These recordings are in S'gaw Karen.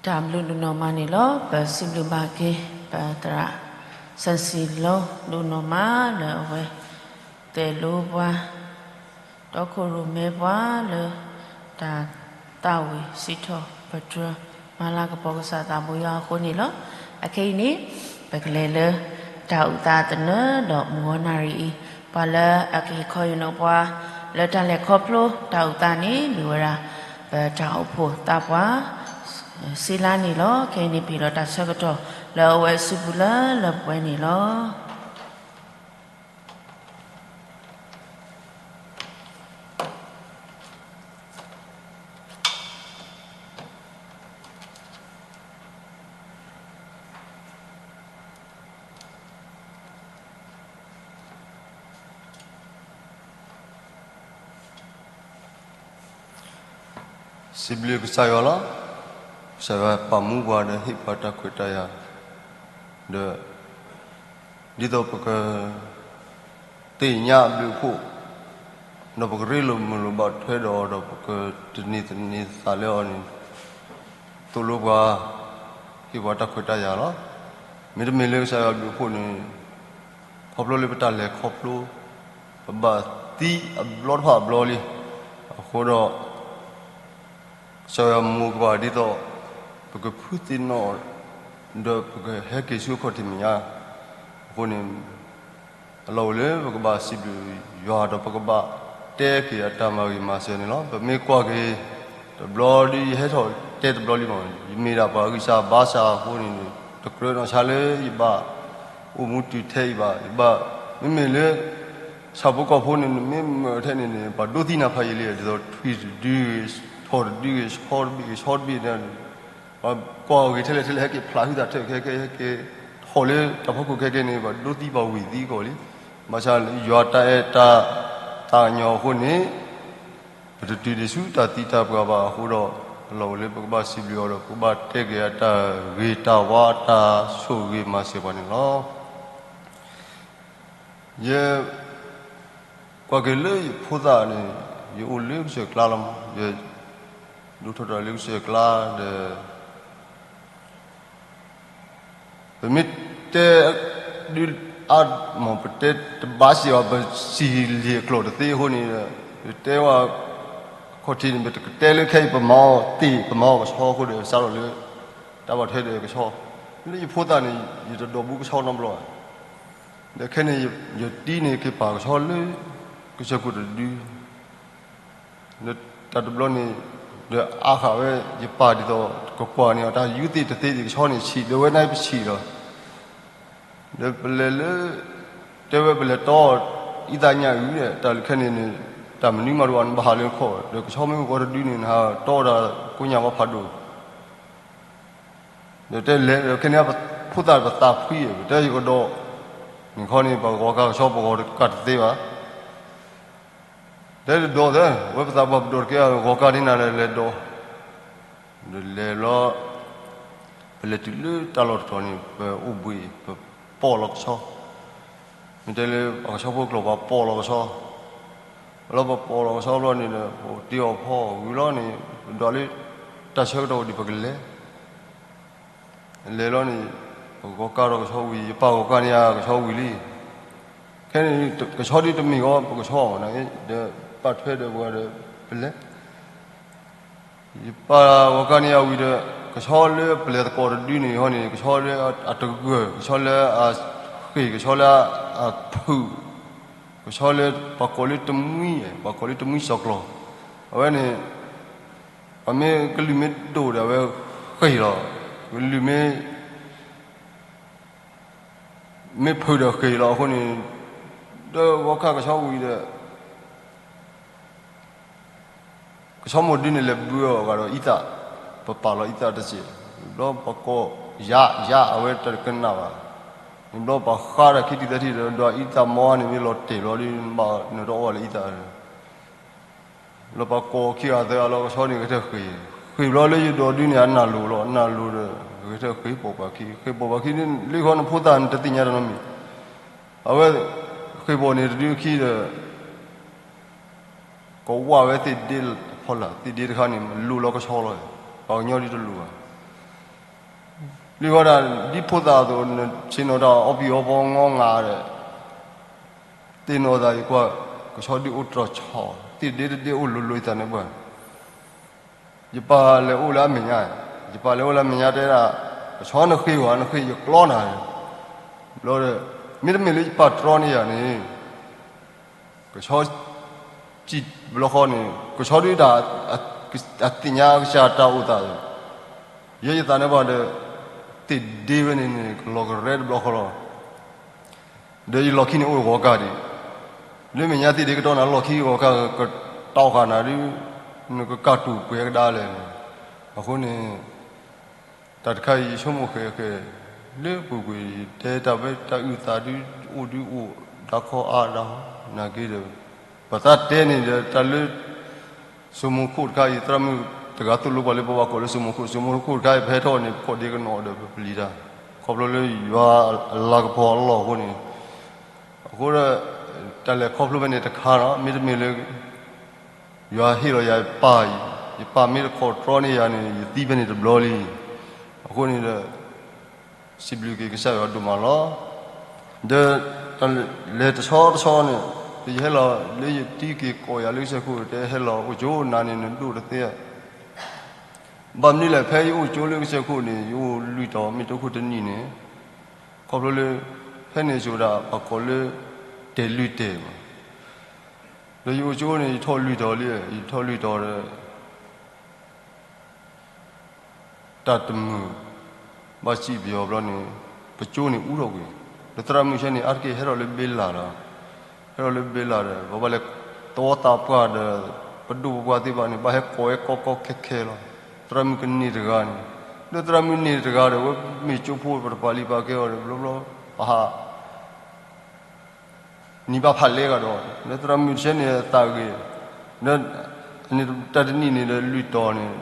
တၢ်ဘျုးဒိၣ်နီၢ်မးန့ၣ်လီၤ. ပစံးဘျုးဘၣ်က့ၤ ပသရၣ် စၢၣ်စံၣ်လီၤ ဒိၣ်နီၢ်မးလၢအဝဲ တဲလိပှၤ တီခိၣ်ရိၣ်မဲပှၤလၢ တၢ်သးဝံၣ်စံးထီၣ်ပတြၢၤ မၤလၤကပီၤကစၢ်သးဘိယွၤအဃိန့ၣ်လီၤ. အခဲအံၤန့ၣ် ပကလဲၤလၢ တၢ်အုၣ်သးသနၢၣ်ဒီးမုၢ်ဂီၤနၣ်ရံၣ်အံၤ ပှၤလၢအကဟ့ၣ်ခီဟ့ၣ်နီၤပှၤ လၢတၢ်လဲၤခီဖျိတၢ်အုၣ်သးန့ၣ် မ့ၢ်ဝဲဒၣ် ပတၢ်အိၣ်ဖှိၣ်သးပှၢ် စ့လါန့ၣ်လီၤ. ခဲအံၤန့ၣ် ပဟ့ၣ်လီၤတၢ်ဆၢကတီၢ်လၢအဝဲအစုပူၤလၢလၢပှဲၤပှဲၤန့ၣ်လီၤ. စံးဘျုးကစၢ်ယွၤလီၤ. ကစၢ်ယွၤပာ်မူပှၤဒီးဟ့ၣ်ပှၤတၢ်ခွဲးတၢ်ယာ် ဒီး ဒ်သိးပက သ့ၣ်ညါအဘျုးအဖှိၣ် ဒီးပကရ့လိာ်မုာ်လိာ်ဘၣ်ထွဲဒီးအီၤဒီး ပကတန့ၤသန့ၤသးလၢအီၤန့ၣ် သိၣ်လိပှၤ ဟ့ၣ်ပှၤတၢ်ခွဲးတၢ်ယာ်လီၤ. မ့တမ့ၢ်လၢကစၢ်ယွၤအဘျုးအဖှိၣ်န့ၣ် ခီဖျိလၢပတၢ်လဲၤခီဖျိ ပဘၣ်သံအဘျီတဖၣ်အဘျီလံ. အဃိဒီး ကစၢ်ယွၤမိၢ်ကပၤဒ်သိး ပကဖုသ့ၣ်နီၣ် ဒီးပကဟဲက့ၤဆူအခီၣ်ထံးမဲာ်ညါ အဃိန့ၣ် အလီၢ်အိၣ်လၢပကဘၣ်စံးဘျုးယွၤဒီး ပကဘၣ်တဲက့ၤအတၢ်မၤဂ့ၤမၤစၢၤန့ၣ်လီၤ. ပမ့ၢ်ကွၢ်က့ၤ တဘျီဒီးယဟဲထီၣ်တဲတဘျီလံမး, ယမ့ၢ်ဒၣ်ပှၤဂံၢ်စၢ်ဘါစၢ်အဃိန့ၣ် တကြၢးနီၢ်ဆါလၢယဘၣ် အိၣ်မူတုၤထဲအံၤဘၣ်, ယဘၣ် မ့မ့ၢ်လၢ ဆၣ်ဖိကီၢ်ဖိန့ၣ် နမ့ၢ်မၢထဲန့ၣ်န့ၣ် ပှၤဒိးသံနၤဖးယံာ်လံ, ဒ်သိးထွံၣ်တဒုဂ့ၤ, ထီၣ်တဒုဂ့ၤ, ဆီတဘ့ၣ်ဂ့ၤ, ဆီတဘ့ၣ်န့ၣ် ပှၤကွၢ်ဂ့ၤထဲလဲၣ်ထဲလဲၣ် ဟဲက့ၤဖျးဟုသးထၢၣ်ခဲကဲ ဟဲက့ၤထီၣ်လၢတၢ်ဖီခိၣ်ခဲကဲန့ၣ် ပှၤဒိးသံပှၤဝံၤသံကီးလံ. ဘၣ်ဆၣ်ယွၤတၢ်အဲၣ်တၢ်သးကညီၤအဃိန့ၣ် ပတတုၤဒံးဆူတၢ်သံတၢ်ပှၢ်ဘၣ်အဃိဒီး အလီၢ်အိၣ်လၢပကဘၣ်စံးဘျုးအီၤဒီး ပကဘၣ်တဲက့ၤအတၢ်ဂ့ၤတၢ်ဝါ တၢ်ဆိၣ်ဂ့ၤမၤစၢၤပှၤန့ၣ်လီၤ. ယကွၢ်က့ၤလၢယဖိသၣ်န့ၣ် ယအိၣ်လၢကစၢၢ်ကျါလီၤမး, ယဒိၣ်ထီၣ်တၢ်လၢကစၢၢ်ကျါဒီး ပမ့ၢ်တဲဒုးအါမး ပတဲတဘၣ်စ့ၢ်ဘၣ် ပစံၣ်လံာ်အကျိာ်တသ့အဃိန့ၣ်ဒီး ပတဲဝဲ အခီၣ်ထံးန့ၣ် ပတကတဲလၢခဲအံၤ ပမၤအီၤသ့ၣ် ပမၤအီၤကဆီအဃိဒီး စးထီၣ်လၢ တၢ်ဘၣ်ထွဲဒီးကဆီ လၢယဖိသၣ်န့ၣ် ယတဒိးဘူးကဆီနီတဘျီဘၣ်. ဒီးခဲန့ၣ် ယတံၤန့ၣ် က့ၤပာ်ကဆီလၢ ကစၢၢ်ခိၣ်တဒု ဒီးတၢ်တဘျီန့ၣ် ဒီးအါဃာ်ဝဲ ယပာ်ဒ်သိး ကကွၢ်န့ၢ်အီၤ တၢ်ယူးသ့ၣ်တသ့သ့ၣ် ကဆီန့ၣ်ဆံး ဒီးဝဲန့ၣ်ပဆံးလီၤ. ဒီးပလဲၤလၢ တဲဝဲပလဲၤတီ အံသၣ်ညၣ်အုၣ်ဒီး တၢ်ခဲန့ၣ်န့ၣ် တၢ်မနုၤမးတအိၣ် နဘၣ်ဟးလၢနခီၣ် ဒီးကဆီမ့ၢ်ဂီၤတဒုန့ၣ် နဟးတီဒၣ်ကိညၣ်ဝါဖးဒိၣ် ဒီးတဲလဲၤ ဒီးခဲန့ၣ် ဖိသၣ်ပသးဖှံ ပတဲယကဒီး နခီန့ၣ် ပဂီၤကါကဆီ ပဂီၤကါတသ့ဘၣ်. တဲတဒီးသၢ ဝဲပသးပှၢ်ပဒိၣ်တကဲ ဂီၤကါန့ၢ်နၤလဲၤလဲၤဒီး ဒီးလဲၤလီၤ ပလဲၤတုၤလၢတၢ်လီၢ်တတီၤန့ၣ် ပအိၣ်ဘှံး ပပိာ်လီၤကဆီ မ့ၢ်တဲလၢပှၤကဆီဖိကျိာ် ပှၤပိာ်လီၤကဆီ လီၤပပိာ်လီၤကဆီဘျီန့ၣ်ဒီး ပတ့အီၣ်ဖီအီၣ်ဝံၤလီၤန့ၣ် ပဒွးလၢတၢ်ဆၢကတီၢ်ဝဲဒံး ပကလဲၤ လဲၤလီၤန့ၣ် ပဂီၤကါဒီးကဆီဝံၤ ယပာ်ဂီၤကါန့ၢ်ယၤကဆီဝံၤလံ. ခဲန့ၣ် ကဆီဒ်တမ့ၢ်ဂီၤ ပကဆီအီၤ ဒီးပာ်ထွဲဒီးပှၤဒီး ပလဲၤ ယပာ်ဂီၤကါန့ၢ်ယၤဝံၤဒီး ကဆီလၢပလဲၤသကိးတဒုန့ၣ်ဟီန့ၣ် ကဆီလၢအတဂၢၢ် ကဆီလၢအဃ့ၢ် ကဆီလၢအဖုၣ် ကဆီလၢပှၤကိးလၢတမှံ ပှၤကိးလၢတမှံစီၢ်ကျီၤ အဝဲန့ၣ် ပမ့ၢ်ကလုၢ်မ့ၢ်ဒိၣ်ဒီး အဝဲဃ့ၢ်လီၤ. ကလုၢ်မ့ၢ် မ့ၢ်ဖုၣ်ဒီးဃ့ၢ်လီၤအဃိန့ၣ် ဒီးဂီၤကါကဆီဝံၤဒီး ကဆီမိၢ်ဒုန့ၣ် လဲၤဘုအီၤဂာ်ဒီးအံသၣ်, ပပာ်လီၤအံသၣ်တစဲး, ဘျီပှၤကိးယၤ ယၤ အဝဲတကနၣ်ဘၣ်. န့ၣ်ဘျီပှၤဃါဒီးခံထံၣ်သၢထံၣ်ဒီး ဒွးအံသၣ်မီန့ၣ် မ့ၢ်လီၤတဲာ်ဘျီဒီး နဘၣ်နတအီၣ်ဘၣ်လၢအံသၣ် လီၤပှၤကိးခံဂၤသၢဂၤလီၤ ကဆီန့ၣ်ဂဲၤထၢၣ်ဃ့ၢ်, ဃ့ၢ်ဘျီလၢယဒိးဒုန့ၣ် အနၢ်လိၤလီၤ, အနၢ်လိၤဒီး ဂဲၤထၢၣ်ဃ့ၢ်ပိာ်ပှၤခံ, ဃ့ၢ်ပိာ်ပှၤခံန့ၣ် လၢခီနဖိသၣ်န့ၣ် တသ့ၣ်ညါတၢ်နီတမံၤ, အဝဲ ဃ့ၢ်ပိာ်န့ၣ်တဒုခံဒီး ကဝၢ်ဝဲသ့ၣ်ဒ့ဖီလာ်, သ့ၣ်ဒ့တခါန့ၣ် လိၤလီၤကဆီလီၤ, ပှၤကညီဒ်တလိၤဘၣ်. ဒုးဝဲဒၣ်ဒ်ဖိသၣ်အသိး ဆ့ၣ်နီၤတၢ်အီၣ်ပံၤအီပီငီငၤဒီး သ့ၣ်နီၣ်သးယကွၢ် ကဆီဒုးအိၣ်တြီၤဆီ, သ့ၣ်ဒ့တဒ့အိၣ်လိၤလိၤယသးန့ၣ်ပှၤ, ယပၢ်လဲၤအိၣ်လၢအမဲာ်ညါ, ယပၢ်လဲၤအိၣ်လၢအမဲာ်ညါတဲဒၣ်, ကဆီနဃ့ဝဲ နဃ့ယကျီနၤ, ဘျီဒီး မ့တမ့ၢ်လၢယပၢ်တြီန့ၢ်ယၤန့ၣ် ကဆီ စံးဘျီဃီန့ၣ် ကဆီဒုးတၢ် အသ့ၣ်ညါကစၢ်တၢ်အိၣ်သး, ယဲယသးန့ၣ်ပှၤဒီး သ့ၣ်ဒ့ဝဲန့ၣ်န့ၣ် ကလီၤကရဲတဘျီဃီလီၤ. ဒီးယလီၢ်ခံန့ၣ်အိၣ်ဂီၤကၢ်ဒံး, လၢမဲာ်ညါသ့ၣ်ဒ့ကတီၢ်နၤ လီၢ်ခံဂီၤကၢ်ကတီၢ်ဃာ်နၤဒုး နကကၢ်တူာ်ပှဲၤကဒါလဲၣ်န့ၣ်, အဃိန့ၣ် တၢ်တခါအံၤယဆိကမိၣ်ဃဲးဃဲး လၢပူၤကွံာ် ယတဲတၢ်ဝဲတၢ်အုၣ်သးဒုးအိၣ်ဒုးအိၣ် ဒၣ်ခီအါဒၣ် နာ်က့ဒီး ပသးတဲန့ၣ်ဒီး တၢ်လၢ စိမိၤခိၣ်တခါအံၤ သရၣ်မုၣ်တဂၤသိၣ်လိပှၤလၢပဘၣ်ကိးလၢစိမိၤခိၣ်, စိမိၤခိၣ်တခါအံၤ ပဟဲထီၣ်န့ၣ် ပခိၣ်ဒ့ကနီၤဒီးပပျံၤတၢ်, ခီဖျိလၢယွၤအလၤကပီၤအလီၢ်အဃိန့ၣ်, အဃိဒီး တၢ်လဲၤခီဖျိဖဲန့ၣ်တခါဒီး မ့တမ့ၢ်လၢ ယွၤဟ့ၣ်လီၤယၤယပၢ်အံၤ, ယပၢ်မ့ၢ်တခီတြီန့ၢ်ယၤန့ၣ် ယသံဖဲန့ၣ်တဘျီလံ. အဃိန့ၣ်ဒီး စံးဘျုးက့ၤကစၢ်ယွၤဒိၣ်မးလီၤ. ဒီး လဲၤတဆီတဆီန့ၣ် ယဟဲလီၤလၢယတံၤက့ၤကိးယၤလၢကစၢၢ်ခိၣ် တဲဟဲလီၤအိၣ်ကၠိနၤန့ၣ် နဒိၣ်တသ့ဧါ. ဘၣ်မနုၤလဲၣ် ဖဲယအိၣ်ကၠိလၢကစၢၢ်ခိၣ်န့ၣ် ယအိၣ်လွံၢ်တီၤ မ့ၢ်တအိၣ်ခိၣ်တနံၣ်န့ၣ်, ခီဖျိလၢ ဖဲန့ၣ်ဆိဒၣ် ပှၤကိးလၢ တဲာ်လွံၢ်တဲာ်ဘၣ် ဒီးယအိၣ်ကၠိန့ၣ် ယထီၣ်လွံၢ်တီၤလံ, ယထီၣ်လွံၢ်တီၤဒီး တၢ်တမုာ် ဘၣ်စံးပယီၤဘျီန့ၣ် ပကၠိန့ၣ်အူထီၣ်ကွံာ်, ဒီးသရၣ်မုၣ်ဆဲန့ၣ် အါတက့ၢ်ဟဲထီၣ်လၢဘ့လၢ်လီၤ, ဟဲထီၣ်လၢဘ့လၢ်ဒီး ပဘၣ်လဲၤသဝီသးပှၢ်ဒီး ပဒိၣ်ပပှၢ်သ့ၣ်တဖၣ်န့ၣ် ဘၣ်ဟဲကိးဝဲကီကီခဲခဲလီၤ. သရၣ်မုၣ်ကန့ၢ်တဂၤန့ၣ်, ဒီးသရၣ်မုၣ်န့ၢ်တဂၤဒီး ဝဲမ့ၢ်ကၠိဖိ ပတပာ်လံပာ်ကဲအီၤဒီး ဘျီဘျီ ပဟး နံၤဘၣ်ဖးလဲကဒီး လၢသရၣ်မုၣ်တဆဲန့ၣ်အသးဂ့ၤ, လၢတၢ်တနံၣ်န့ၣ်ဒီးလွံၢ်တီၤန့ၣ်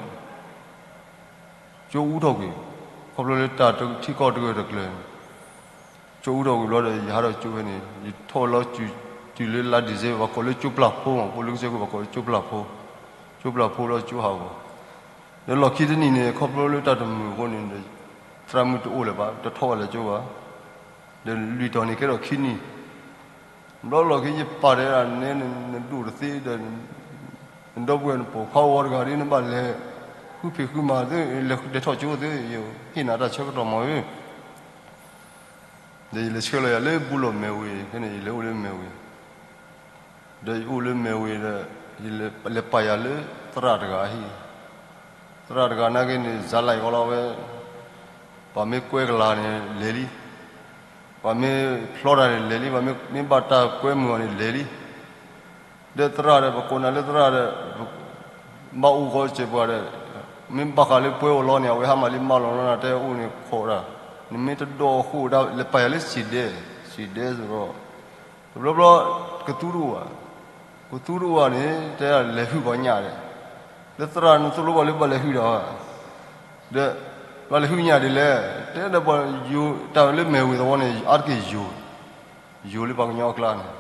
ကၠိအူထီၣ်ကွံာ်, ခီဖျိလၢတၢ်ထံကီၢ်တဂၢၢ်တကျၢၤန့ၣ်, ကၠိအူထီၣ်ကွံာ်ဘျီဒီး ယဟးထီၣ်ကၠိဖဲန့ၣ် ယထီၣ်လီၤ တုၤလၢလါဒံၣ်စ့ဘၢၣ် ပှၤကိးလၢကၠိပျၢ်ဖိမး ပအိၣ်လၢကစၢၢ်ခိၣ် ပှၤကိးလၢကၠိပျၢ်ဖိ, ကၠိပျၢ်ဖိလီၤကၠိဟးဂီၤ, ဒီးလီၢ်ခံတနံၣ်န့ၣ် ခီဖျိလၢတၢ်တမုာ်အဃိန့ၣ်ဒီး သရၣ်မုၣ်တအိၣ်လၢၤဘၣ် တထီၣ်ဘၣ်လၢကၠိဘၣ်, ဒီးလွံၢ်တီၤန့ၣ်ကဲထီၣ်ခံနံၣ်, ဘျီလီၢ်ခံယပာ်တဲဒၣ်နဲ နဒိၣ်တသ့ဒီး နဒီပုၢ်ဝဲၢ်နပိာ်ခွါဂီၤတဂၤဒီး နဘၣ်လဲၤဃုဖံးဃုမၤသု လဲၤဒဲးထီၣ်ကၠိသု ယဟ့ၣ်နၤတၢ်ဆၢကတီၢ်မးဧၢ, ဒီးယလဲၤဆှၢလီၤယၤလၢဘူလီၢ်မဲၢ်ဝ့ၤ ဖဲန့ၣ် ယလဲၤအိၣ်လၢမဲၢ်ဝ့ၤ ဒီးယအိၣ်လၢမဲၢ်ဝ့ၤဒီး ယလဲၤပာ်ယၤလၢသရၣ်တဂၤအဟံၣ်, သရၣ်တဂၤနာ်က့န့ၣ် စၤလါအီလီၤဝဲ, ပှၤမ့ၢ်ကွဲကလၤန့ၣ်လဲၤလံ, ပှၤမ့ၢ်ဖျီတၢ်န့ၣ်လဲၤလံ, ပှၤမ့ၢ်ဘၣ်တၢ်ကွဲမုာ်အီၤန့ၣ်လဲၤလံ, ဒီးသရၣ်ဒီး ပကိးနၤလၢသရၣ်ဒီး ဘၣ်အိၣ်ဃီစဲးပှၤဒီး မ့ၢ်ဘၣ်ဃးလၢပှဲၤအိၣ်လီၤန့ၣ် အဝဲဟါမၢ်လံမၢ်လီၤနီၢ်နၤတဲအိၣ်န့ၣ်ခိးတၢ်, နမ့ၢ်တဒီးဃိာ်ဒၣ် လဲၤပာ်ယၤလၢစံးဒဲ, စံးဒဲစ့ၢ်ကီး, တဘျီဘျီ ကသူတအိၣ်ဘၣ်, ကသူတအိၣ်ဘၣ်န့ၣ် တဲဒၣ်လဲၤဟုၣ်ပှၤညၣ်ဒီး, လၢသရၣ်န့ၣ်သိၣ်လိပှၤလၢဘၣ်လဲၤဟုၣ်ဒီး, ဒီး ဘၣ်လဲၤဟုၣ်ညၣ်ဒ်လဲၣ်, တဲဒီးပှၤယိၤ တၢ်လၢမဲၢ်ဝ့ၤသဝီန့ၣ် အါတက့ၢ်ယိၤ, ယိၤလၢပှၤကညီအကျါန့ၣ်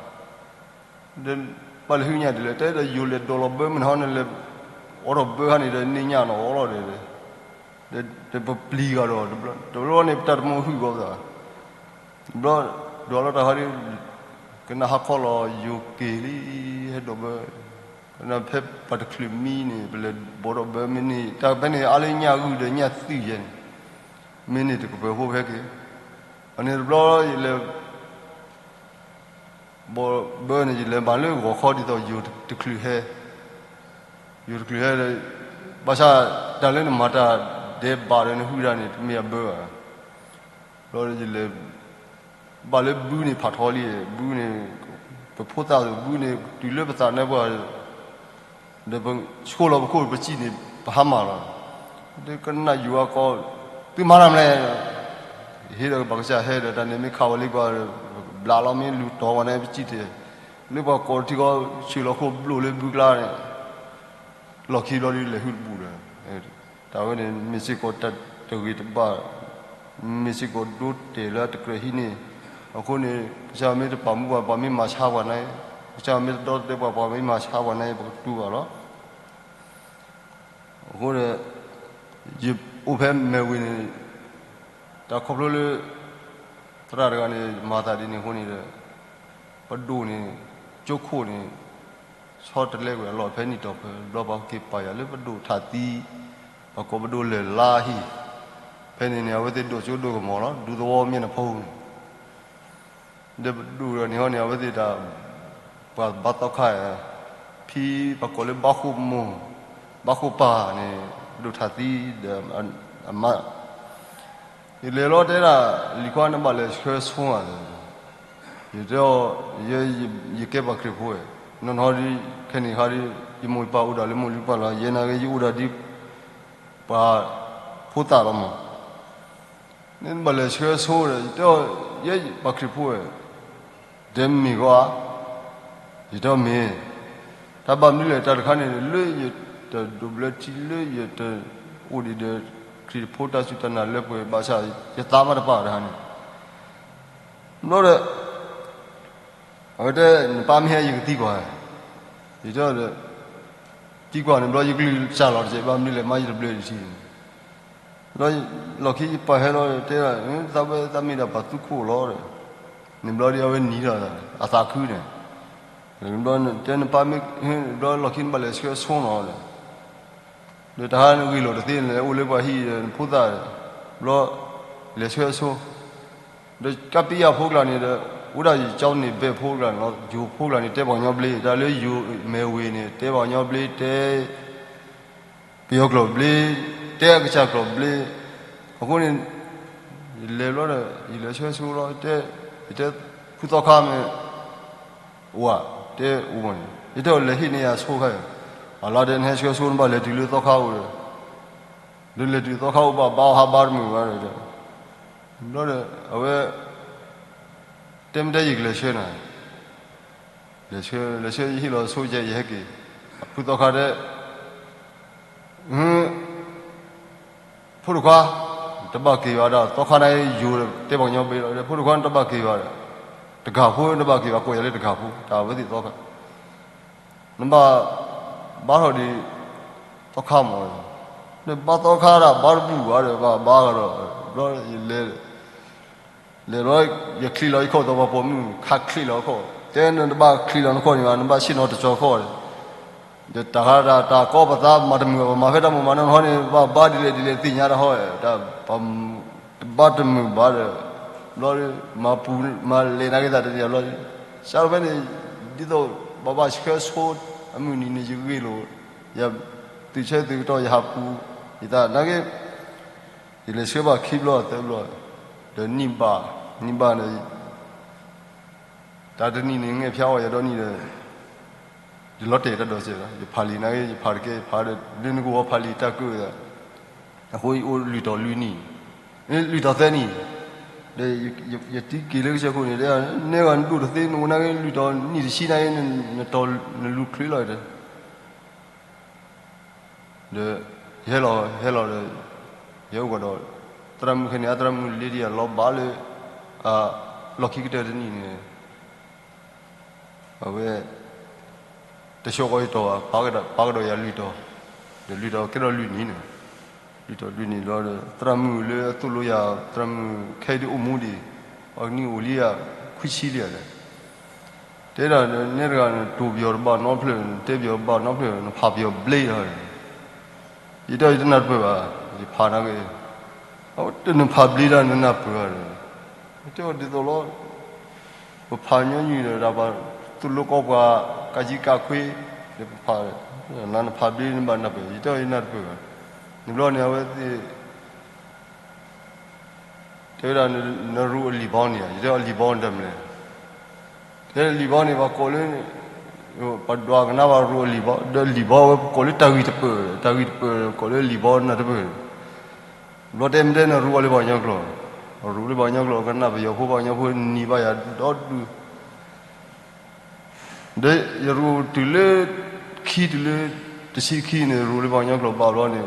ဒီး ဘၣ်လဲၤဟုၣ်ညၣ်ဒ်လဲၣ်, တဲဒီးယိၤလဲၤဒိးလီၤဘၢမနုၤဟီန့ၣ်လဲၤ အိးထီၣ်ဘၢခါန့ၣ်ဒီးန့ၢ်ညၣ်နီၤအီလီၤဒီး, ဒီးပပျံၤဂၤဒီး တဘျီန့ၣ် ပတၢ်တမိၣ်ဟုၣ်ဂီၢ်သး, တဘျီ ဒွးလီၤတၢ်ဟီဒီး ကနၣ်ဟါခီလီၤ ယိၤက့ၤလံ ဟဲဒိးဘၢ, ကနၣ်ဖဲပှၤတချုးမံန့ၣ် ပလဲၤဘိးထီၣ်ဘၢမ့ၢ်န့ၢ် တၢ်ဖဲန့ၣ် အါလၢညၣ်ဂုၢ်ဒီးညၣ်သွံၣ်ယဲန့ၣ်, မ့ၢ်န့ၢ်တကပၤဖိဖဲက့ၤ, အန့ၣ်တဘျီယလဲၤ ဘိးဘၢန့ၣ် ယလဲၤမၤလၢဂီၤခီဒ်သိးယိၤတချုးဟဲ, ယိၤတချုးဟဲဒီး ဘၣ်ဆၣ်တၢ်လၢနမၤတၢ်ဒဲးဘးဒီးနဟုၣ်တၢ်န့ၣ် တမ့ၢ်အဘၢဘၣ်, ဘျီယလဲၤ ဘၣ်လၢဘုန့ၣ်ဖးထီလံ, ဘုန့ၣ် ပဖိသၣ်ဘုန့ၣ် တုၤလၢပသးနါပှၢ် ဒီးပဆိၣ်လီၤပခိၣ်ပစံၣ်န့ၣ် ပဟါမၢ်လီၤ, ဒီးကနၣ်ယိၤအကိး, သုမၤတၢ်မနုၤလဲၣ်, ဟ့ၣ်ဒီးဘၣ်ကစၢ်ဟဲဒီး တၢ်န့ၣ်မ့ၢ်ခးဝဲလံကွၢ်, ဘျးလီၤမ့ၢ်လူၤတီၤဝဲန့ၣ်ပစံၣ်တဲာ်, လၢပှၤကိးထံကီၢ်ဆၢလီၤခိၣ်ဘျိၣ်လၢဘုကျါန့ၣ်, လီၢ်ခံဘျီဒ်လဲၤဟုၣ်တဘူၣ်ဒီး တၢ်ဝဲန့ၣ် မ့ၢ်စ့ၢ်ကီးတၢ်တဂ့ၤတဘၣ်, မ့ၢ်စ့ၢ်ကီးဒိတဲာ်လၢအတကြၢးဟံးန့ၢ်, အဃိန့ၣ် ကစၢ်မ့ၢ်တပာ်မူပှၤ ပှၤမ့ၢ်မၤဆါပှၤန့ၣ်, ကစၢ်မ့ၢ်တဒီတတဲပှၤ ပှၤမ့ၢ်မၤဆါပှၤန့ၣ် ပကတူၢ်ဘၣ်လီၤ. အဃိန့ၣ် ယအိၣ်ဖဲမဲၢ်ဝ့ၤန့ၣ် တၢ်ခီဖျိလၢ သရၣ်တဂၤန့ၣ် မၤသးဒ်န့ၣ်အဃိန့ၣ်ဒီး ပဒိၣ်န့ၣ် ကၠိခိၣ်န့ၣ် ဆီတလဲကွံာ်အလီၢ်ဖဲနံၣ်တီၢ်ပှဲၤ ဘျီပှၤက့ၤပာ်ယၤလၢပဒိၣ်ထးသံ, ပှၤကိးပဒိၣ်လၢာ်လါဟံၣ်, ဖဲန့ၣ်န့ၣ် အဝဲသ့ၣ်ဒိၣ်စိဒိၣ်ကမီၤလီၤ ဒူသဝီမျၢ်နၢ်ဖိန့ၣ် ဒီးပဒိၣ်တဂၤန့ၣ်ဟီန့ၣ် အဝဲသ့ၣ်တၢ် ပှၤဘါသီခါ, ဖံပှၤကိးလၢဘါဃိၣ်မိၢ်, ဘါဃိၣ်ပၢ်န့ၣ် ဒိၣ်ထးသံဒီးအမါ, ယလဲၤလီၤတဲဒၣ် လံၤခွါနဘၣ်လဲၤဆှၢဆိဧါ, ယတဲအီၤ ယကဲပှၤခရံာ်ဖိဝဲ, နီၢ်နီၢ်ဒ် ခဲန့ၣ်ခါဒ် ယမိၢ်ယပၢ်အိၣ်ဒၣ်လၢမိၢ်လုၢ်ပၢ်လီၤ ယဲနာ်က့ ယအိၣ်ဒၣ်ဒ် ပှၤဖိသၣ်လီၤမး နဘၣ်လဲၤဆှၢဆိဒီး ယတဲအီၤ ယဲပှၤခရံာ်ဖိဝဲ, တဲမ့ၢ်ဂီၢ်ဧါ, ယတဲအီၤမ့ၢ်, တၢ်ဘၣ်မနုၤလဲၣ် တၢ်တခါန့ၣ် လၢယတဒိးဘျၢထံလၢယတအိၣ်ဒံးဒီး ခရံာ်ဖိတၢ်စူၢ်တၢ်နာ်လၢပှဲၤဘၣ်ဆၣ် ယသးမးတပာ်တခါန့ၣ် ဘျီဒီး အဝဲတဲ နပၢ်မ့ၢ်ဟဲယကသံကွၢ်, ယတဲဒီး သံကွၢ်န့ၣ် ဘျီယကလုၢ်စၢ်လီၤတကဲး ဘၣ်မနုၤလဲၣ် မ့ၢ်ယတဘျၢဒံးထံန့ၣ်, ဘျီလီၢ်ခံယပာ်ဟဲလီၤတဲဒၣ် သးဝဲသးမ့ၢ်ဒၣ်ပှၤသူခိၣ်လီၤဒီး, န့ၣ်ဘျီဒီးအဝဲနံၤဒီး အသးခုန့ၣ်, ဘျီတဲနပၢ်မ့ၢ်, ဘျီလီၢ်ခံနဘၣ်လဲၤဆှၢဆိနီၤဒီး ဒီးတၢ်ဟါနဂ့ၢ်လိာ်တသ့န့ၣ် အိၣ်လၢပှၤဟံၣ်ဒီးနဖိသၣ်, ဘျီ လဲၤဆှၢဆိ, ဒီးကပျံယၤဖိကျါန့ၣ်ဒီး အိၣ်ဒၣ်ယကၠီန့ၣ်ဘဲဖိကျါန့ၣ်လီၤ ယိၤဖိကျါန့ၣ် တဲပှၤကညီဘျ့ တၢ်လၢယိၤမဲာ်ဝ့ၤန့ၣ် တဲပှၤကညီဘျ့ တဲ ပယီၤကျိာ်ဘျ့, တဲအကစၢ်ကျိာ်ဘျ့, အဃိန့ၣ် ယလဲၤဘျီဒီး ယလဲၤဆှၢဆိလီၤ ယတဲ ယတဲ ဖုသီခါမ့ၢ် အိၣ်ဧါ, တဲအိၣ်မးန့ၣ် ယတဲအီၤ လဲၤဟ့ၣ်န့ၢ်ယၤဆိခါအံၤ, အလါဒဲးနဟဲဆှၢဆိနဘၣ်လဲၤတုၤလၢသီခါအိၣ်ဒီး, ဒီးလဲၤတုၤသီခါအိၣ်ဘၣ်ဘါအီၤဟးဘါတမုာ်ဘၣ်ဒီး, ဘျီဒီး အဝဲ တဲမ့ၢ်တဲယကလဲၤဆှၢနၤ လဲၤဆှၢ လဲၤဆှၢယဟ့ၣ်လီၤဆိကဲ ယဟဲက့ၤ, အဖုသီခါတဲ ဖိတခွါ, တဘၣ်က့ၤဘၣ်ဒီး သီခါန့ၣ်ယိၤဒီး တဲပှၤကညီဘျ့လီၤ ဖိတခွါနတဘၣ်က့ၤဘၣ်ဒီး, တဂၤဖိနတဘၣ်က့ၤဘၣ် ကိးယၤလၢတဂၤဖိ တၢ်ဝဲသ့ၣ်သီခါ နဘၣ်ဘါထီၣ်ဒံး သီခါမး, နဘါသီခါဒၣ်ဘါတဘူၣ်ဘၣ်ဒီး ဘၣ်ဘါဒီး ဘျီယလဲၤ လဲၤလီၤ ယချံးလီၤယခီၣ်သီပှၤပိာ်မုၣ် ခးချံးလီၤခီၣ် တဲနတဘၣ်ချံးလီၤနခီၣ်န့ၣ်ဘၣ် နဘၣ်ဆ့ၣ်နီၤတကၠီခီၣ်ဒီး, ဒီးတၢ်ဟါတၢ်ကီပသးမၤတမုာ် ပမၤဖဲတၢ်မိၢ်မၤနီၢ်ဟီန့ၣ် ဘၣ်ဘါဒ်လဲၣ်ဒ်လဲၣ်သ့ၣ်ညါတဟီ တၢ် တဘါတမုာ်ဘၣ်ဒီး, ဘျီ မၤပူၤမၤလဲၤနာ်က့သးတန့ၢ်ဘျီ, စးထီၣ်ဖဲန့ၣ် ဒ်သိး ဘၣ်ဘၣ်ဆှၢဆိ အမုၢ်နံၤန့ၣ် ယဂ့ၢ်လိာ်, ယသုးဆၢသုးကတီၢ် ယဟးပူၤ, ယသးနာ်က့ ယလဲၤဆှၢဘၣ်ခံဘျီ သၢဘျီ, ဒီးနံၣ်ဘၣ်, နံၣ်ဘၣ်န့ၣ် တၢ်တနံၤန့ၣ် ငဲၢ်ဖၠါအီၣ်ယၤဒီနံၣ်ဒီး, ယလီၤတဲာ်တၢ်ဒီးစဲးလီၤ, ယဖးလံာ်နာ်က့ ယဖးတကဲ ယဖးဒီး လၢနကဝီၤဖးလံာ်တၢ်ကၢၣ်သး, အဃိယအိၣ်လွံၢ်တီၤလွံၢ်နံၣ်, လွံၢ်တီၤသၢနံၣ်, ဒီးယတံၤက့ၤလၢကစၢၢ်ခိၣ်န့ၣ် တဲ နဲဂၤနဒိၣ်တသ့ နအိၣ်နာ်က့ လွံၢ်တီၤနံၣ်တဆံနာ်က့ နတီၤနလူၤချုးလီၤဒီး ဒီး ယဟဲလီၤ ဟဲလီၤဒီး ယဟဲအိၣ်ကဒီး သရၣ်မုၣ်ခဲန့ၣ် အသရၣ်မုၣ်လ့ဒံယၤလီၤဘၣ်လၢ လီၢ်ခံကတၢၢ်တနံၣ်န့ၣ် အဝဲ တဆှီဃီယတီၤဘၣ် ပာ်ကဒီးယၤလွံၢ်တီၤ, ဒီးလွံၢ်တီၤကဲထီၣ်လွံၢ်နံၣ်န့ၣ်, လွံၢ်တီၤလွံၢ်နံၣ်လီၤဒီး သရၣ်မုၣ်လၢအသိၣ်လိယၤ သရၣ်မုၣ်ခဲအံၤဒ်အိၣ်မူဒံး, ပှၤကနံၣ်အိၣ်လံယၤ ခွံဆံလံယၤဒီး တဲဒၣ်န့ၣ် နဲတဂၤန့ၣ် တိၢ်ပယီၤတဘၣ်နီတဖျၢၣ် တဲပယီၤတဘၣ်နီတဖျၢၣ် နဖးပယီၤဘျ့လီၤ, ယတဲအီၤယတနၢ်တပၢၢ်ဘၣ်, ယဖးနာ်က့, အဝဲတနဖးဘျ့ဒၣ်နနၢ်ပၢၢ်ဘၣ်ဒီး, ယတဲအီၤဒ်သိးလီၤ, ပဖးညီနုၢ်ဒီး တၢ်ပှၤသိၣ်လိကီပှၤ ကးကံကးခွ့, ဒီးပဖး, နနဖးဘျ့နဘၣ်နၢ်ပၢၢ် ယတဲအီၤယနၢ်တပၢၢ်ဘၣ်, န့ၣ်ဘျီန့ၣ် အဝဲသ့ၣ် တဲဝဲဒၣ် နရူးအလံာ်ဘီန့ၣ် ယတဲအီၤလံာ်ဘီန့ၣ်တမနုၤလဲၣ်, တဲလံာ်ဘီန့ၣ် ပှၤကိးလၢ ပှၤဒွးကနၣ်ဘၣ်ရူးအလံာ်ဘီ ဒီးလံာ်ဘီဝဲပကိးလၢတၢ်ဂံၢ်တပၢၢ် တၢ်ဂံၢ်တပၢၢ် ကိးလၢလံာ်ဘီနၢ်တပၢၢ်, ဘျီတဲမ့ၢ်တဲနရူးအီၤလၢပှၤကညီကျိာ်, ရူးလၢပှၤကညီကျိာ် ကနၣ်ပယီၤဖိ ပှၤကညီဖိနံၤဘၣ်ယၤဒီဒူၣ် ဒီးယရူးတုၤလၢခံ တုၤလၢ တဆံခံန့ၣ် ရူးလၢပှၤကညီကျိာ်ဘၣ်ဘျီန့ၣ်,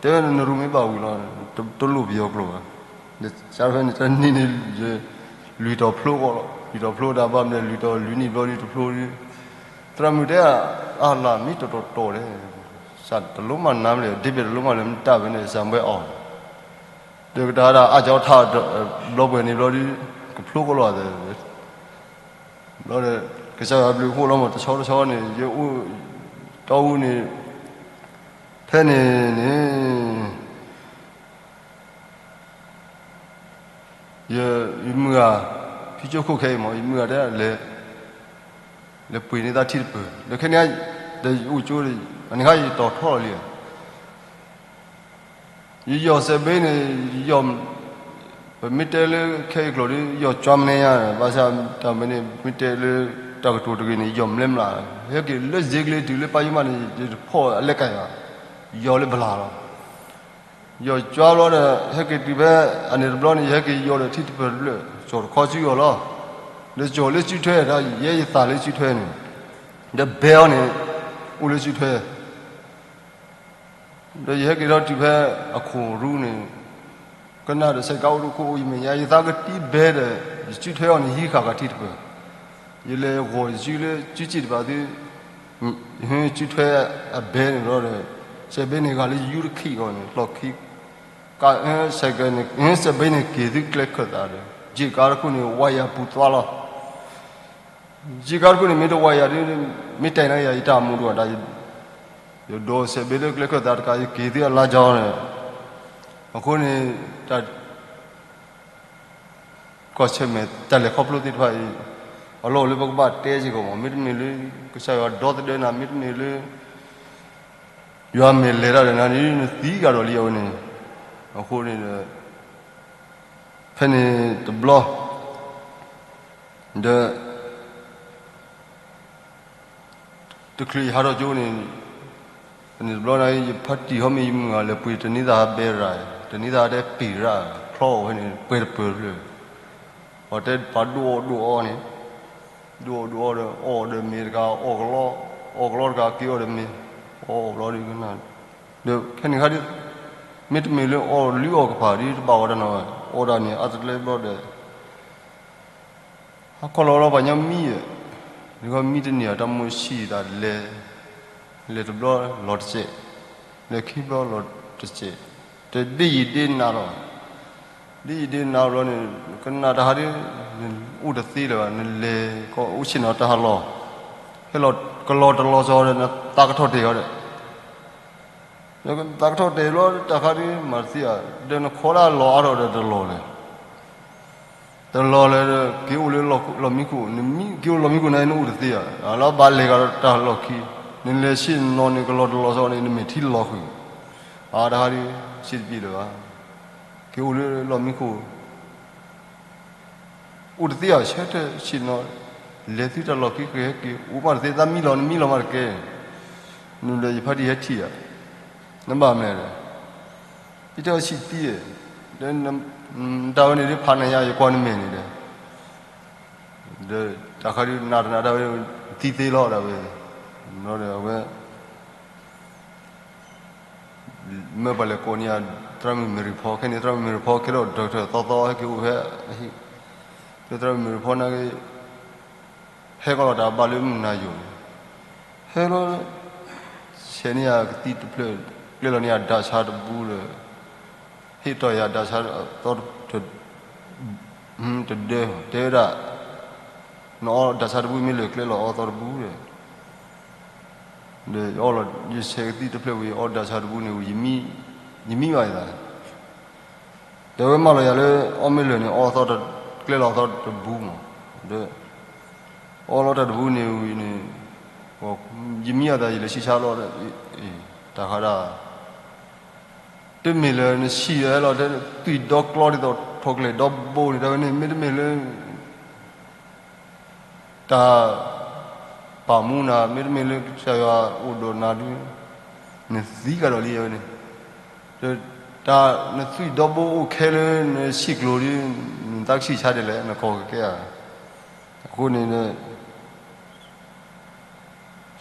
တဲဝဲနရူးမ့ၢ်ဘၣ်ဝံၤလီၤ, တလိၣ်ပယီၤကျိာ်ဘၣ်, ဒီးစးဖဲန့ၣ် တနံၣ်န့ၣ် လွံၢ်တီၤဖျိဃီလီၤ, လွံၢ်တီၤဖျိဒၣ်ဘၣ်မနုၤလဲၣ် လွံၢ်တီၤလွံၢ်နံၣ်ဘျီဒ်တဖျိဒ်, သရၣ်မုၣ်တဲ အလၢမ့ၢ်တတီၤတီၤလဲၣ်, စးတလိၣ်မးနါမနုၤလဲၣ် ဒ့ဘ့ၣ်တလိၣ်မးလၢမတၢ်ဖဲန့ၣ် စးဘှဲအီၤ ဒီးကတၢၢ်ဒၣ်အါကၠီထးဘျီပှဲၤန့ၣ်ဘျီဒီး ကဖျိကီလီၤသး ဘျီဒီး ကစၢ်ယွၤဘျုးဖှိၣ်လီၤမး တဆီတဆီန့ၣ် ယအိၣ် တီအူန့ၣ် ဖဲန့ၣ်န့ၣ် ယ ယမုၢ်ဂၤ ဖံကၠိခိၣ်ခဲအံၤမး ယမုၢ်ဂၤတဲ လဲၤပှ့ၤန့ၢ်တၢ်ထံတပၢၤ ဒီးခဲန့ၣ် ဒီးယအိၣ်ကၠိ အန့ၣ်ခါယတီၤထီၣ်လီၤလံ ယယီၢ်စဲးဘ့န့ၣ် ယီၢ် ပမ့ၢ်တဲလၢခဲအံၤကျိာ်ဒီး ယီၢ်ကၠီမနုၤညါ ဘၣ်ဆၣ်တၢ်မ့ၢ်န့ၣ် မ့ၢ်တဲလၢ တၢ်ကတိၤတဂ့ၤန့ၣ် ယီၢ်မလဲမလး ဟဲက့ၤလၢစ့ကလ့ၤတုၤလၢပၢ်ယိမးန့ၣ် ယတဖီၣ်အလဲကၢ်ဘၣ် ယီၢ်လၢဘလၣ်လီၤ ယီၢ်ကၠီဘျီဒီး ဟဲက့ၤတုၤဖဲ အန့ၣ်တဘျီန့ၣ် ယဟဲက့ၤယီၢ်ဒီးထံတပၢၤတဖျၢၣ် ကၠီၤတခီစုအီၤလီၤ ဒီးကၠီၤလၢစုထွဲ တၢ်ယဲယသးလၢစုထွဲန့ၣ် ဒီးဘဲအီၤန့ၣ် အိၣ်လၢစုထွဲ ဒီးယဟဲက့ၤထီၣ်တုၤဖဲအခိၣ်ရူန့ၣ် ကနၣ်ဒီးစဲးကါအိၣ်တခိၣ်အိၣ်ယမဲာ်ညါ ယသးကတံၢ်ဘဲဒီး ယစုထွဲအီၤန့ၣ် ဟံးဃာ်ဃာ်ထံတပၢၤ ယလဲၤဂီၤယစုလၢစုစ့ၣ်တဖၣ်သု ယစုထွဲအဘဲန့ၣ်ဘျီဒီး စဲးဘ့န့ၣ်ဂၤလၢယူတခံၣ်အီၤန့ၣ် လီၢ်ခံ က စဲးကဲန့ၣ် စဲးဘ့န့ၣ်က့ၤသုကျဲခၢၣ်သးဒီး ယ့ၣ်ကါတခိၣ်န့ၣ် ဝါယၤပူၤသွါလီၤ ယ့ၣ်ကါတခိၣ်န့ၣ် မ့ၢ်တဝါယၤဒ် မ့ၢ်တဲနၤယၤ ယတၢ်မူဒိၣ်ဒၣ် ယဒိးစဲးဘ့လၢကျဲခၢၣ်သးတကး ယက့ၤသုအလါကၠီန့ၣ် အဃိန့ၣ် တၢ် ကီၢ်ဆၢၣ်မဲာ် တၢ်လဲၤခီဖျိသ့ၣ်တဖၣ်အံၤ အလီၢ်အိၣ်လၢပကဘၣ်တဲစ့ၢ်ကီးမး မ့တမ့ၢ်လၢ ကစၢ်ယွၤဒီသဒၢနၤ မ့တမ့ၢ်လၢ ယွၤမဲာ်လဲၤတၢ်ဒီးနၤန့ၣ် နသံကဒီးလံအဝဲန့ၣ် အဃိန့ၣ်ဒီး ဖဲန့ၣ်တဘျီ ဒီး တချုးယဟးထီၣ်ကၠိန့ၣ် န့ၣ်တဘျီန့ၣ် ယဖါတံၢ်ဟီမ့ၢ်ယမုၢ်ဂၤလဲၤပှ့ၤတနံၤသၣ်ဟးဘဲရၤ တနံၤသၣ်တဲပ့ၤရၤ ချီအီၤဖဲန့ၣ် ပှဲၤတပၢၤတဖျၢၣ် အီၤတဲပှၤဒိၣ်အီၣ်ဒိၣ်အီန့ၣ် ဒိၣ်အီၣ်ဒိၣ်အီဒီး အီၣ်ဒီးမ့ၤတကး အီၣ်ကလီ အီၣ်ကလီတကးက့ၤအီၣ်ဒီးမ့ၤ အီၣ်ဘျီဒီးကနၣ် ဒီးခဲန့ၣ်ခါဒ် မ့တမ့ၢ်လၢအီၣ်လုၢ်အီၣ်ကဖၣ်ဒ်တဘၣ်ဝဲတနီၤ အီၣ်ဒၣ်န့ၣ် အါတလၢဘျီဒီး ဟးခီလီၤလီၤပှၤညီမံဧါ, ဒ်ခီမံတန့ၢ်အတၢ်မိၣ်ဆံၣ်သးလဲၤ, လဲၤတဘျီလီၤတစဲး, လဲၤခံဘျီလီၤတစဲး, တဒ်ယံၤဒ်နၤလီၤ. ဒ်ယံၤဒ်နၤဘျီန့ၣ် ကနၣ်တၢ်ဟးဒ် နအိၣ်တသ့လၢၤဘၣ်, နလဲၤကီၢ်အိၣ်ဆ့ၣ်နီၤတၢ်ဟးလီၤ, ဟဲလီၤကလီၤတလီၤစီဒီး နသးကထီၣ်တဲာ်အီၤဒီး နသးကထီၣ်တဲာ်ဘျီ တၢ်ခါဒ်မၤတသ့ဧါ, ဒီးနခိးဒၣ်လီၤအါထီၣ်ဒီးတလီၤလဲၣ် တလီၤလဲၣ်ဒီး က့ၤအိၣ်လၢလီၢ်မံခိၣ်, နမံက့ၤအိၣ်လီၢ်မံခိၣ်န့ၣ် နအိၣ်တသ့ဧါ, လၢဘၣ်လဲၤဂၤဒီးတၢ်လီၢ်ခံ, နလဲၤဆ့ၣ်နီၤန့ၣ် ကလီၤတလီၤစီန့ၣ် နမဲာ်ထံလီၤဃုာ်, အါတဟါဒ် ဆ့ၣ်တပံၤလၢၤဘၣ်, က့ၤအိၣ်လၢလီၢ်မံခိၣ် အိၣ်တသ့ဧါ, ဆၢထၢၣ်ဆ့ၣ်နီၤ, လဲၤသုတၢ်လီၢ်ခံဃဲၤဟဲက့ၤ အိၣ်မးတသ့, သးမံလီၤ နမံလီၤမးတကဲ, နဒီးယဖါတံၢ်ဟဲထံၣ်ဧါ, နဘၣ်မနုၤလဲၣ်, ယတဲအီၤဆံးသံ, ဒီး တၢ်ဝဲန့ၣ်ဒ်ဖးနၤယၤ ယကွၢ်နမဲာ်န့ၣ်ဒီး, ဒီးတၢ်ခါဒ်နးတနးတၢ်ဝဲ သံသ့လီၤဒၣ်ဝဲ, ဒီးအဝဲ မၢပှၤလဲၤကိးန့ၢ်ယၤ သရၣ်မုၣ်မ့ၤရံဖီ, ခဲန့ၣ် သရၣ်မုၣ်မ့ၤရံဖီ ခဲဒီး doctor သီသီ ဟဲက့ၤအိၣ်ဖဲ, ဒီးသရၣ်မုၣ်မ့ၤရံဖီနာ်က့ ဟဲကီလီၤတၢ်ဘၣ်လၢမုၢ်နၤယိာ်န့ၣ်, ဟဲလီၤ ဆဲးန့ၢ်ယၤကသံၣ်တဖျၢၣ်, ကျဲလီၤန့ၢ်ယၤဒၣ်ဆါတဘူဒီး, ဟ့ၣ်တီၢ်ယၤဒၣ်ဆါသီ တဒၢ, တဲဝဲဒၣ်, နအီဒၣ်ဆါတဘူမ့ၢ်လၢာ်ကျဲလီၤအီသီတဘူဒီး, ဒီးယအီလီၤ ယဆဲးကသံၣ်တဖျၢၣ်ဝံၤ ယအီဒၣ်ဆါတဘူန့ၣ်ဝံၤ ယမံဘၣ်ယသး, ဒီးဝဲမၢလီၤယၤလၢ အီမ့ၢ်လၢာ်န့ၣ် အီသီ ကျဲလီၤအီသီတဘူမး, ဒီး အီလီၤတၢ်တဘူန့ၣ်ဝံၤန့ၣ်, ယမံအသး ယလဲၤဆံၣ်ဆါလီၤ, တၢ်ဃးဒၣ် တမ့ၢ်လၢနဆံၣ်ဟဲလီၤ သွံၣ်ဒီကျီဒ်သိး ထိၣ်ကျဲၢ်ဒီဘိန့ၣ် တၢ်ဝဲန့ၣ် မ့တမ့ၢ်လၢ တၢ်ပာ်မူနၤ မ့တမ့ၢ်လၢကစၢ်ယွၤအိၣ်ဒီးနၤဒုး နသံကဒီးလံဝဲန့ၣ်, တၢ်နသွံၣ်ဒီဘိအိၣ်ခဲလၢနဆံၣ်ကျိၤဒ် နသးကဆံၣ်ဆါဒ်လဲၣ် နကီၢ်ကကဲဧါ, အဃိန့ၣ်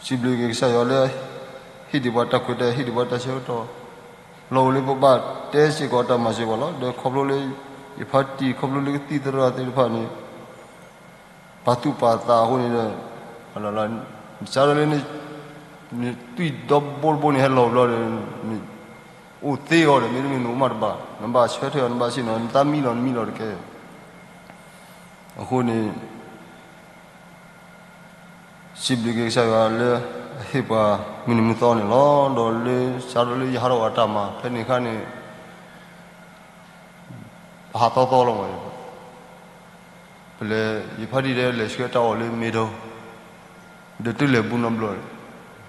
စံးဘျုးက့ၤကစၢ်ယွၤလၢ ဟ့ၣ်ဒံးပှၤတၢ်ခွဲးတၢ်ယာ် ဟ့ၣ်ဒံးပှၤတၢ်ဆၢကတီၢ်, လီၢ်အိၣ်လၢပဘၣ်တဲစ့ၢ်ကီးတၢ်မၤစၢၤပှၤလီၤ. ဒီးခီဖျိလၢ ယဖါတံၢ် ခီဖျိလၢကသံၣ်သရၣ်သ့ၣ်တဖၣ်န့ၣ် ပာ်သူၣ်ပာ်သးအဃိန့ၣ်ဒီး စးထီၣ်လၢ နသွံၣ်ဒီဘိတဘိန့ၣ် ဟဲလီၤဘျီဒီး အိၣ်သ့အီၤဒီး မ့တမ့ၢ်နအိၣ်မးတဘၣ်, နဘၣ်ဆၢထၢၣ်အီၤ နဘၣ်ဆ့ၣ်နီၤ နသးမံလီၤ နမံလီၤတကဲ. အဃိန့ၣ် စံးဘျုးက့ၤကစၢ်ယွၤလၢ အဟ့ၣ်ပှၤမုၢ်နံၤမုၢ်သီန့ၣ်လီၤ. ဒီးလၢ စးထီၣ်လၢယဟးထီၣ်အတၢ်မၤ ဖဲန့ၣ်အခါန့ၣ် ပဟးသီသီလီၤမး, ပလဲၤ ယဖါတံၢ်တဲလဲၤဆှၢတၢ်အီၣ်လၢမ့ၢ်ဒိ, ဒီးတုၤလဲၤဘူးနီတဘျီ,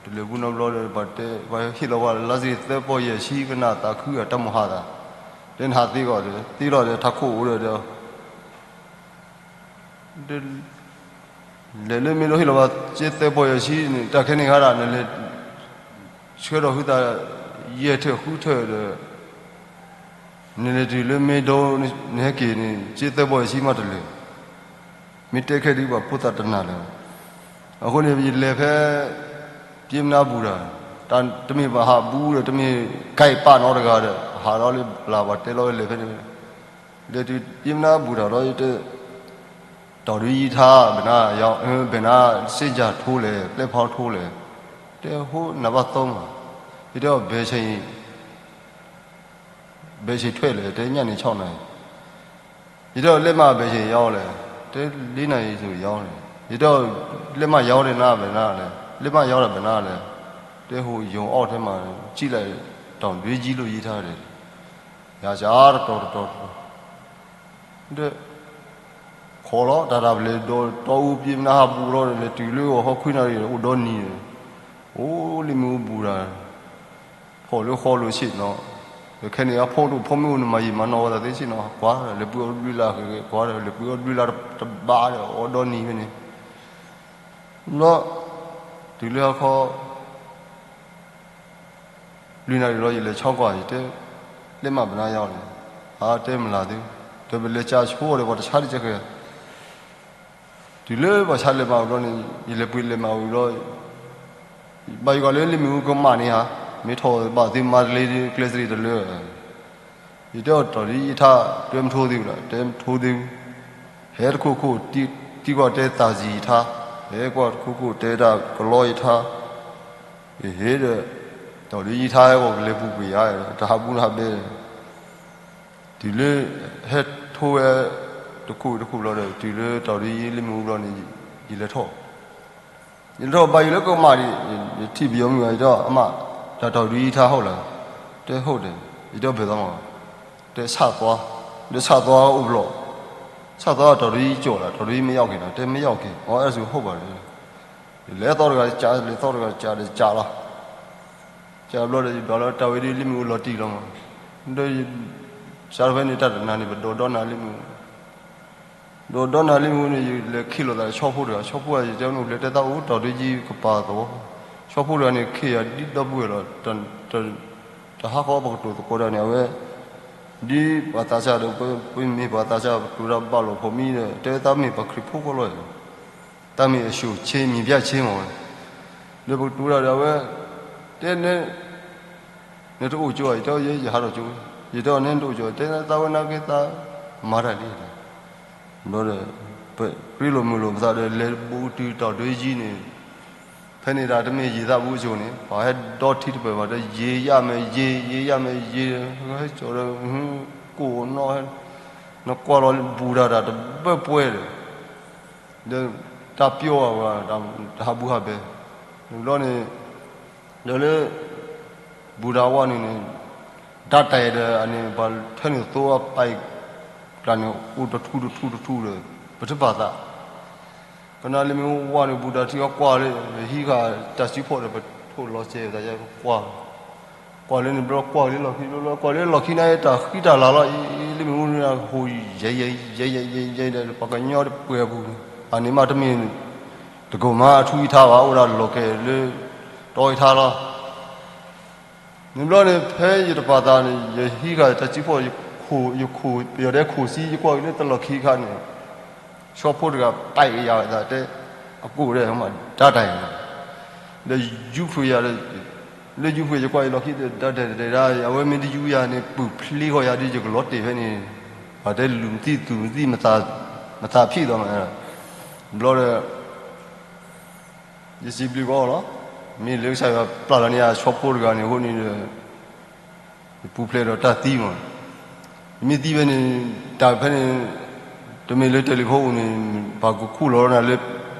တုၤလဲၤဘူးနီတဘျီဒီး ပှၤတဲ ပှၤဟ့ၣ်လီၤပှၤလါစ့ၢ် သၢပီယဲၢ်ဆံ ကနၣ်သးခုအတၢ်မိၣ်ဟးသး, တဲနဟးသ့ကီးဒီး သ့လီၤဒီး ထးခိၣ်အိၣ်ဒီး ဒီး လဲၤလၢမ့ၢ်ဒိဟ့ၣ်လီၤဘၣ် စ့သၢပီယဲၢ်ဆံန့ၣ် တၢ်ခဲန့ၣ်ခါဒၣ် နလဲၤ ဆှၢထီၣ်ဟုသး ယဲၢ်ထၢၣ်ဃုထၢၣ်ဒီး နလဲၤတုၤလၢမ့ၢ်ဒိ နဟဲက့ၤန့ၣ် စ့သၢပီယဲၢ်ဆံမးတလဲၤ, မ့ၢ်တဲခဲဒုးပှၤဖိသၣ်တနာ်လၢၤ. အဃိန့ၣ် ယလဲၤဖဲ ပျ့မနါဘူးတၢ်, တမ့ၢ်ပှၤဟးဘူးဒီး တမ့ၢ်ကဲပာ်နီတဂၤဒီး ဟးလီၤလၢဘျး ပှၤတဲလီၤဝဲလဲၤဖဲန့ၣ် လဲၤတုၤပျ့မနါဘူးတၢ်လီၤ ယတဲ တီၢ်ဒုယံထါ ဘဲနါ ဘဲနါ စ့ၣ်ကၠၢ်ထိလဲၣ် ပျဲၢ်ဖီထိလဲၣ်, တဲဟိနဘၣ်သီမး, ယတဲအီၤ ဘဲဆ့ ဘဲဆ့ထွဲလဲၣ် တဲညၣ်န့ၣ်ဆီၣ်နၤ, ယတဲအီၤလဲၤမးဘဲဆ့ယါလဲၣ်, တဲလ့နၤအံၤဆိယါလဲၣ်, ယတဲအီၤ လဲၤမးယါဒီးနၤဘဲနါလဲၣ်, လဲၤမးယါဒီးဘဲနါလဲၣ်, တဲဟိယိၤအီၣ်ထဲမး စံၣ်လဲၣ် တီၢ်ဒုယံလိာ်ယံထါဒီး ယၤစ့ၢ်တတီၤတတီၤတတီၤ ဒီး ခိးလီၤ တၢ်တၢ်ပလဲၤဒီး တီအူပျ့မနါဟးဘူးလီၤ လဲၤတုၤလၢအီၤဟီၣ်ခွံနၣ်ရံၣ် အိၣ်ဒီနံၤန့ၣ်, အိၣ်လံမ့ၣ်အူဘူးတၢ်, ဖီၣ်လၢဃီလိၤဆ့ၣ်နီၤ, ဒီးခဲန့ၣ်အဖီတအိၣ် ဖီမ့ၣ်အူန့ၣ် မၤယံာ်မၤနီၢ်ဝဲသးသ့ဆ့ၣ်နီၤ ကွၢ် လဲၤပှ့ၤအီၣ်လွံၢ်လါဃဲၤ ကွၢ် လဲၤပှ့ၤအီၣ်လွံၢ်လါတဘၣ်ဒီး အိၣ်ဒီနံၤဖဲန့ၣ်, ဘျီ တုၤလၢဟီၣ်ခီ လွံၢ်နၣ်ရံၣ်လီၤ ယလဲၤဆီကွၢ် ယတဲ လဲၤမးဘဲနါယါလဲၣ်, အတဲမလၤသု, ဒီးပလဲၤကၠးဆိဒီး ပှၤတဆါတကဲးဃဲၤ, တုၤလၢပှၤဆါလဲၤမးဝံၤဘျီန့ၣ် ယလဲၤပှ့ၤလဲၤမးဝံၤဘျီ ဘၣ်ယိၣ်ကီးလၢလ့မ့ၣ်အူကမၣ်န့ၣ်ဧါ, မ့ၢ်ထီၣ်ဘၣ်သုမၤတလ့ကျဲသရံၣ်တလၢ ယတဲအီၤတီၢ်ဒုယံထါ တဲမထိသ့ဝံၤဒီး တဲမထိသ့ဝံၤ, ဟဲတခိၣ်ခိၣ် တံၤကွၢ်တဲသးစံယံထါ, ဟဲကွၢ်တခိၣ်ခိၣ်တဲတၢ်ကလီယံထါ, ဟ့ၣ်ဒီး တီၢ်ဒုယံထါဟဲဂီၤကလဲၤပူၤကွံာ်ယါ တၢ်ဟးဘူးနဟးဘဲ, တုၤလၢ ဟဲထိဝဲ တခိၣ်တခိၣ်ဘျီဒီး တုၤလၢတီၢ်ဒုယံလ့မ့ၣ်အူဘျီန့ၣ် ယလဲၤထီၣ် ယလဲၤထီၣ်ဘၣ်ယိၣ်လၢကမၣ်ဒံး ယထံၣ်ပယီၤမုၣ်ဂၤ ယတဲအီၤ အမါ တၢ်တီၢ်ဒုယံထါဟီၣ်လၢၤ, တဲဟီၣ်ဒီး ယတဲအီၤဘဲၣ်သီမး, တဲဆၣ်သွါ, ဒီးဆၣ်သွါအိၣ်ဘျီ, ဆၣ်သွါတီၢ်ဒုယံကၠီၣ်လၢၤ တီၢ်ဒုယံမ့ၢ်ယီၢ်က့ၤလီၤ တဲမ့ၢ်ယီၢ်က့ၤ အီ အဲၣ်စူၤဟီၣ်ဘၣ်ဒီး ယလဲၤသီတဂၤကး လဲၤသီတဂၤကးဒီးကးလီၤ ကးဘျီဒီး ယဒွးလၢတၢ်ဝဲဒ်လ့မ့ၣ်အူလီၤတံၢ်လီၤမး, ဒီး စးထီၣ်ဖဲန့ၣ်တၢ်တနၤန့ၣ် ပဒိးဒီနၤလ့မ့ၣ်အူ, ဒိးဒီနၤလ့မ့ၣ်အူန့ၣ် ယလဲၤခ့လိာ်သးဒီးဆီဖိတဂၤ ဆီဖိတဂၤ ယတဲနအိၣ်ဖျဲၣ်တဲသးအိၣ် တီၢ်ဒုယံကပၤသဝီ, ဆီဖိတဂၤန့ၣ် ခ့ယၤဒ်ဒီပုၢ်ဝဲၢ်လီၤ, တဟးဃီပကတိၤသကိးတၢ်န့ၣ် အဝဲ ဒ်ပှၤသးစၢ်ဒီး ပမ့ၢ်ပှၤသးစၢ် ပကတိၤတၢ်ဘၣ်လိာ်ဖိးမံဒီး တဲသးမ့ၢ်ပှၤခရံာ်ဖိကီၢ်လီၤ တၢ်မ့ၢ်အ ရှုံးချေး မ့ၢ်ပျောက်ချေး မးဝဲ, ဒီးပကတိၤတၢ်ဒီးအဝဲ တဲနဲ နတအိၣ်ကၠိဧါ ယတဲ ယဲယဟးထီၣ်ကၠိ, ယတဲအီၤနဲနတအိၣ်ကၠိ တဲသးဝဲနာ်က့သး မၤတၢ်လံ, ဘျီဒီး ပရ့လိာ်မုာ်လိာ်ပသးဒီး လဲၤဘူးတုၤတီၢ်ဒုယံန့ၣ်, ဖဲန့ၣ်ဒၣ်တမ့ၢ်ယံာ်သးဘူးကၠိန့ၣ် ပှၤဟဲဒီထံတပၢၢ်ဘၣ်ဒီး ယံာ်ယၤမ့ၢ်ယံာ် ယံာ်ယၤမ့ၢ်ယံာ်, ဟဲကၠီဒီး ကိၢ်နီၣ် နကွၢ်လီၤဘူးတၢ်တၢ်တဘၢပှဲၤဒီး ဒီးတၢ်ပျီအီၤ တၢ်ဟးဘူးဟးဘဲ, ဘျီန့ၣ် ဒီးလၢ ဘူးတၢ်ဝဲန့ၣ်န့ၣ် တၢ်တဲဒီးအန့ၣ် ပှၤထဲန့ၣ်သိအပာ် တၢ်န့ၣ်အိၣ်တထူတထူတထူဒီး ပတပာ်သး ကနၣ်လၢမ့ၢ်ဝဲန့ၣ် ဘူးတၢ်ထံအီၤကွၢ်လၢ ဟံးဃာ်တၢ်စုဖီၣ်ဒီး ပထိၣ်လီၤစဲၤသးယဲ ကွၢ် ကွၢ်လၢန့ၣ်ဘျီ ကွၢ်လၢလီၢ်ခံဘျီ ကွၢ်လၢလီၢ်ခံန့ၣ် တၢ်ဃံတၢ်လၤလီၤ အံၤ လၢမ့ၣ်အူန့ၣ် ဟူးယဲ ယဲယဲယဲယဲဒီး ပှၤကညီတပှဲၤပူၤ အန့ၣ်မးတမ့ၢ် တကိၢ်မးအထူအံထါဘၣ် အိၣ်ဒၣ်လီၢ်ကဲလၢ တီအံထါလီၤ န့ၣ်ဘျီန့ၣ် ဖဲယတပာ်သးန့ၣ် ယဟံးဃာ်တၢ်စုဖီၣ် ယခိၣ် ယခိၣ် ပယီၤဒဲခိၣ်ဆံ ယကွၢ်က့ၤလၢတလီၢ်ခံအခါန့ၣ် ဆီဖိတဂၤ ပာ်ကယၤဝဲသးတဲ အကိၣ်ဒဲး မးဒါတၢ်အံၤ ဒီးယူဖှ့ယၤဒီး လၢယူဖှ့ယကွၢ်ယလီၢ်ခံဒီး ဒါဒဲးဒဲးဒၣ် အဝဲမ့ၢ်တယူယၤန့ၣ် ပုၢ်ဖျ့ဃီယၤဒီး ယကလီၤတဲာ်ဖဲန့ၣ် ပှၤတဲလူၤမသံၣ်သူၣ်မသံၣ် မသးဖှံသးမး ဘျီဒီး ယစံးဘျုးကီးလီၤ. မ့ၢ်လၢကစၢ်ယွၤပျၢ်လီၤန့ၢ်အဆီဖိတဂၤန့ၣ် အဃိန့ၣ်ဒီး ပူၤဖျဲးဒီးတၢ်သံမး, မ့ၢ်သံဖဲန့ၣ်, တၢ်ဖဲန့ၣ်, တမ့ၢ်လၢတဲလံဖိအိၣ်န့ၣ်, ပှၤကခူၣ်လီၤနၤလၢ,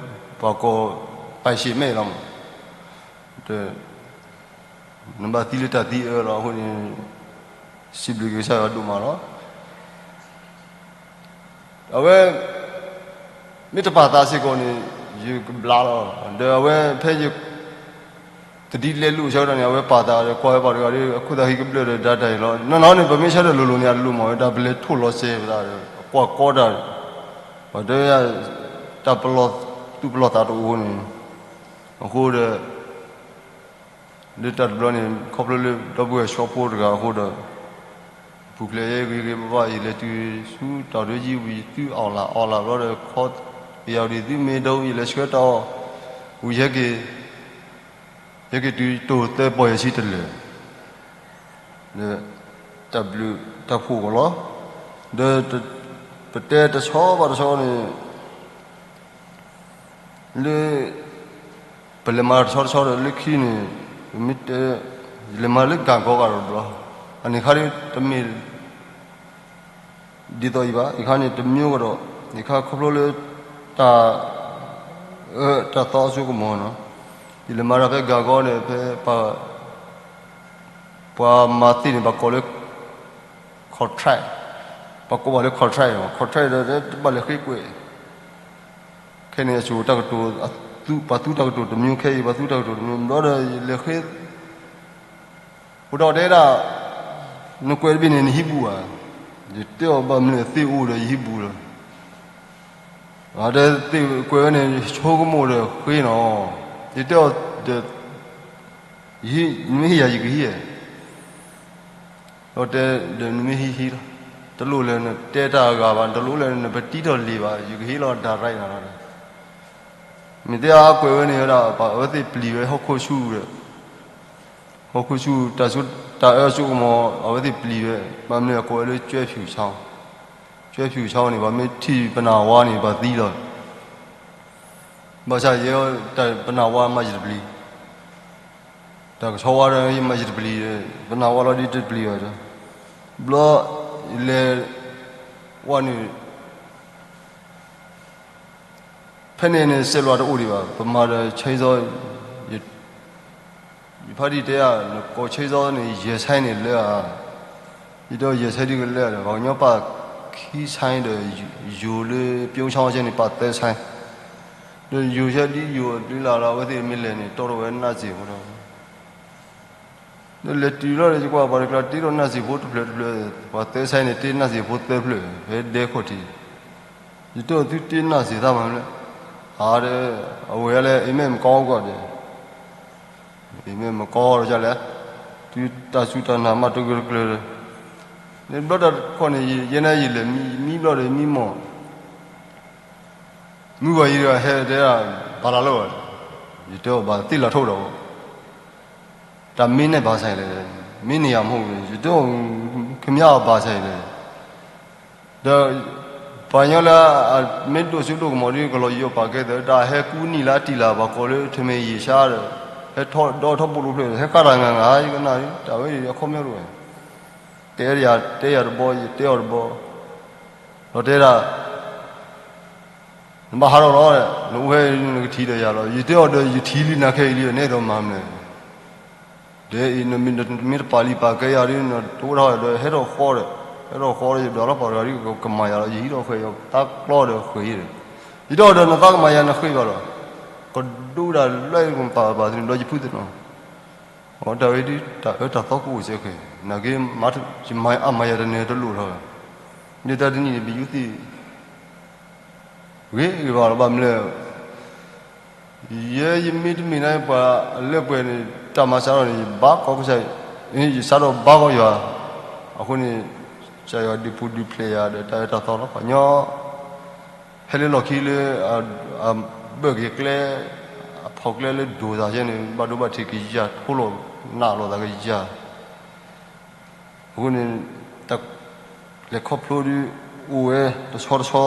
ပှၤကိး, ပၢ်ရှ့မဲာ်လီၤမး, နဘၣ်သံလၢတၢ်သံအၢလီၤအဃိန့ၣ်, စံးဘျုးကစၢ်ယွၤဒိၣ်မးလီၤ. အဝဲ, မ့ၢ်တပာ်သးစ့ၢ်ကီးန့ၣ်, ယကဘျါလီၤ, ဒီးအဝဲဖဲယ သဒံးလဲလိာ်ဆၢကတီၢ်န့ၣ် အဝဲပာ်သးဒီးကွၢ်ဝဲပှၤတဂၤဒီး အခိၣ်သးဟံးကဘျၢၣ်ဒီးဒါတၢ်အံၤလီၤ. နီၢ်နီၢ်န့ၣ် ပမ့ၢ်ဆၢထၢၣ်လိၤလိၤန့ၣ် အလိၣ်မးဝဲဒၣ် ပလဲၤထိၣ်လီၤစဲၤပသးဒီး ကွၢ်ကီတၢ်, ပှၤတဲ, တၢ်ပလီၢ်သူၣ်ပလီၢ်သးတအိၣ်န့ၣ်, အဃိဒီး လၢတၢ်တဘျီန့ၣ် ခီဖျိလၢဒီပုၢ်ဝဲၢ်ဆီဖိတဂၤအဃိဒီး, ပူၤဖျဲးယဲဂ့ၤဂ့ၤဘၣ်ဘၣ် ယလဲၤတုၤဆူတၢ်ဒိယံၤဝံၤ သုအီၣ်လၢ်အီၣ်လၢ်ဘျီဒီး ခီ, ယၤဒ်သုမ့ၢ်ဒိ ယလဲၤဆှၢတၢ်အီၣ်, ဝံၤယဟဲက့ၤ, ယဟဲက့ၤတုၤတိၤသၢပီၢ်ယဲၢ်ဆံတလၢာ်, ဒီး, တၢ်ဘျုးတၢ်ဖှိၣ်ကီးလီၤ. ဒီး, ပတဲတဆီဘၣ်တဆီန့ၣ် လၢ, ပလဲၤမၤတဆီတဆီဒီးလၢခံန့ၣ်, ပမ့ၢ်တဲ, ယလဲၤမၤလၢကၤကီဂၤဒီးဘျီ, အန့ၣ်ခါဒ်တမ့ၢ်, ဒ်သိးအံၤဘၣ်, အံၤခါန့ၣ်တမံၤကဒီး, အံၤခါခီဖျိလၢ, တၢ်, အၢ, တၢ်သီအစိကမီၤနီၤ, ယလဲၤမၤတၢ်ဖဲကၤကီန့ၣ် ဖဲပှၤ ပှၤမၤသ့ၣ်န့ၣ် ပှၤကိးလၢ, contract, ပှၤကိးဘၣ်လၢ contract, contract ဒီးတဘၣ်လဲၤဃ့ကွဲး, ခဲန့ၣ်အစိၤတၢ်ကတိၤ, ပှၤသူတၢ်ကတိၤတမံၤခဲအံၤ ပှၤသူတၢ်ကတိၤတမံၤဘျီဒီး ယလဲၤဃ့, အိၣ်ဒီးတဲဒၣ်, နကွဲးတဘ့ၣ်န့ၣ် နဟံးဘူးဧါ, ယတဲအီၤဘၣ်မနုၤသ့ၣ်အိၣ်ဒီးယဟံးဘူးလီၤ. ဒီးသ့ၣ်ကွဲးဝဲန့ၣ် ဆိကမိၣ်ဒီးဃ့နီၤ, ယတဲအီၤဒီး, နမ့ၢ်ဟ့ၣ်ယၤယကဟံးဧါ, ဒီးတဲ, ဒီးနမ့ၢ်ဟံးဟံးလီၤ, တလိၣ်လၢနတဲတၢ်အဂၤဘၣ်, တလိၣ်လၢနပတံထီၣ်လံာ်ဘၣ်, ယကဟ့ၣ်လီၤ direct နၤလီၤ. မ့ၢ်တဲအကွဲးဝဲန့ၣ်ဝဲဒၣ် ပှၤအဝဲသ့ၣ်ပျံၤဝဲဟီၣ်ခိၣ်ဆူၣ်ဒီး, ဟီၣ်ခိၣ်ဆူၣ်တၢ်အၢစိကမီၤ အဝဲသ့ၣ်ပျံၤဝဲ, ဘၣ်မနုၤအကိးဝဲလၢ ကၠွဲဖၠူၣ်ဆါ, ကၠွဲဖၠူၣ်ဆါန့ၣ် ပှၤမ့ၢ်ထံၣ်ပနၢ်ဝါန့ၣ် ပှၤသံလီၤ. ဘၣ်ဆၣ်ယဲ, ပနၢ်ဝါမၤယတပျံၤ, တၢ်ကဆီဝါဒီးမၤယတပျံၤ, ပနၢ်ဝါလီၤဒ်တပျံၤဘၣ်, ဘျီ, လဲၤ, ဝဲန့ၣ် ဖဲန့ၣ်န့ၣ် စဲးလွးတအိၣ်ဒံးဘၣ်, ပမၤဒီး chainsaw, ယဖါတံၢ်တဲဧါ, နကိး chainsaw န့ၣ် ယဲၢ်ဆဲန့ၣ်လၢဧါ, ယတဲအီၤ ယဲၢ်ဆဲဒ်ကလၢဒီး ပှၤကညီပာ်ခံဆဲဒီး ယိၤလၢပျိဆါဆဲန့ၣ် ပာ်သၢဆဲ, ဒီးယိၤဆဲဒ်ယိၤဒ်လၢ်လၢ် အဝဲသ့ၣ်မ့ၢ်လဲၤန့ၣ် တီထီၣ်ဝဲနၢ်စ့ၢ်ဖိဒီး ဒီးလဲၤတုၤလီၤဒီး ယကွၢ်ပှၤတကျါတ့ထီၣ်နၢ်စ့ၢ်ဖိတဖျၢၣ်တဖျၢၣ်, ပှၤသၢဆဲန့ၣ် တ့နၢ်စ့ၢ်ဖိသၢဖျၢၣ် ဖဲဒဲခိၣ်ထံး, ယတဲအီၤ သုတ့နၢ်စ့ၢ်သးမၤမနုၤလဲၣ်, အါဒီး, အဝဲလဲၣ် အံၤမ့ၢ်မကီကီၢ်ဒီး, အံၤမ့ၢ်မကီဒီးဒ်လဲၣ်, သုတၢ်စူၢ်တၢ်နာ်မးတဂၢၢ်တကျၢၤဒီး, န့ၣ်ဘျီတၢ်တခီန့ၣ် ယဲန့ၣ်ယလဲၤမံဘျီဒီးမံမီၢ် မုၢ်ဂီၤအံၤဒီးဟဲတဲဒၣ် ဘၣ်လၢ်လၢ်ဘၣ်, ယတဲအီၤ ဘၣ်သ့ၣ်လၢ်ထိၣ်ဒီး, တၢ်မ့ၢ်န့ၢ်ဘၣ်ဆၣ်လဲၣ်, မ့ၢ်န့ၢ်ယၤမ့ၢ်, ယတဲအီၤ, ခမၠၣ်အီၤဘၣ်ဆၣ်လဲၣ်, ဒီး, ပှၤကညီလၢအမ့ၢ်ဒိၣ်စိဒိၣ်ကမီၤဒ်ကလီၤယိာ်ပာ်ကဲသၢ တၢ်ဟဲကူနံၣ်လၢအတံၢ်လၢ် ပှၤကိးလၢထမ့ၢ်ယံာ်ဆါဒီး, ဟဲထီၣ်ဒီထီၣ်ပူၤလိာ်ဖျၢၣ် ဟဲဃၣ်တၢ်ငါငါ ယကနၣ်, တၢ်ဝဲအံၤအခီပညီတအိၣ်ဝဲ, တဲယၤတဲယၤတဘီ ယတဲအီၤတဘီ, ဒီးတဲဒၣ် နဘၣ်ဟးထီၣ်လီၤ, နအိၣ်ဖဲနကထံၣ်ဒီးယၤလီၤ. ယတဲအီၤဒီး ယထံၣ်လံနၤခဲအံၤလံ နဲဒိးမၤမနုၤလဲၣ်. ဒီးနမ့ၢ်တပာ်လံပာ်ကဲယၤဒီး နတအိၣ်ထီၣ်ဒီး ဟဲထီၣ်ဃီဒီး, ဟဲထီၣ်ဃီဒီး ယဒွးလီၤပှၤတဂၤဒီး ကမၤယၤလီၤ. ယဟံးထီၣ်ဃဲး ယသးကျီဒီးဃဲးဒီး, ယတဲအီၤဒီး နသးကမၤယၤနဃဲးဘၣ်လီၤ. ကဒိၣ်ဒၣ်လၢယကပာ်ဘၣ်သ့ၣ်န့ၣ် ဒီးယဖုသ့ၣ်နီၣ်, အတၢ်ဝဲဒ် တၢ်အၢတၢ်သီကအိၣ်စဲဃဲး, နာ်က့ ယမၤအါမၤယၤတန့ၢ်တလိၣ်ထီၣ်, ဒ်တၢ်တနံၣ်န့ၣ် ပယူၤသ့ၣ် ဂ့ၤဂ့ၤဘၣ်လီၤ ဘၣ်မနုၤလဲၣ်, ယဲယမ့ၢ်တမ့ၢ်န့ၣ် ပှၤအလၢပှဲၤန့ၣ် တၢ်မၤစးထီၣ်န့ၣ် ယဘၣ်ကီကစၢ်, ယစးထီၣ်ဘၣ်ကီယွၤ, အဃိန့ၣ် ကစၢ်ယွၤဒုးပူၤဒုးဖျဲးယၤဒီး တၢ်အၢတၢ်သီလီၤ. ပှၤကညီ ဟဲလၢလီၢ်ခံလၢ အဘၢၣ်က့ၤကျဲ, အဖီၣ်ကျဲလၢဒိၣ်သးယဲန့ၣ် ဘၣ်ဒိဘၣ်ထံးကယၤ ထိလိာ်နးလိာ်သးကယၤ အဃိန့ၣ် တၢ်လဲၤခီဖျိဒ်အိၣ်ဝဲတဆီတဆီ,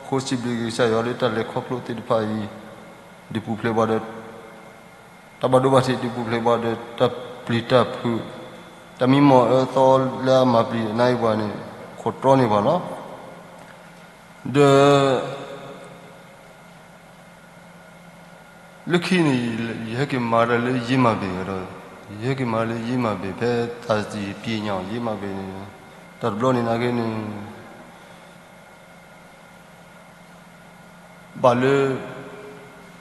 အဃိစံးဘျုးက့ၤကစၢ်ယွၤလၢတၢ်လဲၤခီဖျိသ့ၣ်တဖၣ်အံၤ ဒုးပူၤဖျဲးပှၤဒီး တၢ်ဘၣ်ဒိဘၣ်ထံး ဒုးပူၤဖျဲးပှၤဒီး တၢ်ပျံၤတၢ်ဖုး, တၢ်မံမီၢ်အၢသီလၢအမၤပျံၤအနၢ်အံၤပှၤန့ၣ် ခိးတြီန့ၢ်ပှၤလီၤ. ဒီး လၢခံန့ၣ် ယဟဲက့ၤမၤတၢ်လၢယ့မၤဘ့ၣ်ဒီး ယဟဲက့ၤမၤလၢယ့မၤဘ့ၣ် ဖဲတၢ်စံၣ်ပျ့ၤညါယ့မၤဘ့ၣ်န့ၣ် တၢ်တဘျီန့ၣ်နာ်က့န့ၣ် ဘၣ်လၢ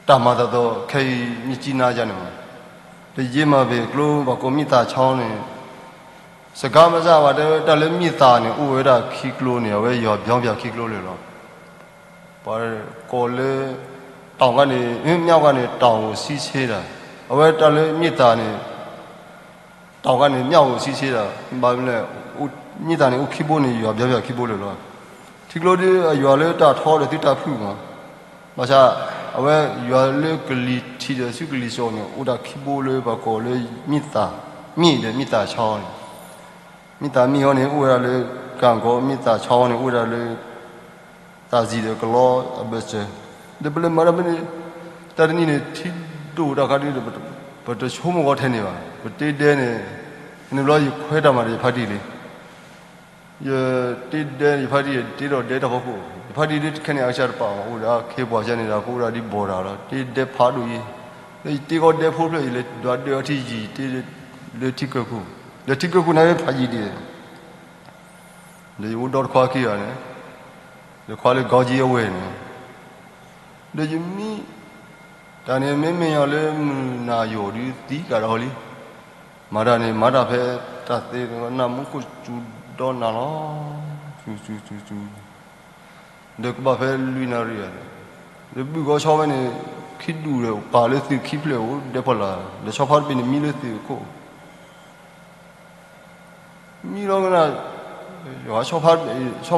တၢ်မၤသးသီခဲအံၤ မ့ၢ်ကံနါယါန့ၣ်မး, တယ့မၤဘ့ၣ်ကျိ ဘၣ်ကိးမံသးဆီန့ၣ်, စကါမစၢ်ဝဲတဲဝဲတၢ်လၢမံသးန့ၣ် အိၣ်ဝဲဒၣ်ခံကျိန့ၣ် အဝဲယွၤဘျီပၠးခံကျိလၢာ်လီၤ. ပှၤကိးလၢ တောင်ကနေ မြောက်ကနေ တောင်ကိုစီးဆင်းတာ, အဝဲတၢ်လၢမံသးန့ၣ် တောင်ကနေ မြောက်ကိုစီးဆင်းတာ, ဘၣ်မနုၤလဲၣ်, မံသးန့ၣ် အိၣ်ခံဘိန့ၣ် ယွၤဘျီပၠးခံဘိလၢာ်လီၤ. ထံကျိဒ်အယွၤလၢတၢ်ထီဒီးသုတၢ်ဖုၣ်မး, ဘၣ်ဆၣ် အဝဲယွၤလၢကလံၤထံးဒီးဆူကလံၤစိးန့ၣ် အိၣ်တၢ်ခံဘိလၢပှၤကိးလၢမံသး, မံဒီးမံသးဆီန့ၣ်, မံသးမံဟီန့ၣ် အိၣ်ဝဲဒၣ်လၢ ကၣ်ကီ, မံသးဆီန့ၣ် အိၣ်ဝဲဒၣ်လၢ သးစံၣ်ဒီးကလီအဘၢၣ်စၢၤ, ဒီးပလဲၤမၤတၢ်ဖဲန့ၣ် တၢ်တနံၤန့ၣ် ထံဒိၣ်တၢ်ခါဒ်ဒီး ပတဆိကမိၣ်ဂီၤထဲန့ၣ်ဘၣ်, ပတ့ဒဲန့ၣ်, န့ၣ်ဘျီယခွဲးတၢ်မၤဒီးယဖါတံၢ်လံ, ယတ့ဒဲ ယဖါတံၢ် ယတ့ဒီးဒဲတၢ်ဖီခိၣ်, ယဖါတံၢ်ဒ်ခဲန့ၣ် အကစၢ်တပာ်မၤအိၣ်ဒီးအခ့အပှၤဆဲန့ၣ်ဒီး ကအိၣ်ဒၣ်ဒ်ဘီၣ်တၢ်လီၤ, တ့ဒဲဖးဒိၣ်အံၤ, လၢယတ့ကီဒဲဖိဖျၢၣ်အံၤ လဲၤဒွးဒၢအီထံယံာ် တ့လၢထံကၢၢ်ခိၣ်, ဒီးထံကၢၢ်ခိၣ်န့ၣ်ဖးယံာ်ဒံး ဒီးယအိၣ်ဒီတခွါခံဂၤန့ၣ်, ဒီးခွါလၢကီကံအဝဲၢ်န့ၣ်, ဒီးယမံ, တၢ်န့ၣ်မ့မ့ၢ်ညီလၢမုၢ်နၤယိာ်ဒုးသံကးဒီးလံ, မၤတၢ်န့ၣ် မၤတၢ်ဖဲတၢ်သ့နၢ်မူခိၣ်စူၤဒီနၤလီၤ, စူၤစူၤစူၤစူၤ, ဒီးကဘၣ်ဖဲလွံၢ်နၣ်ရံၣ်ဧါ, ဒီးဘုၣ်ဂီၤဆီဝဲန့ၣ် ခံဒူၣ်ဒီးပာ်လၢသုးခံဖျၢၣ်အိၣ်ဒဲဖီလာ်, ဒီးဆီဖါတဘ့ၣ်န့ၣ်မံလၢသုးခိၣ် မံလီၤကနၣ်, ဆီဖါ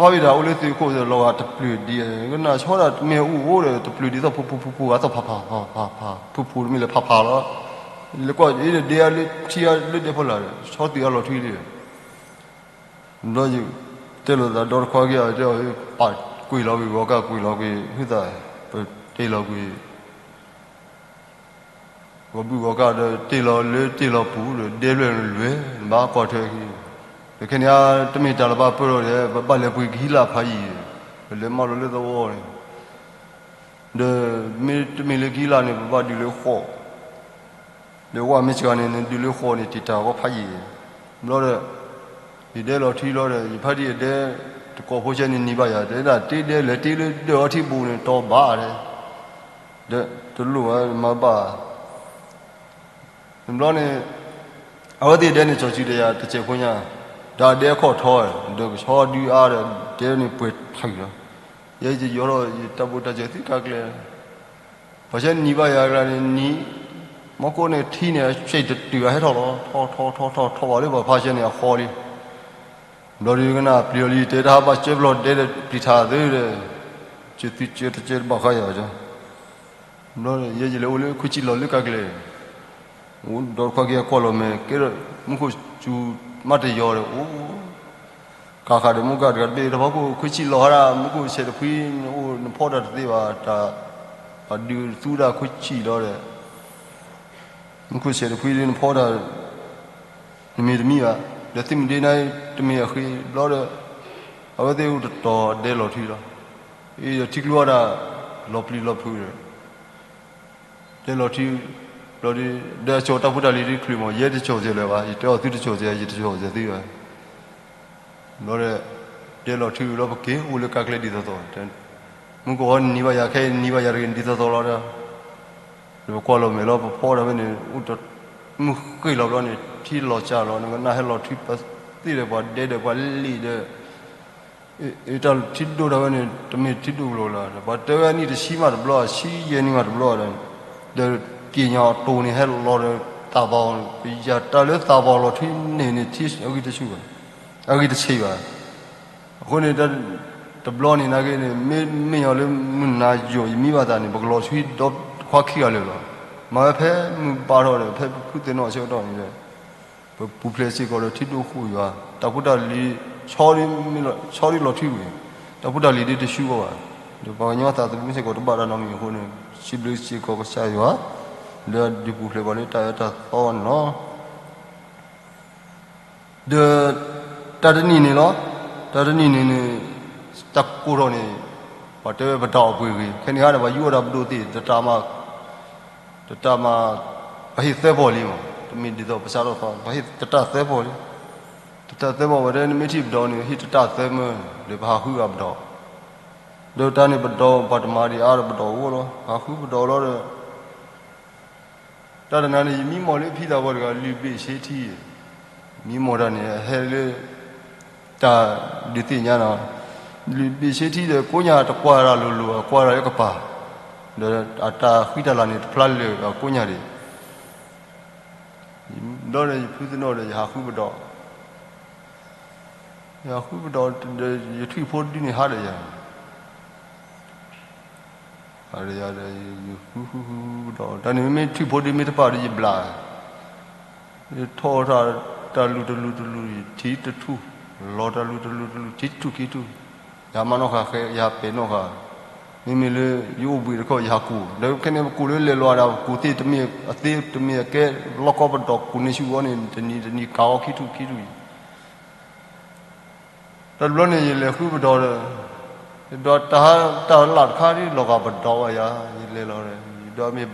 ဘ့ၣ်တၢ်အိၣ်လၢသုးခိၣ် လီၤဂာ်တပျုာ်ဒံး, ကနၣ်ဆီဒၣ်တမ့ၢ်အအိၣ်အိၣ်ဒီး တပျုာ်ဒ်သိး ဖူဖူဖူဖူ အသီၣ်ဖးဖးဖးဖးဖး ဖူဖူတမ့ၢ်လၢဖးဖးလီၤ, လဲၤကွၢ်အံၤဒီးဒဲအါလၢထံအါလၢဒဲဖီလာ်ဒီး ဆီသုးအါလီၤထွံလံ, ဘျီယတဲလိာ်သးဒီတခွါက့ၤ ပာ်ကွံာ်လီၤကွံာ်ဂီၤကၢ်ကွံာ်လီၤကွံာ် ဟုသး ပတဲလီၤကွံာ် ဂီၤဘုၣ်ဂီၤကၢ်ဒီး တ့ၢ်လီၤလၢတ့ၢ်လီၤပူၤဒီး ဒဲဖျၢၣ်လွဲၢ် နဘၣ်ကွၢ်ထွဲခံ, ဒီးခဲန့ၣ် တမ့ၢ်တၢ်လၢဘၣ်ပၢၢ်လီၤဒီး ပဘၣ်လဲၤပှ့ၤကဟံးလၢ်ဖးယံာ်, ပလဲၤမၤလိာ်လၢသဝီန့ၣ်, ဒီးမ့တမ့ၢ်လၢကဟံးလၢ်န့ၣ် ပဘၣ်ဒုးလၢဃိး ဒီးဝဲမ့ၢ်စှၤန့ၣ် နဒုးလၢဃိးန့ၣ် တံာ်တာ်ဝဲဖးယံာ်, ဘျီဒီး ယဒဲလီၤထွံလီၤဒီး ယဖါတံၢ်အဒဲ တကိးဖိဆဲန့ၣ်နံၤဘၣ်ယၤ တဲဒၣ်တ့ဒဲလဲၤတ့လၢဒၢးအီထံပူၤန့ၣ် တီဘၣ်တဲ, ဒီးတလိၣ်ဝဲမၤဘၣ် တဘျီန့ၣ် အဝဲသ့ၣ်ဒဲန့ၣ် စီၤစုၤဒီးယၤတစဲးဖိညါ, ဒီးအဒဲအခီၣ်ထီ, ဒီးကဆီဒုအါဒီး ဒဲန့ၣ်ပှဲၤထုးလီၤ, ယဲယယီၤထီၣ်ယတၢ်ဘိၣ်တၢ်စၢၤသုတၢ်ကျဲ, ပှၤဆဲနံၤဘၣ်ယၤအကျါန့ၣ်နံၤ, မီၢ်ကိးန့ၣ်ထံန့ၣ် အဆဲးတတုၤအဟဲထီၣ်လီၤ, ထီၣ်ထီၣ်ထီၣ်ထီၣ်ထီၣ်ဘၣ်လၢပှၤဖါဆဲန့ၣ်အဃီလံ ဘျီဒုးကနၣ်ပျံၤအီၤလံ တဲတၢ်ဟးဘၣ်ကၢပျီၢ်ဒဲဒီးပျံၤထးသ့ဒီး, ကၢသုကၢတကၢတဘၣ်ဃါယၤ, ဘျီယဲယလဲၤအိၣ်လၢခွံဆံလီၤလၢကါကျဲ, အိၣ်ဒီးတခွါက့ၤအကွၢ်လီၤမဲာ် ကဲဒီးမူခိၣ်စူၤမးတယီၤဒီး အိၣ် ကးဃာ်ဒီးမူကါတဂၤတဘ့ၣ် တဖီခိၣ်ခွံဆံလီၤဟါဒၣ် မူခိၣ်ဆဲးတဖှံ အိၣ်နဖီတၢ်တသ့ဘၣ်, တၢ်ပှၤဒုးသူဒၣ်ခွံဆံလီၤဒီး မူခိၣ်ဆဲးတဖှံဒ်နဖီတၢ် နမ့ၢ်တမံဘၣ်, ဒီးသုမ့ၢ်ဒ့နၤတမ့ၢ်အဃ့ဘျီဒီး အဝဲသ့ၣ်အိၣ်တတီၤဒဲလီၤထွံလီၤ, အံၤဒီးထံကျိဝဲဒၣ် လီၤပျံၤလီၤဖုးဒီး ဒဲလီၤထွံ ဘျီဒီး ဒီးအစိာ်တၢ်ဖိတၢ်လံၤဒ်ချုးမး ယဲတစိာ်စဲးလၢၤဘၣ် ယတဲအီၤသုတစိာ်စဲး ယတစိာ်စဲးသုဘၣ် ဘျီဒီး ဒဲလီၤထွံဘျီပက့ၤအိၣ်လၢကါကျဲဒ်သိးသိး, မူကီၢ်နံၤဘၣ်ယၤခဲအံၤနံၤဘၣ်ယၤတဂ့ၤဒ်သိးသိးလီၤဒီး, ဒီးပကွၢ်လီၤမဲာ်လီၤ ပဖီတၢ်ဖဲန့ၣ် အိၣ်တမုၢ်ဃ့ၢ်လီၤဘျီန့ၣ် ထံလီၤစှၤလီၤ နကနၣ်ဟဲလီၤထွံပသ့ၣ်ဒီးပှၤဒဲဒီးပှၤလံၤဒီး အတၢ်ထံဒိၣ်တၢ်ဝဲန့ၣ် တမ့ၢ်ထံဒိၣ်ကလီလီၤ, ပှၤတဲဝဲအနံၣ်တဆံမးတဘျီ ဆံယဲၢ်နံၣ်မးတဘျီဒီး, ဒီးက့ၤညါအတိၢ်န့ၣ်ဟဲလီၤဒီးသးဘီ, ပယၤတၢ်လၢသးဘီလီၤထွံန့ၣ်န့ၣ် ထံအဂံၢ်တဆူၣ်ဘၣ်, အဂံၢ်တဆံးဘၣ်. အဃိန့ၣ် တဘျီန့ၣ်နာ်က့န့ၣ် မ့မ့ၢ်ညီလၢမုၢ်နၤယိာ်ယမံဘၣ်သးန့ၣ် ပကလီၤထွံဒီတခွါခံဂၤလၢာ်လီၤ. မၤဝဲဖဲမုၢ်ဘါထီၣ်ဒီး ဖဲပဖုသ့ၣ်နီၣ်အဆၢကတီၢ်န့ၣ်ဒီး ပပူၤဖျဲးစ့ၢ်ကီးဒီးထံဒိၣ်ဃိၣ်ယွၤ, တၢ်ဖိတၢ်လံၤ ဆီဒ်လီၤထွံဝံၤ, တၢ်ဖိတၢ်လံၤဒ်တဆူၣ်ကီးဘၣ်, ဒီးပှၤကညီသးသမူစ့ၢ်ကီးတဘၣ်တၢ်နီတမံၤအဃိန့ၣ် စံးဘျုးစ့ၢ်ကီးကစၢ်ယွၤ လၢအဒုးပူၤဖျဲးပှၤလၢတၢ်အၢတၢ်သီန့ၣ်လီၤ. ဒီး တၢ်တနံၤန့ၣ်လီၤ, တၢ်တနံၤန့ၣ်န့ၣ် တၢ်ကိၢ်ထီၣ်န့ၣ် ပှၤတဲဝဲပဒိးအပှ့ၤဂ့ၤ, ခဲန့ၣ်ခါန့ၣ် ပှၤယူးအီၣ်တၢ်ပဒိၣ်သ့ၣ် တတၢ်မၤ တတၢ်မၤ ပှၤဟ့ၣ်သၢပီၢ်လံမး, တမ့ၢ်ဒ်သိးပစးထီၣ်သီ ပှၤဟ့ၣ်တတၢ်သၢပီၢ်လံ, တတၢ်သၢပီၢ်ဝဲတဲ နမ့ၢ်ထံၣ်ပဒိးန့ၣ် ဟ့ၣ်တတၢ်သၢမၢ, ဒီးပဟးဃုအပဒိး, ဒီးတၢ်န့ၣ်ပဒိးပှၤတမၤဒံးအါဒီးပဒိးအိၣ်လီၤ, ဟးဃုပဒိးလီၤဒီး တၢ်တနၤန့ၣ် ယမံမီၢ်လၢဖံသးပှၢ်တဂၤ လုၢ်ဘ့ၣ်ဆ့ထံ, မံမီၢ်တၢ်န့ၣ် အဟဲလၢ တၢ်ဒုးသ့ၣ်ညါနီၤ, လုၢ်ဘ့ၣ်ဆ့ထံဒီး ကိးညါတကွၢ်တၢ်လိၤလိၤ အကွၢ်တၢ်လၢကပၤ, ဒီးအတၢ်ဃံတၢ်လၤန့ၣ် တဖျါလၢာ်အကိးညါဒံး, ဘျီဒီးယဖုသနီၣ်ဒီး ယဟးဃုပဒိး, ယဟးဃုပဒိးဒီး ယထွံၣ်ဖိတဒုန့ၣ်ဟးဒီးယၤ ဟးဒီးယၤဒီး ယဃုဃုဃုပဒိး တၢ်န့ၣ်မ့မ့ၢ်ထွံၣ်ဖိဒုမ့ၢ်တပာ်ဒီးယဘျး, ယထီၣ်တၢ်လူၤတလူၤတလူၤ ထံတထူၣ်, လီၤတၢ်လူၤတလူၤတလူၤ ထံတထူၣ်ခံထူၣ်, ယဟးမၤနီၣ်ဃာ်ဃဲ ယဟးပဲာ်နီၣ်ဃာ်, မ့မ့ၢ်လၢယအိၣ်ဘှံးတခီ ယဟးကိး, ဒီးခဲန့ၣ်ပကိးလၢလဲၤလီၤဒၣ် ပကိးသ့ၣ်တမ့ၢ်အသ့တမ့ၢ်အကဲ လီၢ်ကီပဒိးကိးန့ၢ်ဆူၣ်အီၤန့ၣ် တနံၤတနံၤကးအီၤခံထူၣ်ခံထူၣ်အံၤ တဘျီန့ၣ် ယလဲၤဃုပဒိးဒီး ယဒိးတၢ်တၢ်လၢ်တခါဒ်လီၤဂာ်ပဒိးဝဲယၤ ယလဲၤလီၤဒီး ယဒိးမ့ၢ်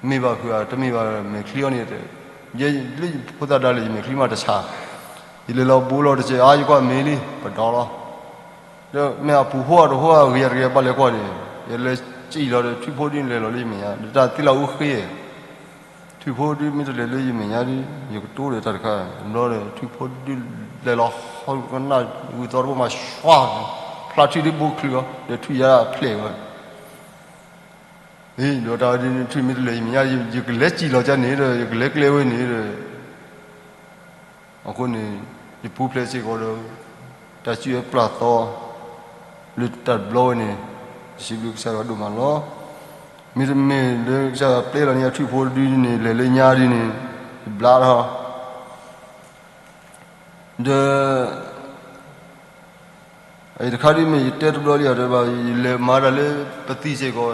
မ့ၢ်ဘၣ်ဖုးဧါ တမ့ၢ်ဘၣ် မဲာ်ချံအီၤန့ၣ် ယလၢယဖိသၣ်ဒါလၢယမဲာ်ချံမးတဆါ, ယလဲၤလီၤဘူးလီၤတစဲး အါ ယကွၢ်မ့ၢ်လံ ပဒိးလီၤ, ဒီးမ့ၢ်အပူၤဟိအတဟိအဂ့ၤယၤတဂ့ၤဘၣ်လဲၤကွၢ်န့ၣ် ယလဲၤစံၣ်လီၤဒီး ထွံၣ်ဖိဒုန့ၣ်လဲၤလီၤလၢယမဲာ်ညါ ဒီးတၢ်သ့ၣ်လၢအူဃ့ ထွံၣ်ဖိဒုမ့ၢ်တလဲၤလၢယမဲာ်ညါဒီး ယကတိၤဒီးတၢ်တခါ, ဘျီဒီး ထွံၣ်ဖိဒုလဲၤလီၤ ဟီကနၣ်ဝံၤသီတဘိမး ဆွါ, ဖျါထွံၣ်ဒုဘိချံအီၤ ဒီးထွံၣ်ယါဖျဲးဝဲ, အံၤ ဒီးတၢ်ဒ်ထွံၣ်မ့ၢ်တလဲၤယမဲာ်ညါ ယကလဲၤစံၣ်လီၤကန့ၣ်ဒီး ယကလဲၤကျဲဝဲန့ၣ်ဒီး အဃိန့ၣ် ယပူၤဖျဲးစ့ၢ်ကီးဒီး တၢ်စံၣ်ဝဲပျၢ်သီ လၢတၢ်တဘျီဝဲန့ၣ် ယစံးဘျုးကစၢ်ယွၤဒိၣ်မးလီၤ. မ့တမ့ၢ်လၢကစၢ်ယွၤပျဲလီၤန့ၢ်ယထွံၣ်ဖိတဒုန့ၣ် လဲၤလၢညါဒ်န့ၣ် ယဘျါထီၣ် ဒီး အံၤတခါဒ်မ့ၢ်ယတဲတဘျီလံဒီး ယလဲၤမၤတၢ်လၢပသံစ့ၢ်ကီး,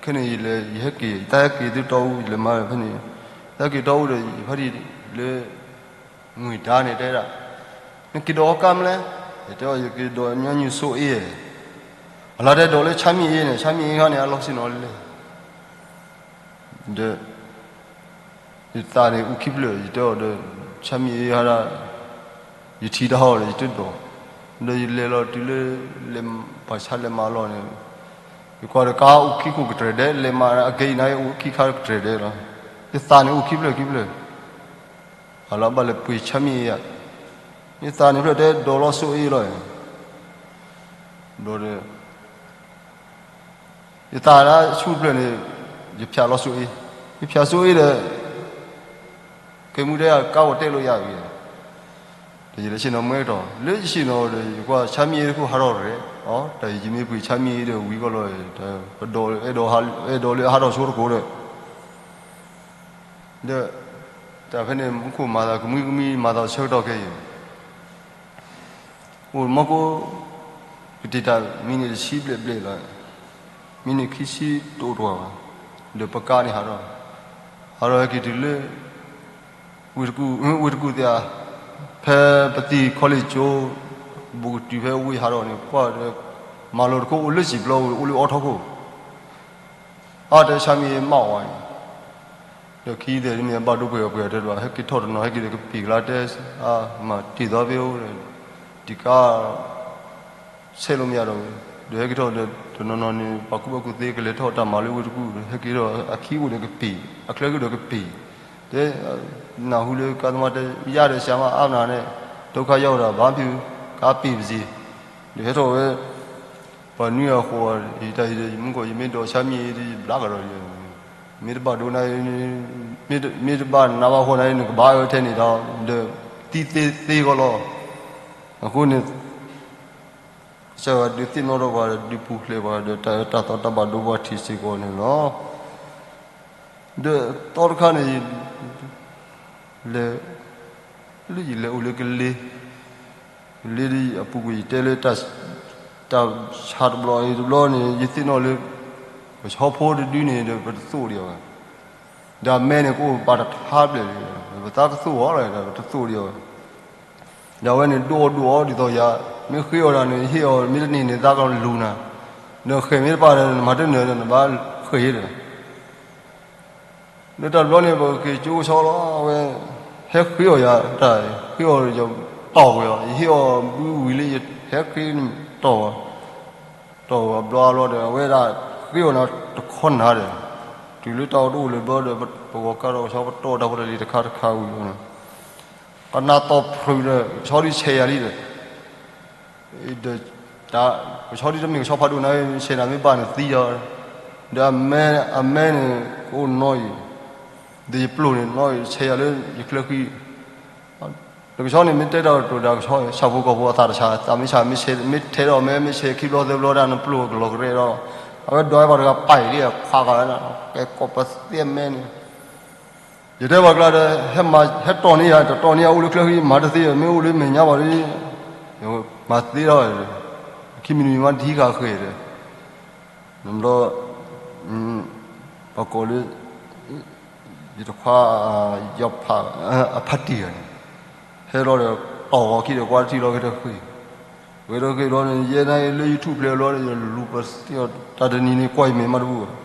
ခဲန့ၣ်ယလဲၤ ယဟဲက့ၤ ယတၢ်ဟဲက့ၤသုတီအူ ယလဲၤမၤဖဲန့ၣ်, တၢ်ဟဲက့ၤတီအူဒီး ယဖါတံၢ်လၢ ငွေဒါန့ၣ် တဲဒၣ်, နက့ၤဒိးအီၤကါမလဲၣ်, ယတဲအီၤ ယက့ၤဒိးညီနုၢ်စိအ့, အလါတဲဒိးလၢဆါမံၣ်အ့န့ၣ် ဆါမံၣ်အ့ခါန့ၣ် အလီၢ်ဆ့ၣ်နီၤလဲၣ် ဒီး ယသးန့ၣ်အူခံဖျၢၣ် ယတဲအီၤဒီး ဆါမံၣ်အ့ဟါဒၣ် ယထံၣ်တၢ်ဟီၣ်ဒီး ယတဒိး, ဒီးယလဲၤလီၤတုၤလၢ ပှၤဆါလဲၤမၤအလီၢ်န့ၣ်, ယကွၢ်ဒီးကါအူခံခိၣ်ကတြဲၤဒဲး လဲၤမၤအကဲအံၤန့ၣ် အူခံခါကတြဲၤဒဲးလီၤ, ယသးန့ၣ်အူခံဖျၢၣ်ခံဖျၢၣ် အလီၤဘၣ်လဲၤပှ့ၤဆါမံၣ်အ့ဧါ, ယသးန့ၣ်ဖျၢၣ်တဲဒိးလီၤစိအ့လီၤ, ဘျီဒီး ယသးဒၣ်ဆူၣ်ဖျၢၣ်န့ၣ် ယဖၠးလီၤစိအ့, ယဖၠးစိအ့ဒီး ကဲမူတဲအကါအိၣ်တဲလိာ်ယၤဝံၤ, ဒီးယလဲၤဆ့ၣ်နီၤမွဲကတီၢ် လၢယဆ့ၣ်နီၤဒီး ယကွၢ်ဆါမံၣ်အ့တခိၣ်ဟးထီၣ်ရဲၣ်, တၢ်ယမ့ၢ်ပှ့ၤဆါမံၣ်အ့ဒီးဝံၤကီၢ်လီၤ, အဲၣ်ဒိးလၢအဟးထီၣ်ဆိတကိးဒီး ဒီး တၢ်ဖဲန့ၣ် မူခိၣ်မၤသးကမှံကမှံမၤသးဆၢကတီၢ်ခဲအံၤ, အိၣ်မီၢ်ကိ ကတ့ၢ်တၢ်မံန့ၣ်တဆံဘျဲၣ်ဘျဲၣ်လီၤ, မံန့ၣ်ခံဆံတအိၣ်တဝာ်ဘၣ်, ဒီးပကါန့ၣ်ဟးထီၣ်, ဟးထီၣ်ဟဲက့ၤတုၤလၢ ဝ့ၢ်တကူၣ်, ဝ့ၢ်တကူၣ်သ့ၣ်ဧါ, ဖဲပသံၣ်ခီလ့ၣ်ကၠိ ဘူးကတုၤဖဲဝ့ၢ်ဟးထီၣ်န့ၣ် ကွၢ်ဒီး မၤလိတခိၣ်အိၣ်လၢစံာ်ပျီဝံၤ အိၣ်လၢအီထီခိၣ် အါတဲဆါမံၣ်အ့မးဝဲ, ဒီးခံသ့ၣ်တမ့ၢ်အဘၣ်ဒိပှဲၤပှဲၤတဲတဘၣ် ဟဲက့ၤထီၣ်တနီၤ ဟဲက့ၤဒီးကပ့ၤကလါတဲ, အါ မၤတ့ၢ်သီဖဲအိၣ်ဒီး တံၢ်ကါ ဆဲးလိာ်မ့ၢ်ယၤဒီးဝဲ, ဒီးဟဲက့ၤထီၣ်ဒီး တနီၤနီၤန့ၣ် ပှၤကူၣ်ဘၣ်ကူၣ်သ့ကလဲၤထီၣ်တၢ်မၤလၢဝ့ၢ်တကူၣ် ဟဲက့ၤထီၣ်အခံအိၣ်ဒီးကပ့ၤ, အချၢကဒီးကပ့ၤ, တဲ နၢ်ဟူလၢကါသမားတဲ ယါဒီးဆှးမးအါမနုၤန့ၣ် ဒုက္ခရောက်တာ ဘာဖြစ် ကါပ့ၤပစ့ၤ, ဒီးဟဲထီၣ်ဝဲ ပှၤနွံအဃိ ယတၢ်ဟံးဒီး ယမူကီၢ် ယမ့ၢ်ဒိးဆါမံၣ်အ့ဒီး ယဘျါကဒီးယဲ, မ့ၢ်တဘၣ်ဒိနၤ, မ့ၢ်တဘၣ်နးဘၣ်ဃီနၤ နကဘၣ်ဝဲထဲန့ၣ်ဒီး ဒီးသံသ့သ့ဂီၢ်လီၤ. အဃိန့ၣ် ကစၢ်ယွၤဒုးသ့ၣ်နီၣ်ထီၣ်ပှၤ ဒုးပူၤဖျဲးပှၤဒီး တၢ်အၢတၢ်သီတၢ်ဘၣ်ဒိဘၣ်ထံးစ့ၢ်ကီးန့ၣ်လီၤ. ဒီးသီတခါန့ၣ် လဲၤ လၢယလဲၤအိၣ်လၢကလ့, ကလ့ဒ်အပူၤကွံာ် ယတဲလၢ တၢ်ဆါတဘျီအံၤတဘျီန့ၣ် ယသ့ၣ်နီၣ်လၢ ပဆီဖိတဒုန့ၣ်ဒီး ပတသိၣ်ဒံးအီၤဘၣ်. ဒီးအမဲန့ၣ် ကအိၣ်ပာ်တထါဘျဲၣ်လံ သးကသိၣ်အီၤလီၤ, တသိၣ်ဒံးအီၤ, ဒီးအဝဲန့ၣ်ဒိၣ်အီၤဒိၣ်အီၤဒ်သိးယၤ, မ့ၢ်ဃ့အီၤဒၣ်န့ၣ် ဟ့ၣ်အီၤမ့ၢ်တန့ၢ်န့ၣ် သးကလူၤနၤ, ဒီးဃဲၤမ့ၢ်တပာ်ဒီး နမၤတန့ၢ်ဒီး နဘၣ်ဃ့ၤဒီး လၢတၢ်တဘျီန့ၣ် ပက့ၤကၠိကဆီလီၤ, အဝဲ ဟဲဃ့အီၤယၤတၢ်, ဃ့အီၤယတီၢ်ကွံာ်အီၤ, ယဟ့ၣ်အီၤဘုဝံၤလၢယဟဲဃ့တီၢ်, တီၢ်ဝဲဘျီအဘျီဒီး အဝဲဒၣ်ဃ့အီၤနၤတခီနၤဒီး, တုၤလၢတၢ်အိၣ်တအိၣ်လၢၤဘျီဒီး ပဂီၤကါထီၣ်ကဆီ ပတီၢ်တၢ်ဖိတၢ်လံၤတခါတခါဝံၤန့ၣ် ကနၣ်တီၢ်ဖုးဒီး ကဆီဒုးဆဲးယၤလံဒီး ဒီး ကဆီဒုးတမ့ၢ်ကဆီဖးဒိၣ်နၤ, ဆဲးနၤမ့ၢ်ဘၣ်န့ၣ်သံလီၤ, ဒီးအမဲ အမဲန့ၣ် ကအိၣ်နီအံၤ, ဒီးယပျိၢ်န့ၣ်နီအံၤ ဆဲးယၤလၢယချၢဃံ, ဒီးကဆီန့ၣ်မ့ၢ်တဲတၢ်ကတိၤဒီးကဆီ ဆၣ်ဖိကီၢ်ဖိအသးတဆါ သးမ့ၢ်ဆါ မ့ၢ်ဆဲး မ့ၢ်ထဲးဒီးမဲ မ့ၢ်ဆဲးခံဘျီသၢဘျီဒၣ် နပျိၢ်ကလီၤကရဲဒီး အဝဲဒွးဘၣ်တဂၤပာ်အံၤလံ ခွါဂၤဝဲဒၣ် ကဲကိးပသ့အမဲန့ၣ် ယတဲပှၤကျါဒီး ဟဲမၤ ဟဲတီၢ်န့ၢ်ယၤ တတီၢ်န့ၢ်ယၤအိၣ်လၢချၢဃံ မၤတသ့ မ့ၢ်အိၣ်လၢမဲာ်ညါဘၣ်ဒီး မၤသ့ထီၣ် ခံမံၤတမံၤမးတဟံးဃာ်ဃဲၤဒီး နဘျီ ပှၤကိးလၢ ယတခွါ ယဖး အဖးတံၢ်ဂၤန့ၣ် ဟဲလီၤဒီး တီၢ်ဂီၤခံဒီး ကွၢ်တထံၣ်လီၤက့ၤတဃ့ၢ် ဝဲဒီးက့ၤဘျီန့ၣ် ယဲနာ်က့ၤလၢ YouTube ဖျဲးဘျီဒီး ယလူၤပသ့အီၤ တၢ်တနံၤန့ၣ် ကွၢ်ယမဲာ်မးတဘူၣ်ဘၣ်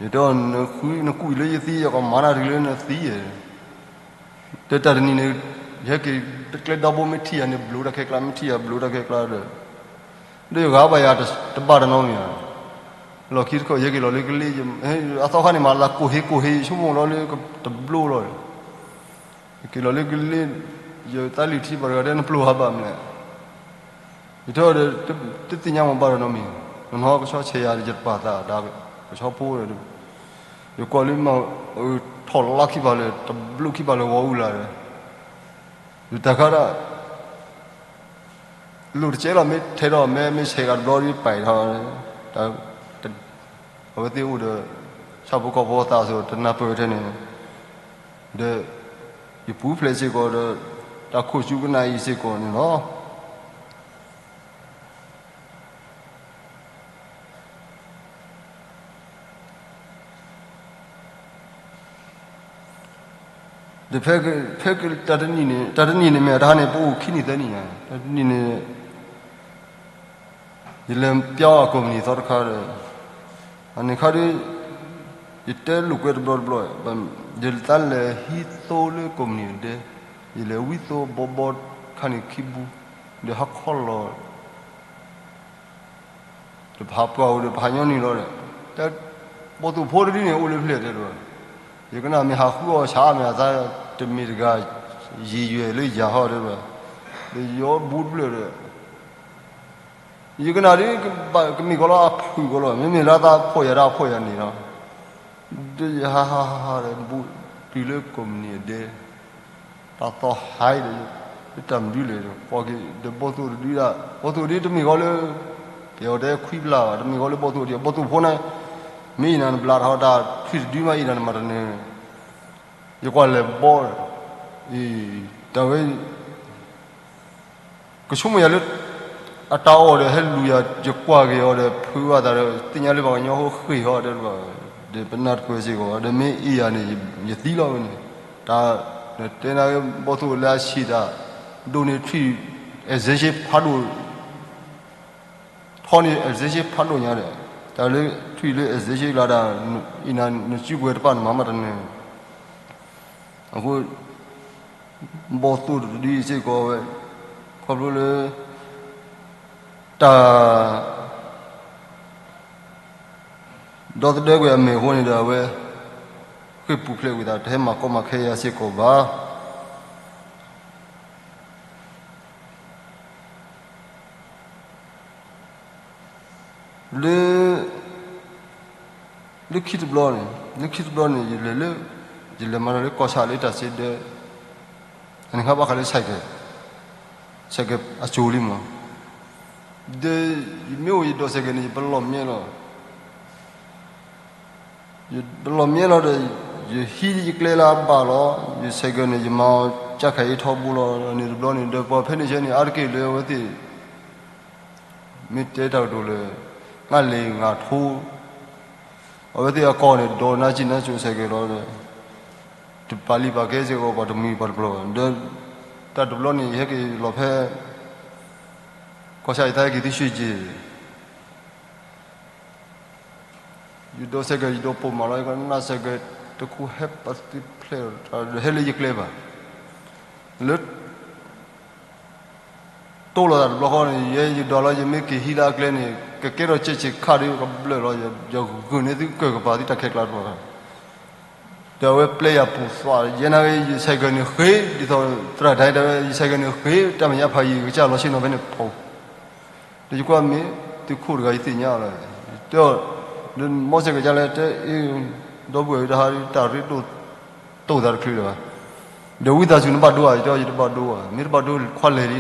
ယတဲအီၤ နဃု နကူၣ်အံၤလၢယသံ ယကမၤနၤတကလုာ်လၢနသံဧါ တဲတၢ်တနံၤန့ၣ် ယဟဲက့ၤတကျဲဒီဘိမ့ၢ်ထံၣ်ယၤန့ၣ် ဘျိးတၢ်ခဲကျါ မ့ၢ်ထံၣ်ယၤဘျိးတၢ်ခဲကျါဒီး ဒီးယဂၤဘၣ်ယၤတဘၣ်တနီတမံၤဧါ လီၢ်ခံတခီ ယဟဲက့ၤလီၤလၢကလ့ၢ် အသီခါန့ၣ်မး လၢကိၢ်ဟ့ကိၢ်ဟ့ ယဆိကမိၣ်လီၤလၢတဘျိလီၤ ယက့ၤလီၤလၢကလ့ၢ် ယသးလံၤထံပှၤတဂၤတဲ နပျိၢ်ဟးဘၣ်မလဲၣ် ယတဲအီၤဒီး တသ့ၣ်ညါမ့ၢ်ဘၣ်ဒီးနီတမံၤ, နနီၢ်ကဆီဆဲးယၤဒီး ယတပာ်သးဒၣ် ကဆီဖိဒီး ယကွၢ်လၢမၤ ထီၣ်လါခံပၤလၢာ် တဘျုးခံပၤလၢာ် ဂီၤအူလၢ်ဒီး ယတၢ်ခါဒၣ် လိၣ်တကဲလီၤ မ့ၢ်ထဲးဒီးမဲ မ့ၢ်ဆဲးဂၤတဘျီဒီး ပာ်အံၤထီၣ် အဝဲသ့ၣ်အိၣ်ဒီး ဆၣ်ဖိကီၢ်ဖိအသးအသိး တနၢ်ပၢၢ်ထဲန့ၣ် ဒီး ယပူၤဖျဲးစ့ၢ်ကီးဒီး တၢ်ခိၣ်ဆူကနၣ်အံၤစ့ၢ်ကီးန့ၣ်လီၤ. ဒီးဖဲ ဖဲတၢ်တနံၤန့ၣ် တၢ်တနံၤန့ၣ်မ့ၢ်တဟါန့ၣ် ပအိၣ်ခံနံၣ်သၢနံၣ်ညါ တၢ်တနံၤန့ၣ် ယလဲၤပျီအကိးမုၢ်နံၤသီတခါဒီး အန့ၣ်ခါဒီး ယတဲလိာ်ကွဲတဘျီတဘျီ ယသးလဲၤဟံးသိလၢကိးမုၢ်နံၤဒဲ ယလဲၤဝံသိဘီဘီခါန့ၣ်ခံဘူ ဒီးဟးခီလီၤ ဒီးပဟးပှၢ်ဝဲဒီး ပဟးညီနုၢ်လီၤဒီး တဲ ဘီၣ်သိၣ်ဖိတဒုန့ၣ် အိၣ်လၢဖျဲၣ်တဲဒိး ယကနၣ်မ့ၢ်ဟးဃုအီၣ်ဆၣ်မ့ၢ်အသး တမ့ၢ်တဂၤ ယံာ်ယွဲၢ်လၢယၤဟီတဲဒိး ဒီးယီဘူတဖျၢၣ်ဒီး ယကနၣ်ဒ် ကမ့ၢ်ကီးလီၤ အဖုၣ်ကီးလီၤ မ့မ့ၢ်လၢသးဖှီၣ်ယၤဒၣ်ဖှီၣ်ယၤန့ၣ်လီၤ ဒီးယဟးဟးဟးဟးဒီး ဘူးတုၤလၢကိးမုၢ်နံၤအဒဲ တၢ်သီဟးအံၤဒီး လၢတၢ်မနုၤလဲၣ်ဒီး ကွၢ်က့ၤဒီးဘီၣ်သိၣ်တဒုဒၣ် ဘီၣ်သိၣ်ဒုတမ့ၢ်ဃီလၢ ကဲအီၤတဲခွံဘျၣ်ဘၣ် တမ့ၢ်ဃီလၢဘီၣ်သိၣ်ဒံး ဘီၣ်သိၣ်ဖိန့ၣ် မ့ၢ်အံၤနၤနဘျါထီၣ်တၢ်ထွံၣ်တဒုမးအံၤနၤနမၤတနၢၤ ယကွၢ်လဲၤဘီၣ် အံၤ တၢ်ဝဲ ကဆိကမိၣ်ယၤလၢ အတၢ်အီၣ်ဒီး ဟဲလူၤယၤ ယကွၢ်က့ၤအီၤဒီး ဖုးဘၣ်သးဒီး သ့ၣ်ညါလၢပှၤကညီဟိဃ့ၢ်ဟီဒီး ဒီးပနၢ်တပၢၢ်စ့ၢ်ကီး ဒီးမ့ၢ်အံၤယၤန့ၣ် ယသံလီၤဝဲန့ၣ် တၢ် တဲနၤဘီၣ်သိၣ်လၢအဆံးတၢ် ဒိၣ်န့ၢ်ထွံၣ် extension ဖးဒိၣ် ထီန့ၢ် extension ဖးဒိၣ်ညါဒီး တၢ်လၢထွံၣ်လၢ extension လၢဒၣ် အံၤနၤနစုကဝဲၤတပၣ်နမၤမးတနၢၤ အဃိ ဘီၣ်သိၣ်တဒုစ့ၢ်ကီးဝဲ ခီဖျိလၢ တၢ် ဒီသဒၢကွံာ်အမဲာ်အဃိန့ၣ်ဒီး အဝဲ ဃ့ၢ်ပူၤဖျဲးကွံာ်သး တဟဲမၤကီမၤခဲယၤစ့ၢ်ကီးဘၣ် လၢ လၢခံတဘျီန့ၣ် လၢခံတဘျီန့ၣ် ယလဲၤလၢ ယလဲၤမၤတၢ်လၢကီၢ်ဆၣ်လၢတၢ်စ့ဒၢ အန့ၣ်ခါဘၣ်ဃးလၢ ဆိုင်ကယ် ဆိုင်ကယ် အစိၤလံမး ဒီး ယမ့ၢ်အိၣ်ယဒိး ဆိုင်ကယ် န့ၣ် ယပလီၢ်မ့ၢ်လီၤ ယပလီၢ်မ့ၢ်လီၤဒီး ယဟံးယကျဲလၢအဘၣ်လီၤ ယ ဆိုင်ကယ် န့ၣ် ယမၤအီၤကၢ်ခးအ့ထီဘိလီၤ န့ၣ်တဘျီန့ၣ် ဒီးပှၤဖဲန့ၣ်ဆဲန့ၣ် အါတက့ၢ်လၢအဝဲသ့ၣ် မ့ၢ်တဲတၢ်ကတိၤလၢ ငါလ့ၤငါထိ အဝဲသ့ၣ်အကီၢ်န့ၣ် ဒီးနါစံၣ်နါစိၤ ဆိုင်ကယ် လီၤဒီး ယပာ်လုၢ်ပာ်ကဲစ့ၢ်ကီးပှၤတမှံၤပှၤတပျီၤဘၣ်, ဒီးတၢ်တဘျီန့ၣ် ယဟဲက့ၤလီၤဖဲ ကီၢ်ဆၣ်ယသးဟဲက့ၤသုရွှ့ၣ်ကၠ့ၣ် ယဒိးစဲးကဲး ယဒိးပိာ်မးလီၤ, ယကနၣ်စဲးကဲးတခူဟဲပာ်သုဖျဲး, ဟဲလၢယကျဲဘၣ်, လၢ တိၢ်လိာ်သးတဘျီဃီန့ၣ် ယဲယဒွးလီၤ ယမ့ၢ်က့ၤဟံးလၢအကျဲန့ၣ် ကကဲထီၣ်စဲးဆံးခါဒီးကဘျၢၣ်လီၤ, ယဂုာ်န့ၢ်သုကၢၢ်ကပၤသုတၢ်ခဲကျါတဘျီဃီ, ဒီးအဝဲပျဲယၤပူၤသွး ယဲနာ်က့ ယစဲးကဲးန့ၣ်ဃ့ ဒ်သိးသရၣ်ဒၢတဲဝဲ ယစဲးကဲးန့ၣ်ဃ့ တၢ်မဲာ်ညါဖးယံာ်ကစၢ်လီၤဆ့ၣ်နီၤဖဲန့ၣ်ဖီ ဒီးယကွၢ်မ့ၢ်သုခိၣ်တဂၤယသ့ၣ်ညါလီၤ, တဲအီၤ, ဒီးမီၢ်စဲးကဲးကလဲၣ် တဲအ့ၣ် ဒီပုၢ်ဝဲၢ်တဟါ တၢ်ရ့ဒိၣ်တိၢ်သးတချုးလၢၤဘၣ်, ဒီးဝံသးစူၤနဘၣ်ဒိဧါ, ယတဲယတဘၣ်ဒိဘၣ်, မ့ၢ်တဘၣ်ဒိခွါလဲၤလံ,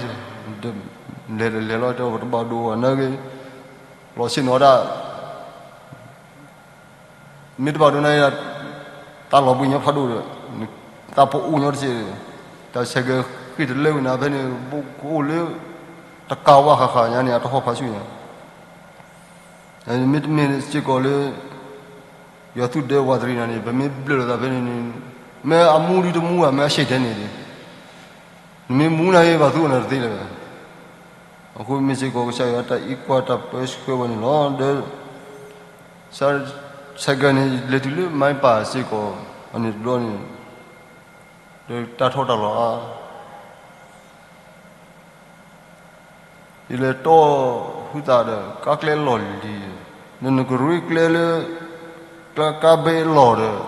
လဲၤတလဲၤလီၤ တဲတဘၣ်ဒိဘၣ် နာ်က့ လီၤဆ့ၣ်နီၤဒၣ် မ့ၢ်တဘၣ်ဒိန့ၣ် တၢ်လီၤဘှံးညီဖးဒိၣ်ဒီး သးပအိၣ်ညီတစဲး, တၢ်ဆဲးကဲးဃ့ၢ်တလၢဝံၤန့ၣ် ဖဲန့ၣ် ဘိကအိၣ်လၢ တကးဝါဃၣ်ဃၣ်ညါန့ၣ် အတဟီၣ်ဖးဆူၣ်ညါ, မ့တမ့ၢ်စ့ၢ်ကီးလၢ ယွၤသူၣ်ဒဲဝးတရံးနၤန့ၣ် ပမ့ၢ်ဘျၢၣ်လိာ်သးဖဲန့ၣ်န့ၣ် မ့ၢ်အမူဒုတမူဘၣ် မ့ၢ်အဆံးထဲန့ၣ်ဒီး နမ့ၢ်မူနၤအံၤ ပှၤသူၣ်အီၤနၤတသ့လၢၤဘၣ်, အဃိမ့ၢ်စ့ၢ်ကီးကစၢ်ယွၤတၢ်အံးကွၢ်တၢ်ပၢဆှၢဝဲန့ၣ်လီၤ, ဒီး ဆဲးကဲးန့ၣ် လဲၤတုၤလၢမါပၢ်စ့ၢ်ကီး အန့ၣ်တဘျီန့ၣ် ဒီးတၢ်ထီၣ်တၢ်လီၤအါ ယလဲၤတီၢ်ဟုသးဒီး ကါကျဲလီၢ်လံၤ, နနကရ့ကျဲလၢ ကျဲကါဘဲလီၢ်ဒီး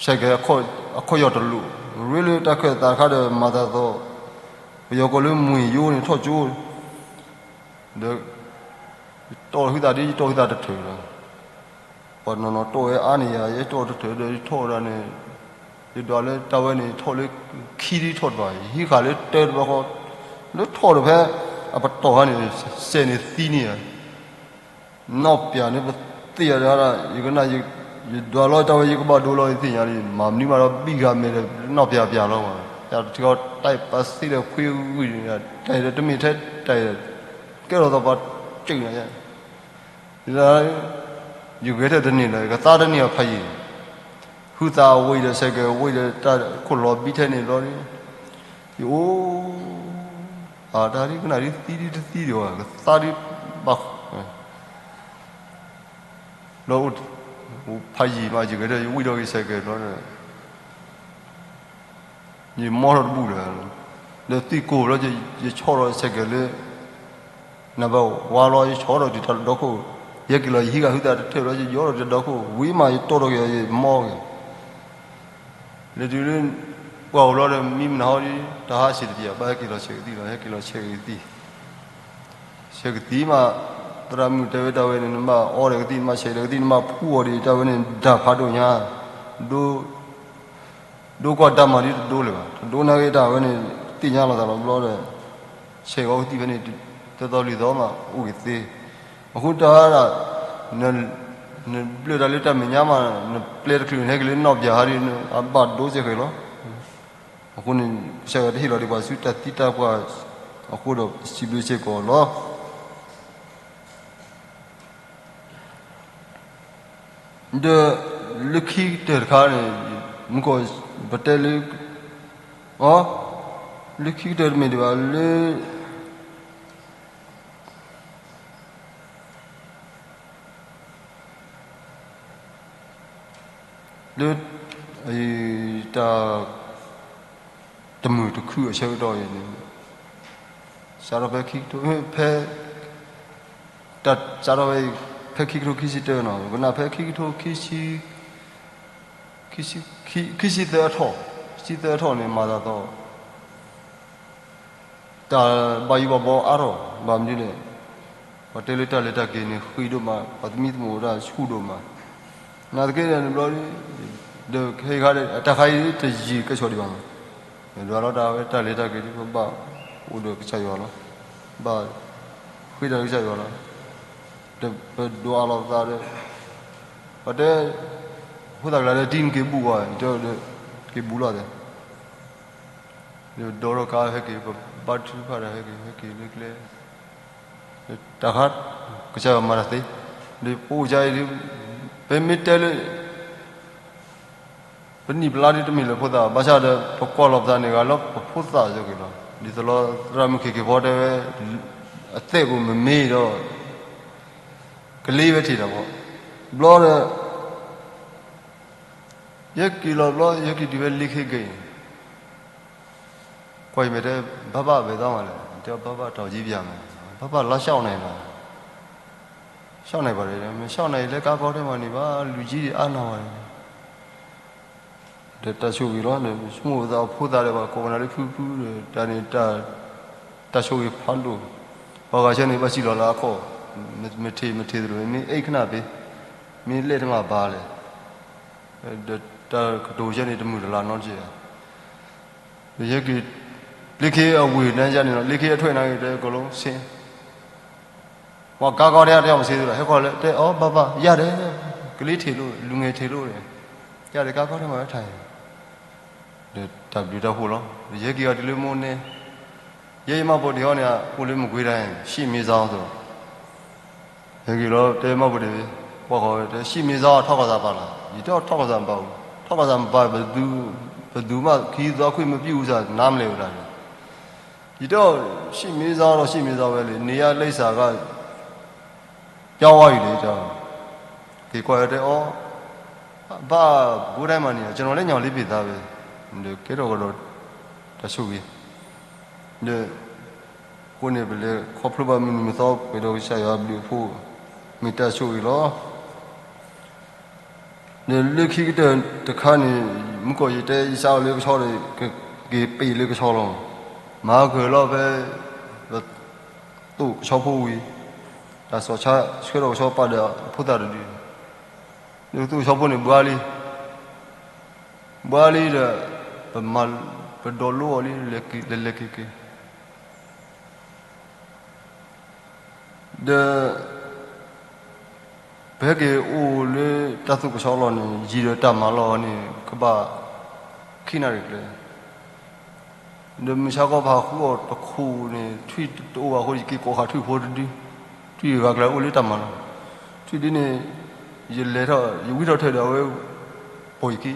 ဆဲးကဲးအခီၣ်ယီၢ်တလိၣ်, ရ့လၢတၢ်ခၢၣ်သးတခါဒီး မၤသးသီ ပယီၤကိးလၢမွ့ၢ်ယိန့ၣ်ထီၣ်ကၠိ, ဒီး ယတီၢ်ဟုသးဒ်ယတီၢ်ဟုသးတထၢၣ်လီၤ ပှၤနီၢ်နီၢ်တီၢ်ဝဲအါန့ၢ်ယၤ ယဲတီၢ်တထၢၣ်ဒီးယထီၣ်ဝဲဒၣ်န့ၣ်, ယဒွးလၢတၢ်ဝဲန့ၣ် ထီၣ်လၢခံဒ်ထီၣ်တဘၣ် ယဟံးဃာ်လၢတၢတဘျီဃီ, လၢထီၣ်ဒီးဖဲ အပတီၢ်ခါန့ၣ် စဲးန့ၣ်သံန့ၢ်ဧါ, နီၢ်ပၢၢ်န့ၣ်ပသ့ၣ်ညါဒၣ် ယကနၣ် ယဒွးလီၤတၢ်ဝဲ ယကဘၣ်ဒိလီၤယသ့ၣ်ညါလံ, မၤမနုၤမးဒီးဘံၣ်ဂၤမဲာ်ဒီး နီၢ်ပၢၢ်ပၢၢ်လီၤ, တၢ်တခီတၢ်ပာ်သ့ဒီးခွ့ဂုၢ်န့ၣ် တၢ်အံၤဒီးတမ့ၢ်ထဲတၢ်အံၤဒီး ကဲထီၣ်သးပှၤစၢၢ်နၤယါ ဒ် ယဂဲၤထၢၣ်တန့ၢ်လၢၤ ယကသါတန့ၢ်အီၤဖးယံာ်, ဟုသးအဝံၤဒီးစဲးကဲးဝံၤဒီးတၢ်ခိၣ်လီၤဘံထဲန့ၣ်ဘျီဒီး, ယအိၣ်, အတၢ်ဒ်ကနၣ်ဒ်သံဒ်တသံဒံးဘၣ် ကသါဒ်ဘၣ်, ဒီးအိၣ်ဖးယံာ်မး ယဂဲၤထၢၣ် ယဝံၤဒီးက့ၤစဲးကဲးဘျီဒီး ယမီထီၣ်တဘူၣ်လၢၤ, ဒီးသံကိၢ်ဘျီ ယဆီၣ်ဒီးစဲးကဲးလၢ နဘၣ်ဝါလီၤ ယဆီၣ်ဒီးတုၤတၢ်ဒီခိၣ်, ယဟဲက့ၤလီၤ ယဟံးဂၤဟုသးတထၢၣ်ဘျီ ယယီထီၣ်တုၤတၢ်ဒီခိၣ် ဝံၤမး ယတီၢ်ထီၣ်က့ၤ ယမီက့ၤ, လဲၤတုၤလၢ ပှၢ်အိၣ်ဘျီဒီး မံမနုၤဟီဒ် တၢ်ဟးဆံးတပျၢ် ဘၣ်ဟဲက့ၤလီၤဆဲးကသံၣ်လီၤ ဟဲက့ၤလီၤဆဲးကသံၣ် ဆဲးကသံၣ်မး, သရၣ်မုၣ်တဲဝဲတၢ်ဝဲန့ၣ် နဘၣ်အီဒီးကသံၣ် နဘၣ်ဆဲးဒီးကသံၣ် နဘၣ်ဖှူအီၤဒီး တၢ်ဝဲန့ၣ် ဒၣ်ဖးဒိၣ်ညါ, ဒိ ဒိကွၢ်တၢ်မၤဒ်တဒိလၢၤဘၣ်, တဒိနာ်က့တၢ်ဝဲန့ၣ် သ့ၣ်ညါလီၤသးလီၤဘျီဒီး, ဆဲးဂီၤကသံၣ်ဖဲန့ၣ် တသီလွံၢ်သီမး အိၣ်က့ၤသ့, အဃိတၢ်ဝဲဒၣ် နဘျၢၣ်တၢ်လၢတၢ်မဲာ်ညါမး နပျဲတချုးနဟဲက့ၤလၢနီၢ်ပၢၢ်ဟးဒီး အဘၣ်ဒိစဲးဃဲၤလီၤ, အဃိန့ၣ် ကစၢ်ယွၤတဟ့ၣ်လီၤဒံးပှၤဆူတၢ်သံတၢ်ပှၢ်အဃိဒီး စံးဘျုးစ့ၢ်ကီးလီၤ. ဒီးလၢခံကတၢၢ်တခါန့ၣ် မုၢ်ကီၢ်ပတဲလၢ အ လၢခံကတၢၢ်တမ့ၢ်ဒံးဘၣ် လၢ လၢ တၢ် တမုာ်တခုအဆၢကတီၢ်အံၤန့ၣ် စးထီၣ်ဖဲခံကထိ ဖဲ တၢ်စးထီၣ်ဖဲ ဖဲခံကထိခံဆံတၢနီၤ ကနၣ်ဖဲခံကထိခံဆံ ခံဆံ ခံဆံသၢအထီၣ် ခံဆံသၢအထီၣ်န့ၣ် မၤသးသီ တၢ်ဘၣ်ယိၣ်ဘၣ်ဘီအါထီၣ် ဘၣ်မနုၤလဲၣ် ပှၤတဲလၢတၢ်လဲၤတၢ်က့ၤန့ၣ် ဃံးဒိၣ်မး ပှၤသမံသမိးတၢ်ဆူၣ်ဒိၣ်မး နာ်သက့န့ၣ်ဘျီ ဒီးခဲခါ တၢ်ခါအံၤတယံာ်ကဲဆိးဒံးဘၣ်မး ဒွးလီၤတၢ်ဝဲတၢ်လဲၤတၢ်က့ၤဒ်ပဘၣ်အိၣ်ဒီးကစၢ်ယွၤလီၤ ဘၣ်ဃ့တၢ်လၢကစၢ်ယွၤလီၤ ဒီးပဒွးလီၤပသးဒီး ပတဲ ဖိသၣ်ကျါဒီး တံၤနက့ၤဘူးဝဲ က့ၤဘူးလီၤသ့ ဒီးဒီထီၣ်ကါဟဲက့ၤ ပဘါထုကဖၣ်တၢ်ဟဲက့ၤ ဟဲက့ၤလၢကျဲ တၢ်ခါ ကစၢ်ယွၤမၤတၢ်သ့ ဒီးပအိၣ်ကါအံၤ ပမ့ၢ်တဲလၢ ပနံၣ်ပလါဒ်တမ့ၢ်လၢဖိသၣ်, ဘၣ်ဆၣ်ဒီး ပကွၢ်လီၤပသးန့ၣ်ဂ့ၤလၢပဖိသၣ်စ့ၢ်ကီးလီၤ. ဒ်သိးလီၤ သရၣ်မုၣ်ခ့ၣ်က့ၤဖီတဲဝဲ, အသ့ၣ်ပူၤမ့မ့ၢ်ဒီး ကလ့ဝဲထံၣ်တၢ်ဘၣ်. ဘျီဒီး ယဟဲက့ၤလီၤဘျီ ယဟဲက့ၤတုၤဖဲလ့ခ့ဂ့ၤ, ကွၢ်ယမဲာ်တဲ, ဘၣ်ဘၣ် ဘယ်သွားမှာလဲ, တဲဘၣ်ဘၣ် တောင်ကြီးပြန်မယ်, ဘၣ်ဘၣ် လမ်းလျှောက်နိုင်လား, လမ်းလျှောက်နိုင်ပါတယ်, မလျှောက်နိုင်ရင် လဲၤကားခေါ်ထဲမှာနေပါ, လူကြီးတွေအားနာပါတယ်. ဒီးတၢ်ဆိၣ်ဂ့ၤလီၤ, ဒီးဆိကမိၣ်သးအဖိသၣ်ဒီး ပှၤကိးနၤလၢဖုဖုဒီး တၢ်န့ၣ် တၢ်ဆိၣ်ဂ့ၤဖးဒိၣ်, ပှၤဂၤဆၢန့ၣ် ဘၣ်စံၣ်လီၤလၢအခီၣ်, မ့ၢ်ထံၣ်မ့ၢ်ထံၣ်သရိာ်န့ၣ် မ့ၢ်အိၣ်ခဏပ့ၤ, မ့ၢ်လဲၣ်တမ့ၢ်ဘၣ်လဲၣ်, ဒီးတၢ်ကတိၤဆၢန့ၣ် တမုာ်တလၤနီတစဲးဧါ. ဒီးယဟဲက့ၤ လ့ခ့အဝ့ၢ်နၤယါန့ၣ်လီၤ, လ့ခ့အထွဲနၤဂ့ၤ တဲကီးလီၤဆ့ ပှၤကားခီၣ်ထဲတၢ်မၤစ့သ့လီၤ, ဟဲဃီၤလၢတဲအီၤ ဘၣ်ဘၣ် ရတယ်, ကလေးထင်လို့ လူငယ်ထင်လို့, ရတယ်, ကားခီၣ်ထဲမှာပဲထိုင်, ဒီးတၢ်ဘျုးတၢ်ဖှိၣ်လီၤ. ဒီးယဟဲက့ၤအီၤတုၤလၢမိၢ်န့ၣ်, ယဲယမါပိာ်တ့ၢ်အီၤန့ၣ် အိၣ်လၢမကွေးတိုင်း ရှေ့မင်းဇောင်းသိး ဟဲက့ၤလီၤ တဲမါပိာ်တ့ၢ်, ပှၤဃီၤတဲ ရှေ့မင်းဇောင်း ထောက်ခံစာပါလား, ယတဲအီၤ ထောက်ခံစာမပါဘူး, ထောက်ခံစာမပါ ဘယ်သူ, ဘယ်သူမှ ခရီးသွားခွင့်မပြုဘူးဆိုတာ နားမလည်ဘူးလား. ယတဲအီၤ ရှေ့မင်းဇောင်းတော့ ရှေ့မင်းဇောင်းပဲလံ, နေရာလိပ်စာက ပြောင်းသွားပြီလေ, တဲအီၤ, က့ၤကွၢ်တဲအီၤ, ဘၣ် ပဲခူးတိုင်းမှာနေတာ, ကျွန်တော်လည်း ညောင်လေးပင်သားပဲ, ဒီးကဲထီၣ်ကဒီး တၢ်ဆိၣ်ဂ့ၤ, ဒီး အဃိန့ၣ် ပလဲၤခီဖျိဘၣ်မုၢ်နံၤမုၢ်သီ ပှဲၤဒီးကစၢ်ယွၤအဘျုးအဖှိၣ် မ့ၢ်တၢ်ဆိၣ်ဂ့ၤလီၤ. ဒီးလၢခံကတၢၢ်တခါန့ၣ် မုၢ်ကီၢ်ယတဲ ယစးအီၤလၢကဆီဒီး ကက့ၤပ့ၤလၢကဆီလီၤ. မၤကၢၢ်လီၤဖဲ ပသိၣ်ကဆီဖိဝံၤ တၢ်စီၤဆါဆှၢထီၣ်ကဆီပာ်ဒီးအဖိသၣ်တဒု, ဒီးကသိၣ်ကဆီဖိန့ၣ် ဘှါလံ, ဘှါလံဒီး ပမၤ ပဒိးလိအီၤလံ လဲၤလဲၤက့ၤက့ၤ ဒီး ပဟဲက့ၤအိၣ်လၢတၢ်သူၣ်ကဆီလီၤန့ၣ် ယံာ်ဒီးတၢ်မၤလီၢ်န့ၣ် ကဘၣ်ခံနၣ်ရံၣ်ကျဲ, ဒီးမုၢ်ဆါခီဖးဃုအီၤတခိၣ်န့ၣ် ထွံၣ်တအိၣ်ဘၣ်အဃိ ယက့ၤကိးဃာ်ထွံၣ်ဖိတဒု, ထွံၣ်ဂၤကျဲအိၣ်လၢတၢ်မၤလီၢ်, ထွံၣ်ဒ်န့ၣ် ယလဲၤထီၣ် ယဝံထီၣ်ထၢၣ်ဒီးအဝဲ ပိာ်ယခံ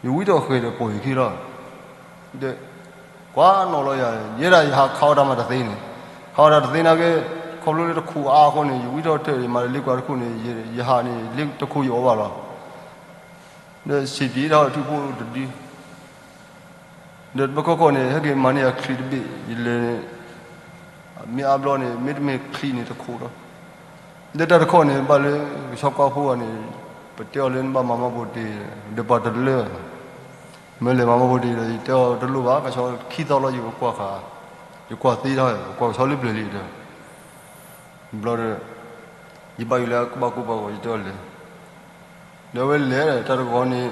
ယဝံထီၣ်ဃဲၤဒီးပိာ်ယခံလီၤ. ဒီး ကွၢ်နီၣ်လီၤယၤ ယဲဒၣ်ယဟးခးအီၣ်တၢ်မၤတသ့န့ၣ်, ခးအီၣ်တၢ်တသ့နာ်က့, ခီဖျိလၢတခိၣ်အါအဃိန့ၣ် ယဝံထီၣ်ထၢၣ် ယမၤလၢလ့ကွၢ်တခိၣ်န့ၣ် ယဟးန့ၣ် လ့တခိၣ်ယအီၣ်ဘၣ်လီၤ. ဒီးစံးပျံၤထီၣ်ထွံၣ်ဖိတဒု ဒီးတဘျီခီခီန့ၣ် ဟဲက့ၤမၤန့ၢ်ယၤချံတဘ့ၣ် ယလဲၤ မ့ၢ်အါဘျီန့ၣ် မ့တမ့ၢ်ချံန့ၣ်တခိၣ်လီၤ. ဒီးတၢ်တခီန့ၣ် ဘၣ်လၢကဆီကွၢ်ဖိဂၤန့ၣ် ပတဲအီၤလၢနဘၣ်မၤမါပိာ်တ့ၢ် ဒီးပှၤတလၢ မ့ၢ်လဲၤမၤမါပိာ်တ့ၢ်ဒီး ယတဲအီၤတလိၣ်ဘၣ် ကဆီခံသီလီၤ ယကကွၢ်ဃာ် ယကွၢ်သ့ထီၣ် ကွၢ်ကဆီလၢပျၢၤလံဒီး ဘျီဒီး ယဘၣ်ယိၣ်လၢကဘၣ်ကူဘၣ်ဂီၤ ယတဲအီၤလဲၤ ဒီးအဝဲလဲၤဒီး တၢ်တဂီၤန့ၣ်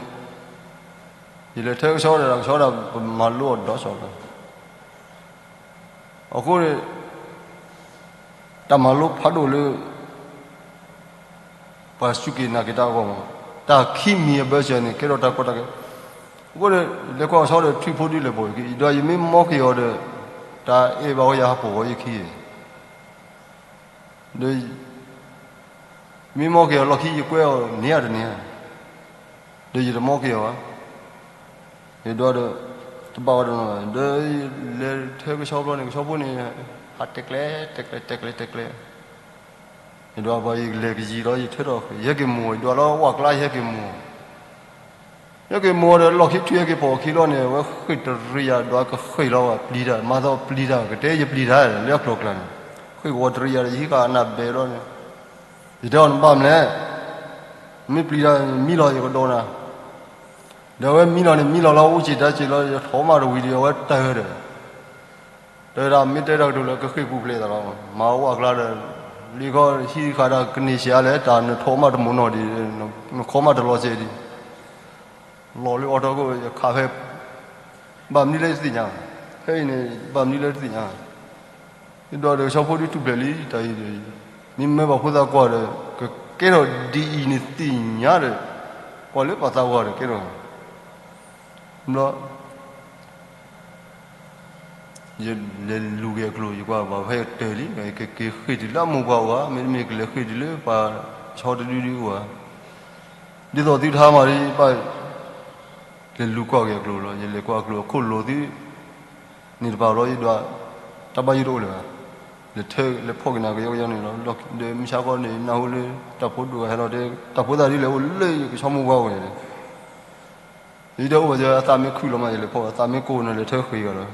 ယလဲၤထၢကဆီဒီး တၢ်ကဆီဒီး ပမၤလိအီၤဒီးဆီလီၤ. အဃိန့ၣ် တၢ်မၤလိဖးဒိၣ်လၢ ပှၤစူၢ်က့ၤနာ်က့ၤတၢ်အဂီၢ်မး, တၢ်ခံမံၤအဘၢၣ်စၢၤန့ၣ် ကဲထီၣ်တၢ်ကီတၢ်ခဲ, အဃိန့ၣ် လဲၤကွၢ်ကဆီဒီး ထွံၣ်ဖိဒုလဲၤပိာ်ယခံ, ဒီးယမ့ၢ်မီက့ၤအီၤဒီး တၢ်အဲၣ်ဘၣ်ဝဲယဟးပိာ်ဝဲယခံ ဒီး မ့ၢ်မီက့ၤအီၤလီၢ်ခံ ယကွဲအီၤန့ၢ်ဧါတန့ၢ်ဧါ, ဒီးယတမီက့ၤအီၤဘၣ်, ယဒွးဒီး တဘၣ်ဝဲတနီၤဘၣ်, ဒီးယလဲၤထၢကဆီဘျီန့ၣ် ကဆီဖိန့ၣ် ဟးတဲာ်ကျဲ တဲာ်ကျဲ တဲာ်ကျဲ တဲာ်ကျဲ, ယဒွးပှၤယလဲၤကယံၤလီၤ ယထၢထီၣ် ယဟဲက့ၤမိၢ် ယဒွးလီၤဝၣ်ကျါ ယဟဲက့ၤမိၢ် ယဟဲက့ၤမိၢ်ဒီး လီၢ်ခံထွံၣ်ဟဲက့ၤပိာ်ခံလီၤန့ၣ် အဝဲဃ့ၢ်တရံးယၤ ဒွးကဃ့ၢ်လီၤ ပျံၤတၢ် မၤသီပျံၤတၢ် ကတဲယပျံၤတၢ် လၢအကျိၤကျါန့ၣ် ဃ့ၢ်ကဝီၤတရံးယၤဒီး ယဟံးဃာ်အနၢ်ဘဲလီၤန့ၣ်, ယတဲအီၤနဘၣ်မလဲၣ်, မ့ၢ်ပျံၤတၢ် မံလီၤယကဒိးနၤ, ဒီးအဝဲမံလီၤန့ၣ် မံလီၤလီၤ အိၣ်စ့ၢ်တၢ်စ့ၢ်လီၤ ယထိးမးတဝံၤဒီး အဝဲတၢၢ်ဒီး တဲဒၣ်မ့ၢ်တဲတၢ်ကတိၤလၢကဃ့ၢ်ပူၤဖျဲးသးလီၤ, မၤဝဲအကျါဒီး လံခီဟံးဃာ်ဒၣ်ကန့ၢ်စ့ၢ်အါလဲၣ်, တၢ်နထိးမးတမိၢ်နီၢ်ဒံး, နခီမးတလီၤစဲဒံး, လီၤလၢအီထီခိၣ် ယခးဖဲ ဘၣ်မနုၤလဲၣ်တသ့ၣ်ညါ, ဖဲအံၤန့ၣ် ဘၣ်မနုၤလဲၣ်တသ့ၣ်ညါ, ယဒွးဒီးကဆီဖိဒုထူၣ်ဖျဲးလံ တၢ်အံၤဒီး မ့ၢ်မၢပှၤဖိသၣ်ကွၢ်ဒီး ကကဲထီၣ်ဒ်အံၤန့ၣ်သ့ၣ်ညါဒီး ကွၢ်လၢပှၤသးပှၢ်ဒီးကဲထီၣ် ဘျီ ယလဲၤလူၤက့ၤအကျိၤ ယကွၢ်ဘၣ်ဖဲယတၢၢ်လံ ကက့ၤဃ့ၢ်တုၤလၢအမိၢ်ပှၢ်အိၣ်ဧါ, မ့တမ့ၢ်ကလဲၤဃ့ၢ်တုၤလၢပှၤဆီတဒုဒုအိၣ်ဧါ, ဒ်သိးသုတဟါမၢ်ဒံး ပၢ် လဲၤလူၤကွၢ်က့ၤအကျိၤလီၤ. ယလဲၤကွၢ်အကျိၤ အခိၣ်လိၤသု န့ၣ်တပၤလီၤ. ယဒွး တၢ်ဘၣ်ယိၣ်တအိၣ်လၢၤဘၣ်. လဲၤထၢ လဲၤဖီၣ်က့ၤနၤကယီကယီန့ၣ်လီၤ. ဒီးမုၢ်ဆါခီန့ၣ် နၢ်ဟူလၢ တၢ်ဖိဒိၣ်ဂၤဟဲလီၤတဲ တၢ်ဖိသၣ်ဒ်လဲၣ်အိၣ်လၢယကဆီမိၢ်ပှၢ်အိၣ်န့ၣ် ယတအိၣ်ဘၣ် အသးမ့ၢ်ခုၣ်လီၤမး ယလဲၤဖီၣ် အသးမ့ၢ်ကိၢ်န့ၣ် လဲၤထၢဃ့ၤကဒီး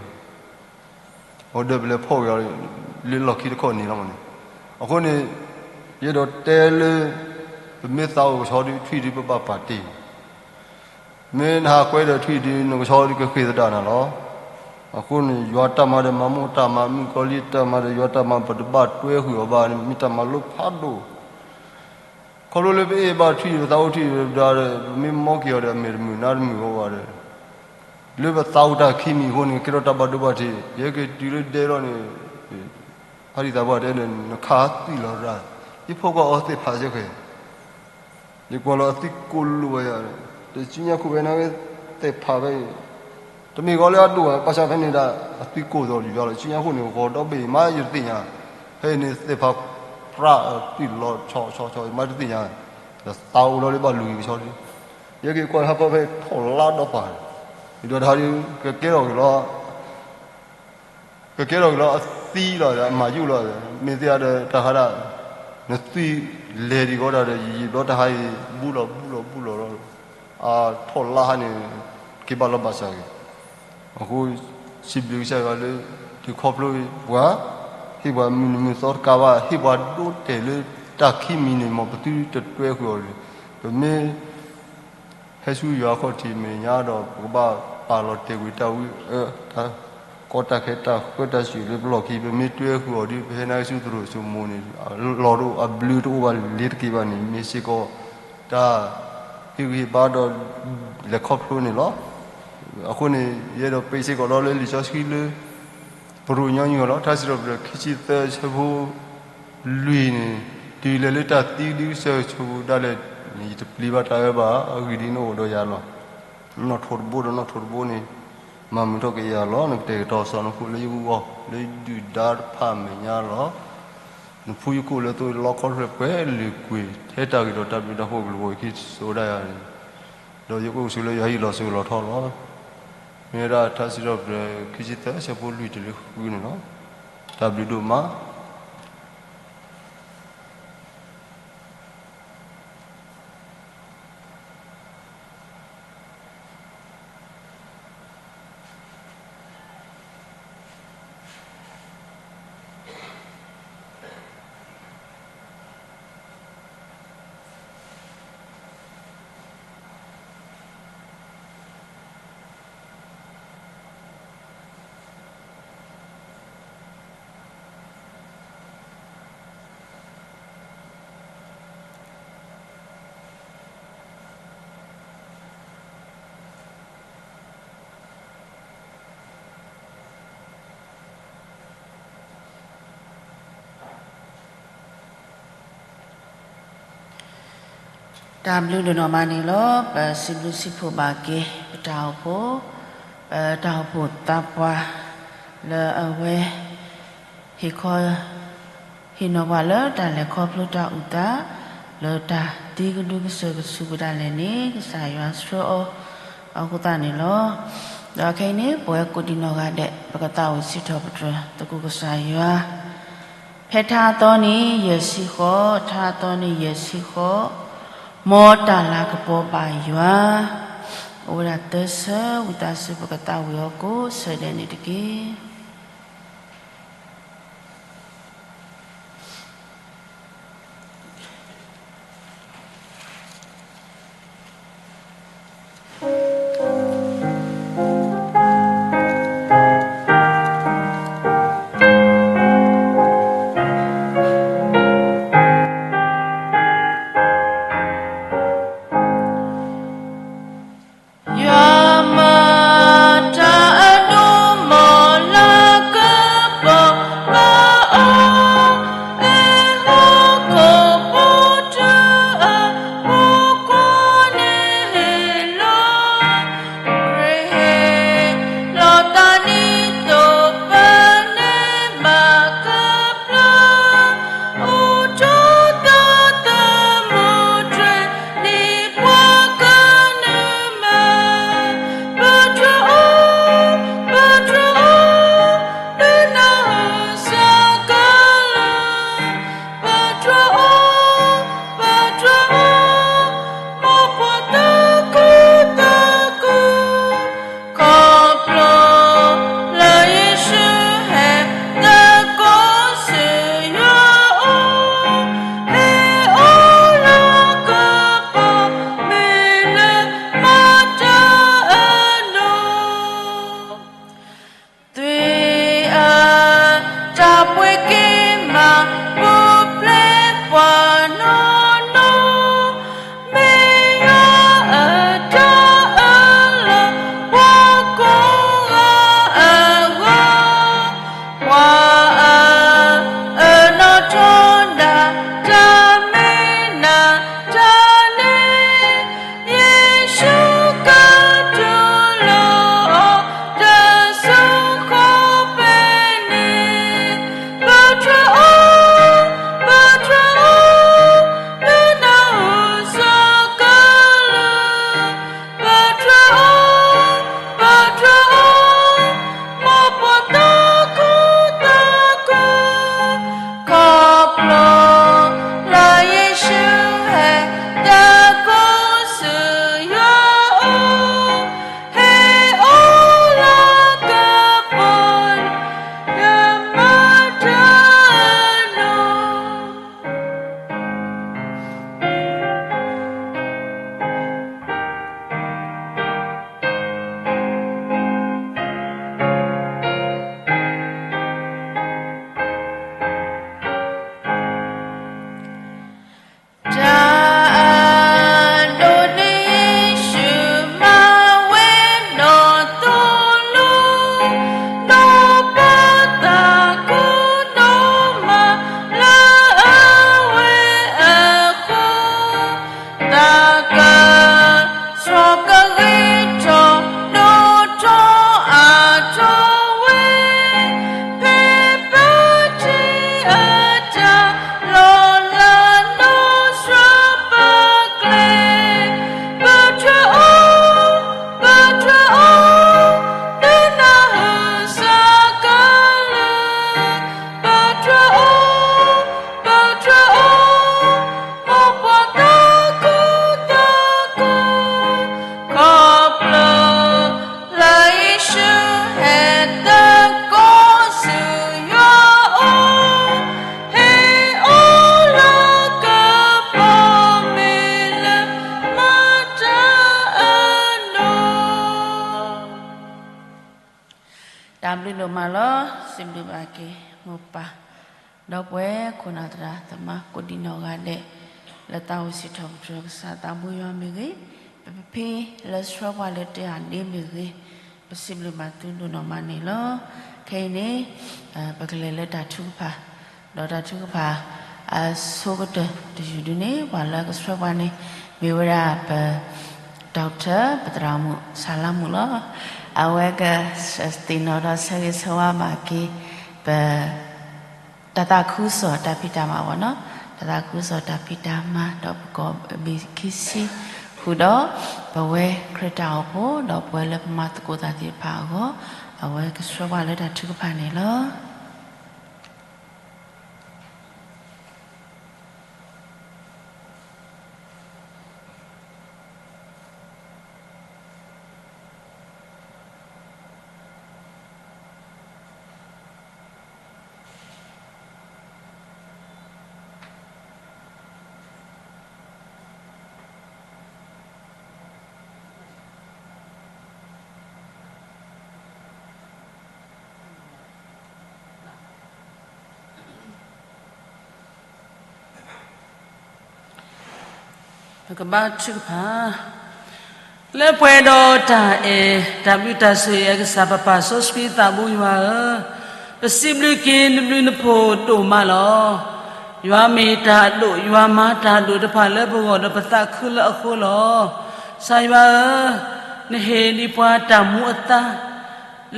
အဝဲဒီးပလဲၤဖီၣ်က့ၤအီၤ လၢလီၢ်ခံတခီန့ၣ်လီၤမးန့ၣ်. အဃိန့ၣ် ယအဲၣ်ဒိးတဲလၢ ပမ့ၢ်သးအိၣ်ကဆီဒုး ထွံၣ်ဒုးပဘၣ်ပာ်တ့ၢ် မ့ၢ်နဟးကွဲဒီးထွံၣ်ဒုး နကဆီဒုးကဃ့ၢ်သဒၣ်နၤလီၤ. အဃိန့ၣ် ယွၤတၢ်မၤဒီးမၤမိၢ်တၢ်မၤ မုၣ်ကီၤလံၢ်တၢ်မၤဒီးယွၤတၢ်မၤ ပတဘၣ်တွဲဃုာ်အီၤဘၣ်န့ၣ် မ့ၢ်တၢ်မၤလိဖးဒိၣ် ခီဖျိလၢပအဲၣ်ဘၣ်ထွံၣ် ပသးအိၣ်ထွံၣ်ဒီး ပမ့ၢ်မီက့ၤအီၤဒီး အမဲာ်တမုာ်နါတမုာ်အီၤဘၣ်ဒီး လၢပသးအိၣ်တၢ်ခံမံၤအဃိန့ၣ် ကဲထီၣ်တၢ်ဘၣ်ဒိဘၣ်ထံး ယဟဲက့ၤတုၤလၢဒဲလီၤန့ၣ် ဖါတံၢ်သးပှၢ်တဲဒီး နခးသွံၣ်လီၤရၣ် ယဖီၣ်ကွၢ်အီၤသ့ၣ်ဖးစ့ၢ်ကီး ယကွၢ်လီၤအသွံၣ်ကိၢ်လိာ်ဝဲယၤ တစုညါခိၣ်ဝဲနၢ်ဝဲ သ့ၣ်ဖးဖဲအံၤ တမ့ၢ်ဂီၤလၢအဒိၣ်ဘၣ် ဘၣ်ဆၣ်ဖဲန့ၣ်ဒၣ် အသွံၣ်ကိၢ်သိးလီၤယၤလီၤ စုညါခိၣ်န့ၣ် ဂီၤဒီဘ့ၣ်မးယတသ့ၣ်ညါ ဖဲအံၤန့ၣ်သ့ၣ်ဖးပြၢ်သွံၣ်လီၤ ဆီဆီဆီ မးတသ့ၣ်ညါ ဒီးသးအိၣ်လီၤလၢဘၣ်လူၤက့ၤကဆီဒုး ယဲက့ၤကွၢ်ဟးဖီဖဲထီၣ်လါဒီးပာ် ယဒွးတဟါဒုး ကကဲထီၣ်က့ၤလီၤ ကကဲထီၣ်က့ၤလီၤအသံလီၤ အမၤယိၣ်လီၤ မ့ၢ်သ့ၣ်အါဒီးတၢ်ဟါဒၣ် နသွံၣ်လဲၤဒံးကီးဒၣ်ဒီး ယံာ်ယံာ်ဘျီတဟါအံၤ ဘူးလီၤဘူးလီၤဘူးလီၤလီၤ အထီၣ်လါဟါန့ၣ် က့ၤဘၣ်လီၤဘၣ်စၢ်က့ၤ အဃိ စံးဘျုးကစၢ်ယွၤလၢ တုၤခီဖျိပှၤ ဟ့ၣ်ပှၤမုၢ်နံၤမုၢ်သီတကးဘၣ် ဟ့ၣ်ပှၤဒိတဲာ်လၢတၢ်ခံမံၤန့ၣ် မ်ပသုတတွဲဃုာ်အီၤတဂ့ၤ ပမ့ၢ် ဟဲဆူယွၤအခီၣ်ထံးမဲာ်ညါဒီး ပကဘၣ်ပာ်လီၤတဲာ်ကွံာ်တၢ်ဝံအၢ တၢ်ကီတၢ်ခဲတၢ်ဃၢတၢ်စူၤလၢပလီၢ်ခံ ပမ့ၢ်တွဲဃုာ်အီၤဒီး ပဟဲနါက့ၤဆူသရိာ်စိမိၤန့ၣ် လီၤဒိၣ်အဘျုးတအိၣ်ဘၣ်လ့ၤတက့ၤဘၣ်န့ၣ် မ့ၢ်စ့ၢ်ကီး တၢ်ဟ့ၣ်ဂံၢ်ဟ့ၣ်ဘါဒီး လဲၤခီဖျိန့ၣ်လီၤ. အဃိန့ၣ် ယအဲၣ်ဒိးပ့းစ့ၢ်ကီးဒီးလၢလံာ်စီဆှံလၢ ပရိညါညီလီၤ. ထါစံးထီၣ်ပတြၢၤခံဆံသၢအဆၢဖိ လွံၢ်န့ၣ် တုၤလဲၤလၢတၢ်သံကဒုကစၢ်ကဆိးပူၤဒၣ်လဲာ်န့ၣ် ယတပျံၤဘၣ်တၢ်အၢဘၣ်. အဂ့ၢ်ဒ်အံၤ, နအိၣ်ဒီးယၤလီၤ. နီၣ်ထိးတဘိဒီးနီၣ်ထိးတဘိန့ၣ် မၤမုာ်ထီၣ်က့ၤယၤလီၤ. နကတဲာ်ကတီၤစီၤနဖှိၣ်လၢယဂီၢ် လၢယဒုၣ်ဒါတဖၣ်အမဲာ်ညါလီၤ. နဖှူယကိာ်လၢသိလီခီဖျိပှဲၤလုာ်ကွံာ် ထဲတၢ်ဂ့ၤဒီးတၢ်ဘျုးတၢ်ဖှိၣ်ကလုာ်ဂီၢ်အခံစိၤဒၣ်ယၤန့ၣ် ဒီးယကအိၣ်ဆူလၢယွၤဟံၣ်လီၤစိၤလီၤထီလီၤ. မ့ၢ်ဝဲဒၣ်ထါစံးထီၣ်ပတြၢၤခံဆံသၢအဆၢဖိလွံၢ်တုၤလၢဃုန့ၣ်လီၤ. တၢ်ဘျုးဒိၣ်မး. တၢ်ဘျုးဒိၣ်နီၢ်မးန့ၣ်လီၤ. ပစံးဘျုးစံးဖှိၣ်ဘၣ်က့ၤ ပတၢ်အိၣ်ဖှိၣ်, ပတၢ်အိၣ်ဖှိၣ်သးပှၢ် လၢအဝဲ ဟ့ၣ်ခီ ဟ့ၣ်နီၤပှၤလၢတၢ်လဲၤခီဖျိတၢ်အုၣ်သး လၢတၢ်သံကဒုကစၢၢ်ကဆူးပူၤဒၣ်လဲာ်န့ၣ် ကစၢ်ယွၤဆှၢအီၤအဃိသတးန့ၣ်လီၤ. ဒီးခဲအံၤန့ၣ် ပဝဲကိးဒံးနီၢ်ဂၤဒဲး ပကသးဝံၣ်စံးထီၣ်ပတြၢၤ သကိးကစၢ်ယွၤ, ဖဲထါအသီန့ၣ်ယဲၢ်ဆံဃိး, ထါအသီန့ၣ်ယဲၢ်ဆံဃိး, မ်တၢ်လၤကပီၤဘၣ်ယွၤ, အိၣ်ဝဲဒၣ်သၢဆၢ, ဝံသးစူၤပကသးဝံၣ်အီၤကိးဆၢဒဲးန့ၣ်တက့ၢ်. တၢ်ဘျုးဒိၣ်မးလီၤ. စံးဘျုးဘၣ်က့ၤမိၢ်ပၢ် ဒီပုၢ်ဝဲၢ်ခိၣ်နၢ်သရၣ်သမါကိးဒံးနီၢ်ဂၤဒဲး လၢသးအိၣ်စံးထီၣ်ပတြၢၤကစၢ်သးဘိယွၤမ့ၢ်ဂ့ၤ, ပဖံလၢဆှၢပှၤလၢတ့ၢ်အဒ့မ့ၢ်ဂ့ၤ, ပစံးဘျုးဘၣ်သုဒိၣ်နီၢ်မးန့ၣ်လီၤ. ခဲအံၤန့ၣ် ပကလဲၤလၢတၢ်ထုကဖၣ်, ဒီးတၢ်ထုကဖၣ်အဆိကတၢၢ်တယုၢ်ဒုန့ၣ် ပှၤလၢကဆှၢပှၤန့ၣ် မ့ၢ်ဝဲဒၣ်ပ ဒီကထၢၣ် ပသရၣ်မုၣ် ဆၣ်လါမုၣ်လီၤ. အဝဲကသ့ၣ်နီၣ်ဒီးဆၢဂ့ၤဆၢဝါဘၣ်က့ၤ ပ တၢ်သးခုကစီၣ်တၢ်ဖံးတၢ်မၤအဂီၢ်နီၤ, တၢ်သးခုကစီၣ်တၢ်ဖံးတၢ်မၤ ဒီးပကိးဘ့ၣ်ခံဆံ ဃုာ်ဒီး ပဝဲခရံာ်တၢ်အိၣ်ဖှိၣ် ဒီးပဝဲလၢပမၤသကိးတၢ်သ့ၣ်တဖၣ်အဂီၢ်, အဝဲကဆှၢပှၤလၢတၢ်ထုကဖၣ်န့ၣ်လီၤ. ပကဘါထုကဖၣ်, လၢပှဲၤဒီးတၢ်အဲၣ်တၢ်ဘျုးတၢ်ဆိၣ်ဂ့ၤအကစၢ် ပပၢ်စီဆှံသးဘိယွၤဧၢ, ပစံးဘျုးက့ၤနဘျုးနဖှိၣ်ဒိၣ်မးလီၤ. ယွၤမ့ၢ်တၢ်အဒိၣ်, ယွၤမၤတၢ်အဒိၣ်တဖၣ်လၢပဂီၢ်ဒီးပသးခုလၢအဃိလီၤ. ကစၢ်ယွၤဧၢ, နဟ့ၣ်ဒံးပှၤတၢ်မူအသါ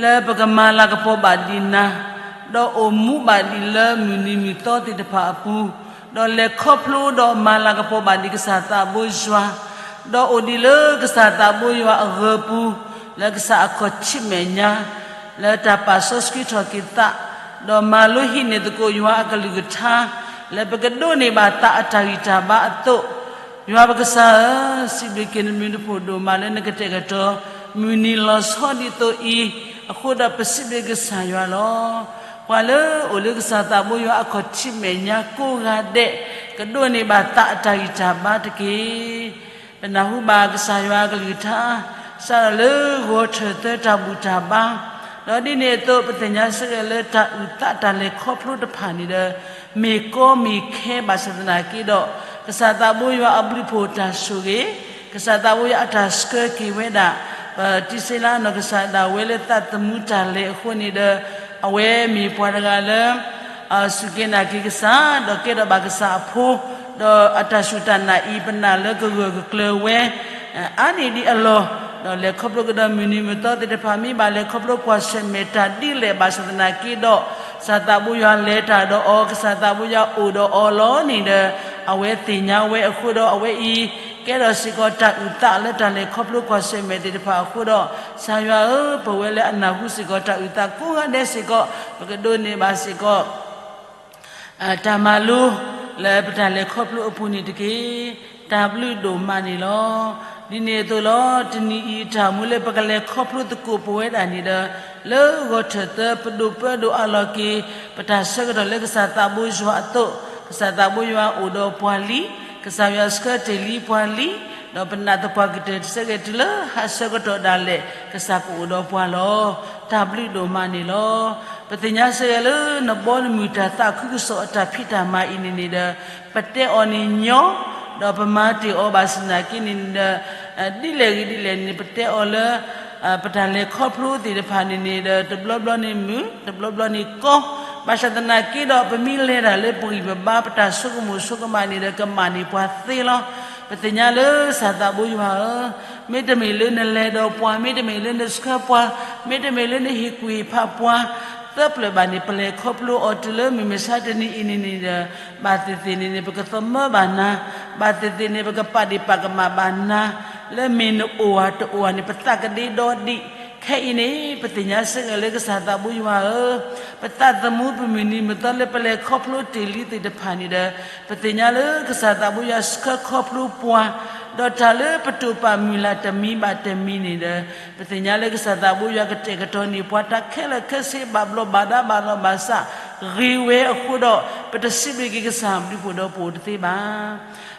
လၢပကမၤလၤကပီၤဘၣ်ဒံးနၤ, ဒီးအိၣ်မူဘၣ်ဒံးလၢမုၢ်နံၤမုၢ်သီသ့ၣ်တဖၣ်အပူၤ, ဒီးလဲၤခီဖျိဒီးမၤလၤကပီၤဘၣ်ဒံးကစၢ်သးဘိယွၤ, ဒီးအိၣ်ဒံးလၢကစၢ်သးဘိယွၤအဂၢၤပူၤ, လၢကစၢ်အခီၣ်ထံးမဲာ်ညါ, လၢတၢ်ပာ်စီဆှံထီၣ်က့ၤသး, ဒီးမၤလိဟံးန့ၢ်သကိးယွၤအကလုၢ်ကထါ, လၢပကဒိးန့ၢ်ဘၣ်သးအတၢ်ဂံၢ်တၢ်ဘါအသိး, ယွၤပကစၢ်ဧၢ, စံးဘျုးက့ၤနဘျုးနဖှိၣ်ဒိၣ်မးလၢနကတဲာ်ကတီၤ မုၢ်နံၤလီၤဆီဒ်သိးအံၤ, အဃိဒီးပစံးဘျုးကစၢ်ယွၤလီၤ. ပှၤလၢအိၣ်လၢကစၢ်သးဘိယွၤအခီၣ်ထံးမဲာ်ညါကိးဂၤဒဲး, ကဒိးန့ၢ်ဘၣ်သးအတၢ်ဂံၢ်တၢ်ဘါတက့ၢ်. ပနၢ်ဟူဘၣ်ကစၢ်ယွၤအကလုၢ်ကထါ, စးထီၣ်လၢဂီၤထၢၣ်သၢတၢ်ဘူၣ်တၢ်ဘါ, ဒီးဒ်န့ၣ်အသိး ပသ့ၣ်ညါစ့ၢ်ကီးလၢတၢ်အုၣ်သးတၢ်လဲၤခီဖျိတဖၣ်န့ၣ်ဒီး မ့ၢ်ကီမ့ၢ်ခဲဘၣ်ဆၣ်သနာ်က့ဒီး, ကစၢ်သးဘိယွၤအဘျုးဖှိၣ်တၢ်ဆိၣ်ဂ့ၤ, ကစၢ်သးဘိယွၤအတၢ်ဆှၢက့ၤဝဲဒၣ် ပတံၤစ့လါနီၢ်ကစၢ်ဒၣ်ဝဲလၢသးသမူတၢ်လဲၤအဃိန့ၣ်ဒီး, အဝဲမ့ၢ်ပှၤတဂၤလၢ စူၢ်က့ၤနာ်က့ၤကစၢ်, ဒီးကဲထီၣ်ဘၣ်ကစၢ်အဖိ, ဒီးအတၢ်စူၢ်တၢ်နာ်အံၤ ပနာ်လၢကဂၢၢ်ကကျၢၤဝဲ အါန့ၢ်ဒံးအလီၢ်, ဒီးလဲၤခီဖျိကဒီးမုၢ်နံၤမုၢ်သီသ့ၣ်တဖၣ် မ့ၢ်ဘၣ်လဲၤခီဖျိကွၢ်ဆၢၣ်မဲာ်တၢ်ဒ်လဲၣ်ဘၣ်ဆၣ်သနာ်က့ဒီး, ကစၢ်သးဘိယွၤလဲၤတၢ်ဒီးအီၤ, ကစၢ်သးဘိယွၤအိၣ်ဒီးအီၤလီၤန့ၣ်ဒီး, အဝဲသ့ၣ်ညါဝဲအဃိဒီး အဝဲအံၤ ကဲထီၣ်စ့ၢ်ကီးတၢ်အုၣ်သးလၢတၢ်လဲၤခီဖျိကွၢ်ဆၢၣ်မဲာ်သ့ၣ်တဖၣ်အဃိဒီး, ကစၢ်ယွၤဧၢ, ပဝဲလၢအနၢ်ဟူစ့ၢ်ကီးတၢ်အုၣ်သးကိးဂၤဒဲးစ့ၢ်ကီး, ပကဒိးန့ၢ်ဘၣ်စ့ၢ်ကီး တၢ်မၤလိလၢပတၢ်လဲၤခီဖျိအပူၤန့ၣ်တက့ၢ်. တၢ်ဘျုးဒိၣ်မးန့ၣ်လီၤ. ဒ်န့ၣ်အသိးလီၤ, တနံၤအံၤတၢ်မူလၢပကလဲၤခီဖျိသကိးပဝဲဒၣ်န့ၣ်ဒီး, လၢဂီၤထၢၣ်သၢ ပဒိၣ်ပၢဒိၣ်အးလီၤက့ၤ ပတၢ်ဆၢကတီၢ်လၢကစၢ်သးဘိယွၤအသိး, ကစၢ်သးဘိယွၤအိၣ်ဒီးပှၤလံ, ကစၢ်ယွၤဆှၢတ့ၢ်လံပှၤလံ, ဒီးပနာ်သပှၢ်ကတၢၢ်တဆၢဂ့ၤတုၤလၢဟါဆၢကတီၢ်ဒၣ်လဲာ် ကစၢ်ကအိၣ်ဒီးပှၤလီၤ. တၢ်ဘျုးဒိၣ်မးန့ၣ်လီၤ. ပသ့ၣ်ညါစ့ၢ်ကီးလၢနဘီနမုၢ်တၢ်သးခုကစီၣ်အတၢ်ဖံးတၢ်မၤအံၤန့ၣ်န့ၣ်ဒီး, ပတဲအီၤန့ၣ်ညီ, ဒီးပမၤတ့ၢ်အီၤဘၣ်ဆၣ်သနာ်က့န့ၣ်ဒီး, ဒ်လဲၣ်ဂ့ၤဒ်လဲၣ်န့ၣ် ပတဲအီၤလၢ ပတၢ်လဲၤခီဖျိသ့ၣ်တဖၣ်န့ၣ်န့ၣ်ဒီး တဘျီဘျီန့ၣ်မုာ်, တဘျီဘျီန့ၣ်ကီ, ဘၣ်ဆၣ်သနာ်က့ဒီး ပမ့ၢ်လဲၤတၢ်လၢပဂံၢ်ပဘါ ပတၢ်ဆိကမိၣ်ဆိကမးန့ၣ်ဒီး ကမၣ်န့ၢ်ပှၤသ့လီၤ. ပသ့ၣ်ညါလၢကစၢ်သးဘိယွၤဧၢ, မ့တမ့ၢ်လၢနလဲၤဒီးပှၤ, မ့တမ့ၢ်လၢနဆှၢပှၤ, မ့တမ့ၢ်လၢနဟ့ၣ်ကူၣ်ဟ့ၣ်ဖးပှၤ, သၢပျၢၣ်ဘၣ်န့ၣ် ပလဲၤခီဖျိအီၤတုၤလၢမုၢ်မဆါတနံၤအံၤန့ၣ်န့ၣ်ဒီး, ဘၣ်သ့ၣ်သ့ၣ်န့ၣ်န့ၣ် ပကသမၢဘၣ်နၤ, ဘၣ်သ့ၣ်သ့ၣ်န့ၣ် ပကပာ်ဒ့ၣ်ပာ်ကမၣ်ဘၣ်နၤ, လၢမ့ၢ်နအိၣ်ဧါတအိၣ်ဧါန့ၣ် ပသးကဒ့ဒီဒံး, ခဲအံၤန့ၣ် ပသ့ၣ်ညါစ့ၢ်ကီးလၢကစၢ်သးဘိယွၤဧၢ, ပသးသမူပမုၢ်နံၤမုၢ်သီလၢပလဲၤခီဖျိတ့ၢ်လံသ့ၣ်တဖၣ်န့ၣ်ဒီး, ပသ့ၣ်ညါလၢကစၢ်သးဘိယွၤဆှၢခီဖျိပှၤ, ဒီးတၢ်လၢပတိာ်ပာ်မုၢ်လၢ်တမံၤဘၣ်တမံၤန့ၣ်ဒီး, ပသ့ၣ်ညါလၢကစၢ်သးဘိယွၤကတဲာ်ကတီၤန့ၢ်ပှၤတၢ်ခဲလၢာ်ခဲဆ့ဘၣ်ဘျီးဘၣ်ဒါဘၣ်လီၤဘၣ်စး ဂ့ၤဝဲအဃိဒီး, ပတစံးဘျုးက့ၤကစၢ်ဘျုးဖှိၣ်ဒီးပအိၣ်တသ့ဘၣ်.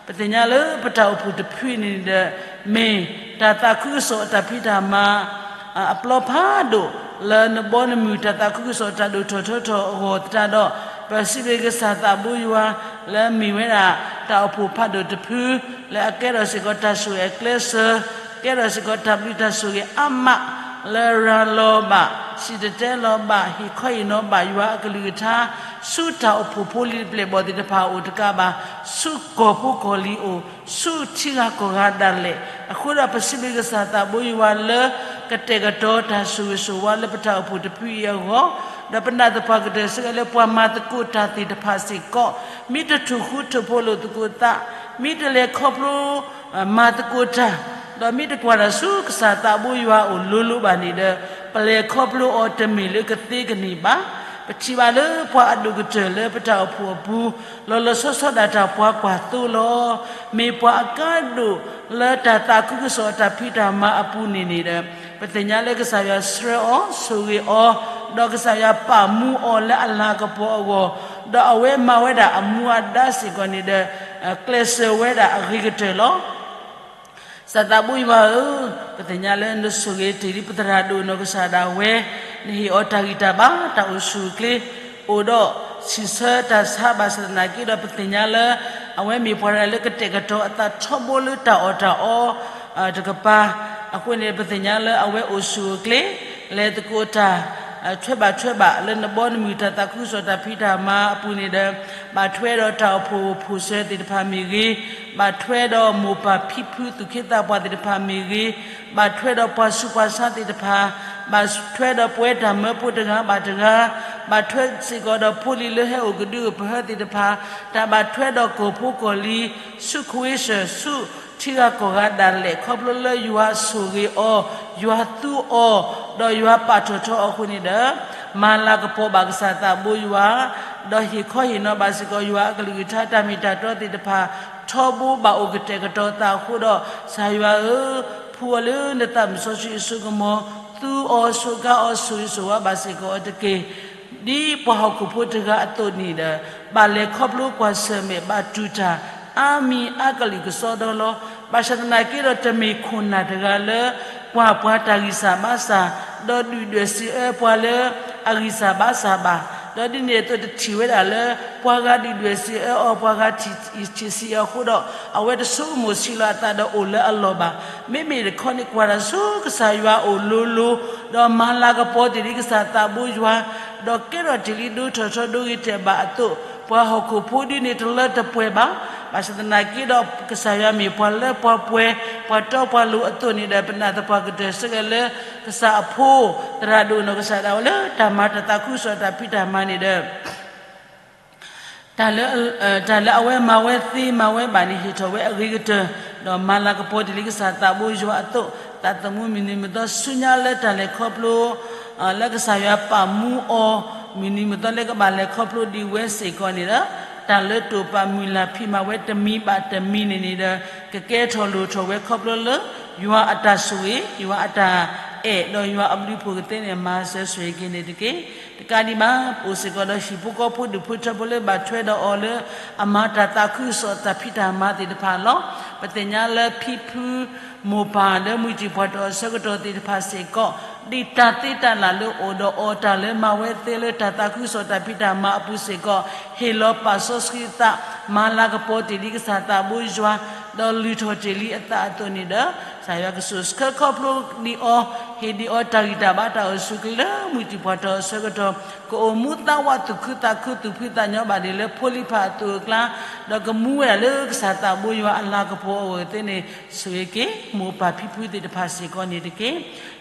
ပသ့ၣ်ညါလၢပတၢ်အိၣ်ဖှိၣ်တဖုန့ၣ်ဒီး, မ့ၢ်တၢ်သးခုကစီၣ်အတၢ်ဖံးတၢ်မၤ အပျီဖးဒိၣ်, လၢနဘီနမုၢ်တၢ်သးခုကစီၣ်တၢ်ဒိၣ်ထီၣ်ထီထီၣ်အဂီၢ်သတးဒီး, ပစံးဘျုးကစၢ်သးဘိယွၤ လၢအမ့ၢ်ဝဲဒၣ် တၢ်အိၣ်ဖှိၣ်ဖးဒိၣ်တဖု, လၢအကဲထီၣ်စ့ၢ်ကီးတၢ်ဆိၣ်ဂ့ၤအကျဲစၢၤ, ကဲထီၣ်စ့ၢ်ကီးတၢ်ဘျုးတၢ်ဆိၣ်ဂ့ၤအါမး, လၢရၤလီၤဘၣ်, စံၣ်တဲၤတဲလီၤဘၣ်, ဟ့ၣ်ခီဟ့ၣ်နီၤဘၣ်ယွၤအကလုၢ်ကထါ, ဆူတၢ်အိၣ်ဖှိၣ်ဖိလံၤတပျဲၢ်ဘီၣ်သ့ၣ်တဖၣ်အအိၣ်တကးဘၣ်, ဆူကီၢ်ဖိကီၢ်လံၤအအိၣ်, ဆူထံဂၤကီၢ်ဂၤဒၣ်လဲာ်, အဃိဒီးပစံးဘျုးကစၢ်သးဘိယွၤလၢ ကတဲာ်ကတီၤတၢ်ဆိၣ်ဂ့ၤဆိၣ်ဝါလၢပတၢ်အိၣ်ဖှိၣ်တဖုအံၤအဂီၢ်, ဒီးပနာ်သပှၢ်ကတၢၢ်စ့ၢ်ကီးလၢပှၤမၤသကိးတၢ်သ့ၣ်တဖၣ်စ့ၢ်ကီး, မ့ၢ်တထိၣ်ဃူထိၣ်ဖိးလိာ်သကိးသး, မ့ၢ်တလဲၤခီဖျိ မၤသကိးတၢ်, ဒီးမ့ၢ်တကွၢ်တၢ်ဆူကစၢ်သးဘိယွၤအအိၣ်လိၤလိၤဘၣ်န့ၣ်ဒီး, ပလဲၤခီဖျိအီၤတမ့ၢ်လၢကသ့ကန့ၢ်ဘၣ်. ပထံၣ်ဘၣ်လၢပှၤအဒိၣ်ကတၢၢ်လၢပတၢ်အိၣ်ဖှိၣ်အပူၤ, လီၤလီၤဆီဆီဒၣ်တၢ်ပှၤကွၢ်သိလီၤ. မ့ၢ်ပှၤအကါဒိၣ်လၢတၢ်သးခုကစီၣ်အတၢ်ဖံးတၢ်မၤအပူၤန့ၣ်န့ၣ်ဒီး, ပသ့ၣ်ညါလၢကစၢ်ယွၤဆှၢအီၤ, ဆိၣ်ဂ့ၤအီၤ, ဒီးကစၢ်ယွၤပာ်မူအီၤလၢအလၤကပီၤအဂီၢ်, ဒီးအဝဲမၤဝဲဒၣ်အမူအဒါစ့ၢ်ကီးန့ၣ်ဒီး, ကျဲးစၢးဝဲဒၣ်အဂ့ၤကတၢၢ်လီၤ. ကစၢ်သးဘိယွၤဧၢ, ပသ့ၣ်ညါလၢနဆိၣ်ဂ့ၤတ့ၢ်လံပသရၣ်ဒိၣ်နီၢ်ကစၢ်ဒၣ်ဝဲ, နဟ့ၣ်အီၤတၢ်ဂံၢ်တၢ်ဘါတၢ်အိၣ်ဆူၣ်အိၣ်ချ့, အိၣ်ဒီးဆံးဆၢတၢ်ဆါဘၣ်ဆၣ်သနာ်က့ဒီး ပသ့ၣ်ညါလၢ အဝဲမ့ၢ်ပှၤတဂၤလၢကတဲာ်ကတီၤအသးထီဘိလၢတၢ်အီၣ်တၢ်အီ တကပၤ, အဃိန့ၣ် ပသ့ၣ်ညါလၢအဝဲအိၣ်ဆူၣ်အိၣ်ချ့, လဲၤသကိးတၢ် ထွဲဘၣ်ထွဲဘၣ်လၢနဘီနမုၢ်တၢ်သးခုကစီၣ်တၢ်ဖံးတၢ်မၤအပူၤန့ၣ်ဒီး, ဘၣ်ထွဲဒီးတၢ်အိၣ်ဖှိၣ်ဖိၣ်စၢၤသ့ၣ်တဖၣ်မ့ၢ်ဂ့ၤ, ဘၣ်ထွဲဒီးမိၢ်ပၢ်ဖံဖုသူၣ်က့သးပှၢ်သ့ၣ်တဖၣ်မ့ၢ်ဂ့ၤ, ဘၣ်ထွဲဒီးပှၤဆူးပှၤဆါသ့ၣ်တဖၣ်, ဘၣ်ထွဲဒီးပဝဲတၢ်မၢဖိတဂၤဘၣ်တဂၤ, ဘၣ်ထွဲစ့ၢ်ကီးဒီးဖိလံၤလၢဟဲအိၣ်ကဒုအိၣ်ပဟၢသ့ၣ်တဖၣ်, တၢ်ဘၣ်ထွဲဒီးကီၢ်ဖိကီၢ်လံၤ, ဆူခွ့စၢၣ်, ဆူထံဂၤကီၢ်ဂၤဒၣ်လဲာ် ခီဖျိလၢယွၤဆိၣ်ဂ့ၤအီၤ, ယွၤသူအီၤ, ဒီးယွၤပာ်ထီၣ်ထီအီၤအဃိန့ၣ်ဒီး, မၤလၤကပီၤဘၣ်ကစၢ်သးဘိယွၤ, ဒီးဟ့ၣ်ခီဟ့ၣ်နီၤဘၣ်စ့ၢ်ကီးယွၤအကလုၢ်ကထါတၢ်မ့ၢ်တၢ်တီသ့ၣ်တဖၣ်, ထီဘိဘၣ်အိၣ်ကတဲာ်ကတီၤသးအဃိဒီး, ကစၢ်ယွၤဧၢ, ဖှူအီၤလၢနသးမုၢ်စီဆှံအစိကမီၤ, သူအီၤဆိးကါအီၤဆိၣ်ဂ့ၤဆိၣ်ဝါဘၣ်စ့ၢ်ကီးအီၤတက့ၢ်. ဒ်ပှၤဟီၣ်ခိၣ်ဖိတဂၤအသိးန့ၣ်ဒီး, ဘၣ်လဲၤခီဖျိကွၢ်ဆၢၣ်မဲာ်ဘၣ်တူၢ်တၢ်, အါမံၤအါကလုာ်ကစီဒီလီၤ. ဘၣ်ဆၣ်သနာ်က့ဒီးတမ့ၢ်ခိၣ်နၢ်တဂၤလၢ ကွၢ်ပှၤတၢ်ဂံၢ်စၢ်ဘါစၢ်, ဒီးဒုၣ်ဒွဲၣ်စံးအၢပှၤလၢ အဂံၢ်စၢ်ဘါစၢ်ဘၣ်, ဒီးဒ်န့ၣ်အသိးတထံၣ်ဝဲဒၣ်လၢ ပှၤဂၤဒုၣ်ဒွဲၣ်စံးအၢအီၤ ပှၤဂၤထံၣ်ဆံးအီၤအဃိဒီး, အဝဲတဆိကမိၣ်ဆံးလီၤအသးဒီးအိၣ်လၢအလီၢ်ဘၣ်. မ့မ့ၢ်တခီန့ၣ်ကွၢ်တၢ်ဆူကစၢ်ယွၤအအိၣ်လိၤလိၤ, ဒီးမၤလၤကပီၤတ့ၢ်လံကစၢ်သးဘိယွၤ, ဒီးကဲထီၣ်တ့ၢ်လံဒိထီၣ်ထီဒိဂ့ၤတဲာ်ဘၣ်အသိး, ပှၤဟီၣ်ခိၣ်ဖိဒ်န့ၣ်တလၢတပှဲၤဘၣ်. ဘၣ်ဆၣ်သနာ်က့ဒီး ကစၢ်ယွၤမ့ၢ်ပှၤလၢပှၤပှဲၤ, ပှၤတီပှၤလိၤအသိးန့ၣ်ဒီး ပနာ်သပှၢ်ကတၢၢ်စ့ၢ်ကီးလၢ ကစၢ်အဖိ, သရၣ်ဒိၣ်နီၢ်ကစၢ်ဒၣ်ဝဲလၢတၢ်မၤတၢ်သးခုကစီၣ်တၢ်ဖံးတၢ်မၤန့ၣ်ဒီး တၢ်လၢအဝဲမၤဝဲသ့မၤဝဲဘၣ်န့ၣ် ဟ့ၣ်ထီၣ်ဝဲအဂ့ၤကတၢၢ်, ဒီးမၤလၤကပီၤတ့ၢ်လံကစၢ်သးဘိယွၤအသိး, သးသမူမုၢ်နံၤမုၢ်သီဆူညါလၢတၢ်လဲၤခီဖျိ လၢကစၢ်ယွၤပာ်မူအီၤ, မုၢ်နံၤမုၢ်သီလၢကဘၣ်လဲၤခီဖျိဒံးဝဲစ့ၢ်ကီးန့ၣ်ဒီး, တၢ်လၢတိာ်ပာ်မုၢ်လၢ်ဖံးမၤဝဲတမံၤဘၣ်တမံၤန့ၣ်န့ၣ်ဒီး, ကကဲထီၣ်လိၣ်ထီၣ်ဝဲခီဖျိလၢ ယွၤအတၢ်ဆိၣ်ဂ့ၤ, ယွၤအတၢ်အဲၣ်, ဒီးယွၤအဘျုးအဖှိၣ်ကသ့န့ၣ် မၤစၢၤဆိၣ်ဂ့ၤက့ၤန့ၣ်တက့ၢ်. တကးဒံးဘၣ်, အိၣ်စ့ၢ်ကီးဒီးဟံၣ်ဖိဃီဖိဒူၣ်ဖိထၢဖိလၢဘၣ်ထွဲဒီးအီၤလၢ အမၤတၢ်သးခုကစီၣ်တၢ်ဖံးတၢ်မၤသ့ၣ်တဖၣ်လီၤ. ပသ့ၣ်ညါလၢဖံဖု မိၢ်ပၢ်လၢမုၢ်တံၢ်ပှၢ်တီၢ်အဆၢကတီၢ်သ့ၣ်တဖၣ်စ့ၢ်ကီး, ဒ်တၢ်သ့တၢ်လၢ်လၢအိၣ်ဒီးအီၤ တၢ်လၢမၤဝဲသ့လၢတၢ်သးခုကစီၣ်တၢ်ဖံးတၢ်မၤအပူၤစ့ၢ်ကီး, ဟ့ၣ်လီၤပာ်စီဆှံအသး, မၤလၤကပီၤတ့ၢ်လံကစၢ်သးဘိယွၤ, ဒီးလုၢ်ထီၣ်တ့ၢ်လံအသးအသိးန့ၣ်ဒီး, ကစၢ်ယွၤကဆိၣ်ဆၢခီဖျိဒံးအီၤ, ဟ့ၣ်ဒံးအီၤတၢ်ဂံၢ်တၢ်ဘါတၢ်အိၣ်ဆူၣ်အိၣ်ချ့လၢမုၢ်တံၢ်ပှၢ်တီၢ်အဆၢကတီၢ်, ကအိၣ်မူသးဝးသူၣ်ခုသးခုသူၣ်ဖှံသးညီဘၣ်ဒ်လၢဖိလံၤဖးအသိးအကျါ, ဒီးကမူဝဲဒၣ်လၢကစၢ်သးဘိယွၤအလၤကပီၤအဂီၢ်သ့န့ၣ် ဆိၣ်ဂ့ၤက့ၤ မိၢ်ပၢ်ဖံဖုသ့ၣ်တဖၣ်စ့ၢ်ကီးန့ၣ်တက့ၢ်.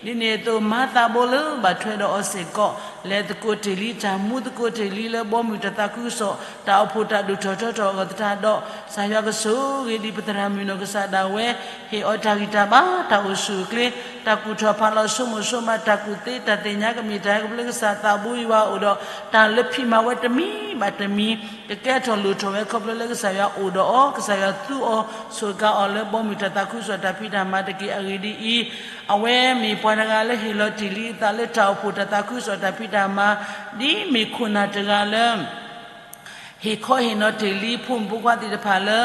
ဒ်န့ၣ်အသိးမၤသးဘိလၢဘၣ်ထွဲဒီးအီၤစ့ၢ်ကီး, လဲၤသကိးတ့ၢ်လံတၢ်မူသကိးတ့ၢ်လံလၢဘီမုၢ်တၢ်သးခုကစီၣ်, တၢ်အိၣ်ဖှိၣ်တၢ်ဒိၣ်ထီၣ်ထီထီၣ်အဂီၢ်သတးဒီး, ကစၢ်ယွၤကဆိၣ်ဂ့ၤဒံးပသရၣ်မုၣ်နီၢ်ကစၢ်ဒၣ်ဝဲ, ဟ့ၣ်အီၤတၢ်ဂံၢ်တၢ်ဘါတၢ်အိၣ်ဆူၣ်အိၣ်ချ့, တၢ်ကူၣ်ထီၣ်ဖးလီၤဆိကမိၣ်ဆိကမး တၢ်ကူၣ်သ့တၢ်သ့ၣ်ညါကမ့ၢ်တၢ်ဟဲကဖျိလၢကစၢ်သးဘိယွၤအအိၣ်ဒီး, တၢ်လၢဖံးမၤဝဲတမံၤဘၣ်တမံၤ, ကကဲထီၣ်လိၣ်ထီၣ်ဝဲခီဖျိလၢကစၢ်ယွၤအိၣ်ဒီးအီၤ, ကစၢ်ယွၤသူအီၤ, ဆိၣ်ကါအီၤလၢဘီမုၢ်တၢ်သးခုကစီၣ်တၢ်ဖံးတၢ်မၤတက့ၢ်. အဂ့ၢ်ဒ်အံၤ, အဝဲမ့ၢ်ပှၤတဂၤလၢဟ့ၣ်လီၤတ့ၢ်လံအသးလၢတၢ်အိၣ်ဖှိၣ်တၢ်သးခုကစီၣ်တၢ်ဖံးတၢ်မၤ, ဒ်မ့ၢ်ခိၣ်နၢ်တဂၤလၢ ဟ့ၣ်ခီဟ့ၣ်နီၤတ့ၢ်လံဖိမုၣ်ဖိခွါသ့ၣ်တဖၣ်လၢ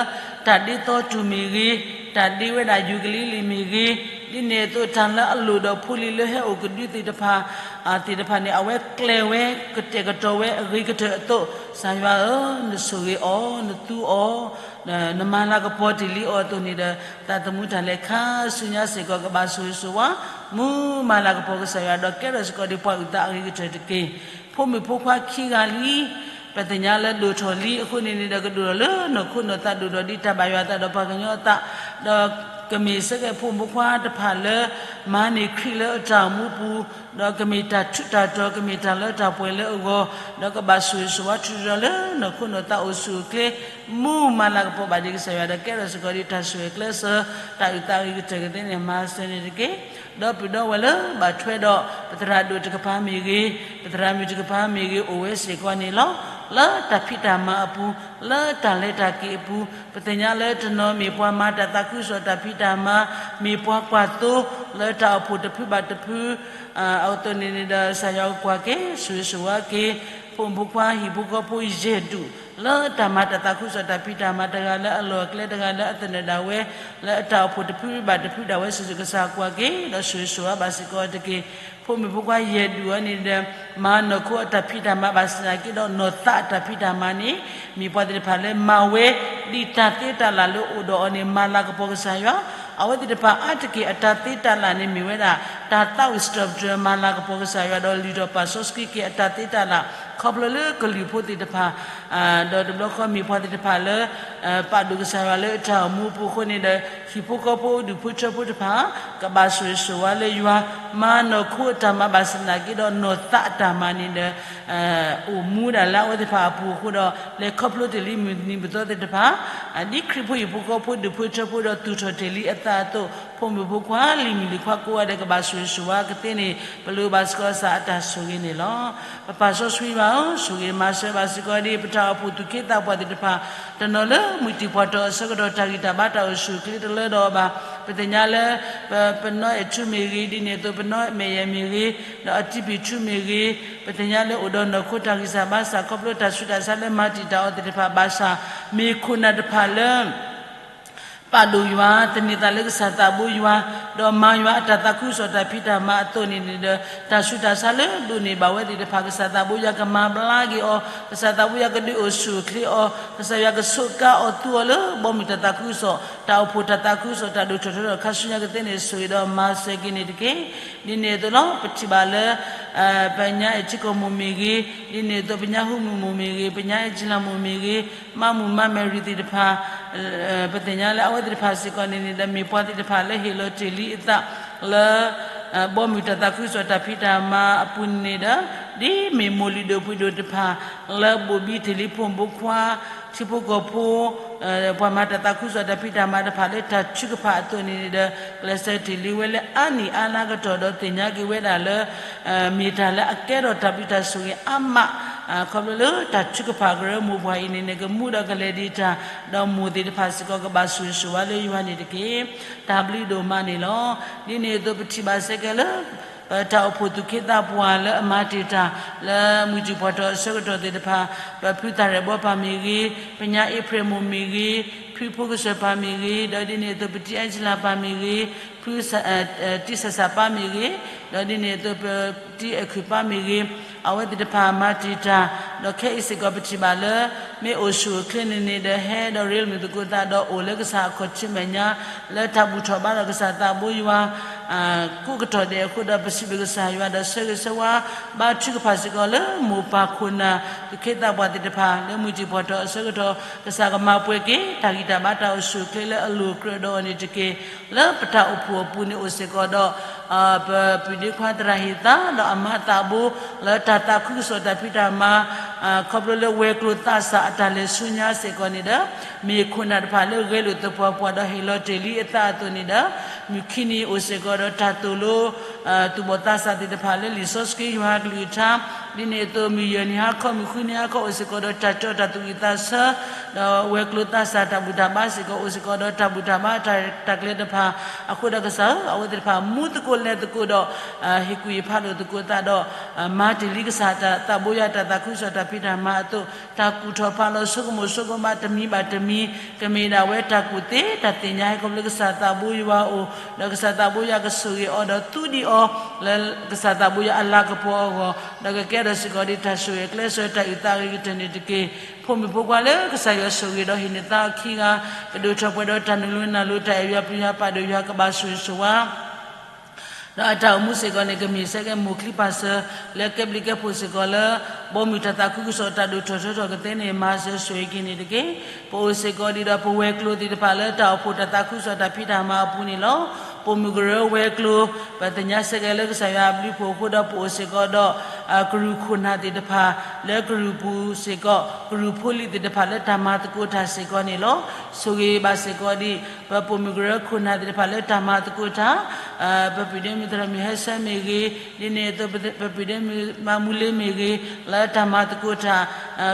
တၢ်ဒ့သီတူၢ်မ့ၢ်ဂ့ၤ, တၢ်ဒ့ဝဲဒၣ်ယူၤကလံၤလံၤမ့ၢ်ဂ့ၤ, ဒ်န့ၣ်အသိးတၢ်လၢအလိၣ်ဒီးဖိလံၤလၢဟဲအိၣ်ကဒုသ့ၣ်တဖၣ်, အသ့ၣ်တဖၣ်န့ၣ် အဝဲကျဲၤဝဲ ကတဲာ်ကတီၤဝဲအဂ့ၤကတၢၢ်အသိး, ကစၢ်ယွၤဧၢ, နဆိၣ်ဂ့ၤအီၤ, နသူအီၤ, နမၤလၤကပီၤတ့ၢ်လံအီၤအသိးန့ၣ်ဒီး သးသမူတၢ်လဲၤခါဆူညါစ့ၢ်ကီး ကဘၣ်ဆိၣ်ဂ့ၤဆိၣ်ဝါ, မူမၤလၤကပီၤကစၢ်ယွၤဒီး ကဲထီၣ်စ့ၢ်ကီးဒ်ပှၤအုၣ်သးအဂ့ၤကတၢၢ်တက့ၢ်. ဖိမုၣ်ဖိခွါခံဂၤလံ ပသ့ၣ်ညါလၢဒိၣ်ထီၣ်လံအဃိန့ၣ်န့ၣ်ဒီး ကဒိၣ်ထီၣ်လၢနီၢ်ခိနီၢ်သး ဒိၣ်ထီၣ်ဒ်တၢ်ဘၣ်ယွၤအသးဒီးပှၤကညီအသး, ဒီးကမ့ၢ်ဆၢကဲးဖိမုၣ်ဖိခွါတဖၣ်လၢ မၤန့ၢ်ခရံာ်လၢအတၢ်အိၣ်မူပူၤ, ဒီးကမ့ၢ်တၢ်ထူးတၢ်တီၤ ကမ့ၢ်တၢ်လၢတၢ်ပှဲၤလၢအဂီၢ်, ဒီးကဘၣ်ဆိၣ်ဂ့ၤဆိၣ်ဝါထူးထီၣ်လၢနီၢ်ခိနီၢ်သးအိၣ်ဆူၣ်အိၣ်ချ့, မူမၤလၤကပီၤဘၣ်ဒံးကစၢ်ယွၤဒီး ကဲထီၣ်စ့ၢ်ကီးဒ်တၢ်ဆိၣ်ဂ့ၤကျဲးစၢး တၢ်အုၣ်သးအဂ့ၤကတၢၢ်ကသ့န့ၣ် မၤစၢၤန့ၣ်တက့ၢ်. ဒီပုၢ်ဒီဝဲၢ်လၢဘၣ်ထွဲဒီး ပသရၣ်ဒိၣ်တကပၤမ့ၢ်ဂ့ၤ, ပသရၣ်မုၣ်တကပၤမ့ၢ်ဂ့ၤ အိၣ်ဝဲစ့ၢ်ကီးန့ၣ်လီၤ. လၢတၢ်ဖံးတၢ်မၤအပူၤ, လၢတၢ်လဲၤတၢ်က့ၤအပူၤ, ပသ့ၣ်ညါလၢတနီၤမ့ၢ်ပှၤမၤတၢ်သးခုကစီၣ်တၢ်ဖံးတၢ်မၤ, မ့ၢ်ပှၤကွၢ်သိလၢတၢ်အိၣ်ဖှိၣ်တဖုဘၣ်တဖု အသိးန့ၣ်န့ၣ်ဒီး ကစၢ်ယွၤကကွၢ်က့ၤ ဆိၣ်ဂ့ၤဆိၣ်ဝါက့ၤ ဖိမုၣ်ဖိခွါဟံၣ်ဖိဃီဖိယဲၢ်ဒူၣ် လၢတၢ်မၤတၢ်သးခုကစီၣ်တၢ်ဖံးတၢ်မၤ တဂၤလၢအလီၢ်အကျဲ တဂၤလၢအသနၢၣ်ဒၣ်ဝဲ လၢအတၢ်အိၣ်ဖှိၣ်တဖုဘၣ်တဖုဒၣ်ဝဲ ဆိၣ်ဂ့ၤကစၢ်ကွၢ်က့ၤ ဒီးဆိၣ်ဂ့ၤဆိၣ်ဝါဘၣ်စ့ၢ်ကီးတက့ၢ်. ဖိမုၣ်ဖိခွါယဲၢ်ဒူၣ်အံၤန့ၣ်ဒီး မၤနီၢ်ခိအတၢ်ဖံးတၢ်မၤဘၣ်ဆၣ်သနာ်က့ဒီး နီၢ်သးအတၢ်ဖံးတၢ်မၤန့ၣ် မ့ၢ်ပှၤသ့ၣ်တဖၣ်လၢမၤဝဲ ဒ်တၢ်သ့တၢ်လၢ်လၢအိၣ်ဒီးအီၤန့ၣ် မၤလၤကပီၤကစၢ်ယွၤ, အဝဲသ့ၣ်တဖၣ်အါတက့ၢ်အတၢ်သ့တၢ်လၢ်န့ၣ်မ့ၢ်ဝဲဒၣ် တၢ်သးဝံၣ်စတၢၢ်ပတြၢၤ မၤလၤကပီၤကစၢ်ယွၤ ဒီးလုၢ်ထီၣ်ပာ်စီဆှံက့ၤအတၢ်သ့တၢ်လၢ် ခီဖျိလၢကလုာ်ဖိသ့ၣ်တဖၣ် ဒီးတဘျီဃီမ့ၢ်ပှၤသ့ၣ်တဖၣ်လၢ ပာ်ဒိၣ်ကစၢ်ယွၤလၢအတၢ်အိၣ်မူအပူၤအဃိန့ၣ်ဒီး ဟံၣ်ဖိဃီဖိဒူၣ်ဖိထၢဖိတဖၣ် ကဘၣ်ဆိၣ်ဂ့ၤဆိၣ်ဝါလၢယွၤ, မၤနီၢ်ခိအတၢ်မၤဘၣ်ဆၣ်သနာ်က့ဒီး နီၢ်သးအတၢ်မၤန့ၣ်ဒီး အိၣ်မူဒၣ်လၢအဝဲသ့ၣ်တဖၣ်အပူၤအဃိဒီး လဲၤခီဖျိတ့ၢ်လံမုၢ်နံၤမုၢ်သီသ့ၣ်တဖၣ် ဒ်ခရံာ်ဖိဟံၣ်ဖိဃီဖိဒူၣ်ဖိထၢဖိဒီးသူၣ်ထီၣ်တ့ၢ်လံအသးအသိး ဖိမုၣ်ဖိခွါလံၤမုၣ်လံၤခွါကိးဂၤဒဲး ကဘၣ်ဆိၣ်ဂ့ၤဆိၣ်ဝါကသ့န့ၣ် ပလိၣ်ဘၣ်စ့ၢ်ကီးကစၢ်အတၢ်ဆိၣ်ဂ့ၤန့ၣ်လီၤ. ပပၢ်စီဆှံယွၤဧၢ, ဆိၣ်ဂ့ၤမၤစၢၤဘၣ်စ့ၢ်ကီးဒ် ပတၢ်အိၣ်ဖှိၣ်သူၣ်က့သးပှၢ်သ့ၣ်တဖၣ် တနီၤလၢမုၢ်တံၢ်ပှၢ်ထီၣ်အဆၢကတီၢ် တၢ်ဂံၢ်တၢ်ဘါတၢ်အိၣ်ဆူၣ်အိၣ်ချ့တလၢဒီးအီၤဘၣ်. ပသ့ၣ်ညါလၢ ပ ပနီၢ်အဲၣ်ထူမ့ၢ်ဂ့ၤ, ဒ်န့ၣ်အသိး ပနီၢ်မဲာ်ယဲၢ်မ့ၢ်ဂ့ၤ, ဒီးအတံပံၤထူမ့ၢ်ဂ့ၤ, ပသ့ၣ်ညါလၢအိၣ်ဒီးနီၢ်ခိတၢ်ဂံၢ်စၢ်ဘါစၢ် ခီဖျိတၢ်ဆူးတၢ်ဆါလၢမၤတံာ်တာ်အီၤသ့ၣ်တဖၣ်ဘၣ်ဆၣ်, မ့ၢ်ခိၣ်နၢ်တဖၣ်လၢ ပာ်ဒိၣ်ယွၤ, သန့ၤသးလၢကစၢ်သးဘိယွၤ, ဒီးမၤယွၤအတၢ်သးခုကစီၣ်တၢ်ဖံးတၢ်မၤအသိးန့ၣ်န့ၣ်ဒီး တၢ်ဆူးတၢ်ဆါလၢဒိးန့ၢ်ဘၣ်ဝဲသ့ၣ်တဖၣ် ကစၢ်သးဘိယွၤကမၤဘျါက့ၤအီၤ, ကစၢ်သးဘိယွၤကဒုးအိၣ်ဆူၣ်အိၣ်ချ့အီၤ, ကစၢ်ယွၤကဆိးကါအီၤသူအီၤလၢဘီမုၢ်တၢ်သးခုကစီၣ်, တၢ်အိၣ်ဖှိၣ်တၢ်သးခုကစီၣ်, တၢ်ဒိၣ်ထီၣ်ထီထီၣ်ခါဆူညါကသ့န့ၣ် ဆိၣ်ဂ့ၤဒီးမၤစၢၤက့ၤန့ၣ်တက့ၢ်. ဒ်န့ၣ်အသိးလီၤ ပထံၣ်ဘၣ်လၢ ပညါအဲၣ်ထံကီၢ်မိၢ်မ့ၢ်ဂ့ၤ, ဒ်န့ၣ်အသိး ပညါဟူမုၢ်မိၢ်မ့ၢ်ဂ့ၤ, ပညါအဲၣ်ကၠံလၤမိၢ်မ့ၢ်ဂ့ၤ, မါမုၢ်မါမဲရံၤသ့ၣ်တဖၣ် ပသ့ၣ်ညါလၢအဝဲသ့ၣ်တဖၣ်စ့ၢ်ကီးန့ၣ်န့ၣ်ဒီး မ့ၢ်ပှၤသ့ၣ်တဖၣ်လၢဟ့ၣ်လီၤတ့ၢ်လံအသးလၢ ဘီမုၢ်တၢ်သးခုကစီၣ်တၢ်ဖံးတၢ်မၤအပူၤန့ၣ်ဒီး ဒ်မ့ၢ်မိၢ်လုၢ်ဒိၣ်ပှ့ၤဒိၣ်တဖၣ် လၢဘိၣ်ဘံထံၣ်လံဖိမုၣ်ဖိခွါ ထံဖိကီၢ်ဖိ ပှၤမၤတၢ်သးခုကစီၣ်တၢ်ဖံးတၢ်မၤတဖၣ်လၢတၢ်ထုကဖၣ်အသိးန့ၣ်န့ၣ်ဒီး ကျဲးစၢးတ့ၢ်လံဝဲလၢအါနံၣ်အါလါကတီၢ်ဒီးသ့ၣ်ညါက့ၤဝဲဒၣ်လၢ မ့ၢ်တၢ်လၢအကဲထီၣ်တၢ်ဘျုးတၢ်ဆိၣ်ဂ့ၤအါမး ခီဖျိလၢတၢ်ထုကဖၣ်ကရၢမိၢ်ပှၢ်အံၤန့ၣ်န့ၣ် ကမူဒီးကလဲၤဒံးတၢ် ဒီးမိၢ်သ့ၣ်တဖၣ်စ့ၢ်ကီးကဘၣ်ဆိၣ်ဂ့ၤဆိၣ်ဝါလၢယွၤန့ၣ်တက့ၢ်. တၢ်ဘျုးဒိၣ်မးန့ၣ်လီၤ. ဒ်န့ၣ်အသိးပထံၣ်ဘၣ်စ့ၢ်ကီးလၢ ပတၢ်အိၣ်ဖှိၣ်သူၣ်က့သးပှၢ်လၢအမၤတ့ၢ်တၢ် လၢမုၢ်တံၢ်ပှၢ်ထီၣ်အဆၢကတီၢ်သ့ၣ်တဖၣ် ပဖုသၣ်ရဲၣ်ဘီပၢ်မ့ၢ်ဂ့ၤ, ပညါအ့ဖြ့ၣ်မိၢ်မ့ၢ်ဂ့ၤ, ဖုဖိကစၢၢ်ပၢ်မ့ၢ်ဂ့ၤ, ဒီးဒ်န့ၣ်အသိး ပတံၤအဲၣ်ကၠံလၤပၢ်မ့ၢ်ဂ့ၤ, ဖု တံၤဆၣ်ဆၣ်ပၢ်မ့ၢ်ဂ့ၤ, ဒီးဒ်န့ၣ်အသိး ပတံၤအဲၣ်ခုၣ်ပၢ်မ့ၢ်ဂ့ၤ, အဝဲသ့ၣ်တဖၣ်မၤတ့ၢ်တၢ်, ဒီးခဲအံၤစ့ၢ်ကီးပထံၣ်ဘၣ်လၢ မ့ၢ်အိၣ်ဆူၣ်အိၣ်ချ့န့ၣ်န့ၣ်ဒီး ဟဲဒီးရ့လိာ်မုာ်သကိးသးဒီးအိၣ်လၢကစၢ်အခီၣ်ထံးမဲာ်ညါ လၢတၢ်ဘူၣ်ထီၣ်ဘါထီၣ်ကစၢ်သးဘိယွၤ ကိးကတီၢ်ဒဲးအဃိဒီး ပစံးဘျုးကစၢ်ယွၤဒီးဆၢဂ့ၤဆၢဝါ ဘါထုကဖၣ်စ့ၢ်ကီးလၢမိၢ်ပၢ်ခိၣ်နၢ် သူၣ်က့သးပှၢ်သ့ၣ်တဖၣ် လၢမုၢ်တံၢ်ပှၢ်ထီၣ်အဆၢကတီၢ် ကစၢ်ကမၤပှဲၤက့ၤ တၢ်ဂံၢ်တၢ်ဘါတၢ်အိၣ်ဆူၣ်အိၣ်ချ့လၢအလိၤကြၢးဒီးအီၤန့ၣ်တက့ၢ်. လၢပတၢ်အိၣ်ဖှိၣ်အပူၤန့ၣ်အိၣ်စ့ၢ်ကီးဒီး ပပုၢ်ဒ့ခွါသရၣ်ဟ့ၣ်သါ ဒီးအမါသးဘိ လၢတၢ်သးခုကစီၣ်တၢ်ဖံးတၢ်မၤ ခီဖျိလၢဝဲၤကျိၤသးစၢ်အတၢ်လဲၤဆူညါစ့ၢ်ကီးန့ၣ်ဒီး မ့ၢ်ခိၣ်နၢ်တဖၣ်လၢဂဲၤလိာ်သပှၢ်ပှၢ်ဒီးဟ့ၣ်လီၤတ့ၢ်လံအသးအသိးန့ၣ်ဒီး မုၢ်ခံနံၤအိၣ်စ့ၢ်ကီးဒီးတၢ်သိၣ်လိ သူၣ်ဘီၣ်သးစၢ်သ့ၣ်တဖၣ်လၢလံာ်စီဆှံယွၤကလုၢ်ကထါ ဒ်န့ၣ်အသိး မုၢ်ယဲၢ်နံၤဟါခီ မုၢ်ဃုနံၤဟါခီ အိၣ်စ့ၢ်ကီးဒီးတၢ်တီတၢ်သူၣ်ဝံၣ်သးဆၢ, ဒီးဝဲၤကျိၤသးစၢ်တၢ်ဘူၣ်တၢ်ဘါစ့ၢ်ကီး အိၣ်စ့ၢ်ကီးဒီးတၢ်ဘူၣ်တၢ်ဘါတၢ်ရဲၣ်တၢ်ကျဲၤတဖၣ်, အဃိဒီးကစၢ်ဧၢ, အဝဲသ့ၣ်တဖၣ်မူသကိးလဲၤသကိးဒီး ဟ့ၣ်ကူၣ်ဟ့ၣ်ဖးလိာ်သကိးသးဒီး မၤတ့ၢ်လံကစၢ်တၢ်သးဘိယွၤတၢ်သးခုကစီၣ်တၢ်ဖံးတၢ်မၤအသိး, တၢ်ကူၣ်ထီၣ်ဖးလီၤဆိကမိၣ်ဆိကမးတမံၤဘၣ်တမံၤ, ကမ့ၢ်ဒၣ်ဝဲတၢ်ကူၣ်သ့တၢ်သ့ၣ်ညါဟဲခီဖျိကစၢ်သးဘိယွၤအအိၣ်, ဒီးကစၢ်သးဘိယွၤကဆိၣ်ဂ့ၤအီၤဒီးသူဒံးအီၤ လၢကစၢ်သးဘိယွၤအလၤကပီၤအဂီၢ်, ဒီးကကဲထီၣ်စ့ၢ်ကီးဒ်တၢ်ဆိၣ်ဂ့ၤအကျဲစၢၤတၢ်အုၣ်သးအဂ့ၤကတၢၢ်န့ၣ်တက့ၢ်. ဖိမုၣ်ဖိခွါလၢကစၢ်ယွၤဆိၣ်ဂ့ၤဒီးဟ့ၣ်န့ၢ်သါအီၤခံဂၤ, ကဒိၣ်ထီၣ်ပှဲၤဒီးတၢ်နုာ်လီၤနုာ်လီၤ တၢ်အဲၣ်ယွၤပျံၤယွၤပာ်ဒိၣ်ယွၤ ကဘၣ်ဆိၣ်ဂ့ၤဆိၣ်ဝါ ဒီးအတၢ်အိၣ်မူစ့ၢ်ကီးန့ၣ် ကမ့ၢ်ဆၢက့ၤမိၢ်ချံပၢ်စၢၤ လၢကဲဘျုးကဲဖှိၣ်စ့ၢ်ကီးလၢ ဘီမုၢ်တၢ်သးခုကစီၣ်တၢ်ဒိၣ်ထီၣ်ထီထီၣ်ကသ့န့ၣ် မၤစၢၤဆိၣ်ဂ့ၤက့ၤန့ၣ်တက့ၢ်. ပအိၣ်စ့ၢ်ကီးဒံးဒီးပဝဲၤကျိၤသ့ၣ်တဖၣ်လၢတၢ်အိၣ်ဖှိၣ်တၢ်သးခုကစီၣ်တၢ်ဖံးတၢ်မၤအပူၤန့ၣ်လီၤ. ပိာ်မုၣ်ကရၢဝဲၤကျိၤ, ပသ့ၣ်ညါဆၢက့ၤလၢကစၢ်ယွၤအဘျုးအဖှိၣ်အဃိဒီး ပအိၣ်စ့ၢ်ကီးဒီး ကရူၢ်ခိၣ်နၢ်သ့ၣ်တဖၣ် လၢကရူၢ်ပူၤစ့ၢ်ကီး ကရူၢ်ဖိလံၤသ့ၣ်တဖၣ်လၢတၢ်မၤသကိးတၢ်စ့ၢ်ကီးန့ၣ်လီၤ. ဆိၣ်ဂ့ၤဘၣ်စ့ၢ်ကီးဒံး ပပိာ်မုၣ်ကရၢခိၣ်နၢ်သ့ၣ်တဖၣ်လၢတၢ်မၤသကိးတၢ်, ပပုၢ်ဒ့မုၣ်သရၣ်မုၣ်ဟဲဆၢမ့ၢ်ဂ့ၤ, ဒ်န့ၣ်အသိး ပပုၢ်ဒ့မုၣ်မၤမူလ့မ့ၢ်ဂ့ၤ, လၢတၢ်မၤသကိးတၢ်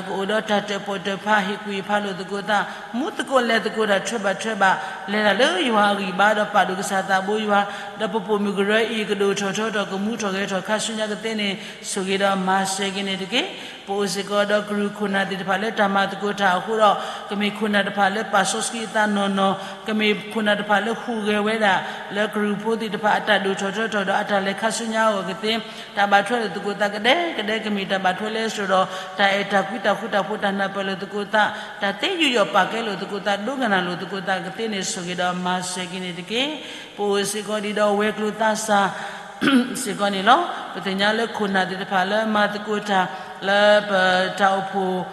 ကအိၣ်ဒီးတၢ်တၢၣ်ပီၣ်တၢၣ်ဖး ဟ့ၣ်ကူၣ်ဟ့ၣ်ဖးလိာ်သကိးသး, မူသကိးလဲၤသကိးတၢ်ထွဲဘၣ်ထွဲဘၣ်, လဲၤတၢ်လၢယွၤအဂံၢ်ဘါဒီးပာ်ဒိၣ်ကစၢ်သးဘိယွၤ, ဒီးပပိာ်မုၣ်ကရၢအံၤ ကဒိၣ်ထီၣ်ထီထီၣ် ကမူထီၣ်ဂဲၤထီၣ်ခါဆူညါကသ့န့ၣ် ဆိၣ်ဂ့ၤဒီးမၤစၢၤက့ၤန့ၣ်တက့ၢ်. ပအိၣ်စ့ၢ်ကီးဒီးကရူၢ်ခိၣ်နၢ်သ့ၣ်တဖၣ်လၢတၢ်မၤသကိးတၢ်အဃိဒီး ကမ့ၢ်ခိၣ်နၢ်တဖၣ်လၢပာ်စီဆှံအသးနီၢ်နီၢ်, ကမ့ၢ်ခိၣ်နၢ်တဖၣ်လၢဟူးဂဲၤဝဲဒၣ် လၢကရူၢ်ဖိသ့ၣ်တဖၣ်အတၢ်ဒိၣ်ထီၣ်ထီထီၣ်ဒီးအတၢ်လဲၤခါဆူညါအဂီၢ်ကသ့, တၢ်ဘၣ်ထွဲလိာ်သကိးသးကဒဲကဒဲ ကမ့ၢ်တၢ်ဘၣ်ထွဲလၢအစိၤဒီး တၢ်အဲၣ်တၢ်ကွံတၢ်ဃူတၢ်ဖိးတၢ်နၢ်ပၢၢ်လိာ်သကိးသး, တၢ်သ့ယူးယီၣ်ပာ်ကဲလိာ်သကိးသး ဒိကနၣ်လိာ်သကိးသးကသ့န့ၣ် ဆိၣ်ဂ့ၤဒီးမၤစၢၤက့ၤန့ၣ်တက့ၢ်. ပအိၣ်စ့ၢ်ကီးဒံးဒီးဝဲၤကျိၤသးစၢ် စ့ၢ်ကီးန့ၣ်လီၤ. ပသ့ၣ်ညါလၢခိၣ်နၢ်သ့ၣ်တဖၣ်လၢမၤသကိးတၢ် လၢပတၢ်အိၣ်ဖှိၣ်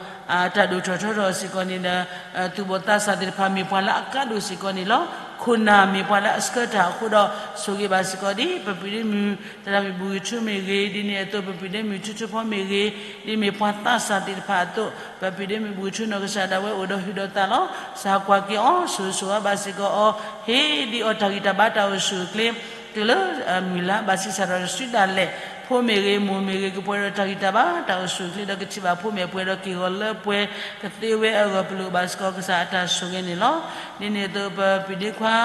တၢ်ဒိၣ်ထီၣ်ထီထီၣ်စ့ၢ်ကီးန့ၣ်ဒီး သူၣ်ဘီၣ်သးစၢ်သ့ၣ်တဖၣ်မ့ၢ်ပှၤလၢအကါဒိၣ်စ့ၢ်ကီးန့ၣ်လီၤ. ခိၣ်နၢ်မ့ၢ်ပှၤလၢအဆှၢတၢ်အဃိဒီး ဆိၣ်ဂ့ၤဘၣ်စ့ၢ်ကီးဒ် ပပုၢ်ဒ့မုၣ် သရၣ်မုၣ်ဘူၣ်ဂ့ၤထူမ့ၢ်ဂ့ၤ, ဒ်န့ၣ်အသိး ပပုၢ်ဒ့မုၣ်ထူထူဖီမ့ၢ်ဂ့ၤ, ဒ်မ့ၢ်ပှၤသးစၢ်သ့ၣ်တဖၣ်အသိး ပပုၢ်ဒ့မုၣ်ဘူၣ်ဂ့ၤထူ နီၢ်ကစၢ်ဒၣ်ဝဲအိၣ်ဒီးဟုၣ်ဒီးသးလီၤ. ကစၢ်ကွၢ်က့ၤအီၤ ဆိၣ်ဂ့ၤဆိၣ်ဝါဘၣ်စ့ၢ်ကီးအီၤ, ဟ့ၣ်ဒံးအီၤတၢ်ဂံၢ်တၢ်ဘါတၢ်အိၣ်ဆူၣ်အိၣ်ချ့ တုၤလၢမုၢ်လါဘၣ်ဆံးစၢ်ဒီးတစုဒၣ်လဲာ်, ဖိမ့ၢ်ဂ့ၤ မိၢ်မ့ၢ်ဂ့ၤ ကပှဲၤဒီးတၢ်ဂံၢ်တၢ်ဘါတၢ်အိၣ်ဆူၣ်အိၣ်ချ့ဒီးကထံၣ်ဘၣ်ဖိမ့ၢ်ပှဲၤဒီးက့ၢ်ဂီၤလၢပှဲၤကသ့ဝဲအဂီၢ် ပလိၣ်ဘၣ်စ့ၢ်ကီးကစၢ်အတၢ်ဆိၣ်ဂ့ၤန့ၣ်လီၤ. ဒ်န့ၣ်အသိး ပပုၢ်ဒ့ခွါ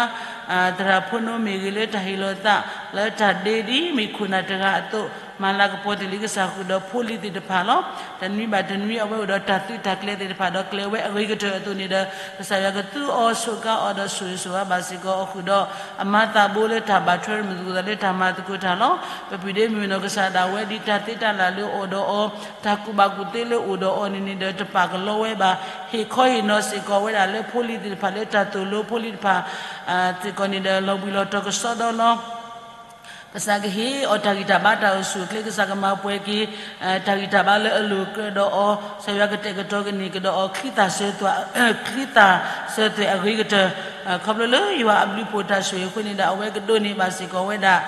သရၣ်ဖိနိမ့ၢ်ဂ့ၤ လၢတၢ်ဟ့ၣ်လီၤသး လၢတၢ်ဒ့ဒ်မ့ၢ်ခိၣ်နၢ်တဂၤအသိး မၤလၤကပီၤတ့ၢ်လံကစၢ်ဃုာ်ဒီးဖိလံၤသ့ၣ်တဖၣ်လီၤ. တနွံဘၣ်တနွံ အဝဲအိၣ်ဒီးတၢ်သုးတၢ်ကျဲၤသ့ၣ်တဖၣ်ဒီး ကျဲၤဝဲအဂ့ၤကတၢၢ်အသိးန့ၣ်ဒီး ကစၢ်ယွၤကသူအီၤဆိးကါအီၤဒီးဆိၣ်ဂ့ၤဆိၣ်ဝါဘၣ်စ့ၢ်ကီးအီၤဃုာ်ဒီး အမၤသးဘိလၢတၢ်ဘၣ်ထွဲမုာ်သကိးသးလၢတၢ်မၤသကိးတၢ်လီၤ. ပပုၢ်ဒ့မုၣ်နီၢ်ကစၢ်ဒၣ်ဝဲဒ်တၢ်သ့တၢ်လၢ်လၢအိၣ်ဒီးအီၤ, တၢ်ကူၣ်ဘၣ်ကူၣ်သ့လၢအိၣ်ဒီးအီၤန့ၣ်န့ၣ်ဒီး တပာ်ကလီဝဲဘၣ်, ဟ့ၣ်ခီဟ့ၣ်နီၤစ့ၢ်ကီးဝဲဒၣ်လၢဖိလံၤသ့ၣ်တဖၣ်လၢတၢ်သိၣ်လိဖိလံၤတဖၣ် စ့ၢ်ကီးန့ၣ်ဒီး လီၤဘှံးလီၤတီၤကစီဒီလီၤ. ကစၢ်ကဟ့ၣ်အီၤတၢ်ဂံၢ်တၢ်ဘါတၢ်အိၣ်ဆူၣ်အိၣ်ချ့, ကစၢ်ကမၤပှဲၤက့ၤ တၢ်ဂံၢ်တၢ်ဘါလၢအလိၤကြၢးဒီးအီၤ, ကစၢ်ယွၤကတဲာ်ကတီၤကန့ၢ်ကဒီးအီၤ ချံသၣ်စၢၤသွဲၣ်, ချံသၣ်စၢၤသွဲၣ်အဂ့ၤကတၢၢ်, ခီဖျိလၢယွၤအဘျုးအဖှိၣ်တၢ်ဆိၣ်ဂ့ၤအဃိန့ၣ်ဒီး အဝဲကဒိးန့ၢ်ဘၣ်စ့ၢ်ကီးဝဲဒၣ်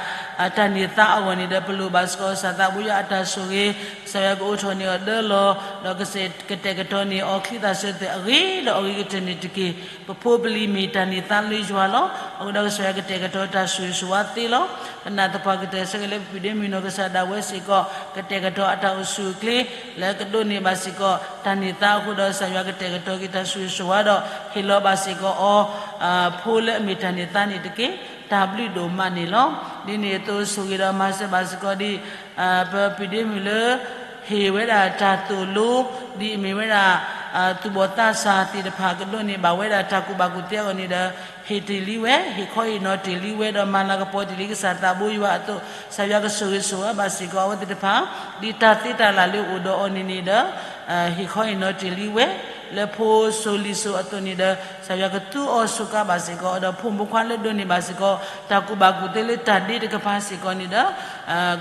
တၢ်န့ၢ်သါအဂီၢ်န့ၣ်ဒီး ပလိၣ်ဘၣ်စ့ၢ်ကီးကစၢ်သးဘိယွၤအတၢ်ဆိၣ်ဂ့ၤ, ကစၢ်ယွၤကအိးထီၣ်န့ၢ်အီၤဒၢလီၤ, ဒီးကစၢ်ကတဲာ်ကတီၤန့ၢ်အီၤချံသၣ်စၢၤသွဲၣ်အဂ့ၤဒီးအဂ့ၤကတၢၢ်န့ၣ်တက့ၢ်. ပဖိပလံၤမ့ၢ်တၢ်န့ၢ်သါလၢယွၤလီၤ. အဃိဒီးကစၢ်ယွၤကတဲာ်ကတီၤတၢ်ဆိၣ်ဂ့ၤဆိၣ်ဝါသ့လီၤ. ပနာ်သပှၢ်ကတၢၢ်ဆၢက့ၤလၢပပုၢ်ဒ့မုၣ်နီၢ်ကစၢ်ဒၣ်ဝဲစ့ၢ်ကီး ကတဲာ်ကတီၤအတၢ်အိၣ်ဆူၣ်အိၣ်ချ့ လၢကဒိးန့ၢ်ဘၣ်စ့ၢ်ကီး တၢ်န့ၢ်သါအဃိဒီး ကစၢ်ယွၤကတဲာ်ကတီၤက့ၤတၢ်ဆိၣ်ဂ့ၤဆိၣ်ဝါဒီး ဟ့ၣ်လီၤဘၣ်စ့ၢ်ကီးအီၤ ဖိလၢအမ့ၢ်တၢ်န့ၢ်သါန့ၣ်တက့ၢ်. တၢ်ဘျုးဒိၣ်မးန့ၣ်လီၤ. ဒ်န့ၣ်အသိးဆိၣ်ဂ့ၤဒီးမၤစၢၤဘၣ်စ့ၢ်ကီးဒ် ပပုၢ်ဒ့မုၣ်လၢ ဟ့ၣ်ဝဲဒၣ်တၢ်သိၣ်လိ ဒ်အမ့ၢ်ဝဲဒၣ် သူၣ်ဘီၣ်သးစၢ်သ့ၣ်တဖၣ်ကဒိးန့ၢ်ဘၣ်ဝဲဒၣ်တၢ်ကူၣ်ဘၣ်ကူၣ်သ့အဂီၢ်န့ၣ်ဒီး ဟ့ၣ်တ့ၢ်လံဝဲ, ဟ့ၣ်ခီဟ့ၣ်နီၤတ့ၢ်လံဝဲဒီးမၤလၤကပီၤတ့ၢ်လံကစၢ်သးဘိယွၤအသိး ကစၢ်ယွၤကဆိၣ်ဂ့ၤဆိၣ်ဝါဘၣ်စ့ၢ်ကီးအဝဲသ့ၣ်တဖၣ် ဒ်တၢ်သ့တၢ်လၢ်လၢအိၣ်ဒီးအီၤန့ၣ်န့ၣ်ဒီး ဟ့ၣ်ခီဟ့ၣ်နီၤတ့ၢ်လံဝဲ လၢဖိစိၤလံၤစိၤအသိးန့ၣ်ဒီး ကစၢ်ယွၤကသူအီၤဆိးကါဘၣ်စ့ၢ်ကီး ဒီးဖိမုၣ်ဖိခွါလၢဒိးန့ၢ်ဘၣ်စ့ၢ်ကီး တၢ်ကူၣ်ဘၣ်ကူၣ်သ့လၢတၢ်ဒ့တကပၤစ့ၢ်ကီးန့ၣ်ဒီး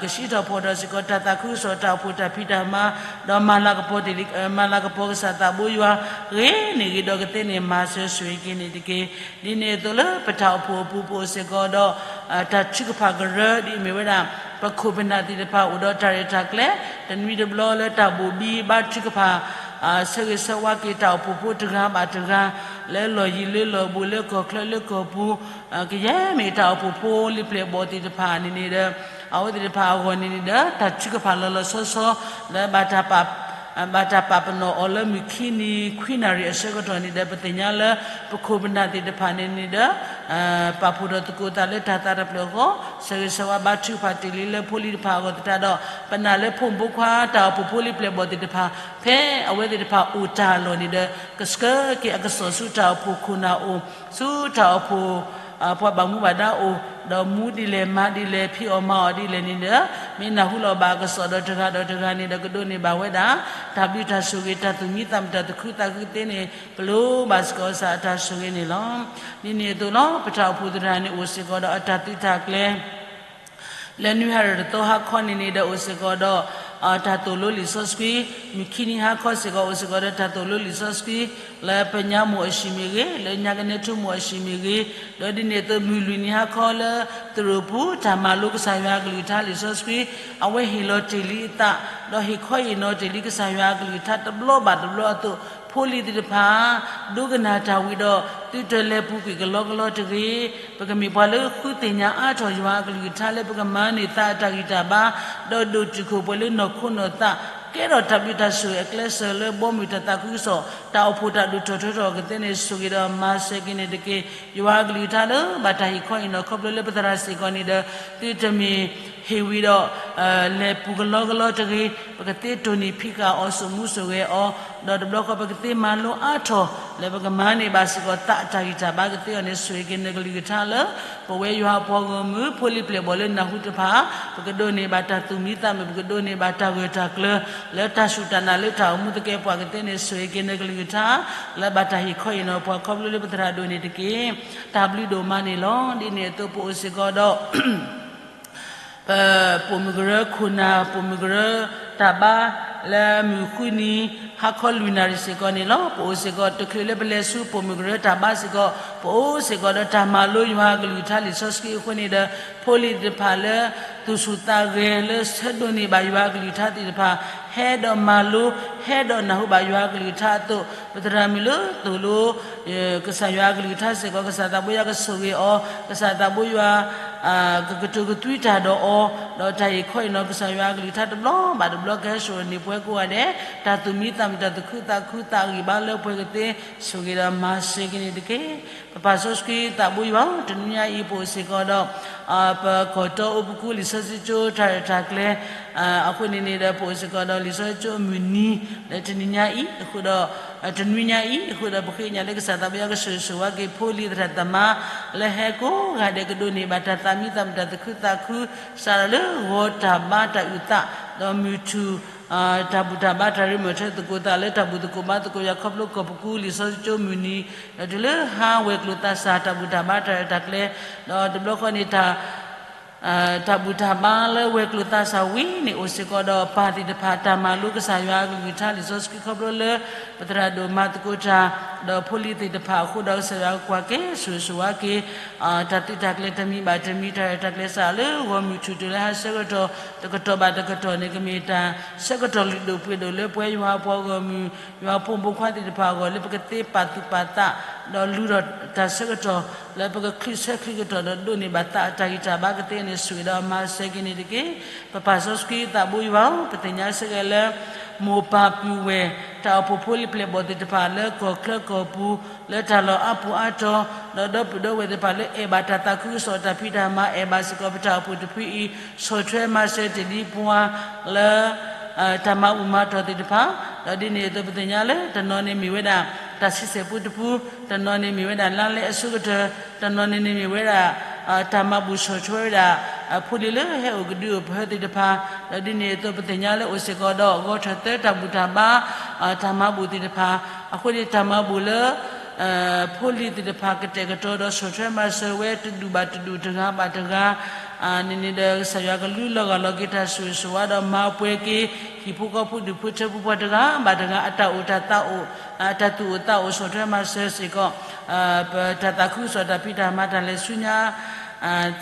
ကစံးထီၣ်ဖီၣ်ထီၣ်စ့ၢ်ကီး တၢ်သးခုကစီၣ်တၢ်အိၣ်ဖှိၣ်တၢ်ဖံးတၢ်မၤ ဒီးမၤလၤကပီၤတ့ၢ်လံ မၤလၤကပီၤကစၢ်သးဘိယွၤ ဂ့ၤန့ၢ်ဂ့ၤဒီးကသ့န့ၣ် မၤစၢၤဆိၣ်ဂ့ၤက့ၤန့ၣ်တက့ၢ်. ဒ်န့ၣ်အသိးလၢပတၢ်အိၣ်ဖှိၣ်အပူၤ ပအိၣ်စ့ၢ်ကီးဒီး တၢ်ထုကဖၣ်ကရၢ ဒ်အမ့ၢ်ဝဲဒၣ် ပခိၣ်ပနၢ်သ့ၣ်တဖၣ်အိၣ်ဒီးတၢ်ရဲၣ်တၢ်ကျဲၤ တနွံတဘျီလၢတၢ်ဘိၣ်ဘံဘါထုကဖၣ် ဆၢဂ့ၤဆၢဝါက့ၤတၢ်အိၣ်ဖှိၣ်ဖိတဂၤဘၣ်တဂၤ လၢလီၢ်ယံၤလၢလီၢ်ဘူး လၢကီၢ်ချၢလၢကီၢ်ပူၤ, ကယဲၢ်မ့ၢ်တၢ်အိၣ်ဖှိၣ်ဖိလံၤပျဲၢ်ဘီၣ်သ့ၣ်တဖၣ်န့ၣ်န့ၣ်ဒီး အဝဲသ့ၣ်တဖၣ်အဂီၢ်န့ၣ်န့ၣ်ဒီး တၢ်ထုကဖၣ်လီၤလီၤဆီဆီ လၢ ဘၣ်တၢ်ပာ်ပနီၣ်အီၤလၢမုၢ်ခံနံၤခွံနၣ်ရံၣ်အဆၢကတီၢ်န့ၣ်ဒီး ပသ့ၣ်ညါလၢ ပခိၣ်ပနၢ်သ့ၣ်တဖၣ်န့ၣ်န့ၣ်ဒီး ပာ်ဖှိၣ်ဒီးသကိးသးလၢတၢ်သးတဖျၢၣ်အဃိ ဆၢဂ့ၤဆၢဝါဘါထုကဖၣ်တ့ၢ်လံလၢဖိလံၤတဖၣ်အဂီၢ်သတးဒီး ပနာ်လၢဖိမုၣ်ဖိခွါတၢ်အိၣ်ဖှိၣ်ဖိလံၤပျဲၢ်ဘီၣ်သ့ၣ်တဖၣ် ဖဲအဝဲသ့ၣ်တဖၣ်အိၣ်တၢ်အလီၢ်န့ၣ်ဒီး ကဆှၢက့ၤအကစီၣ်ဆူတၢ်အိၣ်ဖှိၣ်ခိၣ်နၢ်အိၣ် ဆူတၢ်အိၣ်ဖှိၣ် ပှၤဘၣ်မူဘၣ်ဒါအိၣ်, ဒီးမူဒ်လဲၣ်မၤဒ်လဲၣ် ဖံးအီၣ်မၤအီၣ်ဒ်လဲၣ်န့ၣ်ဒီး မ့ၢ်နၢ်ဟူလီၤဘၣ်အကစီၣ်ဒီးတဂၤဒီးတဂၤန့ၣ်ဒီး ကဒိးန့ၢ်ဘၣ်ဝဲဒၣ် တၢ်ဘျုးတၢ်ဆိၣ်ဂ့ၤ တၢ်သူၣ်မံသးမုာ် တၢ်သူၣ်ခုသးခုသ့န့ၣ် ပလိၣ်ဘၣ်စ့ၢ်ကီးကစၢ်အတၢ်ဆိၣ်ဂ့ၤန့ၣ်လီၤ. ဒ်န့ၣ်အသိးလီၤ ပတၢ်အိၣ်ဖှိၣ်သရၣ်န့ၣ်အိၣ်စ့ၢ်ကီးဒီးအတၢ်သုးတၢ်ကျဲၤ လၢနွံဟါရၢၣ်တသီဟါခီန့ၣ်န့ၣ်ဒီးအိၣ်စ့ၢ်ကီးဒီး တၢ်သိၣ်လိလံာ်စီဆှံ, မုၢ်ခံနံၤဟါခီစ့ၢ်ကီး အိၣ်စ့ၢ်ကီးဒီးတၢ်သိၣ်လိလံာ်စီဆှံ လၢပညါမိၢ်အဟံၣ်မ့ၢ်ဂ့ၤ, လၢညါကနဲထူမိၢ်အဟံၣ်မ့ၢ်ဂ့ၤ, ဒီးဒ်န့ၣ်အသိးမုၢ်လွံၢ်နံၤဟါခီလၢ သရိာ်ပူၤ တၢ်မၤလိကစၢ်ယွၤအကလုၢ်ကထါလံာ်စီဆှံ, အဝဲဟ့ၣ်လီၤတ့ၢ်လံအသး, ဒီးဟ့ၣ်ခီဟ့ၣ်နီၤတ့ၢ်လံကစၢ်ယွၤအကလုၢ်ကထါတဘျီဘၣ်တဘျီအသိး ဖိလံၤသ့ၣ်တဖၣ် ဒိကနၣ်တၢ်ဝံၤဒီး သုတလဲၤပူၤကွံာ်ကလီကလီတဂ့ၤ. ပကမ့ၢ်ပှၤလၢဃုသ့ၣ်ညါအါထီၣ်ယွၤအကလုၢ်ကထါလၢပကမၤန့ၢ်သးအတၢ်ဂံၢ်တၢ်ဘါ, ဒီးဒိၣ်တုာ်ခိၣ်ပှဲၤလၢနီၢ်ခိနီၢ်သး, ကဲထီၣ်တၢ်ဘျုးတၢ်ဆိၣ်ဂ့ၤအကျဲစၢၤလၢဘီမုၢ်တၢ်သးခုကစီၣ်, တၢ်အိၣ်ဖှိၣ်တၢ်ဒိၣ်ထီၣ်ထီထီၣ်ကသ့န့ၣ် ဆိၣ်ဂ့ၤဒီးမၤစၢၤက့ၤန့ၣ်တက့ၢ်. ယွၤအကလုၢ်ကထါလၢဘၣ်တၢ်ဟ့ၣ်ခီဟ့ၣ်နီၤခီဖျိလၢပသရၣ်စ့ၢ်ကီးန့ၣ်ဒီး သုတမ့ၢ်ဟ့ၣ်ဝံၤဒီး လဲၤပူၤကလီကလီတဂ့ၤ. ပကသ့တိၢ်နီၣ်ဖံးဃာ်အီၤ စိာ်မူစိာ်ဂဲၤအီၤ, ဒီးတဘျီဃီပကသ့မၤလိအါထီၣ် လၢပကမၤန့ၢ်ဘၣ်စ့ၢ်ကီးသးအတၢ်ဂံၢ်တၢ်ဘါကသ့အီၤန့ၣ် ဆိၣ်ဂ့ၤက့ၤနကလုၢ်ကထါလၢ ပဝဲယွၤအပှၤဂီၢ်မုၢ် ဖိလံၤပျဲၢ်ဘီၣ်လၢနၢ်ဟူတဖၣ် ပကဒိးန့ၢ်ဘၣ်တၢ်သူၣ်မံသးမုာ် ပကဒိးန့ၢ်ဘၣ်တၢ်ဂၢၢ်တၢ်ကျၢၤ လၢတၢ်စူၢ်တၢ်နာ်လၢတၢ်အိၣ်မူသကဲပှၤကသ့န့ၣ် ဆိၣ်ဂ့ၤက့ၤနကလုၢ်ကထါ လၢဘၣ်တၢ်ဟ့ၣ်ခီဟ့ၣ်နီၤပှၤခီဖျိလၢပသရၣ်ဒိၣ်န့ၣ်တက့ၢ်. တၢ်ဘျုးဒိၣ်မးန့ၣ်လီၤ. ဒ်န့ၣ်အသိးပအိၣ်စ့ၢ်ကီးဒီး ပပိာ်မုၣ်ကရၢခိၣ်နၢ် ပိာ်မုၣ်ကရၢတၢ်ဘါ လၢမုၢ်ဃုနံၤ ဟါခီလွံၢ်နၣ်ရံၣ်စ့ၢ်ကီးန့ၣ်လီၤ. ပအိၣ်စ့ၢ်ကီးတချုးလၢပလဲၤဆူပိာ်မုၣ်ကရၢတၢ်ဘါစ့ၢ်ကီး ပအိၣ်စ့ၢ်ကီးဒီးတၢ်မၤလိယွၤအကလုၢ်ကထါလံာ်စီဆှံအဃိန့ၣ်ဒီး ဖိလံၤသ့ၣ်တဖၣ်လၢ သူၣ်ဆူၣ်သးဂဲၤလၢဆၢဒိးန့ၢ်ဘၣ်ယွၤအကလုၢ်ကထါသ့ၣ်တဖၣ် ဟဲဒီးမၤလိ ဟဲဒီးနၢ်ဟူဘၣ်ယွၤအကလုၢ်ကထါအသိး ပသရၣ်မုၣ်လၢသိၣ်လိ ကစၢ်ယွၤအကလုၢ်ကထါစ့ၢ်ကီး ကစၢ်သးဘိယွၤကဆိၣ်ဂ့ၤအီၤ, ကစၢ်သးဘိယွၤ ကကတိၤကသွံတၢ်ဒီးအီၤ, ဒီးတၢ်ဟ့ၣ်ခီဟ့ၣ်နီၤကစၢ်ယွၤအကလုၢ်ကထါတဘျီဘၣ်တဘျီ ကဟဲစိာ်န့ၢ်ပှၤကိးဂၤဒဲး တၢ်သူၣ်မံသးမုာ် တၢ်သူၣ်ခုသးခု သးဂံၢ်ဘါလၢပှဲၤကသ့ ဆိၣ်ဂ့ၤဒီးမၤစၢၤက့ၤန့ၣ်တက့ၢ်. ပပၢ်စီဆှံသးဘိယွၤ တနွံညါအံၤပအိၣ်စ့ၢ်ကီးဒီး ပကီၢ်တီအိပကူလံာ်စီဆှံကၠိတၢ်ရဲၣ်တၢ်ကျဲၤ အဃိန့ၣ်န့ၣ်ဒီး ပအိၣ်စ့ၢ်ကီးဒီးလံာ်စီဆှံကၠိမုၢ်နံၤ လၢတနံၤညါအံၤ အဃိဒီး တနွံညါအံၤ အဃိဒီးပဃ့ကညးလၢကစၢ်သးဘိယွၤကဆိၣ်ဂ့ၤဆိၣ်ဝါက့ၤဖိလံၤသရၣ်သမါ လၢဟဲကိးဂၤဒဲးကဒိးန့ၢ်ဘၣ်တၢ်သးမံသးမုာ် တၢ်သူၣ်ခုသးခု စးထီၣ်လၢဂီၤတၢ်ဘါတၢ်အုၣ်သး ဒီးမုၢ်ထူၣ် တၢ်ဘူၣ်တၢ်ဘါတၢ်ရ့မုာ်ထၢသကိးသးလၢတၢ်ဘူၣ်သကိးဘါသကိးယွၤခီဖျိကီၢ်ပကူလံာ်စီဆှံကၠိမုၢ်နံၤ ဒီးတုၤလၢဟါဝဲၤကျိၤသးစၢ်တၢ်ဘူၣ်တၢ်ဘါတၢ်ရဲၣ်တၢ်ကျဲၤ ဒီးတဘျီဃီန့ၣ် တၢ်ဘူၣ်တၢ်ဘါလၢဝဲၤကျိၤသးစၢ်ဝံၤန့ၣ် အိၣ်စ့ၢ်ကီးဒီးပၢ်သ့ၣ်တဖၣ် တၢ်မၤလိကစၢ်ယွၤအကလုၢ်ကထါလံာ်စီဆှံခီဖျိလၢ ပသရၣ်ဒိၣ်မၤသကိးတၢ် ဒီးဖိလံၤသ့ၣ်တဖၣ်အဃိဒီး ကစၢ်ယွၤကကွၢ်က့ၤဆိၣ်ဂ့ၤဆိၣ်ဝါက့ၤ တၢ်သုးတၢ်ကျဲၤတမံၤဘၣ်တမံၤ တၢ်ရဲၣ်တၢ်ကျဲၤစးလၢဂီၤမုၢ်ထူၣ်တုၤလၢဟါဆၢကတီၢ် တကတီၢ်ဘၣ်တကတီၢ်န့ၣ် ကမ့ၢ်တၢ်ဆၢကတီၢ်လုၢ်ဒိၣ်ပှ့ၤဒိၣ်လၢပဝဲယွၤအပှၤဂီၢ်မုၢ် ယွၤဖိမုၣ်ဖိခွါသ့ၣ်တဖၣ်အဂီၢ်လၢပကသ့ပာ်သူၣ်ပာ်သး ဒီးလူၤဒီးတၢ်ဆၢကတီၢ် လၢပကချုးဆၢချုးကတီၢ်ဒီးဒိးန့ၢ်ဘၣ်သးအတၢ်ဂံၢ်တၢ်ဘါကသ့န့ၣ် ဆိၣ်ဂ့ၤဒီးမၤစၢၤက့ၤန့ၣ်တက့ၢ်. ပပၢ်စီဆှံသးဘိယွၤဧၢ, ပသ့ၣ်ညါစ့ၢ်ကီးလၢ မိၢ်ပၢ်ပုၢ်ဝဲၢ် တၢ်အိၣ်ဖှိၣ်ဖိလံၤပျဲၢ်ဘီၣ်သ့ၣ်တဖၣ်လၢကီၢ်ချၢကီၢ်ပူၤ လၢတၢ်လီၢ်အါပူၤအါတီၤ ဒီးဒီပုၢ်ဒီဝဲၢ်သ့ၣ်တဖၣ်လၢအဲၣ်ဘၣ်တၢ်သးခုကစီၣ်တၢ်ဖံးတၢ်မၤ အဲၣ်ဘၣ်စ့ၢ်ကီးပတၢ်အိၣ်ဖှိၣ်တဖုအံၤ ဆီၣ်ထွဲမၤစၢၤတ့ၢ်ဒံးပှၤလၢ တၢ်မၤဘူၣ်မၤတီၢ်သ့ၣ်တဖၣ်, ဒီးဒ်န့ၣ်အသိးပသ့ၣ်ညါလၢ တနီၤန့ၣ်မ့ၢ်ဝဲဒၣ် တၢ်ဆံဆဲၣ်ပူတပူ, တနီၤန့ၣ်မ့ၢ်ဝဲဒၣ်လါလဲအဆိကတၢၢ်, တနီၤန့ၣ်န့ၣ်မ့ၢ်ဝဲဒၣ် တၢ်မၤဘူၣ်ဆီၣ်ထွဲဝဲဒၣ် ဖိလံၤလၢဟဲအိၣ်ကဒုအိၣ်ပဟၢသ့ၣ်တဖၣ်, ဒီးဒ်န့ၣ်အသိးပသ့ၣ်ညါလၢအိၣ်စ့ၢ်ကီးဒီး ဂီၤထီၣ်သၢတၢ်ဘူၣ်တၢ်ဘါ တၢ်မၤဘူၣ်သ့ၣ်တဖၣ်, အဃိန့ၣ်တၢ်မၤဘူၣ်လၢ ဖိလံၤသ့ၣ်တဖၣ်ကတဲာ်ကတီၤဒီးဆီၣ်ထွဲမၤစၢၤဝဲတဒူၣ်ဘၣ်တဒူၣ်တဂၤဘၣ်တဂၤ န့ၣ်န့ၣ်ဒီး ကစၢ်ယွၤကလူလီၤဂာ်လီၤက့ၤတၢ်ဆိၣ်ဂ့ၤဆိၣ်ဝါဒီးမၤပှဲၤက့ၤ ဟံၣ်ဖိဃီဖိဒူၣ်ဖိထၢဖိပှၤတဂၤဘၣ်တဂၤ အတၢ်အိၣ်တၢ်သးအိၣ် တၢ်သူၣ်အိၣ်သးအိၣ်ဆီၣ်ထွဲမၤစၢၤစ့ၢ်ကီး ပတၢ်သးခုကစီၣ်တၢ်ဖံးတၢ်မၤတၢ်လဲၤဆူညါ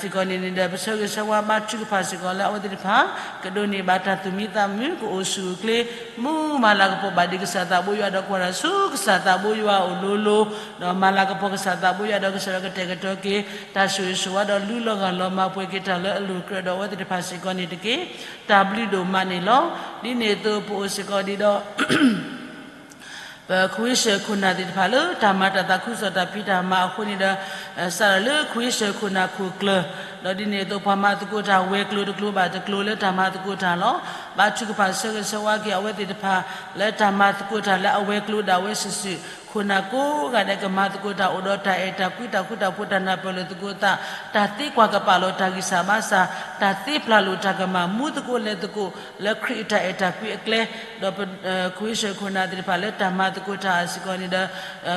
စ့ၢ်ကီးန့ၣ်န့ၣ်ဒီး ပဆၢဂ့ၤဆၢဝါဘါထုကဖၣ်စ့ၢ်ကီးလၢအဝဲသ့ၣ်တဖၣ် ကဒိးန့ၢ်ဘၣ်တၢ်သူၣ်မံသးမုာ် ကအိၣ်ဆူၣ်အိၣ်ချ့ မူမၤလၤကပီၤဘၣ်ဒံးကစၢ်သးဘိယွၤဒီး ကွၢ်တၢ်ဆူကစၢ်သးဘိယွၤအအိၣ်လိၤလိၤ, ဒီးမၤလၤကပီၤကစၢ်သးဘိယွၤဒီး ကစၢ်ယွၤကတဲာ်ကတီၤက့ၤ တၢ်ဆိၣ်ဂ့ၤဆိၣ်ဝါဒီး လူလီၤဂၢ်လီၤမၤပှဲၤက့ၤတၢ်လၢအလိၤကြၢးဒီးအဝဲသ့ၣ်တဖၣ်စ့ၢ်ကီးန့ၣ်တက့ၢ်. တၢ်ဘျုးဒိၣ်မးန့ၣ်လီၤ. ဒ်န့ၣ်အသိးပအိၣ်စ့ၢ်ကီးဒံးဒီး ပခွံဆၢခိၣ်နၢ်သ့ၣ်တဖၣ်လၢတၢ်မၤတၢ်သးခုကစီၣ်တၢ်ဖံးတၢ်မၤအဃိန့ၣ်ဒီး စးထီၣ်လၢခွံဆၢခိၣ်နၢ်ခိၣ်ကျၢၢ်, ဒီးဒ်န့ၣ်အသိးပှၤမၤသကိးတၢ်ဝဲၤကျိၤတကျိၤဘၣ်တကျိၤလၢတၢ်မၤသကိးတၢ်လီၤ. ဘါထုကဖၣ်ဆၢဂ့ၤဆၢဝါက့ၤအဝဲသ့ၣ်တဖၣ် လၢတၢ်မၤသကိးတၢ်လၢအဝဲၤကျိၤဒၣ်ဝဲစုာ်စုာ်, ခိၣ်နၢ်ကိးဂၤဒဲးကမၤသကိးတၢ်အိၣ်ဒီးတၢ်အဲၣ်တၢ်ကွံတၢ်ဃူတၢ်ဖိးတၢ်နၢ်ပၢၢ်လိာ်သကိးသး, တၢ်သ့ကွၢ်ကပာ်လိာ်တၢ်ဂံၢ်စၢ်ဘါစၢ်, တၢ်သ့ပျၢ်လိာ်တၢ်ကမၣ်မူသကိးလဲၤသကိး လၢခရံာ်အတၢ်အဲၣ်တၢ်ကွံအကျဲ, ဒီးခွံဆၢခိၣ်နၢ်သ့ၣ်တဖၣ်လၢတၢ်မၤသကိးတၢ်စ့ၢ်ကီးန့ၣ်ဒီး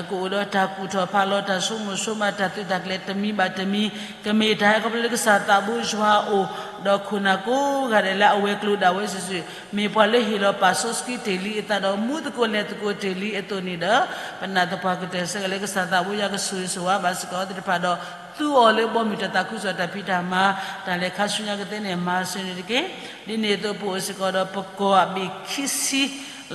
ကအိၣ်ဒီးတၢ်ကူၣ်ထီၣ်ဖးလီၤ တၢ်ဆိကမိၣ်ဆိကမး တၢ်သုးတၢ်ကျဲၤတမံၤဘၣ်တမံၤ, ကမ့ၢ်တၢ်ဟဲခီဖျိလၢကစၢ်သးဘိယွၤအအိၣ်, ဒီးခိၣ်နၢ်ကိးဂၤဒဲးလၢအဝဲၤကျိၤဒၣ်ဝဲစုာ်စုာ်, မ့ၢ်ပှၤလၢဟ့ၣ်လီၤပာ်စီဆှံတ့ၢ်လံအသးဒီး မူသကိးလဲၤသကိးတ့ၢ်လံအသိးန့ၣ်ဒီး ပနာ်သပှၢ်ကတၢၢ်ဆၢက့ၤလၢကစၢ်သးဘိယွၤကဆိၣ်ဂ့ၤဆိၣ်ဝါဘၣ်စ့ၢ်ကီးအဝဲသ့ၣ်တဖၣ်ဒီး သူအီၤလၢဘီမုၢ်တၢ်သးခုကစီၣ်တၢ်ဖံးတၢ်မၤ တၢ်လဲၤခါဆူညါကသ့န့ၣ် မၤစၢၤန့ၣ်တက့ၢ်. ဒ်န့ၣ်အသိးပအိၣ်စ့ၢ်ကီးဒီးပကီၢ်အဘ့ၣ်ခံဆံ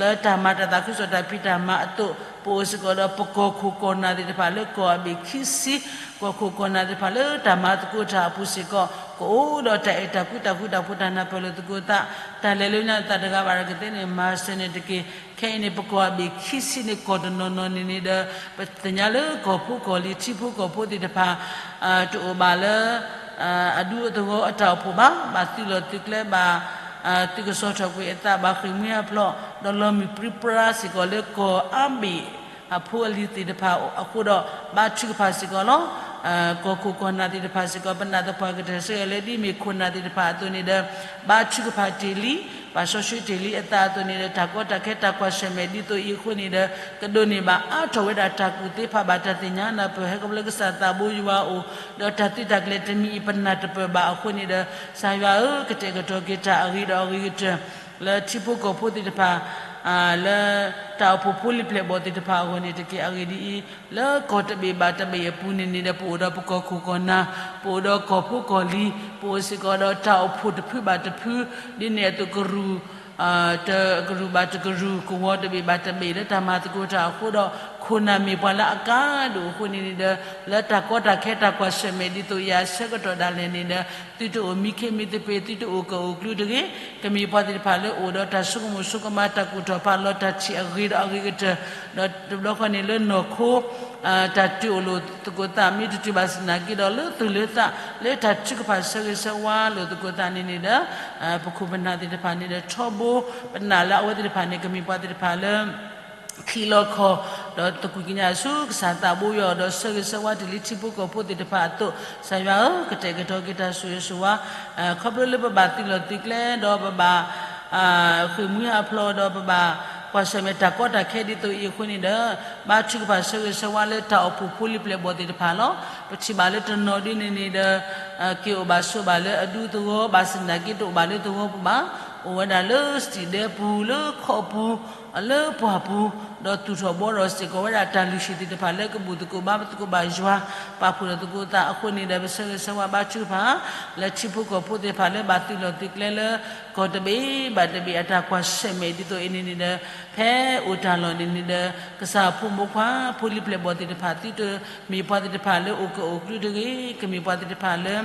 လၢတၢ်မၤတၢ်သးခုကစီၣ်တၢ်ဖံးတၢ်မၤအသိး, ပအိၣ်စ့ၢ်ကီးဒီးပကီၢ်ခိၣ်ကီၢ်နၢ်သ့ၣ်တဖၣ်လၢကီၢ်အဘ့ၣ်ခံဆံ, ကီၢ်ခိၣ်ကီၢ်နၢ်သ့ၣ်တဖၣ်လၢတၢ်မၤသကိးတၢ်အပူၤစ့ၢ်ကီး ကအိၣ်ဒီးတၢ်အဲၣ်တၢ်ကွံတၢ်ဃူတၢ်ဖိးတၢ်နၢ်ပၢၢ်လိာ်သကိးသး, တၢ်လဲၤလၢညါသးတဂၤဘၣ်ဒီးကသ့န့ၣ် မၤစၢၤန့ၣ်တက့ၢ်. ခဲအံၤန့ၣ် ပကီၢ်အဘ့ၣ်ခံဆံန့ၣ် ကီၢ်တနီၤနီၤန့ၣ်န့ၣ်ဒီး ပသ့ၣ်ညါလၢကီၢ်ဖိကီၢ်လံၤ ထံဖိကီၢ်ဖိသ့ၣ်တဖၣ် တအိၣ်ဘၣ်လၢ အဒူအသဝီအတၢ်အိၣ်ဖှိၣ်ဘၣ်, ဘၣ်သုးလီၢ်သုးကျဲဘၣ် သုးကစီၣ်ထီၣ်ကွံာ်အသး ဘၣ်ဃ့ၢ်မှံဟးဖျိး ဒီးလီၤမုၢ်ပြံပြါစ့ၢ်ကီးလၢကီၢ်အါဘ့ၣ်အဖိအလံၤသ့ၣ်တဖၣ်အဃိဒီး ဘါထုကဖၣ်စ့ၢ်ကီးလီၤ. ကီၢ်ခိၣ်ကီၢ်နၢ်သ့ၣ်တဖၣ်စ့ၢ်ကီး ပနာ်သပှၢ်ကတၢၢ်ဆၢက့ၤလၢဒ်မ့ၢ်ခိၣ်နၢ်သ့ၣ်တဖၣ်အသိးန့ၣ်ဒီး ဘါထုကဖၣ်တ့ၢ်လံ, ပာ်စီဆှံတ့ၢ်လံအသးအသိးန့ၣ်ဒီး တၢ်ကီတၢ်ခဲတၢ်ကွၢ်ဆၢၣ်မဲာ်ဒ်သိးအံၤအဃိန့ၣ်ဒီး ကဒိးန့ၢ်ဘၣ်အါထီၣ်ဝဲဒၣ်တၢ်ကူၣ်သ့ဖးဘၣ်တၢ်သ့ၣ်ညါနၢ်ပၢၢ် ဟဲခီဖျိလၢကစၢ်သးဘိယွၤအအိၣ်, ဒီးတၢ်သုးတၢ်ကျဲၤတမံၤအံၤ ပနၢ်တပၢၢ်ဘၣ်အဃိန့ၣ်ဒီး ကစၢ်ယွၤဧၢ, ကတဲာ်ကတီၤက့ၤတၢ်အဂ့ၤဒီးအဂ့ၤကတၢၢ် လၢထံဖိကီၢ်ဖိသ့ၣ်တဖၣ် လၢတၢ်အိၣ်ဖှိၣ်ဖိလံၤပျဲၢ်ဘီၣ်သ့ၣ်တဖၣ်အဂီၢ်န့ၣ်တက့ၢ်. အဂ့ၢ်ဒ်အံၤ, လၢကီၢ်တဘ့ၣ်ဘၣ်တဘ့ၣ်အပူၤန့ၣ်န့ၣ်ဒီး ပအိၣ်ဒီးပကီၢ်ခိၣ်ကီၢ်နၢ်, ပအိၣ်ဒီးကီၢ်ဖိကီၢ်လံၤ, ပအိၣ်စ့ၢ်ကီးဒီးတၢ်အိၣ်ဖှိၣ်တဖုဘၣ်တဖု, ဒ်န့ၣ်အသိးကရူၢ် တကရူၢ်ဘၣ်တကရူၢ် ကဝီၤတဘ့ၣ်ဘၣ်တဘ့ၣ်လၢတၢ်မၤသကိးတၢ်အဃိဒီး ခိၣ်နၢ်မ့ၢ်ပှၤလၢအကါဒိၣ်အဃိန့ၣ်န့ၣ်ဒီး လၢတၢ်ကီတၢ်ခဲတၢ်ကွၢ်ဆၢၣ်မဲာ်ဒ်သိးအံၤအဆၢကတီၢ်ဒၣ်လဲာ်န့ၣ်ဒီး သုတအိၣ်မံခ့မံသပ့ၤ သုတအိၣ်ကအိၣ်ကျူတဂ့ၤ. ကမ့ၢ်ပှၤသ့ၣ်တဖၣ်လၢအိၣ်ဒီးတၢ်ဆိကမိၣ်ဆိကမး တၢ်ကူၣ်ထီၣ်ဖးလီၤ တၢ်ထံၣ်အဂ့ၤဒီးအဂ့ၤကတၢၢ်, ဒီးတဘျီဃီန့ၣ်လၢနီၢ်ခိ တၢ်တုၤအိၣ်လိာ်သကိးသး မ့ၢ်တတုၤဘၣ်စ့ၢ်နာ်က့ဒီး လၢသူၣ်လၢသး လၢတၢ်ထုကဖၣ်ဆၢဂ့ၤဆၢဝါလိာ်သကိးသးန့ၣ်န့ၣ်ဒီး ပခိၣ်ပနၢ်သ့ၣ်တဖၣ်န့ၣ်ဒီး ထီဘိ ပနာ်လၢအဝဲသ့ၣ်တဖၣ်န့ၣ် ကမ့ၢ်ပှၤသ့ၣ်တဖၣ်လၢ ခံလီၤခီၣ် ဒီးသကွံာ်ကညးဆူကစၢ်သးဘိယွၤအအိၣ်ဒီး ဆၢဂ့ၤဆၢဝါတ့ၢ်လံထံဖိကီၢ်ဖိသ့ၣ်တဖၣ်အသိး, ကစၢ်ယွၤဧၢ, ကတဲာ်ကတီၤက့ၤတၢ်ဆိၣ်ဂ့ၤဆိၣ်ဝါ ခီဖျိလၢပဘၣ်သုးလီၢ်သုးကျဲ ဒီးပဘၣ် ဃ့ၢ်မှံဟးဖျိး ဒီးပဘၣ်ကွၢ်ဆၢၣ်မဲာ်တၢ်ကီတၢ်ခဲဒ်သိးအံၤအဃိန့ၣ်ဒီး ဘါထုကဖၣ်ဆၢဂ့ၤဆၢဝါလၢတၢ်အိၣ်ဖှိၣ်ဖိလံၤပျဲၢ်ဘီၣ်သ့ၣ်တဖၣ်လီၤ. ပထံၣ်ဘၣ်လၢတနီၤဒ်န့ၣ်န့ၣ်ဒီး က့ၤအိၣ်ဘၣ်ဆိးဘၣ်လၢအဒူသဝီဘၣ်စ့ၢ်နာ်က့ တအိၣ်ဘၣ်လၢသဝီပူၤဘၣ်, အိၣ်ဝဲဒၣ်လၢစတံၣ်ဒဲပူၤ လၢခီၣ်ပူၤ လၢပှၢ်ပူၤ, ဒီးသူၣ်ထီၣ်ဘှီထီၣ်စ့ၢ်ကီးဝဲဒၣ်တၢ်လုၢ်ဟံၣ်သ့ၣ်တဖၣ်လၢကဘူၣ်သကိးဘါသကိးဘၣ်ယွၤ ပာ်ဖှိၣ်ထီၣ်သကိးသးအဃိန့ၣ်ဒီး ပဆၢဂ့ၤဆၢဝါဘါထုကဖၣ် လၢထံဖိကီၢ်ဖိသ့ၣ်တဖၣ်လၢဘၣ်သုးလီၢ်သုးကျဲလၢ ကီၢ်တဘ့ၣ်ဘၣ်တဘ့ၣ်အတၢ်ကွၢ်ဆၢၣ်မဲာ်ဒ်သိးအံၤန့ၣ်န့ၣ်ဒီး ဖဲအိၣ်တၢ်လီၢ်န့ၣ်န့ၣ်ဒီး ကစၢ်ဖိမုၣ်ဖိခွါ ဖိလံၤပျဲၢ်ဘီၣ်သ့ၣ်တဖၣ် သုတမ့ၢ်ပှၤသ့ၣ်တဖၣ်လၢအိၣ်ကအိၣ်ကျူတဂ့ၤ, ကမ့ၢ်ပှၤသ့ၣ်တဖၣ်လၢ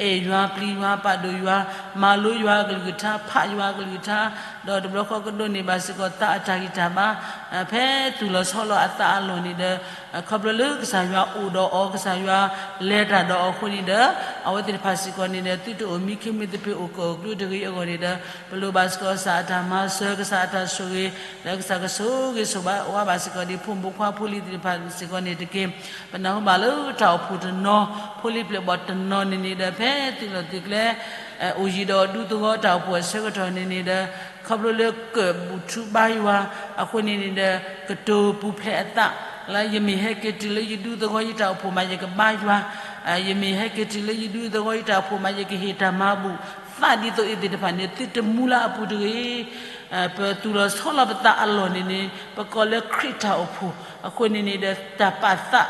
အဲၣ်ယွၤ ပျံၤယွၤ ပာ်ဒိၣ်ယွၤ မၤလိယွၤအကလုၢ်ကထါ ဖးယွၤအကလုၢ်ကထါ, ဒီးတဘျီဃီကဒိးန့ၢ်ဘၣ်စ့ၢ်ကီးသးအတၢ်ဂံၢ်တၢ်ဘါ ဖဲသူၣ်လီၤဆီလီၤအသးအလီၢ်န့ၣ်ဒီး ခီဖျိလၢကစၢ်ယွၤအိၣ်ဒီးအီၤ ကစၢ်ယွၤလဲၤတၢ်ဒီးအီၤအဃိန့ၣ်ဒီး အဝဲသ့ၣ်တဖၣ်စ့ၢ်ကီးန့ၣ်ဒီး သုတအိၣ်မံခ့မံသပ့ၤအိၣ်ကအိၣ်ကျူတဂ့ၤအဂီၢ်န့ၣ်ဒီး ပလိၣ်ဘၣ်စ့ၢ်ကီးကစၢ်အတၢ်မၤစၢၤ ကစၢ်အတၢ်ဆိၣ်ဂ့ၤ လၢကစၢ်ကဆိၣ်ဂ့ၤဆိၣ်ဝါဘၣ်စ့ၢ်ကီးဒ်ဖိမုၣ်ဖိခွါဖိလံၤသ့ၣ်တဖၣ်စ့ၢ်ကီးန့ၣ်တက့ၢ်. ပနၢ်ဟူဘၣ်လၢတၢ်အိၣ်ဖှိၣ်တနီၤ ဖိလံၤပျဲၢ်ဘီၣ်တနီၤန့ၣ်န့ၣ်ဒီး ဖဲသုးလီၢ်သုးကျဲ အိၣ်ယံၤဒီးဒူသဝီတၢ်အိၣ်ဖှိၣ်အဆၢကတီၢ်န့ၣ်န့ၣ်ဒီး ခီဖျိလၢကဘုးထုဘါယွၤ အဃိန့ၣ်န့ၣ်ဒီး ကတိၤပူၤဖျဲးအသး လၢယမ့ၢ်ဟဲက့ၤတုၤလၢယဒူသဝီယတၢ်အိၣ်ဖှိၣ်မး ယကဘါယွၤ, ယမ့ၢ်ဟဲက့ၤတုၤလၢယဒူသဝီယတၢ်အိၣ်ဖှိၣ်မး ယကဟ့ၣ်တၢ်မၤဘူၣ် သးဒ်သိးအံၤသ့ၣ်တဖၣ်န့ၣ် သုတမူလၢအပူၤတဂ့ၤ. ပသူၣ်လီၤဆီလီၤပသးအလီၢ်န့ၣ်န့ၣ် ပကိးလၢခရံာ်တၢ်အိၣ်ဖှိၣ် အဃိန့ၣ်န့ၣ်ဒီး တၢ်ပာ်သး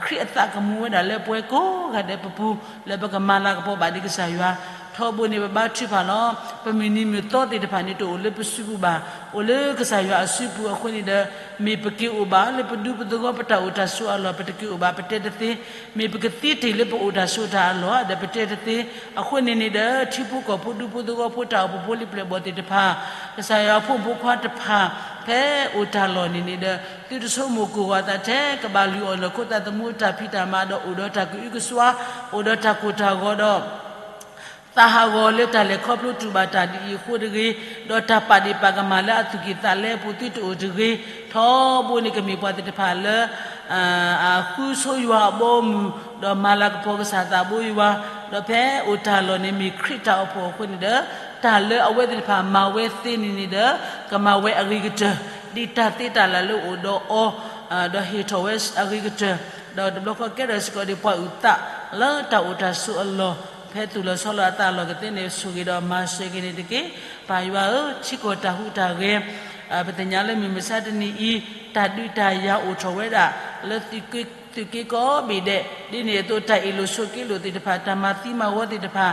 ခရံာ်အသးကမူဝဲဒၣ်လၢပဝဲကိးဂၤဒဲးပပူၤ လၢပကမၤလၤကပီၤဘၣ်ဒံးကစၢ်ယွၤ. ထီဘိန့ၣ်ပဘါထုကဖၣ်လီၤ. ပမုၢ်နံၤမုၢ်သီသ့ၣ်တဖၣ်န့ၣ် တအိၣ်လၢပစုပူၤဘၣ်, အိၣ်လၢကစၢ်ယွၤအစုပူၤအဃိန့ၣ်ဒီး, မ့ၢ်ပက့ၤအိၣ်ဘၣ်လၢပဒူပသဝီပတၢ်အိၣ်တၢ်ဆိးအလီၢ် ပတက့ၤအိၣ်ဘၣ် ပတဲတသ့, မ့ၢ်ပကသံတ့ၢ်လၢပအိၣ်တၢ်ဆိးတၢ်အလီၢ်ဒီး ပတဲတသ့. အဃိန့ၣ်န့ၣ်ဒီး ထံဖိကီၢ်ဖိဒူဖိသဝီဖိတၢ်အိၣ်ဖှိၣ်ဖိလံၤပျဲၢ်ဘီၣ်သ့ၣ်တဖၣ်, ကစၢ်ယွၤအဖိမုၣ်ဖိခွါတဖၣ် ဖဲအိၣ်တၢ်လီၢ်န့ၣ်န့ၣ်ဒီး သုတဆိကမိၣ်ကိၢ်ဂီၤသးထဲ ကဘၣ်လုၢ်အီၣ်နီၢ်ခိသးသမူတၢ်ဖံးတၢ်မၤဒီး အိၣ်ဒီးတၢ်ကအုကစွါ, အိၣ်ဒီးတၢ်ကိၢ်တၢ်ဂီၤဒီး သးဟးဂီၤလၢတၢ်လဲၤခီဖျိတူၢ်ဘၣ်တၢ်ဒ်အံၤအဃိတဂ့ၤ, ဒီးတၢ်ပာ်ဒ့ၣ်ပာ်ကမၣ်လၢအသူၣ်ကံၢ်သးလဲအပူၤသုတအိၣ်တဂ့ၤ. ထီဘိန့ၣ်ကမ့ၢ်ပှၤသ့ၣ်တဖၣ်လၢ အဃုဆိယွၤအဘီအမုၢ်, ဒီးမၤလၤကပီၤကစၢ်သးဘိယွၤ, ဒီးဖဲအိၣ်တၢ်လီၢ်န့ၣ်မ့ၢ်ခရံာ်တၢ်အိၣ်ဖှိၣ်အဃိန့ၣ်ဒီး, တၢ်လၢအဝဲသ့ၣ်တဖၣ်မၤဝဲသ့န့ၣ်န့ၣ်ဒီး, ကမၤဝဲအဂ့ၤကတၢၢ်, ဒ်တၢ်သ့တၢ်လၢ်လၢအိၣ်ဒီးအီၤ, ဒီးဟ့ၣ်ထီၣ်ဝဲအဂ့ၤကတၢၢ်, ဒီးတဘျီဃီကဲထီၣ်စ့ၢ်ကီးဒ်ပှၤအုၣ်သးလၢတၢ်အိၣ်တၢ်ဆိးအလီၢ်, ဖဲသူၣ်လီၤဆီလီၤအသးအလီၢ်ကသ့န့ၣ် ဆိၣ်ဂ့ၤဒီးမၤစၢၤက့ၤန့ၣ်တက့ၢ်. ပၢ်ယွၤဧၢ, ထံကီၢ်တၢ်ဟူးတၢ်ဂဲၤ ပသ့ၣ်ညါလၢမုၢ်မဆါတနံၤအံၤ, တၢ်ဒုးတၢ်ယၤအိၣ်ထီၣ်ဝဲဒၣ် လၢသုးက့ကိးဘ့ၣ်ဒဲး, ဒ်န့ၣ်အသိးတၢ်အ့ၣ်လိာ်ဆိးက့လိာ်သ့ၣ်တဖၣ်, တၢ်မၤသံမၤဝီသ့ၣ်တဖၣ်,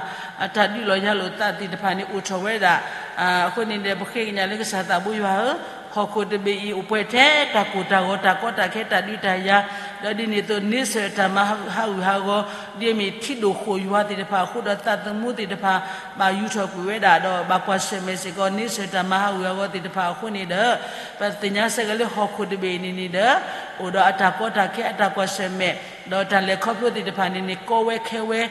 တၢ်ဒုးလိာ်ယၤလိာ်သးသ့ၣ်တဖၣ်န့ၣ်အိၣ်ထီၣ်ဝဲဒၣ်. အဃိန့ၣ်ဒီး ပဃ့ကညးလၢကစၢ်သးဘိယွၤဧၢ, ဟီၣ်ခိၣ်တဘ့ၣ်အံၤအိၣ်ပှဲၤထဲတၢ်ကိၢ်တၢ်ဂီၤတၢ်ကီတၢ်ခဲတၢ်ဒုးတၢ်ယၤ, ဒီးဒ်န့ၣ်အသိးန့ဆၢၣ်တၢ်မၤဟးဂူာ်ဟးဂီၤ, ဒ်အမ့ၢ်ထံဒိၣ်ဃိၣ်ယွၤသ့ၣ်တဖၣ်အဃိဒီးသးသမူသ့ၣ်တဖၣ် ဘၣ်ယူၤထီၣ်ကွံာ်ဝဲဒၣ်ဒီးဘၣ်ကွၢ်ဆၢၣ်မဲာ်စ့ၢ်ကီး န့ဆၢၣ်တၢ်မၤဟးဂူာ်ဟးဂီၤသ့ၣ်တဖၣ်အဃိန့ၣ်ဒီး, ပသ့ၣ်ညါစ့ၢ်ကီးလၢဟီၣ်ခိၣ်တဘ့ၣ်အံၤန့ၣ်န့ၣ်ဒီး, အိၣ်ဒီးအတၢ်ကီတၢ်ခဲအတၢ်ကွၢ်ဆၢၣ်မဲာ်, ဒီးတၢ်လဲၤခီဖျိသ့ၣ်တဖၣ်န့ၣ်န့ၣ် ကီဝဲခဲဝဲ,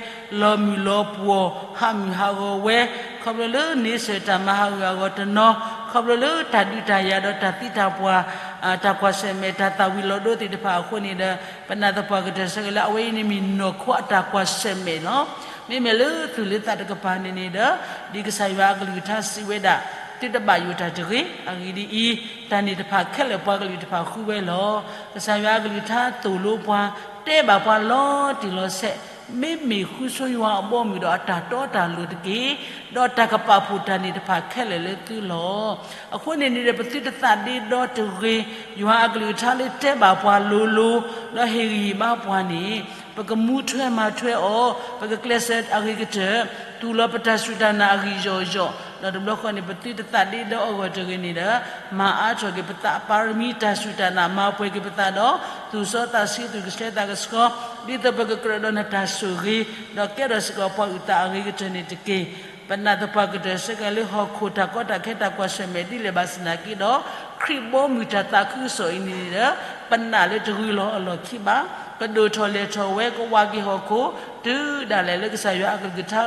လီၤမုၢ်လီၤပှီၢ်, ဟးမုၢ်ဟးဂီၤဝဲ, ခီဖျိလၢန့ဆၢၣ်တၢ်မၤဟးဂူာ်ဟးဂီၤတနီၤ, ခီဖျိလၢတၢ်ဒုးတၢ်ယၤဒီးတၢ်သံတၢ်ပှၢ်, တၢ်ကွၢ်ဆၢၣ်မဲာ်တၢ်သၣ်ဝံၤလီၤဒိသ့ၣ်တဖၣ်အဃိန့ၣ်ဒီး, ပနာ်သပှၢ်ကတၢၢ်စ့ၢ်ကီးလၢအဝဲအံၤန့ၣ်မ့ၢ်နီၢ်ခိအတၢ်ကွၢ်ဆၢၣ်မဲာ်လီၤ. မ့မ့ၢ်လၢသူၣ်လၢသးတကပၤန့ၣ်န့ၣ်ဒီး, ဒ်ကစၢ်ယွၤအကလုၢ်ကထါစံးဝဲဒၣ်, သုတဘၣ်ယိၣ်တၢ်တဂ့ၤ. အဂ့ၢ်ဒ်အံၤ, တၢ်န့ၣ်တဖၣ်ခဲလၢာ်ပှၤကလုာ်တဖၣ်ဃုဝဲလီၤ. ကစၢ်ယွၤအကလုၢ်ကထါသိၣ်လိပှၤ, တဲဘၣ်ပှၤလီၤတံၢ်လီၤဆဲး, မ့မ့ၢ်ဃုဆိယွၤအဘီအမုၢ်ဒီးအတၢ်တီတၢ်လိၤတက့ၢ်. ဒီးတၢ်ကပာ်ဖှိၣ်တၢ်န့ၣ်တဖၣ်ခဲလၢာ်လၢသုလီၤ. အဃိန့ၣ်န့ၣ်ဒီး ပသုတသးဒ့ဒီတဂ့ၤ, ယွၤအကလုၢ်ကထါလၢတဲဘၣ်ပှၤလိၤလိၤ, ဒီးဟ့ၣ်ဂံၢ်ဟ့ၣ်ဘါပှၤန့ၣ်, ပကမူထွဲမၤထွဲအီၤ, ပကကျဲးစၢးအဂ့ၤကတၢၢ်, သူၣ်လီၤပတၢ်စူၢ်တၢ်နာ်အဂံၢ်ယီၢ်ယီၢ်, ဒီးတဘျီဃီန့ၣ် ပသုတသးဒ့ဒီအဂီၢ်တဂ့ၤန့ၣ်ဒီး, မၤအါထီၣ်က့ၤပသးပၢ်ရမံတၢ်စူၢ်တၢ်နာ် မၤပှဲၤက့ၤပသးဒီး, သူၣ်စီသးဆှံသူၣ်ကဆှဲသးကဆှီ, ဒ်သိးပကကြၢးဒီးနတၢ်ဆိၣ်ဂ့ၤ, ဒီးကဲထီၣ်စ့ၢ်ကီးပှၤအုၣ်သးအဂ့ၤကတၢၢ်န့ၣ်တက့ၢ်. ပနာ်သပှၢ်ကတၢၢ်စ့ၢ်ကီးလၢဟီၣ်ခိၣ်တၢ်ကီတၢ်ခဲတၢ်ကွၢ်ဆၢၣ်မဲာ်ဒ်လဲၣ်ဘၣ်ဆၣ်သနာ်က့ဒီး, ခရံာ်ဘီမုၢ်တၢ်သးခုကစီၣ်အံၤန့ၣ်ဒီး, ပနာ်လၢတဂုၤလီၤအလီၢ်ခံဘၣ်. ကဒိၣ်ထီၣ်လဲၢ်ထီၣ်ဝဲ ကဝးက့ၤဟီၣ်ခိၣ်, တုၤဒၣ်လဲာ်လၢကစၢ်ယွၤအကလုၢ်ကထါ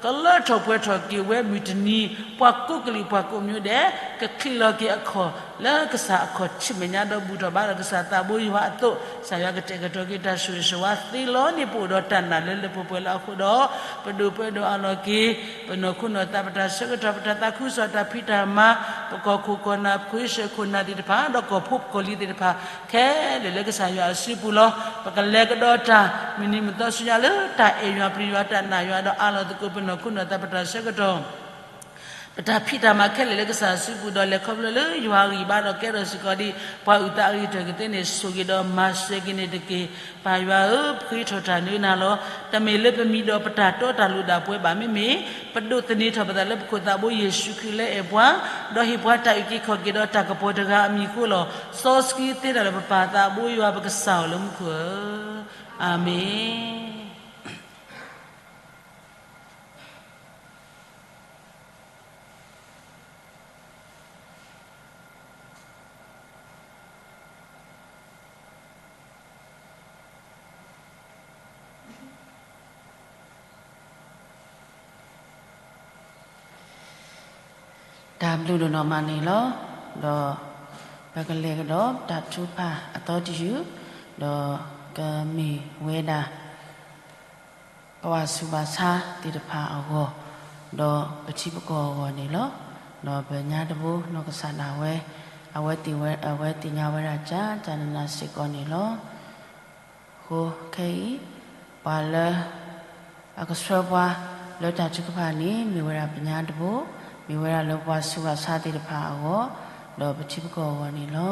ကလၢထီၣ်ပှဲၤထီၣ်က့ၤဝဲမုၢ်တနံၤ, ပှၤကိးကလုာ်ပှၤကိးမၠိဒဲး, ကချံးလီၤက့ၤအခီၣ်, လၢကစၢ်အခီၣ်ထံးမဲာ်ညါဒီးဘူၣ်ထီၣ်ဘါထီၣ်ကစၢ်သးဘိယွၤအသိး, ကစၢ်ယွၤကတဲာ်ကတီၤက့ၤတၢ်ဆိၣ်ဂ့ၤဆိၣ်ဝါသ့လီၤန့ၣ် ပအိၣ်ဒီးတၢ်နာ်လၢလၢပှဲၤပှဲၤလၢအဃိဒီး, ပဒိၣ်ပၢဒိၣ်အလီၢ်က့ၤ, ပနီၢ်ခိနီၢ်သးပတၢ်ဆၢကတီၢ် ပတၢ်သးခုကစီၣ်တၢ်ဖံးတၢ်မၤ, ပကီၢ်ခိၣ်ကီၢ်နၢ် ပခိၣ်ဆၢခိၣ်နၢ်သ့ၣ်တဖၣ် ဒီးကီၢ်ဖိကီၢ်လံၤသ့ၣ်တဖၣ်, ခဲလၢာ်လၢကစၢ်ယွၤအစုပူၤလီၤ. ပကလဲၤကဒီးတၢ် မုၢ်နံၤမုၢ်သီဆူညါလၢတၢ်အဲၣ်ယွၤပျံၤယွၤတၢ်နာ်ယွၤဒီးအးလီၤသကိးပနီၢ်ခိနီၢ်သးပတၢ်ဆၢကတီၢ် ပတၢ်ဖံးတၢ်မၤခဲလၢာ်လၢကစၢ်စုပူၤဒီး လဲၤခီဖျိလၢယွၤအဂံၢ်ဘါဒီးကဲထီၣ်စ့ၢ်ကီးဒ် ပှၤအုၣ်သးအဂ့ၤကတၢၢ်ကသ့န့ၣ် ဆိၣ်ဂ့ၤဒီးမၤစၢၤက့ၤန့ၣ်တက့ၢ်. ပၢ်ယွၤဧၢ, ပဃ့ထီၣ်တၢ်နုၤနၤလီၤ. တမ့ၢ်လၢပမံၤဒီးပတၢ်တီတၢ်လိၤဒၣ်ပှဲၤဘၣ် မ့မ့ၢ် ပဒိးသန့ၤထီၣ်ပသးလၢပခိၣ်သးဘိယ့ၣ်ၡူးခရံာ်လၢအဲၣ်ပှၤ, ဒီးဟ့ၣ်ပှၤတၢ်အုၣ်က့ၤခီၣ်က့ၤဒီးတၢ်ကပီၤတဂၤအမံၤအဃိလီၤ. စီဆှံသ့တၢ်လၢပပၢ်သးဘိယွၤပကစၢ်ဧိၤလၢမူခိၣ်ဧၢ, အၤမ့ၣ်. တၢ်ဘျုးဒိၣ်နီၢ်မးန့ၣ်လီၤ. ဒီးပကလဲၤကဒီးတၢ်ထုကဖၣ်အသီတယုၢ်, ဒီးကမ့ၢ်ဝဲဒၣ် ပှၤဆူးပှၤဆါသ့ၣ်တဖၣ်အဂီၢ်, ဒီးပထံပကီၢ်အဂီၢ်န့ၣ်လီၤ. ဒီးပညါတဘိ နီၢ်ကစၢ်ဒၣ်ဝဲ, အဝဲသ့ၣ်ဝဲ, အဝဲသ့ၣ်ညါဝဲဒၣ် ကၢ်တၢ်နးနးစ့ၢ်ကီးန့ၣ်လီၤ. အဃိခဲအံၤ, ပှၤလၢ အကဆှၢပှၤလၢတၢ်ထုကဖၣ်န့ၣ် မ့ၢ်ဝဲဒၣ်ပညါတဘိ, မ့ၢ်ဝဲဒၣ်လၢပှၤဆူးပှၤဆါသ့ၣ်တဖၣ်အဂီၢ်, ဒီးပထံပကီၢ်အဂီၢ်န့ၣ်လီၤ.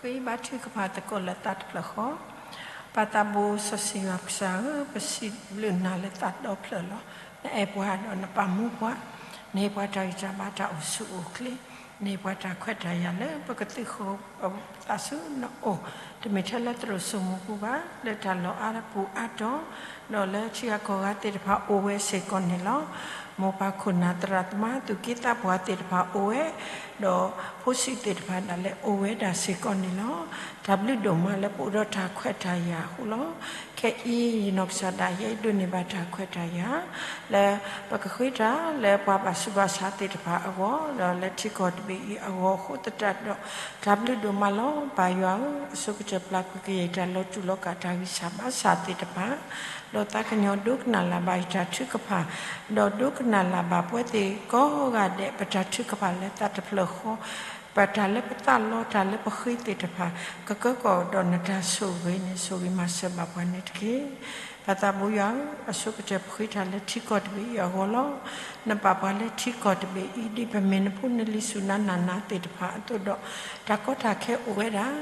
ဃ့ဘါထုကဖၣ်သကိးလၢသးတဖျၢၣ်ဃီ, ပၢ်သးဘိစီဆှံယွၤကစၢ်ဧၢ, ပစံးဘျုးနၤလၢသးဒီဖျၢၣ်လီၤ. နအဲၣ်ပှၤဒီးနပာ်မူပှၤ, နဟ့ၣ်ပှၤတၢ်ဂံၢ်တၢ်ဘါတၢ်အိၣ်ဆူၣ်အိၣ်ချ့, နဟ့ၣ်ပှၤတၢ်ခွဲးတၢ်ယာ်လၢပကသုးဃီၤပသးဆူနအိၣ်, တမ့ၢ်ထဲလၢသရိာ်စိမိၤပူၤဘၣ်, လၢတၢ်လီၢ်အါပူၤအါတီၤ, ဒီးလၢထံဂၤကီၢ်ဂၤသ့ၣ်တဖၣ်အိၣ်ဝဲစ့ၢ်ကီးန့ၣ်လီၤ. မိၢ်ပၢ်ခိၣ်နၢ်သရၣ်သမါသူၣ်က့သးပှၢ်သ့ၣ်တဖၣ်အိၣ်ဝဲ, ဒီးဖိဆံးသ့ၣ်တဖၣ်ဒၣ်လဲာ်အိၣ်ဝဲဒၣ်စ့ၢ်ကီးန့ၣ်လီၤ. တၢ်ဘျုးဒိၣ်မးလၢပအိၣ်ဒီးတၢ်ခွဲးတၢ်ယာ်အဃိလီၤ. ခဲအံၤယနီၢ်ကစၢ်ဒၣ်ယဲဒိးန့ၢ်ဘၣ်တၢ်ခွဲးတၢ်ယာ် လၢပကဃ့တၢ်လၢပှၤဘၣ်ဆူးဘၣ်ဆါသ့ၣ်တဖၣ်အဂီၢ်, ဒီးလၢထံကီၢ်တဘ့ၣ်အံၤအဂီၢ်အဃိသတးဒီး, တၢ်ဘျုးဒိၣ်မးလီၤ. ပၢ်ယွၤဧၢ, အဆိကတၢၢ်ပျၢ်ကွံာ်ကယဲၢ်တၢ်လီၤတူာ်လီၤကာ်တၢ်ဂံၢ်စၢ်ဘါစၢ်သ့ၣ်တဖၣ်, ဒီးသးကညီၤဒိကနၣ်လၢ်ဘၣ်ယတၢ်ထုကဖၣ်, ဒီးဒိကနၣ်လၢ်ဘၣ်ပဝဲသ့ၣ်ကိးဂၤဒဲး ပတၢ်ထုကဖၣ်လၢသးတဖျၢၣ်ဃီ, ပတၢ်လၢပသးလီတၢ်လၢပဃ့သ့ၣ်တဖၣ်, ကကၢကီၢ်ဒီးနတၢ်ဆိၣ်ဂ့ၤန့ၣ် ဆိၣ်ဂ့ၤမၤစၢၤဘၣ်ပှၤန့ၣ်တက့ၢ်. ပၢ်သးဘိယွၤဧၢ, အဆိကတၢၢ်ပဃ့တၢ်လၢထံကီၢ်တဘ့ၣ်အံၤအဂီၢ်လီၤ. နပာ်ပှၤလၢထံကီၢ်တဘ့ၣ်အံၤ ဒ်ပမ့ၢ်နဖိနလံၤစူၢ်နါနာ်နၤသ့ၣ်တဖၣ်အသိးဒီး, တၢ်ကီတၢ်ခဲအိၣ်ဝဲဒၣ်,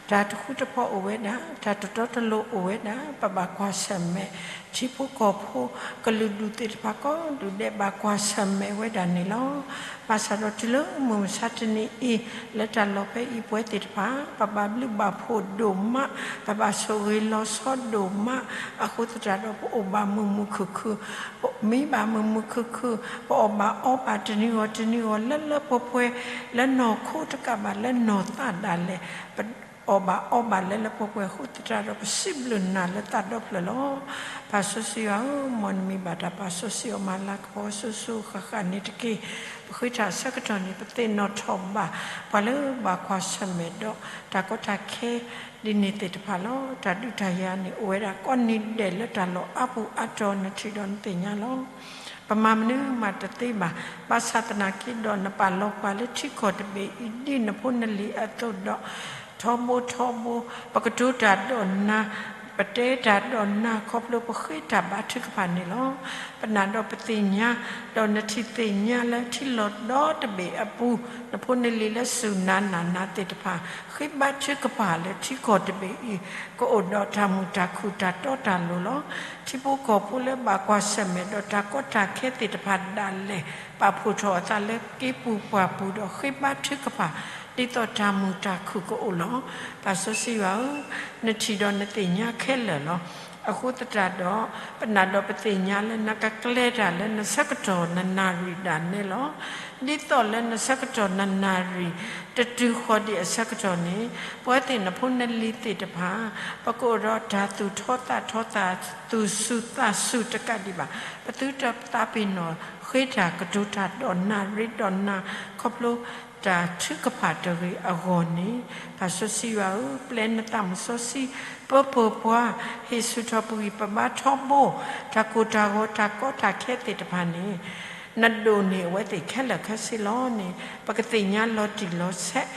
တၢ်တဃူတဖိးအိၣ်ဝဲဒၣ်, တၢ်တတီတလိၤအိၣ်ဝဲဒၣ်, ပဘၣ်ကွၢ်ဆၢၣ်မဲာ်, ထံဖိကီၢ်ဖိကလုာ်ဒူၣ်သ့ၣ်တဖၣ်ကိးဒူၣ်ဒဲးဘၣ်ကွၢ်ဆၢၣ်မဲာ်ဝဲဒၣ်န့ၣ်လီၤ. ဘၣ်ဆၣ်ဒီးတုၤလၢမုၢ်မဆါတနံၤအံၤ, လၢတၢ်လီၢ်ဖဲအံၤပဝဲသ့ၣ်တဖၣ်, ပဘၣ်ဘျုးဘၣ်ဖှိၣ်ဒိၣ်မး, ပဘၣ်ဆိၣ်ဂ့ၤလီၤဆီဒိၣ်မး, အဃိသတးဒီးပအိၣ်ဘၣ်မုာ်မုာ်ခုၣ်ခုၣ်, ပမံဘၣ်မုာ်မုာ်ခုၣ်ခုၣ်, ပအီၣ်ဘၣ်အီဘၣ်တနံၤဂီၢ်တနံၤဂီၢ်လၢလၢပှဲၤပှဲၤ, လၢနီၢ်ခိတကးဘၣ်လၢနီၢ်သးဒၣ်လဲာ်, ပအီၣ်ဘၣ်အီဘၣ်လၢလၢပှဲၤပှဲၤအဃိသတးဒီး ပစံးဘျုးနၤလၢသးဒီဖျၢၣ်လီၤ. ပၢ်စီဆှံယွၤဧၢ, မ်နမံၤဘၣ်တၢ်ပၢ်စီဆှံအီၤမၤလၤကပီၤစိၤစိၤဃၣ်ဃၣ်န့ၣ်တက့ၢ်. ပဃ့တၢ်အဆၢကတီၢ်န့ၣ် ပသ့ၣ်နီၣ်ထီၣ်ဘၣ် ပှၤလၢဘၣ်ကွၢ်ဆၢၣ်မဲာ်ဒီး တၢ်ကီတၢ်ခဲ ဒ်န့ၣ်သ့ၣ်တဖၣ်လီၤ. တၢ်ဒုးတၢ်ယၤန့ၣ် အိၣ်ဝဲဒၣ်ကိးနံၤဒဲးလၢတၢ်လီၢ်အါပူၤအါတီၤ နထံၣ်ဒီးနသ့ၣ်ညါလီၤ. ပမၤမနုၤမးတသ့ဘၣ်. ဘၣ်ဆၣ်သနာ်က့ဒီး နပာ်လီၤပှၤလၢထံကီၢ်တဘ့ၣ်အံၤ ဒ်နဖိနလံၤအသိးဒီး ထီဘိထီဘိ ပကတိၤတၢ်ဒီးနၤ, ပတဲတၢ်ဒီးနၤ ခီဖျိပဃ့တၢ်ဘါထုကဖၣ်န့ၣ်လီၤ. ပနာ်ဒီးပသ့ၣ်ညါ, ဒီးနထံၣ်သ့ၣ်ညါလၢထံလီၢ်ဒီတဘ့ၣ်အပူၤ နဖိနလံၤလၢစူၢ်နၤနာ်နၤသ့ၣ်တဖၣ် ဃ့ဘါထုကဖၣ်လၢထံကီၢ်တဘ့ၣ်အံၤ ကအိၣ်ဒီးတၢ်မုာ်တၢ်ခုၣ်တၢ်တီတၢ်လိၤလီၤ. ထံဖိကီၢ်ဖိလၢဘၣ်ကွၢ်ဆၢၣ်မဲာ်ဒီးတၢ်ကီတၢ်ခဲသ့ၣ်တဖၣ်ဒၣ်လဲာ် ပာ်ဖှိၣ်ထီၣ်အသးလၢက့ပူၤပှၢ်ပူၤဒီးဃ့ဘါထုကဖၣ် ဒ်သိးတၢ်မုာ်တၢ်ခုၣ်ကအိၣ်လီၤ. ပၢ်စီဆှံယွၤဧၢ, နထံၣ်ဒီးနသ့ၣ်ညါခဲလၢာ်လီၤ. အဃိသတးဒီး ပနာ်ဒီးပသ့ၣ်ညါလၢနကကျဲၤတၢ်လၢနဆၢကတီၢ်နနၣ်ရံၣ်ဒၣ်နဲလီၤ. ဒ်သိးလၢနဆၢကတီၢ်နနၣ်ရံၣ် တတုၤဃီၤဒံးအဆၢကတီၢ်န့ၣ် ပဝဲသ့ၣ်နဖိနလံၤသ့ၣ်တဖၣ် ပကအိၣ်ဒီးတၢ်သူၣ်ထီသးထီသး သူၣ်ဆူၣ်သးဆူၣ်တကးဒံးဘၣ် ပသုတသးပ့ၤနီၣ်ဃ့တၢ်ကတိၤတၢ်ဒီးနၣ်ရံၣ်ဒီးနၤ ခီဖျိတၢ်ထုကဖၣ်တဂ့ၤအဂီၢ်န့ၣ် ပၢ်စီဆှံယွၤဧၢ, ပျဲနသးမုၢ်စီဆှံ ပၢပှဲၤပှၤ ဟ့ၣ်ဆူၣ်ထီၣ်ပဂံၢ်ပဘါထီဘိ တၢ်ကိၢ်တၢ်ဂီၤတၢ်ကီတၢ်ခဲသ့ၣ်တဖၣ်န့ၣ် နဒိၣ်န့ၢ်အဝဲသ့ၣ်ခဲလၢာ်ခဲဆ့လီၤန့ၣ် ပကသ့ၣ်ညါလီၤတံၢ်လီၤဆဲး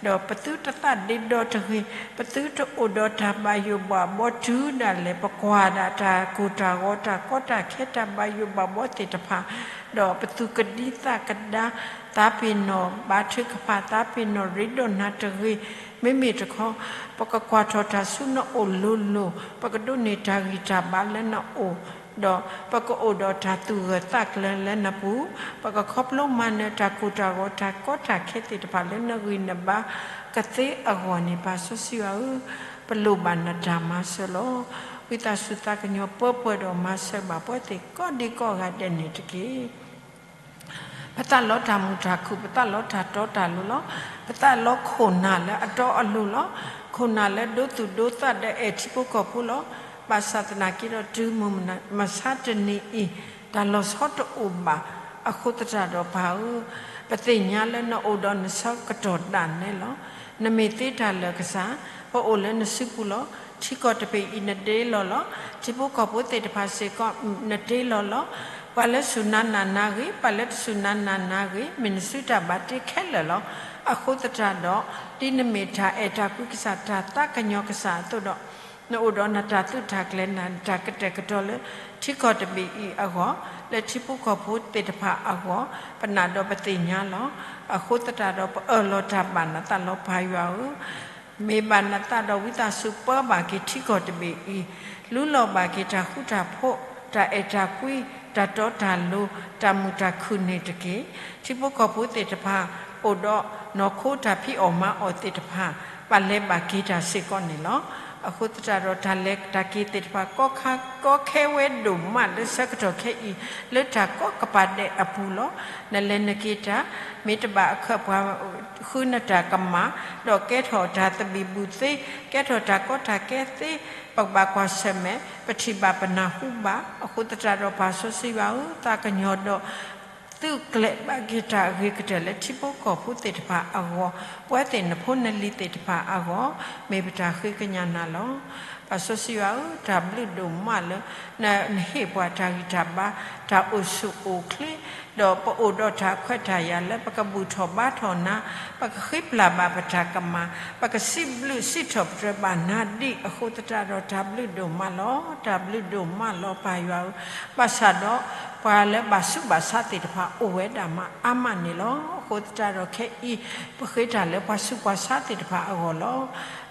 ဒီးပသုတသးဒ့ဒီတဂ့ၤ, ပသုတအိၣ်ဒီးတၢ်ဘၣ်ယိၣ်ဘၣ်ဘှီတုၤဒၣ်လဲာ် ပကွၢ်ဒၣ်တၢ်ကိၢ်တၢ်ဂီၤတၢ်ကီတၢ်ခဲတၢ်ဘၣ်ယိၣ်ဘၣ်ဘှီသ့ၣ်တဖၣ်, ဒီးပသူၣ်ကဒံသးကဒါ သးပ့ၤနီၣ်ဘါထုကဖၣ် သးပ့ၤနီၣ်ရ့ဒီးနၤတဂ့ၤ, မ့မ့ၢ်တခီ ပကကွၢ်ထီၣ်တၢ်ဆူနအိၣ်လိၤလိၤ, ပကဒိးန့ၢ်တၢ်ဂံၢ်တၢ်ဘါလၢနအိၣ်, ဒီးပကအိၣ်ဒီးတၢ်သူၣ်ဂၢၢ်သးကျၢၤလၢနပူၤ, ပကခီဖျိမၤနၢၤတၢ်ကိၢ်တၢ်ဂီၤတၢ်ကီတၢ်ခဲသ့ၣ်တဖၣ်လၢနဂံၢ်နဘါကသ့အဂီၢ်န့ၣ် ပၢ်စီဆှံယွၤဧၢ, ပလိၣ်ဘၣ်နတၢ်မၤစၢၤလီၤ. ဝံသးစူၤသးကညီၤပၢပှဲၤဒီးမၤစၢၤဘၣ်ပဝဲသ့ၣ်ကိးဒံကိးဂၤဒဲးန့ၣ်တက့ၢ်. ပသးလီတၢ်မုာ်တၢ်ခုၣ်, ပသးလီတၢ်တီတၢ်လိၤလီၤ. ပသးလီခိၣ်နၢ်လၢအတီအလိၤလီၤ. ခိၣ်နၢ်လၢဒိသူၣ်ဒိသးဒီးအဲၣ်ထံဖိကီၢ်ဖိလီၤ. ဘၣ်ဆၣ်သနာ်က့ဒီးတုၤမုၢ်မဆါတနံၤအံၤ တၢ်လီၤဆီတအိၣ်ဘၣ်အဃိသတးဒီးပၢ်ဧၢ, ပသ့ၣ်ညါလၢနအိၣ်ဒီးနဆၢကတီၢ်ဒၣ်နဲလီၤ. နမ့ၢ်သ့တၢ်လၢာ်ကစၢ်, ပအိၣ်လၢနစုပူၤလီၤ. ထံကီၢ်တဘ့ၣ်အံၤနတ့လီၤလီၤ. ထံဖိကီၢ်ဖိသ့ၣ်တဖၣ်စ့ၢ်ကီးနတ့လီၤလီၤ. ပှၤလၢစူၢ်နၤနာ်နၤဂ့ၤ, ပှၤလၢတစူၢ်နၤနာ်နၤဂ့ၤ, မ့ၢ်နစုတၢ်ဘၣ်တ့ခဲလၢာ်လီၤ. အဃိသတးဒီး ဒ်နမ့ၢ်တၢ်အဲၣ်တၢ်ကွံကစၢ် တၢ်သးကညီၤကစၢ်အသိးဒီး နအိၣ်ဒီးနတၢ်သုးတၢ်ကျဲၤ နတၢ်ကတဲာ်ကတီၤလၢ ထံကီၢ်တဘ့ၣ်အံၤအဂီၢ်, လၢထံဖိကီၢ်ဖိသ့ၣ်တဖၣ်အဂီၢ်, ပနာ်ဒီးပသ့ၣ်ညါလီၤ. အဃိသတးဒီးပအၢၣ်လီၤတၢ်ဘၣ်နသးလီၤပၢ်ယွၤဧၢ, မ့ၢ်ဘၣ်နသးဒီးဝံသးစူၤပၢဘၣ်က့ၤထံကီၢ်တဘ့ၣ်အံၤ, လူလီၤဘၣ်က့ၤတၢ်ဃူတၢ်ဖိး, တၢ်အဲၣ်တၢ်ကွံ, တၢ်တီတၢ်လိၤ, တၢ်မုာ်တၢ်ခုၣ်န့ၣ်တက့ၢ်. ထံဖိကီၢ်ဖိသ့ၣ်တဖၣ် အိၣ်ဒီးနီၢ်ခိတၢ်ဖံးအီၣ်မၤအီၣ်သ့ၣ်တဖၣ် ဘၣ်လဲၤဘၣ်က့ၤတၢ်စ့ၢ်ကီးန့ၣ်လီၤ. အဃိသတးဒီးတၢ်လဲၤတၢ်က့ၤသ့ၣ်တဖၣ် ကီခဲဝဲဒိၣ်မးလၢဆၢကတီၢ်ခဲအံၤ လၢတၢ်ကိးကပၤဒဲးအပူၤလီၤ. နလဲၤနက့ၤတၢ် မ့ၢ်တဘၣ်အခၢးပှၤ ဃုနတၢ်ကမၣ်, ဒီးကဲထီၣ်တၢ်သဘံၣ်ဘုၣ်သ့, ကဲထီၣ်တၢ်ကီတၢ်ခဲသ့, ပကဘၣ်ကွၢ်ဆၢၣ်မဲာ်, ပထံၣ်ဘၣ်ပနၢ်ဟူဘၣ်. အဃိသတးဒီးပၢ်စီဆှံယွၤဧၢ, သးကညီၤဒီး သုးကျဲၤဘၣ်က့ၤတၢ်အဂ့ၤကတၢၢ်လၢထံဖိကီၢ်ဖိသ့ၣ်တဖၣ်အဂီၢ်, ပဝဲသ့ၣ်နဖိနလံၤသ့ၣ်တဖၣ်အဂီၢ်, မ့ၢ်ပတၢ်ဃ့ကညးနၤလီၤ. ပၢ်စီဆှံယွၤဧၢ, တၢ်ဘျုးဒိၣ်မးလၢ နဟ့ၣ်ပှၤတၢ်ဂံၢ်တၢ်ဘါ, တၢ်အိၣ်ဆူၣ်အိၣ်ချ့, ဒီးပအိၣ်ဒီးတၢ်ခွဲးတၢ်ယာ်လၢပကဘူၣ်ထီၣ်ဘါထီၣ်နၤ, ပကဃ့ပျၢ်ဘၣ်ပတၢ်ကမၣ်, ပကစံးဘျုးစံးထီၣ်ပတြၢၤဘၣ်နၤဒ်အဃိသတးဒီး တၢ်ဘျုးဒိၣ်မးလီၤ. တၢ်ဘျုးဒိၣ်မးလီၤ ပၢ်ယွၤဧၢ, ဘၣ်ဆၣ်ဒီး ပှၤလၢဘၣ်ဆူးဘၣ်ဆါသ့ၣ်တဖၣ်အိၣ်ဝဲဒၣ်မးအါမးန့ၣ်လီၤ. အဃိသတးဒီးခဲအံၤ ပဃ့တၢ်လၢပှၤဆူးပှၤဆါသ့ၣ်တဖၣ်အဂီၢ်လီၤ.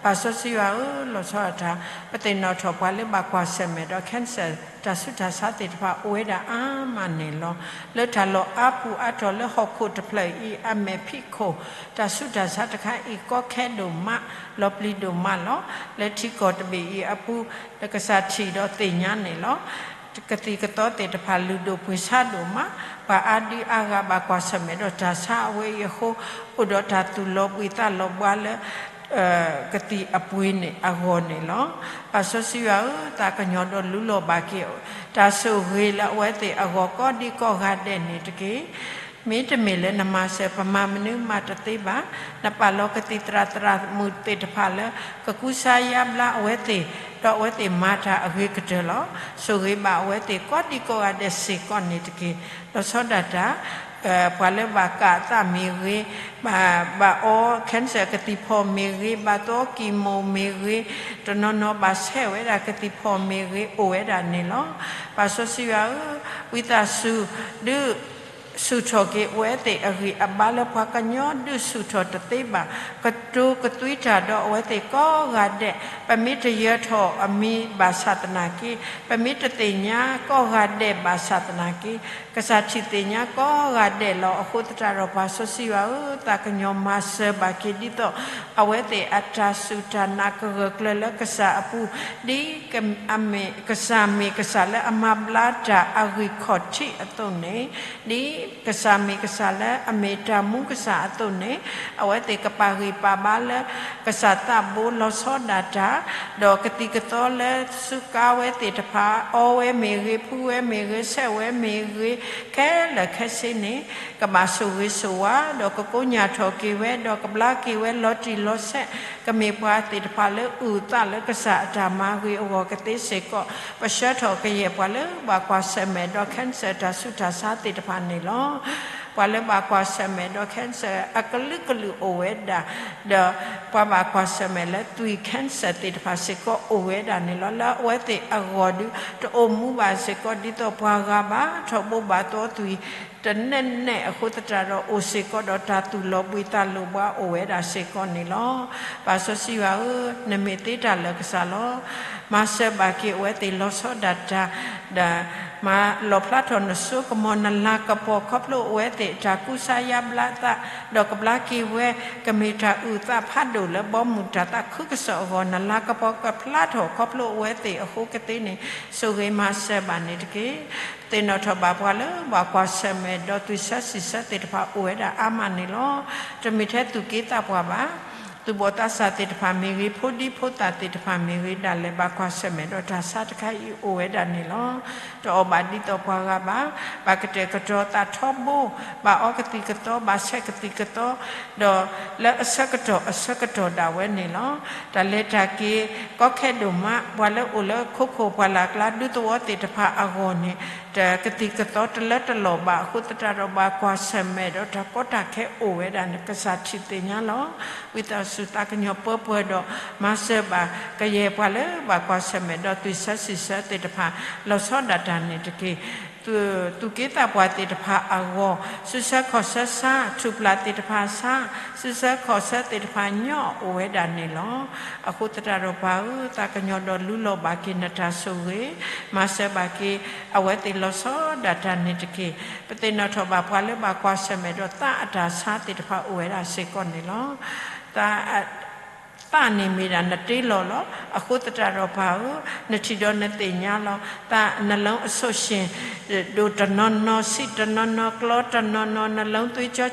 ပၢ်စီဆှံယွၤဧၢ, လီၤဆီဒၣ်တၢ် ပသ့ၣ်နီၣ်ထီၣ်ပှၤလၢဘၣ်ကွၢ်ဆၢၣ်မဲာ်ဒီး cancer တၢ်ဆူးတၢ်ဆါသ့ၣ်တဖၣ်အိၣ်ဝဲဒၣ်အါမးန့ၣ်လီၤ. လၢတၢ်လီၢ်အါပူၤအါတီၢ်လၢဟီၣ်ခိၣ်တဖျၢၣ်အံၤ အမဲာ်ဖံးခိၣ် တၢ်ဆူးတၢ်ဆါတခါအံၤ ကီခဲဒိၣ်မး, လီၤပျံၤဒိၣ်မးလီၤ. လၢထံကီၢ်တဘ့ၣ်အံၤအပူၤ လၢကစၢ်ထံၣ်ဒီးသ့ၣ်ညါန့ၣ်လီၤ. ကသံၣ်ကသီသ့ၣ်တဖၣ်လုၢ်ဒိၣ်ပှ့ၤဆါဒိၣ်မး, ပှၤအါဒံအါဂၤဘၣ်ကွၢ်ဆၢၣ်မဲာ်ဒီးတၢ်ဆါအဝဲအံၤအဃိ, အိၣ်ဒီးတၢ်သူၣ်လီၤဘှံးသးလီၤဘှါလၢ ကသံၣ်အပှ့ၤန့ၣ်အဂီၢ်န့ၣ်လီၤ. ပၢ်စီဆှံယွၤဧၢ, သးကညီၤဒီးလူလီၤဘၣ်က့ၤ တၢ်ဆိၣ်ဂ့ၤလၢအဝဲသ့ၣ်အဂီၢ်ကိးဒံကိးဂၤဒဲးန့ၣ်တက့ၢ်. မ့တမ့ၢ်လၢနမၤစၢၤပမၤမနုၤမၤတသ့ဘၣ်. နပာ်လီၤကသံၣ်သရၣ်သရၣ်မုၣ်သ့ၣ်တဖၣ်လၢ ကကူစါယါဘျါအဝဲသ့ၣ်, ဒီးအဝဲသ့ၣ်မၤတၢ်အဂ့ၤကတၢၢ်လီၤ. ဆိၣ်ဂ့ၤဘၣ်အဝဲသ့ၣ်ကိးဒံကိးဂၤဒဲးစ့ၢ်ကီးန့ၣ်တက့ၢ်. လီၤဆီဒၣ်တၢ် ပှၤလၢဘၣ်ကၣ်အသးမ့ၢ်ဂ့ၤ, ဘၣ်အီ cancer ကသံၣ်ဖီၣ်မ့ၢ်ဂ့ၤ, ဘၣ်သီကံၢ်မိၣ်မ့ၢ်ဂ့ၤ, တနီၤနီၤဘၣ်ဆဲးဝဲဒၣ်ကသံၣ်ဖီၣ်မ့ၢ်ဂ့ၤ အိၣ်ဝဲဒၣ်န့ၣ်လီၤ. ပၢ်စီဆှံယွၤဧၢ, ဝံသးစူၤ ဒုးဆူၣ်ထီၣ်က့ၤအဝဲသ့ၣ်အဂံၢ်အဘါလၢပှၤကညီဒုးဆူၣ်ထီၣ်တသ့ဘၣ်. ကတိၤကသွံတၢ်ဒီးအဝဲသ့ၣ်ကိးဂၤဒဲး, ပမ့ၢ်တယၢၤထီၣ်အမံၤဘၣ်ဆၣ်သနာ်က့, ပမ့ၢ်တသ့ၣ်ညါကိးဂၤဒဲးဘၣ်ဆၣ်သနာ်က့, ကစၢ်ထံၣ်သ့ၣ်ညါကိးဂၤဒဲးလီၤ. အဃိသတးဒီးပၢ်စီဆှံယွၤဧၢ, သးကညီၤမၤစၢၤဘၣ်က့ၤဒ်သိး အဝဲသ့ၣ်အတၢ်စူၢ်တၢ်နာ်ကဂၢၢ်ကျၢၤလၢကစၢ်အပူၤ, ဒ်ကစၢ်မ့ၢ်ကစၢ်လၢအမၤဘျါတၢ်အဂံၢ်ခီၣ်ထံးအသိးန့ၣ်, ဒ်ကစၢ်မ့ၢ်ကစၢ်လၢအမ့ၢ်တၢ်မူကစၢ်အသိးန့ၣ်, အဝဲသ့ၣ်ကပာ်ဂံၢ်ပာ်ဘါလၢကစၢ်သးဘိလီၤဆီဒၣ်တၢ်, ဒီးကသံၣ်ကသီလၢစူးကါဝဲသ့ၣ်တဖၣ်, အီဝဲမ့ၢ်ဂ့ၤ, ဖှူဝဲမ့ၢ်ဂ့ၤ, ဆဲးဝဲမ့ၢ်ဂ့ၤ, ခဲလၢာ်ခဲဆ့န့ၣ် ကဘၣ်ဆိၣ်ဂ့ၤဆိၣ်ဝါ, ဒီးကကိညၢ်ထီၣ်က့ၤဝဲ, ဒီးကဘျါက့ၤဝဲလီၤတံၢ်လီၤဆဲး, ကမ့ၢ်ပှၤသ့ၣ်တဖၣ်လၢအုၣ်အသးလၢကစၢ်အတၢ်မၤဂ့ၤအဂီၢ်ကသ့စ့ၢ်ကီး, ပဆှၢထီၣ်ကယဲၢ်ပှၤလၢဘၣ်ကွၢ်ဆၢၣ်မဲာ်ဒီး cancer တၢ်ဆူးတၢ်ဆါသ့ၣ်တဖၣ်န့ၣ်လီၤ. ပှၤလၢဘၣ်ကွၢ်ဆၢၣ်မဲာ်ဒီး cancer အကလုာ်ကလုာ်အိၣ်ဝဲဒၣ်, ဒီးပှၤဘၣ်ကွၢ်ဆၢၣ်မဲာ်လၢသွံၣ် cancer သ့ၣ်တဖၣ်စ့ၢ်ကီးအိၣ်ဝဲဒၣ်န့ၣ်လီၤ. လၢအဝဲသ့ၣ်အဂီၢ်ဒုး တအိၣ်မူဘၣ်စ့ၢ်ကီး ဒ်သိးပှၤဂၤဘၣ်ထီၣ်ဘိဘၣ်သီသွံၣ် တနဲၣ်နဲၣ်အဃိသတးဒီး အိၣ်စ့ၢ်ကီးဒီးတၢ်သူၣ်လီၤဘှံးသးလီၤဘှါအိၣ်ဝဲဒၣ်စ့ၢ်ကီးန့ၣ်လီၤ. ပၢ်စီဆှံယွၤဧၢ, နမ့ၢ်သ့တၢ်လၢာ်ကစၢ်လီၤ. မၤစၢၤဘၣ်က့ၤအဝဲသ့ၣ်လီၤဆီဒၣ်တၢ်, ဒီးမၤလီၣ်ဖျါထီၣ်နစိကမီၤနလၤကပီၤခီဖျိအဝဲသ့ၣ်အတၢ်ကူစါယါဘျါသး, ဒီးကဘျါက့ၤဝဲ ကမ့ၢ်တၢ်အုၣ်သးဖးဒိၣ်လၢဘီမုၢ်တၢ်သးခုကစီၣ်အဂီၢ် နလၤကပီၤကဖျါထီၣ်ခီဖျိအဝဲသ့ၣ်အဃိကသ့န့ၣ် ဆိၣ်ဂ့ၤမၤစၢၤဘၣ်န့ၣ်တက့ၢ်. သ့ၣ်နီၣ်ထီၣ်ဘၣ်ပှၤလၢဘၣ်ကွၢ်ဆၢၣ်မဲာ်ဒီးသွံၣ်ဆၢဆံးဆၢသ့ၣ်တဖၣ်အိၣ်ဝဲဒၣ်အါမးန့ၣ်လီၤ. တမ့ၢ်ထဲသူၣ်က့သးပှၢ်ဘၣ်, သူၣ်ဘီၣ်သးစၢ်သ့ၣ်တဖၣ်မ့ၢ်ဂ့ၤ, ဖိဒံဖိသၣ်သ့ၣ်တဖၣ်မ့ၢ်ဂ့ၤ, ဒၣ်လဲာ်ဘၣ်ကွၢ်ဆၢၣ်မဲာ်ဒီးတၢ်ဆါတခါအံၤအိၣ်ဝဲဒၣ်န့ၣ်လီၤ. တအီၣ်ဘၣ်ဒ်သိးပှၤဂၤဘၣ်, ဘၣ်ကတဲာ်ကတီၤသးထီဘိ, ဘၣ်အီကသံၣ်ကသီ, ဘၣ်ဆဲးကသံၣ်ကသီ, ဒီးလၢအဆၢကတီၢ်အဆၢကတီၢ်ဒၣ်ဝဲန့ၣ်လီၤ. တၢ်လဲၤတၢ်က့ၤ ကီခဲဒိၣ်မး, ပှၤလၢအိၣ်လၢခိခိၣ်ပှၢ်လၢ်ကျါ ဒူသဝီသ့ၣ်တဖၣ်အဂီၢ်န့ၣ် တကသံၣ်ကသီတလၢတလီၢ်ဘၣ်အဃိသတးဒီး ဘၣ်ကွၢ်ဆၢၣ်မဲာ်ဒီးတၢ်ကီတၢ်ခဲအိၣ်ဝဲဒၣ်န့ၣ် ကစၢ်ထံၣ်သ့ၣ်ညါလီၤ. ဝံသးစူၤသးကညီၤပၢပှဲၤဒီး မၤစၢၤဘၣ်ကယဲၢ်ပှၤလၢဘၣ်ကွၢ်ဆၢၣ်မဲာ်ဒီးသွံၣ်ဆၢဆံးဆၢသ့ၣ်တဖၣ် လီၤဆီဒၣ်တၢ်န့ၣ်တက့ၢ်. သူၣ်က့သးပှၢ်သ့ၣ်တဖၣ်အဂီၢ်, စုဆၢခီၣ်ဆၢဆါ, ထူၣ်ပျၢ်သ့ၣ်တဖၣ်ဆါ, စုဆၢခီၣ်ဆၢသ့ၣ်တဖၣ်ညီအိၣ်ဝဲဒၣ်န့ၣ်လီၤ. အဃိသတးဒီးပၢ်ဧၢ, သးကညီၤဒီးလူလီၤဘၣ်က့ၤနတၢ်ဆိၣ်ဂ့ၤ, မၤစၢၤဘၣ်က့ၤ အဝဲသ့ၣ်လီၤဆီဒၣ်တၢ်န့ၣ်တက့ၢ်. ပသ့ၣ်နီၣ်ထီၣ်ဘၣ်ပှၤလၢဘၣ်ကွၢ်ဆၢၣ်မဲာ်ဒီးသးအတၢ်ဆါသ့ၣ်တဖၣ်အိၣ်ဝဲဒၣ်စ့ၢ်ကီးန့ၣ်လီၤ. သး သးန့ၣ်မ့ၢ်ဒၣ်နတ့လီၤလီၤ. အဃိသတးဒီးပၢ်ဧၢ, နထံၣ်ဒီးနသ့ၣ်ညါလီၤ. သးနလုံးအစိတ်ရှင်, ဒိၣ်တနီၤနီၤ, ဆံးတနီၤနီၤ, ကျီတနီၤနီၤ, နလုံးသွေးကြော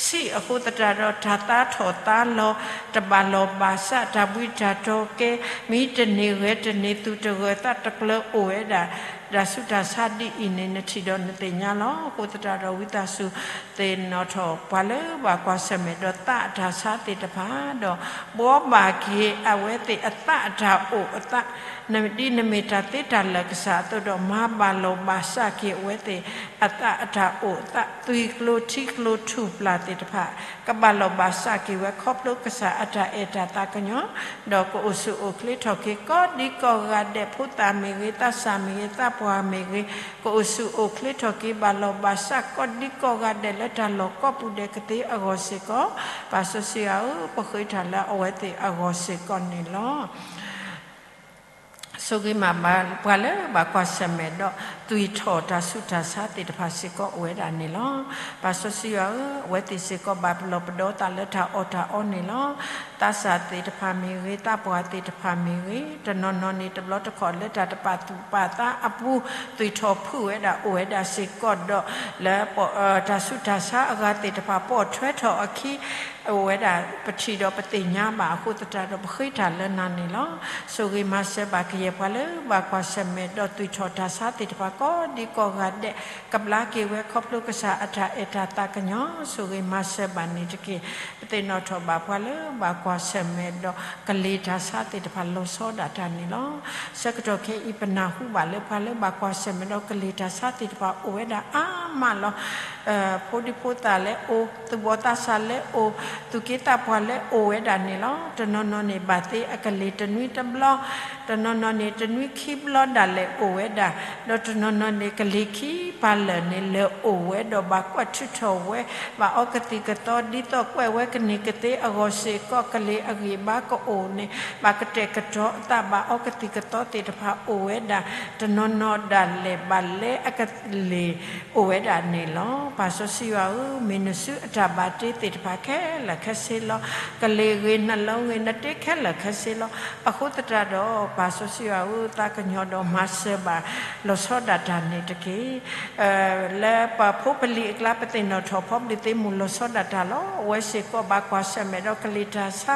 ဆံးအဃိသတးဒီး တၢ်သါထီၣ်သါလီၤ, တဘၣ်လီၢ်ဘၣ်စးတၢ်ဘှံးတၢ်တီၤကဲ, မံတန့ၢ်ဂဲၤတန့ၢ် သူၣ်တဂၢၢ်သးတကျၢၤအိၣ်ဝဲဒၣ် တၢ်ဆူးတၢ်ဆါဒ်အံၤန့ၣ် နထံၣ်ဒီးနသ့ၣ်ညါလီၤ. အဃိသတးဒီးဝံသးစူၤ သ့ၣ်နီၣ်ထီၣ်ပှၤလၢဘၣ်ကွၢ်ဆၢၣ်မဲာ်ဒီးသးအတၢ်ဆါသ့ၣ်တဖၣ်ဒီး ဘှီဘၣ်က့ၤအဝဲသ့ၣ်အသးအတၢ်အိၣ်အသး, ဒ်နမ့ၢ်တၢ်သ့တၢ်လၢာ်ကစၢ်အသိးဒီး မၤဘၣ်လီၢ်ဘၣ်စးက့ၤအဝဲသ့ၣ်အသးအတၢ်အိၣ်အသး, သွံၣ်ကျိၤထံကျိၤထူၣ်ပျၢ်သ့ၣ်တဖၣ် ကဘၣ်လီၢ်ဘၣ်စးက့ၤဝဲ ခီဖျိကစၢ်အတၢ်အဲၣ်တၢ်သးကညီၤ, ဒီးကအိၣ်ဆူၣ်အိၣ်ချ့ထီၣ်က့ၤ ကိးဒံကိးဂၤဒဲး ဖိသၣ်မ့ၢ်ဂ့ၤ, သးစၢ်မ့ၢ်ဂ့ၤ, သးပှၢ်မ့ၢ်ဂ့ၤ, ကအိၣ်ဆူၣ်အိၣ်ချ့ထီၣ်က့ၤ ဘၣ်လီၢ်ဘၣ်စး ကိးဒံကိးဂၤဒဲးလၢတၢ်လီၢ်ကိးပူၤဒဲးကသ့အဂီၢ်စ့ၢ်ကီး, ပၢ်စီဆှံယွၤဧၢ, ပဃ့တၢ်လၢအဝဲသ့ၣ်အဂီၢ်စ့ၢ်ကီးန့ၣ်လီၤ. ဆိၣ်ဂ့ၤမးဘၣ်ပှၤလၢဘၣ်ကွၢ်ဆၢၣ်မဲာ်ဒီး သွံၣ်ထီၣ်တၢ်ဆူးတၢ်ဆါသ့ၣ်တဖၣ်စ့ၢ်ကီးအိၣ်ဝဲဒၣ်န့ၣ်လီၤ. ပၢ်စီဆှံယွၤဧၢ, အဝဲသ့ၣ်စ့ၢ်ကီးဘၣ်ပလီၢ်ပဒီသးလၢတၢ်အီၣ်တၢ်အီန့ၣ်လီၤ. သးစၢ်သ့ၣ်တဖၣ်မ့ၢ်ဂ့ၤ, သးပှၢ်သ့ၣ်တဖၣ်မ့ၢ်ဂ့ၤ, တနီၤနီၤန့ၣ် တဘျီတခီၣ်လၢတၢ်တပာ်သူၣ်ပာ်သးအပူၤ သွံၣ်ထီၣ်ဖုၣ်ဝဲဒၣ်အိၣ်ဝဲဒၣ်စ့ၢ်ကီးဒီး လၢ တၢ်ဆူးတၢ်ဆါအဂၤသ့ၣ်တဖၣ် ပိာ်ထွဲထီၣ်အခံ အိၣ်ဝဲဒၣ် ပထံၣ်ဒီးပသ့ၣ်ညါဘၣ်အဃိသတးဒီး ပဃ့တၢ်လၢနၤန့ၣ်လီၤ. ဆိၣ်ဂ့ၤမၤစၢၤဘၣ်ကယဲၢ်ပှၤလၢဘၣ်ကွၢ်ဆၢၣ်မဲာ်ဒီး သွံၣ်ထီၣ်တၢ်ဆါသ့ၣ်တဖၣ် ကိးဒံကိးဂၤဒဲး ကဘျါက့ၤဝဲခီဖျိကစၢ်အတၢ်အဲၣ်တၢ်သးကညီၤ ဆိၣ်ဂ့ၤမၤစၢၤဘၣ်န့ၣ်တက့ၢ်. ပသ့ၣ်နီၣ်ထီၣ်ဘၣ်ပှၤလၢဘၣ်ကွၢ်ဆၢၣ်မဲာ်ဒီး ကလံၤတၢ်ဆါသ့ၣ်တဖၣ်လီၤဆီဒၣ်တၢ်န့ၣ်လီၤ. ဆၢကတီၢ်ခဲအံၤ ပနၢ်ဟူဘၣ်လၢပှၤလၢဘၣ်ကွၢ်ဆၢၣ်မဲာ်ဒီး ကလံၤတၢ်ဆါသ့ၣ်တဖၣ်အိၣ်ဝဲဒၣ်အါမးလီၤ. ဖိဒံဖိသၣ်လဲၤအိၣ်, သူၣ်ဘီၣ်သးစၢ်လဲၤအိၣ်, သူၣ်က့သးပှၢ်လဲၤအိၣ်ဝဲဒၣ်န့ၣ်လီၤ. တနီၤနီၤန့ၣ် ဘၣ်သ့အကလံၤတနွံတဘျီ, တနီၤနီၤန့ၣ် တနွံခံဘျီဒၣ်လဲာ်အိၣ်ဝဲဒၣ်, ဒီးတနီၤနီၤန့ၣ် ကလံၤခံပၢ်လၢာ်န့ၣ် လဲၤအိၣ်ဝဲဒီးဘၣ်ကွၢ်ထုးထီၣ်ဝဲ, ဘၣ်အီကသံၣ်ကသီ ဒ်သိးကွဲးဝဲကန့ၢ်ကသ့အဂီၢ်စ့ၢ်ကီး ကလံၤအဂံၢ်အဘါကအိၣ်န့ၣ် ဘၣ်ကတဲာ်ကတီၤအသး ဘၣ်အီကသံၣ်ကသီသ့ၣ်တဖၣ်အိၣ်ဝဲဒၣ်, တနီၤနီၤဒၣ်လဲာ်ဘၣ်လဲအကလံၤ အိၣ်ဝဲဒၣ်န့ၣ်လီၤ. ပၢ်စီဆှံယွၤဧၢ, မ့ၢ်နစုအတၢ်ဘၣ်တ့သ့ၣ်တဖၣ်ခဲလၢာ်ခဲဆ့လီၤ. ကလံၤဂ့ၤ နလီၤဂ့ၤ နတ့ခဲလၢာ်ခဲဆ့လီၤ. အဃိသတးဒီး ပၢ်စီဆှံယွၤဧၢ, သးကညီၤဒီးမၤစၢၤဘၣ် လီၤဆီဒၣ်တၢ်န့ၣ်တက့ၢ်. လၢပဖိပလံၤအကျါ ပသ့ၣ်နီၣ်ထီၣ်ဖီဘျုးသ့မူၣ်လီၤဆီဒၣ်တၢ်လီၤ. အဝဲစ့ၢ်ကီးဘၣ်ကွၢ်ဆၢၣ်မဲာ်ဒီးကလံၤတၢ်ဆါ,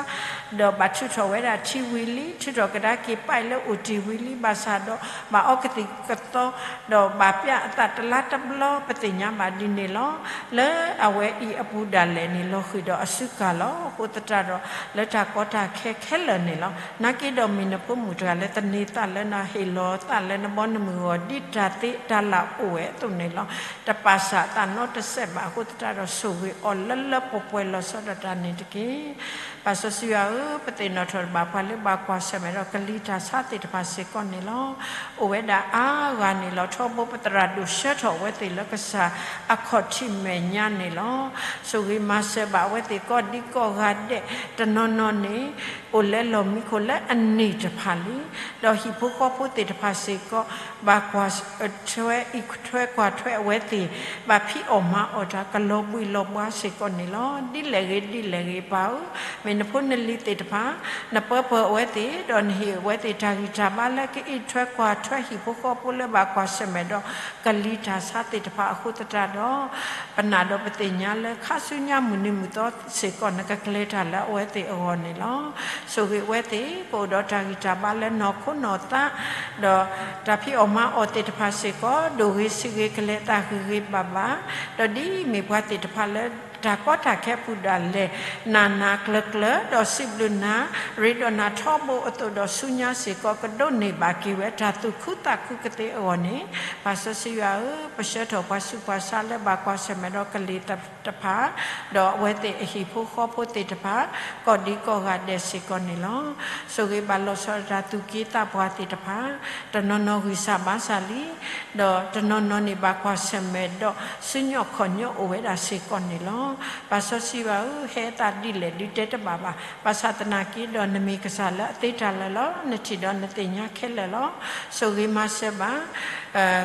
ဒီးဘၣ်ထုးထီၣ်ဝဲဒၣ်ထံဝံၤလံ, ထုးထီၣ်ကဒါက့ၤပာ်လၢအိၣ်တ့ၢ်ဝံၤလံ, ဘၣ်ဆၣ်ဒီး ဘၣ်အီကသံၣ်ကသီ ဒီးဘၣ်ပျၢ်အသးတလါတဘျီ ပသ့ၣ်ညါဘၣ်ဒ်န့ၣ်လီၤ. လၢအဝဲအံၤအပူၤဒၣ်လဲာ်န့ၣ် လီၤဃံၤဒီးအစုကၤလီၤ. အဃိသတးဒီး လၢတၢ်ကီတၢ်ခဲခဲလၢာ်န့ၣ်လီၤ. နာ်က့ဒီးမ့ၢ်နဖိမုၣ်တဂၤလၢသန့ၤသးလၢနၤ ဟ့ၣ်လီၤသးလၢနဘီနမုၢ်ဂီၤဒ်တၢ်သ့တၢ်လၢ်အိၣ်ဝဲအသိးန့ၣ်လီၤ. တပာ်စၢ်အသးနီတစဲးဘၣ်အဃိသတးဒီး ဆိၣ်ဂ့ၤအီၤလၢလၢပှဲၤပှဲၤလီၤဆီဒၣ်တၢ်န့ၣ်တက့ၢ်. ပၢ်စီဆှံယွၤဧၢ, ပသ့ၣ်နီၣ်ထီၣ်ဘၣ်ပှၤလၢဘၣ်ကွၢ်ဆၢၣ်မဲာ်ဒီးကလံၤတၢ်ဆါသ့ၣ်တဖၣ်စ့ၢ်ကီးန့ၣ်လီၤ. အိၣ်ဝဲဒၣ်အါဂၤန့ၣ်လီၤ. ထီဘိပသရၣ်ဒိၣ်ဆှၢထီၣ်အဝဲသ့ၣ်လၢကစၢ်အခီၣ်ထံးမဲာ်ညါန့ၣ်လီၤ. ဆိၣ်ဂ့ၤမၤစၢၤဘၣ်အဝဲသ့ၣ်ကိးဒံကိးဂၤဒဲး, တနီၤနီၤန့ၣ် အိၣ်လၢလီၢ်မံခိၣ်လၢအနံၣ်တဖၣ်လံ, ဒီးဟံၣ်ဖိဃီဖိသ့ၣ်တဖၣ်စ့ၢ်ကီး ဘၣ်ကွၢ်ထွဲအံးထွဲကွၢ်ထွဲအဝဲသ့ၣ်, ဘၣ်ဖံးအီၣ်မၤအီၣ်တၢ်ကလီၤဘှံးလီၤဘှါစ့ၢ်ကီးန့ၣ်လီၤ. ဒ်လဲၣ်ဂ့ၤဒ်လဲၣ်ဂ့ၤ ပၢ်ဧၢ, မ့ၢ်နဖိနလံၤသ့ၣ်တဖၣ် နပၢပၢၢ်အဝဲသ့ၣ်, ဒီးနဟ့ၣ်အဝဲသ့ၣ်တၢ်ဂံၢ်တၢ်ဘါလၢကအံးထွဲကွၢ်ထွဲဟံၣ်ဖိဃီဖိလၢဘၣ်ကွၢ်ဆၢၣ်မဲာ်ဒီး ကလံၤတၢ်ဆါသ့ၣ်တဖၣ်အဃိသတးဒီး ပနာ်ဒီးပသ့ၣ်ညါလၢခါဆူညါမုၢ်နံၤမုၢ်သီစ့ၢ်ကီး နကကျဲၤတၢ်လၢအဝဲသ့ၣ်အဂီၢ်န့ၣ်လီၤ. ဆိၣ်ဂ့ၤအဝဲသ့ၣ် ကအိၣ်ဒီးတၢ်ဂံၢ်တၢ်ဘါလၢနီၢ်ခိနီၢ်သး, ဒီးတၢ်ဖံးအီၣ်မၤအီၣ်သ့ၣ်တဖၣ်စ့ၢ်ကီး ဒိၣ်ဂ့ၤဆံးဂ့ၤ ကလဲၤအသးဂ့ၤဂ့ၤဘၣ်ဘၣ်, ဒီးဒ်အမ့ၢ်ပှၤသ့ၣ်တဖၣ်လၢ တၢ်ကီတၢ်ခဲအပူၤဒၣ်လဲာ် နာ်နၤကျၢၤကျၢၤ ဒီးစံးဘျုးနၤ ရ့ဒီးနၤထီဘိအသိးဒီး ဆူညါစ့ၢ်ကီး ကဒိးန့ၢ်ဘၣ်က့ၤဝဲတၢ်သူၣ်ခုသးခုကသ့အဂီၢ်န့ၣ်, ပၢ်စီဆှံယွၤဧၢ, ပဆှၢထီၣ်ပှၤဆူးပှၤဆါလၢဘၣ်ကွၢ်ဆၢၣ်မဲာ်ဒီးကလံၤတဖၣ်, ဒီးအဝဲသ့ၣ်အဟံၣ်ဖိဃီဖိသ့ၣ်တဖၣ် ကိးဒံကိးဂၤဒဲးစ့ၢ်ကီးန့ၣ်လီၤ. ဆိၣ်ဂ့ၤဘၣ်လီၤဆီဒၣ်တၢ်သူၣ်က့သးပှၢ်သ့ၣ်တဖၣ်, တနီၤနီၤဂံၢ်စၢ်ဘါစၢ်လံ ဒီးတနီၤနီၤန့ၣ်ဘၣ်ကွၢ်ဆၢၣ်မဲာ်ဒီး စုညီၣ်ခီၣ်ညီၣ်အိၣ်ဝဲဒၣ်စ့ၢ်ကီးန့ၣ်လီၤ. ပၢ်စီဆှံယွၤဧၢ, ဟဲသးဒ်လဲၣ်ဒုးတဲတဘၣ်ဘၣ်. ဘၣ်ဆၣ်သနာ်က့ဒီးနမ့ၢ်ကစၢ်လၢအသ့တၢ်လၢာ်လီၤ. နထံၣ်ဒီးနသ့ၣ်ညါခဲလၢာ်လီၤ. ဆိၣ်ဂ့ၤမၤစၢၤဘၣ်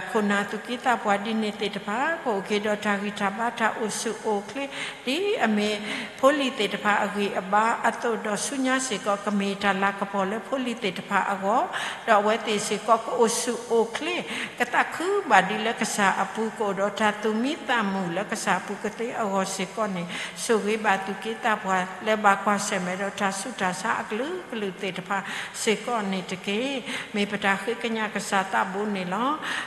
ခိၣ်နၢ်သူၣ်က့သးပှၢ်ဒ်န့ၣ်သ့ၣ်တဖၣ် ကအိၣ်က့ၤဒီးတၢ်ဂံၢ်တၢ်ဘါတၢ်အိၣ်ဆူၣ်အိၣ်ချ့ ဒ်အမ့ၢ်ဖိလံၤသ့ၣ်တဖၣ်အဂံၢ်အဘါအသိးဒီး ဆူညါစ့ၢ်ကီး ကမ့ၢ်တၢ်လၤကပီၤလၢဖိလံၤသ့ၣ်တဖၣ်အဂီၢ်, ဒီးအဝဲသ့ၣ်စ့ၢ်ကီးကအိၣ်ဆူၣ်အိၣ်ချ့ ကသးခုဘၣ်ဒံးလၢကစၢ်အပူၤ ကအိၣ်ဒီးတၢ်သူၣ်မံသးမုာ်လၢကစၢ်အပူၤကသ့အဂီၢ်စ့ၢ်ကီးန့ၣ်, ဆိၣ်ဂ့ၤဘၣ်သူၣ်က့သးပှၢ်လၢဘၣ်ကွၢ်ဆၢၣ်မဲာ်ဒီးတၢ်ဆူးတၢ်ဆါအကလုာ်ကလုာ်သ့ၣ်တဖၣ်စ့ၢ်ကီးန့ၣ်တက့ၢ်. မ့ၢ်ပတၢ်ဃ့ကညးကစၢ်သးဘိန့ၣ်လီၤ.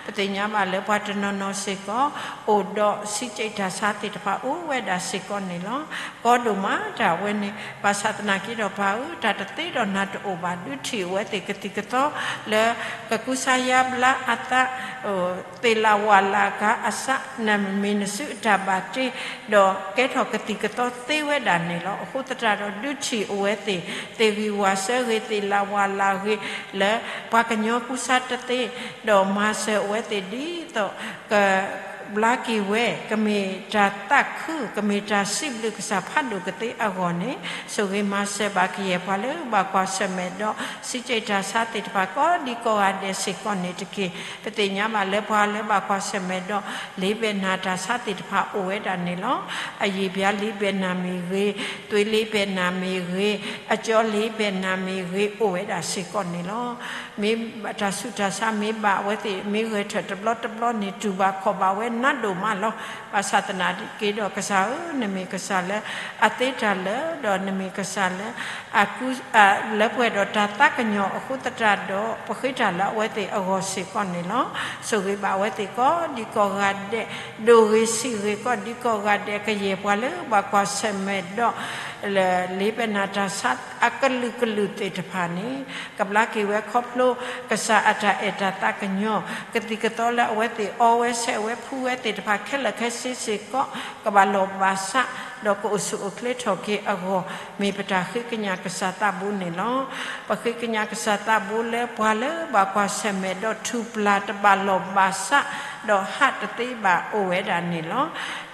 ပသ့ၣ်ညါဘၣ်လၢပှၤတနီၤနီၤစ့ၢ်ကီး အိၣ်ဒီးစံးကၠံးတၢ်ဆါသ့ၣ်တဖၣ်အိၣ်ဝဲဒၣ်စ့ၢ်ကီးန့ၣ်လီၤ. ကီဒိၣ်မးတၢ်ဝဲန့ၣ် ဘၣ်ဆၣ်သနာ်က့ဒီးပၢ်ဧၢ, တၢ်တသ့ဒီးနၤတအိၣ်ဘၣ် ဒုးထံၣ်အဝဲသ့ၣ်ကသံၣ်ကသီလၢ ကကူစါယါဘျါအသး သ့ၣ်လၣ်ဝၣ်လၣ်အဂၤအစး နမ့ၢ်နစုအတၢ်ဘၣ်တ့ ဒီးကဲထီၣ်ကသံၣ်ကသီသ့ဝဲဒၣ်န့ၣ်လီၤ. အဃိသတးဒီးဒုးထံၣ်အဝဲသ့ၣ် သ့ၣ်ဂံၢ်ဝၣ်စၢဂ့ၤ သ့ၣ်လၣ်ဝၣ်လၣ်ဂ့ၤ လၢပှၤကညီကူစါတသ့ ဒီးမၤစၢၤအဝဲသ့ၣ်ဒ်သိး ကဘျါက့ၤဝဲ ကမ့ၢ်တၢ်သးခု ကမ့ၢ်တၢ်စံးဘျုးကစၢ်ဖးဒိၣ်ကသ့အဂီၢ်န့ၣ်, ဆိၣ်ဂ့ၤမၤစၢၤဘၣ်ကယဲၢ်ပှၤလၢဘၣ်ကွၢ်ဆၢၣ်မဲာ်ဒီး စံးကၠံးတၢ်ဆါသ့ၣ်တဖၣ် ကိးဒံကိးဂၤဒဲးစ့ၢ်ကီးန့ၣ်တက့ၢ်. ပသ့ၣ်ညါဘၣ်လၢပှၤလၢဘၣ်ကွၢ်ဆၢၣ်မဲာ်ဒီး လ့ဘဲၣ်နၤတၢ်ဆါသ့ၣ်တဖၣ်အိၣ်ဝဲဒၣ်န့ၣ်လီၤ. အယံာ်ဘျါလ့ဘဲၣ်နၤမ့ၢ်ဂ့ၤ, သွ့လ့ဘဲၣ်နၤမ့ၢ်ဂ့ၤ, အကၠီလ့ဘဲၣ်နၤမ့ၢ်ဂ့ၤ အိၣ်ဝဲဒၣ်စ့ၢ်ကီးန့ၣ်လီၤ. မ့ၢ်တၢ်ဆူးတၢ်ဆါမ့ၢ်ဘၣ်အဝဲသ့ၣ် မ့ၢ်ဂဲၤထၢၣ်တဘျီတဘျီန့ၣ် တူၢ်ဘၣ်ခီၣ်ဘၣ်ဝဲနးဒိၣ်မးလီၤ. ဘၣ်ဆၣ်သနာ်က့ဒီးကစၢ်ဧၢ, နမ့ၢ်ကစၢ်လၢအသ့တၢ်လၢာ် ဒီးနမ့ၢ်ကစၢ်လၢအကူ လၢပှဲၤဒီးတၢ်သးကညီၤအဃိသတးဒီး ပဃ့တၢ်လၢအဝဲသ့ၣ်အဂီၢ်စ့ၢ်ကီးန့ၣ်လီၤ. ဆိၣ်ဂ့ၤဘၣ်အဝဲသ့ၣ်ကိးဒံကိးဂၤဒဲး, ဒိၣ်ဂ့ၤဆံးဂ့ၤကိးဒံကိးဂၤဒဲး ကယဲၢ်ပှၤလၢဘၣ်ကွၢ်ဆၢၣ်မဲာ်ဒီး လၢလ့ဘဲၣ်နၤတၢ်ဆါအကလုာ်ကလုာ်သ့ၣ်တဖၣ်န့ၣ် ကဘျါက့ၤဝဲခီဖျိကစၢ်အတၢ်အဲၣ်တၢ်သးကညီၤ, ကသံၣ်ကသီလၢအဝဲသ့ၣ်အီဝဲဆဲးဝဲဖှူဝဲသ့ၣ်တဖၣ်ခဲလၢာ်ခဲဆ့စ့ၢ်ကီး ကဘၣ်လီၢ်ဘၣ်စး ဒီးကအိၣ်ဆူၣ်အိၣ်ချ့ထီၣ်က့ၤအဂီၢ် မ့ၢ်ပတၢ်ဃ့ကညးကစၢ်သးဘိန့ၣ်လီၤ. ပဃ့ကညးကစၢ်သးဘိလၢပှၤလၢဘၣ်ကွၢ်ဆၢၣ်မဲာ်ဒီးထူၣ်ပျၢ်တဘၣ်လီၢ်ဘၣ်စး ဒီးဟးတသ့ဘၣ်အိၣ်ဝဲဒၣ်န့ၣ်လီၤ.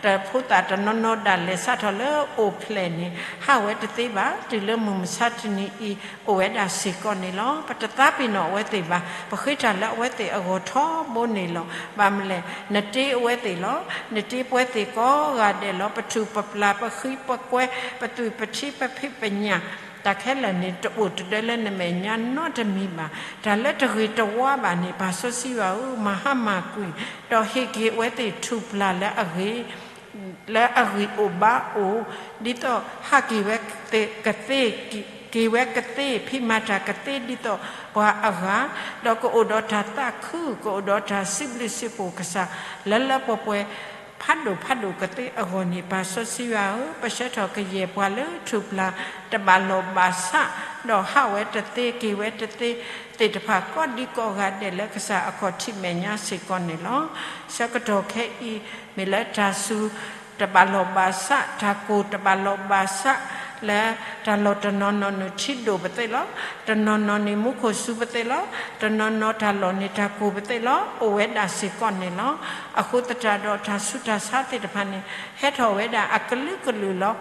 တဖိသၣ်တနီၤနီၤဒၣ်လဲာ်စးထီၣ်လၢအိၣ်ဖျဲၣ်န့ၣ် ဟးဝဲတသ့ဘၣ် တုၤလၢမုၢ်မဆါတနံၤအံၤ အိၣ်ဝဲဒၣ်စ့ၢ်ကီးန့ၣ်လီၤ. ပတသးပ့ၤနီၣ်အဝဲသ့ၣ်ဘၣ်. ပဃ့တၢ်လၢအဝဲသ့ၣ်အဂီၢ်ထီဘိန့ၣ်လီၤ. ဘၣ်မနုၤလဲၣ်, နတ့အဝဲသ့ၣ်လီၤ. နတ့ပဝဲသ့ၣ်ကိးဂၤဒဲးလီၤ. ပထူၣ်ပပျၢ် ပဃံပကွဲ ပသွံၣ်ပထံ ပဖံးပညၣ် တၢ်ခဲလၢာ်န့ၣ် တအိၣ်တဒၢလၢနမဲာ်ညါနီတမံၤဘၣ်. တၢ်လၢတဂ့ၤတဝါဘၣ်န့ၣ် ပၢ်စီဆှံယွၤဧၢ, မၤဟါမၢ်ကွံာ် ဒီးဟ့ၣ်က့ၤအဝဲသ့ၣ်ထူၣ်ပျၢ်လၢအဂ့ၤ လၢအဂံၢ်အိၣ်ဘါအိၣ်, ဒ်သိးဟးက့ၤဝဲကသ့, က့ၤဝဲကသ့, ဖံးမၤတၢ်ကသ့ဒ်သိးပှၤအဂၤ, ဒီးကအိၣ်ဒီးတၢ်သးခု, ကအိၣ်ဒီးတၢ်စံးဘျုးစံးဖှိၣ်ကစၢ် လၢလၢပှဲၤပှဲၤ ဖးဒိၣ်ဖးဒိၣ်ကသ့အဂီၢ်န့ၣ် ပၢ်စီဆှံယွၤဧၢ, ပဆၢထီၣ်ကယဲၢ်ပှၤလၢထူၣ်ပျၢ်တဘၣ်လီၢ်ဘၣ်စး, ဒီးဟးဝဲတသ့ က့ၤဝဲတသ့ သ့ၣ်တဖၣ်ကိးဒံကိးဂၤဒဲးလၢကစၢ်အခီၣ်ထံးမဲာ်ညါစ့ၢ်ကီးန့ၣ်လီၤ. ဆၢကတီၢ်ခဲအံၤ မ့ၢ်လၢတၢ်စူၤတဘၣ်လီၢ်ဘၣ်စး, တၢ်ကိၢ်တဘၣ်လီၢ်ဘၣ်စး, လၢတၢ်လီၢ်တနီၤနီၤန့ၣ်ထံဒိၣ်ပသ့ၣ်လီၤ. တနီၤနီၤန့ၣ်မူခိၣ်စူၤပသ့ၣ်လီၤ. တနီၤနီၤတၢ်လီၢ်န့ၣ်တၢ်ကိၢ်ပသ့ၣ်လီၤ. အိၣ်ဝဲဒၣ်စ့ၢ်ကီးန့ၣ်လီၤ. အဃိသတးဒီးတၢ်ဆူးတၢ်ဆါသ့ၣ်တဖၣ်န့ၣ် ဟဲထီၣ်ဝဲဒၣ်အကလုာ်ကလုာ်လီၤ.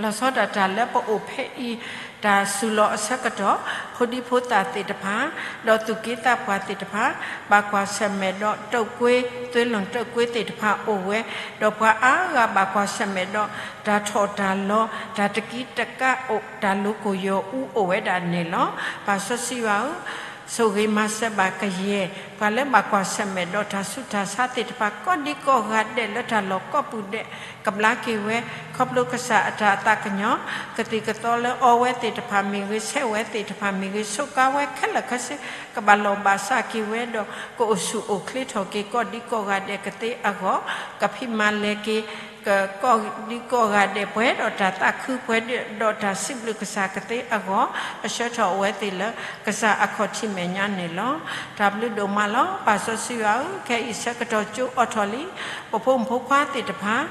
လီၤဆီဒၣ်တၢ်လၢပအိၣ်ဖဲအံၤ တၢ်စူၤလီၤအဆၢကတီၢ် ဖိဒံဖိသၣ်သ့ၣ်တဖၣ် ဒီးသူၣ်က့သးပှၢ်သ့ၣ်တဖၣ် ဘၣ်ကွၢ်ဆၢၣ်မဲာ်ဒီးတုပ်ကွေး သွေးလွန်တုပ်ကွေးသ့ၣ်တဖၣ်အိၣ်ဝဲ, ဒီးပှၤအါဂၤဘၣ်ကွၢ်ဆၢၣ်မဲာ်ဒီး တၢ်ထီၣ်တၢ်လီၤ တၢ်တကံတကးအိၣ် တၢ်လိၤကိၢ်ယီၤအူအိၣ်ဝဲဒၣ်န့ၣ်လီၤ. ပၢ်စီဆှံယွၤဧၢ, ဆိၣ်ဂ့ၤမၤစၢၤဘၣ်ကယဲၢ် ပှၤလၢဘၣ်ကွၢ်ဆၢၣ်မဲာ်ဒီးတၢ်ဆူးတၢ်ဆါသ့ၣ်တဖၣ် ကိးဒံကိးဂၤဒဲးလၢတၢ်လီၢ်ကိးပူၤဒဲး ကဘျါက့ၤဝဲ ခီဖျိကစၢ်အတၢ်အသးကညီၤ ကသံၣ်ကသီလၢအီဝဲသ့ၣ်တဖၣ်မ့ၢ်ဂ့ၤ ဆဲးဝဲသ့ၣ်တဖၣ်မ့ၢ်ဂ့ၤ ဆိးကါဝဲခဲလၢာ်ခဲဆ့ ကဘၣ်လီၢ်ဘၣ်စးက့ၤဝဲဒီး ကအိၣ်ဆူၣ်အိၣ်ချ့ထီၣ်က့ၤ ကိးဒံကိးဂၤဒဲးကသ့အဂီၢ် ကဖံးမၤလဲၤက့ၤ ကကိးဒံကိးဂၤဒဲး ပှဲၤဒီးတၢ်သးခု ပှဲၤဒီးတၢ်စံးဘျုးကစၢ်ကသ့အဂီၢ် အဆှၢထီၣ်အဝဲသ့ၣ်လၢကစၢ်အခီၣ်ထံးမဲာ်ညါန့ၣ်လီၤ. တၢ်ဘျုးဒိၣ်မးလီၤ. ပၢ်စီဆှံယွၤဧၢ, ခဲအံၤဆၢကတီၢ်ကၠိအိးထီၣ်လံ, ပဖိမုၣ်ဖိခွါသ့ၣ်တဖၣ်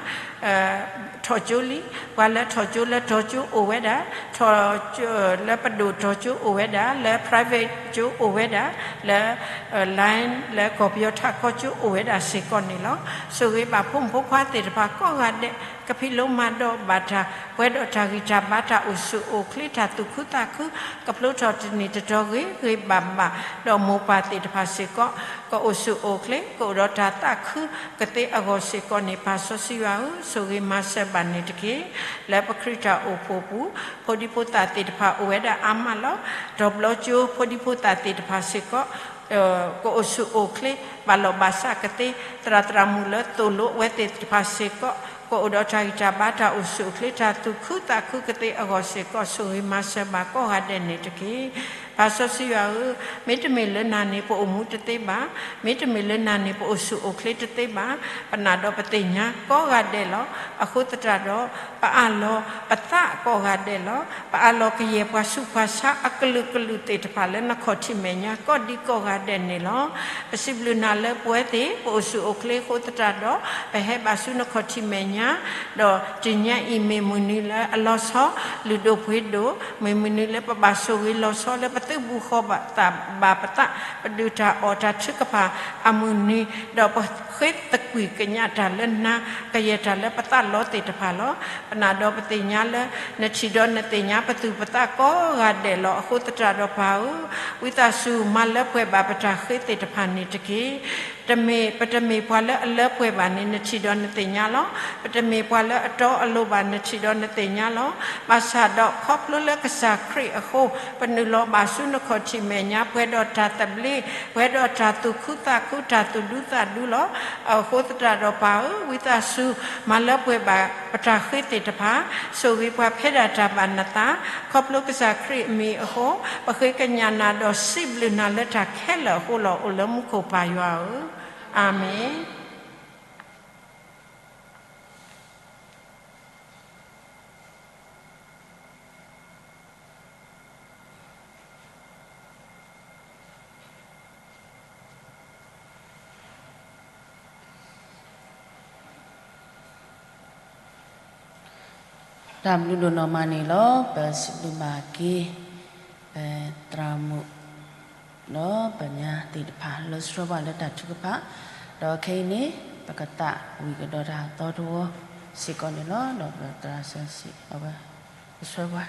ထီၣ်ကၠိလံ. ပှၤလၢထီၣ်ကၠိလၢတီၤကၠိအိၣ်ဝဲဒၣ်, ထီၣ် လၢပဒိၣ်တီၤကၠိအိၣ်ဝဲဒၣ်, လၢ private ကၠိအိၣ်ဝဲဒၣ်, လၢ line လၢကီၢ်ပယီၤထးခီကၠိအိၣ်ဝဲဒၣ်စ့ၢ်ကီးန့ၣ်လီၤ. ဆိၣ်ဂ့ၤဘၣ်ဖိမုၣ်ဖိခွါသ့ၣ်တဖၣ်ကိးဂၤဒဲး, ကဖံးလိမၤဒိးဘၣ်တၢ်, ပှဲၤဒီးတၢ်ဂံၢ်တၢ်ဘါ တၢ်အိၣ်ဆူၣ်အိၣ်ချ့ တၢ်သူၣ်ခုသးခု, ကဖျိထီၣ်တနံၣ်တတီၤဂ့ၤဂ့ၤဘၣ်ဘၣ်, ဒီးမိၢ်ပၢ်သ့ၣ်တဖၣ်စ့ၢ်ကီး ကအိၣ်ဆူၣ်အိၣ်ချ့ ကအိၣ်ဒီးတၢ်သးခုကသ့အဂီၢ်စ့ၢ်ကီးန့ၣ် ပၢ်စီဆှံယွၤဧၢ, ဆိၣ်ဂ့ၤမၤစၢၤဘၣ်န့ၣ်တက့ၢ်. လၢပခရံာ်တၢ်အိၣ်ဖှိၣ်ပူၤ ဖိဒံဖိသၣ်သ့ၣ်တဖၣ်အိၣ်ဝဲဒၣ်အါမးလီၤ. တီၤဘျီကၠိဖိဒံဖိသၣ်သ့ၣ်တဖၣ်စ့ၢ်ကီး ကအိၣ်ဆူၣ်အိၣ်ချ့ ဘၣ်လီၢ်ဘၣ်စးကသ့, သရၣ်သရၣ်မုၣ်လၢသိၣ်လိဝဲသ့ၣ်တဖၣ်စ့ၢ်ကီး ကအိၣ်ဒီးတၢ်ဂံၢ်တၢ်ဘါ တၢ်အိၣ်ဆူၣ်အိၣ်ချ့ တၢ်သူၣ်ခုသးခုကသ့အဂီၢ်စ့ၢ်ကီး ဆိၣ်ဂ့ၤမၤစၢၤဘၣ်ကိးဂၤဒဲးန့ၣ်တက့ၢ်. ပၢ်စီဆှံယွၤဧၢ, မ့တမ့ၢ်လၢနၤန့ၣ် ပအိၣ်မူတသ့ဘၣ်, မ့တမ့ၢ်လၢနၤန့ၣ် ပအိၣ်ဆူၣ်အိၣ်ချ့တသ့ဘၣ်. ပနာ်ဒီးပသ့ၣ်ညါကိးဂၤဒဲးလီၤ. အဃိသတးဒီး ပအၢၣ်လီၤပသးကိးဂၤဒဲးလီၤ. ပအၢၣ်လီၤကယဲၢ်ပှၤဆူးပှၤဆါအကလုာ်ကလုာ်သ့ၣ်တဖၣ်လၢနခီၣ်ထံးမဲာ်ညါ ကိးဒံကိးဂၤဒဲးန့ၣ်လီၤ. ပစံးဘျုးနၤလၢပဝဲသ့ၣ် ပအိၣ်ဆူၣ်အိၣ်ချ့အဃိသတးဒီး ပဟဲဘၣ်ဆူနခီၣ်ထံးမဲာ်ညါ, ဒီးတနံၤညါအံၤ မ့ၢ်မုၢ်နံၤလၢအလီၤဆီ လုၢ်ဒိၣ်ပှ့ၤဒိၣ်, မ့ၢ်မုၢ်နံၤလၢပဘၣ်ဆိၣ်ဂ့ၤလီၤဆီလၢပသုးဘူးဃီဘၣ်သးဘၣ်ပသး, ပဒုးတၢ်အီၣ်တၢ်ထုကဖၣ်အမုၢ်နံၤ, ဒီးပဃ့သကွံၢ်ကညးတၢ်လၢနၤ ကယဲၢ်တၢ်လၢပသးလီသ့ၣ်တဖၣ်လီၤ. ပနာ်ဒီးပသ့ၣ်ညါလၢ နထံၣ်ဒီးနသ့ၣ်ညါပသူၣ်ပသးကိးဂၤဒဲးလီၤ. အဃိသတးဒီးပၢ်ဧၢ, ဝံသးစူၤမၤလၢပှဲၤဘၣ်ပတၢ်ဃ့သ့ၣ်တဖၣ်န့ၣ်တက့ၢ်. တမ့ၢ် ပတမ့ၢ်ပှၤလၢအလၢပှဲၤဘၣ်န့ၣ် နထံၣ်ဒီးနသ့ၣ်ညါလီၤ. ပတမ့ၢ်ပှၤလၢအတီအလိၤဘၣ် နထံၣ်ဒီးနသ့ၣ်ညါလီၤ. ဘၣ်ဆၣ်ဒီးခီဖျိလၢကစၢ်ခရံာ်အဃိ ပနုာ်လီၤဘၣ်ဆူနခီၣ်ထံးမဲာ်ညါ ပှဲၤဒီးတၢ်သဘျ့, ပှဲၤဒီးတၢ်သူၣ်ခုသးခု တၢ်သူၣ်ဒူသးဒူလီၤ. အဃိသတးဒီးပၢ်ဧၢ, ဝံသးစူၤ မၤလၢပှဲၤဘၣ်ပတၢ်ဃ့သ့ၣ်တဖၣ်, ဆိၣ်ဂ့ၤပှၤဖဲဒၣ်တၢ်ဘၣ်နသး, ခီဖျိကစၢ်ခရံာ်အမံၤအဃိ, ပဃ့ကညးနၤဒီးစံးဘျုးနၤလၢတၢ်ခဲလၢာ်အဃိလီၤ. အိၣ်လၢမူခိၣ်ပၢ်ယွၤဧၢ, အၤမ့ၣ်. တၢ်ဘျုးဒိၣ်နီၢ်မးန့ၣ်လီၤ. ပစံးဘျုးဘၣ်က့ၤ ပသရၣ်မုၣ် ဒီးပညါသ့ၣ်တဖၣ် လၢဆှၢပှၤလၢတၢ်ထုကဖၣ်, ဒီးခဲအံၤန့ၣ် ပကသးဝံၣ်ကဒီးတၢ်သီတဝီစ့ၢ်ကီးန့ၣ်လီၤ. ဒီးပသရၣ်စီဆှံ အဝဲ ကဆှၢပှၤ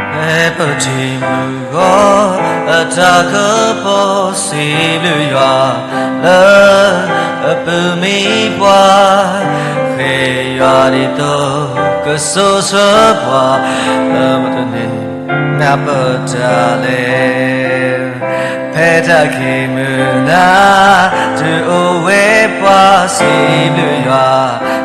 ဖဲပထံၣ်မုၢ်ဂီၤအတၢ်ကပီၤ စံးဘျုးယွၤလၢအပၢၤမံပှၤ, ဃ့ယွၤဒ်သိးကစိာ်ဆှၢပှၤ, လၢပတန့ၢ်နၢ်ပၢၢ်တၢ်လဲၣ်. ဖဲတၢ်ခံးမုၢ်နၤ တုၤအိၣ်ဝဲပှၤ စံးဘျုးယွၤ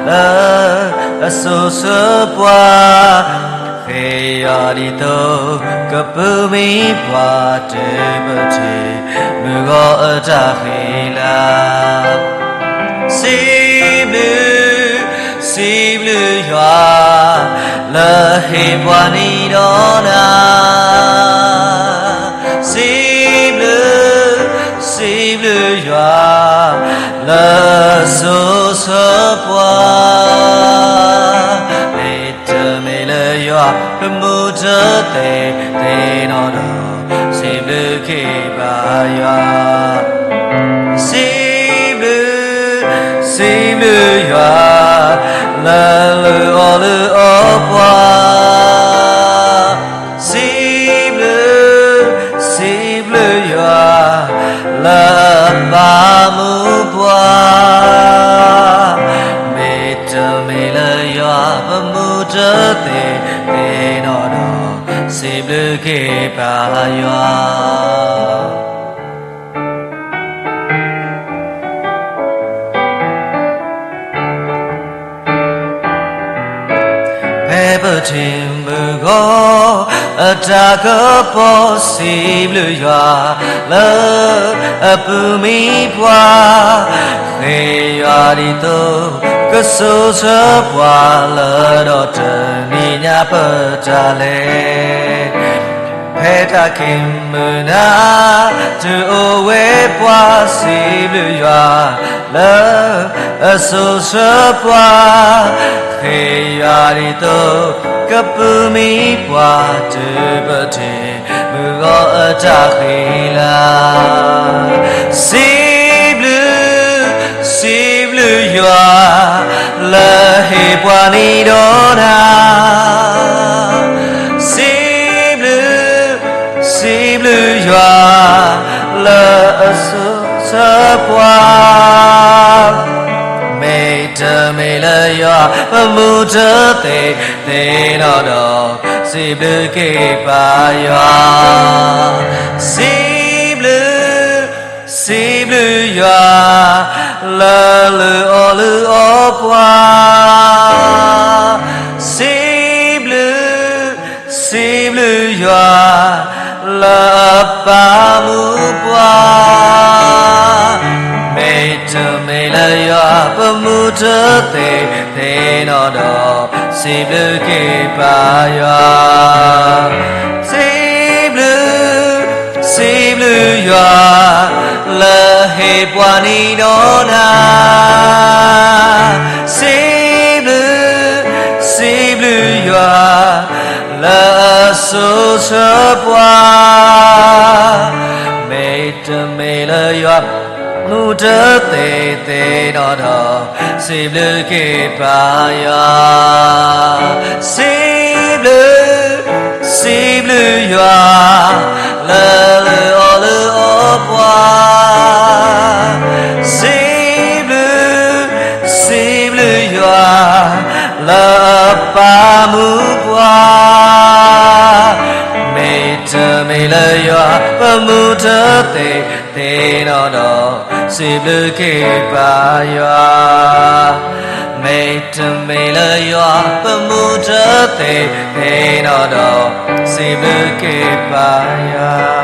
လၢအစိာ်ဆှၢပှၤ, ဃ့ယွၤဒ်သိးကပၢၤမံပှၤ တုၤပထံၣ်မုၢ်ဂီၤအတၢ်ဃံလၤ. စံးဘျုး, စံးဘျုးယွၤ လၢဟ့ၣ်ပှၤနံၤဒီးနၤ, စံးဘျုး, စံးဘျုးယွၤ လၢစိာ်ဆှၢပှၤ, မ့တမ့ၢ်လၢယွၤ ပမူတသ့သ့ၣ်နီၣ်ဒီး, စံးဘျုးက့ၤဘၣ်ယွၤ. စံးဘျုး, စံးဘျုးယွၤ လၢလုၢ်အီၣ်လုၢ်အီပှၤ, စံးဘျုး, စံးဘျုးယွၤ လၢအပာ်မူပှၤ, မ့တမ့ၢ်လၢယွၤ ပမူတသ့သ့ၣ်နီၣ်ဒီး စံးဘျုးက့ၤပၢ်ယွၤ. ဖဲပထံၣ်မုၢ်ဂီၤအတၢ်ကပီၤ စံးဘျုးယွၤ လၢအပူၤမံပှၤ, ဃ့ယွၤဒ်သိး ကစိၤဆၢပှၤလၢ ဒီးတနံၤညါပတၢ်လဲၤ ဖဲတၢ်ခံးမုၢ်နၤ တုၤအိၣ်ဝဲပှၤ စံးဘျုးယွၤ လၢအစိၤဆၢပှၤ, ဃ့ယွၤဒ်သိး ကပူၤမံပှၤ တုၤပထံၣ်မုၢ်ဂီၤအတၢ်ဃံလၤ. စံးဘျုး စံးဘျုးယွၤ လၢဟ့ၣ်ပှၤနံၤဒီးနၤ, စံးဘျုး စံးဘျုးယွၤ လၢအစိၤဆၢပှၤ, မ့တမ့ၢ်လၢယွၤ ပမူတသ့ၣ်သ့ၣ်နီၣ်ဒီး, စံးဘျုးက့ၤပၢ်ယွၤ. စံးဘျုး စံးဘျုးယွၤ လၢလုၢ်အီၣ်လုၢ်အီပှၤ, စံးဘျုး စံးဘျုးယွၤ လၢအပာ်မူပှၤ, မ့တမ့ၢ်လၢယွၤ ပမူတသ့ၣ်သ့ၣ်နီၣ်ဒီး, စံးဘျုးက့ၤပၢ်ယွၤ. စံးဘျုး စံးဘျုးယွၤ လၢဟ့ၣ်ပှၤနံၤဒီးနၤ, စံးဘျုး စံးဘျုးယွၤ လၢအစိၤဆၢပှၤ, မ့တမ့ၢ်လၢယွၤ မူတသ့ၣ်သ့ၣ်နီၣ်ဒီး, စံးဘျုးက့ၤပၢ်ယွၤ. စံးဘျုး စံးဘျုးယွၤ လၢလုၢ်အီၣ်လုၢ်အီပှၤ, စံးဘျုး စံးဘျုးယွၤ လၢအပာ်မူပှၤ, မ့တမ့ၢ်လၢယွၤ ပမူတသ့ၣ်သ့ၣ်နီၣ်ဒီး, စံးဘျုးက့ၤပၢ်ယွၤ. မ့တမ့ၢ်လၢယွၤ ပမူတသ့ၣ်သ့ၣ်နီၣ်ဒီး, စံးဘျုးက့ၤပၢ်ယွၤ.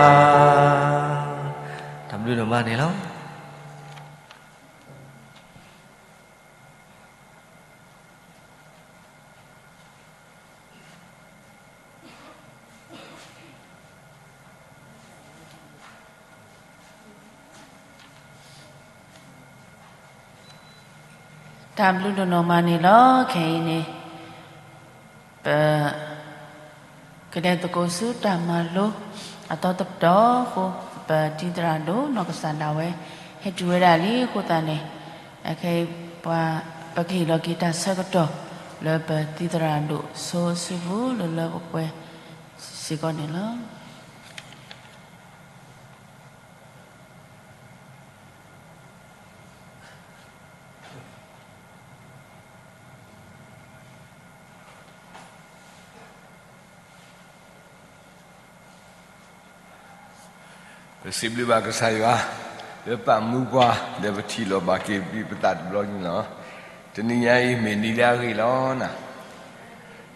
တၢ်ဘျုးဒိၣ်မးန့ၣ်လီၤ. တၢ်ဘျုးဒိၣ်နီၢ်မးန့ၣ်လီၤ. ခဲအံၤန့ၣ် ပ ကလဲၤသကိးဆူတၢ်မၤလိ အသီတပတီၢ်အဃိ, ပတံၤသရၣ်ဒိၣ်နီၢ်ကစၢ်ဒၣ်ဝဲ ဟဲတုၤဝဲဒၣ်လံအဃိသတးန့ၣ်, အခဲအံၤ ပှၤ ပကဟ့ၣ်လီၤက့ၤတၢ်ဆၢကတီၢ် လၢပတံၤသရၣ်ဒိၣ်စိအစုပူၤ လၢလၢပှဲၤပှဲၤစ့ၢ်ကီးန့ၣ်လီၤ. ပစံးဘျုးဘၣ်ကစၢ်ယွၤ လၢပာ်မူပှၤ ဒီးပထံၣ်လိာ်ဘၣ်က့ၤပသးတဘျီညါလီၤ. တနံၤညါအံၤ မ့ၢ်နံၤလၢအဂ့ၤလီ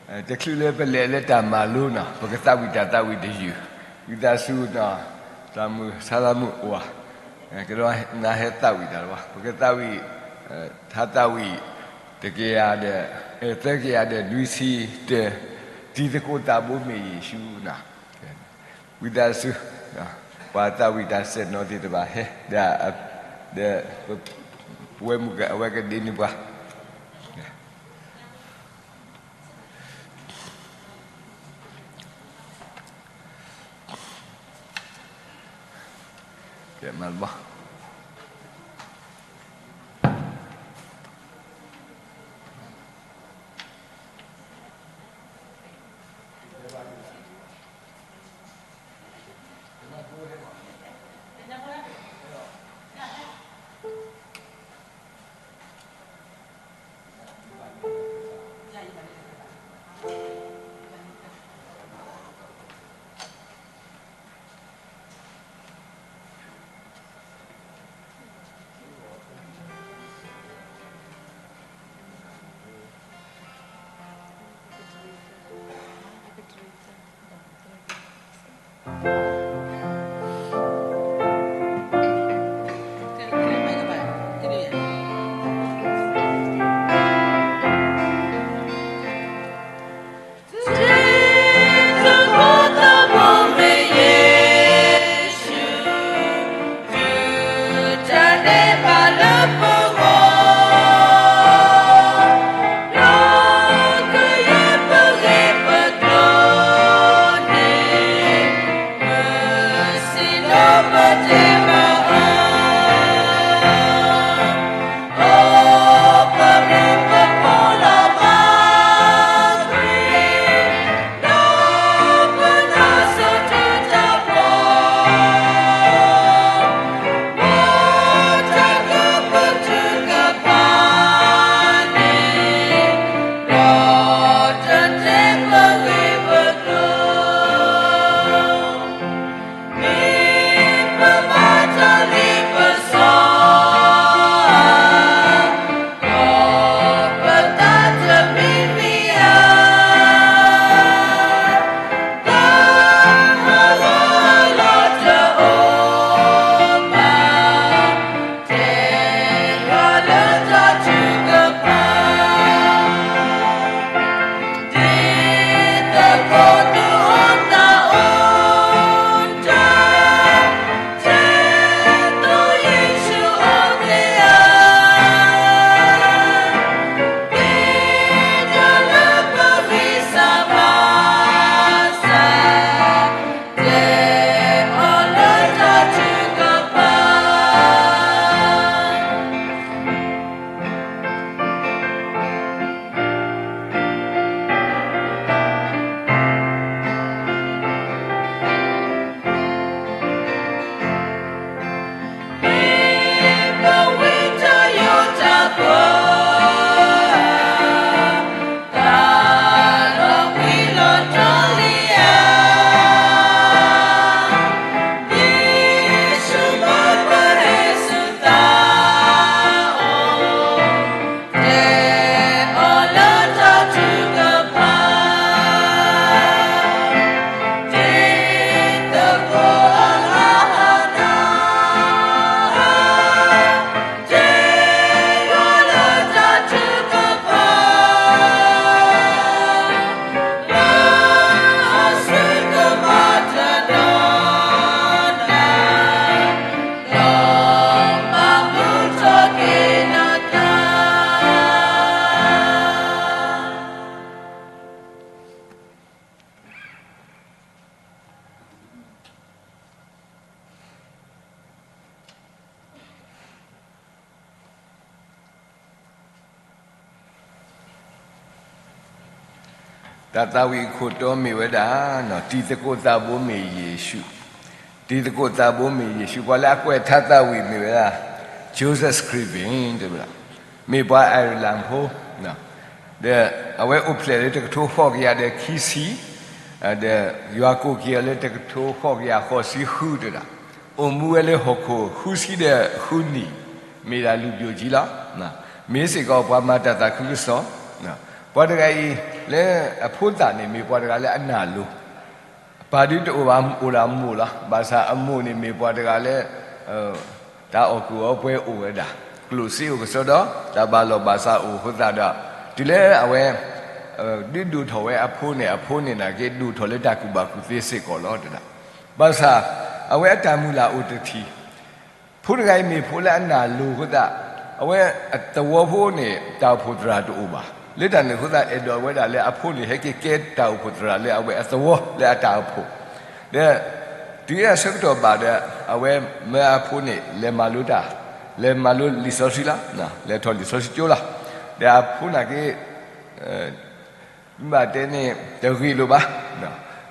ၤ. တချုးလၢပလဲၤလၢတၢ်မၤလိနီၤ ပကသးဝံၣ်တၢ်သးဝံၣ်တယုၢ်, ဝံသးစူၤ သးမုာ်ဆါသးမုာ်အိၣ်ဧါ, ကဒီးနဟဲသးဝံၣ်တၢ်လၢၤဘၣ်, ပကသးဝံၣ် ထါသးဝံၣ် တကယၤဒီး သၢကယၤဒီးနွံဆံတၢ, တံၤသကိးသးဘိမ့ၢ်ယ့ၣ်ၡူးနီၤ, ဝံသးစူၤ ပှၤသးဝံၣ်တၢ်စဲၣ်နီၤသ့ၣ်တဖၣ်ဟဲ ဒီး ဒီး ပဝဲမုၢ်က အဝဲကဒ့န့ၢ်ပှၤ ကဲမၤလၢၤဘၣ်. တၢ်သးဝံၣ်အခိၣ်တီမ့ၢ်ဝဲဒၣ် တံၤသကိးသးဘိမ့ၢ်ယ့ၣ်ၡူး, တံၤသကိးသးဘိမ့ၢ်ယ့ၣ်ၡူး, ပှၤလၢအကွဲးထါသးဝံၣ်မ့ၢ်ဝဲဒၣ် Joseph Scriven တဲဝဲဒၣ်, မ့ၢ်ပှၤ Ireland ဖိ, ဒီးအဝဲအိၣ်ဖျဲၣ်လၢတကထိဃိးကယၤဒီးခံဆံ, ဒီးယွၤကိးက့ၤအီၤလၢတကထိဃိးကယၤဃိးဆံဃုတဲဒၣ်, အိၣ်မူဝဲလၢဟီၣ်ခိၣ်ဃုဆံဒီးဃုနံၣ်, မ့ၢ်ဒၣ်လုၢ်ပျိၢ်ကံလီၤ. မ့ၢ်စ့ၢ်ကီးပှၤမၤတၢ်သးခုကစီၣ်, ပှၤတဂၤအံၤ လၢအဖိသၣ်န့ၣ် မ့ၢ်ပှၤတဂၤလၢအနာ်လိၤ, ပၢ်ဒုးတအိၣ်ဘၣ် အိၣ်ဒီးအမိၢ်လီၤ. ဘၣ်ဆၣ်အမိၢ်န့ၣ်မ့ၢ်ပှၤတဂၤလၢ တၢ်အီၣ်ကူၣ်အီပှဲၤအိၣ်ဝဲဒၣ်, ကျိၣ်စ့အိၣ်ကစီဒီး တၢ်ဘၣ်လီၢ်ဘၣ်စးအိၣ်အဃိသတးဒီး တုၤလၢအဝဲ ဒုးဒိၣ်ထီၣ်ဝဲအဖိန့ၣ် အဖိန့ၣ်နာ်က့ ဒိၣ်ထီၣ်လၢတၢ်ကူၣ်ဘၣ်ကူၣ်သ့စ့ၢ်ကီးလီၤတဲဒၣ်. ဘၣ်ဆၣ် အဝဲအတၢ်မုၢ်လၢ်အိၣ်တထံၣ်, ဖိတဂၤအံၤမ့ၢ်ဖိလၢအနာ်လိၤအဃိသတး, အဝဲအသဝီဖိန့ၣ် တၢ်အိၣ်ဖှိၣ်သရၣ်တအိၣ်ဘၣ်. လၢတၢ်န့ၣ်အဃိသတး အဲၣ်ဒိးဝဲဒၣ်လၢအဖိန့ၣ် ဟဲက့ၤကဲတၢ်အိၣ်ဖှိၣ်သရၣ်လၢအဝဲအသဝီလၢအတၢ်အိၣ်ဖှိၣ်, ဒီး တုၤအဆၢကတီၢ်ဘၣ်ဒီး အဝဲမၢအဖိန့ၣ် လဲၤမၤလိတၢ်, လဲၤမၤလိလံာ်စီဆှံလီၤ, လဲၤထီၣ်လံာ်စီဆှံကၠိလီၤ. ဒီးအဖိနာ်က့ မ့ၢ်ဘၣ်တဲန့ၣ် တဂ့ၤလိာ်ဘၣ်,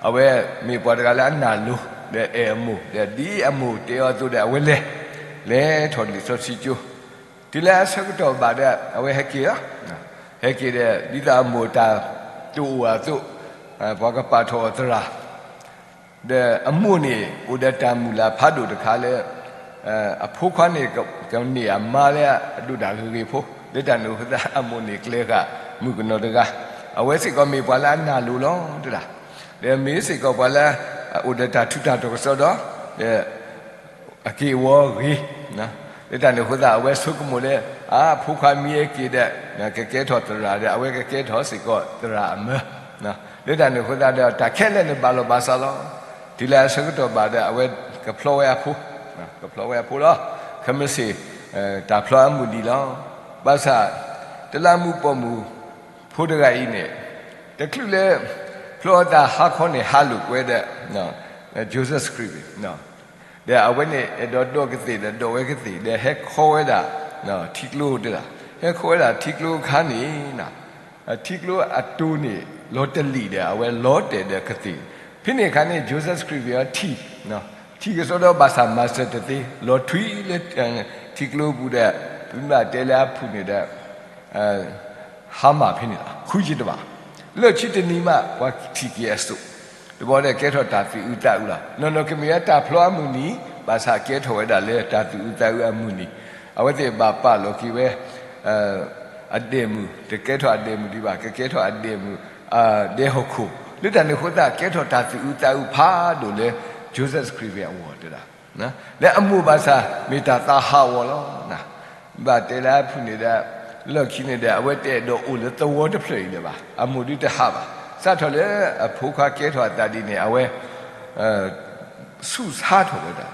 အဝဲမ့ၢ်ပှၤတဂၤလၢအနာ်လိၤ ဒီးအဲၣ်အမိၢ် ဒီးဒ်အမိၢ်တဲအီၤအသိးဒီး အဝဲလဲၤ လဲၤထီၣ်လံာ်စီဆှံကၠိ, တုၤလၢအဆၢကတီၢ်ဘၣ်ဒီး အဝဲဟဲက့ၤလီၤ. ဟဲက့ၤဒီး ဒ်သိးအမိၢ်တၢ်တအိၣ်အသိး ပှၤကပာ်ထီၣ်အီၤသရၣ် ဒီးအမိၢ်န့ၣ် အိၣ်ဒီးတၢ်မုၢ်လၢ်ဖးဒိၣ်တခါလၢ အဖိခွါန့ၣ် ကန့ၢ်အမါလၢအဒိၣ်တၢ်ဂ့ၤဂ့ၤဖိ, လၢတၢ်န့ၣ်အဃိသတး အမိၢ်န့ၣ်ကျဲဃာ်မုၣ်ကနီၤတဂၤ, အဝဲစ့ၢ်ကီးမ့ၢ်ပှၤလၢအနာ်လိၤလီၤတဲဒၣ်, ဒီးမ့ၢ်စ့ၢ်ကီးပှၤလၢ အိၣ်ဒီးတၢ်ထူးတၢ်တီၤကစီဒီး အက့ၢ်အဂီၤဂ့ၤ, လၢတၢ်န့ၣ်အဃိသတး အဝဲဆိကမိၣ်လၢ အဖိခွါမ့ၢ်ဟဲက့ၤဒီး ကကဲထီၣ်သရၣ်ဒီး အဝဲကကဲထီၣ်စ့ၢ်ကီးသရၣ်အမၢ, လၢတၢ်န့ၣ်အဃိသတးဒီး တၢ်ခဲလၢာ်န့ၣ်ဘၣ်လီၤဘၣ်စးလီၤ. တုၤလၢအဆၢကတီၢ်ဘၣ်ဒီး အဝဲကဖျီဝဲအဖိ, ကဖျီဝဲအဖိလီၤ. ခဲမုၢ်ဆ့ၣ် တၢ်ဖျီအမုၢ်နံၤလီၤ. ဘၣ်ဆၣ် တလးမူးပိာ်မုၣ်ဖိတဂၤအံၤန့ၣ် တချုးလၢ ဖျီအသးဟါခီန့ၣ် ဟးလိာ်ကွဲဒီး Joseph Scriven ဒီးအဝဲန့ၣ် အဲၣ်ဒိးဒိးကသ့ၣ်ဒီး ဒိးဝဲကသ့ၣ်ဒီး ဟဲခီဝဲဒၣ် ထံကျိတဲဒၣ်, ဟဲခီဝဲဒၣ်ထံကျိအခါန့ၣ် ထံကျိအတိၤန့ၣ် လီၤတလံာ်ဒီး အဝဲလီၤတဲာ်ဒီးကသ့ၣ်, ဖဲန့ၣ်အခါန့ၣ် Joseph Scriven အထံၣ်, ထံၣ်ကစီဒီဘၣ်ဆၣ်မၤစၢၤတသ့, လီၤထွံလၢ ထံကျိပူၤဒီး ပမ့ၢ်တဲလၢအဖုၣ်န့ၣ်ဒီး ဟါမၢ်ဖဲန့ၣ်လီၤ, ဃုယံာ်တဘၣ်, လၢၢ်ခံတနံၤမး ပှၤထံၣ်က့ၤအစိၣ်, တဘျီဒီးကဲထီၣ်တၢ်သူၣ်အုးသးအုးလီၤ. နီၢ်နီၢ်ကမ့ၢ်ဝဲတၢ်ဖျီအမုၢ်နံၤ, ဘၣ်ဆၣ်ကဲထီၣ်ဝဲဒၣ်လၢတၢ်သူၣ်အုးသးအုးအမုၢ်နံၤ, အဝဲသ့ၣ်ဘၣ်ပာ်လီၤက့ၤဝဲ အဒဲးမုၢ်, တကဲထီၣ်အဒဲးမုၢ်ဒံးဘၣ်, ကကဲထီၣ်အဒဲးမုၢ်, ဒဲးဟီၣ်ခိၣ်, လၢတၢ်န့ၣ်အဃိသတး ကဲထီၣ်တၢ်သူၣ်အုးသးအုးဖးဒိၣ်လၢ Joseph Scriven အဂီၢ်တဲဒၣ်, လၢအမိၢ်ဘၣ်ဆၣ် မ့ၢ်တၢ်သးဟးဂီၤလီၤ. ဘၣ်တဲလၢအဖုၣ်န့ၣ်ဒီး လီၢ်ခံန့ၣ်ဒီး အဝဲတအဲၣ်ဒိးအိၣ်လၢသဝီတဖျၢၣ်အံၤလၢၤဘၣ်, အမိၢ်ဒုတဟးဘၣ်, စးထီၣ်လၢအဖိခွါကဲထီၣ်အသးဒ်န့ၣ် အဝဲ ဆူၣ်ဆါထီၣ်ဝဲဒၣ်,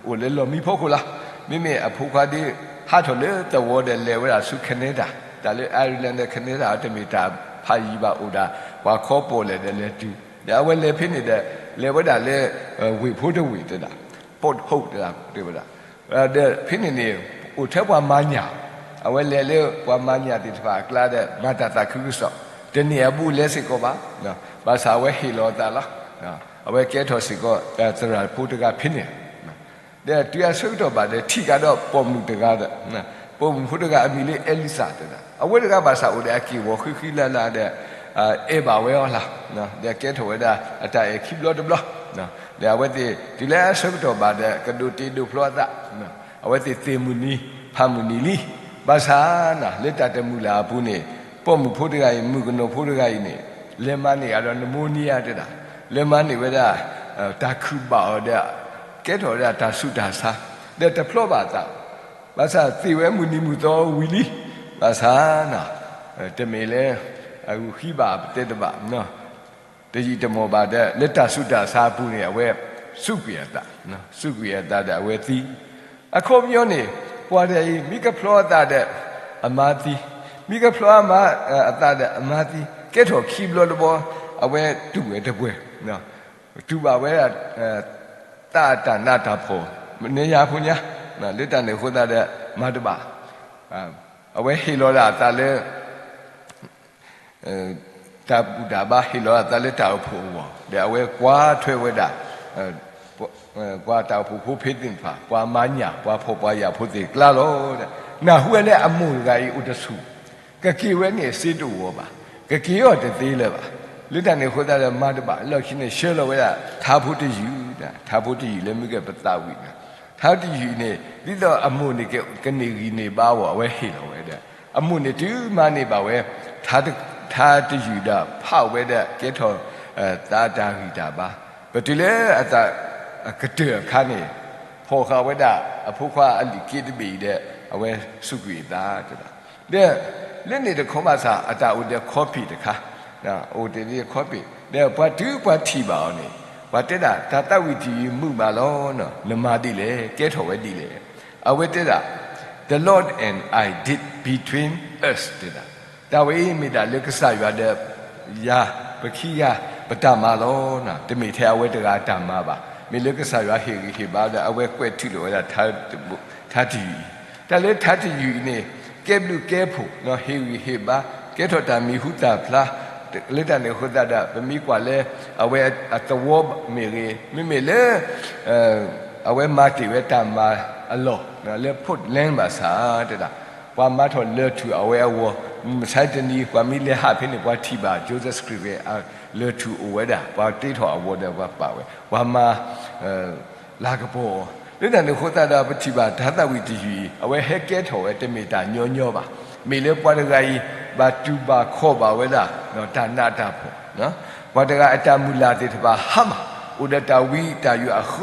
အိၣ်လၢလီၢ်မံဖီခိၣ်လီၤ. မ့မ့ၢ်အဖိခွါဒ်ဟးထီၣ်လၢသဝီဒီး လဲၤဝဲဒၣ်ဆူ Canada, တၢ်လၢ Ireland ဒီး Canada တမ့ၢ်တၢ်ဖးယံၤဘၣ်, အိၣ်ဒၣ်ပှၤခီပိာ်လဲၣ်ဒီးလဲၤတုၤ, ဒီးအဝဲလဲၤဖဲန့ၣ်ဒီး လဲၤဝဲဒၣ်လၢ ဝ့ၢ်ဖိတဝ့ၢ်တဲဒၣ်, Port Hope တဲဝဲဒၣ်, ဒီးဖဲန့ၣ်န့ၣ် အိၣ်ထဲပှၤမၤညၣ်, အဝဲလဲၤလၢပှၤမၤညၣ်သ့ၣ်တဖၣ်အကျါဒီး မၤတၢ်သးခုကစီၣ်, တန့ၢ်အဘူးအလဲစ့ၢ်ကီးဘၣ်, ဘၣ်ဆၣ်အဝဲဟ့ၣ်လီၤအသးလီၤ. အဝဲကဲထီၣ်စ့ၢ်ကီး သရၣ်ဖိတဂၤဖဲန့ၣ်, ဒီးတုၤအဆၢကတီၢ်ဘၣ်ဒီး ထံၣ်ကဒီးပိာ်မုၣ်တဂၤဒီး ပိာ်မုၣ်ဖိတဂၤအမံၤလၢ Elisa တဲဒၣ်, အဝဲတဂၤဘၣ်ဆၣ်အိၣ်ဒီးအက့ၢ်အဂီၤဃံဃံလၤလၤဒီး အဲၣ်ဘၣ်ဝဲအီၤလီၤ, ဒီးကဲထီၣ်ဝဲဒၣ်အတၢ်အဲၣ်ခံဘျီတဘျီ, ဒီးအဝဲသ့ၣ်တုၤလၢအဆၢကတီၢ်ဘၣ်ဒီး ကဒိးတ့ဒိးဖျီအသး, အဝဲသ့ၣ်သ့ၣ်မုၢ်နံၤ ဖးမုၢ်နံၤလံ, ဘၣ်ဆၣ် လၢတၢ်တမုာ်လၢ်အပူၤန့ၣ် ပိာ်မုၣ်ဖိတဂၤအံၤ မုၣ်ကနီၤဖိတဂၤအံၤန့ၣ် လဲၤမၤန့ၢ်အဒီး pneumonia တဲဒၣ်, လဲၤမၤန့ၢ်ဝဲဒၣ် တၢ်ခုၣ်ဘၣ်အီၤဒီး ကဲထီၣ်ဝဲဒၣ်တၢ်ဆူးတၢ်ဆါ, ဒီးတဖျီဘၣ်အသး, ဘၣ်ဆၣ်သ့ၣ်ဝဲမုၢ်နံၤမုၢ်သီဝံၤလံ, ဘၣ်ဆၣ် တမ့ၢ်လၢ အဂုာ်ဃံဘၣ်ပတဲတဘၣ်, တယံာ်တမီၢ်ဘၣ်ဒီး လၢတၢ်ဆူးတၢ်ဆါအပူၤန့ၣ် အဝဲစူးကွံာ်အသး, စူးကွံာ်အသးဒီးအဝဲသံ, အခီပညီန့ၣ် ပှၤတဂၤအံၤ မ့ၢ်ကဖျီအသးဒီး အမါသံ, မ့ၢ်ကဖျီအမါ အသးဒီးအမါသံ, ကဲထီၣ်ခံဘျီတဘျီ အဝဲတူၢ်ဝဲတပှဲၤ, တူၢ်ဘၣ်ဝဲဒၣ် သးအတၢ်နးတၢ်ဖှီၣ် မနုၤညါဖိညါ, လၢတၢ်န့ၣ်အဃိသတးဒီး မၤတဘၣ်, အဝဲဟ့ၣ်လီၤဒၣ်အသးလၢ တၢ်ဘူၣ်တၢ်ဘါ ဟ့ၣ်လီၤအသးလၢတၢ်အိၣ်ဖှိၣ်အဂီၢ်, ဒီးအဝဲကွၢ်ထွဲဝဲဒၣ် ပှၤတၢ်အိၣ်ဖှိၣ်ဖိဖ့သ့ၣ်တဖၣ်, ပှၤမၤညၣ် ပှၤဖှီၣ်ပှၤယာ်ဖိသ့ၣ်ကျါလီၤ. နၢ်ဟူဝဲလၢအမိၢ်တဂၤအံၤအိၣ်တဆူၣ်, ကက့ၤဝဲန့ၣ်စ့တအိၣ်အီၤဘၣ်, ကက့ၤအီၤတသ့လၢၤဘၣ်. လၢတၢ်န့ၣ်အဃိသတးဒီး မၤတဘၣ် လီၢ်ခံန့ၣ် ဆှၢလီၤဝဲဒၣ် ထါဖိတယုၢ်, ထါဖိတယုၢ်လၢမ့ၢ်ကဲပသးဝံၣ်န့ၣ်, ထါတယုၢ်အံၤန့ၣ် ဒ်သိးအမိၢ်န့ၣ် ကန့ၢ်ဂံၢ်န့ၢ်ဘါအဂီၢ် အဝဲဟ့ၣ်လီၤဝဲဒီး အမိၢ်န့ၣ်တုၤမၤန့ၢ်ဘၣ်ဝဲ ထါတယုၢ်ဒီး ဖးဝဲဒၣ်ကဲထီၣ် သးတၢ်ဂံၢ်တၢ်ဘါ, ပတုၤလၢအသးကတၢၢ်အခါန့ၣ် ဖီၣ်ဃာ်ဝဲဒၣ် အဖိခွါအလံာ်က့တဘ့ၣ်အံၤဒီး အဝဲစူးကွံာ်အသးတဲဒၣ်, ဒီး လၢန့ၣ်တခီဘၣ်ဆၣ် အတၢ်အိၣ်ဒီးခီပ့ၣ်တခါ, အိၣ်တ့ၢ်ဒ်ခီပ့ၣ် ဒီးပှၤတုၤပှၤထံၣ်ဘၣ်အီၤန့ၣ် ပှၤတဲဒၣ် တၢ်သးဝံၣ်တယုၢ်မုာ်မးလီၤ, နမၤဒ်လဲၣ် ကဲထီၣ်ဝဲဒ်လဲၣ်. အဝဲတဲဒၣ် The Lord and I did between us တဲဒၣ်, တၢ်ဝဲအံၤမ့ၢ်ဒၣ်လၢကစၢ်ယွၤဒီးယၤ ပခံဂၤ ပတၢ်မၤလီၤ. တမ့ၢ်ထဲအဝဲတဂၤအတၢ်မၤဘၣ်. မ့ၢ်လၢကစၢ်ယွၤဟ့ၣ်ဂံၢ်ဟ့ၣ်ဘါဒီး အဝဲကွဲးထုးလီၤဝဲဒၣ် ထါတယုၢ်အံၤ, တၢ်လၢထါတယုၢ်အံၤန့ၣ် ကဲဘျုးကဲဖှိၣ် ဟ့ၣ်ဂံၢ်ဟ့ၣ်ဘါ ကဲထီၣ်တၢ်မံၤဟူသၣ်ဖျါ, လၢတၢ်န့ၣ်အဃိသတးဒီး ပမ့ၢ်ကွၢ်လၢ အဝဲအသဝီမ့ၢ်ဂ့ၤ, မ့မ့ၢ်လၢ အဝဲမၤတ့ၢ်ဝဲတၢ်မၤအလီၢ် လၢ Portland ဘၣ်ဆၣ်တဲဒၣ်, ပှၤမၤထီၣ်လၢၢ်ထူၣ်အဝဲအဂီၢ်, မုၢ်မဆါတနံၤ ပှၤမ့ၢ်လဲၤဟးဖဲန့ၣ် ပှၤထံၣ်ဘၣ် Joseph Scriven လၢၢ်ထူၣ်အိၣ်ဝဲဒၣ်, ပှၤတ့ထီၣ်အဝီဒီးပှၤပာ်ဝဲ, ပှၤမၤ လၤကပီၤအီၤ, လၢတၢ်န့ၣ်အဃိသတးဒီး ပထံၣ်ဘၣ်တၢ်သးဝံၣ်တယုၢ်အံၤ အဝဲဟဲကဲထီၣ်ဝဲတမ့ၢ်တၢ်ညီညီဘၣ်. မ့ၢ်လၢပှၤတဂၤအံၤ ဘၣ်တူၢ်ဘၣ်ခီၣ်ဘၣ်ဝဲဒၣ် တၢ်နးတၢ်ဖှီၣ်, ပှၤတဂၤအတၢ်မုၢ်လၢ်သ့ၣ်တဖၣ်ဟါမၢ် အိၣ်ဒီးတၢ်ဝံတၢ်ယိးအဃၢ,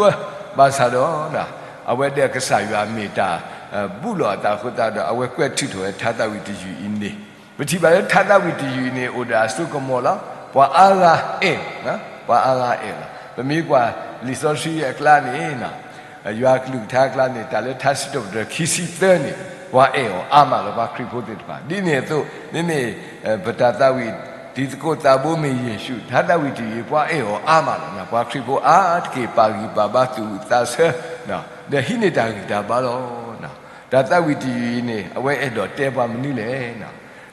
ဘၣ်ဆၣ်ဒီး အဝဲဒီးကစၢ်ယွၤမ့ၢ်တၢ် ဘူးလီၤအသးအဃိသတးဒီး အဝဲကွဲးထုးထီၣ်ဝဲထါသးဝံၣ်တယုၢ်အံၤန့ၣ်, ပထံၣ်ဘၣ်လၢထါသးဝံၣ်တယုၢ်အံၤန့ၣ် အိၣ်ဒီးအစိကမီၤလီၤ. ပှၤအါဂၤအဲၣ်, ပှၤအါဂၤအဲၣ်လီၤ. ပမ့ၢ်ကွၢ်လံာ်စီဆှံအကျါန့ၣ် ယွၤအကလုၢ်ကထါအကျါန့ၣ် တၢ်လၢထါစံးထီၣ်ပတြၢၤခံဆံသၢန့ၣ် ပှၤအဲၣ်အီၤအါမးလီၤ ပှၤခရံာ်ဖိသ့ၣ်တဖၣ်. ဒ်န့ၣ်အသိး မ့မ့ၢ် ပတၢ်သးဝံၣ်တံၤသကိးသးဘိမ့ၢ်ယ့ၣ်ၡူး ထါသးဝံၣ်တယုၢ်အံၤ ပှၤအဲၣ်အီၤအါမးလီၤ. ပှၤခရံာ်ဖိအါတက့ၢ် ပာ်ဂံၢ်ပာ်ဘါသူၣ်ဝံၣ်သးဆၢ ဒီးဟံးန့ၢ်တၢ်ဂံၢ်တၢ်ဘါလီၤ. တၢ်သးဝံၣ်တယုၢ်အံၤန့ၣ် အဝဲအဲၣ်ဒိးတဲပှၤမနုၤလဲၣ်.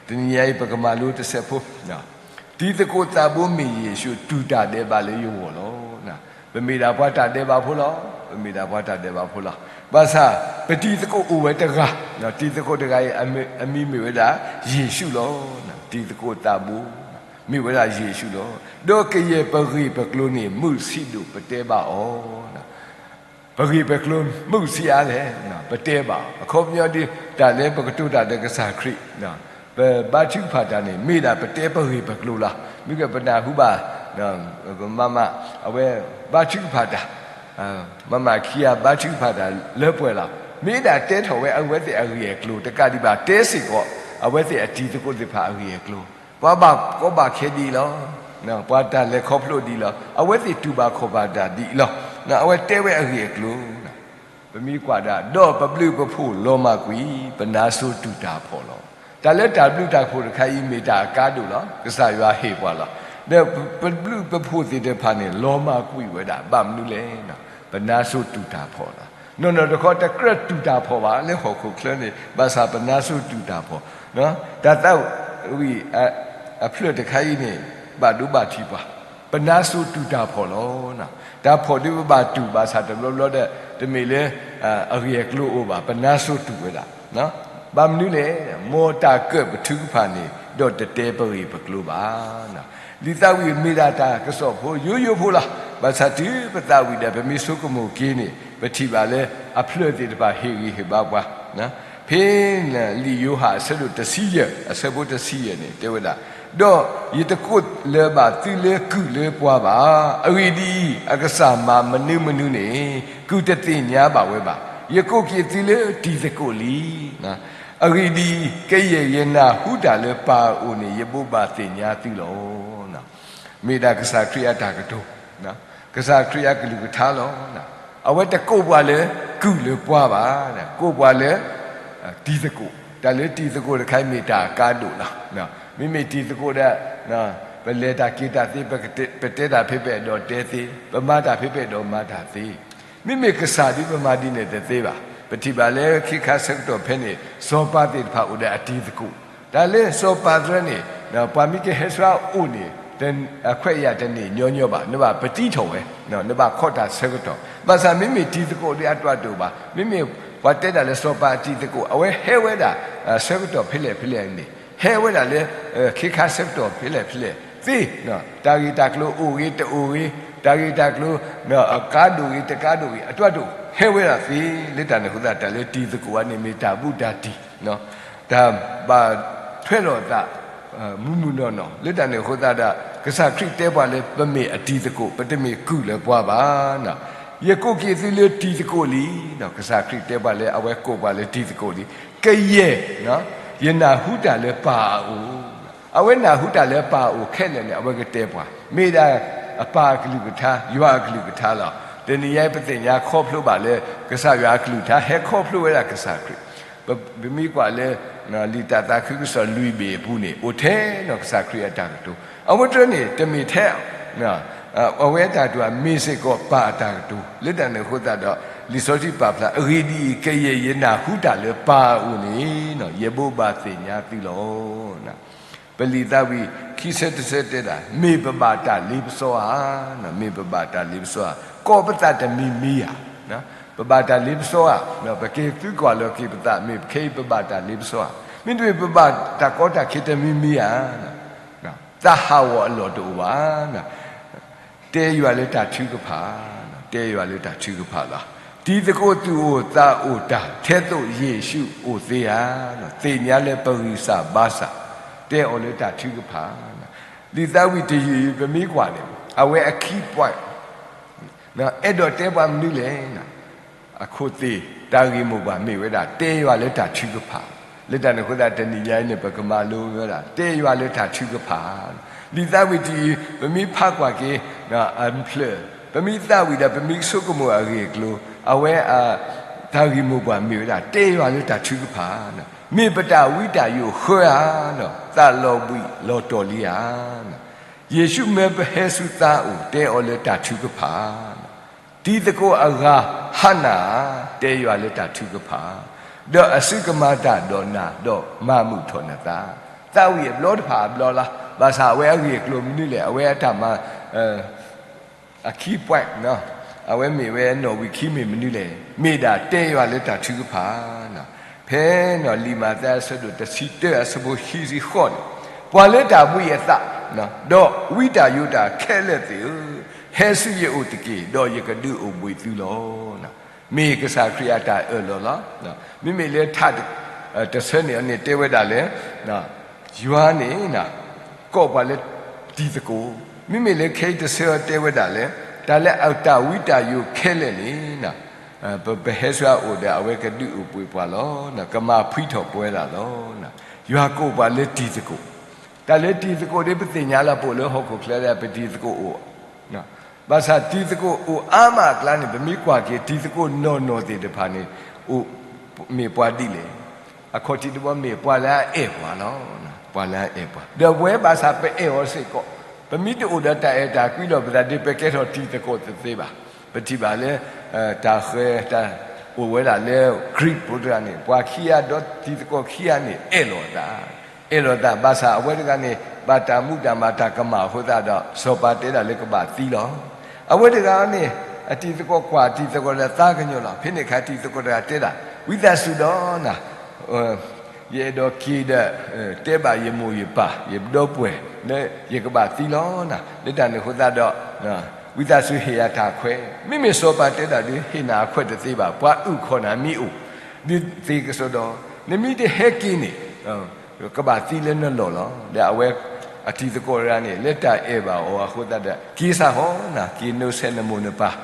တနံၤညါအံၤ ပကမၤလိတစဲးဖိ တံၤသကိးသးဘိမ့ၢ်ယ့ၣ်ၡူး တူၢ်တၢ်ဒဲးဘးလၢယဂီၢ်လီၤ. ပမ့ၢ်ဒၣ်ပှၤတၢ်ဒဲးဘးဖိလီၤ. ပမ့ၢ်ဒၣ်ပှၤတၢ်ဒဲးဘးဖိလီၤ. ဘၣ်ဆၣ် ပတံၤသကိးအိၣ်ဝဲတဂၤ, တံၤသကိးတဂၤအံၤ အမံၤမ့ၢ်ဝဲဒၣ်ယ့ၣ်ၡူးလီၤ. တံၤသကိးသးဘိ မ့ၢ်ဝဲဒၣ်ယ့ၣ်ၡူးလီၤ. ဒီးကယဲၢ်ပဂ့ၢ်ပကျိၤန့ၣ် မုၢ်ဆံးဒိၣ်ပတဲဘၣ်အီၤ ပဂ့ၢ်ပကျိၤမုၢ်ဆံးအါလဲၣ်, ပတဲဘၣ်အီၤ. အခီပညီဒ် တၢ်လၢပကတိၤတၢ်ဒီးကစၢ်ခရံာ်, ပဘါထုကဖၣ်တၢ်န့ၣ် မ့ၢ်ဒၣ်ပတဲပဂ့ၢ်ပကျိၤလီၤ. မ့ၢ်ကပနၢ်ဟူဘၣ် ပမၤမး အဝဲဘါထုကဖၣ်တၢ်, မၤမးခံဂၤဘါထုကဖၣ်တၢ်လၢပှဲၤလီၤ. မ့ၢ်ဒၣ်တဲထီၣ်ဝဲအဝဲသ့ၣ်အဂ့ၢ်အကျိၤ တကးဒံးဘၣ် တဲစ့ၢ်ကီး အဝဲသ့ၣ်အတံၤသကိးသ့ၣ်တဖၣ်အဂ့ၢ်အကျိၤ, ပှၤဘၣ်ကီဘၣ်ခဲဒ်အံၤလီၤ. ပှၤတၢ်လဲၤခီဖျိဒ်အံၤလီၤ. အဝဲသ့ၣ်တူၢ်ဘၣ်ခီၣ်ဘၣ်တၢ်ဒ်အံၤလီၤ. အဝဲတဲဝဲအဂ့ၢ်အကျိၤ ပမ့ၢ်ကွၢ်ဒၣ် ဒီးပဘျုးပဖှိၣ်လီၤမၢ်ကွံာ် ပနါစိၤတူၢ်တၢ်ဖှီၣ်လီၤ. တၢ်လၢတၢ်ဘျုးတၢ်ဖှိၣ်တခါအံၤ မ့ၢ်တၢ်အကါဒိၣ်လီၤ. ကစၢ်ယွၤဟ့ၣ်ပှၤလီၤ. ဒီးပဘျုးပဖှိၣ်သ့ၣ်တဖၣ်န့ၣ် လီၤမၢ်ကွံာ်ဝဲဒၣ် ဘၣ်မနုၤလဲၣ်. ပနါစိၤတူၢ်တၢ်ဖှီၣ်လီၤ. နီၢ်နီၢ်တခီ တကြၢးတူၢ်တၢ်ဖှီၣ်ဘၣ်လၢဟီၣ်ခိၣ်ချၢန့ၣ် ဘၣ်ဆၣ်ပနါစိၤတူၢ်တၢ်ဖှီၣ်, တၢ်သးဝံၣ်အဖျၢၣ်တခါအံၤန့ၣ် ဘၣ်ဒိဘၣ်ထံးပှၤ, ပနါစိၤတူၢ်တၢ်ဖှီၣ်လီၤ. တၢ်ဖှီၣ်ဒ်ပဘၣ်တူၢ်ဘၣ်ဆၣ်တဘျီဘျီဒီး တမ့ၢ်လၢ အဂ့ၢ်အကျိၤအိၣ်ဘၣ်, ပနါစိၤတူၢ်ဝဲဒၣ်. ဘၣ်မနုၤလဲၣ်, မ်တၢ်ကၢၣ်ပထုကဖၣ်န့ၣ် ဒီးတတဲပဂ့ၢ်ပကျိၤဘၣ်. လံာ်သးဝံၣ်မ့ၢ်ဒၣ်တၢ်ကစီၣ်ဖိယိယိဖိလီၤ. ဘၣ်ဆၣ်တုၤပသးဝံၣ်ဒီး ပမ့ၢ်ဆိကမိၣ်က့ၤန့ၣ် ပထံၣ်ဘၣ်လၢအဖျၢၣ်သ့ၣ်တဖၣ်ဟ့ၣ်ဂံၢ်ဟ့ၣ်ဘါပှၤ ဖဲလံာ်ယိၤဟၣ်အဆၢဒိၣ်တဆံယဲၢ် အဆၢဖိတဆံယဲၢ်န့ၣ် တဲဝဲဒၣ်, ဒီးယတကိးလၢၤဘၣ်သုလၢကုၢ်လၢပှၤဘၣ်. အဂ့ၢ်ဒ်အံၤ, အကစၢ်မၤမနုၤမနုၤန့ၣ် ကုၢ်တသ့ၣ်ညါဘၣ်ဝဲဘၣ်. ယကိးက့ၤသုလၢတံၤသကိးလံ. အဂ့ၢ်ဒ်အံၤ, ကယဲၢ်ယနၢ်ဟူတၢ်လၢပၢ်အအိၣ်န့ၣ် ယဘိးဘၣ်သ့ၣ်ညါသုလီၤ. မ့ၢ်ဒၣ်ကစၢ်ခရံာ်အတၢ်ကတိၤ, ကစၢ်ခရံာ်အကလုၢ်ကထါလီၤ. အဝဲတကိးပှၤလၢကုၢ်လၢပှၤဘၣ်, ကိးပှၤလၢ တံၤသကိး, တၢ်လၢတံၤသကိးတခါအံၤမ့ၢ်တၢ်အကါဒိၣ်လီၤ. မ့မ့ၢ်တံၤသကိးဒီး ပလဲၤတၢ်က့ၤတၢ်သ့, ပတဲတၢ်ဖဲပအဲၣ်ဒိးတဲသ့, ပမၤတၢ်ဖဲပအဲၣ်ဒိးမၤတၢ်သ့. မ့မ့ၢ်ကစၢ်ဒ်ပမၤဒ်န့ၣ်တသ့ဘၣ်. ပထံၣ်ဘၣ်လၢခ့ခါဆၢကတီၢ်ဖဲန့ၣ် စီၤပၤသ့ၣ်တဖၣ်အိၣ်ဒီးအတံၤသကိး, တၢ်လၢစီၤပၤသရၢန့ၣ် ပှၤမ့ၢ်ကဟဲဆှၢအအိၣ်န့ၣ် အခွဲးအယာ်တန့ၢ်ညီညီဘၣ်, နဘၣ်ပတံထီၣ်ဝဲ, နဘၣ်ခိးတၢ်ဆၢကတီၢ်. ဘၣ်ဆၣ်မ့မ့ၢ်တံၤသကိးဒ်အတၢ်ဒိၣ်ဘၣ်, မ့မ့ၢ်ပှၤတဲဒၣ်လၢစီၤပၤအတံၤသကိး အဝဲဟဲဝဲဒၣ် ဆၢကတီၢ်ဖဲလဲၣ်ဖဲလဲၣ်န့ၣ်, ဟဲဝဲဒၣ်လၢ ခ့ခါဆၢကတီၢ်ဖဲလဲၣ်ဖဲလဲၣ်သ့, တၢ်ဂ့ၢ်တၢ်ကျိၤအိၣ်ဂ့ၤတအိၣ်ဂ့ၤ, တၢ်ဂ့ၢ်တၢ်ကျိၤ အကါဒိၣ်ဂ့ၤတကါဒိၣ်ဂ့ၤ အတၢ်ဒိၣ်ဟဲဝဲဒၣ်သ့, လၢတၢ်န့ၣ်အဃိသတး တၢ်လၢတံၤသကိးအံၤန့ၣ် မ့ၢ်တၢ်ဘူးတၢ်တံၢ် တၢ်ဘၣ်ထွဲလိာ်အသး မုၢ်မုၢ်နီၢ်နီၢ်, လၢတၢ်န့ၣ်အဃိသတးဒီး ကစၢ်ခရံာ်တဲပှၤလၢပမ့ၢ်အတံၤသကိး, ပတမ့ၢ်ကုၢ်လၢပှၤဘၣ်. ယကိးက့ၤသုလၢတံၤသကိးလံ, ကစၢ်ခရံာ်တဲပှၤလၢအဝဲကိးပှၤလၢတံၤသကိးလံ. ကယဲၢ် ယနၢ်ဟူတၢ်လၢပၢ်အအိၣ်, အဝဲနၢ်ဟူတၢ်လၢပၢ်အအိၣ်ခဲလၢာ်န့ၣ် အဝဲကတဲပှၤ, မ့ၢ်ဒၣ်အပၢ်အကလုၢ်ကထါ, ယွၤအကလုၢ်ကထါလီၤ. တနံၤညါအံၤ ပသ့ၣ်ညါခီဖျိဘၣ်လၢ ကစၢ်ယွၤအကလုၢ်ကထါ ဟဲခီဖျိဝဲဒၣ်ကစၢ်ခရံာ် ပမ့ၢ်ကွၢ်လၢ လံာ်တၢ်သးခုကစီၣ်လွံၢ်ဘ့ၣ်အပူၤန့ၣ် အိၣ်ထဲဒီးကစၢ်ခရံာ်အတၢ်ကတိၤ, အဝဲတြၢန့ၣ် တမ့ၢ်ထဲ အဝဲအတၢ်ကတိၤဘၣ်, မ့ၢ်စ့ၢ်ကီးပၢ်အတၢ်ကတိၤ, လၢတၢ်န့ၣ်အဃိသတးဒီး လံာ်စီဆှံပာ်ဖျါ, အဂ့ၢ်ဒ်အံၤ, ကယဲၢ်ယနၢ်ဟူတၢ်လၢပၢ်အအိၣ်န့ၣ် ယဘိးဘၣ်သ့ၣ်ညါသုလီၤ. ပလံာ်သးဝံၣ်ခံဆၢတဆၢတဲဒၣ်, မ့ၢ်ပဘၣ်တၢ်လ့ပစီဧါ, မ့ၢ်ပဘၣ်တၢ်လ့ပစီဧါ, ကိးပသးတမံၤမံၤဧါ, ပဘၣ်တၢ်လ့ပစီဧါ, ပက့ၤသုကွၢ်လီၤက့ၤပသး, မ့ၢ်ပခဲအံၤပဘၣ်တၢ်လ့ပစီဧါ, မ့တမ့ၢ်ပဘၣ်တၢ်ကီတၢ်ခဲတမံၤမံၤဧါ, သးဟးဂီၤအလီၢ်တအိၣ်ဘၣ်. တဲယွၤလၢတၢ်ထုကဖၣ်, တဲယွၤလၢတၢ်ထုကဖၣ်လီၤ. တံၤသကိးသူၣ်အိၣ်သးအိၣ်တၢ် ထဲသိးယ့ၣ်ၡူးအိၣ်သ့ဧါ, သ့ၣ်ညါလၢပဂံၢ်စၢ်ဘါစၢ်, တဲအီၤလၢတၢ်ထုကဖၣ်. လံာ်သးဝံၣ်တယုၢ်အံၤ ပမ့ၢ်ကွၢ်န့ၣ် အဝဲအ key point အဲၣ်ဒိးတဲပှၤမနုၤလဲၣ်. အခိၣ်သ့ၣ်တၢ်ဂ့ၢ်မိၢ်ပှၢ်မ့ၢ်ဝဲဒၣ် တဲယွၤလၢတၢ်ထုကဖၣ်. လၢတၢ်န့ၣ်အဃိသတး တနံၤညါအံၤန့ၣ် ပကမၤလိဝဲဒၣ် တဲယွၤလၢတၢ်ထုကဖၣ်. လံာ်သးဝံၣ်တယုၢ် ပမ့ၢ်ဖးကွၢ်က့ၤ အဖျၢၣ်, ပမ့ၢ်သးဝံၣ်ဒီး ပမ့ၢ်ဆိကမိၣ်အဂ့ၢ်အကျိၤ, အဝဲ တၢ်ဂ့ၢ်မိၢ်ပှၢ်မ့ၢ်ဝဲဒၣ် တဲယွၤလၢတၢ်ထုကဖၣ်. မ့ၢ်ပတၢ်ဝံတၢ်ယိးဃၢဧါ, သးလီၤဘှံးလီၤတီၤလံဧါ. ယ့ၣ်ၡူးမၢပဟဲဆူသးအိၣ် တဲအီၤလၢတၢ်ထုကဖၣ်. တံၤသကိးအဂၤဟါနၢ်ဧါ, တဲယွၤလၢတၢ်ထုကဖၣ်, ဒီးအစုကမၤတၢ်ဒီးနၤ ဒီးမၤမုာ်ထီၣ်နသး. သးဝံၣ်အဘျီတဖၣ်အဘျီလီၤ. ဘၣ်ဆၣ်အဝဲအဂ့ၢ်အကျိၤမနုၤလဲၣ်, အဝဲအတၢ်မၤ အခံ point အဝဲမ့ၢ်ဝဲနီၣ်ဝံာ်ခံမ့ၢ်မနုၤလဲၣ်, မ့ၢ်ဒၣ်တဲယွၤလၢတၢ်ထုကဖၣ်. ဖဲနီၣ်လံာ်မးသဲအဆၢဒိၣ်တဆံတၢအဆၢဖိခံဆံဃိးန့ၣ်, ပှၤလၢတၢ်ဘှံးအသး ဒီးဝံတၢ်ယိးတၢ်ခဲလၢာ်သ့ၣ်ဧၢ, ဟဲဆူယအိၣ်တက့ၢ်, ဒီးယကဒုးအိၣ်ဘှံးသုလီၤ. မ့ၢ်ကစၢ်ခရံာ်အတၢ်အၢၣ်လီၤလီၤ. မ့မ့ၢ်လၢထါတဆၢန့ၣ်အန့ၣ်တဲဝဲဒၣ်လၢ ယွၤန့ၣ် ကိးပှၤလၢတံၤသကိး, မ့မ့ၢ်လၢခဲအံၤတဆၢအတဲဝဲဒၣ်လၢ တၢ်လၢအတၢ်ဝံတၢ်ယိးခဲလၢာ်န့ၣ် ပ ပဟဲဆူအအိၣ်ဒီး အဝဲကဒုးအိၣ်ဘှံးပှၤလီၤ, ကမၤဖှံထီၣ်ပဝဲဒၣ်လီၤ. ယွၤကိးပှၤလၢတံၤသကိး, တၢ်လၢတံၤသကိးဒ်ပသ့ၣ်ညါလၢပအိၣ်လၢဟီၣ်ခိၣ်ချၢဒီး ပတံၤသကိးအိၣ် ဘၣ်ဆၣ်တံၤသကိးအိၣ်အါမးအကျါန့ၣ် ပမ့ၢ်ကွၢ်က့ၤ တံၤသကိးနီၢ်နီၢ်သ့ၣ်တဖၣ်န့ၣ် အိၣ်မ့ၢ်ပှၤဒ်လဲၣ်. အခီၣ်ထံးတဘီမ့ၢ်ပှၤလၢအအဲၣ်ပှၤလီၤ. ပှၤလၢအအဲၣ်ပှၤ ဒီးပဝဲဘၣ်ဆၣ်ပအဲၣ်အီၤစ့ၢ်ကီး, ပမ့ၢ်တအိၣ်ဒီးတၢ်အဲၣ်တၢ်ကွံဒီး ပသးဒ်ပကဲထီၣ်တံၤသကိးတသ့ဘၣ်. ပထံၣ်ဘၣ်လၢ တၢ်ဃၤ တၢ်အိၣ်ဝဲဒၣ်လၢ Greek ဖိတဂၤန့ၣ် ပှၤခံဂၤဒီးတံၤသကိးခံဂၤန့ၣ် အဲၣ်လီၤအသး အဲၣ်လီၤသး ဘၣ်ဆၣ်အဝဲတဂၤန့ၣ် ဘၣ်တၢ်မူတၢ်မၤတၢ်ကမၣ်အဃိသတးဒီး စီၤပၤတဲဒၣ်လၢကဘၣ်သံလီၤ. အဝဲတဂၤန့ၣ် အတံၤသကိးကွၢ်တံၤသကိးဒီးသးကညီၤလီၤ. ဖဲန့ၣ်အခါတံၤသကိးတဂၤတဲဒၣ် ဝံသးစူၤဒီး ယအဲၣ်ဒိးက့ၤဒီး တဲဘၣ်ယမိၢ်ယပၢ် ယဒီပုၢ်ဝဲၢ် လၢယကဘၣ်သံလီၤ. လၢတၢ်န့ၣ်အဃိသတးဒီး ဝံသးစူၤဟ့ၣ်ယၤတၢ်ခွဲး, မ့မ့ၢ်စီၤပၤတဲဒၣ်ဒီး ဟ့ၣ်နၤအခွဲးတသ့ဘၣ်, ပှၤအုၣ်ခီၣ်နၤမ့ၢ်အိၣ် ဒ်သ့ကစီဒီ, နမ့ၢ်တဟဲက့ၤန့ၣ် ကဘၣ်သံလၢနလီၢ်လီၤ. ဒီးအဝဲအတံၤသကိးတဂၤန့ၣ် လၢတၢ်အဲၣ်ဘၣ်အီၤအဃိသတးဒီး က့ၤစၢ်ဃီနၤ, က့ၤနိးဆဲးနမိၢ်နပၢ်,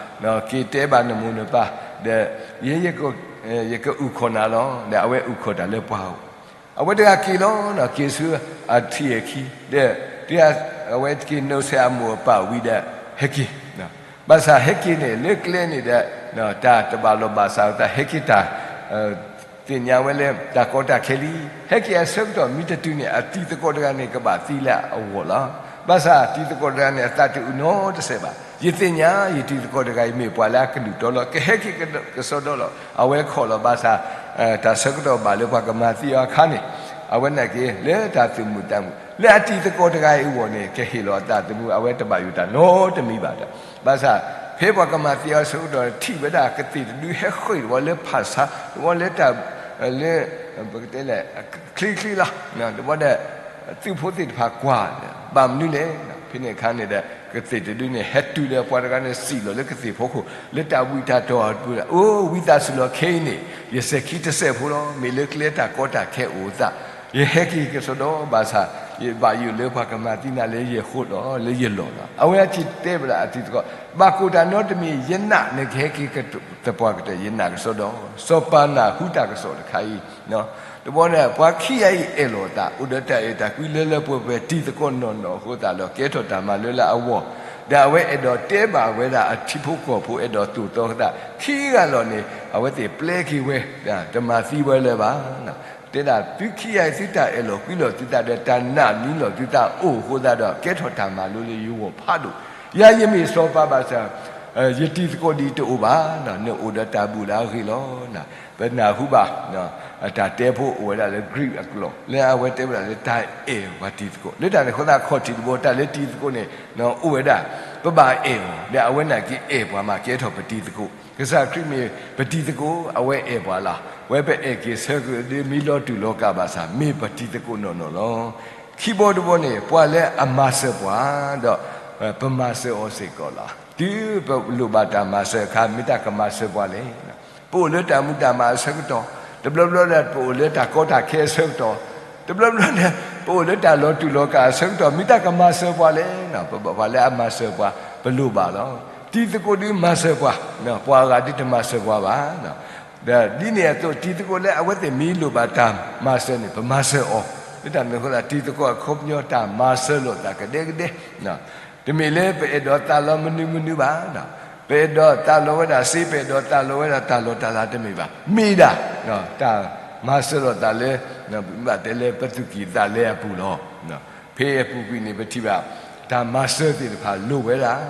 က့ၤတဲဘၣ်နမိၢ်နပၢ်, ဒီးယဲ ယကအုၣ်ခီၣ်နၤလီၤ. ဒီးအဝဲအုၣ်ခီၣ်တၢ်လၢပှၤဧိၤ, အဝဲတဂၤက့ၤလီၤ, က့ၤဆူအထံၣ်အခံ, ဒီး အဝဲက့ၤနိးဆဲးအမိၢ်အပၢ်ဝံၤဒီး ဟဲက့ၤ ဘၣ်ဆၣ်ဟဲက့ၤန့ၣ် လၢကျဲန့ၣ်ဒီး တၢ်တဘၣ်လိာ်ဘၣ်စးအသး ဟဲက့ၤတၢ် သ့ၣ်ညါဝဲလၢတၢ်ကီတၢ်ခဲလံ. ဟဲက့ၤအဆၢကတီၢ်မ့ၢ်တတုၤန့ၣ် အတံၤသကိးတဂၤန့ၣ် ကဘၣ်သံလၢအဂီၢ်လီၤ. ဘၣ်ဆၣ်တံၤသကိးတဂၤန့ၣ် အသးတအုးနီတစဲးဘၣ်. ယသ့ၣ်ညါယတံၤသကိးတဂၤအံၤ မ့ၢ်ပှၤလၢအကလုၢ်တီလီၤ, ကဟဲက့ၤကစီဒီလီၤ. အဝဲခီၣ်လီၤဘၣ်ဆၣ် တၢ်ဆၢကတီၢ်ဘၣ်လၢပှၤကမၤသံအီၤအခါန့ၣ် အဝဲနာ်က့ၤလၢတၢ်သူၣ်မုာ်သးမုာ် လၢအတံၤသကိးတဂၤအံၤအဂီၢ်န့ၣ် ကဟ့ၣ်လီၤအသးသမူ အဝဲတဘၣ်ယိၣ်တၢ်နီတမံၤဘၣ်ဒီး ဘၣ်ဆၣ် ဖဲပှၤကမၤသံအီၤဆၢကတီၢ် ထံၣ်ဝဲဒၣ်ကသ့ၣ်တဒုဟဲဃ့ၢ်တဝီလၢဖၣ်ဆါ တဝီလၢတၢ် လၢ ပကတဲလဲၣ် ချ့ချ့လီၤ. တဝီဒီး သုးဖိသ့ၣ်တဖၣ်ကွၢ် ဘၣ်မနုၤလဲၣ်. ဖဲန့ၣ်အခါန့ၣ်ဒီး ကသ့ၣ်တဒုန့ၣ် ဟဲတုၤလၢပှၤတဂၤန့ၣ်စံၣ်လီၤလၢကသ့ၣ်ဖိခိၣ် လၢတၢ်ဝံတၢ်တီၢ်အပူၤဒီး အိ ဝံသးစူၤလီၤ ခဲအံၤန့ၣ် ယစဲၤခံတစဲးဖိလီၤ. မ့ၢ်လၢကျဲတၢ်ကီတၢ်ခဲအိၣ်အသး ယဟဲက့ၤကစီဒီဘၣ်ဆၣ် ယဘၣ်ယိၣ်လၢပှၤကမၤသံနၤလၢယဃိလီၤ လၢယလီၢ်လီၤ. အဝဲအထံၣ်တဲဝဲဒၣ်အတံၤသကိး ဘၣ်ကိၣ်တၢ်နီတမံၤ ယနာ်နကဟဲက့ၤသပှၢ်ကတၢၢ် ယနာ်ကစီဒီ စီၤပၤနၢ်ဟူတၢ်ကစီၣ်တခါအံၤ တဘီဒီး ပှၤခံဂၤအံၤအဲၣ်လီၤအသး အိၣ်ဒီးတၢ်အဲၣ်တၢ်ကွံလၢလၢပှဲၤပှဲၤ တံၤသကိးနီၢ်နီၢ်အဃိသတးဒီး ကဲထီၣ်တၢ်မၤလိလၢအဂီၢ် ဒီးအဝဲအဲၣ်ဒိးတဲဘၣ်ဝဲဒၣ်အထံဖိကီၢ်ဖိ အဲၣ်ဒိးသိၣ်သီအသး ခံဂၤလီၤန့ၣ် အဝဲသ့ၣ်ပျဲက့ၤဝဲ တမၤသံဝဲလၢၤဘၣ်. တဲဒၣ်သုခံဂၤအံၤ သုတၢ်အဲၣ်လီၤကွံလီၤသုသးဒီး တၢ်နာ်န့ၢ်လီၤသုသးအိၣ်အဃိသတးဒီး ကဲထီၣ်တၢ်မၤလိလၢယဂီၢ်ဖးဒိၣ် ယၤယမ့ၢ်စီၤပၤဘၣ်ဆၣ် ယတံၤသကိးဒ်တအိၣ်ဘၣ်, နအိၣ်ဒီးတၢ်ဘူၣ်လၢအဂ့ၤလီၤ. ပနၢ်ဟူဘၣ် အတၢ်တဲဖိအိၣ်ဝဲဒၣ်လၢ Greek အကျိာ် လၢအဝဲတဲဝဲဒၣ်လၢတၢ်အဲၣ်ပှၤတံၤသကိး လၢတၢ်န့ၣ်အဃိသတး အခီၣ်ထံးတဘိ တၢ်လၢတံၤသကိးန့ၣ် အိၣ်ဝဲဒၣ် ပဘၣ်အဲၣ်အီၤ ဒီးအဝဲနာ်က့အဲၣ်ပှၤမး ကဲထီၣ်ပတံၤသကိး ကစၢ်ခရံာ်မ့ၢ်ပတံၤသကိး အဝဲအဲၣ်ပှၤလီၤ. ဝဲပအဲၣ်က့ၤဆၢက့ၤဒ်မ့ၢ်လီၤတူာ်လီၤကာ်ဘၣ်ဆၣ် မ့ၢ်ပတံၤသကိးနီၢ်နီၢ်လီၤ. ခံဘီတဘီန့ၣ် ပှၤလၢအမၤစၢၤပှၤ ဒီး ပမၤစၢၤအီၤစ့ၢ်ကီးလီၤ. တုၤပလိၣ်ဘၣ်တၢ်မၤစၢၤအခါ မ့ၢ်တၢ်ကမၤစၢၤပှၤလဲၣ်. ပအိၣ်လၢတၢ်မူတၢ်မၤအဆၢကတီၢ် တဘျီဘျီဒီး ပအိၣ်လၢတၢ်ကီတၢ်ခဲအဆၢကတီၢ် တဘျီဘျီဒီး ပအိၣ်လၢတၢ်လီၤတူာ်လီၤကာ်အဆၢကတီၢ် မ့ၢ်တၢ်ကမၤစၢၤပှၤလဲၣ်. ပဘၣ်ပှၤလၢအမၤစၢၤပှၤ ပလိၣ်ဘၣ်လီၤ. တံၤသကိးဒုးမၤစၢၤပှၤ, ပှၤအဂၤဒုးတမၤစၢၤပှၤဘၣ်. ဒီးဒ်န့ၣ်အသိး တံၤသကိးလၢအဝဲသ့ၣ်မ့ၢ်လိၣ်ဘၣ်တၢ်မၤစၢၤန့ၣ် ပမၤစၢၤအီၤ, လၢတၢ်န့ၣ်အဃိသတး တံၤသကိးအခီပညီတၢ်မၤစၢၤလိာ်သးကဒဲကဒဲ, တမ့ၢ်လၢပအဲၣ်ဒိးသးလီမနုၤမနုၤဘၣ်, ပအဲၣ်ဒိးသးလီဝဲဒၣ်စ့ ပအဲၣ်ဒိးသးလီဝဲဒၣ်တၢ်လီၢ်တၢ်လၤတမ့ၢ်ဘၣ်, မ့ၢ်ဒၣ် တၢ်မၤစၢၤလိာ်သးလၢ ဘၣ်တဲလၢပသူၣ်ကံၢ်သးလဲအပူၤလီၤ. ဖဲအပူၤကွံာ်န့ၣ် ပထံၣ်ဘၣ် တၢ်မၤစၢၤသ့ၣ်တဖၣ်လိၣ်ဝဲဒၣ်.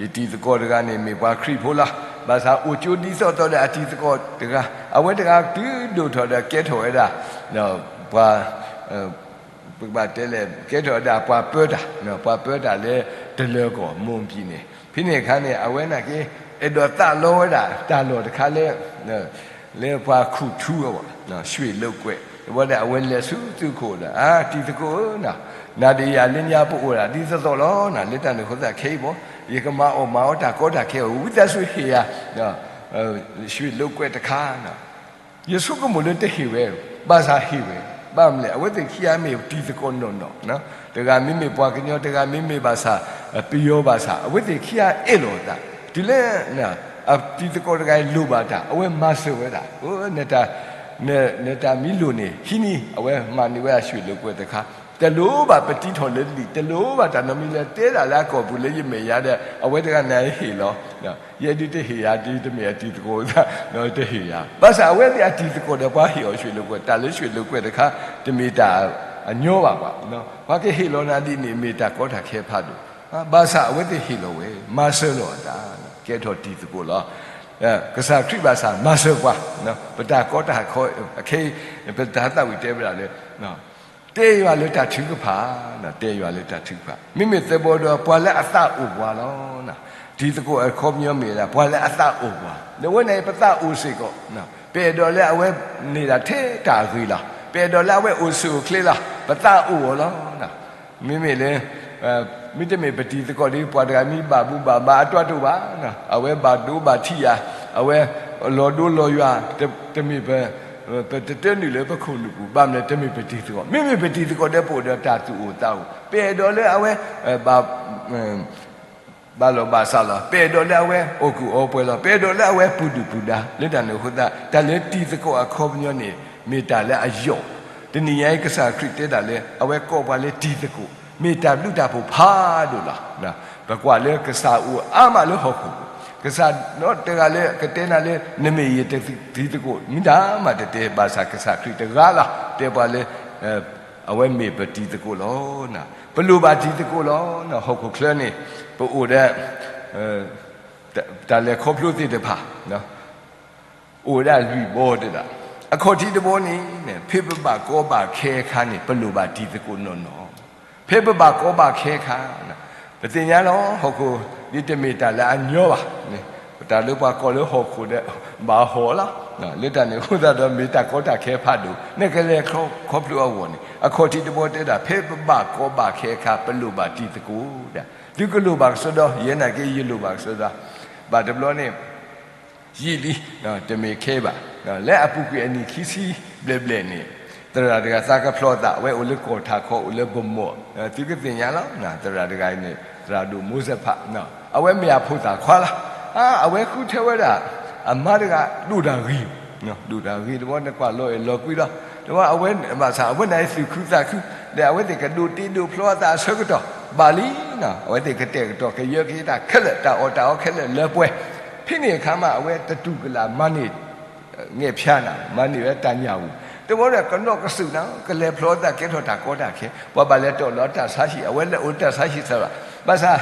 ယတံၤသကိးတဂၤန့ၣ် မ့ၢ်ပှၤခရံာ်ဖိလီၤ. ဘၣ်ဆၣ်အိၣ်ကၠိဒ်သိးသိးဒီးအတံၤသကိးတဂၤ, အဝဲတဂၤတုၤဒိၣ်ထီၣ်ဒီးကဲထီၣ်ဝဲဒၣ် ပှၤ ပကဘၣ်တဲလဲၣ် ကဲထီၣ်ဝဲဒၣ်ပှၤပၢတၢ်, ပှၤပၢတၢ်လၢတလၢၤကီၢ် မိၢ်ပံၤန့ၣ်, ဖဲန့ၣ်အခါန့ၣ် အဝဲနာ်က့ အဲၣ်ဒိးသးလီဝဲဒၣ်တၢ်လီၢ်တခါလၢ လၢပှၤခူၣ်ထူအဂီၢ်, ရွှေလိပ်ကွဲး, တဘျီဒီးအဝဲလဲၤဆူသုးခိၣ်ဒီး အတံၤသကိးဧၢ, နၤဒီးယၤလၢညါပအိၣ်ဒၣ်ဒ်သိးသိးလီၤ. လၢတၢ်န့ၣ်အဃိသတးခဲအံၤဘၣ် ယကမၤအီၣ်မၤအီတၢ်ကီတၢ်ခဲအီၤ ဝံသးစူၤဟ့ၣ်ယၤ ရွှေလိပ်ကွဲးတခါ ယဆိကမိၣ်လၢတဟ့ၣ်ဝဲ, ဘၣ်ဆၣ်ဟ့ၣ်ဝဲ, ဘၣ်မနုၤလဲၣ် အဝဲသ့ၣ်ခံဂၤမ့ၢ်တံၤသကိးနီၢ်နီၢ်, တဂၤမ့မ့ၢ်ပှၤကညီ တဂၤမ့မ့ၢ်ဘၣ်ဆၣ် ပယီၤဘၣ်ဆၣ် အဝဲသ့ၣ်ခံဂၤအဲၣ်လိာ်အသး, တုၤလၢ အတံၤသကိးတဂၤအံၤလိၣ်ဘၣ်တၢ် အဝဲမၤစၢၤဝဲဒၣ်, နတၢ်မ့ၢ်လိၣ်န့ၣ် ဟံးန့ၢ် အဝဲမၤန့ၢ်ဝဲဒၣ်ရွှေလိပ်ကွဲးတခါ, တလိၣ်ဘၣ်ပတံထီၣ်လၢလံာ် တလိၣ်ဘၣ်တၢ်နီတမံၤလၢတဲဒၣ်လၢအကီၢ်ပူၤလၢယမဲာ်ညါဒီး အဝဲတဂၤန့ၣ်ဟ့ၣ်လီၤ ယဲဒုးတဟ့ၣ်ယၤ ဒ်တမ့ၢ်အတံၤသကိးသး တဟ့ၣ်ယၤ, ဘၣ်ဆၣ်အဝဲသ့ၣ်အတံၤသကိးဒီးပှၤဟ့ၣ်အီၤရွှေလိပ်ကွဲး တၢ်လၢရွှေလိပ်ကွဲးတခါ တမ့ၢ်တၢ်အညီဘၣ်ဘၣ်, ပှၤကဟ့ၣ်လီၤနၤဒ်န့ၣ် မ့ၢ်တၢ်ကီတၢ်ခဲဖးဒိၣ်, ဘၣ်ဆၣ်အဝဲသ့ၣ်ဟ့ၣ်လီၤဝဲ မၤစၢၤလီၤအသး ကဲထီၣ်တံၤသကိးလီၤ. ကစၢ်ခရံာ်ဘၣ်ဆၣ်မၤစၢၤပှၤ, ပတၢ်ကီတၢ်ခဲ ပတၢ်သးဝံၣ်တဲဝဲဒၣ်လၢ တဲယွၤလၢတၢ်ထုကဖၣ်, တဲယွၤလၢတၢ်ထုကဖၣ်, မ့မ့ၢ်သဘီဒီးပှၤလၢအသးအိၣ်ပှၤလီၤ. တံၤသကိးအခီပညီမ့ၢ်ဒၣ် ပှၤလၢအသးအိၣ်ပှၤ, ဒီးအဝဲန့ၣ်ပသးအိၣ်စ့ၢ်ကီး, ပအဲၣ်ဒိးလၢအဝဲန့ၢ်ဒၣ်ထဲတၢ်အဂ့ၤလီၤ, ပအဲၣ်ဒိးလၢအဝဲအိၣ်ဆူၣ်အိၣ်ချ့လီၤ, ပသးအိၣ်အီၤလီၤ. မ့မ့ၢ်လၢ မ့တမ့ၢ်ပတံၤသကိးဒီး ပှၤတဂၤမ့ၢ်ဘၣ်ဘူးဘၣ်ဘါအတီၢ်တအိၣ်ဘၣ်, အဝဲဘၣ်ဒိဘၣ်ထံးယၤ, အဝဲလီၤဒိလီၤယွၤ, တမ့ၢ်ပ ပတတၢနုာ်လၢပခိၣ်နူာ်ပူၤ, ဘၣ်မနုၤလဲၣ် တမ့ၢ်ပတံၤသကိး, မ့မ့ၢ်ပတံၤသကိးဒီးပအိၣ်ဒီးတၢ်သူၣ်အိၣ်သးအိၣ်, ပအဲၣ်ဒိးလၢအဝဲ ဘၣ် ဘၣ်လီၢ်ဘၣ်စးလီၤ, ပအဲၣ်ဒိးလၢအဝဲအီၣ်ကူၣ်အီပှဲၤလီၤ, ပအဲၣ်ဒိးလၢအဝဲပူၤဒုၣ်ပူၤဒါ, လၢတၢ်န့ၣ်အဃိသတး တၢ်လၢတံၤသကိးအခီပညီန့ၣ် မ့ၢ်တၢ်လၢအယိာ်, တနံၤညါအံၤ ကစၢ်ခရံာ်တဲတၢ်လၢ အဝဲကိးပှၤလၢတံၤသကိး, မ့ၢ်တၢ်ဘျုးတၢ်ဖှိၣ်ဖးဒိၣ်လီၤ. ပကွၢ်လၢကစၢ်အိၣ်အါမးလၢဟီၣ်ခိၣ်, ကစၢ်နီတဂၤလၢကတဲနၤလၢ နမ့ၢ်ယတံၤသကိး မ့ၢ်တၢ်မးတတဲ, ဘၣ်ဆၣ်ကစၢ်ခရံာ်တဂၤလီၤ တဲပှၤလၢ အဝဲမ့ၢ်ပတံၤသကိးလီၤ. ပလိၣ်ဘၣ်တံၤသကိးလီၤ. ဟီၣ်ခိၣ်ချၢန့ၣ် ပအိၣ်ဒီး တၢ်လဲၤခီဖျိသ့ၣ်တဖၣ် အိၣ်ဝဲဒၣ်လွံၢ်ဘီတဲဒၣ်, အခီၣ်ထံးတဘီန့ၣ် ဖဲပဘၣ်ကီဘၣ်ခဲအခါန့ၣ် ပလိၣ်ဘၣ်တံၤသကိးနီၢ်နီၢ်, ဖဲပဘၣ်ကီဘၣ်ခဲအခါ, ပသ့ၣ်ညါလီၤ ဟီၣ်ခိၣ် ဒ်တမ့ၢ်တၢ်လၢအညီဘၣ်, တၢ်လၢပှၤကိးလၢဟီၣ်ခိၣ်ဒီး ဘၣ်ဟီၣ်လီၤ. လၢတၢ်န့ၣ်အဃိသတးဒီး မ့ၢ်တၢ်ကီတၢ်ခဲဖးဒိၣ် နကလဲၤခီဖျိအဂီၢ်န့ၣ် အခီၣ်ထံးတဘီတဲဒၣ် ဖဲပဘၣ်ကီဘၣ်ခဲအခါ ပလိၣ်ဘၣ်တံၤသကိးဒၣ်, သုကလိၣ်ဘၣ်ကစီဒီ, ယဲနာ်က့ ယလိၣ်ဘၣ်ကစီဒီ, ဘၣ်တဘျီန့ၣ် ယံာ်လံ, တမ့ၢ်ခဲဘၣ်, လၢအပူၤကွံာ်အနံၣ်ခံဆံဘျဲၣ်ဘျဲၣ်န့ၣ် သရၣ်တဂၤသးကဖျီအသး အဝဲအိၣ်လၢကီၢ်ထးခီ အိၣ်လၢဗမီၣ်, သုကသ့ၣ်ညါလီၤ. သရၣ်တဂၤအံၤန့ၣ် သရၣ်ဒိၣ်မိစဲးဖး, အဝဲမ့ၢ်အဖိသၣ်ခွါလီၤ. အဝဲဃုထၢဝဲဒၣ် အမါတဂၤဒိၣ်တၢ်ဂ့ၤ, ဒိၣ်တၢ်ဂ့ၤတဘျီ နကွၢ်လီၤအဲၣ်လီၤကွံလီၤ. တဘျီအဝဲဘၣ်ဆၣ် အဝဲန့ၣ်သုးခုသးခု, ဒီးအဝဲသ့ၣ်ကဒိးတ့ဒိးဖျီအသးအဆၢကတီၢ် ဘၣ်လံ, အဝဲသ့ၣ်ကတဲာ်ကတီၤကယၢက့ၤတၢ်ခဲလၢာ် တၢ်အီၣ်တၢ်အီခဲလၢာ်လၢပှဲၤ, ဖဲန့ၣ်အခါမး အဝဲတတူၢ်ကလာ်မၤန့ၢ် ငဲၢ်ဖၠါနၤ မၤန့ၢ်ဝဲတၢ်ညၣ်ဝူၤ, တဘျီဒီးကနီၣ်ကစူၣ်နၤ ကလဲၤဖျီသးကဲထီၣ်တၢ်ကီတၢ်ခဲ, ပှၤဘၣ်လဲၤတီၣ်လီၤတၢ်ဆါဟံၣ် အဝဲလဲၤအိၣ်တၢ်ဆါဟံၣ်သရၣ်, ဘၣ်ဆၣ်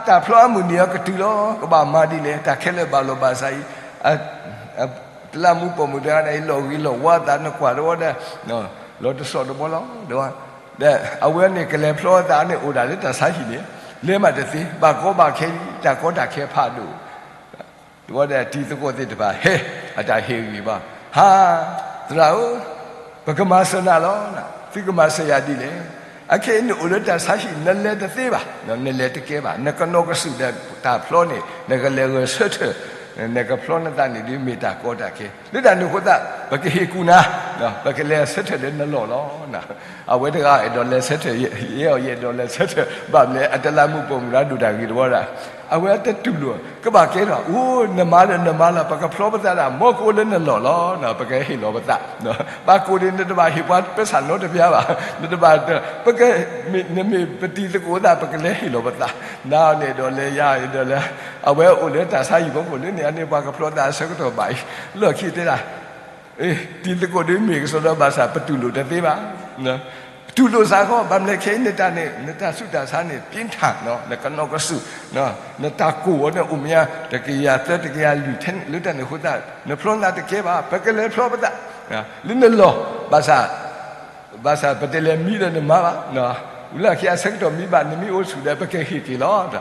တၢ်ဖျီအမုၢ်နံၤအံၤကတုၤလီၤ ကဘၣ်မၤဒ်လဲၣ် တၢ်ခဲလၢာ်ဘၣ်လီၤဘၣ်စးအံၤ တလးမူပိာ်မုၣ်တဂၤန့ၣ် လီၤဂ့ၤလီၤဝါသး နကွၢ်တဝီဒီး လီၤတစီၣ်တဘီလီၤ, ဒီးအဝဲန့ၣ်ကလဲၤဖျီသးန့ၣ် အိၣ်ဒၣ်လၢတၢ်ဆါဟံၣ်န့ၣ် လဲၤမးတသ့ ဘၣ်ကီဘၣ်ခဲလံ တၢ်ကီတၢ်ခဲဖးဒိၣ်, တဝီဒီးတံၤသကိးသ့ၣ်တဖၣ် ဟဲ အတၢ်ဟ့ၣ်ဂံၢ်ဘါ, ဟါ, သရၣ်ဧၢ, ပကမၤစၢၤနၤလီၤ, သုကမၤစၢၤယၤဒ်လဲၣ်, အခဲအံၤနအိၣ်လၢတၢ်ဆါဟံၣ် နလဲၤတသ့ဘၣ်, နလဲၤတကဲဘၣ်, နကနီၣ်ကစူၣ်ဒီးတၢ်ဖျီန့ၣ် နကလဲၤဂဲၤဆၢထၢၣ် နကဖျီနသးန့ၣ်ဒ်မ့ၢ်တၢ်ကီတၢ်ခဲ, လၢတၢ်န့ၣ်အဃိသတး ပကဟ့ၣ်ကူၣ်နၤ, ပကလဲၤဆၢထၢၣ်လၢနလီၢ်လီၤ. အဝဲတဂၤအဲၣ်ဒိးလဲၤဆၢထၢၣ် ယဲအီၤယအဲၣ်ဒိးလဲၤဆၢထၢၣ် ဘၣ်မနုၤလဲၣ် အတလးမူပိာ်မုၣ်တဂၤဒိၣ်တၢ်ဂ့ၤတဝီဒီး အဝဲတတူၢ်လိာ် ကဘၣ်ကဲထီၣ် အိၣ်နမၤလၢနမၤလၢ ပကဖျီပသးဒၣ် မ်ကအိၣ်လၢနလီၢ်လီၤ, ပကဟ့ၣ်လီၤပသး, ဘၣ်ကိၣ်န့ၣ် နတဘၣ်ဟ့ၣ်ပှၤပစၢ်နီတပျၢ်ဘၣ်, နတဘၣ်, ပက, နမ့ၢ်ပတံၤသကိးသး ပကလဲၤဟ့ၣ်လီၤပသး, နန့ၣ်ဒီးလဲၤယၤဒီးလဲၤ, အဝဲအိၣ်လၢတၢ်ဆါဟံၣ်ဖိမုၣ်လၢန့ၣ် အန့ၣ်ပှၤကဖျီသးအဆၢကတီၢ်ဘၣ်အံၤ, လီၢ်ခံတဲဒၣ် တံၤသကိးဒ်မ့ၢ်ကစီဒီဘၣ်ဆၣ် ပတူၢ်လိာ်တသ့ဘၣ်. တူၢ်လိာ်စ့ၢ်ကီး ဘၣ်မနုၤလဲၣ်ခဲအံၤ နတၢ်န့ၣ် နတၢ်ဆူးတၢ်ဆါန့ၣ် ပြင်းထန်, နကနီၢ်ကစူၢ်, နတၢ်ကိၢ်ဝဲန့ၣ် အိၣ်မ့ၢ်ညါ တကယၤသၢ တကယၤလွံၢ်ထဲန့ၣ် လၢတၢ်န့ၣ်အဃိသတး နဖျီနသးတကဲဘၣ်, ပကလဲၤဖျီပသး လၢနလီၢ်, ဘၣ်ဆၣ်, ဘၣ်ဆၣ်ပတလဲၤမံဒီးနမါဘၣ်, ဝံၤလၢခံအဆၢကတီၢ်မံဘၣ် နမ့ၢ်အိၣ်ဆူၣ်ဒီး ပကဟ့ၣ်က့ၤလီၤ.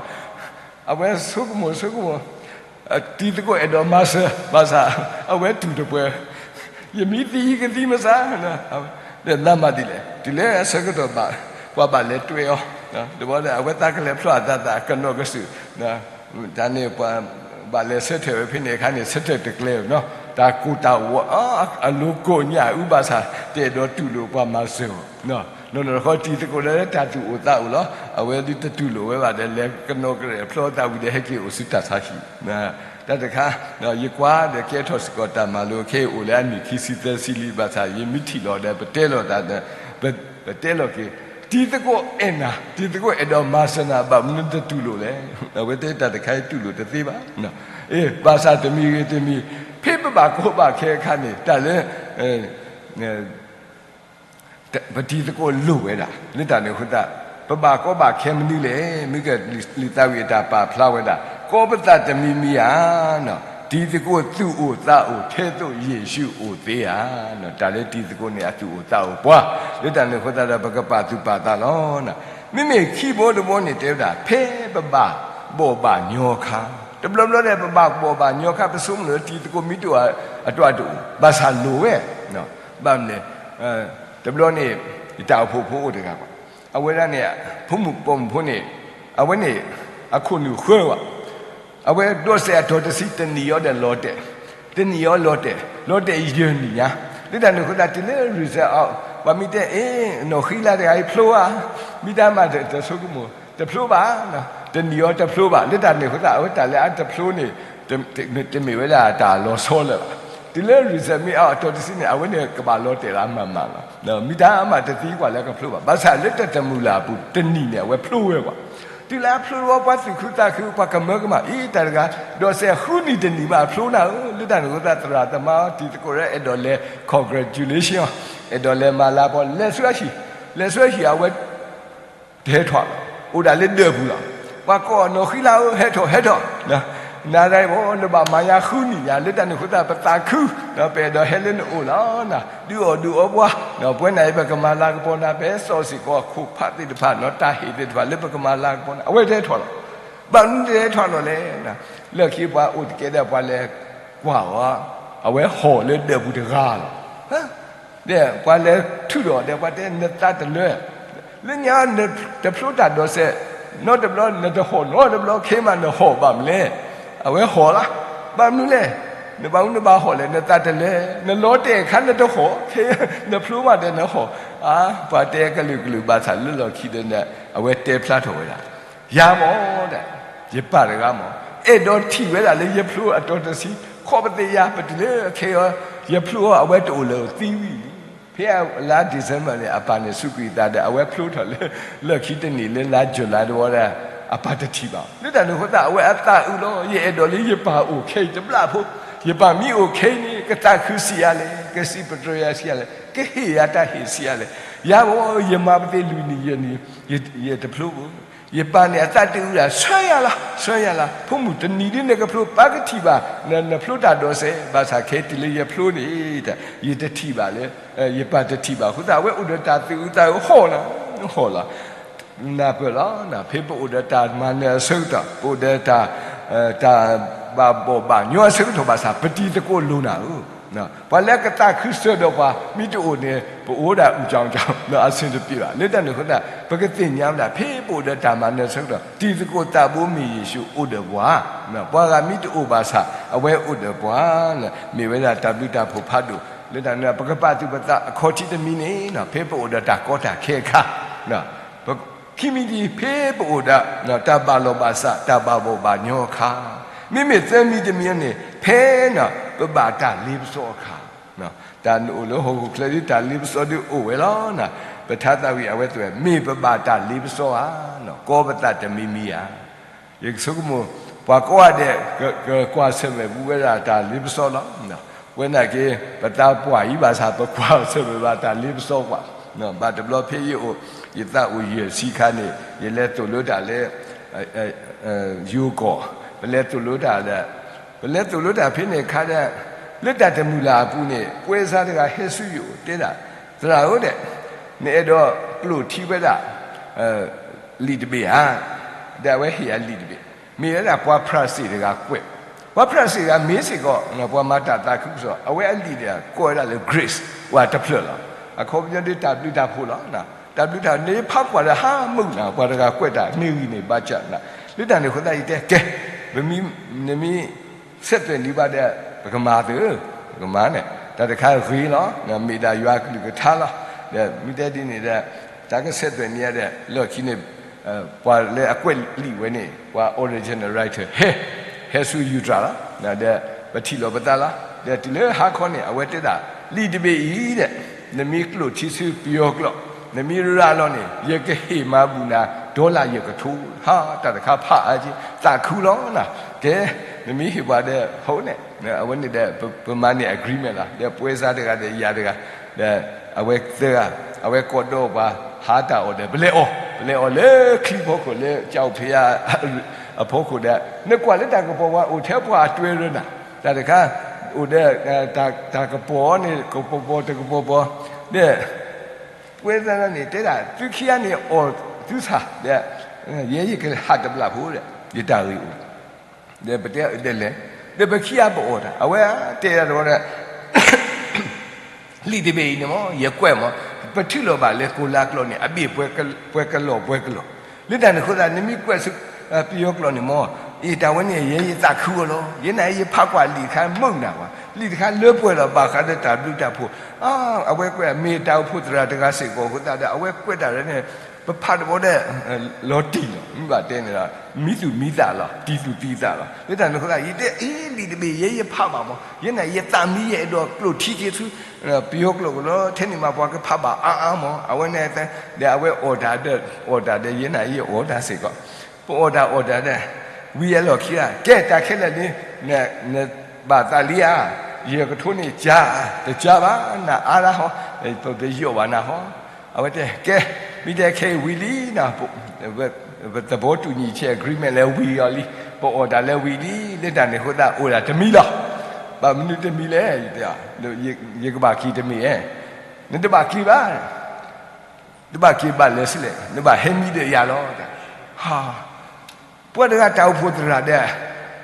အဝဲဆိကမိၣ်ဆိကမိၣ်, တံၤသကိးအဲၣ်ဒိးမၤစၢၤ ဘၣ်ဆၣ် အဝဲတူၢ်တပှဲၤ, ယမံသံယကသံမစါ, ဒီးနမၤဒ်လဲၣ် တုၤလၢအဆၢကတီၢ်ဘၣ် ပှၤဘၣ်လဲၤတွဲအီၤ, ဒီးအဝဲသးကလဲၤဖျီအသးသး ကနီၢ်ကစူၢ်, တၢ်န့ၣ်ပှၤဘၣ်လဲၤဆၢထၢၣ်ဝဲဖဲန့ၣ်အခါန့ၣ် ဆၢထၢၣ်တကျဲၤနီၤ, တၢ်ကိၢ်တၢ်ဂီၤ အလိၤကိးညၣ်အုဘၣ်ဆၣ် တအဲၣ်ဒိးတူၢ်လိာ်ပှၤမၤစၢၤအီၤ နီၢ်နီၢ်တခီ တံၤသကိးလၢတၢ်သူၣ်အိၣ်သးအိၣ်လီၤ. အဝဲဒ်တတူၢ်လိာ်ဝဲဘၣ်ဒီး လဲၤကနီၢ်ကရဲၣ်ဖျီသးဝံၤဒီး ဟဲက့ၤအိၣ်ဆူတၢ်ဆါဟံၣ်, တၢ်တခါ, ယကွၢ်ဒီးကဲထီၣ်စ့ၢ်ကီးတၢ်မၤလိခဲအံၤအိၣ်လၢအနံၣ်ခံဆံသၢဆံလံ ဘၣ်ဆၣ် ယမ့ၢ်ထံၣ်လီၤဒီး ပတဲလီၤတၢ်ဒီး, ပတဲလီၤက့ၤ, တံၤသကိးအဲၣ်နၤ တံၤသကိးအဲၣ်ဒိးမၤစၢၤနၤ ဘၣ်မနုၤနတတူၢ်လိာ်လဲၣ်. အဝဲတဲတၢ်တခါအံၤတူၢ်လိာ်တသ့ဘၣ်. အ့ ဘၣ်ဆၣ်တမံၤဂ့ၤတမံၤ, ဖဲပဘၣ်ကီဘၣ်ခဲအခါန့ၣ် တၢ်လၢ ပတံၤသကိးလိၣ်ဝဲဒၣ် လၢတၢ်န့ၣ်အဃိသတး, ပဘၣ်ကီဘၣ်ခဲမနုၤလဲၣ်. မ့ၢ်ကလုၢ်သးဝံၣ်အတၢ်ပာ်ဖျါဝဲဒၣ် ကီပသးတမံၤမံၤဧါ, တံၤသကိးသူၣ်အိၣ်သးအိၣ် ထဲသိးယ့ၣ်ၡူးအိၣ်သ့ဧါ. တၢ်လၢတံၤသကိးန့ၣ် အသူၣ်အိၣ်သးအိၣ်ပှၤ, လၢတၢ်န့ၣ်အဃိသတးဒီး ပကပာ်သူၣ်ပာ်သးလီၤ. မ့မ့ၢ်ခံဘီတဘီန့ၣ် တဲဝဲဒၣ် ဖဲပဘၣ်ဘီၣ်ဘၣ်ညီခါ, တဘျီဘျီန့ၣ် ပဘၣ်ဘီၣ်ဘၣ်ညီခါ ပဆိကမိၣ်လၢတံၤသကိးမ့ၢ်တအိၣ်အတၢ်တအိၣ် ဘၣ်ဆၣ်လိၣ်ဝဲ, ဘၣ်မနုၤလဲၣ်, တဘျီန့ၣ် ယတၢ်အိၣ်ဖှိၣ်ဖိအိၣ်တဂၤဘၣ်, အဝဲဒၣ်န့ၣ် ဖိမုၣ်ပိာ်မုၣ်ဖိန့ၣ်, အဝဲန့ၣ် အခိၣ်နူာ်ဃၢဘၣ်, အဝဲဒိးစဲးအတီၤတဆံ တနံၣ်အံၤဒီးလီၤတဲာ်, တနံၣ်အံၤလီၤတဲာ် လီၤတဲာ်ယဲၢ်နံၣ်ညါ, လၢတၢ်န့ၣ်အဃိသတး တုၤလၢ result အီၤ ပှၤမ့ၢ်တဲ အ့ နီၢ်ဃံလၤတဂၤအံၤဖျိဧါ, မ့ၢ်တၢ်မၤတဆိကမိၣ် တဖျိဘၣ်, တနံၣ်အံၤတဖျိဘၣ်, လၢတၢ်န့ၣ်အဃိသတး အဝဲတၢ်လၢအတဖျိန့ၣ် တမ့ၢ်ဝဲဒၣ်တၢ်လီၤဆီလၢၤဘၣ်, တုၤလၢ result မ့ၢ်အီၤအတီၤတဆံန့ၣ် အဝဲန့ၣ်ကဘၣ်လီၤတဲာ်လၢအမၤမၤလီၤ, မ့ၢ်တၢ်မၤတသံကွၢ်လၢကဖျိဘၣ်, ဘၣ်ဆၣ်လၢတၢ်တမုာ်လၢ်အပူၤ တနံၣ်န့ၣ် အဝဲဖျိဝဲကွၢ်, တုၤလၢအဖျိဝဲပှၤသူၣ်ခုသးခု ပှၤကမၢကမၣ် အ့ တၢ်တဂၤ ဒိးစဲးဃုနံၣ်တနံၣ်မးအဖျိနၤဧၢ, လၢတၢ်န့ၣ်အဃိသတး သရၣ်သမါတံၤသကိးဒီး အဲၣ်ဒိးလဲၤ congratulation အဲၣ်ဒိးလဲၤမၤလၤကပီၤ လဲၤဆူအဟံၣ်, လဲၤဆူအဟံၣ် အဝဲ တဟဲထီၣ်လီၤ, အိၣ်ဒၣ်လၢဒၢးပူၤလီၤ, ပှၤကိးအီၤနီၢ်ဃံလၤဧၢ ဟဲထီၣ် ဟဲထီၣ်, နၤဒၣ်အံၤ နဘၣ်မၤညါဃုနံၣ်ညါ လၢတၢ်န့ၣ်အဃိသတး ပသးခု, ပအဲၣ်ဒိးဟဲလၢနအိၣ်လီၤ, ဒုးအီၣ်ဒုးအီပှၤ, ပဝဲနၤအံၤ ပကမၤလၤကပီၤနၤ ပဟဲစိာ်စ့ၢ်ကီးခိၣ်ဖးသ့ၣ်တဖၣ် နီၢ်တၢ်ဟ့ၣ်သ့ၣ်တဖၣ် လၢပကမၤလၤကပီၤနၤ အဝဲတဟဲထီၣ်လီၤ, ဘၣ်မနုၤတဟဲထီၣ်လီၤလဲၣ်, လၢခံပှၤအိၣ်တကဲဒီး ပှၤလဲၤကွၢ်အီၤ, အဝဲဟီၣ်လၢဒၢးပူၤတဂၤလီၤ ဒီးပှၤလဲၤထုးထီၣ်ဒီး ပှၤတဲနသးတလၢ, လၢညါနတဖျိတၢ်ဒိးစဲး, နီတဘျီနတဟီၣ် နီတဘျီ ခဲမးနဟီၣ်ဘၣ်မနုၤလဲၣ်, အဝဲဟီၣ်လီၤ, ဘၣ်မနုၤလဲၣ်, နဘၣ်မနုၤနဘၣ်ဟီၣ်လဲၣ် နသးတလၢ, နလီၤတဲာ်အခါနတဟီၣ်, နဖျိမးဒီးနဟီၣ်, အါ ပှၤတဲကလုာ်ကလုာ်ဘၣ်ဆၣ်လၢလီၢ်ခံဒီး အဝဲတဲဖျါထီၣ်ဝဲဒၣ် ယၤမၢ်ဒီး ယပၢ်တဂၤမၢ် အဲၣ်ဒိးထံၣ်ဝဲဒၣ်လၢယဖျိအတီၤတဆံ, ခီပသ့ၣ်ယၤ ပတုၤလၢခဲအံၤ ယဖျိအီၤ အဝဲတအိၣ်လၢၤ သံဝံၤလံ, ဖဲလါ December န့ၣ် အပၢ်န့ၣ်စူးကွံာ်အသးဒီး အဝဲဖျိထီၣ်လၢ လၢခံတနံၣ်လၢလါ July တဝီဒီး အပၢ်တထံၣ်ဘၣ်, လၢတၢ်န့ၣ်အဃိသတး အဝဲအသးအုးလီၤ, ယအဲၣ်ဒိးလၢယပၢ်အိၣ်ခဲအံၤတဘျီဖိ, ယပၢ်မ့ၢ်အိၣ်ခဲအံၤန့ၣ် ကသးခုဆံးယၤလဲၣ်, ကစံးပတြၢၤယၤဆံးယၤလဲၣ်, ကဟ့ၣ်ယၤတၢ်ဟ့ၣ်ဆံးယၤလဲၣ်, ယၤမၢ် ယမၤပသ့ၣ်လွံၢ်နံၣ်ယဲၢ်နံၣ် ယတဖျိဘၣ်, ယပၢ်န့ၣ်အသးတအုးဒၣ် ဆှၢယၤလီၤ ဆှၢယၤလီၤ, ဖိမုၣ်တနံၤဒ်န့ၣ်ကဖျိ ပၢ်ကထံၣ်ဘၣ် နဖျိတၢ်ဒိးစဲး, ဘၣ်ဆၣ်ခဲတုၤလၢယဖျိန့ၣ် ယတထံၣ်ဘၣ်လၢ ယပၢ်တထံၣ်ဘၣ်အဃိသတး အဝဲအိၣ်ဒီးတၢ်သူၣ်အုးသးအုးဟီၣ်လီၤ, ဟီၣ်လီၤ, နၢ်ပၢၢ်လီၤ, ဖဲပအိၣ်ဒီးတၢ်မၤနၢၤအဆၢကတီၢ် ပအိၣ်ဒီးတၢ် တၢ်ဘၣ်ဘီၣ်ဘၣ်ညီအဆၢကတီၢ်ဘၣ်ဆၣ် ပတံၤသကိးလိၣ်နၤဧၢ, ပှၤလၢကသးခုစၢၤဒီးပှၤ မ့ၢ်တအိၣ်န့ၣ် ပအိၣ်ဒၣ်အူကၠီကၠီ အဆင်တပြေဘၣ်, လၢတၢ်န့ၣ်အဃိသတး ပကသ့ၣ်ညါဝဲဒၣ် ဖဲပအိၣ်ဒီးတၢ်မၤနၢၤအဆၢကတီၢ် တံၤသကိးသးဘိမ့ၢ်ယ့ၣ်ၡူးအိၣ်ဒီးပှၤ, ပှၤဂၤမ့ၢ်တအိၣ်ဘၣ်ဆၣ် အဝဲအိၣ်ဒီးပှၤလၢ မ့ၢ်ဝဲဒၣ်တၢ်ဘျုးတၢ်ဖှိၣ်ဖးဒိၣ်, လၢတၢ်န့ၣ် ပကပာ်သူၣ်ပသးအခီၣ်ထံးတမံၤန့ၣ် ဖဲပအိၣ်ဒီးတၢ်ကီတၢ်ခဲအခါ ပ ခံမံၤတမံၤ ဖဲပအိၣ်ဒီး တၢ်ဘၣ်လီၢ်ဘၣ်စး တၢ်ဘၣ်ဘီၣ်ဘၣ်ညီအခါ, မ့မ့ၢ်သၢမံၤတမံၤန့ၣ် ဖဲပဘၣ်တၢ်လ့ပစီအခါ, တၢ်နအိၣ်လၢဟီၣ်ခိၣ်ချၢဒ်တၢ်လ့ပစီဒ်အိၣ်ဝဲလီၤ. ပထါသးဝံၣ်အဝဲသ့ၣ် မ့ၢ်ပဘၣ်တၢ်လ့ပစီဧါ, ကီပသးတမံၤမံၤဧါ. ယကဆိကမိၣ် ပှၤကိးဂၤဒဲး ကကွၢ်ဆၢၣ်မဲာ်ဘူးဝဲဒၣ်တၢ်လ့ပစီလီၤ. ဝဲနာ်က့ ပသးပှၢ်အံၤဘၣ်ဆၣ် ပကွၢ်ဆၢၣ်မဲာ်ဘၣ်တၢ်လ့ပစီပှၤ, ဘၣ်တဘျီဖဲယအိၣ် ယသးအိၣ်ယဲၢ်ဆံခါန့ၣ် ယလဲၤသိၣ်လိတၢ်လၢ ယိၤကီၢ်, ပလဲၤသိၣ်လိတၢ်ဒီး ပလဲၤသိၣ်လိတၢ်ဖဲန့ၣ်အခါဒီး လၢတၢ်တမုာ်လၤအပူၤန့ၣ် ပွဲစားတဂၤဟဲဆူယအိၣ်တဲဒၣ်, သရၣ်ဧၢဒီး နအဲၣ်ဒိးကျိၣ်ထံဝဲဒၣ် လံာ်တဘ့ၣ်ဧါ, ဒီးအဝဲဟ့ၣ်ယၤလံာ်တဘ့ၣ်, မ့ၢ်ဝဲဒၣ်ပှၤဖြၣ်စ့ၣ်တဂၤကွဲး, ပှၤဖြၣ်စ့ၣ်တဂၤမ့ၢ်စ့ၢ်ကီး ပှၤမၤတၢ်သးခုကစီၣ် အဝဲအလံာ်ဒီးကိးဝဲဒၣ်လၢ Grace ပှၤတဖျၢၣ်လီၤ. အခီပညီဒ်တၢ်ဘျုးတၢ်ဖှိၣ်လီၤ. တၢ်ဘျုးတၢ်ဖှိၣ်န့ၣ် ဖးကွၢ်ဒီးဟးမုာ်နၤ ပှၤတဂၤကွဲးတၢ်မ့ၢ်ဂ့ၤန့ၣ် ဘၣ်ကၢ်နၤ, လၢတၢ်န့ၣ်အဃိသတးယတဲ ကဲ ပမ့ၢ် နမ့ၢ် ဆက်သွယ်နံၤဘၣ်ဒီး ပကမၤသု, ပကမၤန့ၣ် တၢ်တခါဂ့ၤလီၤ, မ့ၢ်ဒၣ်ယွၤအကလုၢ်ကထါလီၤ. ဒီးမ့ၢ်တဲဒ်န့ၣ်ဒီး တၢ်ကဆက်သွယ်နံၤဒီး လီၢ်ခံန့ၣ် ပှၤလၢအကွဲးလံာ်ဝဲန့ၣ် ပှၤ original writer ဟဲ, ဟဲဆူယူၤတြၢ်လီၤ. ဒီးပထံၣ်လိာ်ပသးလီၤ. ဒီးတုၤလၢဟါခီန့ၣ် အဝဲတဲဒၣ် လံာ်တဘ့ၣ်အံၤဒီး နမ့ၢ်ကျိၣ်ထံဆူပယီၤကျိာ် နမ့ၢ်ရၤလီၤန့ၣ် ယကဟ့ၣ်မၤဘူၣ်နၤ ဒီလၣ်ယဲၢ်ကထိ, ဟါ တၢ်တခါဖးအါက့ သးခုလီၤနၤ, ကဲ နမ့ၢ်ဟ့ၣ်ပှၤဒီး ဟိန့ၣ် အဝဲန့ၣ်ဒီး ပမၤန့ၢ် agreement လီၤ. ဒီးပွဲစားတဂၤဒီးယၤတဂၤ ဒီးအဝဲသၢဂၤ အဝဲကိးဒီးပှၤ ဟါတၢ်အီၣ်ဒီး ပလဲၤအီၣ် ပလဲၤအီၣ်လၢချံဖီခိၣ်လၢကၠီဖ့အဖီခိၣ်ဒီး နကွၢ်လၢတၢ်ကပီၤပှၤအိၣ်ထဲပှၤအတွဲရၢနၤ, တၢ်တခါ အိၣ်ဒီး တၢ်ကပီၤန့ၣ် ကပီၤပီၤတကပီၤပီၤ ဒီး ပွဲစားန့ၣ် တဲဒၣ် သုခံဂၤန့ၣ်အီၣ်သုသးဒီး ယဲယကဟးတဘျီဖိဒီး ယတၢ်ဂ့ၢ်အိၣ်, ဒီးပတဲဒ်လဲၣ်, ဒီးပခံဂၤပအီၣ်တၢ် အဝဲတဲဒၣ်တဝီဒီး လံာ်တဘ့ၣ်အံၤန့ၣ်မ့ၢ် ယကွဲးမ့ၢ် ပထုးလီၤဘၣ်လၢကိးလါကျိာ်န့ၣ် အဘ့ၣ်ပှဲၤကလီၢ်ပှဲၤကလီၢ်, လၢတၢ်န့ၣ်အဃိသတး နမ့ၢ်ကွဲးဆူ ပယီၤကျိာ်န့ၣ်မ့ၢ် အံၤတၢ်ဝဲန့ၣ် ယဲယသးခုအီၤလီၤ. ယဲန့ၣ်ယဖးကွၢ်လံာ်တခါမုာ်နၤဝဲ, လံာ်တခါလၢပှဲၤလီၤဘၣ်ဃးဒီးတၢ်ဘျုးတၢ်ဖှိၣ်, အဝဲကွဲးမ့ၢ်တၢ်အိၣ်ဖှိၣ်သရၣ်တဂၤစ့ၢ်ကီးအဃိသတးဒီး အဝဲကွဲးတၢ်လၢန့ၣ် ပဖးတဘီဒီး လီၤတံၢ်လီၤ မ့ၢ်ဘၣ်တဲန့ၣ်ဒီး မံသူၣ်မံသးလီၤ တံၢ်သူၣ်တံၢ်သးလီၤ. လၢတၢ်န့ၣ်အဃိသတး ယတဲအံၤလံာ်တဘ့ၣ် ယဲယဖးဘၣ်မ့ၢ် ယဲန့ၣ်ယသးမံ ယအဲၣ်ဒိးကျိၣ်ထံက့ၤဆူ ပယီၤကျိာ်ကလီ ထဲန့ၣ်မးပှၤကဖးဘၣ်အါအါမ့ၢ် အဝဲန့ၣ် ဒီးအဝဲအီၣ်တၢ်ဒီး အီၣ်တၢ်ဒီး ယဲန့ၣ်ယအီၣ်တၢ်စ့ၢ်ကီး, ပအီၣ်တၢ်အီၣ်တၢ်ဒီး ဝံၤအလီၢ်ခံဂၤ ကဲတၢ်ခဲလၢာ်န့ၣ် နဘၣ်သးလံဧါ, ယဲၢ်ကထိန့ၣ် ကါ တကါဘၣ် နအါဒၣ်ဟီ, ပယီၣ်ဘၣ်နၤဟီ, အဝဲတဲ ကဲ မ့ၢ်တဲခဲအံၤဝံၤလံ ပသဘောတူညီချက် agreement လၢဝံၤအီၤလံ, ပအီၣ်တၢ်လၢဝံၤလံ လၢတၢ်န့ၣ်အဃိသတး အိၣ်ဒၣ်တမံၤလီၤ. ဘၣ်မနုၤတမံၤလဲၣ် ယတဲ ယကဘၣ်က့ၤတမ့ၢ်ဧါ, နတဘၣ်က့ၤဘၣ်, တဘၣ်က့ၤဘၣ်လဲၤဆူလဲၣ် နဘၣ်ဟဲမံဒီးယၤလီၤ. ပှၤတဂၤတၢ်အိၣ်ဖှိၣ်သရၣ်ဒီး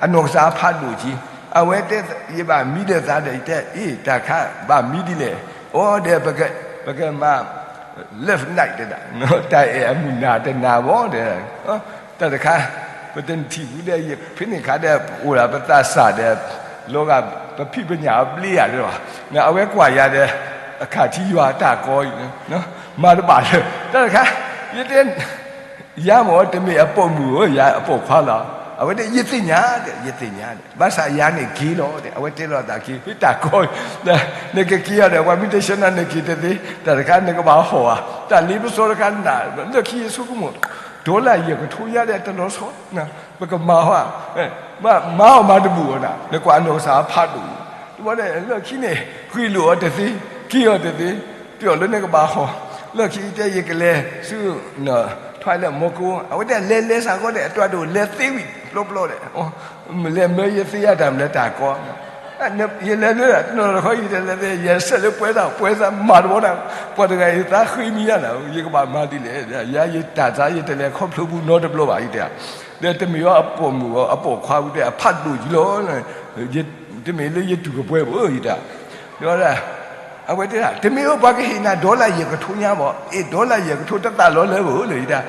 အနီၢ်ကစၢ်ဖးဒိၣ်က့ၤ, အဝဲတဲ ယဘၣ်မံဒီးသးဒီး ယတဲ အ့ တၢ်ခါဘၣ်မံဒ်လဲၣ်, အိၣ်ဒီး ပကမၤ love night တဲဒၣ် တၢ်အဲၣ်အမုၢ်နၤတနၤမ့ၢ်ဒီး တၢ်တခါ ပတထံၣ်ဘူးဒီး ယဖဲန့ၣ်ခါဒီး ပအိၣ်ဒၣ်ပသးစၢ်ဒီး လီၤဂာ် ပဖံးပညၣ်အဘျ့ယၤဒီး အဝဲကွၢ်ယၤဒီး အခါထံယွၤတၢ်ကီအံၤ မၤတဘၣ်လၢ တၢ်တခါ ယတဲ ယၤမ့ၢ်တမ့ၢ်အပိာ်မုၣ်ဧိၤ ယၤအပိာ်ခွါလီၤ. အဝဲဒၣ် ယသ့ၣ်ညါဒီး ယသ့ၣ်ညါဒီး ဘၣ်ဆၣ်ယၤန့ၣ်က့ၤလီၤဒီး အဝဲတဲလီၤသးက့ၤ ဟ့ၣ်တၢ်ကီ နကက့ၤအီၤဒီး ပှၤမ့ၢ်တဆှၢနၤနက့ၤတသ့ တၢ်တခါနကဘၣ်ဟီၣ်ဧါ တၢ်လ့ပစီတခါနၤ လၢခံယဆိကမိၣ် ဒီလၣ်ယဲၢ်ကထိညါဒီးတလီၤဆီ ပကမၤဟီၣ် မၤအီၣ်မၤတဘူၣ်အီၤနၤ နကွၢ်အနီၢ်ကစၢ်ဖးဒိၣ်အံၤ တဘျီဒီး လၢခံန့ၣ် ဃ့ၢ်လိာ်အီၤတသ့ က့ၤအီၤတသ့ ပျီၢ်လၢနကဘၣ်ဟီၣ် လၢခံတဲယကလဲၤဆူ ထွဲလၢမီကိ အဝဲတဲလဲၤလဲၤစ့ၢ်ကီးဒီး အတၢ်ဒိၣ်လဲၤသ့ဝံၤ ပျီပျီဒီး လဲၤမၢယသ့ယၤတၢ်မနုၤတၢ်ကီ ယလဲၤလၢတနီၤတခီ ယတလဲၤသ့ ယဆဲးလၢပှဲၤသး ပှဲၤသးမၤတဘီတၢ် ပှၤတဂၤအံၤသးဃ့မံယၤနၤ ယကဘၣ်မၤဒ်လဲၣ် ယၤယတၢ်သးယတလဲၤခီဖျိဘူးနီတဘျီဘၣ် ယတဲ ဒီးတမ့ၢ်အီၤအပိာ်မုၣ်အီၤ အပိာ်ခွါဘူးတဲ အဖးဒိၣ်ယံၤလီၤ တမ့ၢ်လၢယတူၢ်ကပှဲၤဘၣ် ယတဲ ဒီး အဝဲတဲဒၣ် တမ့ၢ်အီၤပှၤကဟ့ၣ်နၤ ဒီလၣ်ယဲၢ်ကထိညါဘၣ် အ့ၣ် ဒီလၣ်ယဲၢ်ကထိတသးလီၤလၢဘၣ်လၢ ယတဲ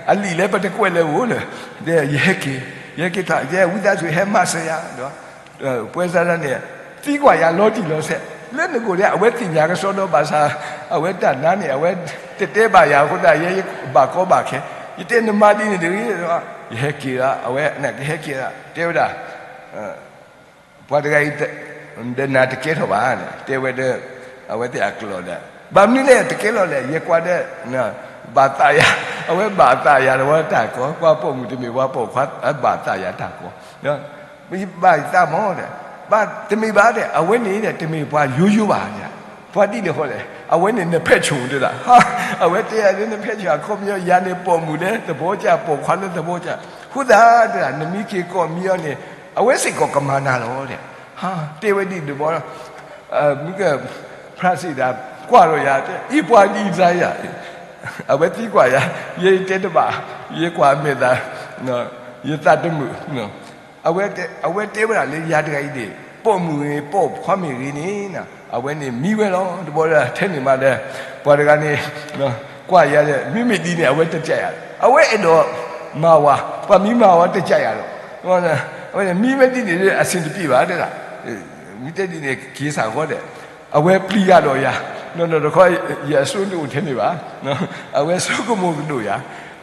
အလံာ်လၢပတကွဲးလၢဘၣ်လၢ ဒီးယဟဲက့ၤ ယဟဲက့ၤထီၣ် ယဲဝံသးစူၤဟဲမၤစၢၤယၤ ဒီး ပွဲစားန့ၣ် သံကွၢ်ယၤလီၤတံၢ်လီၤဆဲး လၢနကိာ်ဒဲး အဝဲသ့ၣ်ညါကစီဒီဘၣ်ဆၣ်, အဝဲတၢ်နါန့ၣ် အဝဲတတဲဘၣ်ယၤအဃိသတး ယဲယဘၣ်ကီဘၣ်ခဲ, ယတဲနမါဒ်န့ၣ်တဂ့ၤ, ယဟဲက့ၤလီၤ, အဝဲနကဟဲက့ၤလီၤ တဲဝဲဒၣ် ပှၤတဂၤအံၤ ဒီးနၤတကဲထီၣ်ဘၣ်, တဲဝဲဒီး အဝဲသ့ၣ်အကျိာ်ဒီး, ဘၣ်မနုၤလဲၣ်တကဲလီၤလဲၣ်, ယကွၢ်ဒီး ဘၣ်သးယၤ, အဝဲဘၣ်သးယၤဒီးဝဲတၢ်ကီ, ပှၤပိာ်မုၣ်တမ့ၢ်ပှၤပိာ်ခွါ ဘၣ်သးယၤတၢ်ကီ, ဘၣ်သးမ့ၢ်ဒီး, ဘၣ်တမ့ၢ်ဘၣ်ဒီး အဝဲန့ၣ်ဒီး တမ့ၢ်ပှၤယိယိဘၣ်, ပှၤဒ်လဲၣ်ဃီလဲၣ်, အဝဲန့ၣ်နဖဲးဆိၣ်တဒၣ်, အဝဲတဲယၤလၢနဖဲးဆိၣ်အခီပညီ ယၤန့ၣ်ပိာ်မုၣ်လၢသဘီကၢ် ပိာ်ခွါလၢသဘီကၢ်, ဃိသတးတဒၣ် နမ့ၢ်က့ၤကိးမံၤအီၤန့ၣ် အဝဲစ့ၢ်ကီးကမၤနၤလီၤ, တဲဝဲဒ်န့ၣ်ဘၣ်, မုၢ်က ဖရၣ်စံးဒၣ် ကွၢ်ဒီးယၤ အံၤပှၤဒ်အံၤ, အဝဲသံကွၢ်ယၤ, ယတဲတဘၣ်, ယကွၢ်အမဲာ်သး, ယသးတမုာ်, အဝဲတဲဝဲဒၣ်လၢယၤတဂၤအံၤန့ၣ် ပိာ်မုၣ်ဂ့ၤ ပိာ်ခွါမ့ၢ်ဂ့ၤန့ၣ် အဝဲန့ၣ်မံဝဲလီၤ, တဘျီဒီးထဲန့ၣ်မးဒီး ပှၤတဂၤန့ၣ် ကွၢ်ယၤဒီး မ့မ့ၢ်ဒ်န့ၣ် အဝဲတကးယၤ, အဝဲအဲၣ်ဒိးမၤဝၤ, ပှၤမံမၤဝၤတကးယၤဒီး, အဝဲမံဝဲဒ်န့ၣ် အဆင်တပြေဘၣ်တဒၣ်, မ့ၢ်တဲဒ်န့ၣ် က့ၤစၢ်ဃီဒီး အဝဲပျံၤဂၤဒီးယၤ, နီၢ်နီၢ်တခီ ယအစိန့ၣ်အိၣ်ထဲန့ၣ်ဘၣ်, အဝဲဆိကမိၣ်ကဒိၣ်ယၤ,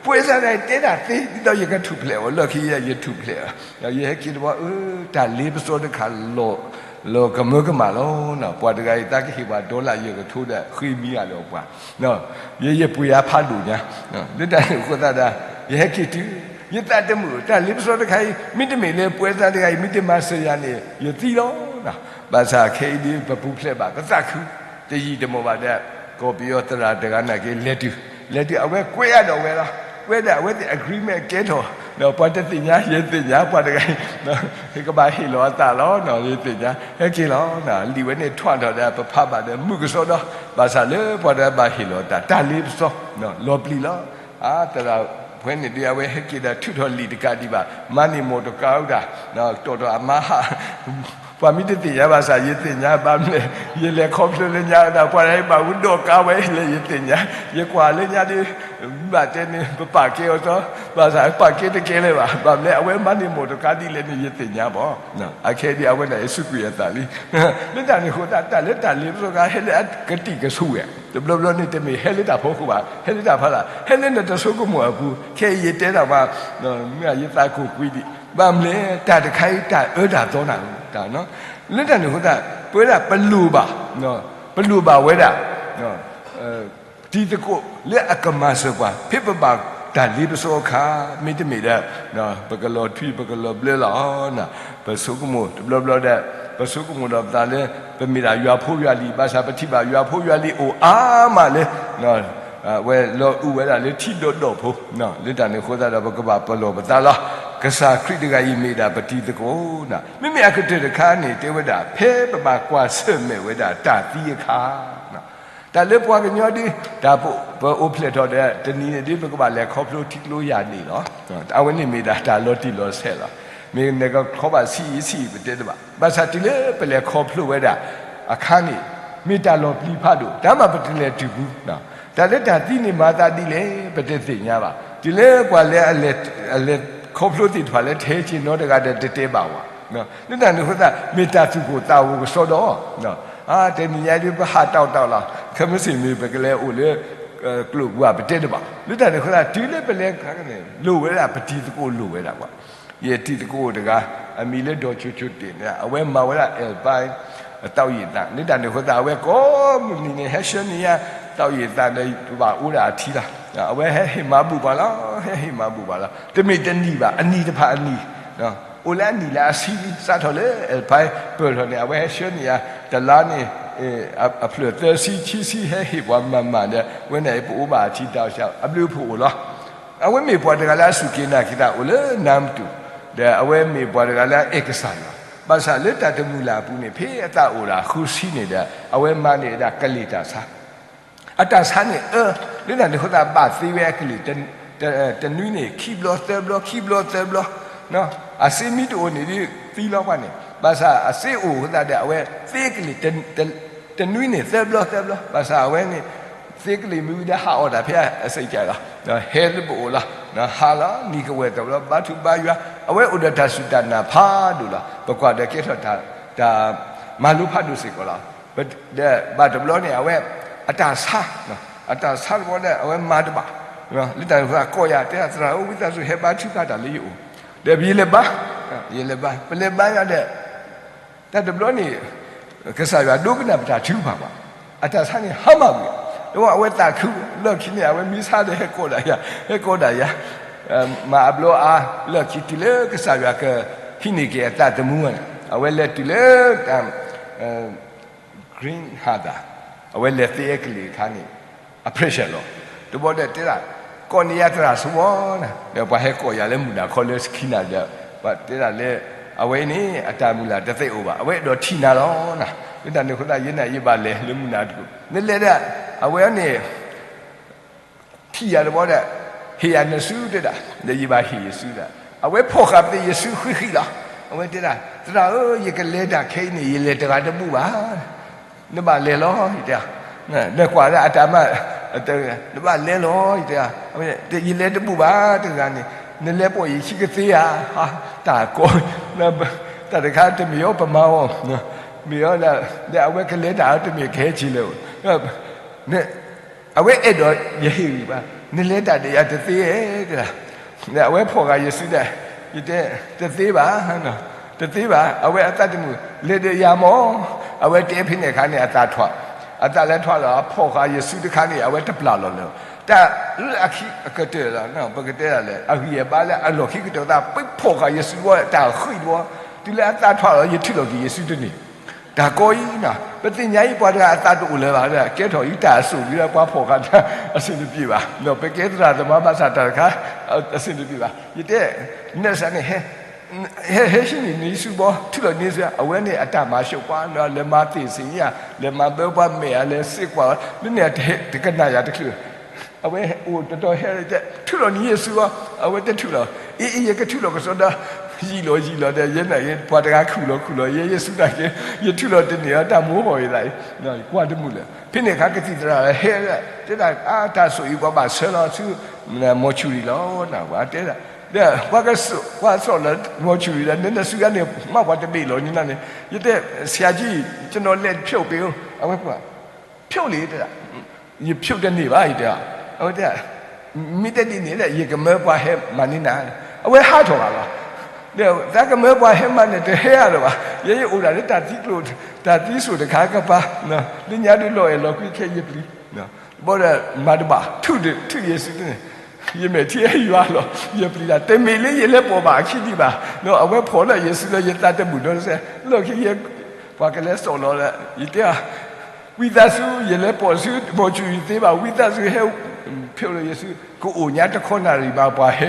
ပှဲၤစၢ်ဒၣ်တဲဒၣ်သ့ ဒ်သိးယကထူၣ်ဖျဲးအီၤ လီၢ်ခံယၤယထူၣ်ဖျဲးအီၤ, ယဟဲက့ၤတဘျီ အၢ တၢ်လ့ပစီတခါ လီၤကမၢကမၣ်လီၤ, ပှၤတဂၤအံၤသးကဟ့ၣ်ပှၤ dollar ယကထိဒီး ဃ့မံဂၤဒီးပှၤ, ယယပှ့ၤအါဖးဒိၣ်ညါ, လၢတၢ်န့ၣ်အဃိသတးဒီး ယဟဲက့ၤတုၤ, ယသးတမုာ် တၢ်လ့ပစီတခါအံၤ မ့တမ့ၢ်လၢပှဲၤစၢ်တဂၤအံၤ မ့တမၤစၢၤယၤန့ၣ် ယသံလီၤ, ဘၣ်ဆၣ်ခဲအံၤဒ်ပပူၤဖျဲးဘၣ် ပသးခု တယံာ်တမီၢ်ဘၣ်ဒီး ကီၢ်ပယီၤသရၣ်တဂၤနာ်က့ လဲၤတုၤ, လဲၤတုၤ အဝဲကွဲးအါဒီးဝဲလီၤ, ကွဲးဒီးအဝဲသ့ၣ် agreement ကဲထီၣ်, ပှၤတသ့ၣ်ညါ ယသ့ၣ်ညါ ပှၤတဂၤအံၤ ကဘၣ်ဟ့ၣ်လီၤအသးလီၤ, ယသ့ၣ်ညါ ဟဲက့ၤလီၤ, လံာ်ဝဲန့ၣ်ထွဲထီၣ်ဒီး ပဖးဘၣ်ဒီး မုာ်ကစီဒီ, ဘၣ်ဆၣ်လၢပှၤတဂၤဘၣ်ဟ့ၣ်လီၤအသး တၢ်လ့ပစီ လီၤပျံၤလီၤ, အါ သရၣ်ဖဲန့ၣ်ဒ်အဝဲဟဲက့ၤဒီးထုးထီၣ်လံာ်တကးဒံးဘၣ်, မၤန့ၢ်မိၢ်တကါဝဲဒၣ်, တီၢ်ထီၣ်အမါဟး ပှၤမ့ၢ်တသ့ၣ်ညါဘၣ်ဆၣ် ယသ့ၣ်ညါဘၣ်မနုၤလဲၣ်, ယလဲၤခီဖျိလၢညါဒၣ် ပှၤတဂၤအံၤဘၣ်မူဒီးကါဝဲလၢယသ့ၣ်ညါ, ယကွၢ်လၢညါဒ် ဘၣ်တဲန့ၣ် ပပာ်ကဲအီၤစီ, ဘၣ်ဆၣ်ပာ်ကဲတကဲလၢၤဘၣ်, ဘၣ်မနုၤလဲၣ် အဝဲမၤန့ၢ်မိၢ်တကါဒ်လဲၣ်န့ၣ် ယသ့ၣ်ညါဘၣ်, အခဲဒ်အဝဲဒၣ်အံၤစူးကွံာ်အသးလံ, လၢတၢ်န့ၣ်အဃိသတး တၢ်လၢတၢ်လ့ပစီတခါ ဟဲလၢအကတံာ်ကဆူၣ်ဝဲ, တဘျီဘျီန့ၣ် တမ့ၢ်ဟဲလၢတၢ်ဖီခိၣ်ဘၣ်, ဟဲလၢတၢ်ဖီလာ်, ဟဲလၢနတဆိကမိၣ်အပူၤ, ခဲအံၤယတဲတၢ်မး မ့ၢ်ယသးကိၢ်ကွံာ်ဒံး, ဘၣ်မနုၤလဲၣ် တၢ်တခါအံၤ တၢ်အၢတၢ်သီနၤ, လၢတၢ်န့ၣ်အဃိသတး ပဝဲဒၣ်ပလိၣ်ဘၣ်, ပလိၣ်ဘၣ်ဝဲဒၣ် တံၤသကိးလၢအကမၤစၢၤပှၤ ဖဲပဘၣ်တၢ်လ့ပစီအခါ, မ့တမ့ၢ်ဒီး ပကလီၤထွံပကလီၤဘျၢလီၤ, ပဆိကမိၣ်တဘျီဘျီဒီး ပဆိကမိၣ်ဒီးပသးလၢ ပမ့ၢ်ဒၣ်ယွၤဖိယွၤလံၤ ဘၣ်ဆၣ်ပထံၣ်ဘၣ်ယွၤဖိယွၤလံၤအိၣ်အါမးလၢ ဝဲလီၤအုၣ်ဝဲဒၣ်လၢထံဒိၣ်ဒီၣ်ဖိ, လၢတၢ်န့ၣ်အဃိသတးဒီး ပကဘၣ်ပလီၢ်ပသးလီၤ, ကစၢ်ခရံာ်တဂၤအံၤမ့ၢ်ဒၣ်ပတံၤသကိး, မ့မ့ၢ်အကတၢၢ်တခါန့ၣ် တဲဝဲဒၣ် ဖဲပဘၣ်ကွၢ်ဆၢၣ်မဲာ်ဝဲဒၣ်တၢ်သံအခါ တၢ်လၢပှၤကညီဒ် တၢ်ပအိၣ်ဖျဲၣ်ထီၣ်ဒီး တနံၤန့ၣ်ဒ် ပကဘၣ်လဲၤခီဖျိထံကျိယၤန့ၣ်လီၤ. အဝဲန့ၣ်မ့ၢ်ဒၣ်တၢ်လီၤတံၢ်လီၤဆဲးလီၤ. မ့ၢ်နကခီဘၣ်ဆံးအံၤဆံးအံၤပတဲတဘၣ်. ဘၣ်ဆၣ်တုၤလၢပလဲၤခီဖျိဝဲဒၣ်အခါန့ၣ် မ့ၢ်တၢ်လီၤပျံၤဖးဒိၣ်, တၢ်မၤပတလဲၤတုၤဘူး. တၢ်လၢတၢ်သံန့ၣ်မၤသးဒ်လဲၣ် ပတသ့ၣ်ညါဘၣ်. တုၤလၢပှၤလၢအလဲၤခီဖျိသ့ၣ်တဖၣ်လၢ ထဲက့ၤနီတဂၤဒီးတတဲဘၣ်ဝဲ လၢတၢ်န့ၣ်အဃိသတး မ့ၢ်တၢ်သူၣ်ကိၢ်သးဂီၤကစီဒီ, တနံၤညါဒ်ပဟးတီတီလီၤ, ခဲမုၢ်ဆ့ၣ်မ့ၢ်ပကလဲၤအိၣ်လၢ ကျိာ်ပူၤပတဲတဘၣ်. လၢတၢ်န့ၣ်အဃိသတး တုၤလၢပလဲၤခါန့ၣ် လိၣ်ဝဲဒၣ်ပတံၤသကိးလိၣ်ဝဲဒၣ်ပှၤ. ယတံၤသကိးတဂၤ အမံၤလၢဒီးကၠိကၠိတ့ၢ်န့ၣ် အဝဲမၤဝဲဒၣ် Alpine အသီၣ်ယံာ်သၣ်. လၢတၢ်န့ၣ်အဃိသတး အဝဲကိးမုၢ်နံၤန့ၣ် ဟဲဆှၢန့ၢ်ယၤ သီၣ်ယံာ်သၣ်ဒီး ပဘၣ်အိၣ်ဒၣ်အထံလီၤ. အဝဲဟဲဟ့ၣ်မၤဘူၣ်ပှၤလီၤ, ဟဲဟ့ၣ်မၤဘူၣ်ပှၤလီၤ. တမ့ၢ်တနံၤဘၣ် အနံၤတဖၣ်အနံၤ အိၣ်လၢအနံၣ်လၢအဆံလံ စးထီၣ်လၢ Alpine ပၢၢ်ထီၣ်န့ၣ် အဝဲဟဲဆှၢန့ၢ်ယၤ တလါန့ၣ် အဖျၢၣ်သၢဆံခံဆံ ဟဲဟ့ၣ်ပှၤမၤမၤဒီး ဝဲန့ၣ် ပအိၣ်ဘၣ်အထံတၢ်အိၣ်ဆၣ် အဘျုးအဖှိၣ်အိၣ်လီၤ. အဝဲမ့ၢ်ပှၤတဂၤလၢအစူၢ်က့ၤနာ်က့ၤတၢ်အိၣ်လၢနါမတူၢ်, ဒီးအဝဲမ့ၢ်ပှၤတဂၤလၢအအဲၣ်ကစၢ်ယွၤ, ဘၣ်ဆၣ်လၢတၢ်တမုာ်လၢ်အပူၤန့ၣ် ဖဲအသးအိၣ်ဒီးအဃုဆံန့ၣ်ဒီး အဝဲမၤန့ၢ်ဒၣ်ကလံၣ်တၢ်ဆါ အတၢ်ဆါန့ၣ်အၢ, လၢတၢ်န့ၣ်အဃိသတး ဘၣ်သ့ဝဲအကလံၣ် တနွံန့ၣ် ခံဘျီသၢဘျီ ခံဘျီသၢဘျီ, အစ့မ့ၢ်တအိၣ်န့ၣ်ဒ်သံလီၤပှၤန့ၣ်, ဘၣ်ဆၣ်အစ့အိၣ်အဃိသတးဒီး အဝဲသ့ကလံၣ် တနွံန့ၣ် သၢဘျီသၢဘျီ, ဘၣ်ဆၣ်အဝဲန့ၣ် သ့ကလံၣ်မ့ၢ်ဝံၤဒီးဟးအီၣ်တၢ်ဖဲအစ့ကၢ်လီၤ. ဟဲလၢပအိၣ်လီၤ, ဟးလီၤ နံၤကဝဲၢ်တဘျီ ဘါထုကဖၣ်ယွၤ, အဝဲအိၣ်ဒီးတၢ်စူၢ်တၢ်နာ်ဖးဒိၣ်လီၤ. ပကွၢ်ဒီးကဲထီၣ်တၢ် တၢ်မၤလိဖးဒိၣ်စ့ၢ်ကီးလီၤ. ဒီးဘၣ်တဘျီန့ၣ် အဝဲအတၢ်ဆါ, အတၢ်ဆါတဘျီဒီး အဝဲမၤတဘၣ်, လၢတၢ်န့ၣ်အဃိသတး ကိးယၤတဲ သရၣ်ဧၢ, ဝံသးစူၤဟဲဘါထုကဖၣ်တၢ်လၢယအိၣ်, ဒီးယလဲၤဘါ, ယလဲၤဘါ, ပလဲၤဘါယၤဒီး တၢ်တဘျီန့ၣ် ကစၢ်ယွၤဒိကနၣ်ပတၢ်ထုကဖၣ်ဘၣ်, အတၢ်ဆါန့ၣ်ဟါမၢ်ကွံာ်, ဒီးအဝဲသးခု လီၢ်ခံန့ၣ် အဝဲမံဆါဒီးဟဲကိးဒၣ်ယၤ, ဟဲကိးဒၣ်ယၤ, မၤအဘျီအါ, လီၢ်ခံတုၤလၢကစၢ်ယွၤကဟံးန့ၢ်က့ၤအသးသမူန့ၣ် အဝဲလဲၤတုၤလၢ Green Harbor, အဝဲလဲၤသ့အဲကလံးအခါန့ၣ် အ pressure လီၤ. တဘျီဒီးတဲဒၣ် ကိးန့ၢ်ယၤသရၣ်စဝီနၤ, ဒီးပှၤဟဲကိးယၤလၢမုၢ်နၤခီလၢခံနၤဒီး ပှၤတဲဒၣ်လၢ အဝဲအံၤန့ၣ် အတၢ်မုၢ်လၢ်တသ့အိၣ်ဘၣ်, အဝဲအဲၣ်ဒိးထံၣ်နၤလီၤနၤ, လၢတၢ်န့ၣ်အဃိသတး ယဲန့ၣ်ယဘၣ်လဲၤလၢမုၢ်နၤတကိး, နလဲၤဒီး အဝဲန့ၣ် ထံၣ်ယၤတဘျီဒီး ဟ့ၣ်ယၤနစုတဲဒၣ်, ဒီးယဘၣ်ဟ့ၣ်ယစုဒၣ်, အဝဲဖီၣ်ဃာ်ပသ့ၣ်ယစုဃံးဃံးလီၤ. အဝဲတဲဒၣ် သရၣ်ဧၢ, ယကလဲၤတၢ်ခဲအံၤန့ၣ် ယလဲၤတဂၤတဘူၣ်ဘၣ်, နဘၣ်လဲၤလီၤ ယတဲ, နကွၢ်လၢအတၢ်မၤ, နဘၣ်လဲၤလီၤ ယတဲ, ယလဲၤတဘူၣ်ဘၣ်တဂၤန့ၣ်, နလဲၤပိာ်ယခံကသ့ဧါ, တၢ်ကိး, တၢ်တခါတမ့ၢ်အီၤပမၤအီၤ, မ့ၢ်အီၤ, ဒီးအဝဲကလဲၤတၢ်တမ့ၢ်ကဟဲဆံးလဲၣ်, အဝဲအဲၣ်ဒိးယဟ့ၣ်ဂံၢ်ဘါ, နလဲၤတၢ်ဒီးယၤတသ့ဧါ, အဝဲဖီၣ်ဃာ်ယစုဒီး, ယတဲ, တသ့ဘၣ်, တသ့ဘၣ်, အဝဲအသးတမုာ်, လဲၤဒီးယၤမၢ်, အဝဲတဲဖဲန့ၣ်အခါန့ၣ် အသးထွး, အသးလဲၤထွးလီၤ, အဖီၣ်ဃာ်ယစုတခါန့ၣ် အဝဲတပျၢ်လီၤလၢၤ, တၢ်လၢအခံအကတၢၢ်လီၤ, ပကတဲဒၣ်လဲာ် အဂံၢ်အဘါလၢအလီၢ်ခံကတၢၢ်သး ပဖီၣ်ဃာ်ယစုတဘျီ တၢ်ဃံးတဘျီ, တုၤလၢအသးထွးလီၤ ယထံၣ်လီၤက့ၤယစုတန့ၢ် တၢ်ကိးအံၤ, ပသ့ၣ်ညါအံၤပှၤတဂၤအသးတအိၣ်လၢၤဘၣ်, ကဲထီၣ်အံၤတၢ်အစိၣ်လံဒီး ပှၤဖီၣ်ဃာ်တၢ် အဆင်တပြေဘၣ်, ပကဲသရၣ်သမါဘၣ်ဆၣ်တၢ်တခါ အဆင်တပြေဘၣ်, ယတဲ, နစးန့ၣ် ဟဲဟံးန့ၢ်နစုဘီ, ထံၣ်လီၤန့ၢ်စ, အဝဲန့ၣ်အတၢ်မၤဆှိးပှၤ, လဲၤမၤသ့ၣ်စ့ၣ်ဧါ, လဲၤမၤဘၢပှၤမဲာ်ဧါ, လဲၤစ့ကွၢ်, လၢန့ၣ်တကနၣ်ယၤတချုး အဝဲအိၣ်တတီၤဟဲ ထံၣ်လီၤန့ၢ်ယစုဘီ, အဝဲတထံၣ်လီၤ, အံၤ အံၤ ယကထံၣ်လီၤကစီဒီ, ယံာ်လီၤယံာ်လီၤဒီး ယဲန့ၣ် ပှၤတဂၤခူၣ်လီၤခူၣ်လီၤ ယဲယစုနာ်က့, ယထံၣ်လီၤတန့ၢ်အတၢ်မိၢ်ဟီၣ်အသးအံၤ, ကွၢ်တမုာ်လၢၤ, ဖဲန့ၣ်အခါကသံၣ်သရၣ်ဟဲ, တဲဒၣ်အါတၢ်ဆိၣ်အံၤ ပှၤဘၣ်ဆှၢလီၤဆူ mortuary လီၤ, ပှၤတဲဒၣ်, ဒီးပှၤကစိာ်လၢ mortuary ဒီး နနစုဂၤန့ၣ် မ့ၢ်ပှၤတဘ့ၣ်လီၤန့ၣ်န့ၣ်, ယတဲ, ဆရာကြီး, ကျွန်တော်လက်ဖြုတ်ပေးဦး, အဝဲ ဖြုတ်လေ, တဲဒၣ်, ယဖြုတ်တန့ၢ်ဘၣ် ယတဲ, အဝဲတဲ, မ့ၢ်တဒ်န့ၣ်ဒီး ယကမၢပှၤဟဲမၤန့ၢ်နၤ, အဝဲဟးထီၣ်ဘၣ်လီၤ, ဒီးသးကမၢပှၤဟဲမၤန့ၣ် တဟဲအါလၢၤဘၣ်, ယဲယအိၣ်ဒၣ်လၢတၢ်သံကျိ, တၢ်သံစိၣ်တခါကပၤ, လၢညါဒုးလီၤအဲၣ်လီၤကွံခဲအံၤယပျံၤ, ဘီဒီးမၤတဘၣ်, ထုးဒီးထုးယစုန့ၣ်, ယမဲာ်ထံဟဲယွၤလီၤ, ယပျံၤတၢ် တမ့ၢ်လၢယလဲၤပိာ်ဘၣ်အခံဒံးဘၣ်, အဝဲဖီၣ်လၢယစုလၢယသးတဘူၣ်ဒီးစဲး, လီၢ်ခံယဲ, ပှၤကလဲၤစိာ်လီၤလၢ, ယတဲ, ဝံသးစူၤ ယလဲၤပိာ်ဆူ mortuary တသ့ဘၣ်, ဝံသးစူၤဟဲ, ဖဲလၢယစု ကအိၣ်ညါတခီနၣ်ရံၣ်ဘၣ်ပှၤဟဲ,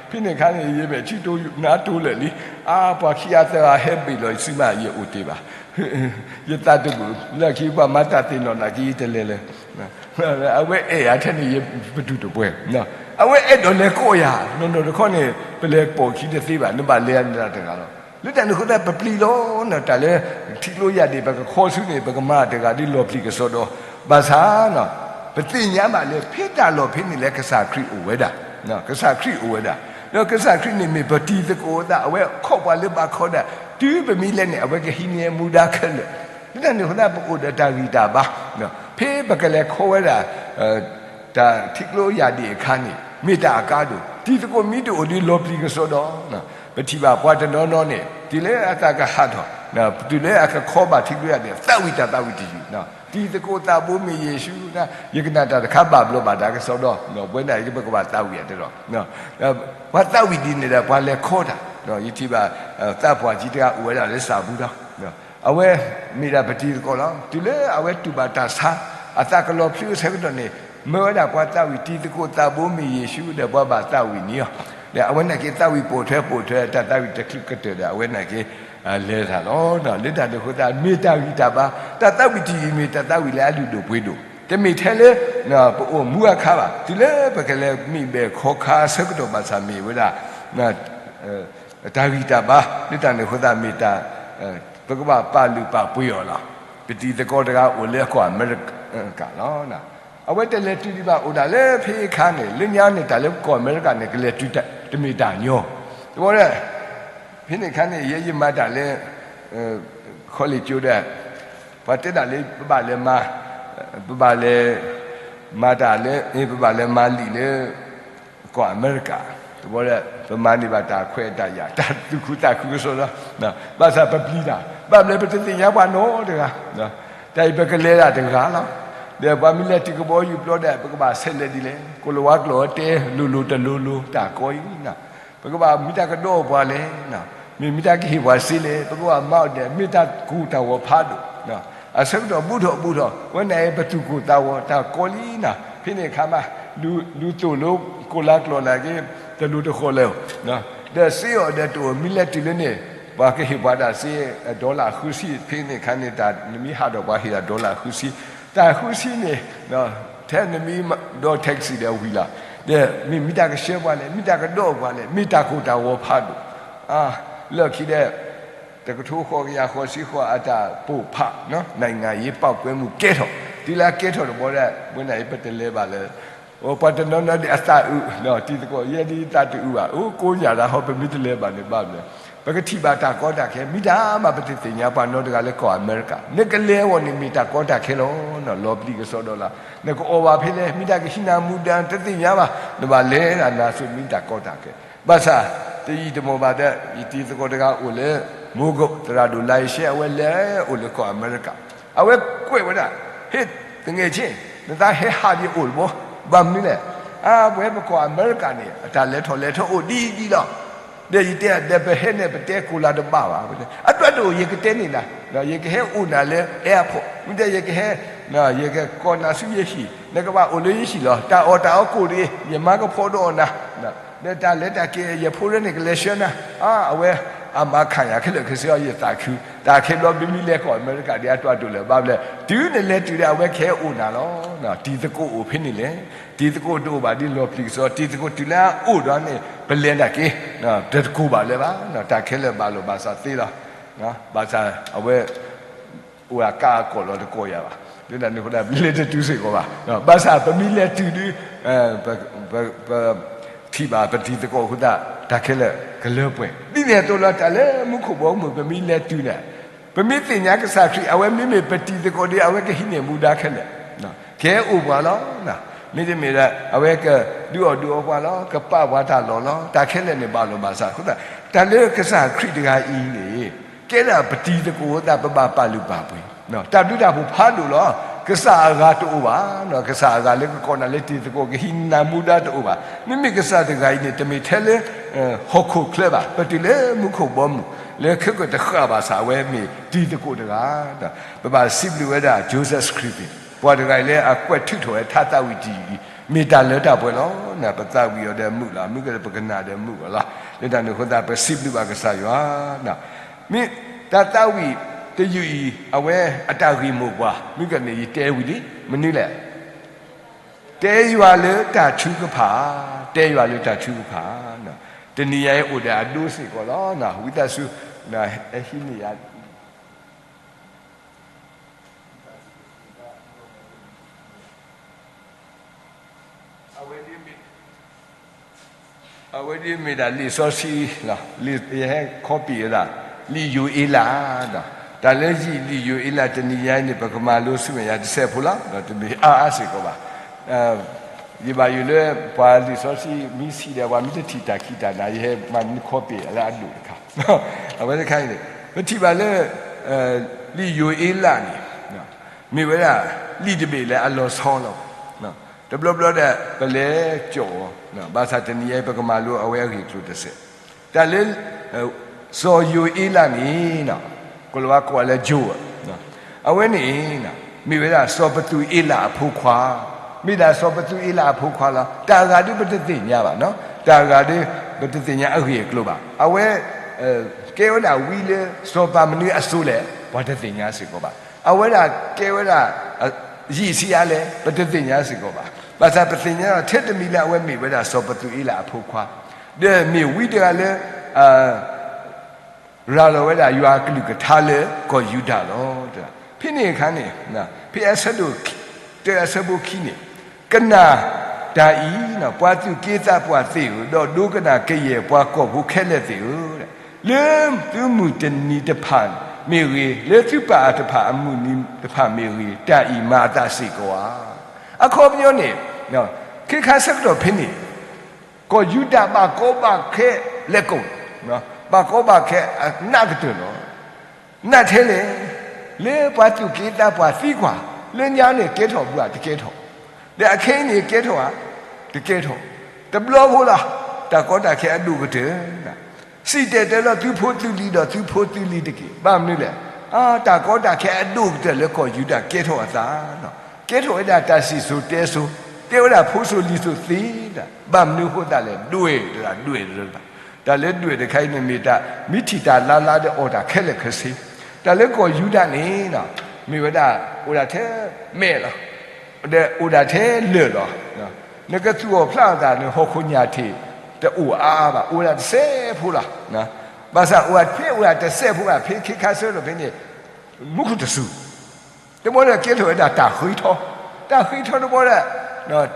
ဖဲန့ၣ်အခါန့ၣ် ယမဲာ်ထံတိနါတိလၢာ်လံ, အါ ပှၤခံဂၤသၢဂၤဟဲဘ့ၣ်လီၤယစုမး ယအိၣ်တ့ၢ်ဘၣ်, ယသးတဘူၣ်, လၢခံပှၤမၤတၢ်သ့ၣ်နီၣ်နာ်က့ယတလဲၤလၢၤ, အဝဲအဲၣ်ယၤထဲန့ၣ်ယပတုာ်တပှဲၤ, အဝဲအဲၣ်ဒိးလဲၤကိးယၤ, နီၢ်နီၢ်တခီန့ၣ် ပလဲၤပိာ်ခံတသ့ဘၣ်, နဘၣ်လဲၤနတၢ်တဂၤလီၤ, လၢတၢ်န့ၣ်အဃိသတး ပပျံၤလီၤ, တၢ်လၢ ထံကျိယၢ်ဒ့ၣ် ပကခီဆူန့ၣ် ပကမၤတဂၤဒ်လီၤပျံၤကစီဒီ, ဘၣ်ဆၣ် ပသ့ၣ်ညါဘၣ်လၢ ဖဲတၢ်လီၢ်ဖဲန့ၣ်လၢကစၢ်ခရံာ်အိၣ်ဝဲဒၣ်, ကစၢ်ခရံာ်အိၣ်ဝဲဒၣ်, ဒီးကစၢ်ခရံာ်န့ၣ်မ့ၢ်ပတံၤသကိးအသး အဝဲခီပှၤလၢဘၣ်ခီဒၣ်, တုၤပမံၤလဲၣ်န့ၣ် အဝဲကဟံးန့ၢ်မူဒါခဲလၢာ်, လၢတၢ်န့ၣ်အဃိသတး ပအိၣ်ဒီးတၢ်ဂံၢ်တၢ်ဘါ, ဖဲပကလဲၤခီဝဲဒၣ် တၢ်ထံကျိယၢ်ဒ့ၣ်အခါန့ၣ် မ့ၢ်တၢ်အကါဒိၣ်, တံၤသကိးမ့ၢ်တအိၣ်ဒီးလီၤပျံၤကစီဒီ, ပထံၣ်ဘၣ်ပှၤတနီၤနီၤန့ၣ် တုၤလၢအသးကဟးထီၣ်, တုၤလၢအကခီဘၣ်ထံကျိယၢ်ဒ့ၣ် သးဝံၣ်တၢ်သးဝံၣ်တယုၢ်, တံၤသကိးသးဘိမ့ၢ်ယ့ၣ်ၡူး, ယကနၣ်တၢ်တခါဘၣ်ဘျီးဘၣ်ဒါကစီဒီ, ပဝဲဒၣ်အံၤပကဘၣ်သးဝံၣ်အတရီ, ပှၤသးဝံၣ်ဒ်န့ၣ်ဒီး ပှၤလဲၤခီတၢ်, ယထံၣ်ဘၣ် သးပှၢ်ကံတဂၤအိၣ်ဝဲဒၣ်လၢစၢ်ဘူဒီ အဝဲမ့ၢ်ဒၣ်ပတံၤသကိးလီၤ. တုၤလၢအဝဲတူၢ်ဘၣ်တၢ်ဆါ အသးကလီၤဖျုးအဆၢကတီၢ်န့ၣ် မၢဝဲဒၣ်ပှၤသးဝံၣ်တံၤသကိးသးဘိမ့ၢ်ယ့ၣ်ၡူးဒီး ပှၤဘၣ်သးဝံၣ်န့ၢ်အီၤ, ဒီးအဝဲနာ်က့ၤသးဝံၣ်ပိာ်ထွဲပိာ်ထွဲ တၢ်သးဝံၣ်တချုးကတၢၢ်ဒီး အဝဲနာ်က့ၤ လဲၤတၢ်လီၤ. လၢတၢ်န့ၣ်အဃိသတး မ့ၢ်တၢ်ဂံၢ်တၢ်ဘါ, တၢ်သးဝံၣ်တယုၢ်မ့ၢ်တၢ်သးဝံၣ်လၢအလုၢ်ဒိၣ်ပှ့ၤဒိၣ်, တမ့ၢ်ထဲလၢ ပအိၣ်မူအခါဘၣ်, တုၤလၢပကလဲၤမ့ၢ်ဘဲၣ်ခီခါအဆၢကတီၢ်ဘၣ်ဆၣ်မ့ၢ်ဝဲဒၣ် တၢ်ဂံၢ်တၢ်ဘါ, လၢတၢ်န့ၣ်အဃိသတးမ့ၢ်တၢ် ပကဘၣ်ပာ်လုၢ်ပာ်ပှ့ၤအီၤလီၤ. ပတံၤသကိးတဂၤအိၣ်လၢကီၢ်အမဲရကၤလီၤ. အဝဲတလဲၤတုၤဒံးဘၣ် အိၣ်ဒၣ်လၢဖဲအခါန့ၣ် လၢညါန့ၣ် တၢ်လၢကီၢ်အမဲရကၤန့ၣ် ကလဲၤတုၤတမ့ၢ်တၢ်ညီ, တဘျီဒီး ဖဲန့ၣ်အခါန့ၣ် ယဲယမၤတၢ်လၢ ခီလ့ၣ်ကၠိဒီး ပှၤတဲဒၣ်လၢ ပဘၣ်လဲၤမၤ, ပဘၣ်လဲၤမၤတၢ်လၢ ပဘၣ်လဲၤမၤလံာ်လၢ ကီၢ်အမဲရကၤ, တဘျီဒီး ပမၤန့ၢ်ဘၣ်တၢ်ခွဲးတၢ်ယာ် တၢ်သူၣ်ခုသးခုကစီဒီလီၤ. ဘၣ်ဆၣ်ပပျံၤတၢ် ဘၣ်မနုၤလဲၣ် ပတသ့ၣ်ညါပှၤနီတဂၤ, တၢ်အံၤပကလဲၤဒၣ်တဂၤလီၤ. ဒီးပှၤမ့ၢ်လဲၤတုၤကဘီယူၤဘျီဒီး ပကဘၣ်ဆဲးလဲၤဒ်လဲၣ်, ကိၣ်လၤဝါကျိာ်တဲလိၤလိၤတလိၤလိၤ တၢ်ကီအံၤ ပကဘၣ်မ့ၢ်တၢ်ကဒီးပှၤလဲၣ်, မ့ၢ်မ့ၢ်တၢ်ကဟ့ၣ်ပှၤစ့လဲၣ်, ပကဘၣ်မၤအီၤဒဲး မ့ၢ်တၢ်ကူၣ်တၢ်ဂီၤဖးဒိၣ်, အဆၢကတီၢ်ဘူးထီၣ်ဘူးထီၣ် ဝဲန့ၣ်အံၤ ပသူၣ်ကိၢ်သးဂီၤ တၢ်ကီလံနီၤ. ဖဲန့ၣ်အခါမး ဒုးသိၣ်လိကိၣ်လၤကျိာ်နာ်က့ တလိၤတဃီၤလၢၤ, ဒီးစ့အီၤဒီးတအိၣ် မ့ၢ်လဲၤတုၤလၢန့ၣ် ပှၤကဟ့ၣ်ပှၤဒၣ်စ့ dollar ဃုဆံ, ဖဲန့ၣ်အခါန့ၣ် တၢ်နမ့ၢ်ဟးထီၣ်ပှၤဟ့ၣ်ဒၣ် dollar ဃုဆံ, တၢ်ဃုဆံန့ၣ် ထဲနမ့ၢ်ဒီး taxi ဒီးဝံၤလီၤ. ဒီးမ့ၢ်မ့ၢ်တၢ်ကဆှၢပှၤလဲၣ်, မ့ၢ်တၢ်ကဒီးပှၤလဲၣ်, မ့ၢ်တၢ်ကူၣ်တၢ်ဂီၤဖးဒိၣ်, လၢခံဒီး တကထိဃိးကယၤဃိးဆံဃိး အတၢ်ပိာ်ဖး နိုင်ငံရေးပေါက်ကွဲမှု ကဲထီၣ်, တုၤလၢအကဲထီၣ်တဘျီဒီး ဝဲန့ၣ်အံၤ ပတလဲၤဘၣ်လၢၤ, ပှၤတနီၤနီၤဒ်အသးအုး, တံၤသကိးယဲဒ်အသးတအုးဘၣ်, အိၣ်ကိးညၣ်ဒၣ်ဟီ ပမ့ၢ်တလဲၤဘၣ်န့ၣ်ဘၣ်လဲၣ်, ပကထံၣ်ဘၣ်တၢ်ကီတၢ်ခဲ မ့ၢ်တၢ်မး ပတသ့ၣ်ညါပှၤနီတဂၤလၢကီၢ်အမဲရကၤ, နကလဲၤအဂီၢ်န့ၣ် မ့ၢ်တၢ်ကီတၢ်ခဲလီၤ. လီၤပျံၤကစီဒီလီၤ. နကအီၣ်ဘၣ်ဖဲလဲၣ်, မ့ၢ်တၢ်ကဟံးနၤမူဒါ တသ့ၣ်ညါဘၣ်, နဘၣ်လဲၤဒၣ်နၤစိၤ မ့ၢ်တၢ်ကီတၢ်ခဲ ဘၣ်ဆၣ် တယံာ်တမီၢ်ဘၣ်ဒီး ယတံၤသကိးတဂၤအိၣ်လၢ မိၢ်ကိး သရၣ်ဒိၣ်လါယရှဲ အဝဲလဲၤအိၣ်လၢကီၢ်အမဲရကၤ, အဝဲကွဲးဝဲဒၣ်, ဟ့ၣ် သငဲးဆ့, နသးဟဲဟးဒံးအိၣ်တဘျီ, ဘၣ်မနုၤလဲၣ်, အါ ပဝဲပကီၢ်အမဲရကၤန့ၣ် အတၢ်လဲၤထီၣ်လဲၤထီအိၣ်ဒ်အံၤဒ်အံၤလီၤ. ဒီးယတဲဒီး ပဟဲန့ၣ် ပတဲကိၣ်လၤတဘၣ်ဘၣ်, အတၢ်တအိၣ် ယကတဲန့ၣ်နၤ, ယကဟဲအိၣ်နၤလၢ airport, မ့ၢ်တဲယကဟဲ ယကကိးနၤဆူယဟံၣ်, နကဘၣ်အိၣ်လၢယဟံၣ်လီၤ. တၢ်အီၣ်တၢ်အီကိၣ်တဂ့ၤ, ယမါကဖီဒိၣ်အီၣ်နၤ, ဒီးတၢ်လဲၤတၢ်က့ၤ ယဖိရဲန့ၣ် ကလဲၤဆှၢနၤ, အါ အဝဲ အမၤခၣ်ယၤခဲလၢာ်ခဲဆ့အီၤ ယသးခု, တၢ်ခဲဘျီ ပမ့ၢ်လဲၤကီၢ်အမဲရကၤဒီး အတၢ်တအိၣ်လၢၤဘၣ်လဲၣ်, တုၤနလဲၤတုၤဒီး အဝဲကဟဲအိၣ်နၤလီၤ. တံၤသကိးအိၣ်ဖဲန့ၣ်လဲၣ်, တံၤသကိးတအိၣ်ဘၣ်ဒ်လီၤပျံၤကစီ, တံၤသကိးတုၤလၢအအိၣ်ဒီးန့ၣ် ပလဲၤတၢ်က့ၤ, တတကိးဘၣ်လၢၤဘၣ်, တၢ်ခဲလၢာ်ဘၣ်လိာ်ဘၣ်စးသ့လီၤ. ဘၣ်ဆၣ်အဝဲ အိၣ်အကါအကီၢ်လီၤ တကိးယၤဘၣ်, လၢတၢ်န့ၣ်အဃိဒီး ပလဲၤတတုၤစ့ၢ်ကီးဘၣ်. ဘၣ်ဆၣ်ပမ့ၢ်လဲၤတုၤဒုး ပ ပ ပထံၣ်ဘၣ်ပတံၤသကိးအဃိသတး တၢ်ခဲလၢာ်ကလၢပှဲၤ, ဒ်န့ၣ်အသိးလီၤ. တၢ်လၢမူခိၣ်ဘီမုၢ် ပမ့ၢ်လဲၤတုၤန့ၣ် ပမ့ၢ်သ့ၣ်ညါကစၢ်ခရံာ် အဝဲမ့မ့ၢ်ပတံၤသကိးဒီး အဝဲကဟံးန့ၢ်မူဒါခဲလၢာ်, ကဟဲအိၣ်ပှၤလီၤ. မ့တမ့ၢ်ဒီး အဝဲကဒုးအီၣ်ဒုးအီပှၤလီၤ, ကပာ်ပှၤတၢ်လီၢ်လီၤ. တၢ်ခဲလၢာ်န့ၣ်ဘၣ်လိာ်ဘၣ်စးအဃိသတး တၢ်လၢကစၢ်ခရံာ်တဂၤအံၤန့ၣ် ကဲဒၣ်ပတံၤသကိးအဃိသတး ပဘၣ်ပာ်လုၢ်ပာ်ပှ့ၤ, တၢ်ဘျုးတၢ်ဖှိၣ်ဖးဒိၣ်လီၤ. ကစၢ်အဂၤတအိၣ်ဘၣ်, ကစၢ်အဂၤလၢကကိးနၤလၢတံၤသကိး ကဟံးနၤမူဒါတအိၣ်ဘၣ်. မ့မ့ၢ်ကစၢ်တဂၤအံၤန့ၣ် တမ့ၢ်ထဲလၢ ဟီၣ်ခိၣ်ချၢဘၣ်, ပတုၤလၢမူခိၣ်ဘီမုၢ် လၢခဲကိာ်တဃၣ်ဘၣ်ဆၣ် အဝဲမ့ၢ်တံၤသကိးတဂၤ, ပဘၣ်စံးဘျုးဝဲဒၣ် Joseph Smith, ပှၤတဂၤအံၤလၢအကွဲးထုးထီၣ်ဝဲထါသးဝံၣ်တယုၢ်အံၤ မ့ၢ်တၢ်လၢတၢ်ပှဲၤလီၤ. ပသးဝံၣ်အီၤဒီးမုာ်လီၤ, မုာ်ကဒီးပကနၣ်ဒီးမုာ်အီၤလီၤ. လၢတၢ်န့ၣ်အဃိသတး ပစံးဘျုးဘၣ်ကစၢ်ယွၤ, မ့ၢ်တၢ်သးဝံၣ်တယုၢ်အံၤ အဝဲအတၢ်ဂ့ၢ်မိၢ်ပှၢ် မုၢ်ကန့ၣ် ယတဲဝံၤလံ, မနုၤလဲၣ်, တဲယွၤလၢတၢ်ထုကဖၣ်, တဲယွၤလၢတၢ်ထုကဖၣ်, တနံၤညါအံၤအိၣ်ဒီးအဒိစ့ၢ်ကီးလီၤ. ဝံသးစူၤ ဟံးန့ၢ်ယၤ အဝဲဒ်မ့ၢ်ဒၣ်လံာ်စီဆှံ, ယဟဲ copy ဝဲဒၣ် လံာ်ယိၤအ့လး, တၢ်လၢယံာ်လံာ်ယိၤအ့လး တနံၤညါအံၤန့ၣ် ပကမၤလိဆူမဲာ်ညါတစဲးဖိလီၤ, တမ့ၢ်အါအါစ့ၢ်ကီးဘၣ်. ယဘၣ်ယိၣ်လၢ ပှၤလံာ်စီဆှံမ့ၢ်ဆံးဒီး ပှၤမ့ၢ်တထံၣ်တၢ်ခံးတၢ်နၤ ယဟဲမၤန့ၢ် copy လၢအဒိၣ်တခါ, အဝဲတခါအံၤန့ၣ် ပထံၣ်ဘၣ်လၢ လံာ်ယိၤအ့လးန့ၣ် မ့ၢ်ဝဲဒၣ် လံာ်တဘ့ၣ်လၢအလီၤဆီလီၤ. တဘျီဘျီဒီး ပလဲၤကၠီၣ်အီၤ, ဘၣ်ဆၣ်တနံၤအံၤ ပကမၤလိအဝဲအဂ့ၢ်အကျိၤတစဲး, တၢ်လၢ စီၤယိၤအ့လးန့ၣ် ကိၤလၤဝါကိးလၢ Joel, အဝဲန့ၣ် မ့ၢ်ဝဲဒၣ်စီၤပသူၤအ့လးအဖိခွါ, မ့ၢ်ဒၣ်စီၤပသူၤအ့လးအဖိခွါလီၤ. တၢ်အဂၤဒုးပတသ့ၣ်ညါဘၣ်, တၢ်အဂၤဒုး ပတသ့ၣ်ညါအဂ့ၢ်အကျိၤဘၣ်. အဝဲ ကဲဝဲဒၣ်ဝံလၢစီၤပၤမနုၤအစိၤလဲၣ် ပှၤတသ့ၣ်ညါစ့ၢ်ကီးဘၣ်. အဝဲဒၣ်ကဲဝဲဒၣ် ယံာ်ဆံးအါလဲၣ် ပတသ့ၣ်ညါစ့ၢ်ကီးဘၣ်. ဘၣ်ဆၣ်ပသ့ၣ်ညါထဲတမံၤလၢအဝဲမ့ၢ်ဝဲဒၣ်စီၤပသူၤအ့လးအဖိခွါ, ဒီးမ့ၢ်ဝံတဂၤလၢ ရၤလီၤဝဲဒၣ်ယွၤအကလုၢ်ကထါလၢကီၢ်ယူဒၤလီၤ. ဖဲန့ၣ်အခါန့ၣ် ဖဲအဆၢဒိၣ်တၢအဆၢဖိခံန့ၣ်, ကနၣ်တၢ်အံၤ ပှၤသူၣ်က့သးပှၢ်သ့ၣ်ဧၢ, ဒီးဒိကနၣ်ကယဲၢ်ပှၤကီၢ်ဖိခဲလၢာ်သ့ၣ်ဧၢ, လၢသုမုၢ်တနံၤတဖၣ် မ့ၢ်ဂ့ၤ, လၢသုပာ်အတဖၣ်အမုၢ်နံၤတဖၣ်မ့ၢ်ဂ့ၤ, တၢ်အံၤမၤအသးစ့ၢ်ကီးဧါ. အခီပညီန့ၣ်, ခဲခါဆၢကတီၢ်ဖဲန့ၣ်, ကီၢ်ယူဒၤဘၣ်ကီဘၣ်ခဲလဲၤကိး, ဘၣ်ကီဘၣ်ခဲအနးကတၢၢ်လီၤ. နးထဲလဲၣ်, လၢပှၤသူၣ်က့သးပှၢ်သံကွၢ်, လၢညါန့ၣ်ကဲထီၣ်ဘူးဧါ, တကဲထီၣ်, ဒီးအခဲအံၤန့ၣ်ကဲထီၣ်ဧါ, တကဲထီၣ်, တဘျီဖိလီၤ, တၢ်ကီတၢ်ခဲအဒိၣ်ကတၢၢ် စံၣ်တဲၤတဲလီၤသုဖိသုလံၤဒီးသုဖိသုလံၤတက့ၢ်. ဘၣ်မနုၤလဲၣ်, တၢ်ကီတၢ်ခဲအဒိၣ်ကတၢၢ်လၢကီၢ်ယူဒၤကဲထီၣ်အသး, ကဲထီၣ်ဝဲဒၣ်တၢ်စံၣ်စိၤတဲစိၤ, တဲဝဲဒၣ်ဖိစိၤလံၤစိၤသ့ဒၣ်, ဘၣ်မနုၤအဃိသတးလဲၣ်, ဒွဲၣ်တဒၣ်, ဒွဲၣ်တဒၣ်, တၢ်လၢဒွဲၣ်တခါအံၤန့ၣ်မ့ၢ်တၢ်မ့ၢ်ထံၣ်တၢ်လါလါဒီးအီၣ်တၢ်ခဲလၢာ်ခဲဆ့, တၢ်လၢကီၢ်ယူဒၤန့ၣ်, မ့ၢ်ဝဲဒၣ်အိၣ်ဒၣ်ထဲမဲာ်လီၤ. ဒီးအိၣ်ဒၣ်ထဲလၢာ်လီၤ. နကသူၣ်အီၣ်ဖျးအီၣ်သးန့ၣ် ဟီၣ်ခိၣ်ညၣ်ထံး တအိၣ်အါအါဘၣ်, အိၣ်ဝဲဒၣ်တစဲးဖိလီၤ. ဘၣ်ဆၣ်အိၣ်ဝဲဖဲအိၣ်ဝဲဒၣ်တစဲးဖိဘၣ် ဖဲခဲခါဆၢကတီၢ်ဖဲန့ၣ်, မူခိၣ်တစူၤ, တဘျီဒီးကဲထီၣ်ဝဲဒၣ်တၢ်ဃ့ထီ, တၢ်ဃ့ထီတဘျီဒီး,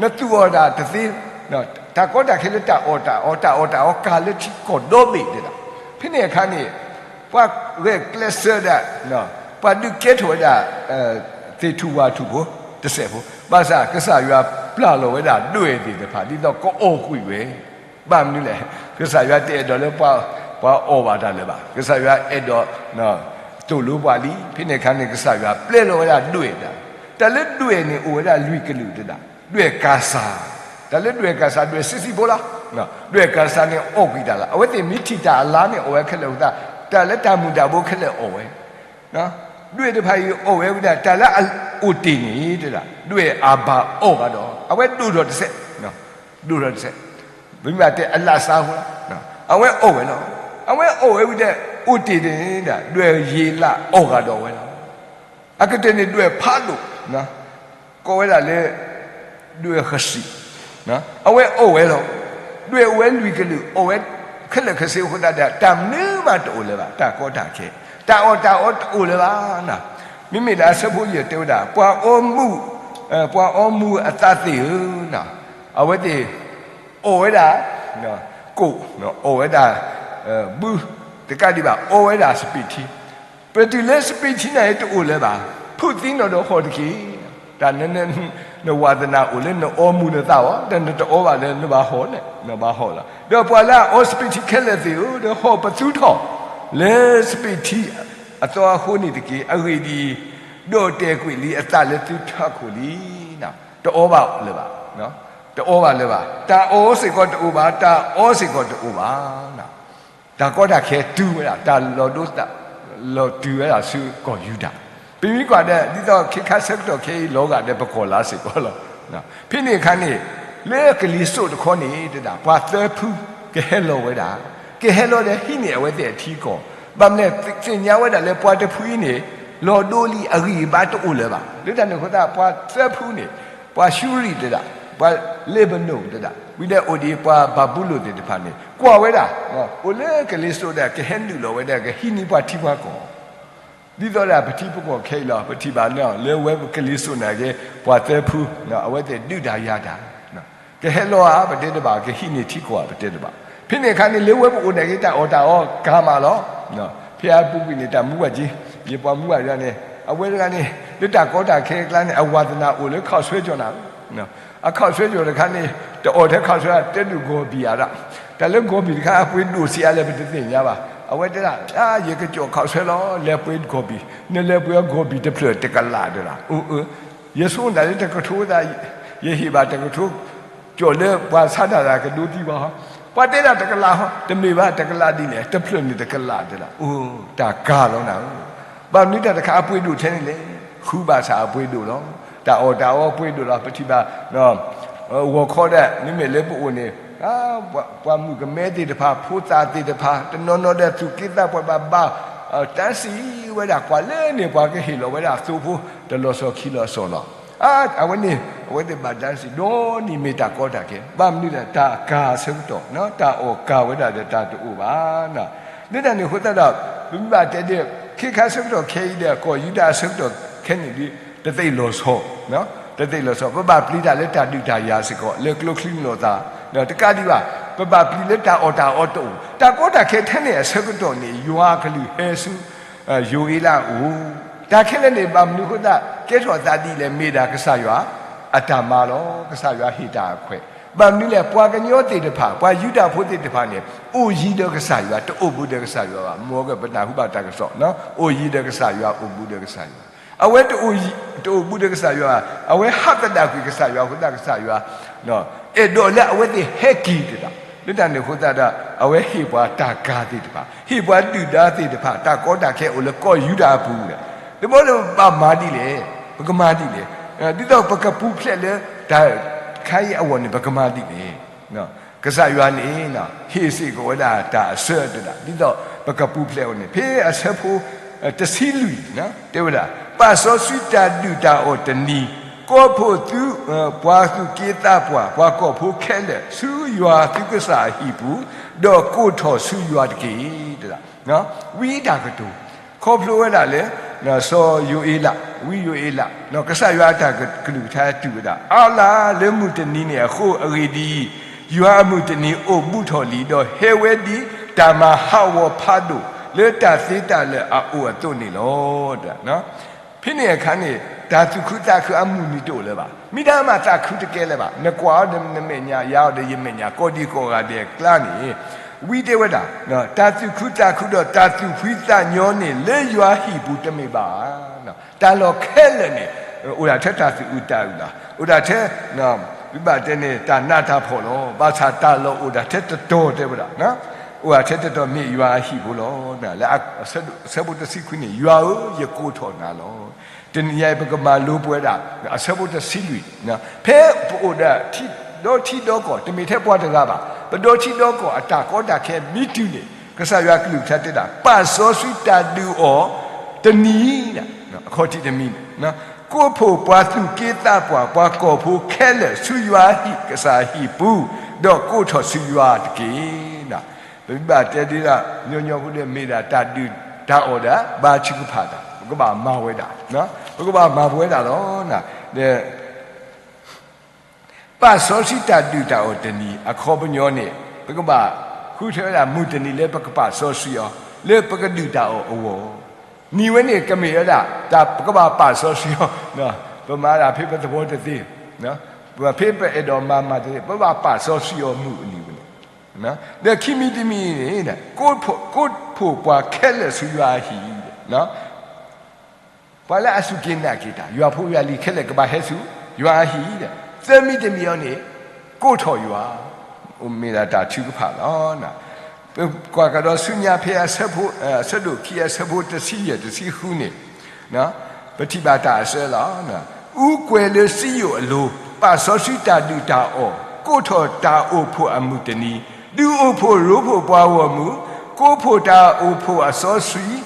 နသူၣ်အီၣ်တၢ်တသ့, တၢ်ကီတၢ်ခဲလၢတၢ်အီၣ်တၢ်အီ တၢ်အီၣ်တၢ်အီကၤလၢထံကီၢ်ဒီဘ့ၣ်ဒၣ်, ဖဲန့ၣ်အခါန့ၣ် ပှၤဂဲၤကျဲးစၢးဒၣ်, ပှၤဒုးကဲထီၣ်ဝဲဒၣ် သ့ၣ်ထူၣ်ဝၣ်ထူၣ်ဖိ, တစဲးဖိ, ဘၣ်ဆၣ်ကစၢ်ယွၤပျၢ်လီၤဝဲဒၣ်ဒွဲၣ်သ့ၣ်တဖၣ် ဒ်သိးကအီၣ်ကွံာ်ဝဲ, ဘၣ်မနုၤလဲၣ်, ကစၢ်ယွၤတအဲၣ်ဒိးလၢပှၤအီၣ်ဘၣ်တၢ်လၢၤဘၣ်, ကစၢ်ယွၤအဲၣ်ဒိး သိၣ်လိပှၤလံ, ဖဲန့ၣ်အခါန့ၣ် ကစၢ်ယွၤပျဲလီၤဝဲဒၣ်ဒွဲၣ်ဒၣ်, တၢ်လၢဒွဲၣ်န့ၣ်အိၣ်ဝဲဒၣ်လွံၢ်ကလုာ်တဒၣ်, ဒွဲၣ်ကၤစၤ, တၢ်လၢဒွဲၣ်ကၤစၤ ဒွဲၣ်ဆံးဆံးဖိလီၤ, ဒွဲၣ်ကၤစၤန့ၣ်အီၣ်ကွံာ်တၢ်လၢ အဝဲသ့ၣ်မ့ၢ်ထံၣ်တၢ်အလါန့ၣ်အီၣ်ဝဲခဲလၢာ်အဃိသတး, တၢ်လၢတၢ်မုၢ်တၢ်ဘိခဲလၢာ်အီၣ်ဝဲ, ဒွဲၣ်တဖၣ်အံၤအီၣ်ဝဲဝံၤဒီး တၢ်လၢအအိၣ်တ့ၢ်န့ၣ်တဒၣ်, ဒွဲၣ်အၤဘၤအီၣ်ဘၣ်ဒီး အဝဲဒိၣ်ထီၣ်တစဲး, ဒိၣ်ထီၣ်တစဲး, ပမ့ၢ်တဲအလးစါဖိလီၤ, အဝဲအီၣ်ဝဲလီၤ, အဝဲအီၣ်ဝဲဝံၤဒီး အိၣ်တ့ၢ်န့ၣ်ဒၣ် ဒွဲၣ်ယ့လးအီၣ်ဂၤဒီးဝဲလီၤ. အကတၢၢ်န့ၣ်ဒွဲၣ်ဖးဒိၣ်, ကိးဝဲဒၣ်လၢ ဒွဲၣ်ဃစံး, အဝဲအီၣ်ဝဲလီၤ, ဒွဲၣ်အိၣ်ဝဲလွံၢ်ကလုာ် အီၣ်ဝဲခဲလၢာ်ခဲဆ့အဃိသတးဒီး တၢ်မနုၤမးတအိၣ်လၢၤဘၣ်, တၢ်ကီတၢ်ခဲ, တၢ်အီၣ်တၢ်အီတအိၣ်လၢၤဘၣ်. မ့မ့ၢ်လၢအဆၢဖိယဲၢ်တဲဝဲဒၣ် ပှၤအီမူး, ပှၤအီမူးအသးသ့ၣ်ဧၢ, အဝဲသ့ၣ် အီၣ်ဝဲဒၣ်, ကိၣ်, အီၣ်ဝဲဒၣ်, ဘု, တကးဒံးဘၣ် အီဝဲဒၣ်စပံးထံ, ပတုၤလၢစပံးထံန့ၣ်တအိၣ်လၢၤဘၣ်, ဖုးသံနီၣ်ဒီးဟီၣ်တက့ၢ်. တၢ်န, နဝးသနၢ်အိၣ်လၢနအီမူးနသးအီၤ, ဒီးနတအီဘၣ်လၢနဘၣ်ဟီၣ်န့ၣ်, နဘၣ်ဟီၣ်လီၤ. ဒီးပှၤလၢအအီစပံးထံခဲလၢာ်သ့ၣ်ဧၢ, ဒီးဟီၣ်ပသူထီၣ်လၢစပံးထံအသီအဃိန့ၣ်တက့ၢ်. အဂ့ၢ်ဒ်အံၤ, ဒီးတဲာ်ကွံာ်လံအသးလၢသုထးခိၣ်လံ, တအီဘၣ်လၢၤဘၣ်, တအီဘၣ်လၢၤဘၣ်, တၢ်အီစ့ၢ်ကီးတအိၣ်ဘၣ်, တၢ်အီစ့ၢ်ကီးတအိၣ်ဘၣ်. တၢ်ကီတၢ်ခဲတုၤဝဲဒၣ်, တၢ်လီၤဒိသး, လီၤတုၤဝဲဒၣ်ဆူကီၢ်ယူဒၤ, ပမ့ၢ်ကွၢ်ဒီး ဒ်သိးခဲခါဆၢကတီၢ်ခဲအံၤ လီၤဂာ်ဒီးပကီၢ်လါစ့ၢ်ကီးလီၤ. ဖဲန့ၣ်အခါန့ၣ်, လၢကလံၤစိးတခီန့ၣ်တဒၣ် ပှၤသၢဖုကဟဲလီၤဝဲဒၣ်, ကဟဲလီၤဒီးဟံးန့ၢ်အဝဲသ့ၣ်အထံကီၢ်, ဘၣ်မနုၤလဲၣ်, သ့ၣ်ညါဝဲဒၣ်လၢပှၤတဖုအံၤန့ၣ် လီၤဒိလံအဂံၢ်အဘါတအိၣ်လၢၤဘၣ်. လၢတၢ်န့ၣ်အဃိသတး ပှၤသၢဖုန့ၣ်, ပှၤၡူရံၣ်တဒၣ်, ပှၤလ့းဘနိၣ်တဒၣ်, ဝံၤဒီးအိၣ်ဒံးပှၤဘၤဘူလိၣ်သ့ၣ်တဖၣ်န့ၣ် ကွၢ်ဝဲဒၣ်, အိၣ်လၢကလံၤစိးဒီး ကဟဲနုာ်လီၤဝဲဒၣ် ကဟံးန့ၢ်ပှၤထံပှၤကီၢ် ဒ်သိးဒၣ်ပထံပကီၢ်ခဲအံၤလီၤ. ပထံၣ်ဘၣ်န့ၣ် လၢဝဲကလံၤစိးန့ၣ်က့ၤ ပှၤသၢဖု, အဝဲသ့ၣ်ဒုးတၢ်ယၤတၢ်, ကဟဲလီၤဧါ ပတဲတဘၣ်, ကဟံးန့ၢ်ထံကီၢ်ဧါ ပတဲတဘၣ်. ဖဲန့ၣ်အခါန့ၣ် လၢဝဲပအိၣ်န့ၣ်က့ၤ တၢ်အီၣ်တၢ်အီကၤမးလီၤ. ဖဲအပူၤကွံာ်န့ၣ် တၢ်မူဘၣ်က့ၤ, ယပှၤမူဘၣ်ဒၣ်န့ၣ် အဝဲတဂၤန့ၣ် လၢတၢ်ကီတၢ်ခဲအကျါန့ၣ် အဝၤသနၢ်အိၣ်လၢခီၣ်ဆွဲကၠီၣ်နၤ, အခီၣ်ဆွဲကၠီၣ်တခါန့ၣ် တအီၣ်ထဲခီၣ်ဆွဲ တဲဒုးဂီၤဘံၣ်ဧါဒၣ်, တၢ်လၢဂီၤဘံၣ်တခါ အပှ့ၤဒိၣ်ဆံးအါလဲၣ် ပတသ့ၣ်ညါဘၣ်. အဝဲတဲဒၣ် ယကကၠီၣ်ခီၣ်ဆွဲလီၤ လဲၤပှ့ၤဂီၤဘံၣ်, နလဲၤပှ့ၤအီၤဂီၤဘံၣ်တဖျၢၣ်တကလးဒၣ်လီၤ. ယဆိကမိၣ်လၢတကထိသး ယဟ့ၣ်ဘၣ်တကထိ ကၠီၣ်လၢပှၤဆါတၢ်တဂၤကဒိသံဘၣ်, ပှၤတဲဒၣ်တကလးဟီ, တမ့ၢ်ဘၣ် တကလးဒ်လဲၣ်, တဖျၢၣ်န့ၣ်တကလးဒၣ်လီၤ. အိ တၢ်ကၤလီၤနၤဧၢ, ဘၣ်မနုၤတၢ်တခါအပှ့ၤဒိၣ်ထဲန့ၣ်လဲၣ်, ဃုဘၣ်ဆၣ်အပှ့ၤဒိၣ်လီၤ. တၢ်အီၣ်တၢ်အီပှ့ၤဒိၣ်လီၤ. ပထံၣ်ဘၣ် ဂီၤခီဒၣ် မ့မ့ၢ်လၢပအိၣ်န့ၣ် ပှၤမုၣ်ကမဲသ့ၣ်တဖၣ် ဖိသၣ်သ့ၣ်တဖၣ် တနီၤနီၤဒီးသူၣ်က့သးပှၢ်ဘၣ်ဘၣ် တၢ်စံးဝဲဒၣ် ကွၢ်လၢန့ၣ် ပှၤကဟ့ၣ်လီၤဝဲဒၣ်သိဖိ တလီၤဆီခံလီၤဆီလီၤ. အဝဲန့ၣ် အဝဲသ့ၣ်ဘၣ်တၢ်စံး ဒီးနံၤမ့ၢ်တၢ်ကီတၢ်ခဲ ဘၣ်မနုၤလဲၣ် တၢ်အကၤဆၢကတီၢ် တၢ်အီၣ်ကၤဝဲဒၣ်ဒီးတၢ်တအိၣ်ဘၣ်. လၢတၢ်န့ၣ်အဃိသတးဒီး ပမ့ၢ်ဘၣ်တဲဒီး ခဲခါဆၢကတီၢ်ခဲအံၤဒီး ကီၢ်ယူဒၤအဆၢကတီၢ်ခဲန့ၣ်ဒီး တသ့ၣ်လီၤဆီ တသ့ၣ်လီၤဆီ ပဘၣ်ပျံၤတၢ်လၢတၢ်ဒုးတၢ်ယၤစ့ၢ်ကီး လၢကျိချံမျိာ်သၣ် တကးဒံးဘၣ် ပဘၣ်ပျံၤလၢတၢ်အီၣ်တၢ်အီတအိၣ် တၢ်ကီတၢ်ခဲထဲန့ၣ်အဆၢကတီၢ်န့ၣ် ယွၤကလုၢ်ဟဲဆူ ယိၤအ့လးအအိၣ်, တၢ်ခဲလၢာ်န့ၣ် ဘၣ်မနုၤအဃိသတး ကဲထီၣ်သးဒ်လဲၣ် မ့ၢ်ဒၣ်ကစၢ်ယွၤအတၢ်မၤလီၤ. ကစၢ်ယွၤဟ့ၣ်တၢ်အခွဲး. ဘၣ်မနုၤလဲၣ် ပှၤကညီသ့ၣ်တဖၣ် ပှၤယူဒၤဖိသ့ၣ်တဖၣ်န့ၣ် အိၣ်ယံၤဒီးကစၢ်ယွၤ, တအိၣ်ဘူးဒီးကစၢ်ယွၤဘၣ်. မ်ကပနၢ်ဟူဘၣ်တၢ်ကစီၣ်, အိၣ်ယံၤဒီးကစၢ်ယွၤ, အိၣ်ဘူးဒီးကစၢ်ယွၤ. အဝဲတအိၣ်, တအိၣ်ဘူးဒီးကစၢ်ယွၤ, အဝဲဟးသဒၣ်ကွံာ်ကစၢ်ယွၤအဃိသတး ကစၢ်ယွၤ အဲၣ်ဒိးလၢအဝဲသ့ၣ်ဟဲက့ၤတဒၣ်, လၢတၢ်န့ၣ်အဃိသတးဒီး အဝဲဟ့ၣ်ပှၤတၢ်ကၤသ့ၣ်တဖၣ်, ဟ့ၣ်ပှၤဒုၣ်ဒါသ့ၣ်တဖၣ် တၢ်ကီတၢ်ခဲအိၣ်လၢကီၢ်ယူဒၤအပူၤဒီး, တဘျီလၢပဘၣ်မၤဒ်လဲၣ်, ပကမၤဒ်လဲၣ်, ဒ်သိးပကပူၤဖျဲးလၢတၢ်ခါအံၤအဂီၢ်န့ၣ် ပကမၤဒ်လဲၣ်. ကစၢ်ယွၤန့ၣ် ဟ့ၣ်စ့ၢ်ကီးဝဲဒၣ်တၢ်အဆၢတဒၣ် ဒ်သိးပကပူၤဖျဲးအီၤန့ၣ် ဖဲအဆၢဖိ တဆံလွံၢ် တဲဝဲဒၣ်, ပာ်စီဆှံတၢ်ဒုၣ်တၢ်အီၣ်တနံၤ, ကိးဖှိၣ်သု, ပှၤသူၣ်က့သးပှၢ် ပှၤကီၢ်ဖိခဲလၢာ် ဆူယွၤသုကစၢ်အဟံၣ်ပူၤ, ဒီးကိးထီၣ်ဆူယွၤတက့ၢ်. တဒၣ် ဝံအတၢ်ကတိၤ ခီဖျိဝဲဒၣ်လၢ စီၤယိၤအ့လး, ဝံယိၤအ့လး, ကစၢ်ယွၤအတၢ်ကလုၢ်ကထါတူၢ်ဝဲဒၣ်, အါလၢလၢမုၢ်တနံၤန့ၣ်အဃိ အဂ့ၢ်ဒ်အံၤ, ယွၤအမုၢ်တနံၤအိၣ်ဘူးထီၣ်လံ, ဒီးဟဲဝဲဒ်တၢ်မၤဟးဂီၤဖးဒိၣ် လၢတၢ်သ့တၢ်လၢာ်အအိၣ်အသိးန့ၣ်လီၤ. ဖဲန့ၣ်အခါန့ၣ် တၢ်သူၣ်ခုသးခုအမုၢ်နံၤတအိၣ်လၢၤဘၣ်. မ့ၢ်တၢ်မၤသးခုတကဲလၢၤဘၣ်. နကွၢ်အီၤဒီးနမဲာ်ညါ, ယၤအီၤဒီးယမဲာ်ညါ, ကိးဒံကိးဂၤဒဲးအကျါန့ၣ် ဝံတဲဝဲဒၣ်, တၢ်သူၣ်ခုသးခုဒီး တၢ်သူၣ်ဖှံသးညီန့ၣ် လၢယွၤဟံၣ်ပူၤတမ့ၢ်ဘၣ်ဧါ. တၢ်လီၢ်ခဲလၢာ်န့ၣ် အိၣ်ဒၣ်ထဲတၢ်သူၣ်အုးသးအုးလီၤ. အိၣ်ဒၣ်ထဲ ပဘၣ်တဲန့ၣ် တၢ်နးတၢ်ဖှီၣ်လီၤ. ဘၣ်ဆၣ်တၢ်လီၢ်အိၣ်ဒၣ်ထဲတတီၤတဲဝဲဒၣ်, အိၣ်ဒၣ်ထဲတတီၤမ့ၢ်ယွၤအဟံၣ်ဖိလီၤ. လၢအဆၢဖိတဆံခွံန့ၣ် ယွၤဧၢ, ယကိးထီၣ်နၤလီၤ. တနံၤညါအံၤ ပကမၤလိပဝဲဒၣ် အဆၢဖိတဆံလွံၢ်, ဖဲပအိၣ်ဒီးထံ, ဒီထံဒီကီၢ်, တမ့ၢ်ထဲပှၤတဂၤဘၣ်, ပဒီထံဒီကီၢ်အတၢ်ကီတၢ်ခဲမ့ၢ်တုၤန့ၣ် ကစၢ်ယွၤကလုၢ်ကထါတဲဒၣ်, ပာ်စီဆှံတၢ်ဒုးအီၤတနံၤ, အခီၣ်ထံးတမံၤန့ၣ်, ကိးဖှိၣ်ပှၤသူၣ်က့သးပှၢ် ပှၤကီၢ်ဖိခဲလၢာ် ဆူယွၤဟံၣ်ကစၢ်ဟံၣ်ပူၤ, ဒီးကိးထီၣ်ဆူယွၤတက့ၢ်. ပဘၣ်တဲဒ်ဒၣ် ညီညီဖိဒီး မ့ၢ်ဒၣ်တၢ်ဒုၣ်တၢ်အီၣ်ဒီး ဘါထုကဖၣ်တၢ်, ပကဘၣ်မၤဝဲဒၣ်, ပကဘၣ်မၤပဝဲဒၣ်လီၤ. ပာ်စီဆှံတၢ်ဒုၣ်တၢ်အီၣ်တနံၤ အခီပညီန့ၣ် ပကဘၣ်ဃုထၢဝဲဒၣ်မုၢ်တနံၤလၢပကပာ်စီဆှံအီၤ လၢပကဒုၣ်တၢ်အီၣ်အဂီၢ်, နံၤဝဲန့ၣ်ကမ့ၢ်ဝဲဒၣ် တၢ်ပကဘၣ်ပာ်စီဆှံအီၤ, ပမၤဒၣ်ဖဲပသဝီတသ့, ဖဲပအဲၣ်ဒိးမၤမၤတသ့ ပဘၣ်ပာ်စီဆှံအီၤမုၢ်နံၤဝဲန့ၣ် ဒီးခံမံၤတမံၤန့ၣ် ကိးဖှိၣ်ပှၤခဲလၢာ်ဆူယွၤအဟံၣ်, ပှၤလၢအစူၢ်က့ၤနာ်က့ၤတၢ် ယွၤဖိယွၤလံၤခဲလၢာ်ကဘၣ်ဟဲဆူယွၤအဟံၣ်, သၢမံၤတမံၤအံၤန့ၣ် ကိးထီၣ်ယွၤ, မ့ၢ်ဒၣ်တၢ်ထုကဖၣ်လီၤ. ပကွၢ်ကဒီးဆူညါဖဲအဆၢဖိ, အဆၢဒိၣ်ခံအဆၢဖိတဆံယဲၢ်တဆံဃုန့ၣ် ပထံၣ်ဘၣ်တၢ်အဆၢလီၤ. အူကွဲၤလၢစံယိၣ်အလိၤ, ပာ်စီဆှံတၢ်ဒုၣ်တၢ်အီၣ်, ကိးထီၣ်တၢ်အိၣ်ဖှိၣ်အမုၢ်တနံၤ, ဒုးအိၣ်ဖှိၣ်ရိဖှိၣ်ပှၤဂီၢ်မုၢ်, ကိးဖှိၣ်တၢ်အိၣ်ဖှိၣ်အစီဆှံ,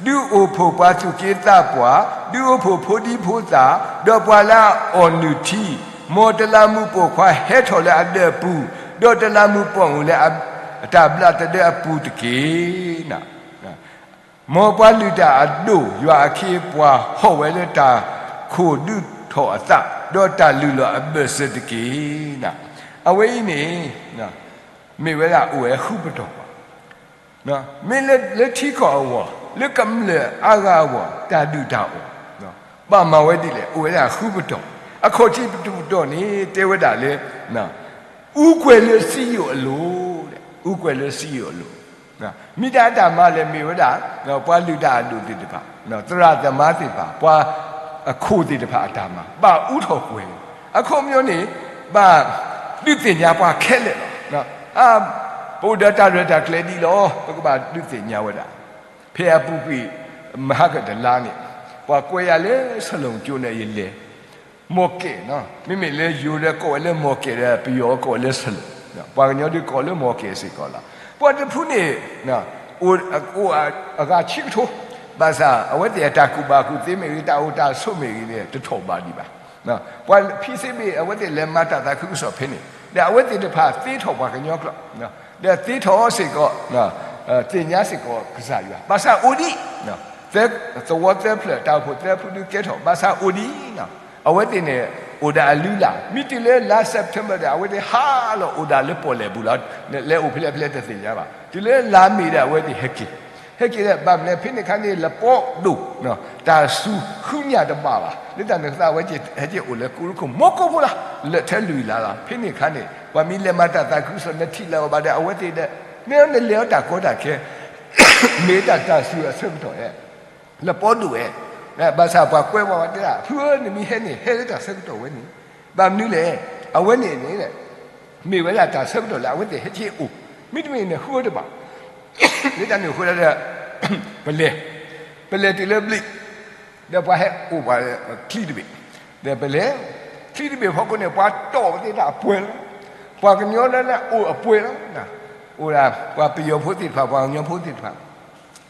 ဒုးအိၣ်ဖှိၣ်ပှၤသူၣ်က့သးပှၢ်, ဒုးအိၣ်ဖှိၣ်ဖိဒံဖိသၣ်, ဒီးပှၤလၢအအီၣ်နုၢ်ထံ, မ်တလးမူးပိာ်ခွါဟဲထီၣ်လၢအဒၢးအပူၤ, ဒီးတလးမူးပိာ်မုၣ်လၢအတၢ်ဘျးတဒၢအပူၤတက့ၢ်. မ်ပှၤလုၢ်တၢ်အဒိၣ် ယွၤအခ့အပှၤဟီၣ်ဝဲလၢတၢ်ခိၣ်ဒုးထီၣ်အသး, ဒီးတၢ်လုၢ်လီၢ်အဘၢၣ်စၢၤတက့ၢ်. အဝဲအံၤန့ၣ် မ့ၢ်ဝဲဒၣ်အိၣ်ဝဲဃုပတီၢ်ဘၣ်. မ့ၢ်လၢထံကီၢ်အဂီၢ်, လၢကမျၢၢ်အါဂၤအဂီၢ်, တၢ်ဒုၣ်တၢ်အီၣ် ဘၣ်မၤဝဲဒ်လဲၣ်, အိၣ်ဝဲဒၣ်ဃုပတီၢ်, အခီၣ်ထံးတပတီၢ်န့ၣ် တဲဝဲဒၣ်လၢ အူကွဲၤလၢစံယိၣ်အလိၤ, အူကွဲၤလၢစံယိၣ်အလိၤ, မ့ၢ်တၢ်အတၢ်မၤလဲၣ် မ့ၢ်ဝဲဒၣ် ပှၤလုၢ်တၢ်အဒိၣ်သ့ၣ်တဖၣ်, သရၣ်သမါသ့ၣ်တဖၣ်, ပှၤအခိၣ်သ့ၣ်တဖၣ်အတၢ်မၤ ဘၣ်အူထီၣ်ကွဲၤ, အခီပညီန့ၣ် ဘၣ်ဒုးသ့ၣ်ညါပှၤခဲလၢာ်လီၤ. ပအိၣ်ဒီးတၢ်ရဲၣ်တၢ်ကျဲၤဒ်လီၤ, ပကဘၣ်ဒုးသ့ၣ်ညါဝဲဒၣ်. ဖဲအပူၤကွံာ် မဟါကတလါန့ၣ် ပှၤကွဲးယၤလၢဆၢလီၤကၠိန့ၣ် ယလဲၤ မီၢ်ကဲၣ်, မ့မ့ၢ်လၢယိၤဒီးကိးဝဲလၢမီၢ်ကဲၣ်ဒီး ပယီၤကိးဝဲလၢဆၢလီၤ, ပှၤကညီဒုးကိးလၢမီၢ်ကဲၣ်စ့ၢ်ကီးလီၤ. ပှၤတဖုန့ၣ် အိၣ်အဂၤဆံကထိ, ဘၣ်ဆၣ်အဝဲသ့ၣ်အတၢ်ကူၣ်ဘၣ်ကူၣ်သ့မ့ၢ်ဂ့ၤ, တၢ်အိၣ်တၢ်ဆိးမ့ၢ်ဂ့ၤန့ၣ် တထီၣ်ဘးဒံးဘၣ်. ပှၤဖံးသ့ဘ့ၣ် အဝဲသ့ၣ်လဲၤမၤတၢ်သးခုကစီၣ်ဖဲန့ၣ်, ဒီးအဝဲသ့ၣ်တဖၣ်သ့ထီၣ်ပှၤကညီကျိာ်, ဒီးသ့ထီၣ်စ့ၢ်ကီး သ့ၣ်ညါစ့ၢ်ကီးကစၢ်ယွၤ, ဘၣ်ဆၣ်အိၣ်ဒံး သဝီသၢဖျၢၣ် တၢ်အိၣ်ဖှိၣ်သၢဖုဒုးကဲထီၣ် ဘၣ်ဆၣ်အိၣ်ဒံး, အဝဲသ့ၣ်န့ၣ် အိၣ်ဒၣ်အလုၢ်လၢ်, မ့ၢ်တုၤလၢလါ September ဒီး အဝဲသ့ၣ်ဟးလီၤအိၣ်ဒၣ်လၢပီၣ်လဲၣ်ပူၤလီၤ. လဲၤအိၣ်ဖဲလဲၣ်ဖဲလဲၣ်တသ့ၣ်ညါဘၣ်. တုၤလၢလါမ့ၤဒီး အဝဲသ့ၣ်ဟဲက့ၤ, ဟဲ ဟဲက့ၤလၢ ဘၣ်မနုၤလဲၣ် ဖဲန့ၣ်အခါန့ၣ် လပီဒိၣ်, တၢ်စူၤဃုညၣ်တဘၣ်ဘၣ်. လၢတၢ်န့ၣ်အဃိသတး အဝဲဟဲက့ၤအိၣ်လၢကိရူးခိၣ်မူခိၣ်ဖိလီၤ. လၢထဲလွံၢ်လါလီၤ. ဖဲန့ၣ်အခါန့ၣ် ပှၤမ့ၢ်လဲၤမၤတၢ်သးခုကစီၣ် နထံၣ်လၢၤအီၤဘၣ်ဒီး အဝဲသ့ၣ်ဒီး မ့ၢ်နလဲၤအီၤတၢ်ကီတၢ်ခဲ မ့ၢ်တၢ်တၢ်စူၤအဆၢကတီၢ်ဧါ, လပီဒိၣ်ဧါ. ဘၣ်ဆၣ်ပှၤကွဲမုာ်ဝဲတဲဒၣ် ဖုဧၢ နမ့ၢ်ဟဲန့ၣ် ဟဲလၢတၢ်ဆၢကတီၢ်ဝဲန့ၣ်, ဘၣ်မနုၤလဲၣ်, အဝဲန့ၣ်န့ၣ် မ့ၢ်ဝဲဒၣ်တၢ်ဆၢကတီၢ်လၢအဝဲသ့ၣ်ဟဲက့ၤအိၣ်, မ့တမ့ၢ်န့ၣ် ဃုဝဲတဘၣ်. လၢတၢ်န့ၣ်အဃိဒီး ပလဲၤ, ပလဲၤတုၤလၢဘျံး, ဒီးပှၤဟဲအိၣ်ပှၤချံတဘ့ၣ်, ဒီးပလဲၤ, ချံတဘ့ၣ်ဖီခိၣ်န့ၣ် ပှၤတီၢ်ပသ့ၣ်တၢ်အပှဲၤလီၤ. ပှၤကညီလၢလၢအိၣ်အပှဲၤလီၤ. အိၣ်ဒၣ် ပှၤပယီၤဖိသ့ၣ်တဖၣ် ပှၤကညီဖိသ့ၣ်တဖၣ်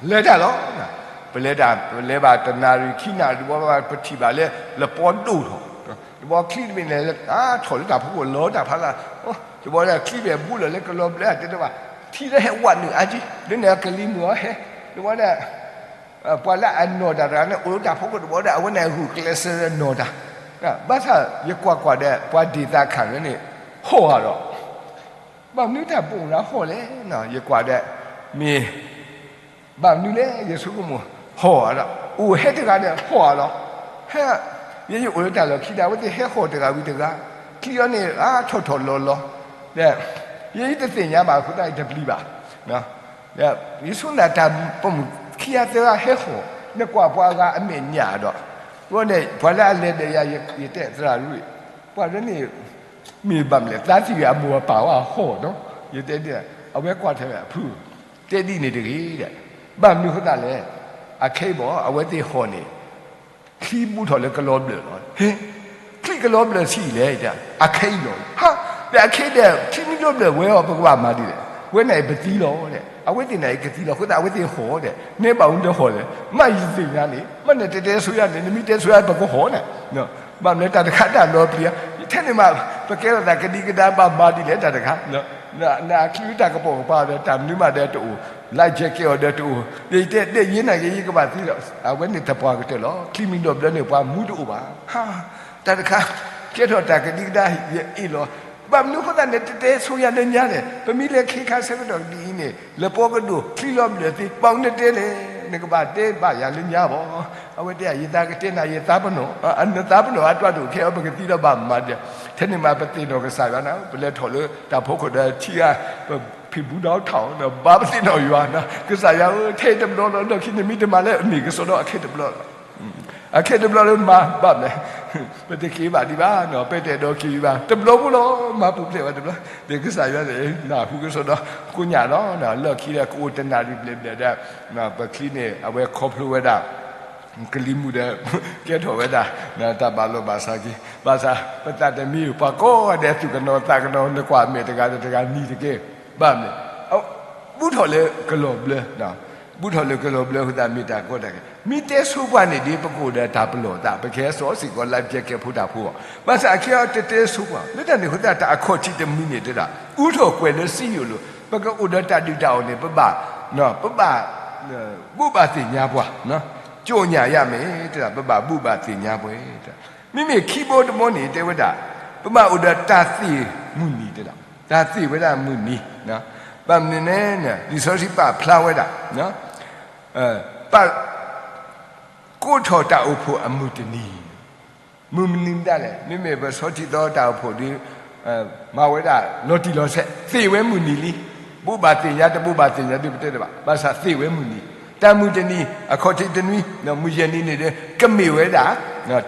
လဲၤတၢ်လီၤ. ပလဲၤတၢ် ပလဲၤဘၣ်တနၣ်ရံၣ်ခံနၣ်ရံၣ် တဘျီဘၣ် ပထံၣ်ဘၣ်လၢ လပီဒိၣ်ထီၣ်, တဘျီချံတဘ့ၣ်န့ၣ် အါထီၣ်လၢတၢ်ဖီခိၣ်လီၤတၢ်ဖးလၢ်, တဘျီဒၣ်ချံဘဲၣ်ဘူးလီၤလၢကလီၤဘျၢၣ် တဲတဘၣ်, ထံလၢဟဲဝးနုာ်အါက့, လၢန့ၣ်ကလံၤမုၢ်အီၤဟဲ, တဘျီဒၣ် ပှၤလၢအနီၢ်တၢ်တဂၤန့ၣ် အိၣ်လၢတၢ်ဖီခိၣ်တဘျီဒၣ် အဝဲန့ၣ်ဂုာ်ကျဲးစၢးနီၢ်တၢ်, ဘၣ်ဆၣ်ယကွၢ်ကွၢ်ဒီး ပှၤဒ့ၣ်သးခၣ်န့ၣ် ဟီၣ်ဂၤဒီး ဘၣ်မနုၤတၢ်ပိာ်နၤဟီၣ်လဲၣ်, ယကွၢ်ဒီး မ့ၢ် ဘၣ်မနုၤလဲၣ် ယဆိကမိၣ် ဟီၣ်ဧါဒီး အိၣ်ဟဲတဂၤဒီးဟီၣ်ဧါလီၤ. ဟဲ ယဲယအိၣ်လၢတၢ်လီၢ်ခံဒီး အဝဲသ့ၣ်ဟဲဟီၣ်တဂၤဝံၤတဂၤ, ချံအီၤန့ၣ် အါထီၣ်ထီၣ်လီၤလီၤ, ဒီး ယဲယတသ့ၣ်ညါဘၣ်အဃိသတး ယတပျံၤဘၣ်. ယဆိကမိၣ်တၢ်ပိာ်မုၣ်ခံဂၤသၢဂၤဟဲဟီၣ်, နကွၢ်ပှၤဂၤအမဲာ်ညါဒီး, အဃိန့ၣ် ပှၤလၢအလဲၤဒီးယၤ ယတဲသရၣ်ရူၣ်, ပှၤလၢန့ၣ် မ့ၢ်ဘၣ်မနုၤလဲၣ် သးသံၣ်ဂ့ၤအမိၢ်အပၢ်ဝဲဟီၣ်နီၤ, ယတဲဒ်, အဝဲကွၢ်ထဲအဖု, တဲဒ်န့ၣ်တဂ့ၤဒီး, ဘၣ်မနုၤအဃိသတးလဲၣ်, အခဲအံၤဘၣ် အဝဲသ့ၣ်ဟီၣ်န့ၣ် ချံဘူးထီၣ်လၢကလီၤဘျၢၣ်လီၤ. ဟ့, ချံကလီၤဘျၢၣ်ဆံးလဲၣ်, အခဲအံၤလီၤ. ဟါ, ဒီးအခဲအံၤဒီး ချံမ့ၢ်လီၤဘျၢၣ်ဝဲအီၤ ပကဘၣ်မၤဒ်လဲၣ်. ဝဲန့ၣ်ပသံလီၤ, အဝဲသ့ၣ်န့ၣ်ကသံလီၤ, အဃိသတးအဝဲသ့ၣ်ဟီၣ်ဒီး နဲဘၣ်အူဒၢဟီၣ်လဲၣ်, မ့ၢ်ယသ့ၣ်ညါန့ၣ် မ့ၢ်နတတဲဆိယၤန့ၣ် နမ့ၢ်တဲဆိယၤ ပကဟီၣ်န့ၣ် ဘၣ်မနုၤလဲၣ် တၢ်တခါတၢ်လီၤပျံၤဧါ, ထဲန့ၣ်မး ပကဲထီၣ်သးကဒံကဒါ ဘၣ်မၤဒ်လဲၣ်တၢ်တခါ, နအချံတၢ်ကပိာ်ကပၤဒီး တၢ်မနုၤမးဒီးတအိၣ်, life jacket အီၤဒီးတအိၣ်, ယတဲဒ်ယဲန့ၣ်က့ ယကဘၣ်သံလီၤ, အဝဲန့ၣ်တပှၤကတၢၢ်လီၤ. ချံမ့ၢ်လီၤဘျၢန့ၣ် ပှၤမူတအိၣ်ဘၣ်. ဟါ, တၢ်တခါ ကဲထီၣ်တၢ်ကဒံကဒါ ယအ့ၣ်လီၤ, ဘၣ်မနုၤအဃိသတးန့ၣ် တတဲဆိယၤလၢညါလဲၣ်, ပမ့ၢ်လဲၤခ့ခါဆၢကတီၢ်ဒ်အံၤန့ၣ် လပီကဒိၣ် ချံလီၤဘျၢၣ်သ့ ဘၣ်မနုၤတဲလဲၣ်, နကဘၣ်တဲဘၣ်ယၤလၢညါဘၣ်. အဝဲတဲ ယသးကတဲနၤ ယသးပနီၣ်, နသးပနီၣ်အတၢ်ဒိၣ်ခဲအံၤ ပကသံဒီးဘၣ်မၤဒ်, ထဲန့ၣ်မး ပသ့ၣ်နီၣ်ကစၢ်ယွၤန့ၣ် ပလဲၤထီၣ်လၢတၢ်ဖီခိၣ်ဒီးထံဂၤ, ပဖံးဘူးဒီးထီၣ်ဒီး ဘၣ်ပသ့ၣ်နီၣ်ယွၤန့ၣ် ကစၢ်ယွၤဧၢ, ထဲတဘျီလီၤ လီၢ်ခံန့ၣ် မ့ၢ်တမၤလၢအမ့ၢ်ကစီဒီ အခဲတဘျီလီၤ. အခဲတဘျီလၢမၤ ဘၣ်မနုၤလဲၣ်, ပတက့ၤဘၣ်ဒံးဘၣ်, ပတအဲၣ်ဒိးက့ၤဘၣ်, တဘျီဖိလီၤ မၤပူၤဖျဲးဘၣ်တဘျီ, ဒီးကစၢ်ယွၤန့ၣ် နၢ်ဟူကစီဒီ ကိးညၣ်လီၤ, လီၢ်ခံဒီးကအိၣ်တနၣ်ရံၣ်ဘျဲၣ်ဘျဲၣ်ဒီး ပချံန့ၣ် အဝဲခီဖျိဝဲဒၣ် ကလံၤမုၢ်ဒီး ကဲထီၣ်ဝဲဒၣ် တၢ်ဘၣ်လီၤဘၣ်စးက့ၤ, ဘၣ်ဆၣ် ပသးတမံ ပှၤကိးဂၤဒဲးသူၣ်ကနီၤသးကနီၤ နကွၢ်မဲာ်တဂၤဒီးတဂၤနံၤတက့ၢ်, ဘၣ်မနုၤလဲၣ်, ဘူးထီၣ်လၢကလီၤဘျၢ, ဘူးထီၣ်လၢကလီၤဘျၢအဃိသတး မ့ၢ်တၢ်ကီတၢ်ခဲ, မ့ၢ်တဲဆိပှၤန့ၣ်ဒီး ပကအိၣ်ဒီးတၢ်ပလီၢ်သး ပကဟဲစိာ်စ့ၢ်ကီး life jacket ဖိတၢ်ဖိအီၤ, ဘၣ်ဆၣ်အခဲအံၤတတဲဆိပှၤ, လၢတၢ်န့ၣ်အဃိသတး တၢ်အခီၣ်ထံးတမံၤန့ၣ်တဲဒၣ် အူထီၣ်ကွဲးလၢစံယိၣ်လိၤ, ပကအိၣ်ဒီးတၢ်ဒုၣ်တၢ်အီၣ်န့ၣ် ပဘၣ်, ပဘၣ် ဘိးဘၣ်သ့ၣ်ညါပှၤ, ကၠိညၣ်ယါမ့ၢ်တဲဒၣ် ပဘၣ်ဘိးဘၣ်သ့ၣ်ညါပှၤ, မ့မ့ၢ်ခံဘိတဘိန့ၣ် တဲဝဲဒၣ် ပဘၣ်အိၣ်ဒီးတၢ်သ့ၣ်မုၢ်နံၤတဲဒၣ်, တၢ်သ့ၣ်ဝဲဒၣ်မုၢ်နံၤ, ဘၣ်မနုၤလဲၣ်န့ၣ် လံာ်စီဆှံပာ်ဖျါဝဲဒၣ် ပာ် ကိးထီၣ်တၢ်အိၣ်ဖှိၣ်အမုၢ်တနံၤ, မုၢ်မနုၤမတၤလဲၣ်, မ့မ့ၢ်ပဆီထံသီတၢ်အိၣ်ဖှိၣ်ဒီး မၤဝဲဒၣ်လီၤတံၢ်လီၤဆဲး သ့ၣ်ဝဲမုၢ်နံၤလံ, ဘိးဘၣ်သ့ၣ်ညါတဘိးဘၣ်သ့ၣ်ညါဒ်ပတဲတဘၣ်, ဘၣ်ဆၣ်သ့ၣ်ဝဲမုၢ်နံၤ, တၢ်မုၢ်တနံၤ အခီၣ်ထံးတနွံ မုၢ်ယဲၢ်နံၤန့ၣ်ဒီး ကမ့ၢ်ဝဲဒၣ်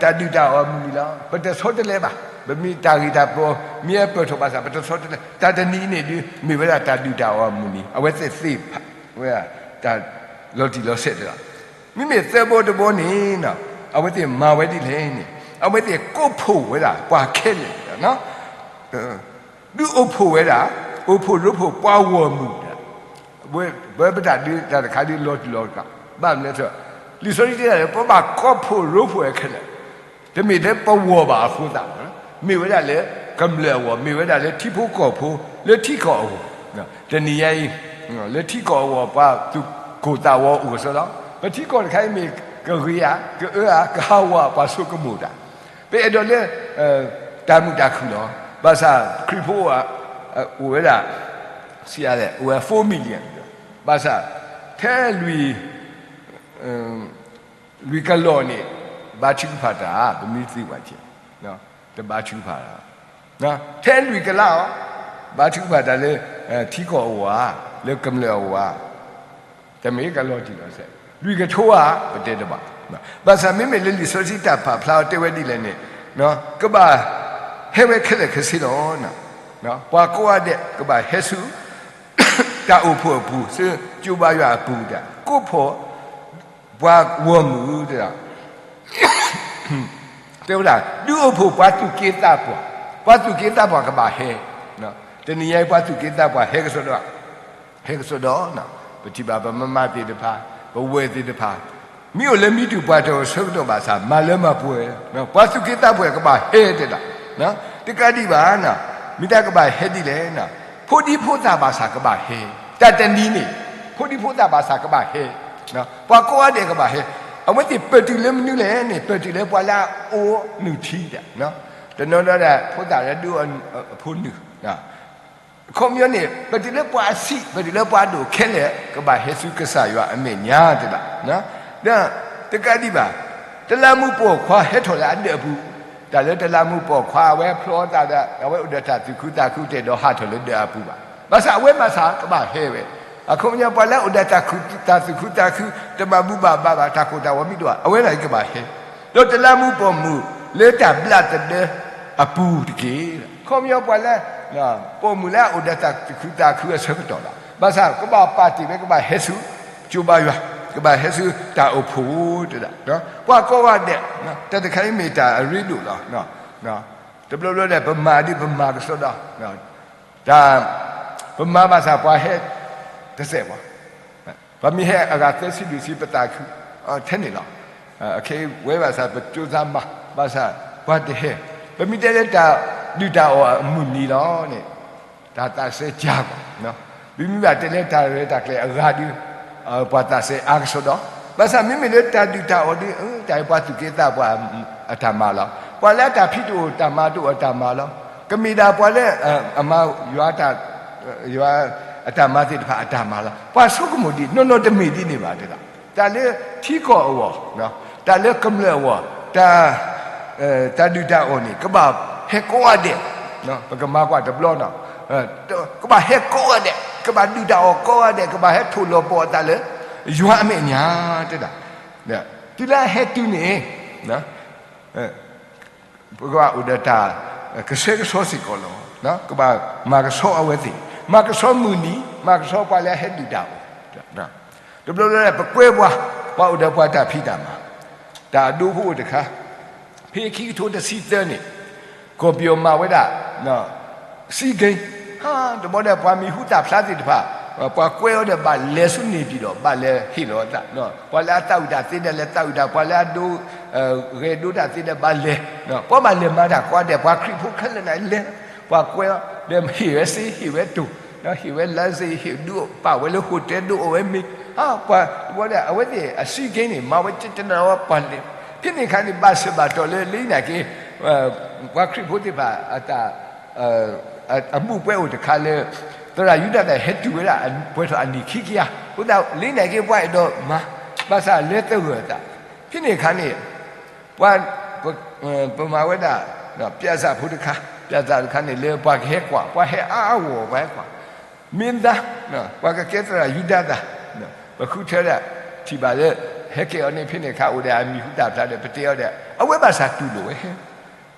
တၢ်ဒုၣ်တၢ်အီၣ်မုၢ်နံၤလီၤ. ပတဆီတလဲဘၣ်, ပမ့ၢ်တၢ်ဂ့ၢ်တၢ်ပီၤ မ့ၢ်အပၢၢ်ထီၣ်ဘၣ်ဆၣ် ပတဆီတလဲ, တၢ်တနံၤန့ၣ်ဒီး မ့ၢ်ဝဲဒၣ်တၢ်ဒုၣ်တၢ်အီၣ်မုၢ်နံၤ, အဝဲသ့ၣ်သ့ၣ်ဝဲဒၣ် တၢ်လီၤတံၢ်လီၤဆဲးတဂၤ မ့မ့ၢ်သၢဘိတဘိန့ၣ် အဝဲသ့ၣ်မၤဝဲဒ်လဲၣ်န့ၣ် အဝဲသ့ၣ်ကိးဖှိၣ်ဝဲဒၣ် ပှၤခဲလၢာ်, ဒုးအိၣ်ဖှိၣ်ဝဲဒၣ် အိၣ်ဖှိၣ်ရိဖှိၣ်ပှၤဂီၢ်မုၢ်, ဝဲပတၢ်ဒုးတၢ်တခါဒုးလီၤတံၢ်လီၤဆဲး, ဘၣ်မနုၤလဲၣ်, လံာ်စီဆှံတဲဒၣ်လၢ ပဘၣ်ကိးဖှိၣ်ရိဖှိၣ်ခဲလၢာ်, တမ့ၢ်ထဲပဝီၤဘၣ်အဃိသတး, မ့ၢ်ဝဲဒၣ်လၢကမျၢၢ်အဂီၢ်, မ့ၢ်ဝဲဒၣ်လၢထံဖိကီၢ်ဖိ လၢထံကီၢ်အဂီၢ်, တနံၤညါအံၤ လၢထံကီၢ်အဂီၢ် ပှၤသူၣ်ကိၢ်သးဂီၤအိၣ်ကစီဒီ, ပထံကီၢ်တခါအံၤမ့ၢ်ကဂ့ၤဧါ, ကအၢဧါ, ကဟးဂီၤဧါပှၤဆိကမိၣ်တၢ်, ပအဲၣ်ဒိးလၢ တၢ်မုာ်တၢ်ခုၣ်လီၤ. ဘၣ်ဆၣ်ခရံာ်ဖိအိၣ်ဝဲဒၣ် ဆံးအါလဲၣ်, အိၣ်ဝဲ four million, ဘၣ်ဆၣ် ထဲလွံၢ်, လွံၢ်ကလီၢ်န့ၣ် ဘါထုကဖၣ်တၢ်, ပမ့ၢ်သ့ၣ်ညါက့ၤ, တဘါထုကဖၣ်တၢ်, ထဲလွံၢ်ကလးအီၤ ဘါထုကဖၣ်တၢ်လၢ ထံကီၢ်အဂီၢ်ဧါ, လၢကမျၢၢ်အဂီၢ်ဧါ, တမ့ၢ်ကလီၤတံၢ်လီၤဆဲး, လွံၢ်ကထိဧါ ပတဲတဘၣ်. ဘၣ်ဆၣ်မ့မ့ၢ်လၢလံာ်စီဆှံတၢ်ပာ်ဖျါအီၤတဲဝဲဒ်လဲၣ်န့ၣ်, ကဘၣ်ဟဲဝဲခဲလၢာ်ခဲဆ့လီၤ. ပှၤကိးဂၤဒဲး ကဘၣ်ဟဲဆူ တၢ်အိၣ်ဖှိၣ်အပူၤ, ဆူကၠိဘါယွၤအပူၤ, ကိးဖှိၣ် ပှၤဂီၢ်မုၢ်, တဲဝဲဒၣ် ဒုးအိၣ်ဖှိၣ်ပှၤသူၣ်က့သးပှၢ်, ပှၤသူၣ်က့သးပှၢ်ကဘၣ်ဟဲ, တနံၤညါအံၤ ပှၤသူၣ်က့သးပှၢ်ဟဲကစီဒီ, ဟဲကစီဒီ, ပထံၣ်ဘၣ်ပမါမၤသ့ၣ်တဖၣ်, ပဝဲၢ်သ့ၣ်တဖၣ်, မ့ၢ်အိၣ်လၢမံတူၢ်ပှၤတၢ်အိၣ်ဆၢကတီၢ်ဘၣ်ဆၣ် မၤလၢမၤပှဲၤ, ပှၤသူၣ်က့သးပှၢ်ကဘၣ်ဟဲတဲဒၣ်, တကးဒံးဘၣ်, မ့ၢ်တၢ်ကဘၣ်ဟဲဒ်လဲၣ်, ဖိဒံဖိသၣ်ဘၣ်ဆၣ်ကဘၣ်ဟဲ, တၢ်တနံၤန့ၣ် ဖိဒံဖိသၣ်ဘၣ်ဆၣ်ကဘၣ်ဟဲ, ပှၤကိးဂၤဒဲးကဘၣ်ဟဲ, အဝဲသ့ၣ်ပၢၢ်တုၤလၢမနုၤလဲၣ်န့ၣ် ပၢၢ်တုၤလၢပှၤလၢအအိၣ်နုၢ်ထံတၢ်, တနီၤနီၤဒၣ် ဖိသၣ်လၢဒုးအဖိနုၢ် အခီပညီန့ၣ် ပတုၤလၢပှၤအဆံး ပတုၤလၢပှၤဒိၣ်ခဲလၢာ် ကဘၣ်ဟဲဆူကစၢ်ယွၤအမဲာ်ညါတဒၣ်, ဒီးတကးဒံးဘၣ်, တလးမူးပိာ်ခွါဟဲထီၣ်လၢအဒၢးအပူၤ, တၢ်လၢတလးမူးပိာ်ခွါအဝဲဖျီသးဒီး အဝဲအိၣ်ဒီးတၢ်သူၣ်ခုသးခုတအဲၣ်ဒိးဟးထီၣ်လၢဒၢးအပူၤဘၣ်, ဘၣ်ဆၣ်အဝဲမၤဆၣ်ကဘၣ်ဟဲဝဲ, အခီပညီပှၤလၢအိၣ်ဒီးတၢ်သူၣ်ခုသးခု တဘၣ်ဘူၣ်ဘၣ်ဘါဘၣ် တၢ်ကိၢ်တၢ်ဂီၤမ့ၢ်ဒိၣ်ဘၣ် အဝဲဒၣ်အံၤကဘၣ်ဟဲ ဒီးတလးမူးပိာ်မုၣ်လၢတၢ်ဘျးတဒၢအပူၤတက့ၢ်. ခီပညီပှၤလၢ ပိာ်မုၣ်လၢအအိၣ်ဒီးတၢ်သူၣ်ခုသးခုအဆၢကတီၢ်လီၤ. ဘၣ်ဆၣ်ကဘၣ်ပာ်တ့ၢ်ဝဲ ကဘၣ်ဟဲဆူကၠိဘါယွၤ, ကဘၣ်ဟဲဆူတၢ်အိၣ်ဖှိၣ်တဒၣ်, ပှၤကိးဂၤဒဲး, တၢ်တခါအံၤမ့ၢ်တၢ်အရ့ဒိၣ်လီၤ. တဘျီဘျီဒဲး ပမၤဒ်ပမၤကစီဒီ တၢ်, ပမၤဘၣ်ဆၣ်ပှၤဟဲတစဲးဘၣ်, ပမ့ၢ်ဟဲအဂၤသၢဆံလွံၢ်ဆံ ပသးခု, ထဲန့ၣ်လီၤ. အခဲအံၤဝဲဘၣ်ဆၣ် ပကၠိသးမၤ, ဘၣ်ဆၣ်ပှၤတဟဲ, ပမ့ၢ်တဲလၢတၢ်ဒုၣ်တၢ်အီၣ်အမုၢ်နံၤလီၤန့ၣ်, တၢ်သးစဲကၢ်ကွၢ်, ပမ့ၢ်ဘၣ်တဲလၢတၢ်ရဲၣ်တၢ်ကျဲၤအဂၤဒီး ပှၤသးစဲအါကစီဒီ, ဘၣ်ဆၣ်မ့မ့ၢ်လၢတၢ်ဒုၣ်တၢ်အီၣ်ဒီး တၢ်အံၤပှၤသူၣ်က့သးပှၢ်အတၢ်မၤလီၤ. ပှၤလၢအတၢ်ဖံးတအိၣ်တၢ်မၤတအိၣ်အတၢ်မၤလီၤ. ကမ့ၢ်ဒၣ်ပှၤလၢ အမၤယွၤ ယွၤအတၢ်မၤသ့ၣ်တဖၣ်အတၢ်မၤလီၤ. ပှၤဆိကမိၣ်ဒ်နီၢ်နီၢ်တမ့ၢ်ဒ်န့ၣ်ဘၣ်တဒၣ်, တၢ်လၢထံကီၢ်အဂီၢ်, တၢ်လၢကမျၢၢ်အဂီၢ်, တၢ်ဒုၣ်တၢ်အီၣ်န့ၣ် ကဘၣ်ဟဲကိးဂၤဒဲး, ပကမၤကွၢ်တဘျီနီၤ, ကဘၣ်ဟဲကိးဂၤဒဲး, ကဘၣ်ဒုၣ်တၢ်အီၣ်ကိးဂၤဒဲး, ကဘၣ်ဟဲထိၣ်လီၤပီၤအသးလၢ ယွၤအမဲာ်ညါတဒၣ်, တုၤလၢအဟဲတုၤန့ၣ် ပကဘၣ်အိၣ်ဒီးတၢ်ကဆှဲကဆှီစ့ၢ်ကီးလီၤ. ကဘၣ်မၤကဆှီအဝဲသ့ၣ်, မၤကဆှီမုၢ်နံၤ, မၤကဆှီပှၤလၢအဟဲဒုၣ်တၢ်အီၣ်, တဘျီဘျီပကွဲပှၤ, ပှၤအိၣ်ဒီးပှၤတၢ်ဖံးတၢ်မၤ, တၢ်အဒိဖိအိၣ်တခါ, ဖဲခံကထိတဆံသၢန့ၣ် ကီၢ်ပယီၤမၤဝဲဒၣ် စံက့, တဘျီဒီးပှၤမံၤဟူသၣ်ဖျါသ့ၣ်တဖၣ်, ပှၤကွဲအီၤဒီးဘၣ်လဲၤဆူန့ၣ်ပၠံၣ်ဒီး ဘၣ်လဲၤဟ့ၣ်လီၤအသး, ပှၤလၢအသးဝံၣ်တၢ်သ့ဒီးလဲၤသးဝံၣ်တၢ်, ပှၤလၢအဒိ ဂဲၤဒိတၢ်သ့ဒီးဘၣ်လဲၤ, ပှၤဘၣ်လဲၤမၤတၢ်ကိးဂၤဒဲး, ပှၤခရံာ်ဖိခဲလၢာ်န့ၣ်လဲၤ, ပှၤကွဲအီၤဒီးဟ့ၣ်ဝဲစ့ ဟ့ၣ်ဝဲတိၢ်, ဟ့ၣ်ဝဲလါစ့ ဟ့ၣ်ဒုးပာ်ဝဲလၢ hotel ဒုးအိၣ်ဝဲမ့ၤ, ပှၤတဘျီဒီး အဝဲသ့ၣ်အစံက့န့ၣ် မၤဝဲကတနၢ်ဝဲပှၤလဲၤ, ဖဲန့ၣ်အခါန့ၣ် ဘၣ်ဆၢဘၣ်တီၢ်လၢ လၢနာ်က့ ပှၤခရံာ်ဖိသ့ၣ်တဖၣ်အတၢ် အဘူၣ်ပွဲအိၣ်တခါလၢ သရၣ်ယူဒၤသၣ်ဟဲတုၤဝဲဒၣ် ပှဲၤထီၣ်အနံၣ်ခံကယၤ, အဃိသတး လၢနာ်က့ပှၤအဲၣ်ဒိးမၤ, ဘၣ်ဆၣ်လဲၤသဂၢၢ်အသး, ဖဲန့ၣ်အခါန့ၣ် ပှၤ ပမၤဝဲဒၣ် ပြဿနာဖိတခါ, ပြဿနာတခါန့ၣ် လၢပှၤကဟဲကွၢ်, ပှၤဟဲအါအါဂီၢ်ဂီၢ် ပှၤဟဲကွၢ်, မင်းသား, ပှၤကကဲသရၣ်ယူဒၤသၣ်, ပဃုထၢဒၣ် ထံၣ်ဘၣ်လၢ ဟဲကဲအီၤန့ၣ် ဖဲန့ၣ်အခါအိၣ်ဒီးအမံၤဟူသၣ်ဖျါဒီး ပတဲအီၤဒီး အဝဲဘၣ်ဆၣ်တူၢ်လိာ်ဝဲ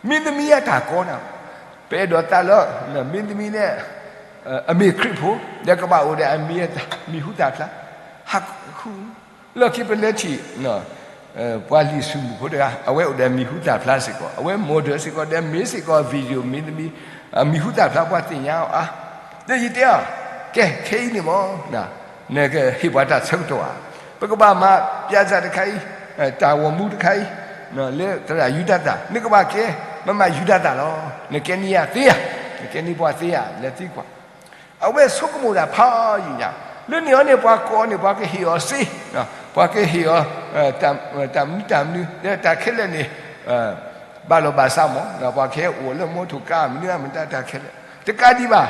မင်းသမီးအတၢ်ကိးနၤ, ပအဲၣ်ဒိးသးလၢ မင်းသမီးန့ၣ် အမ့ၢ်ခရံာ်ဖိ ဒီးကဘၣ်အိၣ်ဒီးအမံၤအသၣ် မံၤဟူသၣ်ဖျါ, ဟးဃု လီၢ်ခံပလဲၤထံၣ် ပှၤလံာ်ဆူၣ်မုၢ်ဖိတဂၤ အဝဲအိၣ်ဒီးမံၤဟူသၣ်ဖျါစ့ၢ်ကီး, အဝဲ model စ့ၢ်ကီး ဒီးမ့ၢ်စ့ၢ်ကီး video မင်းသမီး အမံၤဟူသၣ်ဖျါ ပှၤသ့ၣ်ညါအီၤအါ, ဒီးယတဲအီၤ, ကဲ ခဲအံၤန့ၣ်မ့ၢ် နကဟ့ၣ်ပှၤတၢ်ဆၢကတီၢ်ဧါ, ပကဘၣ်မၤ ပြဿနာတခါအံၤ, တၢ်ဂီၤမူတခါအံၤ လၢသရၣ်ယူဒၤသၣ်, နကဘၣ်ကဲ မမယူဒၤသၣ်လီၤ, နကဲန့ၢ်ယၤသ့ဧါ, နကဲန့ၢ်ပှၤသ့ဧါ, လဲၤသံကွၢ် အဝဲဆိကမိၣ်တၢ်ဖးယံာ်ညါ, လၢန့ၣ်အီၤန့ၣ် ပှၤကိးအီၤန့ၣ် ပှၤကဟ့ၣ်အီၤစ့, ပှၤကဟ့ၣ်အီၤ တၢ်မနုၤတၢ်မနုၤ လၢတၢ်ခဲလၢာ်န့ၣ် ဘၣ်လီၤဘၣ်စးမး, ပှၤကဟဲအိၣ်လၢမီထိၣ်ကါမနုၤမတၤတၢ်ခဲလၢာ်, တကးဒံးဘၣ်,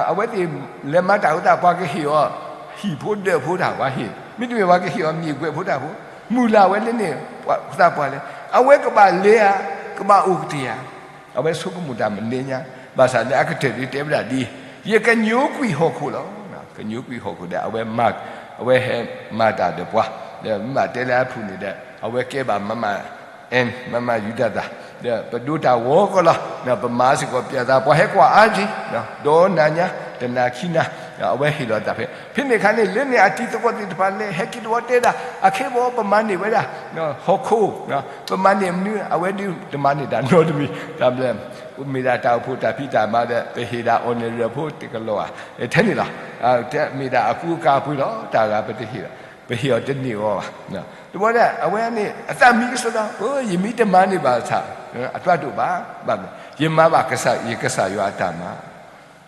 အဝဲသ့ၣ်လဲၤမၤတၢ်အဃိသတး ပှၤကဟ့ၣ်အီၤ ဟံၣ်ဖိဒၢးဖိတၢ် ပှၤဟ့ၣ် မ့တမ့ၢ်ပှၤကဟ့ၣ်အီၤမ့ၢ်ကွဲးဖိတၢ်ဖိ, မုၢ်လၢ်ဝဲလၢန့ၣ် သးပှၢ်လဲၣ်, အဝဲကဘၣ်လဲၤဧါ, ကဘၣ်အိၣ်ကတၢၢ်ဧါ, အဝဲဆိကမိၣ်တၢ်မနုၤညါ, ဘၣ်ဆၣ်လၢအကတၢၢ်ဒ်တဲဝဲဒၣ်ဒ်အံၤ, ယကညိကွံာ်ဟီၣ်ခိၣ်လီၤ. ကညိကွံာ်ဟီၣ်ခိၣ်ဒီး အဝဲမၤ, အဝဲဟဲမၤတၢ်ဒီးပှၤ, ဒီးမ့ၢ်ဘၣ်တဲလၢအဖုၣ်န့ၣ်ဒီး အဝဲကဲဘၣ်မမ N မမ ယူဒၤသၣ်, ဒီးပဒိတၢ်ဂီၤကီလီၤ, ပမၤစ့ၢ်ကီးပျဲသး ပှၤဟဲကွၢ်အါက့ၤ, ဒီးနၤညါ တနၤခံနၤ, အဝဲဟ့ၣ်လီၤသးဖဲ ဖဲန့ၣ်အခါန့ၣ် လၢန့ၣ်အတံၤသကိးသ့ၣ်တဖၣ်လဲၤဟဲက့ၤတဝီတဲဒၣ် အခဲဘီပမၤန့ၢ်ဝဲဒၣ် ဟီၣ်ခိၣ်, ပမၤန့ၢ်မနုၤ အဝဲဒုးတမၤန့ၢ်တၢ်နီတမံၤ, တၢ်ဘျၢ မ့ၢ်ဒၣ်တၢ်အိၣ်ဖှိၣ်တၢ်ဖံးတၢ်မၤဒီး ပဟ့ၣ်ဒၣ်အီၤန့ၣ်ရၢၢ်ဖိတကလီၤဧါ, ထဲန့ၣ်လီၤ, မ့ၢ်ဒၣ်အကူအကၤအပှ့ၤလီၤ, တၢ်ဂၤပတဟ့ၣ်ဘၣ်, ပဟ့ၣ်အီၤတန့ၢ်အီၤဘၣ်. တဘျီဒီး အဝဲန့ၣ် အသးမံကစီဒီ, ယမ့ၢ်တမၤန့ၢ်ဘၣ်ဆၣ် အသးတအိၣ်ဘၣ်, ဘၣ်မနုၤ ယမၤဘၣ်ကစၢ် ယကစၢ်ယွၤအတၢ်မၤ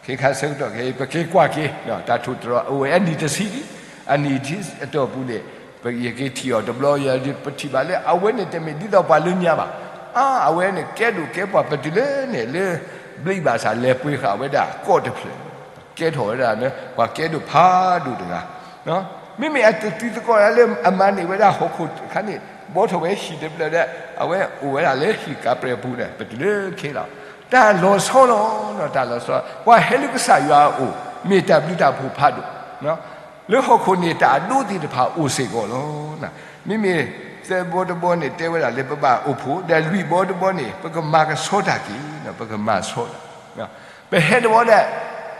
ခဲခါဆၢကတီၢ်ခဲအံၤ ပက့ၤကွၢ်က့ၤ တၢ်ထိၣ်သတြီၤ အိၣ်ဝဲအနံၣ်တဆံဒံး, အနံၣ်တဆံအတီၢ်ပူၤန့ၣ် ပယက့ၤထံၣ်အီၤတဘျီ ယပထံၣ်ဘၣ်လၢ အဝဲန့ၣ်တမ့ၢ်ဒ်သိးပှၤလၢညါဘၣ်. အါ အဝဲန့ၣ် ကဲဒိၣ်ကဲပှၢ်ပတုၤလၢန့ၣ်လၢ ဘျံးဘၣ်ဆၣ်လဲၤပှ့ၤဃာ်ဝဲဒၣ်ကီးတဖျၢၣ်, ကဲထီၣ်ဝဲဒၣ်လၢ ပှၤကဲဒိၣ်ဖးဒိၣ်တဂၤ မ့မ့ၢ်အတံၤသကိးလၢအမၤန့ၢ်ဝဲဒၣ်ဟီၣ်ခိၣ်တခါန့ၣ် ဘှီထီၣ်ဝဲဟံၣ်တဖျၢၣ်ဒီး အဝဲအိၣ်ဝဲဒၣ်လၢဟံၣ်ကးပြဲၢ်ပူၤန့ၣ် ပတုၤလၢခဲလီၤ. တၢ်လီၤဆီလီၤ, တၢ်လီၤဆီ, ပှၤဟဲလၢကစၢ်ယွၤအအိၣ် မ့ၢ်တၢ်ဘျုးတၢ်ဖှိၣ်ဖးဒိၣ်, လၢဟီၣ်ခိၣ်န့ၣ်တၢ်အဒိသ့ၣ်တဖၣ်အိၣ်စ့ၢ်ကီးလီၤ. မ့မ့ၢ်သၢဘီတဘီန့ၣ် တဲဝဲဒၣ်လၢပဘၣ်အိၣ်ဖှိၣ် ဒီးလွံၢ်ဘီတဘီန့ၣ် ပကမၤကဆှီတၢ်က့ၤ, ပကမၤဆှီတၢ် ပဟဲတဘျီ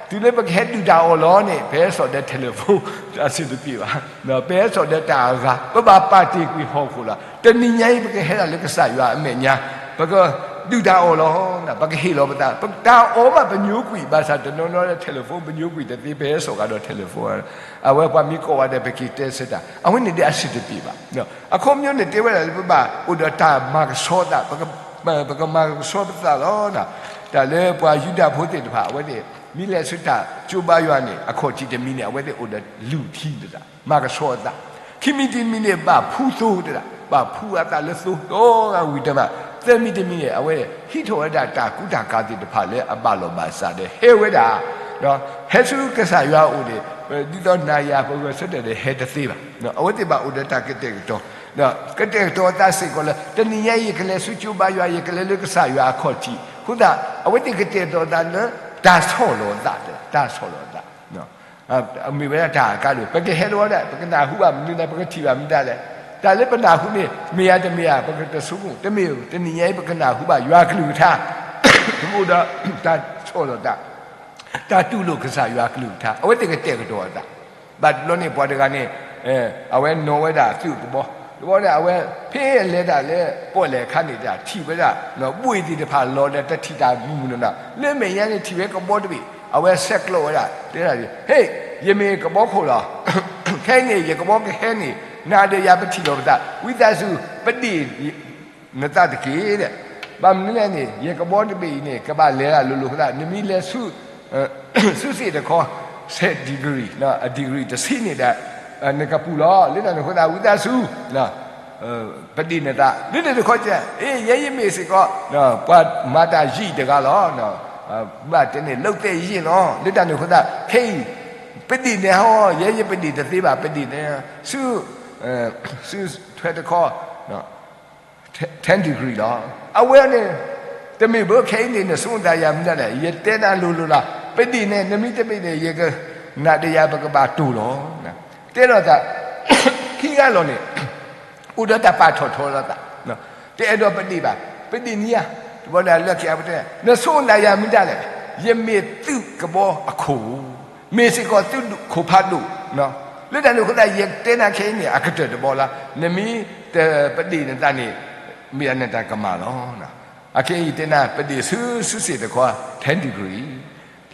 ဒီး တုၤလၢပကဟဲဒုၣ်တၢ်အီၣ်လီၤန့ၣ် ပဟဲစိာ်ဒီး telephone အဆင်တပြေဘၣ်, ပဟဲစိာ်ဒီးတၢ်အဂၤ ပဘၣ်ပာ်တ့ၢ်ကွံာ်ဟီၣ်ခိၣ်လီၤ. တနံၤညါအံၤ ပကဟဲဒၣ်လၢကစၢ်ယွၤအမဲာ်ညါ, ပကဒုၣ်တၢ်အီၣ်လီၤ, ပကဟ့ၣ်လီၤပသး, တၢ်အီၣ်မးပညိကွံာ် ဘၣ်ဆၣ်တနီၤနီၤဒီး telephone ပညိကွံာ်တသ့ ပဟဲစိာ်ဃာ်ဒီး telephone အဝဲပှၤမ့ၢ်ကိးဝဲဒီး ပက့ၤတဲဆၢတၢ် အဝဲန့ၣ်ဒီးအဆင်တပြေဘၣ်. အခီပညီန့ၣ် တဲဝဲဒၣ်လၢပဘၣ်အိၣ်ဒီးတၢ်မၤကဆှီသး, ပကမၤကဆှီပသးလီၤ. တၢ်လၢပှၤယူဒၤဖိသ့ၣ်တဖၣ် အဝဲသ့ၣ် မ့ၢ်လဲၤဆူတၢ်ကၠိဘါယွၤန့ၣ် အခီၣ်ထံးတမံၤန့ၣ် အဝဲသ့ၣ်အိၣ်ဒီးလူၢ်ထံသး မၤကဆှီအသး, ခံမံၤတမံၤန့ၣ် ဘၣ်ဖှူသိတဒၣ်, ဘၣ်ဖှူအသးလၢသိ ဒီဂၤဝံၤတမး, သၢမံၤတမံၤန့ၣ် အဝဲဟံးထီၣ်ဝဲဒၣ်တၢ်ကူတၢ်ကၤသ့ၣ်တဖၣ်လၢအဘၣ်လီၤဘၣ်စးဒီး ဟဲဝဲဒၣ် ဟဲဆူကစၢ်ယွၤအအိၣ်န့ၣ် ဒ်သိးနၤယၤပဂဲၤဆၢထၢၣ်ဒီး ဟဲတသ့ဘၣ်. အဝဲသ့ၣ်ဘၣ်အိၣ်ဒီးတၢ်ကတဲာ်ကတီၤ, ကတဲာ်ကတီၤအသးစ့ၢ်ကီးလၢ တနံၤညါအံၤ ယကလဲၤဆူကၠိဘါယွၤ, ယကလဲၤလၢကစၢ်ယွၤအခီၣ်ထံး, အဃိသတး အဝဲသ့ၣ်ကတဲာ်ကတီၤအသးလၢ တၢ်ဆီၣ်လီၤအသး, တၢ်ဆီၣ်လီၤအသး မ့ၢ်ဝဲဒၣ်တၢ်အကါဒိၣ်, ပကဟဲတဝီဒၣ် ပကနၢ်ဟူဘၣ်မနုၤလဲၣ်, ပကထံၣ်ဘၣ်မနုၤလဲၣ်, တၢ်လၢပနၢ်ဟူန့ၣ် မ့ၢ်ဧါတမ့ၢ်ဧါ ပကတဆိကမိၣ်, တမ့ၢ် တနံၤညါအံၤ ပကနၢ်ဟူဘၣ်ယွၤကလုၢ်ကထါ, ပကအိၣ်ဒီးတၢ်ဆီၣ်လီၤသး, တၢ်တူၢ်လိာ်ကစၢ်ယွၤကလုၢ်ကထါ, အဝဲသ့ၣ်ကတဲာ်ကတီၤအသး, ဘၣ်တဘျီန့ၣ် ပှၤတဂၤန့ၣ် အဝဲနီၤဝဲဒၣ်သုးကဘီ, တဘျီန့ၣ် အဝဲဖဲအလဲၤတၢ်လၢပီၣ်လဲၣ်အခါန့ၣ် တၢ်ထံၣ်ဝဲဒၣ် ဘှ့ၣ်သ့ၣ်တဖၣ်လီၤဒီး တထံၣ်တၢ်မုၢ်မုၢ်နီၢ်နီၢ်, လၢမဲာ်ညါန့ၣ် ထံၣ်ဝဲကဘီတဘ့ၣ်, အဝဲဆဲးကျိးဝဲဒၣ် တဲဒၣ်, ဟ့ၣ်, ယမ့ၢ်ကဘီခိၣ်လီၤ, ခဲအံၤန့ၣ် ယကဘီကဟဲန့ၣ် နၤဒီးယၤပထံၣ်လိာ်ပသး, ဝံသးစူၤ ပဒ့ၣ် နသးတက့ၢ်ဒီး, ဘၣ်မနုၤလဲၣ်န့ၣ် ယကဘီတဘ့ၣ်အံၤန့ၣ် ကဘၣ်လဲၤဒၣ်လိၤလိၤအဃိသတး နမ့ၢ်လဲၤဆူ ဆူစ့ၣ်တခီ ဆယ် degree, အ degree တဆံန့ၣ်ဒီး နကပူၤလီၤ. လၢတၢ်န့ၣ်အဃိသတး ဝံသးစူၤ ပဒ့ၣ်နသး, လၢန့ၣ်တခီကဲ, အ့ ယဲယမ့ၢ်စ့ၢ်ကီး ပှၤမၤတၢ်ယံာ်တဂၤလီၤ. ဘၣ်တဲန့ၣ် လုပ်သက်ရင့်လီၤ. လၢတၢ်န့ၣ်အဃိသတး ခဲအံၤ ပဒ့ၣ်န့ၣ်ဟီ ယဲယပဒ့ၣ်တသ့ဘၣ်, ပဒ့ၣ်န့ၣ် ဆူ ဆူထွဲတခီ ten degree လီၤ. အဝဲန့ၣ် တမ့ၢ်ဘၣ် ခဲအံၤန့ၣ် နဆိကမိၣ်တၢ်ယၤမနုၤလဲၣ်, ယတဲနၤလိၤလိၤလီၤ. ပဒ့ၣ်န့ၣ် နမ့ၢ်တဘ့ၣ်န့ၣ် ယက နၤဒီးယၤပကဘၣ်တိၢ်လီၤ. တဲလိာ်သး ခံဂၤလီၤန့ၣ် အိၣ်ဒီးတၢ်ပာ်ထီၣ်ထီလိာ်သး, တအဲၣ်ဒိးပဒ့ၣ်ဘၣ်, ပဒ့ၣ်န့ၣ်ဧါ, တဘျီဒီးလၢခံအပတဲ, နဆိကမိၣ်တၢ်ယၤမနုၤလဲၣ်, ယမ့ၢ်သုးကဘီအခိၣ်, မ့ၢ်စ့ၢ်ကီးသုးခိၣ်ဖးဒိၣ်, လၢတၢ်န့ၣ်အဃိသတး ယတဲနၤခဲအံၤန့ၣ် အကတၢၢ်တဘီလီၤ. နမ့ၢ်တပဒ့ၣ်နသးန့ၣ် မ့ၢ်အနတၢ်ကမၣ်လီၤ. အခဲအံၤတဲနၤ ပဒ့ၣ်ဆူ ဆူစ့ၣ်တခီ ten degree,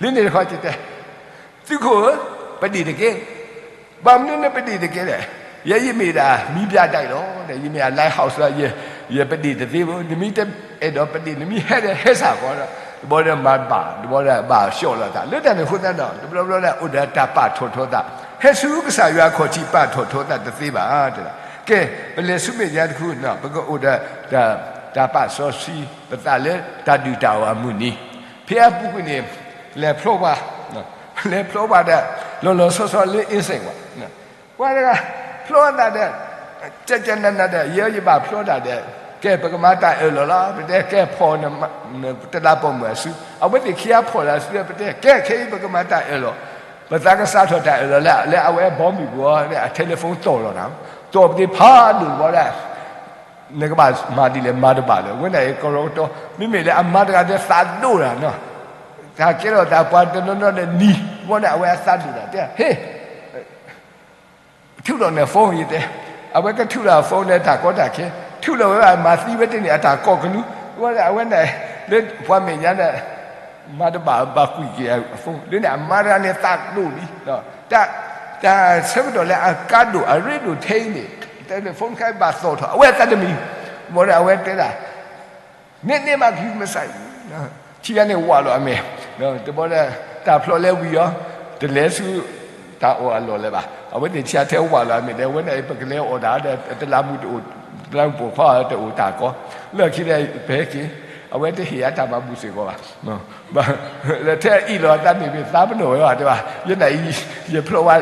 လၢန့ၣ်တခီကတဲ သုးခိၣ်ဧၢ, ပဒ့ၣ်တက့ၢ်. ဘၣ်မနုၤနပဒ့ၣ်တက့ၢ်လဲၣ်. ယဲယမ့ၢ်ဒၣ် မီးပြတိုက် လီၤ, ယမ့ၢ်အ lighthouse လီၤ, ယပဒ့ၣ်တသ့ဘၣ်, နမ့ၢ်တအဲၣ်ဒိးပဒ့ၣ် နမ့ၢ်ဟဲဒီးဟဲစ့ၢ်ကီးဒီး, တဘျီဒီးမၤဘၣ်, တဘျီဒီးဘၣ်ဆှီၣ်လိာ်သး, လၢတၢ်န့ၣ်အဃိသတးဒီး တဘျီဘျီဒီးအိၣ်ဒီးတၢ်ပာ်ထီၣ်ထီသး, ဟဲဆူကစၢ်ယွၤအခီၣ်ထံးပာ်ထီၣ်ထီသးတသ့ဘၣ်, တဲဒၣ်. ကဲ, ပလဲၤဆူမဲာ်ညါတခီ ပကအိၣ်ဒီး တၢ်ပာ်စီဆှံပသးလၢတၢ်ဒုၣ်တၢ်အီၣ်အမုၢ်နံၤ, ဖဲအပူၤကွံာ်န့ၣ် လဲၤဖျီပှၤ, လဲၤဖျီပှၤဒီး လီၤလီၤဆီဆီလၢအ့စ့ၣ်ဝဲ, ပှၤတဂၤ ဖျီသးဒီး ကကနနဒီး ယဲယဘၣ်ဖျီတၢ်ဒီး ကဲ ပကမၤတၢ်အၢၣ်လီၤလီၤ. ပတဲ ကဲ ဖီၣ်နတလးပိာ်မုၣ်အစု. အဝဲသ့ၣ်ခံဂၤဖီၣ်လၢအစု ပတဲ ကဲ ခဲအံၤ ပကမၤတၢ်အၢၣ်လီၤ. ပသးကစးထီၣ်တၢ်အၢၣ်လီၤလၢ လၢအဝဲဘီမုၢ်ပူၤအီၤ အ telephone တီၢ်လီၤနၤ, တီၢ်ပသ့ၣ်ဖးဒိၣ်တဘျီဒၣ် နကဘၣ်မၤဒ်လဲၣ် မၤတဘၣ်လၢၤ. အဝဲန့ၣ်ကရီကတီ မ့မ့ၢ်လၢအမၤတဂၤဒီးသးဒိၣ်တၢ်နီၤ, တၢ်ကဲထီၣ်သးပှၤတနီၤနီၤဒီးနံၤ ဘီန့ၣ် အဝဲအသးဒိၣ်တၢ် တဲ ဟ့ၣ် ထုးထီၣ်န phone ယတဲ, အဝဲကထုးထီၣ်အ phone န့ၣ် တၢ်ကီတၢ်ခဲ, ထုးထီၣ်ဝဲဘၣ် မၤသံဝဲတန့ၢ် အတၢ်ကိးကလူး, အဝဲန့ၣ် လၢပှၤမဲာ်ညါန့ၣ် မၤတဘၣ်ဘၣ်ကွံာ်က့ၤ phone လၢန့ၣ် အမၤတဂၤန့ၣ်သးဒိၣ်လံ, တၢ်ဆၢကတီၢ်လၢအကါဒိၣ်အရ့ဒိၣ်ထဲအံၤန့ၣ် တ phone တခါဘၣ်သီၣ်ထီၣ် အဝဲအသးတမံၤ, ဘီန့ၣ် အဝဲတဲဒၣ် နဲန့ၣ်မးကဟုကမၤဆါအံၤ, ထံဂၤန့ၣ်ဝးလီၤအမဲာ်, တဘီဒီး တၢ်ဖျီလဲၤဝံၤအီၤ, တလဲၤဆူတၢ်အီၣ်အလီၢ်လၢၤဘၣ်. အဝဲသ့ၣ်ဆံးထဲဝးလီၤအမဲာ်ဒီး အဝဲန့ၣ် ပကလဲၤအီၣ်တၢ်ဒီး တလးမူးတအိၣ်, တလးမူးပိာ်ခွါတအိၣ်တၢ်ကီ, လၢခံဒီး ပဟဲက့ၤ, အဝဲတဟ့ၣ်အတၢ်မၤဘူၣ်စ့ၢ်ကီးဘၣ်. လၢထဲအံၣ်လီၤအသးန့ၣ် မ့ၢ်သးပနီၣ်ဝဲဘၣ်တဲဘၣ်, ယနၢ်အံၤ ယဖျီဝဲ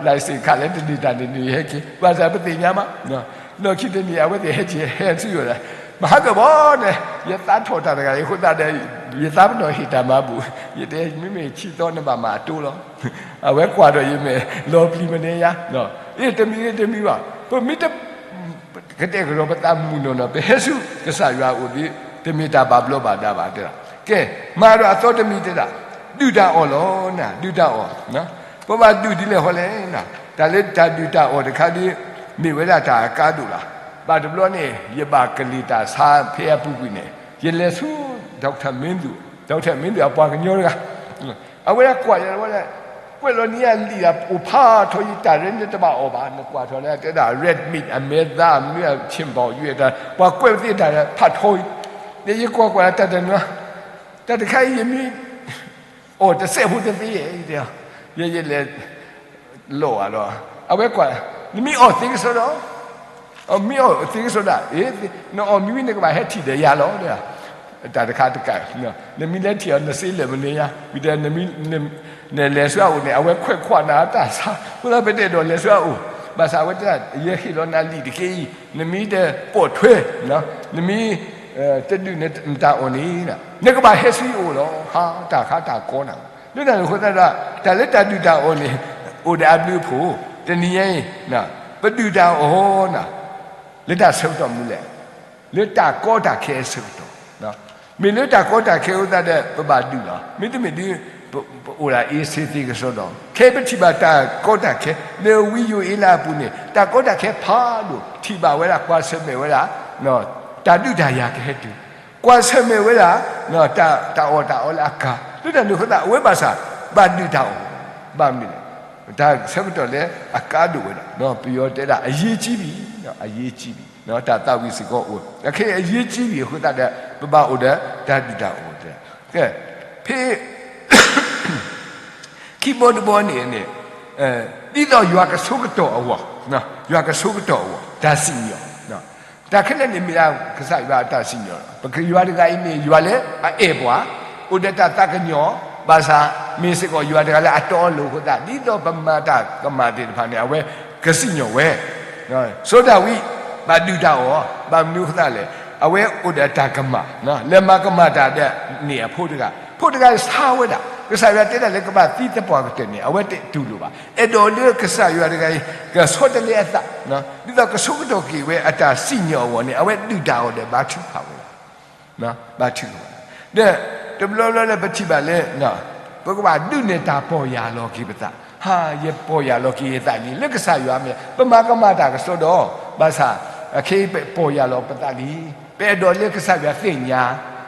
license ခးလၢတနံၤတၢ်န့ၣ်န့ၣ် ယဟဲက့ၤ, ဘၣ်ဆၣ်ပသ့ၣ်ညါမး လီၢ်ခံတနံၤ အဝဲသ့ၣ်ဟဲက့ၤဟဲဆူယအိၣ်ဒီး မၤဟးဂီၤဘီန့ၣ် ယသးထီၣ်တၢ်တဂၤအံၤအဃိသတးဒီး ယသးပနီၣ်ဟ့ၣ်တၢ်မၤဘူၣ်, ယတဲ မ့မ့ၢ်ဆံးသီနဘၣ်မၤအတိလီၤ. အဝဲကွၢ်ဒီးယမဲာ်လီၤပျံၤမနုၤညါ, အ့ တမံၤဂ့ၤတမံၤဘၣ်, ပမ့ၢ်တ ကတဲာ်ကတီၤပသးမုာ်နီၢ်နီၢ် ပဟဲဆူကစၢ်ယွၤအအိၣ်ဒီး တမ့ၢ်တၢ်ဘၣ်ဘျီးဘၣ်ဒါဘၣ်တဲဒၣ်. ကဲ, မၤဒီးအသီတမံၤတဲဒၣ်, ဒုၣ်တၢ်အီၣ်လီၤနၤ, ဒုၣ်တၢ်အီၣ်, ပဘၣ်ဒုၣ်ဒ်လဲၣ်ဃီလဲၣ်နၤ, တၢ်လၢတၢ်ဒုၣ်တၢ်အီၣ်တခါဒီး မ့ၢ်ဝဲဒၣ်တၢ်အကါဒိၣ်လီၤ. ဘၣ်တဘျီန့ၣ် ယဘၣ်ကလံၣ်တၢ်ဆါဖဲအပူၤကွံာ်န့ၣ် ယလဲၤဆူ doctor မင်းသူ, doctor မင်းသူအပှၤကညီတဂၤ အဝဲဒၣ်ကွၢ်ယၤဝဲဒၣ်, ကွဲးလီၤနံၤအလံာ်ဒီးအိၣ်ဖးထီယတၢ်ရဲန့ၣ်တဘၣ်အီၣ်ဘၣ်, နကွၢ်ထီၣ်လၢတဲဒၣ် red meat အမဲသား အမနုၤအ ဆ့ၣ်ဘီၣ်ယွဲၣ်တၢ်, ပှၤကွဲးပသ့ၣ်တၢ်ဖးထီအံၤ, ဒီးယကွၢ်ကွၢ်တၢ်တနီၤ, တၢ်တခါအံၤယမ့ၢ် အီၣ်တစဲးဖိတသ့, ယဲယလဲၤ လီၤအလီၤ, အဝဲကွၢ်, နမ့ၢ်အီၣ်သ့ကစီဒီ, မ့ၢ်အီၣ်သ့ကစီဒီ, နအီၣ်မ့ၢ်ဝံၤနကဘၣ်ဟဲထံၣ်ဒီးယၤလီၤ, တၢ်တခါတကး, နမ့ၢ်လဲၤထံၣ်အီၤနစ့လၢာ်မနုၤညါ, ဝံၤဒီး နလဲၤဆူအအိၣ်န့ၣ် အဝဲခွဲးခွါနၤတၢ်ဆါ, အဃိသတးပတဲဒီးလဲၤဆူအအိၣ်, ဘၣ်ဆၣ်အဝဲတဲ ယဟ့ၣ်လီၤနၤလံာ်တက့ၢ်အံၤ, နမ့ၢ်တပိာ်ထွဲ, နမ့ၢ် တဒုၣ်နတၢ်အီၣ်န့ၣ်, နကဘၣ်ဟဲဆူယအိၣ်လီၤ, ဟါ တၢ်ခါတၢ်ကီနၤ, လၢတၢ်န့ၣ်အဃိသတးဒီး တၢ်လၢတၢ်ဒုၣ်တၢ်အီၣ်န့ၣ် အိၣ်ဒီးအဘျုးအဖှိၣ်, တနံၤညါအံၤ ပဒုၣ်တၢ်အီၣ်နၤ, လၢတၢ်ဆၢကတီၢ်မနုၤလဲၣ်, လၢတၢ်ကီတၢ်ခဲအဆၢကတီၢ်, မ့ၢ်လၢတၢ်ကီတၢ်ခဲအဃိသတးဒီး ပဘၣ်ဒုၣ်လီၤ, မ့တမ့ၢ်ဒ် ပအိၣ်ဒၣ်အ့စ့သ့ကစီဒီ, ခဲအံၤပထံၣ်ဘၣ်တၢ်ကီတၢ်ခဲ လၢဝံယိၤအ့လးအပူၤန့ၣ် တၢ်ကီတၢ်ခဲဖးဒိၣ် ထံၣ်ဘၣ်ဝဲဒၣ် ကွၢ်ဆၢၣ်မဲာ်ဝဲဒၣ် တၢ်ဒုးတၢ်ယၤကဟဲတုၤ, ကွၢ်ဆၢၣ်မဲာ်ဝဲဒၣ် တၢ်အီၣ်တၢ်အီလၢအကၤ, လၢတၢ်န့ၣ်အဃိသတး အဝဲဘၣ်ဆၣ် ဘၣ်ဒုးတၢ်အီၣ်, ဘၣ်မနုၤလဲၣ်, တၢ်ဆၢကတီၢ်လၢအကါဒိၣ်ဝဲဒၣ်, ပယီၤတဲဒၣ် အရေးကြီးပြီ, အရေးကြီးပြီ, တၢ်သးဝံၣ်စ့ၢ်ကီးအိၣ်, အခဲအံၤအရေးကြီးပြီအဃိသတးဒီး ပဘၣ်အိၣ်ဒီးတၢ်ဒုးတၢ်အီၣ်, ကဲ, ဖဲ ခံဘီတဘီန့ၣ်န့ၣ်, ဒ်သိးယွၤကဆိကတီၢ်အဂီၢ်, ယွၤကဆိကတီၢ်အဂီၢ် တၢ်စံၣ်ညီၣ်, တၢ်ခဲလၢာ်န့ၣ်မ့ၢ်ဒၣ်ကစၢ်ယွၤအတၢ်စံၣ်ညီၣ်လီၤ. ပကယွၤတဂၤအံၤန့ၣ် ယွၤလၢအအဲၣ်ပှၤ, အိၣ်ဒီးတၢ်သးကညီၤ, ဘၣ်ဆၣ်မ့ၢ်စ့ၢ်ကီးယွၤတဂၤလၢအတီအလိၤအဃိသတး ဒ်သိးပမၤတၢ်ကမၣ်သ့ၣ်တဖၣ်န့ၣ် အဝဲကစံၣ်ညီၣ်ဝဲ စီၤဒၤဝံး ဘၣ်ဒုးတၢ်အီၣ်, ဘၣ်မနုၤအဃိသတးလဲၣ်, အဝဲအိၣ်ဒီးတၢ်ကမၣ်, လဲၤမၤကမၣ်တၢ်ဒီးန့ၢ်အဖိတဂၤ, ဖိတဂၤဆါဝဲဒၣ်, ကစၢ်ယွၤတဲဒၣ်လၢကဘၣ်သံသပှၢ်ကတၢၢ်န့ၣ် အဝဲတတူၢ်လိာ်ဘၣ်. အဲၣ်ဒိးလၢကစၢ်ယွၤတဂၤအံၤ ကဆီတလဲအသး, ဒ်သိးကဆိကတီၢ်က့ၤဝဲအတၢ်စံၣ်ညီၣ်အဂီၢ်န့ၣ် အဝဲဒုးတၢ်အီၣ်ဒီးဘါထုကဖၣ်ဝဲဒၣ် ဘါထုကဖၣ်, ဒီးတဘျီဘျီလၢပထံၣ်ဘၣ်လၢ ပကဘၣ်ဒုးနဲၣ်တၢ်ပီၢ်ယၢ်လီၤက့ၤပသး, ဟါ ယပီၢ်ယၢ်လီၤက့ၤယသးလံ, လၢကစၢ်ယွၤမ့ၢ် ပမၤကမၣ်တၢ်ကစီဒီ, ဘၣ်ဆၣ် အခဲအံၤပပီၢ်ယၢ်လီၤပသးလံ, ပအဲၣ်ဒိးလၢကစၢ်ယွၤသ့ၣ်ညါ,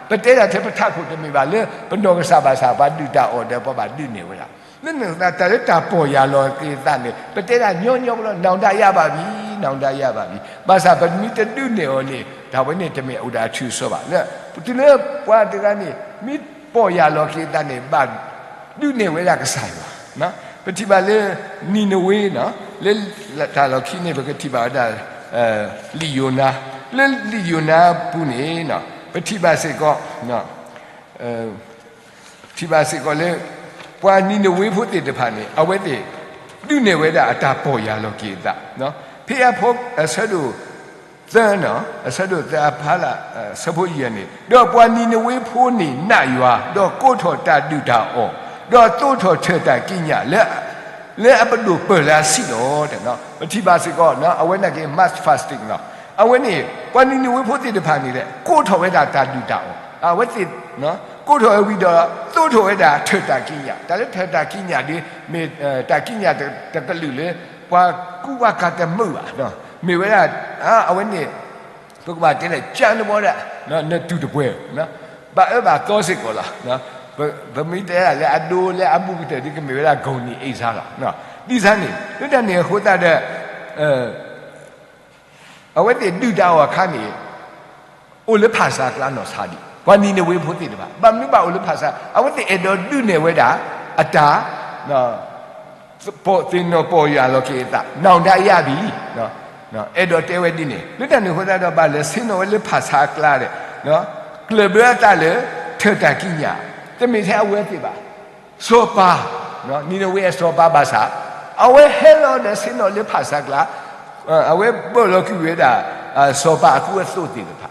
ပတဲဒၣ်ထဲပထးခိၣ်တမ့ၢ်ဘၣ်လၢ ပနီၢ်ကစၢ်ဘၣ်ဆၣ် ပှၤဒုးတၢ်အီၣ်ဒီးပှၤဘၣ်ဒုးနဲၣ်ဝဲဒၣ် လၢနသး တၢ်လၢတၢ်ပီၢ်ယၢ်လီၤက့ၤသးန့ၣ် ပတဲဒၣ်ညီညီဖိလီၤ, နောင်တရပါပြီ, နောင်တရပါပြီ, ဘၣ်ဆၣ်ပမ့ၢ်တဒုးနဲၣ်အီၤန့ၣ် တၢ်ဝဲန့ၣ်တမ့ၢ်အိၣ်ဒီးအထူးအစီဘၣ်. လၢ တုၤလၢပှၤတဂၤန့ၣ် မ့ၢ်ပီၢ်ယၢ်လီၤက့ၤသးန့ၣ် ဘၣ်ဒုးနဲၣ်ဝဲဒၣ်ကစၢ်ယွၤ, ပထံၣ်ဘၣ်လၢ နံၤနဝ့နီၤ, လၢတၢ်လီၢ်ခံန့ၣ် ပကထံၣ်ဘၣ်ဝဲဒၣ် လံာ်ယိၤနါ, လၢလံာ်ယိၤနါပူၤန့ၣ် ပထံၣ်ဘၣ်စ့ၢ်ကီး ထံၣ်ဘၣ်စ့ၢ်ကီးလၢ ပှၤနံၤနဝ့ဖိသ့ၣ်တဖၣ်န့ၣ် အဝဲသ့ၣ် ဒုးနဲၣ်ဝဲဒၣ်အတၢ်ပီၢ်ယၢ်လီၤက့ၤအသး, ဖဲအဖီ အဆၢဒိၣ်သၢ, အဆၢဒိၣ်သၢအဖီလာ် အဆၢဖိယဲၢ်န့ၣ်, ဒီးပှၤနံၤနဝ့ဖိန့ၣ်နာ်ယွၤ, ဒီးကိးထီၣ်တၢ်ဒုၣ်တၢ်အီၣ်, ဒီးသိးထီၣ်ထၢၣ်တၢ်ကံးညာ် လၢအပဒိၣ်ပၢၢ်လၢအဆံးလီၤ. ပထံၣ်ဘၣ်စ့ၢ်ကီး အဝဲနာ်က့ mass fasting လီၤ. အဝဲန့ၣ် ပှၤနံၤနဝ့ဖိသ့ၣ်တဖၣ်န့ၣ်လဲၣ် ကိးထီၣ်ဝဲဒၣ်တၢ်ဒုၣ်တၢ်အီၣ်, အဝဲသ့ၣ် ကိးထီၣ်ဝဲဝံၤဒီး သိးထီၣ်ဝဲဒၣ်ထၢၣ်တၢ်ကံးညာ်, တၢ်လၢထၢၣ်တၢ်ကံးညာ်ဒီး မ့ၢ်တၢ်ကံးညာ်တကလုာ်လၢ ပှၤကူပှၤကၤတမုာ်ဘၣ်, မ့ၢ်ဝဲဒၣ် အဝဲန့ၣ် ပကဘၣ်တဲလၢ ကၢနဘီဒၣ် နတူၢ်တပှဲၤ, ဘၣ်အၢဘၣ်သီစ့ၢ်ကီးလီၤ. ပမ့ၢ်တဲဒၣ်လၢအဒိလၢအဘူးကတၢၢ်ဒီး ကမ့ၢ်ဝဲဒၣ် ကိၣ်နံၣ်အ့ၣ်စါလီၤ. ဒ်ဆၣ်န့ၣ် လၢတၢ်န့ၣ်အဃိသတးဒီး အဝဲသ့ၣ်ဒုၣ်တၢ်အီၣ်အခါန့ၣ် အိၣ်လၢဖၣ်ဆါအကျါနီၢ်ဆါဒံး, ပှၤနံၤနဝ့ဖိသ့ၣ်တဖၣ် ဘၣ်မနုၤဘၣ်အိၣ်လၢဖၣ်ဆါ, အဝဲသ့ၣ်အဲၣ်ဒိးဒုးနဲၣ်ဝဲဒၣ် အတၢ် သ့ၣ်နီၣ်ပီၢ်ယၢ်လီၤက့ၤအသး, နောင်တရအဘီ, အဲၣ်ဒိးတဲဝဲဒ်န့ၣ်, လၢတၢ်န့ၣ်အဃိသတးဒီး ဘၣ်လဲၤဆ့ၣ်နီၤဝဲလၢဖၣ်ဆါအကျါဒီး ကျၢၢ်ဘၢအသးလၢ ထၢၣ်တၢ်ကံးညာ်, တမ့ၢ်ထဲအဝဲသ့ၣ်ဘၣ်, စီၤပၤ, နံၤနဝ့အစီၤပၤဘၣ်ဆၣ်, အဝဲဟဲလီၤဒီးဆ့ၣ်နီၤလၢဖၣ်ဆါအကျါ, အဝဲပၢၢ်လီၤကွံာ်ဝဲဒၣ် စီၤပၤအကူအသိးသ့ၣ်တဖၣ်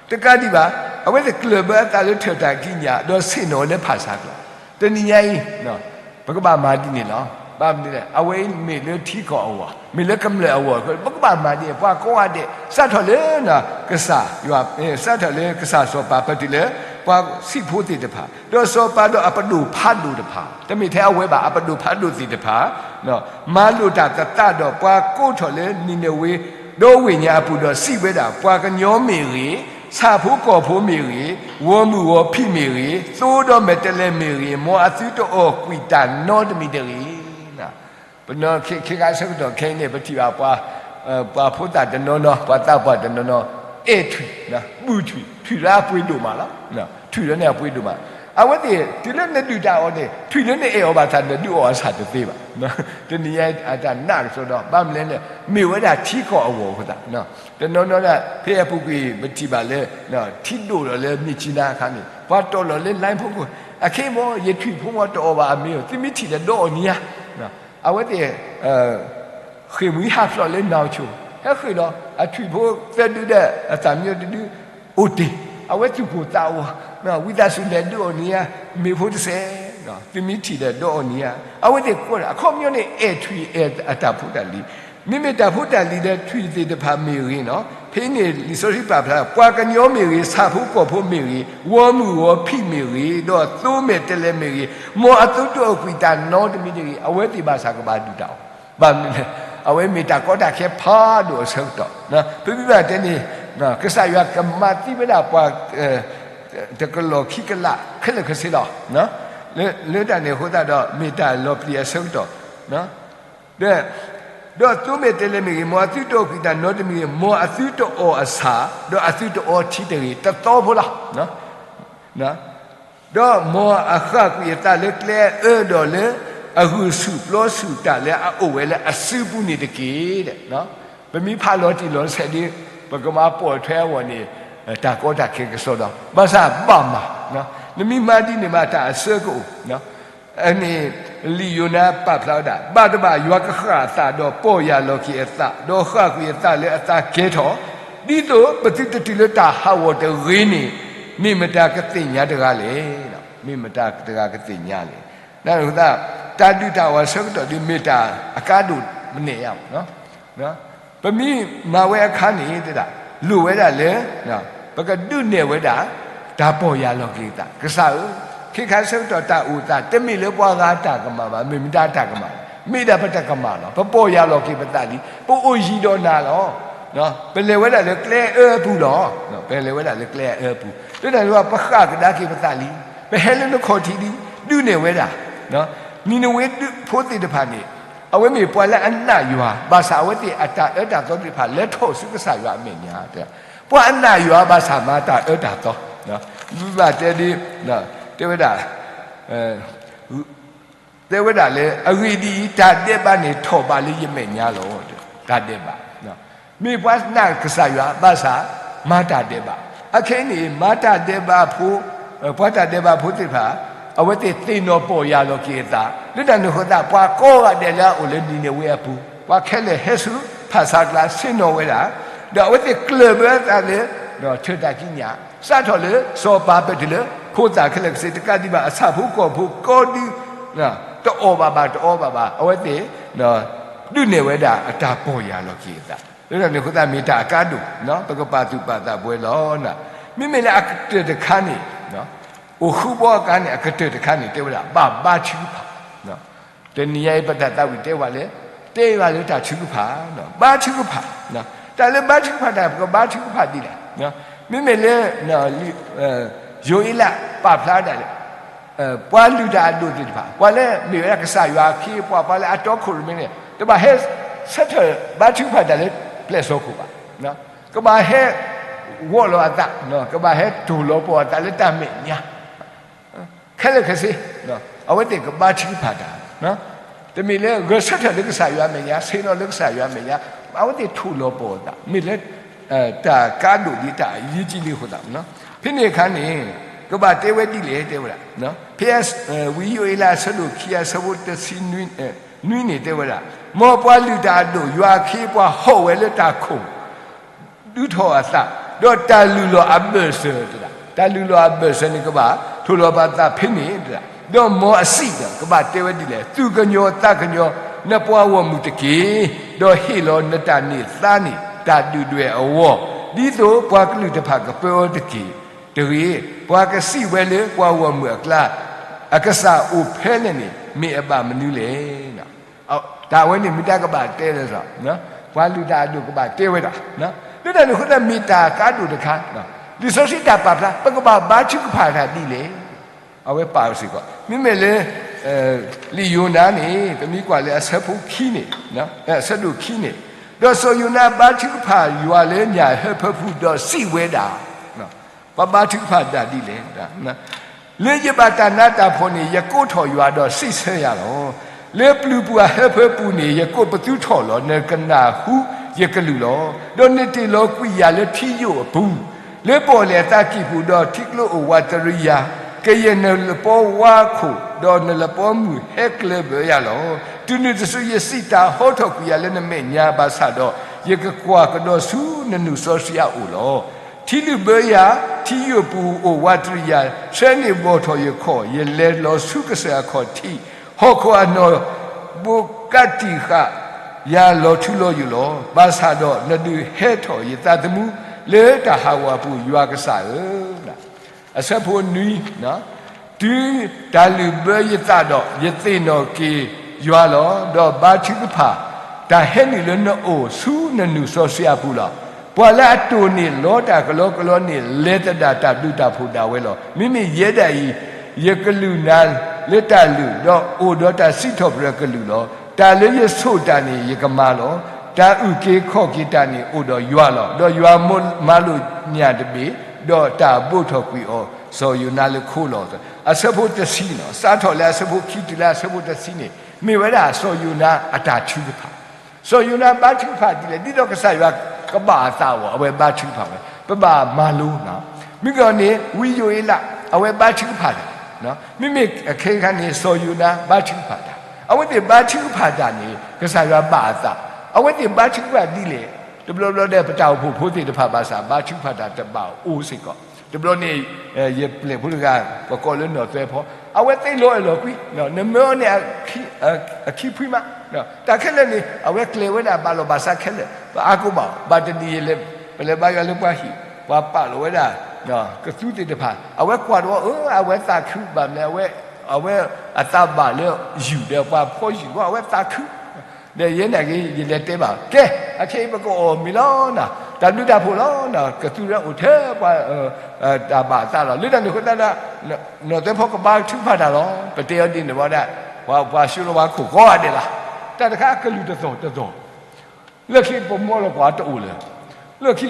တကးဒံးဘၣ်, အဝဲသ့ၣ်ကျၢၢ်ဘၢအသးလၢထၢၣ်တၢ်ကံးညာ် ဒီးဆ့ၣ်နီၤလၢဖၣ်ဆါအကျါ, တနံၤညါအံၤ ပကဘၣ်မၤဒ်န့ၣ်လီၤ. ဘၣ်မနုၤလဲၣ်, အဝဲအံၤမ့ၢ်လၢထံကီၢ်အဂီၢ်, မ့ၢ်လၢကမျၢၢ်အဂီၢ်, ပကဘၣ်မၤဒ်န့ၣ်, ပှၤကိးဂၤဒဲး စးထီၣ်လၢ ကစၢ်ယွၤ, စးထီၣ်လၢကစၢ်စီၤပၤ ပတုၤလၢ ပှၤဆံးဖိသ့ၣ်တဖၣ်, ဒီးစီၤပၤဒီးအပဒိၣ်ဖးဒိၣ်တဖၣ်, တမ့ၢ်ထဲအဝဲဘၣ်, အပဒိၣ်ဖးဒိၣ်သ့ၣ်တဖၣ် မၤလိာ်တၢ်သသးဒီး ပှၤကိးထီၣ်လၢနံၤနဝ့ ဒီဝ့ၢ်ညါအပူၤဒီးစံးဝဲဒၣ်, ပှၤကညီမ့ၢ်ဂ့ၤ, ဆၣ်ဖိကီၢ်ဖိမ့ၢ်ဂ့ၤ, ဝီမုၢ်ဝီဖံးမ့ၢ်ဂ့ၤ, သိဒီးမဲာ်တဲးလဲးမ့ၢ်ဂ့ၤ, မ်အသုတအီၣ်ကွံာ်တၢ်နီတမံၤတဂ့ၤ. ပနီၢ်ခ့ခါဆၢကတီၢ်ခဲအံၤန့ၣ် ပထံၣ်ဘၣ်ပှၤ, ပှၤဖိသၣ်တနီၤနီၤ, ပှၤသးပှၢ်တနီၤနီၤ အဲၣ်ထွံၣ်, ဘုၣ်ထွံၣ်, ထွံၣ်လၢအပှ့ၤဒိၣ်မးလီၤ. ထွံၣ်လၢန့ၣ်အပှ့ၤဒိၣ်မး. အဝဲသ့ၣ် တုၤလၢနဒုၣ်တၢ်အီၣ်န့ၣ် ထွံၣ်လၢနအဲၣ်အီၤဘၣ်ဆၣ် နဒုးအီၣ်အဆၣ်တသ့ဘၣ်. တနံၤညါအတၢ်နာ်ကစီဒီ ဘၣ်မနုၤလဲၣ်, မ့ၢ်ဝဲဒၣ်ထံကီၢ်အဂီၢ်အဃိသတး, တနီၤနီၤဒၣ် ဖဲအပူၤကွံာ် ပထံၣ်ဘၣ်လၢ ထံဒိၣ်လီၤလၢမ့ၢ်ကၠံနါအခါန့ၣ် ပှၤတီၢ်လီၤလၢ line ဖိခိၣ်, အခဲအံၤမ့ၢ် ယထွံၣ်ဖိမ့ၢ်တအီၣ်ဘၣ်အမ့ၢ်အီၤ သုမ့ၢ်ထံၣ်ဒီးဒိးအီၣ်န့ၢ်ဧါ. အဝဲသ့ၣ် ဃ့ၢ်မှံဟးဖျိးလၢနီၢ်ဆိၣ်, ဟဲဃ့ၢ်လီၤ အထွံၣ်ဖိသၢဒုဒီး အသၣ်မံညီတဒု အိၣ်တ့ၢ်, အဝဲသူၣ်ကိၢ်သးဂီၤ, ဝံသးစူၤလဲၤဒုးအီၣ်န့ၢ်ဧါ, မ့ၢ်ဖိတစဲး, သုမ့ၢ်ထံၣ်ဒီးဒိးအီၣ်န့ၢ်ဧါ. အဝဲသ့ၣ်ကွၢ်ဒီး အခီပညီန့ၣ် အဲၣ်ထွံၣ်အဲၣ်အတၢ်ဖိတၢ်လံၤ, မ့မ့ၢ်တၢ်ဖိတၢ်လံၤဒီးထွံၣ်သ့ၣ်တဖၣ်မ့ၢ်ဂ့ၤနီၤ, ဖဲအံၤန့ၣ် လံာ်စီဆှံပာ်ဖျါ ပှၤကညီမ့ၢ်ဂ့ၤ, ဆၣ်ဖိကီၢ်ဖိမ့ၢ်ဂ့ၤ, ဝီမုၢ်ဝီဖံးမ့ၢ်ဂ့ၤ, ဒီးသိမဲာ်တဲးလဲးမ့ၢ်ဂ့ၤ, မ်အသုတအီၣ်ကွံာ်တၢ်နီတမံၤတဂ့ၤ, အဝဲသ့ၣ်ဘၣ်ဆၣ်ကဘၣ်ဒုၣ်တၢ်အီၣ်, ဘၣ်မနုၤလဲၣ်, အဝဲမ့ၢ်တၢ်ကီတၢ်ခဲဖးဒိၣ်အဆၢကတီၢ်, ပမ့ၢ်ဘၣ်တဲန့ၣ် ကစၢ်ယွၤကမၤသံဝဲဒၣ်ပှၤ တကလီၢ်ခံကလး ခဲလၢာ်ခဲဆ့လီၤ. လၢတၢ်န့ၣ်အဃိသတးဒီး မ့ၢ်တၢ်လီၤပျံၤအဆၢကတီၢ်, ဒီးသိမဲာ်တဲးလဲးမ့ၢ်ဂ့ၤ, မ်အသုတအီၣ်ကွံာ်တၢ်နီတမံၤဂ့ၤ, မ်အသုတအီၣ်အဆၣ်, ဒီးအသုတအီထံတဂ့ၤ, တသီဖိလီၤ. ဒီးမ်အဃၣ်ကွံာ်အသးလၢကျဲအအၢဒီးလၢ အဂုာ်ဆူၣ်ပျီဆူၣ်တၢ်လၢအအိၣ်ဝဲလၢအစုပူၤန့ၣ်တက့ၢ်. ပမ့ၢ်ဖးလီၤတံၢ်လီၤဆဲးဒီး ပကမၤပိာ်ထွဲအဂီၢ်န့ၣ် တၢ်ကီတၢ်ခဲကစီဒီ, ဘၣ်ဆၣ်ဘၣ်မၤ, နမ့ၢ်မၤဒ်န့ၣ်မး တၢ်အဆၢကအိၣ် အန့ၣ် လံာ်ယိၤနါပာ်ဖျါဝဲဒၣ်, ဘၣ်တဘၣ်ယွၤကဃၣ်အသးဒီးပီၢ်ယၢ်လီၤက့ၤအသး, ဒီးဃၣ်ကွံာ်အသးလၢအသးကဲထီၣ်, ဒ်သိးပသုတတုၤလၢတၢ်ဟးဂီၤတဂ့ၤန့ၣ်, မ့ၢ်မတၤကသ့ၣ်ညါတဂၤလဲၣ်. မ့ၢ်မတၤတဂၤကသ့ၣ်ညါလဲၣ်. နၢ်ဟူသး, တၢ်ဒုၣ်တၢ်အီၣ်အဆၢကတီၢ်ဒ်မ့ၢ်တၢ်အကါဒိၣ်မနုၤယါ ပမ့ၢ်မၤဝဲအခါန့ၣ် တဒၣ် လိၣ်ဝဲဒၣ်လၢ ပကဒုးနဲၣ်ဝဲဒၣ် တၢ်ပီၢ်ယၢ်လီၤက့ၤအသး, ကစၢ်ဧၢ, ခဲခါဆၢကတီၢ်တၢ်အိၣ်သး တမ့ၢ်လၢပှၤဂၤတၢ်ကမၣ်ဘၣ်, မ့ၢ်မတၤတၢ်ကမၣ်, မ့ၢ်ဒၣ်ပတၢ်ကမၣ်လီၤ. ပပီၢ်ယၢ်လီၤက့ၤပသးလံ, ပအိၣ်ယံၤဒီးနၤလီၤ. ပလဲၤဝဲဒၣ်လၢကျဲအၢအပူၤလီၤ. ပလဲၤဝဲဒၣ်လၢကျဲအၢအပူၤ, လၢတၢ်န့ၣ် ပဃၣ်ကဒါက့ၤပသးလံ, ပဟဲလၢနခီၣ်ထံးလံ, ဒုးနဲၣ်ဝဲဒၣ် နံၤနဝ့ဖိသ့ၣ်တဖၣ်န့ၣ် အဝဲမ့ၢ်ပှၤလၢအနာ်ယွၤ, ဘၣ်ဆၣ်အဝဲသ့ၣ်အတၢ်အၢတၢ်သီသ့ၣ်တဖၣ် လဲၤထီၣ်ဆူကစၢ်ယွၤအမဲာ်ညါ, ပှၤအနာ်ယွၤဘၣ်ဆၣ်မၤတၢ်အၢတၢ်သီ, ဘၣ်တဲဒ် တဲဝဲဒၣ် တဲဝဲဒၣ်လၢ အဂ့ၢ်ဒ်အံၤ, တၢ်ဒဲးဘးန့ၣ်ထီၣ်ဘးလၢယမဲာ်ညါလီၤ. တၢ်ဒဲးဘး, မ့ၢ်ပှၤနာ်ကစၢ်ယွၤဘၣ်ဆၣ် မၤတၢ်ဒဲးဘး, အခဲအံၤန့ၣ် မၤတၢ်ဒဲးဘးဖိ, ပှၤတၢ်ဒဲးဘးဖိသ့ၣ်တဖၣ် အဝဲသ့ၣ်သ့ၣ်နီၣ်ပီၢ်ယၢ်လီၤက့ၤအသး, လၢတၢ်န့ၣ်အဃိသတး ပှၤကိးဂၤဒဲးလၢအအိၣ်လၢနံၤနဝ့အပူၤ, ပှၤခဲလၢာ်ဟဲဆူ ဖးဆါကျါဆ့ၣ်နီၤဝဲဒၣ်, ဒီးအဝဲသ့ၣ်ကျၢၢ်ဘၢအသးလၢ ဆၢတၢ်ကံးညာ်, စးထီၣ်လၢစီၤပၤ ပတုၤလၢခိသၣ်ခဲလၢာ်ကဆ့ တကးဒံးဘၣ် အဆၣ်ဖိကီၢ်ဖိကိးဒု တအီၣ်ဘၣ်ဘၣ် တအီဘၣ်ဘၣ် အဝဲသ့ၣ် ဒုးနဲၣ်ဝဲဒၣ်အတၢ်ပီၢ်ယၢ်လီၤက့ၤအသး, လၢတၢ်န့ၣ်အဃိသတးမ့ၢ်တၢ်အကါဒိၣ်, ပကပာ်သူၣ်ပာ်သးပဝဲလီၤ. မ့မ့ၢ်လၢအကတၢၢ်တခါန့ၣ်, အိၣ်ဃုဘီအကါန့ၣ် အကတၢၢ်တခါန့ၣ် တဲဝဲဒၣ် ဘၣ်ဘါထုကဖၣ် တနံၤညါအံၤ ပတၢ်သးဝံၣ်တဲဝဲလၢ, တဲဝဲလၢတၢ်ထုကဖၣ်, ဘါထုကဖၣ်, တၢ်လၢဘါထုကဖၣ်တၢ် ပကဘါထုကဖၣ်ဒ်လဲၣ်. မ့မ့ၢ်လၢ ယိၤအ့လးပာ်ဖျါဒၣ်လဲာ်, ပှၤလုၢ်တၢ်အဒိၣ်သ့ၣ်တဖၣ် ပှၤလၢမ့ၢ်ဝဲဒၣ်ကစၢ်ယွၤအခ့အပှၤ ပှၤလၢအတီခိၣ်ရိၣ်မဲန့ၣ် တဘၣ်ဟဲဆၢထၢၣ်ဘါထုကဖၣ်တၢ်လၢပျဲၢ်စီၤခိၣ်ဘၣ်. ကဘၣ်ဟဲဂီၢ်လီၤအသး, ကဘၣ်ဟဲတိၢ်လီၤပီၢ်အသးလၢတၢ်မဲာ်ညါ ခဲလၢာ်ခဲဆ့, အဝဲသ့ၣ်ကဘါထုကဖၣ်တၢ်, တမ့ၢ်လၢဂဲၤဆၢထၢၣ်လၢကစၢ်ယွၤအမဲာ်ညါ, ဆ့ၣ်နီၤလၢကစၢ်ယွၤအမဲာ်ညါ, အဝဲသ့ၣ်ထိၣ်လီၤပီၢ်အသး မ့ၢ်လၢ တၢ်ကါဒိၣ်ဒ်တၢ်အရေးကြီးလံအဃိသတး, ဖဲန့ၣ်အခါန့ၣ် ကဘၣ်တဲဝဲဒ်လဲၣ်တဲဝဲဒၣ်, ဖဲ ဝံယိၤအ့လးအဆၢဒိၣ်ခံအဆၢဖိတဆံနွံန့ၣ်တဲဝဲဒၣ်, မ်ပှၤလုၢ်တၢ်အဒိၣ် ယွၤအခ့အပှၤဟီၣ်ဝဲလၢတၢ်ခိၣ် ဒုးထီၣ်အသး, ဒီးတၢ်လုၢ်လီၢ်အဘၢၣ်စၢၤတဒၣ်, တၢ်လုၢ်လီၢ်အဘၢၣ်စၢၤန့ၣ်ကဘၣ်ထိၣ်လီၤဘၣ်သးဖဲန့ၣ်တဒၣ်, ဒီးမ်အစံးဒီး ကဘၣ်တဲဝဲဒ်လဲၣ်, သူၣ်ကညီၤသးကညီၤ နပှၤဂီၢ်မုၢ်တက့ၢ်, ဒီးဟ့ၣ်လီၤနတၢ်န့ၢ်သါန့ၣ် တၢ်ဒုၣ်ဒွဲၣ်အဂီၢ်, ဒ်သိးပှၤကလုာ်တဖၣ်ကပၢအီၤတက့ၢ်တဂ့ၤ, ပှၤကစံးဝဲလၢပှၤဂီၢ်မုၢ်အကျါ, အကစၢ်အိၣ်ဖဲလဲၣ်န့ၣ် မ့ၢ်အဘၣ်မနုၤလဲၣ်. တၢ်ဝဲန့ၣ်မ့ၢ်တၢ်ကဘၣ်တဲလၢ ပှၤလုၢ်တၢ်အဒိၣ်ကဘၣ်တဲဝဲဒၣ်, လၢတၢ်န့ၣ်အဃိသတးမ့ၢ်တၢ်ကါဒိၣ်တခါ, လံာ်စီဆှံတၢ်ပာ်ဖျါ ပကဘၣ်ဘါထုကဖၣ်တၢ်ဒ်လဲၣ်, အဝဲပာ်စ့ၢ်ကီး မ့မ့ၢ်လၢ လံာ်ယိၤနါန့ၣ် ပမ့ၢ်ကွၢ်လၢအဆၢဖိခံန့ၣ်, အဆၢဒိၣ်ခံန့ၣ်, ဒီးစီၤယိၤနါဘါထုကဖၣ်ယွၤလၢညၣ်ဟၢဖၢပူၤ ဒီးစံးဝဲဒၣ်, ပှၤဘါထုကဖၣ်တၢ်ဒ်လဲၣ် လၢယဘၣ်တၢ်နးတၢ်ဖှီၣ်န့ၣ် ယကိးထီၣ်ယွၤဒီးစံးဆၢယၤလီၤ. လၢပျုၤပူၤအဟၢဖၢပူၤန့ၣ် ယကိးပသူထီၣ်လီၤ. နကနၣ်ဟူယကလုၢ်လီၤ. ဒီးနတ့ၢ်လီၤကွံာ်ယၤလၢထံယိာ်အပူၤ, လၢပီၣ်လဲၣ်အသးကံၢ်ပူၤ, ဒီးထံကျိအိၣ်ဝးတရံးယၤ, ကယဲၢ်နလပီဝါခိၣ်, ဒီးနလပီမုၢ်ဟဲကျၢၤဘၢယၤလီၤ. တုၤနုၤတစုယစံးတၢ်ဟီထီၣ်ကွံာ်ယၤလၢနမဲာ်ညါ ဘၣ်ဆၣ်ဒီး ယကကွၢ်ကဒီးဆူနနုာ်စီဆှံအအိၣ်လီၤ. ထံလုၢ်ဘၢယၤ, ထံယိာ်ပူၤအိၣ်ဝးတရံးယၤ, ဆှၢန့ၢ်ဘီၣ်ထီၣ်ယခီၣ်, ယလဲၤလီၤဆူကစၢၢ်အခီၣ်ထံး, ဟီၣ်ခိၣ်အနီၢ်ဘိကးတံာ်ဃာ်ယၤလီၤထူလီၤယိာ်လီၤ. ဘၣ်ဆၣ်ဒီးနဒုးဟဲထီၣ်ယသးသမူလၢတၢ်ဟးဂီၤအပူၤ ယွၤကစၢ်ဧၢ. အဆၢဖိနွံ, တုၤတၢ်လုၢ်ဘၢယသးဒီး ယသ့ၣ်နီၣ်က့ၤယွၤလီၤ. ဒီးဘါထုကဖၣ် တၢ်ဟဲနုာ်လၢနအိၣ်ဆူနနုာ်စီဆှံအပူၤလီၤ. ပှၤလၢအတိၢ်န့ၢ်လီတၢ်ကလီကလီန့ၣ် လဲၤသဒၣ်တၢ်ဘျုးတၢ်ဖှိၣ်ဒၣ်ဝဲလီၤ. မ့မ့ၢ်ယဲဒၣ်အံၤ, ယကလုၢ်နၤလၢတၢ်လုၢ်, ဒီးအိၣ်ဒီးတၢ်စံးထီၣ်ပတြၢၤကလုၢ်လီၤ. တၢ်လၢယဆိၣ်တၢ်န့ၣ် ယကမၤလီၤ. တၢ်အုၣ်က့ၤခီၣ်က့ၤတၢ်န့ၣ် အိၣ်ဒီးယွၤလီၤ. ဒီးယွၤမၤလိာ်ညၣ်တဘ့ၣ်, ဒီးတၢ်ဘိးထီၣ်ကွံာ်အီၤ စီၤယိၤနါလၢခိလီၤ. အဆၢဖိတဆံန့ၣ်, စးထီၣ်လၢအဆၢဖိခံတုၤလၢအဆၢဖိတဆံန့ၣ် မ့ၢ်ဝဲဒၣ်စီၤယိၤနါအတၢ်ထုကဖၣ်. စီၤယိၤနါဘါထုကဖၣ်ဒ်လဲၣ်, ဒ်သိးကစၢ်ယွၤကဘၣ်အသးအဂီၢ် အဝဲဘါထုကဖၣ်ဝဲ, ပဘၣ်မၤလိ, မ့ၢ်ကီးန့ၣ် ဝံယိၤအ့လး အဝဲဘါထုကဖၣ်တၢ်, မ့မ့ၢ်ခဲခါန့ၣ် စီၤယိၤနါဘါထုကဖၣ်တၢ်, အဝဲသ့ၣ်ဘါထုကဖၣ်တၢ်န့ၣ် ကစၢ်ယွၤဘၣ်အသး, အဝဲသ့ၣ်ဘါထုကဖၣ်ဒ်လဲၣ်, တဘျီဘျီဒီး ပတၢ်အိၣ်ဖှိၣ်ဖိသ့ၣ်တဖၣ်ဘၣ်ဆၣ် ဘါထုကဖၣ်တၢ်တဘၣ်အိၣ်စ့ၢ်ကီး, တဘျီန့ၣ် ယပျဲၢ်ဖိတဂၤ ပကိးလၢနီၢ်သွဲဖီ, အဝဲသ့ၣ်လီၤအဲၣ်လီၤကွံ, နမၢအီၤန့ၣ် အခံဖှံမး, တၢ်ခဲလၢာ်န့ၣ် အဝဲကျဲၤဝဲဒၣ်ဘၣ်လီၤဘၣ်စးခဲလၢာ်, ပအါကအိၣ်ဘၣ်, ဘၣ်တနံၤ ပလဲၤဘါယွၤလၢပှၤဟံၣ်, ပှၤပာ်လီၤဝဲဒၣ် ကသူသ့ၣ်တဖၣ်, အဝဲကွၢ်တဝီ အၢ အဝဲသးခုဘၣ်မလဲၣ်, အဝဲအသးဘၣ်လၢယုၢ်ဒီးပှၤဖီယုၢ်ဝဲ အဝဲသးခု ဒီးယဲနာ်က့ ယလဲၤတဲဘၣ်, ကဲ, အခဲအံၤပကအီၣ်မ့ၤလီၤနၤ, တၢ်ဘျုးတၢ်ဖှိၣ်လီၤနၤ, ကသူရဲအိၣ်ထဲပှၤ တၢ်ဘၣ်အသးလီၤ. လၢတၢ်န့ၣ်အဃိသတးဒီး နီၢ်သွဲဖီကဘါထုကဖၣ်တၢ်လီၤ. ပတဲအီၤဒ်န့ၣ်ဝဲဒၣ် ပှၤ ပှၤဆှၢလီၤပှၤခိၣ်ကိးဂၤဒဲးလီၤ. တၢ်တခါအကလုၢ်တသီၣ်တသီၣ် လၢခံပမီလီၤကွၢ်တအိၣ်လၢၤ, လၢခံ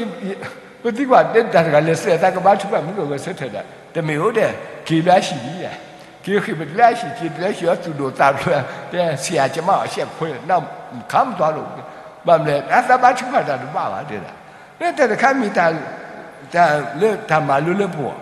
ပသံကွၢ်တၢ်တဂၤလဲၤစဲးအသးကဘါထုကဖၣ်မုၢ်ကဂဲၤဆၢထၢၣ်ဒီး တမ့ၢ်အိၣ်ဒီး က့ၤလၢအဟံၣ်ဒ်လဲၣ်, က့ၤဃ့ၢ်ပတလၢအဟံၣ် က့ၤတလၢဟံၣ်အီၤသူၣ်ဒိၣ်သးဖျိး တဲဆံးအကမၣ်အီၤရှဲခွဲး ခါမတီၤလိာ်, ဘၣ်မလဲၣ် အသးဘါထုကဖၣ်တၢ်တဘၣ်ဘၣ်တဲဒၣ်, လၢတၢ်တခါမ့ၢ်တၢ် လၢတၢ်မၤလိလၢပဂီၢ်,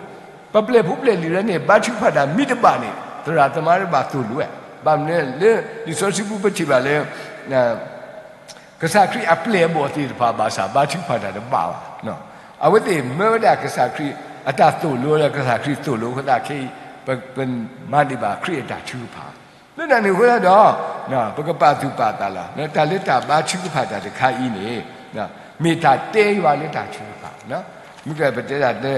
ပပျဲၢ်ဖိပျဲၢ်လံၤလၢန့ၣ် ဘါထုကဖၣ်တၢ်မ့ၢ်တဘၣ်န့ၣ် သရၣ်သမါတဘၣ်သိၣ်လိဝဲ, ဘၣ်မလဲၣ် လၢလံာ်စီဆှံပူၤပထံၣ်ဘၣ်လၢ ကစၢ်ခရံာ်အပျဲၢ်အဘီၣ်သ့ၣ်တဖၣ်ဘၣ်ဆၣ် ဘါထုကဖၣ်တၢ်တဘၣ်ဘၣ်. အဝဲသ့ၣ်မၢဝဲဒၣ်ကစၢ်ခရံာ်အတၢ်သိၣ်လိဒီး ကစၢ်ခရံာ်သိၣ်လိအဃိသတးခဲအံၤ ပ, ပမၤန့ၢ်ဘၣ်ခရံာ်အတၢ်ထုကဖၣ်. လၢတၢ်န့ၣ်အဃိသတးဒီး ပကပာ်သူၣ်ပာ်သးလီၤ. တၢ်လၢတၢ်ဘါထုကဖၣ်တၢ်တခါအံၤန့ၣ် မ့ၢ်တၢ်တဲယွၤလၢတၢ်ထုကဖၣ်. မ့ၢ်ကပတဲဒၣ်လၢ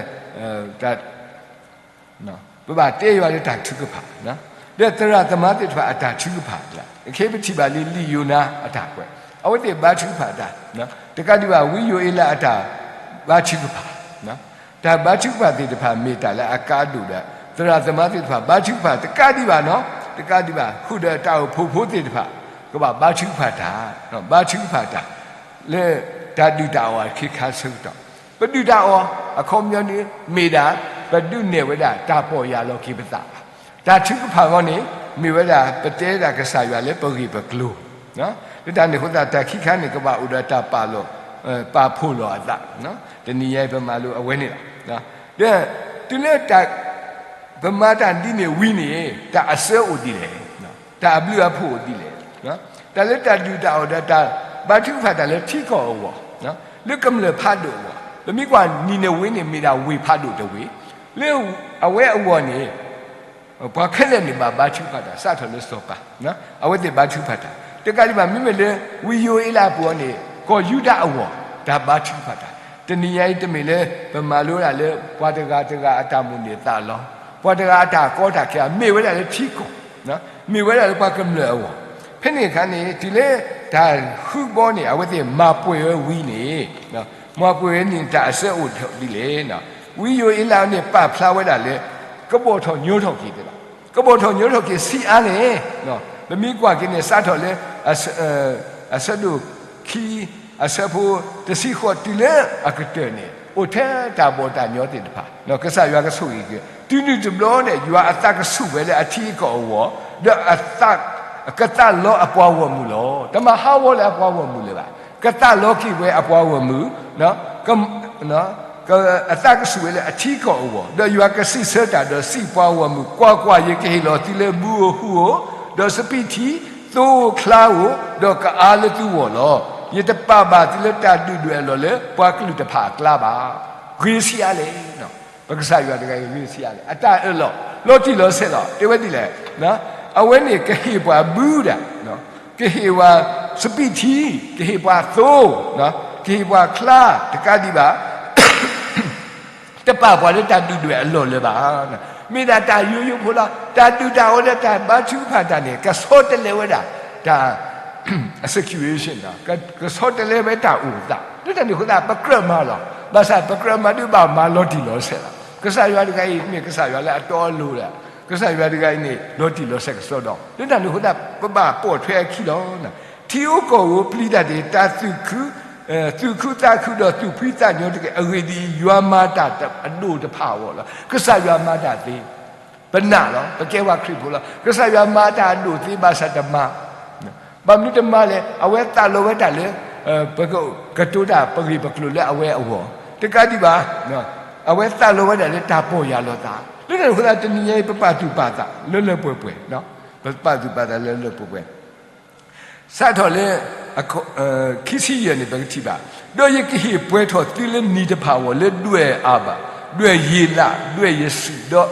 ပဘၣ်တဲယွၤလၢတၢ်ထုကဖၣ်, ဒီးသရၣ်သမါသ့ၣ်တဖၣ်အတၢ်ထုကဖၣ်, ခဲအံၤပထံၣ်ဘၣ်လံလံာ်ယိၤနါအတၢ်ကွဲး, အဝဲသ့ၣ်ဘါထုကဖၣ်တၢ်, တကးဒံးဘၣ် ဝံယိၤအ့လးအတၢ်ဘါထုကဖၣ်, တၢ်ဘါထုကဖၣ်သ့ၣ်တဖၣ်မ့ၢ်တၢ်လၢအကါဒိၣ်ဒီး သရၣ်သမါသ့ၣ်တဖၣ် ဘါထုကဖၣ်တကးဒံးဘၣ်နီၤ, တကးဒံးဘၣ် ဃုာ်ဒီးတၢ်အိၣ်ဖှိၣ်ဖိသ့ၣ်တဖၣ် ကဘၣ်ဘါထုကဖၣ်တၢ်, ဘါထုကဖၣ်တၢ် လၢတၢ်ဒုၣ်တၢ်အီၣ်အခ့ခါဆၢကတီၢ်, ပဒုၣ်တၢ်အီၣ် အခီပညီန့ၣ် မ့ၢ်ဒၣ် ပဒုးနဲၣ်ဝဲဒၣ်တၢ်ပီၢ်ယၢ်လီၤက့ၤပသးဘၣ်. တၢ်ထုကဖၣ်အဂီၢ်န့ၣ် မ့ၢ်ဝဲဒၣ် ပတဲဒၣ်ကစၢ်ယွၤလၢပဂ့ၢ်ပကျိၤ, လၢတၢ်န့ၣ်အဃိသတး တၢ်ခံခါန့ၣ် ကဘၣ်အိၣ်ဒီးတၢ်ပာ်လီၤ, ပာ်ဖှိၣ်လီၤအသး, တနံၤညါအံၤပမၤလိအဝဲန့ၣ်လီၤ. ဒီး တုၤလၢ ပမၤတၢ်ဒ်န့ၣ်ဝံၤန့ၣ် တၢ်အစၢအိၣ်ဒ်လဲၣ်, တၢ်အဘျုးအဖှိၣ်အိၣ်ဒ်လဲၣ်, တၢ်လၢတၢ်ဒုၣ်တၢ်အီၣ်ဒီးတၢ်ဘါထုကဖၣ်တၢ်လၢထံကီၢ်အဂီၢ်, လၢကမျၢၢ်ဖးဒိၣ်အဂီၢ်, ပမ့ၢ်ကွၢ်နံၤနဝ့န့ၣ် မ့ၢ်ဒၣ်ဝ့ၢ်ဖးဒိၣ်တဝ့ၢ်, လၢအဝဲအဂီၢ်န့ၣ် ပှၤခဲလၢာ်န့ၣ်ဘၣ်ဘါထုကဖၣ်တၢ် စးထီၣ်လၢစီၤပၤ, အဝဲသ့ၣ်ဘါထုကဖၣ်တၢ်, တကးဒံးဘၣ် မ့မ့ၢ်လၢ ဝံယိၤအ့လးအပူၤအံၤန့ၣ် ကီၢ်ယူဒၤအဂီၢ် တၢ်ဘါထုကဖၣ်တၢ်, တနံၤညါအံၤတမ့ၢ်လၢ ပမၤလိဒၣ်လၢ ပှၤတဂၤတဂၤအတၢ်မိၣ်န့ၢ်သးလီ, ပှၤတဂၤအတၢ်ကီတၢ်ခဲ မ့ၢ်ဝဲဒၣ်လၢထံကီၢ်, မ့ၢ်ဝဲဒၣ်လၢပှၤကမျၢၢ်အဂီၢ်, ဖဲန့ၣ်အခါန့ၣ် တုၤလၢတၢ်ဃုဘီန့ၣ် အဝဲသ့ၣ်မၤပှဲၤဝဲဝံၤန့ၣ်, မၤပှဲၤဝဲန့ၣ် တၢ်အစၢအိၣ်ဒ်လဲၣ်, ဝံယိၤအ့လးန့ၣ် ပာ်ဖျါဝဲဒၣ်လၢ ကဘီၣ်ထီၣ်ညီထီၣ်က့ၤသ့လီၤ. ကဘီၣ်ထီၣ်ညီထီၣ်က့ၤဆံးအါန့ၣ်, ပမ့ၢ်ကွၢ်က့ၤန့ၣ် စးထီၣ်လၢ အဆၢဒိၣ်ခံ အဆၢဖိတဆံဃိးတုၤလၢအကတၢၢ်န့ၣ် အိၣ်ထဲတၢ်ဘီၣ်တၢ်ညီသ့ၣ်တဖၣ်, ကစၢ်ယွၤကဆိၣ်ဂ့ၤက့ၤ, တုၤနုၤတဘျီန့ၣ် ယွၤအသးကဆူၣ်ဝဲလၢအထံအကီၢ်အဂီၢ်, ဒီးအသးကသးလီအပှၤဂီၢ်မုၢ်လီၤ. တမၤဟးဂီၤလၢအပှၤဂီၢ်မုၢ်လၢၤဘၣ်. ကသးလီက့ၤဝဲအပှၤဂီၢ်မုၢ်, အသးကဆူၣ်ဝဲလၢအထံကီၢ်အဂီၢ်, ဒီးယွၤကစံးဆၢတၢ်ဒီးစံးပှၤဂီၢ်မုၢ်, ကွၢ်ကွၢ်, ယကဟ့ၣ်လီၤသုလၢဘုဧိၤဟုဧိၤ, ဒီးစပံးထံ, သိဧိၤချါဧိၤ, ဒီးကအါလၢသုဂီၢ်လီၤ. ယတပာ်ဘၣ်သုလၢတၢ်ဒုၣ်ဒွဲၣ်အလီၢ်လၢပှၤကလုာ်တဖၣ်အကျါဘၣ်. ဂ့ၤဆံးအါလဲၣ်. ပကစၢ်ယွၤတဂၤအံၤဂ့ၤဆံးအါလဲၣ်. အတၢ်အၢၣ်လီၤ လီၤတံၢ်လီၤဆဲးလီၤ. တဲဝဲဒ်လဲၣ်. အဝဲန့ၣ်ကဟ့ၣ်ပှၤဘုဒၣ်, ကဟ့ၣ်ပှၤစပံးထံ, ကဟ့ၣ်ပှၤသိ, ကဟ့ၣ်ပှၤချါ, တကးဒံးဘၣ် တပာ်ပှၤလၢတၢ်ဒုၣ်ဒွဲၣ်အလီၢ်လၢၤဘၣ်. မ့ၢ်ဒၣ်တၢ်ယိယိဖိလီၤ. တၢ်ဒုၣ်တၢ်အီၣ်ဒီးတၢ်ဘါထုကဖၣ်တၢ်န့ၣ် ကဆီတလဲဝဲဒၣ် တၢ် situation ကဆီတလဲဝဲတၢ်အိၣ်သး. လၢတၢ်န့ၣ်အဃိသတး ပကြၢးမၤလီၤ. ဘၣ်ဆၣ်ပကြၢးမၤဒုးဘၣ်မၤလီၤတံၢ်လီၤဆဲးလီၤ. ကစၢ်ယွၤတဂၤအံၤ မ့ၢ်ကစၢ်ယွၤလၢအတီအလိၤလီၤ. ကစၢ်ယွၤတဂၤအံၤန့ၣ် လီၤတံၢ်လီၤဆဲးကစီဒီ, လၢတၢ်န့ၣ်အဃိသတး ပဘၣ်ပိာ်ထွဲအခံလီၤ. ထံဧိၤကီၢ်ဧိၤပျံၤတၢ်တက့ၢ်. တၢ်သူၣ်ခုသးခုဒီးသူၣ်ဖှံသးညီတက့ၢ်. အဂ့ၢ်ဒ်အံၤ, ယွၤမၤတၢ်အဒိၣ်တဖၣ်အဂီၢ်လီၤ. ကစၢ်ယွၤမၤတၢ်သ့, ပနာ်လီၤ. ပကဲပှၤခရံာ်ဖိလီၤ. ကစၢ်ယွၤမၤတၢ်အဒိၣ်သ့ဘၣ်ဆၣ်တမၤ, ဘၣ်မနုၤတမၤလဲၣ်. အဝဲသးလီဝဲဒၣ်လၢ ပကကတိၤတၢ်ပဂ့ၢ်ပကျိၤလၢအဝဲအဂီၢ်, တကးဒံးဘၣ် အဝဲသးလီဝဲဒၣ်လၢတၢ်ပီၢ်ယၢ်လီၤသး. လၢတၢ်န့ၣ်အဃိသတး တနံၤညါအံၤ ပပာ်သူၣ်ပာ်သးလၢလၢပှဲၤပှဲၤ, ပပာ်သူၣ်ပာ်သးလၢလၢပှဲၤပှဲၤ စးထီၣ်လၢ ခံဆံယဲၢ်န့ၣ် ပကထံၣ်ဘၣ်, ဒီးယကဟ့ၣ်ပှဲၤထီၣ်သုလၢနံၤတဖၣ်အဂီၢ် လၢဒွဲၣ်အၤဘၣ်, ဒွဲၣ်ယ့လး, ဒွဲၣ်ယစံၣ်ဒီး,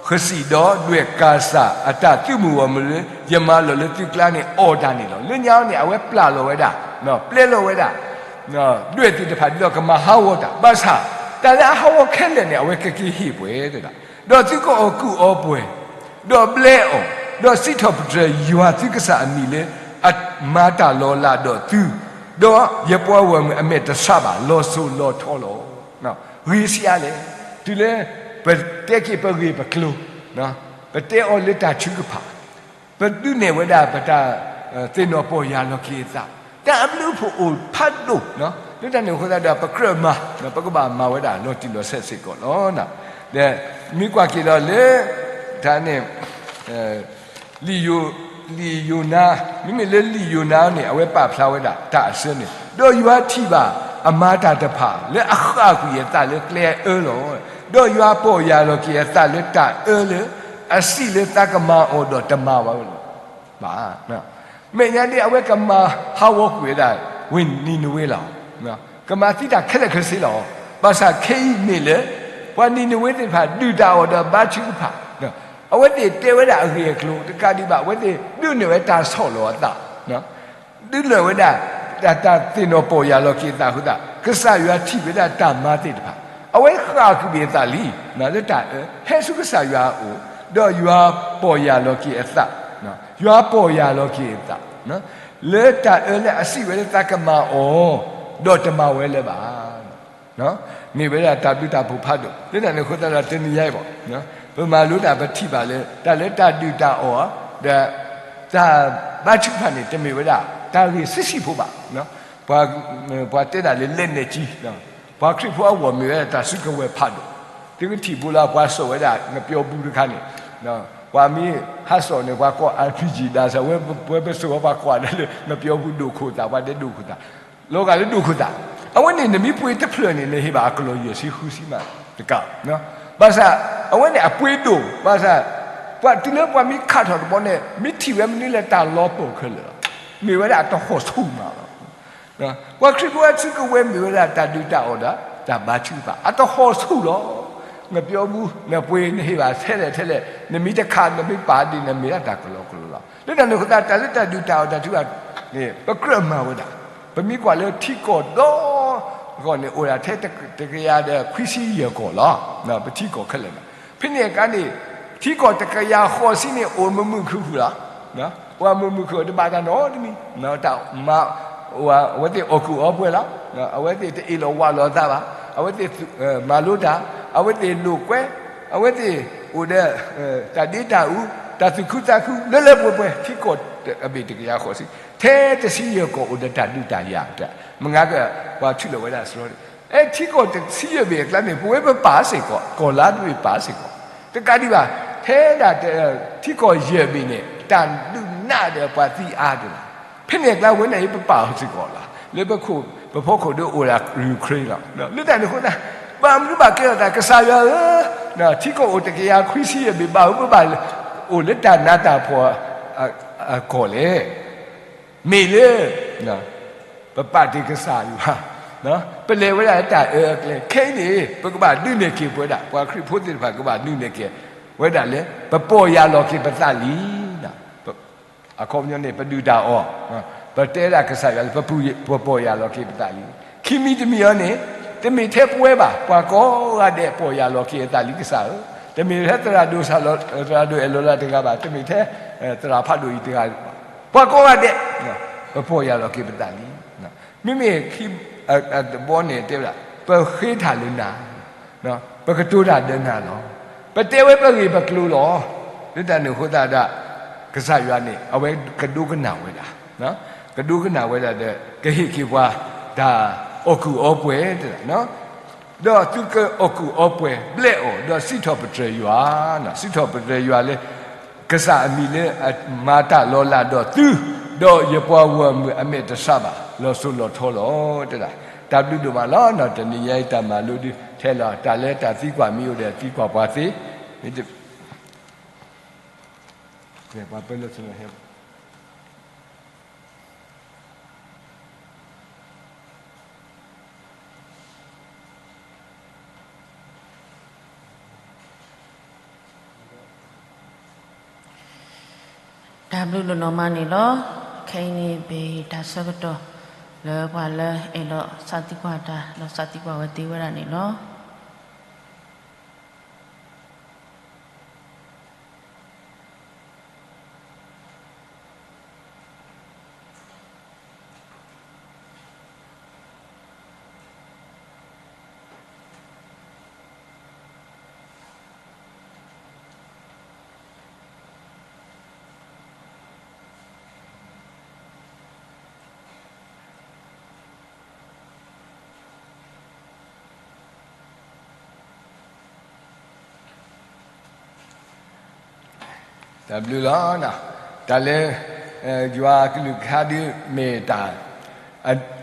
ဃစံၣ်ဒီး, ဒွဲၣ်ကၤစၢ်အတၢ်သုးမုၢ်ဂီၢ်မုၢ်လၢ ယမၤလီၤလၢသုကျါန့ၣ် အီၣ်တၢ်န့ၣ်လီၤ. လၢညါန့ၣ် အဝဲပျၢ်လီၤဝဲဒၣ်, ပျဲလီၤဝဲဒၣ် ဒွဲၣ်သ့ၣ်တဖၣ်ဒ်သိးကမၤဟးဂီၤတၢ်, ဘၣ်ဆၣ် တၢ်လၢအဟးဂီၤခဲလၢာ်န့ၣ် အဝဲကက့ၤဟ့ၣ်ပှဲၤတဒၣ်, ဒီးသုကအီၣ်ကုၢ်အီပှဲၤ ဒီးဘျဲအီၤ, ဒီးစံးထီၣ်ပတြၢၤယွၤသုကစၢ်အမံၤလၢ အမၤတၢ်လီၤလးဒီးသု, ဒီးယပှၤဂီၢ်မုၢ်အမဲာ်တဆါဘၣ်, လီၤစိၤလီၤထီလီၤ. ဂ့ၤဆံးအါလဲၣ်. တုၤလၢပတဲက့ၤပဂ့ၢ်ပကျိၤ, ပတဲအီၤလၢတၢ်ထုကဖၣ်, ပဒုးနဲၣ်ဝဲဒၣ်ပတၢ်သ့ၣ်နီၣ်ပီၢ်ယၢ်လီၤက့ၤအသး, တၢ်အဘျုးအဖှိၣ်အိၣ်ဖးဒိၣ်, လၢတၢ်န့ၣ်အဃိသတးဒီး ပကြၢးမၤ, ပကဘၣ်မၤဝဲဒၣ်လီၤတံၢ်လီၤဆဲးစ့ၢ်ကီးလီၤ. ဒီးမ့ၢ်ကွၢ်က့ၤဒီးလၢ တၢ်န့ၣ် လံာ်ယိၤ, လံာ်ယိၤနါ, မ့မ့ၢ်လၢလံာ်ယိၤနါန့ၣ် အဝဲပာ်ဖျါဝဲဒၣ်တၢ်အဆၢန့ၣ်, ဒီးယွၤထံၣ်ဘၣ်အမၤတၢ်တဖၣ် လၢအဃၣ်ကွံာ်အသးလၢကျဲအၢလီၤ. ဒီးယွၤပီၢ်ယၢ်လီၤက့ၤအသးလၢတၢ်အၢလၢ အစံးလၢသးကမၤအီၤဒီးတမၤဘၣ်ဝဲလီၤ. ဘၣ်, မဲာ်ညါဒ်အဝဲကမၤဟးဂီၤကွံာ်ဝဲဒၣ် ဝ့ၢ်နံၤနဝ့လီၤ. ကမၤသံတၢ်ခဲလၢာ်ခဲဆ့လီၤ. ဘၣ်ဆၣ်ခဲအံၤမ့ၢ်လၢ ပှၤနံၤနဝ့သ့ၣ်တဖၣ်ဒုၣ်တၢ်အီၣ်ဒီးဘါထုကဖၣ်, အဝဲသ့ၣ်တဲဝဲဒၣ်အဂ့ၢ်အကျိၤတကးဒံးဘၣ် အဝဲသ့ၣ်ဒုးနဲၣ်ဝဲတၢ်ဆီၣ်လီၤအသး ဒုးနဲၣ်ဝဲဒၣ် တၢ် တၢ်သ့ၣ်နီၣ်ပီၢ်ယၢ်လီၤက့ၤအသးအဃိသတး ကစၢ်ယွၤထံၣ်ဝဲဒၣ်တၢ်မၤသ့ၣ်တဖၣ် အဝဲဃၣ်ကွံာ်အသးလံ လၢတၢ်အၢ ဟဲဆူကစၢ်ယွၤအအိၣ် ဒီးယွၤပီၢ်ယၢ်လီၤက့ၤအသး, ယွၤပီၢ်ယၢ်လီၤက့ၤအသး လၢတၢ်အၢလၢအစံးဝဲလၢသးကမၤအီၤ ဒီးတမၤဝဲလၢၤဘၣ်. မ့ၢ်ဝဲဒၣ်တၢ်ဘျုးတၢ်ဖှိၣ်ဖးဒိၣ် လၢတၢ်န့ၣ်အဃိသတးဒီးတနံၤညါအံၤဘၣ် ပမၤလိတၢ်ပထံၣ်ဘၣ်လၢ တၢ်လၢတၢ်ဒုၣ်တၢ်အီၣ် ဒီး တၢ်ဘါထုကဖၣ်န့ၣ် တမ့ၢ်ဝဲဒၣ် တၢ်ဂ့ၢ်ဆံးဆံးဖိဘၣ်. ပှၤတဲဒၣ်လၢလဲၤနဲၣ်ကံ ပှၤခရံာ်ဖိအဂီၢ်မ့ၢ်ဝဲဒၣ်တၢ်စုကဝဲၤဖးဒိၣ် သုကထံၣ်ဘိလၢပှၤစိာ်ဝဲဒၣ် ငပျီပူၤတခါန့ၣ် ပှၤမ့ၢ်ဟးစိာ်န့ၣ် ပှၤကိး အၢၣ်ပံၣ်ကံၣ် ဒၣ်စၢၤ ဝဲပစိာ်ဝဲပှၤကိးဒၣ်လၢ ငပျီပူၤဒိၣ်ခိၣ်သး ပှၤဒဲဒိၣ်ခိၣ်သး လီၤဂာ်လၢဒိၣ်ခိၣ်သး အဝဲန့ၣ်နမ့ၢ်ပှ့ၤတဖျၢၣ်န့ၣ် နဟ့ၣ်ဘၣ်အကလီၢ်ယဲၢ်ဆံဃုဆံမးတကး ဘၣ်ဆၣ် အဝဲန့ၣ်အပှ့ၤဒိၣ် ဘၣ်ဆၣ် ပှၤတုၤလၢပှၤမ့ၢ်ခးထီၣ်တဘျီန့ၣ် မ့ၢ်ထံၣ်ဝဲမနုၤလၢတၢ်လီၤပၢၢ်ခဲလၢာ်လီၤ. မ့ၢ်ဝဲဒၣ်အတဟီၣ်ဆူၣ်မးလီၤ. ပှၤခရံာ်ဖိအစုကဝဲၤမ့ၢ်ဝဲဒၣ်တၢ်ဒုၣ်တၢ်အီၣ်ဒီး တၢ်ဘါထုကဖၣ် အတဟီၣ်ဆူၣ်လီၤ. ငပျီပူၤ နပှ့ၤနဟ့ၣ်ဘၣ်ထဲလဲၣ်ထဲလဲၣ် နမ့ၢ်တခးနမ့ၢ်ပာ်ဒ်န့ၣ် မ့ၢ်ဒၣ်တၢ်ကလီကလီလီၤ. လၢတၢ်န့ၣ်အဃိသတး တၢ်လၢတၢ်ဒုၣ်တၢ်အီၣ်တၢ်ထုကဖၣ်န့ၣ် ပကြၢးမၤဝဲဒၣ် ပမ့ၢ်ကွၢ်လၢထံကီၢ်ဒီး ကီၢ်န့ၣ် အိၣ်ဒၣ်ထဲတကယၤဒီးခွံဆံယဲၢ်ကီၢ်လီၤ. ပထံကီၢ်ခဲလၢာ်န့ၣ် ဖဲန့ၣ်အခါန့ၣ် ထံကီၢ်တကယၤဃိးဆံန့ၣ် အိၣ်မုာ်မုာ်ခုၣ်ခုၣ်လီၤ. ပှၤမုာ်မုာ်ခုၣ်တဘၣ်တၢ်နီတမံၤ တၢ်မၤ အဝဲသ့ၣ်အီၣ်ကူၣ်အီပှဲၤလီၤ. အဝဲသ့ၣ်တအ့ၣ်လိာ်ဝးလိာ်အသးဘၣ်. အဝဲသ့ၣ် မၤလိတၢ် အဝဲသ့ၣ်လိာ်ကွဲ အဝဲသ့ၣ်အိၣ်ဒီး တၢ်ဒ့တၢ်အူ တၢ်သူၣ်ခုသးခု လၢလၢပှဲၤပှဲၤ ထံကီၢ်အဘ့ၣ်တကယၤဃိးဆံ ထဲတဆံယဲၢ်ကီၢ်အိၣ်ဒီးတၢ်ဒုးတၢ်ယၤ မုၢ်ဂၤက ပှၤထုးလီၤဝဲဒၣ်စရီန့ၣ် အဲ ထံကီၢ်တဆံယဲၢ်ဘ့ၣ်အကျါန့ၣ် ပဝဲပပာ်စ့ၢ်ကီး ကီၢ်လါတဘ့ၣ်ပာ်စ့ၢ်ကီး တကးဒံးဘၣ် ထဲဒၣ် ထံကီၢ်ယဲၢ်ဘ့ၣ်န့ၣ် တၢ်ဒုးနးဒီးပှၤသံအါဒိၣ်လီၤ. ဖဲန့ၣ်အကျါဝဲန့ၣ် ပပာ်အီၤစ့ၢ်ကီးလီၤ. လၢပခိၣ် ပဖီခိၣ်ဒုးအိၣ်ဒၣ် Ukraine လီၤ. လၢတၢ်န့ၣ်အဃိသတး ဘၣ်မနုၤဘၣ်ကဲထီၣ်သး ကစၢ်ယွၤဧၢ, ထံကီၢ်အိၣ်တကယၤခွံဆံယဲၢ်ဘ့ၣ် ဘၣ်မနုၤဘၣ် အိၣ်လၢတၢ်နးတၢ်ဖှီၣ်အကီၢ်လဲၣ်. မ့ၢ်လၢ ပပာ်တ့ၢ်ကစၢ်ယွၤ, ပလဲၤဝဲဒၣ်လၢတၢ်အၢအကျဲ ခဲအံၤန့ၣ် ပကဘၣ်ဒုးနဲၣ်က့ၤပဝဲဒၣ် ပှၤခရံာ်ဖိသ့ၣ်တဖၣ်ကဘၣ်ဒုးနဲၣ်က့ၤဝဲဒၣ်လၢ ပပီၢ်ယၢ်လီၤက့ၤပသးလံ. အခီပညီန့ၣ် ပဒုၣ်တၢ်အီၣ်, ပတဲဒၣ်ကစၢ်ယွၤလၢ ပပီၢ်ယၢ်လီၤက့ၤပသးလံ. ခံမံၤတမံၤအံၤန့ၣ် တမ့ၢ်ထဲပဝဲဘၣ် ပှၤကိးဂၤဒဲးပီၢ်ယၢ်လီၤက့ၤအသးလံကစၢ်ဧၢ, တမ့ၢ်ထဲသရၣ်ဒိၣ်စၢ်လီၤ သရၣ်ဒိၣ်အဲၣ်လီၤလၢတဂၤဘၣ်, တမ့ၢ်ထဲ သရၣ်ဖးဒိၣ်အံၤတဂၤဘၣ်, ပှၤကိးဂၤဒဲး ပပီၢ်ယၢ်လီၤက့ၤပသးလံ. မ့မ့ၢ်ခံ တဘီန့ၣ်တဲဝဲဒၣ် ပဃ့တၢ်လၢနၤ, ပကတိၤတၢ်ဒီးနၤလီၤ. ပတဲဝဲပဂ့ၢ်ပကျိၤလီၤ. လၢတၢ်န့ၣ်အဃိသတးဒီး ကစၢ်ယွၤန့ၣ် အဝဲကဒိကနၣ်ဝဲဒၣ်, ကဒိကနၣ်ဝဲဒၣ်ဒီး ကဟ့ၣ်က့ၤပှၤ တၢ်အီၣ်ကူၣ်အီပှဲၤ ဒီးသုကအီၣ်ကူၣ်အီပှဲၤ ဘျဲၣ်အီၤ ဒီးစံးထီၣ်ပတြၢၤယွၤ, စံးထီၣ်ပတြၢၤယွၤလၢ ကစၢ်အမံၤလၢအမၤတၢ်လီၤလးဒီးသု, ဒီးယပှၤဂီၢ်မုၢ်အမဲာ်တဆှးဘၣ် လီၤစိၤလီၤထီလီၤ တဲဒၣ်. တၢ်ဘျုးဒိၣ်မးလီၤ. တနံၤညါအံၤတၢ်မၤလိဒုးထဲလီၤ တၢ်လၢတၢ်သံကွၢ်မ့ၢ်အိၣ်ဒီးသံကွၢ်ပှၤသ့, ပှၤပၢလၢ တၢ်ဘျုးဒိၣ်နီၢ်မးန့ၣ်လီၤ. ခဲအံၤန့ၣ် ပဟ့ၣ်တၢ်ဆၢကတီၢ်လၢပှၤလၢအဲၣ်ဒိးစးသံကွၢ်တၢ် ဒီးစးသံကွၢ်ဝဲသ့ဝဲဒၣ်န့ၣ်လီၤ. တၢ်ဘျုးလီၤ. တၢ်လၢ ယွၤကလုၢ်ကထါဒုးမ့ၢ်တၢ်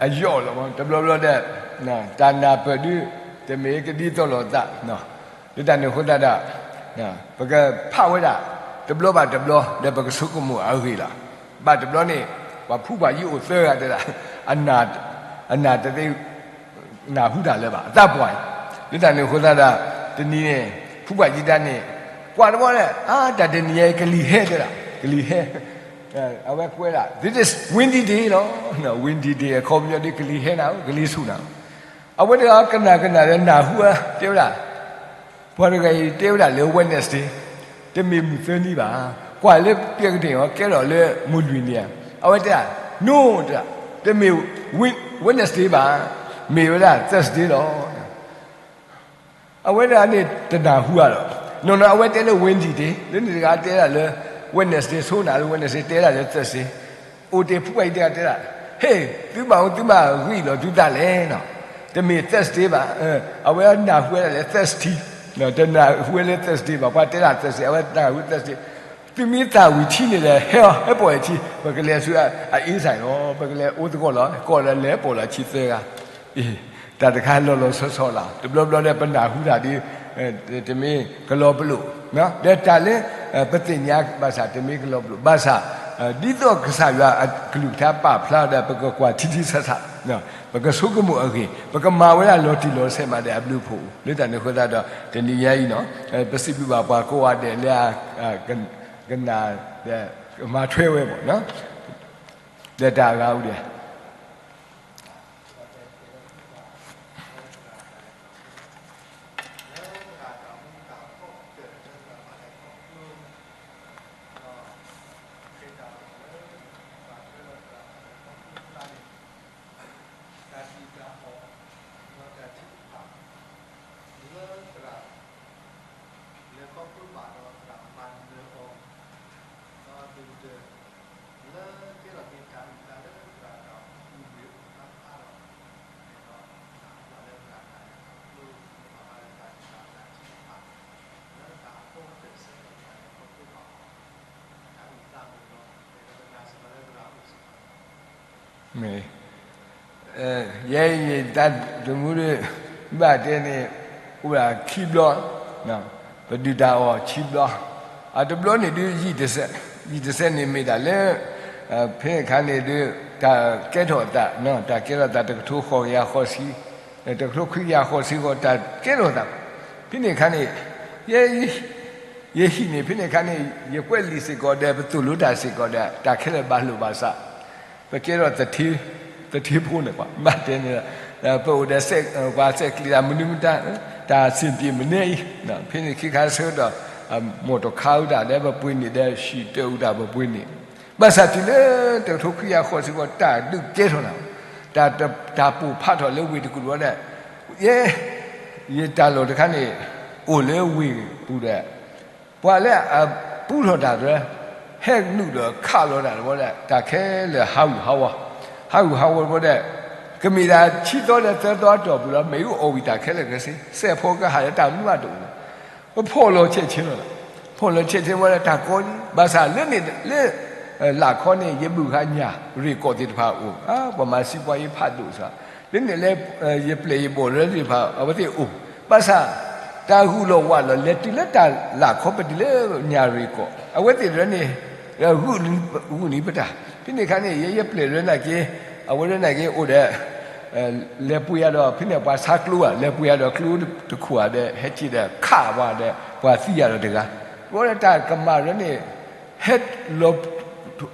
အယိာ်လီၤ. တဘျီဘျီဒီး တၢ်နၢ်ပၢၢ်ဒုး တမ့ၢ်ကဒ်သိးလိာ်သး လၢတၢ်န့ၣ်အဃိသတးဒီး ပကဖးဝဲဒၣ် တဘျီဘၣ်တဘျီ ဒီးပကဆိကမိၣ်အဂ့ၢ်လီၤ. ဘၣ်တဘျီန့ၣ် ပှၤဖူပှၤယံၤအိၣ်သၢဂၤတဲဒၣ်, အနၢ်တသ့ နၢ်ဟူတၢ်လၢၤဘၣ် အသးပှၢ်အံၤ, လၢတၢ်န့ၣ်အဃိသတးဒီး တနံၤန့ၣ် ဖူပှၤယံၤတၢ်န့ၣ် ကွၢ်တဘျီဒီး အါ တၢ်တနံၤအံၤ ကလံၤဟဲတဲဒၣ်, ကလံၤဟဲ, အဝဲကွဲဒၣ် this is windy day လီၤ, windy day အခီပညီဒ်ကလံၤဟဲနၤဧိၤ ကလံၤဆူၣ်နၤဧိၤ, အဝဲတဂၤကနၣ်ကနၣ်ဒီးနၢ်ဟူဧါ တဲဝဲဒၣ် ပှၤတဂၤအံၤတဲဝဲဒၣ်လၢ Wednesday တမ့ၢ်မုၢ်သၢနံၤဘၣ်, ကွၢ်လၢပျဲကတ့ၢ်အီၤ ကဲထီၣ်လၢမုၢ်လွံၢ်နံၤဧါ, အဝဲတဲဒၣ် no တမ့ၢ် Wednesday ဘၣ်, မ့ၢ်ဝဲဒၣ် Thursday လီၤ. အဝဲဒၣ်န့ၣ်တနၢ်ဟူဘၣ်ဒီး နီၢ်နီၢ်အဝဲတဲလၢ windy day လၢန့ၣ်တဂၤတဲဒၣ်လၢ Wednesday ဆိနၤလၢ Wednesday တဲဒၣ်လၢ Thursday, အိၣ်တ့ၢ်ဖူပှၤအံၤတဂၤတဲဒၣ်, ဟ့ၣ် သုမၤအူ သုမၤဂံၢ်လီၤသုသးလဲၣ်နီၤ, တမ့ၢ် Thursday ဘၣ်, အဝဲနၢ်ဟူဝဲဒၣ်လၢ Thursday, တနၢ်ဟူဝဲလၢ Thursday ဘၣ်, ပှၤတဲဒၣ် Thursday အဝဲနၢ်ဟူ Thursday, သုမ့ၢ်သၣ်ဝံၤထံန့ၣ်ဒီး ဟဲအီၤ ဟဲပိာ်အထံ ပကလဲၤဆူအအ့စၢ်လီၤ, ပကလဲၤအိၣ်သကိးလီၤ, ကီၢ်ဒီးလဲၤပိာ်လီၤထံသၢဂၤ တၢ်တခါလီၤလီၤဆီဆီလီၤ, တဘျီဘျီဒီးပနၢ်ဟူတၢ်ဒ် တမ့ၢ်ကလီၤပလိာ်, ဒီးတၢ်လၢ ပသ့ၣ်ညါဘၣ်ဆၣ်တမ့ၢ်ကလီၤပလိာ်, ဘၣ်ဆၣ် ဒ်သိးကစၢ်ယွၤအကလုၢ်ကထါပာ်ဖျါဒီး ပကကွၢ်ထံထံဆးဆး, ပကဆိကမိၣ်အဂ့ၢ်, ပကမၤဝဲဒၣ်လီၤတံၢ်လီၤဆဲးမးဒီးအဘျုးအဖှိၣ်, လၢတၢ်န့ၣ်အဃိသတးဒီး တနံၤညါအံၤနီၤ ပစံးဘျုးဘၣ်ပှၤကိးဂၤဒဲးလၢ ကနၣ်ဒီး ကမၤထွဲဝဲမး, ဒီးတၢ်အဂၤအိၣ်ဒံး မ့ၢ် ယဲယတၢ်တမူ ဘၣ်တဲန့ၣ် အိၣ်ဒၣ်ခံဘျီ, ပဒုၣ်တၢ်အီၣ်ခံဘျီ, အတဘျီန့ၣ်ဒုး ယံာ်တစဲးန့ၣ်မ့ၢ်တၢ်လၢ ဖဲန့ၣ်အခါန့ၣ်ဒုး တၢ်ကဲထီၣ်သး, တၢ်ကဲထီၣ်သးတကထိဃိးကယၤဃိးဆံ, တကထိခွံကယၤဃိးဆံဃိး တၢ်ကဲထီၣ်သး, ဖဲန့ၣ်အခါန့ၣ် ယဲ ယဟံၣ်န့ၣ် ဖဲန့ၣ်အခါန့ၣ် ယကွဲးလံာ်စ့ၢ်ကီးဒီး ပသိၣ်လိတၢ်စ့ၢ်ကီးဒီး တၢ်ခဲလၢာ်ဘၣ်လိာ်ဘၣ်စး, ပကဲထီၣ်သထ့ဖိန့ၣ် ဘၣ်တဲန့ၣ် ပအိၣ်ဒီး ပှၤစဲးကျံးတၢ်မနုၤမတၤ, တၢ်ဆ့ၣ်ပ့ၤမနဲအံၤ, ဖဲန့ၣ်ခံခါဆၢကတီၢ် မိၢ်တခါအုၣ်တၢ်ဒီးပပှ့ၤန့ၣ်ဒီး ဟံၣ်တအုၣ်တၢ်ပပှ့ၤန့ၣ်, ဘၣ်ဆၣ်တုၤလၢတကထိခွံကယၤဃိးဆံဃိး တၢ်ဒုးကဲထီၣ်နၤ, တၢ်ပူၤဖးထီၣ်လၢဝ့ၢ်တကူၣ်တဝီဒီး ယဲ ယတၢ်လီၢ်တခါန့ၣ် အိၣ်လၢဝ့ၢ်ပူၤဒီး ပှၤလၢအပူထီၣ်တၢ်တဖၣ် ဟဲနုာ်ဒီးခးလီၤတၢ်တဘျီဒီး တၢ်ခဲလၢာ်ဟးဂူာ်ဟးဂီၤ, ဟးဂူာ်ဟးဂီၤတဘျီဒီး ကမ့ၢ်ဒၣ်ဆံသီဒီးသၢသီအတီၢ်ပူၤဒီး မ့ၣ်အူအီၣ်ဝံၤတၢ်ခဲလၢာ်ခဲဆ့ စဲးဖီကဟၣ်လၢတၢ်မနုၤမးတအိၣ်လီၤ, ပဖီၣ်လီၤဆဲးဆ့လီၤ, ဖီၣ်လီၤဆဲးဆ့ဝဲဒီးတၢ်ကီလံ, ဘၣ်ဆၣ်လၢန့ၣ်လၢ လၢ်ခီန့ၣ် ယဘုၣ်ဃါညၣ်ရ့ၣ်ကီၢ်သ့ၣ်တဖၣ်အိၣ်, ပှၤမၤစံးပှၤယဖးဒိၣ်စ့ၢ်, လၢန့ၣ်လၢ ယပျဲၢ်ယဘီၣ်လၢသ့ၣ်တဖၣ် အဝဲသ့ၣ်အိၣ်, ဘၣ်ဆၣ် တၢ်ဂုာ်လီၤဝးလီၤ လဲၤတုၤလၢတၢ်လၢ်ခီပတုၤလၢညၣ်ရ့ၣ်ကီၢ် အဝဲသ့ၣ်တဖၣ်န့ၣ် ဂုာ်န့ၢ်ပတၢ်, ဖဲန့ၣ်အခါန့ၣ် ယဲယပျဲၢ်လၢနာ်က့ အဝဲလၢနာ်က့အိၣ်ဒီး လဲၤပှ့ၤယၤဒီး ဖဲန့ၣ် ပှၤဆါကျိဧါ လဲၤပှ့ၤယၤဒီးကျိတခိၣ်ဧါဒီး ဟဲက့ၤဒီးခးပှၤဒီး ပှၤသံယၤဒီးတဂၤ, ဘၣ်ဒီးတၢ်ကမၣ်လၢန့ၣ် ဟဲလီၤ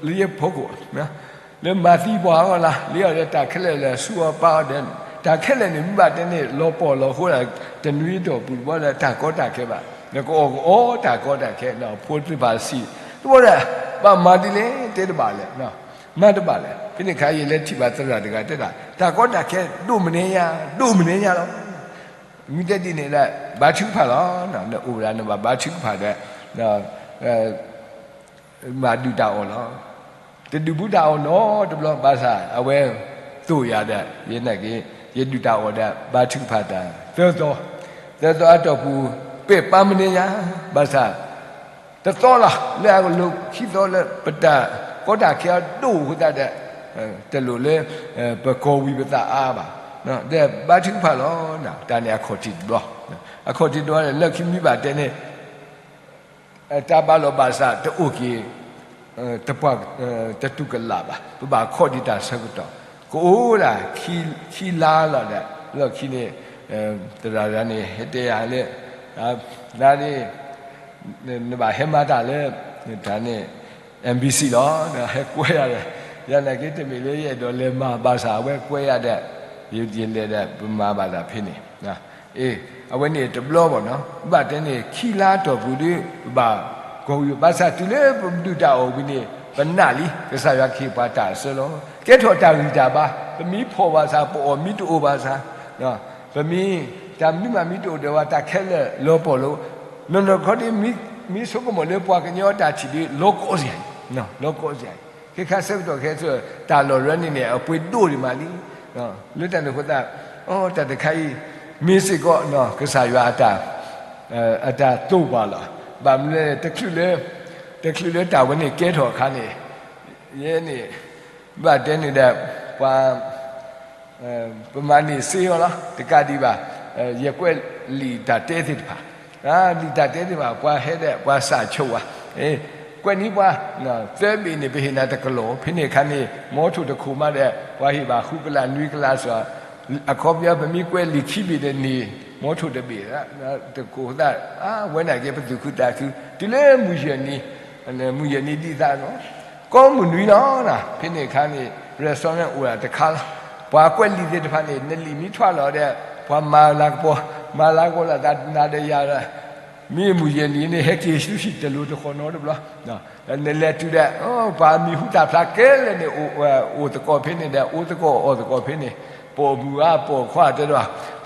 လၢယဖီခိၣ် လၢမၤသံပှၤအဂီၢ်လၢ လၢအီၤဒီးတၢ်ခဲလၢာ်လၢဆူအီၤပာ်အီၤဒီး တၢ်ခဲလၢာ်န့ၣ် မ့ၢ်ဘၣ်တဲန့ၣ် လီၤပှီၢ်လီၤဃိဒၣ် တနွံအတီၢ်ပူၤတဘျီဒီး တၢ်ကီတၢ်ခဲဘၣ်, နကအီၣ်ကအီတၢ်ကီတၢ်ခဲ ဖိသ့ၣ်တဖၣ်စံး တဘျီဒီး ဘၣ်မၤဒ်လဲၣ် တဲတဘၣ်လဲၣ်, မၤတဘၣ်လဲၣ်, ဖဲန့ၣ်အခါ ယလဲၤထံၣ်ဘၣ်သရၣ်တဂၤတဲဒၣ် တၢ်ကီတၢ်ခဲဒိၣ်မနုၤညါ ဒိၣ်မနုၤညါလီၤ. မ့ၢ်တဲဒ်န့ၣ်ဒီး ဘါထုကဖၣ်လီၤ, နအိၣ်ဝဲဒၣ်နဘၣ်ဘါထုကဖၣ်ဒီး မၤဒုၣ်တၢ်အီၣ်လီၤ. တဒုးဘူးတၢ်အီၣ်နီတဘျီ ဘၣ်ဆၣ် အဝဲသိၣ်ယၤဒီး ယဲနာ်က့ ယဒုၣ်တၢ်အီၣ်ဒီး ဘါထုကဖၣ်တၢ် သၢသီ, သၢသီအတီၢ်ပူၤ ပဲာ်ပာ်မနုၤညါ, ဘၣ်ဆၣ် တသီလီၤ လၢအလိၤခံသီလၢပတၢ်ကီတၢ်ခဲအဒိၣ်အဃိသတးဒီး တလိၣ်လၢ ပကီၢ်ဝံၤပသးအါဘၣ်, ဒီးဘါထုကဖၣ်လီၤ. တၢ်န့ၣ်အခီၣ်ထံးတဘျီ, အခီၣ်ထံးတဘျီန့ၣ် လၢခံမ့ၢ်ဘၣ်တဲန့ၣ် တၢ်ဘၣ်လီၤဘၣ်စးတအိၣ်က့ၤ တပှၢ်တတူၢ်ကလာ်ဘၣ်, ပဘၣ်ခီၣ်ဒံးတၢ်ဆၢကတီၢ်, ကအိၣ်ဒၣ်ခံလါလီၤဒီး လီၢ်ခံန့ၣ် သရၣ်န့ၣ် ဟဲတဲယၤလၢ ဒ်န့ၣ် နဘၣ်ဟဲမၤတၢ်လၢ တၢ်န့ၣ် M B C လီၤ, ဟဲကွဲယၤဒီး ယၤနာ်က့ တမ့ၢ်လၢယအဲၣ်ဒိးလဲၤမၤဘၣ်ဆၣ် အဝဲကွဲယၤဒီး ယလဲၤဒီး ပမၤဘၣ်တၢ်ဖဲန့ၣ် အဝဲန့ၣ်တဘျီဘၣ်နီၤ, ဘၣ်တဲန့ၣ် ခံလါတီၢ်ပူၤဒီး ပဘၣ်ကီၢ်ဝံၤ ဘၣ်ဆၣ်တုၤလၢပဒုၣ်တၢ်အီၣ်ဝံၤန့ၣ် ပနာ်လံ ကစၢ်ယွၤကဟ့ၣ်ပှၤတၢ်အစၢလီၤ. ကဲထီၣ်တၢ်ဂံၢ်တၢ်ဘါ, ပမ့ၢ်ဖှီၣ်ဘၣ်ဆၣ် ပအီၣ်မ့ၢ်တအိၣ်ဘၣ်ဆၣ်, ပမ့ၢ်တၢ်မနုၤမးမ့ၢ်တအိၣ်ဒီးဝဲ တၢ်ခဲလၢာ်လီၤပှီၢ်လီၤ, နီၢ်နီၢ်ခီဒီး မ့ၢ်ဆိကမိၣ်လၢပှၤကညီတၢ်ထံၣ်ဒီး လီၤကီစ့ၢ်, လီၤကီစ့ၢ်, ခဲခါဆၢကတီၢ်ခဲဆၢ တၢ်လီၢ်ရၢန့ၣ်န့ၣ် အပှ့ၤဒိၣ်ဒံးမးလံ. လၢတၢ်န့ၣ်အဃိသတး အိ တၢ်တခါအံၤ မ့ၢ်စ့ၢ်ကီး ကစၢ်ယွၤ အတၢ်သိၣ်ပှၤလီၤ. ဘၣ်မနုၤလဲၣ် တချုးလၢ တချုးလၢတၢ်ဝဲန့ၣ်ကဲထီၣ်အခါန့ၣ် ယဲန့ၣ် ဘၣ်တဲန့ၣ်ဒီး ပှၤ ပမၤန့ၢ်စ့အီၤလီၤ တကးဒံးဘၣ်, ယကွဲးလံာ်တၢ်တဲသ့ၣ်တဖၣ်, လံာ်တၢ်တဲသ့ၣ်တဖၣ် ပှၤဟဲဒီး ပှၤစးဆိဝဲ, ကွဲးန့ၢ်ပှၤ သၢဘ့ၣ်န့ၣ် ပဟ့ၣ်နၤတကလီၢ်, ဖဲန့ၣ်အခါန့ၣ် မီထိၣ်တခိၣ်မးဒီး ပှၤဟ့ၣ်ဘၣ်ဃုကလးနွံကလးစ့ၢ်, အခီပညီ ပမ့ၢ်ကွဲးလံာ်ခံဘ့ၣ်ဒီးန့ၣ် မီထိၣ်တဘ့ၣ်, တခိၣ်သၣ် ဝဲနာ်က့ ပသူၣ်ခုသးခု, တုၤလၢမုၢ်ယဲၢ်နံၤ မုၢ်ယဲၢ်နံၤဒ်သးလီၤ, ကိးမုၢ်နွံလီၤ, ဖဲန့ၣ်အခါန့ၣ် restaurant အိၣ်ဒၣ်တခါလီၤ, ပှၤကွဲးလံာ်သ့ၣ်တဖၣ်န့ၣ် နလံာ်မ့ၢ်ထွဲလီၤဒီး ပှၤမၤလၤကပီၤ, မၤလၤကပီၤလၢသးနၤဒီးယၤဒီး မ့ၢ်မုၢ်ယဲၢ်နံၤန့ၣ် ဟဲက့ၤဆူဟံၣ်တလိၤတဃီၤနီတဘျီ, နလဲၤတုၤဒီး ပှၤမံၤဟူသၣ်ဖျါကဲလၢာ်န့ၣ် အိၣ်သကိးဖဲန့ၣ်ဒီး အိၣ်သကိးအီၣ်သကိးဖဲန့ၣ်, ပအိၣ်မုာ်ဧါ ပအိၣ်ခွါတဲဒီး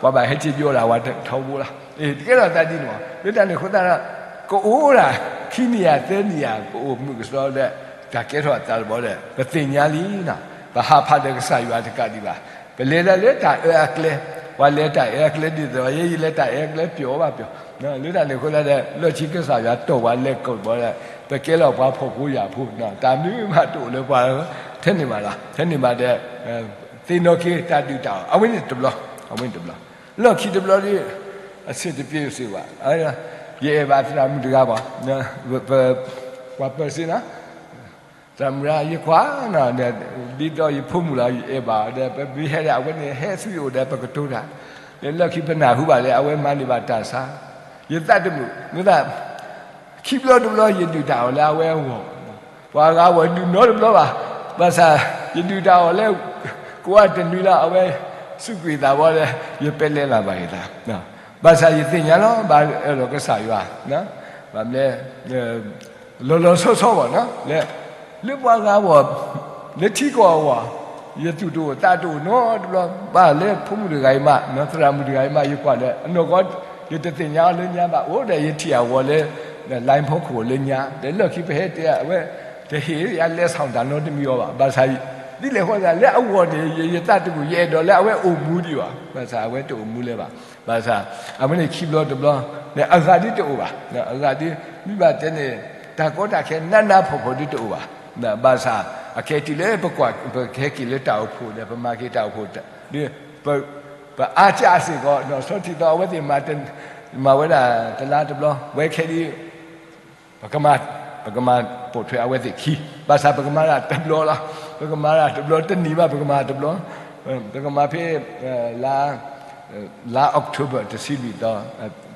ပှၤဘၣ်ဟဲက့ၤယီၤဒၣ်ဝဲထီဘိလီၤ, တကဲထီၣ်သးဒ်န့ၣ်မး, လၢတၢ်န့ၣ်အဃိသတးဒီး ကအိၣ်ဒၣ် ခံနံၣ်ယၤသၢနံၣ်ယၤ ပအိၣ်မုာ်ကစီဒီး တၢ်ကဲထီၣ်အသးတဘျီဒီး ပသ့ၣ်ညါလံ, ပဟးဖးဒီးကစၢ်ယွၤတကးဒံးဘၣ်, ပလဲၤဒၣ်လၢတၢ်အၢအကျဲ, ပှၤလဲၤတၢ်အၢအကျဲဒ်သိး ယဲယလဲၤတၢ်အၢအကျဲ ပျီၤဘၣ်ပျီၤ, လၢတၢ်န့ၣ်အဃိသတးဒီး လီၢ်ခံကစၢ်ယွၤတီၢ်ပှၤလဲၤကီၢ်ဘျီဒီး ပကဲလီၤပှၤဖှီၣ်ဖိယာ်ဖိ, တၢ်မနုၤမးတအိၣ်လၢပှၤ ထဲန့ၣ်ဘၣ်လီၤ, ထဲန့ၣ်ဘၣ်ဒီး သ့ၣ်နီၣ်က့ၤတၢ်ဒုၣ်တၢ်အီၣ်, အဝဲန့ၣ်တဘျီ, အဝဲန့ၣ်တဘျီ, လီၢ်ခံတဘျီဒီး အဆင်တပြေစ့ၢ်ဘၣ်, ယအဲၣ်ဘၣ်သရၣ်မုၣ်တဂၤဘၣ်, ပှၤပၢၤစ့နီၤ, သရၣ်မုၣ်ရၣ် ယကွၢ်နီၤ, ဒ်သိးယဖိမုၣ်လီၤ ယအဲၣ်ဘၣ်အီၤဒီး ပမ့ၢ်ဟဲဒီး အဝဲန့ၣ်ဟဲဆူယအိၣ်ဒီး ပကတိၤတၢ်, လၢလီၢ်ခံပနၢ်ဟူဘၣ်လၢ အဝဲမၤန့ၢ်ဘၣ်တၢ်ဆါ, ယသးတမုာ်, မ့ၢ်သး ခံဘျီတဘျီ ယဒုၣ်တၢ်အီၣ်လၢအဝဲအဂီၢ်, ပှၤဂၤဝဲဒုၣ်နီတဘျီဘၣ်, ဘၣ်ဆၣ် ယဒုၣ်တၢ်အီၣ်လၢ ကဝၢ်တနွံလၢအဝဲ စူးကွံာ်သးဝဲဒီး ယပဲလဲလၢ်ဘၣ်ယသး, ဘၣ်ဆၣ်ယသ့ၣ်ညါလီၤ ဘၣ်အၢၣ်လီၤကစၢ်ယွၤ, ဘၣ်မနုၤလဲၣ် လီၤလီၤဆီဆီဘၣ်နီၤ လၢ လၢပှၤဂၤအဂီၢ် လၢထံကီၢ်အဂီၢ် ယသူၣ်တအိၣ်သးတအိၣ်နီတဘျီ, ဘၣ်လၢဖိမုၣ်တဂၤအံၤမး သရၣ်မုၣ်တဂၤအံၤမး ယကွၢ်လၢ အနီၢ်ကီၢ် ယတသ့ၣ်ညါအီၤလၢညါဘၣ်, အိၣ်ဒီးယထံၣ်အဂီၤလၢ လိုင်းဖီခိၣ်လၢညါ, ဒီးလီၢ်ခံပဟဲတဲအဝဲ တဟ့ၣ်ယၤလဲၤဆီၣ်တၢ်နီတမံၤအီၤဘၣ်, ဘၣ်ဆၣ် ဒ်လဲၣ်ဃီသး လၢအဂီၢ်န့ၣ် ယသးတမုာ် ယအဲၣ်ဒိးလၢအဝဲအိၣ်မူဒံးဘၣ်, ဘၣ်ဆၣ်အဝဲတအိၣ်မူလၢၤဘၣ်, ဘၣ်ဆၣ် အဝဲန့ၣ်ခံဘျီတဘျီ အဂၤဒ်တအိၣ်ဘၣ်, အဂၤဒ် မ့ၢ်ဘၣ်တဲန့ၣ် တၢ်ကီတၢ်ခဲနးနးဖှီၣ်ဖှီၣ်ဒ်တအိၣ်ဘၣ်, ဘၣ်ဆၣ် အခဲတုၤလၢပကွၢ် ပကဟဲက့ၤလၢတၢ်အိၣ်ဖှိၣ်ဒီး ပမၤက့ၤတၢ်အိၣ်ဖှိၣ်ဒီး ပ ပအါကၢ်စ့ၢ်ကီး နီၢ်ဆီထံသီအဝဲသ့ၣ်မၤ မၤဝဲဒၣ်တလါတဘျီ ဝဲခဲဒ် ပကမၤ ပကမၤပိာ်ထွဲအဝဲသ့ၣ်ခံ, ဘၣ်ဆၣ်ပကမၤဒၣ်တဘျီလီၤ, ပကမၤဒၣ်တဘျီ တနံၤဘၣ် ပကမၤတဘျီ, ပကမၤဖဲ လါ လါ October တဆံလွံၢ်သီ,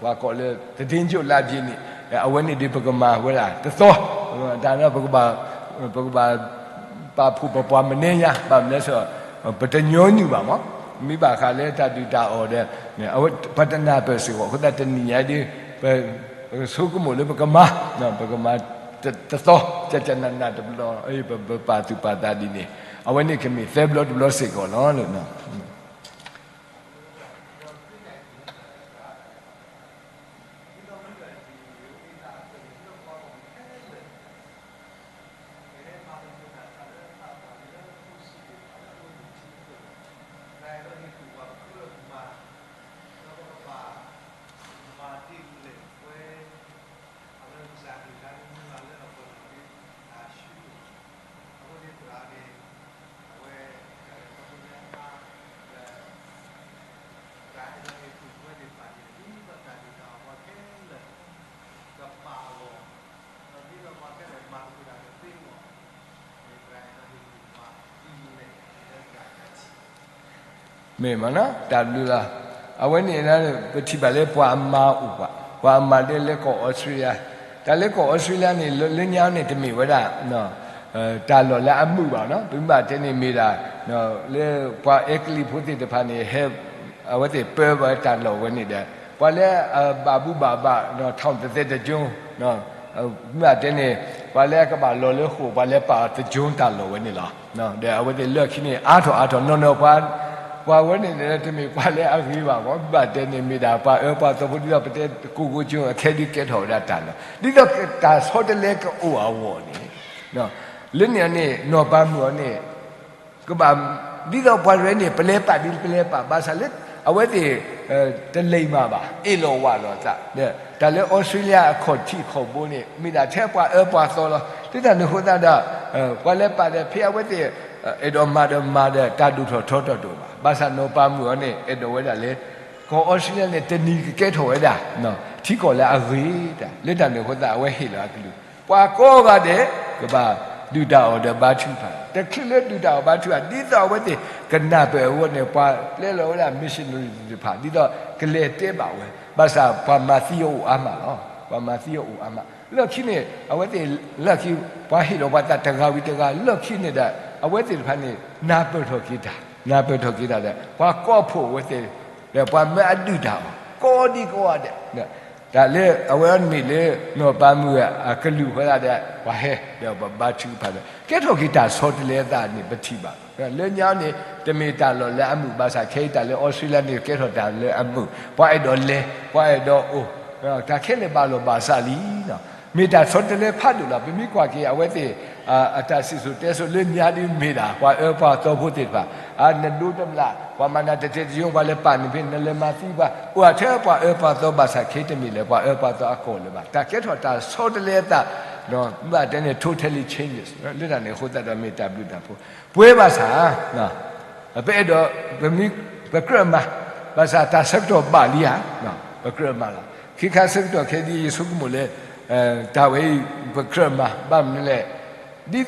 ပှၤကိးလၢ သီတင်းကျွတ်လပြည့်န့ၣ်, အဝဲန့ၣ်ဒီးပကမၤဝဲဒၣ်တသီ, တၢ်န့ၣ် ပကဘၣ် ပကဘၣ် ပာ်ဖှိၣ်ပပှၤမနုၤညါ ဘၣ်မနုၤလဲၣ်, ပတညီနုၢ်ဘၣ်မး, မ့ၢ်ဘၣ်ဃးလၢတၢ်ဒုၣ်တၢ်အီၣ်ဒီး ပှၤတနၢ်ပၢၢ်စ့ၢ်ကီး အဃိသတးတနံၤညါဒီး ပကဆိကမိၣ်လၢပကမၤ, ပကမၤတသီ ကကနနတဘျီ, ပပာ်သူၣ်ပာ်သးဒ်န့ၣ်, အဝဲန့ၣ်ကမ့ၢ်သၢဘျီတဘျီစ့ၢ်ကီးလီၤ. မ့ၢ်မနီၤ တၢ်ဘျုးလီၤ. အဝဲန့ၣ် ပထံၣ်ဘၣ်လၢပှၤအမါအိၣ်ပှၤ, ပှၤအမါဒဲလၢကီၢ်အီစထြ့လယါ, တၢ်လၢကီၢ်အီစထြ့လယါန့ၣ် လၢညါန့ၣ် တမ့ၢ်ဝဲဒၣ် တၢ်လီၢ်လၢအမုာ်ဘၣ်နီၤ, ပမ့ၢ်ဘၣ်တဲန့ၣ်မ့ၢ်ဒၣ် လၢပှၤအဲကလံးဖိသ့ၣ်တဖၣ်န့ၣ် ဟဲ အဝဲသ့ၣ်ပၢဘၣ်တၢ်လီၢ်ဝဲန့ၣ်ဒီး ပှၤလၢအဘၣ်ဘူၣ်ဘၣ်ဘါ ထောင်သသဲတကၠိ မ့ၢ်ဘၣ်တဲန့ၣ် ပှၤလၢအကဘၣ်လီၤလၢဃိာ် ပှၤလၢပာ်အီၤတကၠိတၢ်လီၢ်ဝဲန့ၣ်လီၤ. ဒီးအဝဲသ့ၣ်လၢခံန့ၣ် အါထီၣ်အါထီၣ် နီၢ်နီၢ်ပှၤ ပှၤဝဲန့ၣ်ဒီး တမ့ၢ်ပှၤလၢအဂ့ၤဘၣ်မီၢ်, မ့ၢ်ဘၣ်တဲန့ၣ် မ့ၢ်ဒၣ်ပှၤအၢပှၤသီဖိ ဒ်သိးပတဲကိၢ်ကိၢ်ကၠိ အခဲဒုးကဲထီၣ်ဝဲဒၣ်တၢ်လီၢ် ဒ်သိးတၢ်ဆီတလဲကအိၣ်အဂီၢ်န့ၣ် လၢန့ၣ်န့ၣ် နီၢ်ပၤမုၣ်အီၤန့ၣ် ကဘၣ် ဒ်သိးပှၤရဲန့ၣ် ပလဲၤပာ်ဒ်ပလဲၤပာ် ဘၣ်ဆၣ်လၢ အဝဲသ့ၣ် တလိမ္မာဘၣ် အ့ၣ်လိာ်ဝးလိာ်အသး ဒီးတၢ်လၢအီစထြ့လယါအခီၣ်ထံးခီၣ်ဘိန့ၣ် မ့ၢ်ဒၣ်ထဲပှၤအၢပှၤသီလီၤ. လၢတၢ်န့ၣ်အဃိသတးဒီး ပှၤလဲၤပာ်ဒီး ဖဲအဝဲသ့ၣ် အဲၣ်ဒိးမၤဒီးမၤဒီး တၢ်ဒိၣ်ထီၣ်ထီထီၣ်တအိၣ်ဘၣ်. ဘၣ်ဆၣ်နီၢ်ပၤမုၣ်အီၤန့ၣ် အဲၣ်ဒိးဝဲဒၣ်လၢ ကီၢ်အီစထြ့လယါန့ၣ် တနံၤကကဲထီၣ်ဝဲဒၣ် ထံကီၢ်လၢအဂ့ၤတၢ် လၢတၢ်န့ၣ်အဃိသတး အဝဲဟ့ၣ်လီၤအကလုၢ် ပှၤကိးဂၤဒဲး ကဘၣ်ဒုၣ်တၢ်အီၣ်ဒီးဘါထုကဖၣ်, တချုးလၢဒုၣ်တၢ်အီၣ်ဘါထုကဖၣ် ဒ်သိးအဝဲသ့ၣ်ကနၢ်ပၢၢ်အဂီၢ်န့ၣ် ပှၤပျဲလီၤဝဲဒၣ် missionary သ့ၣ်တဖၣ် ဒ်သိးကလဲၤတဲဘၣ်ဝဲ, ဘၣ်ဆၣ်ပှၤမၤသံအီၤအိၣ်အါမးလီၤ. ပှၤမၤသံအီၤအိၣ်အါမး လၢခံန့ၣ် အဝဲသ့ၣ်လၢခံ ပှၤဟ့ၣ်လီၤပှၤသးတဂၤဝံၤတဂၤ လၢခံန့ၣ်ဒီး အဝဲသ့ၣ်တဖၣ်န့ၣ် နၢ်ပၢၢ်ထီၣ်က့ၤတၢ်ဒီး ပှၤကိးဖှိၣ်အဝဲသ့ၣ် ဒီးပှၤမၢအဒုၣ်တၢ်အီၣ် ကိးဒံကိးဂၤဒဲး တၢ်လၢအဝဲအံၤမ့ၢ်လၢ နီၢ်ပၤမုၣ်အကလုၢ်ဃီသတးဒီး ပှၤဟဲဒီးပဘါထုကဖၣ်ဒီး ကဲထီၣ်က့ၤတၢ်ဆီတလဲအသးန့ၣ် ပထံၣ်ဘၣ်လီၤ. လၢညါန့ၣ် တမ့ၢ်တၢ်လီၢ်လၢအမုာ်ဘၣ်ဆၣ် ခဲအံၤတၢ်လၢအီစထြ့လယါန့ၣ် ကဲထီၣ်တၢ်လၢအမုာ်, ပှၤအဲၣ်ဒိးလဲၤ ပှၤအဲၣ်ဒိးအိၣ် တၢ်ခဲလၢာ်ဘၣ်လီၢ်ဘၣ်စးလံလီၤ. မ့ၢ်တၢ်ဆီတလဲဖးဒိၣ်လီၤ. ပမ့ၢ်ကွၢ်က့ၤအဝဲသ့ၣ် အတၢ်စံၣ်စိၤတဲစိၤလၢညါဒ်မ့ၢ်ဒၣ် ပှၤအၢပှၤသီဖိသ့ၣ်တဖၣ် အနဒိတဘျၣ် ပှၤမၤနၤတတဲာ်တယိ ပှၤလဲၤပာ်န့ၢ်ဖဲ နလဲၤမၤသံပှၤ အိၣ်ထဲပှၤအၢပှၤသီဘၣ်ဆၣ် ခဲတမ့ၢ်လၢပှၤအၢပှၤသီအကီၢ်လၢၤဘၣ်. တၢ်ကဲထီၣ်တၢ်ဆီတလဲအသး မ့ၢ်ဘၣ်တဲန့ၣ် totally changes လၢတၢ်န့ၣ်အဃိသတးဒီး မ့ၢ်တၢ်ဘျုးတၢ်ဖှိၣ် ပှဲၤဘၣ်ဆၣ် ပအဲၣ်ဒိး ပမ့ၢ် ပကြၢးမၤ ဘၣ်ဆၣ်တၢ်ဆၢကတီၢ်ဘၣ်လံဧါ ပကြၢးမၤလီၤ. ခ့ခါဆၢကတီၢ်ခဲအံၤ ယဆိကမိၣ်လၢ တၢ်ဝဲအံၤ ပကြၢးမၤ ဘၣ်မနုၤလဲၣ် ဒ်သိး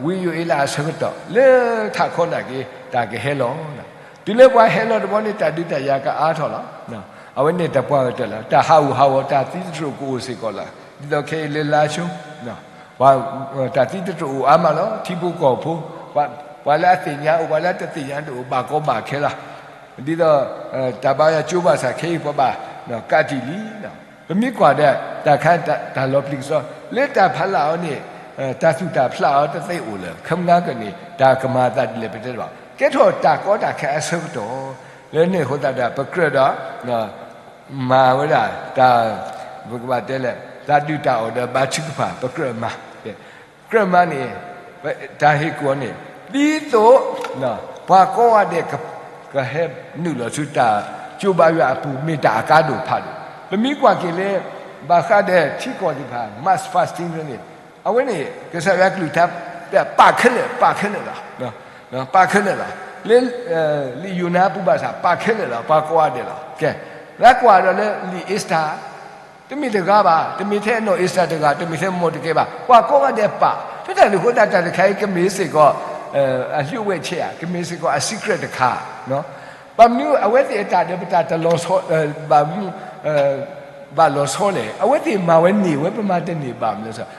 ဝံယိၤအ့လးအဆၢကတီၢ် လၢထးခီနာ်က့ၤ တၢ်ကဟဲလီၤ. တုၤလၢပှၤဟဲလီၤတဘျီန့ၣ် တၢ်ဒုးတၢ်ယၤကအါထီၣ်လီၤ. အဝဲန့ၣ်တပှၢ်ကတၢၢ်လီၤ. တၢ်ဟးဂူာ်ဟးဂီၤ တၢ်သံသတြိာ်ကအိၣ်စ့ၢ်ကီးလီၤ. ဒ်သိးခဲအံၤလၢလါၡိ တၢ်သံသတြိာ်အိၣ်အါမးလီၤ. ထံဖိကီၢ်ဖိ ပှၤလၢအသ့ၣ်ညါအိၣ် ပှၤလၢအတသ့ၣ်ညါတအိၣ် ဘၣ်ကီဘၣ်ခဲလီၤ. ဒ်သိး တၢ်ဘါယွၤကၠိဘၣ်ဆၣ်ခဲအံၤ ပှၤဘၣ်ကးတံာ်လံ. ပမ့ၢ်ကွၢ်ဒီး တၢ်ခါ တၢ်လီၤပျံၤကစီ လၢတၢ်ဖးလၢ်အီၤန့ၣ် တၢ်သူၣ်တၢ်ဖျးအီၤတသ့အိၣ်လၢၤ ခမနၤကန့ၣ် တၢ်ကမၤအသးဒ်လဲၣ်ပတဲတဘၣ် ကဲထီၣ်တၢ်ကီတၢ်ခဲအဆၢကတီၢ် လၢန့ၣ်အဃိသတးဒီး ပကြၢးဒီး မၤဝဲဒၣ်တၢ် ပကဘၣ်တဲလဲၣ် တၢ်ဒုၣ်တၢ်အီၣ်ဒီးဘါထုကဖၣ် ပကြၢးမၤ ကြၢးမၤန့ၣ် တၢ်ဟ့ၣ်ကူၣ်အီၤန့ၣ် ဒ်သိး ပှၤကိးဂၤဒဲး ကဟဲနုာ်လီၤဆူတၢ်ကၠိဘါယွၤအပူၤ မ့ၢ်တၢ်အကါဒိၣ်ဖးဒိၣ်. ပမ့ၢ်ကွၢ်က့ၤလၢ ဘၣ်ဃးဒီးထံကီၢ်သ့ၣ်တဖၣ် mass fasting န့ၣ် အဝဲန့ၣ် ကစၢ်ယွၤကလုၢ်ကထါ ပာ်ခဲလၢာ် ပာ်ခဲလၢာ်လီၤ. ပာ်ခဲလၢာ်လီၤ. လၢ လံာ်ယိၤနါပူၤဘၣ်ဆၣ် ပာ်ခဲလၢာ်လီၤ ပှၤကိးဂၤဒဲးလီၤ. ကဲ လၢကွၢ်ဒီးလၢလံာ်အ့စတၢၤ တမ့ၢ်တဂၤဘၣ်, တမ့ၢ်ထဲနီၢ်အ့စတၢၤတဂၤ, တမ့ၢ်ထဲမိၢ်တကဲဘၣ်, ပှၤကိးဂၤဒဲးပာ်, လၢတၢ်န့ၣ်အဃိသတး တၢ်တခါအံၤကမ့ၢ်စ့ၢ်ကီး အလျိၣ်ဝဲၢ်ဆဲးဧါ, ကမ့ၢ်စ့ၢ်ကီးအ secret တခါ, ဘၣ်မနုၤအဝဲသ့ၣ်အတၢ်ဒီးပတၢ်တလီၤဆီ ဘၣ်မနုၤ ဘၣ်လီၤဆီလဲၣ်, အဝဲသ့ၣ်မၤဝဲန့ၢ်ဝဲ ပမၤတန့ၢ်ဘၣ်မနုၤလဲၣ်,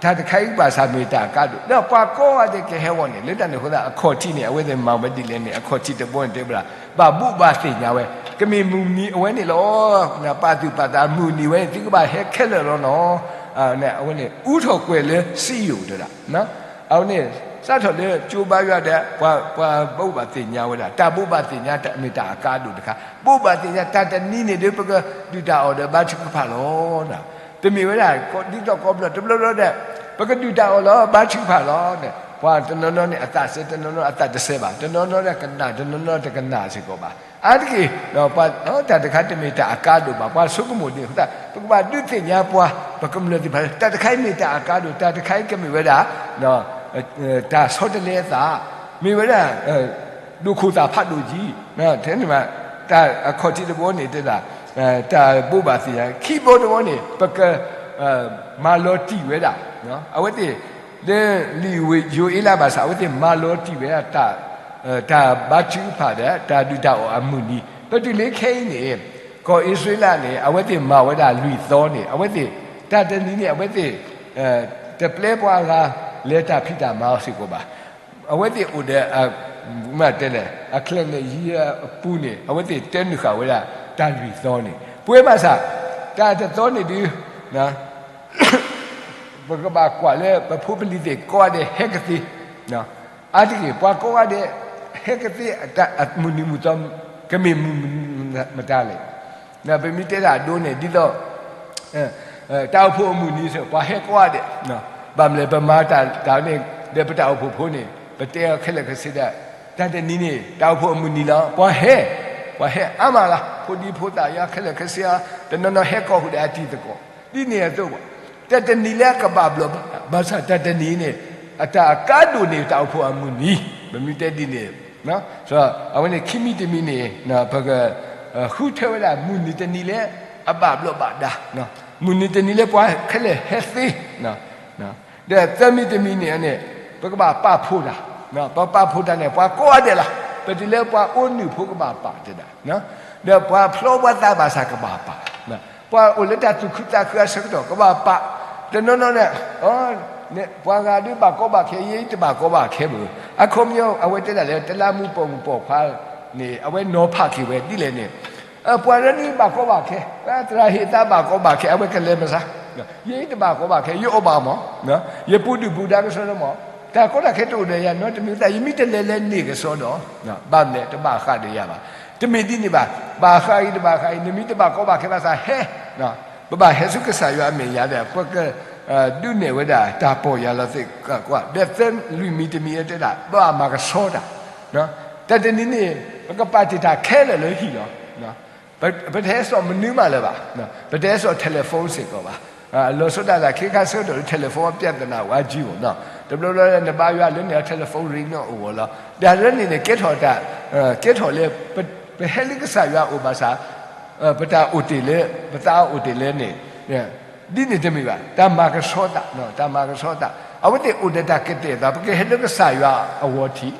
တၢ်တခါအံၤဘၣ်ဆၣ်မ့ၢ်တၢ်အကါဒိၣ်, ဒီးပှၤကိးဂၤဒဲးကဟဲဂီၢ်န့ၣ် လၢတၢ်န့ၣ်အဃိသတး အခီၣ်ထံးန့ၣ် အဝဲသ့ၣ်မၤဝဲဒ်လဲၣ်န့ၣ် အခီၣ်ထံးတဘိန့ၣ်တဲဝဲဒၣ် ဘၣ်ဘိးဘၣ်သ့ၣ်ညါဝဲ, ကမ့ၢ်မုၢ်နံၤအဝဲန့ၣ်လီၤ, ပာ်သူၣ်ပာ်သးမုၢ်နံၤဝဲန့ၣ် သုကဘၣ်ဟဲခဲလၢာ်လီၤနီၤ, အဝဲန့ၣ် အူထီၣ်ကွဲၤလၢစံယိၣ်တဒၣ် အဝဲန့ၣ် စးထီၣ်လၢကၠိဘါယွၤဒီး ပှၤဘိးဘၣ်သ့ၣ်ညါဝဲဒၣ်, တၢ်ဘိးဘၣ်သ့ၣ်ညါမ့ၢ်တၢ်အကါဒိၣ်တခါ, ဘိးဘၣ်သ့ၣ်ညါတၢ်တနံၤန့ၣ်ဒီး ပကဒုၣ်တၢ်အီၣ်ဒီးဘါထုကဖၣ်လီၤ. တမ့ၢ်ဝဲဒၣ် ဒ်သိးကိးဘျီတဘျီဘျီဒီး ပကဒုၣ်တၢ်အီၣ်လီၤ ဘါထုကဖၣ်လီၤန့ၣ် ပှၤတနီၤနီၤန့ၣ် အသးစဲ တနီၤနီၤအသးတစဲဘၣ်, တနီၤနီၤဒီးကနၣ် တနီၤနီၤတကနၣ်စ့ၢ်ကီးဘၣ်. အါတက့ၢ် တၢ်တခါတမ့ၢ်တၢ်အကါဒိၣ်ဘၣ်, ပှၤဆိကမိၣ်ဒ်အဃိသတး ပကဘၣ်ဒုးသ့ၣ်ညါပှၤ ပကမျၢၢ်သ့ၣ်တဖၣ် တၢ်တခါအံၤမ့ၢ်တၢ်အကါဒိၣ်, တၢ်တခါအံၤကမ့ၢ်ဝဲဒၣ် တၢ်ဆီတလဲအသး, မ့ၢ်ဝဲဒၣ် ဒိၣ်ခိၣ်သၣ်ဖးဒိၣ်ကံ, ထဲန့ၣ်မး တၢ်အခီၣ်ထံးတဘိန့ၣ်တဲဒၣ် တၢ်ဘိးဘၣ်သ့ၣ်ညါ, ခံဘိတဘိန့ၣ် ပက မၤလီၤတံၢ်ဝဲဒၣ် အဝဲသ့ၣ် လၢလံာ်ယိၤအ့လးဘၣ်ဆၣ် အဝဲသ့ၣ်မၤလီၤတံၢ်ဝဲဒၣ်တၢ် တၢ်ဘါထုကဖၣ်ဒီး တၢ်ဒုၣ်တၢ်အီၣ်အမုၢ်နံၤ ပတုၤလၢခဲအံၤန့ၣ် ကီၢ်အံၣ်စရ့လးန့ၣ် အဝဲသ့ၣ်မၤဝဲဒၣ်လွံၢ်သီန့ၣ် အဝဲသ့ၣ် တၢ်တနံၤန့ၣ် အဝဲသ့ၣ် တပျဲပှၤအဂၤလဲၤတၢ်ဖံးတၢ်မၤအီၤစ့ၢ်ကီးဘၣ်. အဝဲသ့ၣ်အိၣ်ဒီး မ့ၢ်တဲလဲၣ် အချၢၣ်န့ၣ်ယံၤအပူၤန့ၣ် အဝဲသ့ၣ်တဲနုာ်ဃာ်ဝဲဒၣ် တၢ်လွံၢ်သီန့ၣ် ပဝဲဘၣ်ဆၣ် တၢ်တသီန့ၣ်ဒုး ပကဘၣ်ကွၢ်လၢပဖိပလံၤသ့ၣ်ကိးဂၤဒဲးဟဲကသ့ အါတက့ၢ် ပှၤကိးဂၤဒဲး ဟဲကသ့ မုၢ်နံၤမုၢ်သီ ကမ့ၢ်မုၢ်မတၤလဲၣ်. ပမ့ၢ်တဲတၢ်အဒိန့ၣ် ဒ်သိး တၢ်အိၣ်ဖှိၣ်အမုၢ်နံၤစ့ၢ် ပှၤဟဲကိးဂၤဒဲး, ဘၣ်မနုၤလဲၣ် ပမၤတၢ်တၢ်န့ၣ် ဒီးပတၢ်အိၣ်ဖှိၣ်ဖိန့ၣ် ပတဲအီၤခဲလၢာ်ခဲဆ့ဒီး တၢ်တနံၤန့ၣ် တၢ်အိၣ်ဖှိၣ်အမုၢ်နံၤလီၤ ပှၤဟဲ, ပှၤဟဲအါမးလီၤ ဖိဒံဖိသၣ်ယါခဲလၢာ်ခဲဆ့ တနီၤနီၤဟဲကိးဃုာ်ဒီးအတံၤသကိး ဒ်န့ၣ်အသိး တၢ်တနံၤလၢအကဘၣ်ဘျီၣ်ဘၣ်ဆၣ် တၢ်တနံၤန့ၣ် အတၢ်အကါဒိၣ်န့ၣ် တၢ်အိၣ်ဖှိၣ်အမုၢ်နံၤ ပမ့ၢ်တဲဒ်န့ၣ် အဝဲန့ၣ်ခံမံၤတမံၤန့ၣ် ပက ဃုထၢဝဲဒၣ်မုၢ်နံၤတနံၤလၢအဘၣ်ဘျီၣ်ဘၣ်ဒါ, မုၢ်နံၤတနံၤလၢပှၤခဲလၢာ်ဟဲသ့ ဒီးသၢမံၤတမံၤန့ၣ်န့ၣ် ပကဘၣ်ပာ်ဖှိၣ်တၢ်, ပပာ်ဖှိၣ်တၢ်န့ၣ် ပှၤကိးဂၤဒဲးလီၤ ပတုၤလၢပှၤအိနုာ်ဖိကဘၣ်ပာ်တဲဒၣ်, ဒီးပှၤဖျီပှၤသးဘၣ်ဆၣ်ကဘၣ်ပာ်, ပှၤအိၣ်လၢတၢ်သူၣ်ခုသးခုအဆၢကတီၢ်ကဘၣ်ပာ်, တနီၤနီၤန့ၣ် ပှၤဂၤဒုးဘၣ်ကီဘၣ်ခဲ ယဲအံၤတဘၣ်ကီဘၣ်ခဲဘၣ်, အခီပညီ အဝဲတဲဒၣ်လၢ တလးမူးပိာ်မုၣ်ပိာ်ခွါန့ၣ် အဝဲနီၤဖးက့ၤဝဲဒ်လဲၣ်န့ၣ် ပှၤလၢနုာ်ဘၣ်ကီဘၣ်ခဲ, သရၣ်ဟ့ၣ်သးဘၣ်ကီဘၣ်ခဲ အဝဲကလဲၤမဆါ, ယဲအံၤတဘၣ်ကီဘၣ်ခဲ ယအီၣ်ဘၣ်မး, ယပူၤဒုၣ်ပူၤဒါကစီဒီမး, တၢ်ကီတၢ်ခဲတအိၣ်ဒီးယၤနီတမံၤသၣ် ယမ့ၢ်တလဲၤလဲၤန့ၢ်ကစီဒီး ဘၣ်မနုၤလဲၣ် တဘၣ်ဃးဒီးယၤဘၣ်, တမ့ၢ်ဒ်န့ၣ်ဘၣ်, ဘၣ်ဃးအံၤတဘၣ်ဃးအံၤ နမ့ၢ်တဘၣ်ကီဘၣ်ခဲဘၣ်ဆၣ်ဟဲ, ပဘၣ်ဟဲဆူကစၢ်ယွၤအမဲာ်ညါဒီး ပက ဒုးနဲၣ်ဝဲဒၣ်တၢ်ပီၢ်ယၢ်လီၤသ့ၣ်ကွၢ်, ဒီးသၢလွံၢ်မံၤတမံၤအတဲဒၣ် ပဘၣ်မၤကဆှီတၢ်, တၢ်တနံၤန့ၣ် ပကပာ်တ့ၢ်တၢ်ခဲလၢာ်လၢဟံၣ်လီၤ. ပတဟဲစိာ်မနုၤမးလၢၤဘၣ်, ပတဟဲစိာ် telephone စ့ၢ်ကီးဘၣ်, လီၤဆီဒၣ်တၢ်ခ့ခါဆၢကတီၢ်လၢ telephone ပြဿနာ ဝါကြီးမး, တဘျီဘျီလၢနဘါယွၤလၢန့ၣ် telephone ring န့ၣ်အိၣ်ဝဲလီၤ, တၢ်လၢန့ၣ်န့ၣ် ကဲထီၣ်တၢ်, ကဲထီၣ်လၢ ပဟဲလၢကစၢ်ယွၤအအိၣ်ဘၣ်ဆၣ် ပတၢ်အိၣ်တ့ၢ်လၢ ပသးအိၣ်တ့ၢ်လၢန့ၣ် ဒ်န့ၣ်တမ့ၢ်ဘၣ်, တၢ်မၤကဆှီသး, တၢ်မၤကဆှီသး, အဝဲသ့ၣ်အိၣ်ဒီးတၢ်ကတဲာ်သး ပကဟဲလၢကစၢ်ယွၤအဂီၢ်ထံး,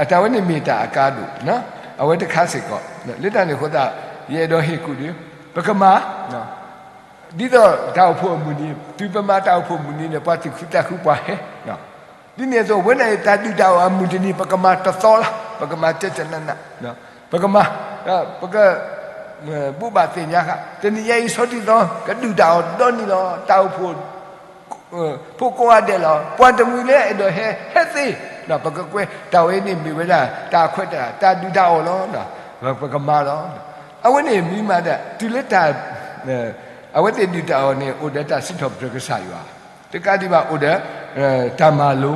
တၢ်ဝဲန့ၣ်မ့ၢ်တၢ်အကါဒိၣ်, အဝဲတခါစ့ၢ်ကီး, လၢတၢ်န့ၣ်အဃိသတး ယအဲၣ်ဒိးဟ့ၣ်ကူၣ်ဒီး ပကမၤ ဒ်သိးတၢ်အိၣ်ဖှိၣ်အမုၢ်နံၤ, တုၤပမၤတၢ်အိၣ်ဖှိၣ်မုၢ်နံၤန့ၣ် ပှၤသူၣ်ခုသးခုပှၤဟဲ, ဒ်န့ၣ်အသိး ဝဲန့ၣ်တၢ်ဒုၣ်တၢ်အီၣ်အမုၢ်တနံၤ ပကမၤတသီလီၤ, ပကမၤကဲကနးနး, ပကမၤ, ပက ဘိးဘၣ်သ့ၣ်ညါဃာ်, တနံၤညါအံၤဆီတံၢ်သီ ကဒုၣ်တၢ်အီၣ်ဒီနံၤလီၤ, တၢ်အိၣ်ဖှိၣ် ဖိကိးဂၤဒဲးလီၤ, ပှၤတမှံၤလၢအဲၣ်ဒိးဟဲ ဟဲသ့, ပကကွဲ တၢ်ဝဲန့ၣ်မ့ၢ်ဝဲဒၣ် တၢ်ခွဲးတၢ် တၢ်ဒုၣ်တၢ်အီၣ်လီၤ, ပကမၤလီၤ, အဝဲန့ၣ်မ့ၢ်မၤဒီး တုၤလၢတၢ် အဝဲသ့ၣ်ဒုၣ်တၢ်အီၣ်န့ၣ် အိၣ်ဒီးတၢ်စံးထီၣ်ပတြၢၤကစၢ်ယွၤ, တကးဒံးဘၣ်အိၣ်ဒီး တၢ်မၤလိ,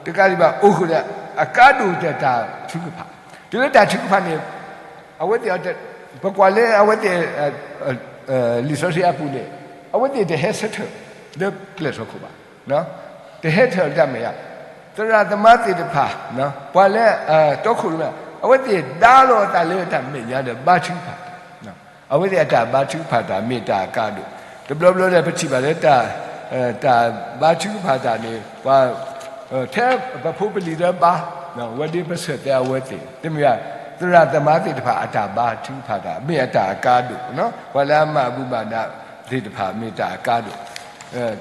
တကးဒံးဘၣ်အိၣ်ဃုာ်ဒီး အကါဒိၣ်ဒီးတၢ်ထုကဖၣ်, တုၤလၢတၢ်ထုကဖၣ်န့ၣ် အဝဲသ့ၣ် ပကွၢ်လၢအဝဲသ့ၣ် လံာ်စီဆှံအပူၤန့ၣ် အဝဲသ့ၣ်တဟဲဆၢထၢၣ်လၢပျဲၢ်ထီၣ်ခိၣ်ဘၣ်, တဟဲထီၣ်လၢတၢ်မဲာ်ညါ, သရၣ်သမါသ့ၣ်တဖၣ် ပှၤလၢတီခိၣ်ရိၣ်မဲ အဝဲသ့ၣ်ဒါလီၤအသးလၢတၢ်မဲာ်ညါဒီးဘါထုကဖၣ်တၢ်, အဝဲသ့ၣ်အတၢ်ဘါထုကဖၣ်တၢ်မ့ၢ်တၢ်အကါဒိၣ်, တဘျီဘျီဒီးပထံၣ်ဘၣ်လၢ တၢ်ဘါထုကဖၣ်တၢ်န့ၣ် ပှၤ ထဲပဖိပလံၤဒီးဘါ ဝဲဒၣ်ပဆၢၣ်သဲအဝဲသ့ၣ် တမ့ၢ်ဘၣ်, သရၣ်သမါသ့ၣ်တဖၣ်အတၢ်ဘါထုကဖၣ်တၢ် မ့ၢ်အတၢ်အကါဒိၣ်, ပှၤလၢအမၤအဘူၣ်မၤနးသ့ၣ်တဖၣ် မ့ၢ်တၢ်အကါဒိၣ်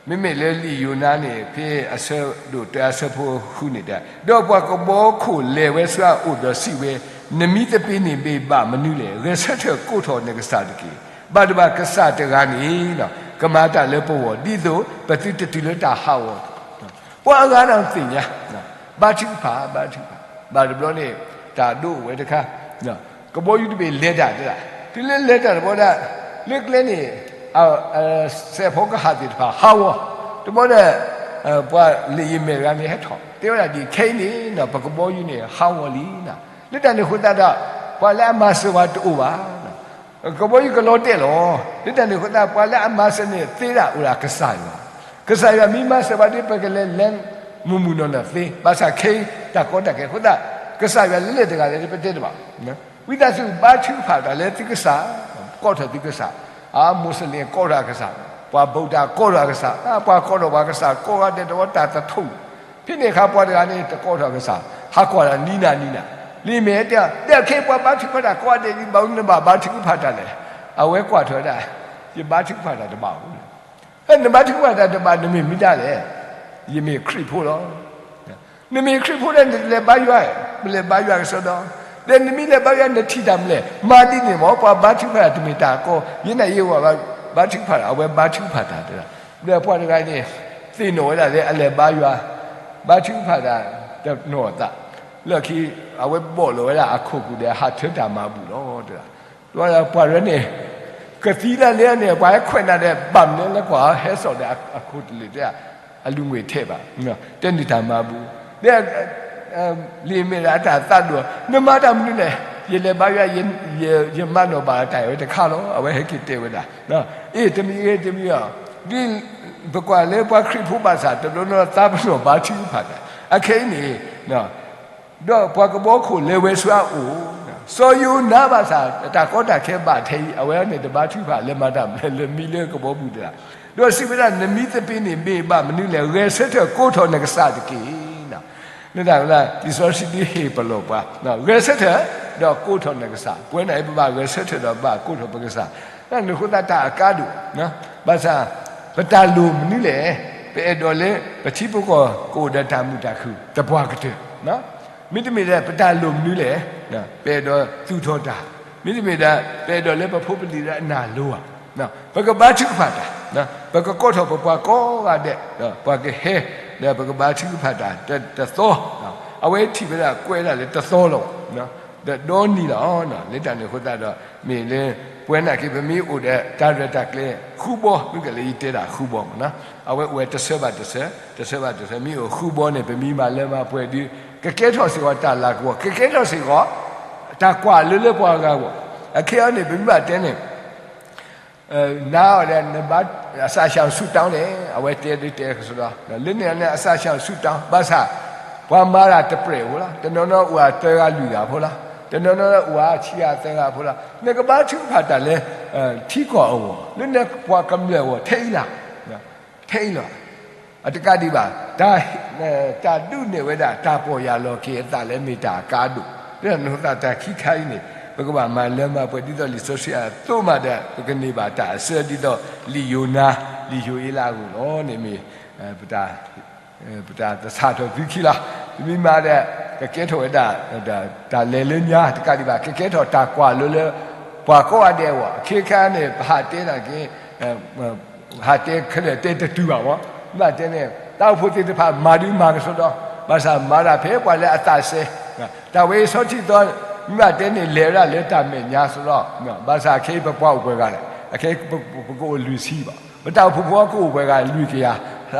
မ့မ့ၢ်လၢလံာ်ယိၤနါန့ၣ် ဖဲအဆၢဒိၣ်တၢအဆၢဖိဃုန့ၣ်တဲ, ဒီးပှၤကဘီခိၣ်လဲၤဝဲဆူအအိၣ်ဒီးစံးဝဲ, နမံသပ့ၤန့ၣ်မ့ၢ်ဘၣ်မနုၤလဲၣ်, ဂဲၤဆၢထၢၣ်ကိးထီၣ်နကစၢ်တက့ၢ်. ဘၣ်တဘၣ်ကစၢ်တဂၤန့ၣ် ကမၤတၢ်လၢပဂီၢ် ဒ်သိးပသုတတုၤလၢတၢ်ဟးဂီၤ, ပှၤအဂၤဒီးသ့ၣ်ညါ, ဘါထုကဖၣ် ဘါထုကဖၣ်, ဘၣ်တဘျီန့ၣ် တၢ်ဒိအိၣ်ဝဲတခါ ကဘီယူၤတဘ့ၣ်လဲၤတၢ်တဒၣ်, တုၤလၢလဲၤတၢ်တဘျီဒၣ်, လၢကျဲန့ၣ် စဲးဖီကဟၣ်သ့ၣ်တဖၣ်ဟးဂီၤ, တဘျီဒီး ပှၤလ့ၣ်ယံၤမဲာ်တဂၤန့ၣ်ဟဲထီၣ် တဲဝဲဒၣ်ဒ်ခဲအံၤန့ၣ် ပကဘီယူၤန့ၣ် ဟးဂီၤလံနၤ, လၢတၢ်န့ၣ်အဃိသတးဒီး ပှၤလၢအမၤစၢၤပှၤတအိၣ်ဘၣ် ကဘီယူၤကလီၤတဲာ်လီၤ. လၢတၢ်န့ၣ်အဃိသတး ပှၤလၢအမၤစၢၤန့ၣ်သ့ဒၣ်အိၣ်ဒၣ်ကစၢ်ယွၤ, ကစၢ်ယွၤမ့ၢ်မၤစၢၤပှၤဒီး ပကလဲၤလဲၤမုၢ်မုၢ်နီၢ်နီၢ်သ့, ဘၣ်ဆၣ်ခဲအံၤတၢ်ကီတၢ်ခဲအဃိသတး ကစၢ်ယွၤလဲၤလဲၤတဂၤလဲၣ်ပတဲတဘၣ်, ဝံသးစူၤဘါထုကဖၣ်တၢ်လၢသုကစၢ်, ကိးထီၣ်သုကစၢ်, အမိၢ်စလ့ၣ်ကိးထီၣ်အကစၢ်, ပှၤဘုၣ်တၢ်ကိးထီၣ်အကစၢ်, ပှၤကိးထီၣ်ပှၤကစၢ် ကိးဂၤဒဲးတဝီတၢ်တထူၣ်, ဖဲန့ၣ်အခါပှၤတဂၤန့ၣ် တကိးထီၣ်အကစၢ် ဟးကွၢ်တၢ်နံၤနၤနံၤနၤ, လံာ်မ့ၢ်တဲ ဒီးခဲအံၤပှၤဘါထုကဖၣ်တၢ်ကိးဂၤဒဲး နဘၣ်နဘၣ်ဘါထုကဖၣ်တၢ်လဲၣ်. အဝဲကွၢ်ထွဲဒၣ်, ယဘါထုကဖၣ်တၢ်တဘၣ်ဧိၤ, နဘါထုကဖၣ်တၢ်တဘၣ် နမ့ၢ်မနုၤလဲၣ်. ယမ့ၢ်ခရံာ်ဖိလီၤ. နမ့ၢ်ခရံာ်ဖိဒီး နတလဲၤဘါယွၤ, ပလဲၤဘါယွၤကစီဒီ, ဒီးနမ့ၢ်လဲၤဘါယွၤ နထံၣ်တၢ်မနုၤလဲၣ်. မၤဒ်န့ၣ်မ့ၢ် ပှၤဘါထုကဖၣ်တၢ်တမ့ၢ်တၢ်ကီ, ယဲန့ၣ်ယဲဝဲဘါထုကဖၣ်တၢ်, အဝဲဘါထုကဖၣ်တၢ်တဲဒၣ်, ဒီးပှၤတဂၤန့ၣ် သ့ၣ်နီၣ်ဝဲဒၣ်လၢအလဲၤဘါယွၤ, ဘါထုကဖၣ်တၢ်တနီၣ်အသး, လၢခံ အဝဲဘီၣ်လီၤဝဲဒၣ်အခိၣ်ပူၤဒီး ဟးထၢတၢ်မၤဘူၣ်လီၤတဲဒၣ်. ဒီးပှၤရဲန့ၣ် ကသံလၢန့ၣ်န့ၣ် ပှၤဟဲခွဲးနၤဒီး ဘၣ်မနုၤလၢကွၢ်ဟဲစိာ်ဒီးအခိၣ်တလ့ၢ်တဲ, အလူၤငွေထဲးဘၣ်, တဲန့ၢ်တၢ်မၤဘူၣ်, ဒီး လံာ်မ့ၢ်ဒၣ်အတၢ်သးဒိၣ်, နမၤတၢ်မနုၤလဲၣ်. ယလဲၤဘါယွၤ, ယမၤနီၣ်ဘၣ်တၢ်အံၤဝဲတခါလီၤ. အဝဲဟဲက့ၤတဲဝဲဒၣ်, အ့ၣ် တမံၤဂ့ၤတမံၤအီၤ, ဒ်ပကွၢ်လၢပှၤခရံာ်ဖိဘၣ်ဆၣ် တဘျီနီၣ်သးပနီၣ်ဘါထုကဖၣ်တၢ်, အခဲအံၤန့ၣ် ဒီးပှၤကဘီခိၣ်လဲၤဝဲဆူအအိၣ်, စီၤယိၤနါဘၣ်ဆၣ် တၢ်ကီတၢ်ခဲဘၣ်ထဲအံၤ အဝဲန့ၣ်တဘါထုကဖၣ် လဲၤမၤတၢ်မနုၤလဲၣ် လၢမံလၢကဘီပူၤတဂၤ, ဒီးစံးဝဲဒၣ် နမံသပ့ၤန့ၣ်မ့ၢ်ဘၣ်မနုၤလဲၣ်, ဂဲၤဆၢထၢၣ်ကိးထီၣ်နကစၢ်တက့ၢ်. လၢတၢ်ဝဲဒၣ် လံာ်စီဆှံဒုးဟ့ၣ်ပလီၢ်ပှၤ, ဂဲၤဆၢထၢၣ် ဒီးကိးထီၣ်နကစၢ်, ပဝဲန့ၣ် ပဘၣ်ဂဲၤဆၢထၢၣ်ဒီးဘၣ်ကိးထီၣ်ပကစၢ်, တၢ်န့ၣ်အဃိသတးတၢ်အကါဒိၣ်, ဘၣ်ဆၣ် ပတၢ်လိၣ်မနုၤလဲၣ်, ပအဲၣ်ဒိးလၢပထံပကီၢ်ကအိၣ်ဒီးတၢ်မုာ်တၢ်ခုၣ် သပှၢ်ကတၢၢ်, မ့တမ့ၢ်ဒီး ပတၢ်လိၣ်မနုၤလဲၣ်, ပအဲၣ်ဒိးသူၣ်ထီၣ်တၢ်, မ့တမ့ၢ်ဒီး ပအဲၣ်ဒိးလၢပဖိပလံၤဒီးအနၢ်လိၤဧါ, ပကဘါထုကဖၣ်တၢ်, ပကကိးထီၣ်ပပှၤကိးဂၤဒဲး, ပှၤကဟဲ, ဒီးပကဘါထုကဖၣ်တၢ်တသီ, အဝဲထံၣ်ဝဲဒၣ်ကွဲးဒၣ်လၢတသီလီၤ. ဒီးဒီနံၤလီၤ. လၢတၢ်န့ၣ်အဃိသတးဒီး မ့ၢ်လၢ ပဝဲနာ်က့ ပမ့ၢ်အိၣ်ဒီးတၢ်ရဲၣ်တၢ်ကျဲၤဃုဘီ, မ့ၢ်ကလဲၤယတဲဒၣ်ဃုဘီမ့ၢ်နီၤ, အဝဲအိၣ်ဝဲတဆၢဘၣ်တဆၢ, တဆၢဘၣ်တဆၢ, မ့ၢ်အိၣ်ဃုဘီန့ၣ် ပမ့ၢ်မၤလၢမၤပှဲၤဒုး ကကဲထီၣ်စ့ၢ်ကီးတၢ်လၤကပီၤ, ကကဲထီၣ်စ့ၢ်ကီး တၢ်ကွၢ်လၢလၢပှၤဂၤအဂီၢ်, အခဲအံၤန့ၣ် ပမ့ၢ်ဘၣ်တဲန့ၣ် နၤအီၤဒီး နဘါ အစးရှောင်ဆုတောင်းန့ၣ် အဝဲတဲဒုးတဲကစီဒီ, လၢန့ၣ်န့ၣ် အစးရှောင်ဆုတောင်း ဘၣ်ဆၣ် ပှၤမၤတၢ်တပြဲးဖိလီၤ. တနီၤနီၤအိၣ်အသၢဂၤလွံၢ်ဂၤဖိလီၤ. တနီၤနီၤအိၣ်အဆံဂၤသၢဂၤဖိလီၤ. နကဘါထုကဖၣ်တၢ်လၢ ထံကီၢ်အဂီၢ် လၢနပှၤကမျၢၢ်အဂီၢ် ထဲအံၤလီၤ. ထဲအံၤလီၤ. အတကးဒံးဘၣ် တၢ် တၢ်ဒုးနဲၣ်ဝဲဒၣ် တၢ်ပီၢ်ယၢ်လီၤက့ၤအသးလၢမ့ၢ်တၢ်အကါဒိၣ်, လၢတၢ်န့ၣ်အဃိသတး တၢ်ခံခါအံၤန့ၣ် ပကဘၣ်မၤလၢမၤပှဲၤဒ်သိးလံာ်စီဆှံအသိးမးဒီး ပကန့ၢ်ဘၣ်တၢ်အဆၢဒ်သိး လံာ်ယိၤနါ လံာ်ယိၤအ့လးအဂ့ၢ်လီၤန့ၣ်မ့ၢ် ပတၢ် ပတၢ်သဆၣ်ထီၣ်သုခံလီၤ. ပမ့ၢ်မၤဒီး ကကဲထီၣ်ဝဲဒၣ် တၢ်လဲၤလၢညါတကးဒံးဘၣ် ကကဲထီၣ်တၢ်ကွၢ်လိလၢ ပှၤကိးဂၤဒဲးအဂီၢ်, အခ့အခါန့ၣ် ပဟးတဲနာ်က့ ဟးတဲခဲလၢာ်တဲတတုၤဘၣ်မး, မ့ၢ်ဘၣ်တဲန့ၣ် တၢ်အိၣ်ဖှိၣ်သ့ၣ်တဖၣ်မၤဒုးမၤကစီဒီ, ဘၣ်ဆၣ်မၤတၢ်ဖဲပှၤလၢအသးစဲ, တၢ်ဝဲအံၤဆီထံၣ်သီ မ့ၢ်ဘၣ်တဲန့ၣ် လဲၤဝဲဒၣ်လၢတၢ်မဲာ်ညါစီဒီ, ဘၣ်ဆၣ်ခဲအံၤပပှၤအိၣ်ပှဲၤဂၤလဲၣ်, အခဲအံၤပကအိၣ်လွံၢ်ဆံဘၣ်, ပတၢ်အိၣ်ဖှိၣ်ဖိကအိၣ်ပှဲၤဂၤလွံၢ်ကယၤ,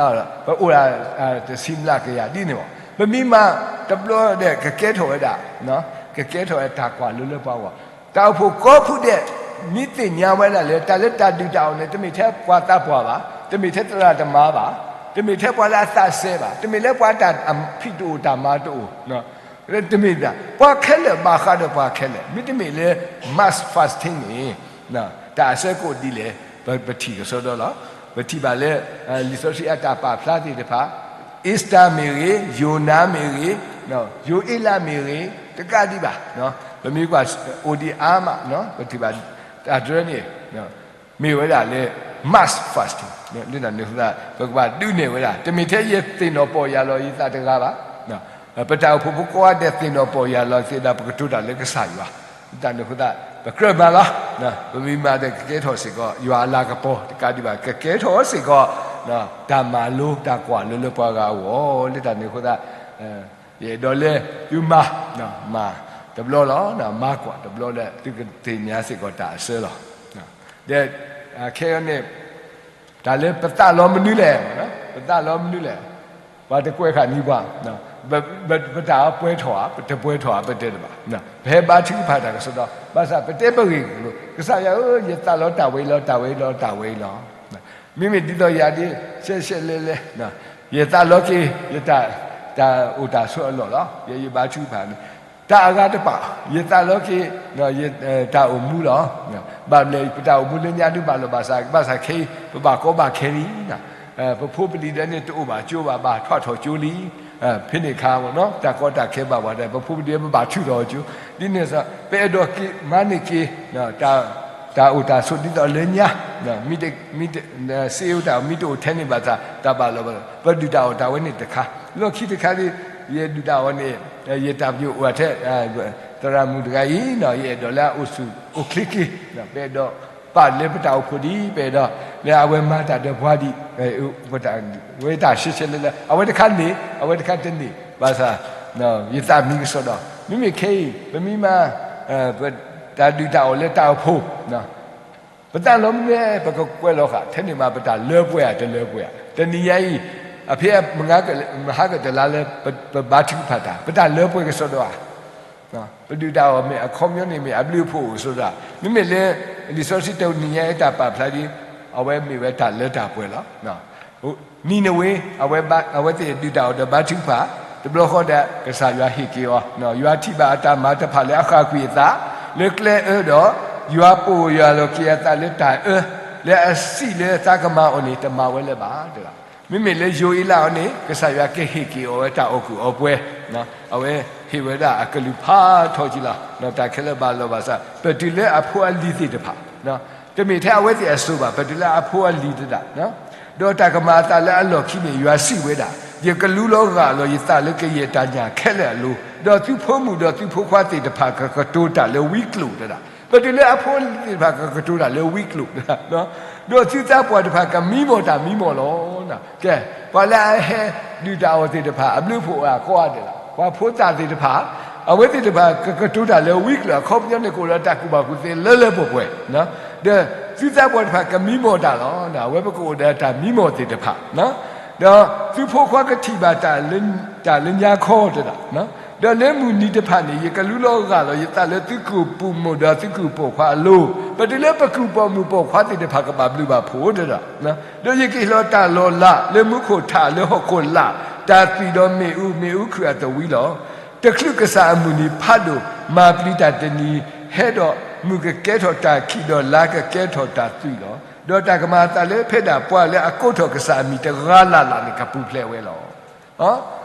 ပအိၣ်ဒၣ်တဆံမျးကယၤဒ်န့ၣ်မး, ပမ့ၢ်မၤတဘျီဒီး ကကဲထီၣ်ဝဲဒၣ် ကကဲထီၣ်ဝဲတၢ်ကွၢ်လိလၢပှၤဂီၢ်, တၢ်အိၣ်ဖှိၣ်ကိးဖုဒဲး မ့ၢ်သ့ၣ်ညါဝဲဒၣ်လၢ တၢ်လၢတၢ်ဒုးတၢ်အီၣ်န့ၣ် တမ့ၢ်ထဲပှၤသးပှၢ်ဘၣ်, တမ့ၢ်ထဲသရၣ်သမါဘၣ်, တမ့ၢ်ထဲပှၤလၢအသးစဲဘၣ်, တမ့ၢ်လၢပှၤတၢ်ဖံးတအိၣ်တၢ်မၤတအိၣ်, တမ့ၢ်ဒၣ် ပှၤခဲလၢာ်ဘၣ်ဃးဒီးပှၤခဲလၢာ်, မ့တမ့ၢ်လၢ mass fasting န့ၣ် တၢ်အဆၢကအိၣ်ဒ်လဲၣ် ပထံၣ်ကစီဒီလီၤ. ပထံၣ်ဘၣ်လၢ လံာ်စီဆှံအတၢ်ပာ်ဖျါသ့ၣ်တဖၣ် အ့စတၢ်မ့ၢ်ဂ့ၤ, ယိၤနါမ့ၢ်ဂ့ၤ, ယိၤအ့လးမ့ၢ်ဂ့ၤ, တကးဒံးဘၣ်, ပမ့ၢ်ကွၢ်အိၣ်ဒံးအါမး, ပထံၣ်ဘၣ် တၢ်တရၢန့ၣ် မ့ၢ်ဝဲဒၣ်လၢ mass fasting လၢတၢ်န့ၣ်အဃိသတး ပကဘၣ်ဒုးနဲၣ်ဝဲဒၣ်, တမ့ၢ်ထဲယသ့ၣ်နီၣ်ပီၢ်ယၢ်လီၤယသးတဂၤဘၣ်, ပတၢ်အိၣ်ဖှိၣ်ဖိကိးဂၤဒဲးသ့ၣ်နီၣ်ပီၢ်ယၢ်လီၤသ့ဒီး ပကတိၤတၢ်လၢကစၢ်ယွၤ, လၢတၢ်န့ၣ်အဃိသတး ပကြၢးမၤလီၤ. ပမ့ၢ်မၤဒီးကကဲထီၣ်စ့ၢ်ကီး ယွၤအလၤကပီၤ တကးဒံးဘၣ် ကကဲထီၣ်စ့ၢ်ကီး တၢ်မၤလိတၢ်ကွၢ်လိလၢပှၤဂၤအဂီၢ်, လၢတၢ်န့ၣ်အဃိသတး ယအဲၣ်ဒိးလၢသုမၤ, မၤတဘျီလီၤ, မၤကွၢ်တဘျီလၢ သုကသ့ၣ်ညါစ့ၢ်ကီးတၢ်အဆၢလီၤ. ဒီး ခဲအံၤန့ၣ် တၢ်လၢပသးလီမနုၤလဲၣ်, ပသးလီမနုၤလဲၣ်, ပှၤတကွဲးဃာ်န့ၢ်ပှၤ, ပတၢ်ပှဲၤထီၣ်ဧါ, ပတပှဲၤထီၣ်ဧါ ပတဲတဘၣ်, ပဟဲဘါထုကဖၣ်တၢ်ကစီဒီ, ဘၣ်ဆၣ်ပတဲပဂ့ၢ်ကျိၤ, ကစၢ်ယွၤဧၢ, ယသးလီတၢ်ဝဲအံၤလီၤ, တၢ်ဝဲအံၤလီၤ, တၢ်ဝဲအံၤလီၤ. မ့မ့ၢ်ဒ်သိးယၤဒ် ရှဲရှဲလဲလဲ, ယသးလီက့ၤ ယတၢ်, တၢ်အိၣ်တၢ်ဆိးအလီၢ်လီၤ, ယဲယဘါထုကဖၣ်န့ၣ်, တၢ်အဂၤတဖၣ် ယသးလီက့ၤ တၢ်အိၣ်မူလီၤ. ဘၣ်မနုၤလဲၣ် ပတၢ်အိၣ်မူလၢညါဒုးဘၣ်လီၤဘၣ်စး, ဘၣ်ဆၣ်ခဲအံၤ ပဘၣ်ကီဘၣ်ခဲလံနီၤ. ပဖိပလံၤဒဲးန့ၣ်တအိၣ်ဘၣ်ကၠိဘၣ် ဘၣ်ထွးထီၣ်ကၠိလံ. ဖဲန့ၣ်အခါမ့ၢ်နီၤ တၢ်ကီတၢ်ခဲဘၣ်ဝဲဒၣ် ပဖိပလံၤဒဲးပဘၣ်ထုးထီၣ်ကၠိ. ဒ်န့ၣ်အသိး ပအဲၣ်ဒိးက့ၤမၤန့ၢ်က့ၤ တၢ်အိၣ်တၢ်ဆိးဒ်သိးလၢညါ မ့ၢ်တ စ့အိၣ်တၢ်အိၣ်မ့ၢ်တအိၣ်ထဲန့ၣ်ဘၣ်ဆၣ် တၢ်ဘၣ်လီၤဘၣ်လီၤ ပဒုၣ်တၢ်အီၣ်တၢ်ဝဲန့ၣ်တခါ. လီၢ်ခံတခါဒ် ယဒုၣ်တၢ်အီၣ်န့ၣ် ယတၢ်ပညိၣ်အိၣ်ထဲ သရၣ်မုၣ်တဂၤအံၤ ယအဲၣ်ဒိးလၢအအိၣ်ဆူၣ်အိၣ်ချ့က့ၤ ပအဲၣ်ဒိးပာ်လၢပတၢ်အိၣ်ဖှိၣ်ဒံး ပအဲၣ်ဒိးလၢအဝဲမၤတၢ်ဒီးပှၤဒံး ဝဲတၢ်ရှဲရှဲလၢလၢ အဝဲတခါန့ၣ် အဝဲတခါတန့ၢ် ဘၣ်ဆၣ် ယသးမံကစီဒီ မ့မ့ၢ်ခဲအံၤ ပမ့ၢ်မၤ ပတၢ်ဒုၣ်တၢ်အီၣ်လၢတၢ်အိၣ်ဖှိၣ် ပသးလီၤမ့ၢ် ပကကွဲးလီၤဃာ် ထဲန့ၣ်မး ပတၢ်လၢပှဲၤဧါ တလၢပှဲၤဧါ. တနံၤညါအံၤ အဖဲမဟါကတလါလၢ ပဘါထုကဖၣ်တၢ် ပတၢ်လၢပှဲၤကစီဒီဧါ. ပဒုၣ်တၢ်အီၣ်မ့ၢ်အခီပညီန့ၣ်မ့ၢ်အဘျုးအဖှိၣ်အိၣ်ဆိးတၢ် မ့မ့ၢ်လၢ လံာ်စီဆှံတနံၤညါအံၤတၢ်ပာ်ဖျါဒ် အဝဲမ့ၢ်ဝဲတၢ်လၢတၢ်ပှဲၤလီၤ. နံၤနဝ့ အဝဲသ့ၣ်ဒုၣ်တၢ်အီၣ်ဒီးဘါထုကဖၣ် တဘျီဃီဒီး ကစၢ်ယွၤဟ့ၣ်က့ၤအီၤ ယွၤထံၣ်ဘၣ်အတၢ်မၤတဖၣ်လၢအဃၣ်ကွံာ်အသး လၢကျဲအၢဒီး ယွၤပိာ်ယွၤလီၤက့ၤအသးလၢတၢ်အၢ လၢအစံးလၢသးကမၤအီၤန့ၣ် တမၤဝဲလၢၤဘၣ်တဂၤ. မ့မ့ၢ်လၢယိၤအ့လးအီၤန့ၣ် ကစၢ်ယွၤကဟ့ၣ်က့ၤအီၤဝဲတၢ်အီၣ်ကုၢ်အီပှဲၤ အဝဲဟ့ၣ်ဝဲဒၣ်အကလုၢ်ဖးထီကံလီၤ. တၢ်ခဲလၢာ်ဘၣ်လီၤဘၣ်ဆၣ် ပတုၤလၢအဖိအလံၤသ့ၣ်တဖၣ် တမ့ၢ်ထဲအဝဲသ့ၣ်အစိၤဘၣ် ပတုၤလၢအဖိအလံၤသ့ၣ်တဖၣ် ဒီးတၢ်ကမၤအသးလၢအလီၢ်ခံန့ၣ် ယွၤစံးဝဲဒၣ်, ယကလူလီၤဂာ်လီၤယသးလၢကယဲၢ်တၢ်ညၣ်ခဲလၢာ်အလိၤ, ဒီးသုဖိမုၣ်ဒီးသုဖိခွါသ့ၣ်တဖၣ်ကကတိၤတၢ်လၢဝံကျိာ်တဒၣ်. ပတုၤလၢအဖိအလံၤသ့ၣ်တဖၣ်ကကတိၤတၢ်လၢဝံကျိာ်တဒၣ်, ဒီးသုသးပှၢ်တဖၣ်ကမံမီၢ်တၢ်မံမီၢ်လီၤ. ကဲ, ပှၤလၢအဟဲဒုၣ်တၢ်အီၣ်သ့ၣ်တဖၣ် အဘျုးအဖှိၣ်အဂၤကိးဂၤဒဲးလီၤ. ပှၤဖိသၣ်သ့ၣ်တဖၣ် အဝဲသ့ၣ်တဖၣ်ကကတိၤတၢ်လၢဝံကျိာ် အခီပညီန့ၣ် ကအိၣ်ဒီးတၢ်ကူၣ်ဘၣ်ကူၣ်သ့လၢလၢပှဲၤပှဲၤ, ဒီးသုသးပှၢ်တဖၣ်ကမံမီၢ်တၢ်လီၤ. အဝဲပကအိၣ်ဒီးတၢ်မံမီၢ်သ့ၣ်တဖၣ်, ဒီးသုဖိခွါကထံၣ်ဘၣ်တၢ်လၢညါခီတဒၣ်, ဒီးလၢမုၢ်နံၤတဖၣ်န့ၣ် ယကလူလီၤဂာ်လီၤယသးလၢသုကူၣ်ပိာ်မုၣ်ဒီးသုကူၣ်ပိာ်ခွါအလိၤ, ပတုၤလၢပကူၣ်ပိာ်မုၣ်ပိာ်ခွါသ့ၣ်တဖၣ်ကဘၣ်ဘျုးဘၣ်ဖှိၣ်တဒၣ်, ဒီးယကဟ့ၣ်လီၤတၢ်လီၤလးလၢမူခိၣ်ထးလၢဟီၣ်ခိၣ်လာ်, တၢ်သွံၣ်ဒီးမ့ၣ်အူ, မ့ၣ်အူခုၣ်အသဝံလီၤ. တချုးကစၢ်အမုၢ်နံၤဖးဒိၣ်, မၤပျံၤတၢ်တနံၤ, ဟဲဒီးမုၢ်ကကဲထီၣ်တၢ်ခံးဒီးလါကကဲထီၣ်တၢ်သွံၣ်လီၤ. ဒီးတၢ်ကမၤအသးလၢဖဲဒၣ်ပှၤလၢအကိးထီၣ်ကစၢ်အမံၤတဂၤလၢ်လၢ်န့ၣ် ကပူၤဖျဲးဝဲလီၤ.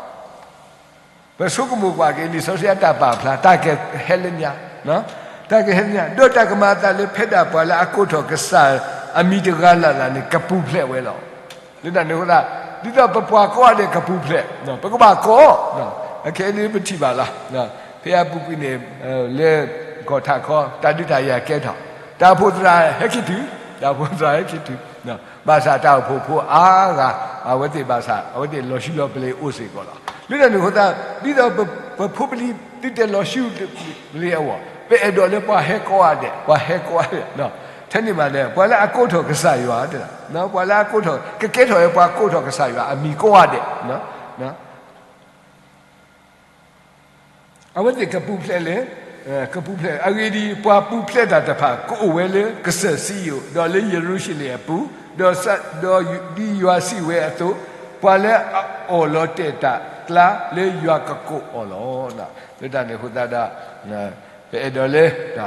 ပဆိကမိၣ်ကွၢ်က့ၤ လံာ်စီဆှံအတၢ်ပာ်ဖျါ တၢ်ကဟဲလၢညါ, တၢ်ကဟဲလၢညါ, ဒီးတၢ်ကမၤအသးလၢဖဲဒၣ်ပှၤလၢအကိးထီၣ်ကစၢ်အမံၤတဂၤလၢ်လၢ်န့ၣ် ကပူၤဖျဲးဝဲလီၤ. လၢတၢ်န့ၣ်အဃိသတး ဒ်သိးပပှၤကိးဂၤဒဲးကပူၤဖျဲး, ပကဘၣ်ကိး, အခဲအံၤဒ်ပထံၣ်ဘၣ်လီၤ. ဖဲအပူၤကွံာ်န့ၣ် လၢကီၢ်ထးခီ တၢ်ဒုးတၢ်ယၤကဲထီၣ်, တၢ်အိၣ်ဖှိၣ်သရၣ်ဟဲခံတုၤ, တၢ်အိၣ်ဖှိၣ်သရၣ်ဟဲခံတုၤ, ဘၣ်ဆၣ်တၢ်အိၣ်ဖှိၣ်ဖိအါဂၤ အဝဲသ့ၣ်ဘၣ်ဆၣ် အဝဲသ့ၣ်လီၤဆူလီၤပလ့ၤအိၣ်စ့ၢ်ကီးလီၤ. လၢတၢ်န့ၣ်အဃိသတး ဒ်သိးပဖိပလံၤသုတဲလီၤဆူပလ့ၤအဂီၢ် ပအဲၣ်ဒိးလၢပှၤဟဲကိးဂၤဒဲး, ပှၤဟဲကိးဂၤဒဲး, ထဲန့ၣ်မးဒီး ပှၤလၢအကိးထီၣ်ကစၢ်ယွၤ, ပှၤလၢအကိးထီၣ် ကကဲထီၣ်ဝဲပှၤကိးထီၣ်ကစၢ်ယွၤအမံၤကိးဂၤဒဲး အဝဲသ့ၣ်ကပူၤဖျဲးလၢ ကပူၤဖျဲး အဂ့ၢ်ဒ်အံၤ, ပှၤပူၤဖျဲးတၢ်တဖၣ် ကအိၣ်ဝဲလၢကစၢၢ်စံယိၣ်, ဒီးလၢယရူၤၡလ့ၣ်အပူၤ, ဒီး ဒီးဒ်ယွၤစံးဝဲအသိး, ပှၤလၢအအီၣ်လီၤတဲာ်တၢ်ကျါ လၢယွၤကကိးအီၤလီၤ. လၢတၢ်န့ၣ်အဃိသတးဒီး ပအဲၣ်ဒိးလၢ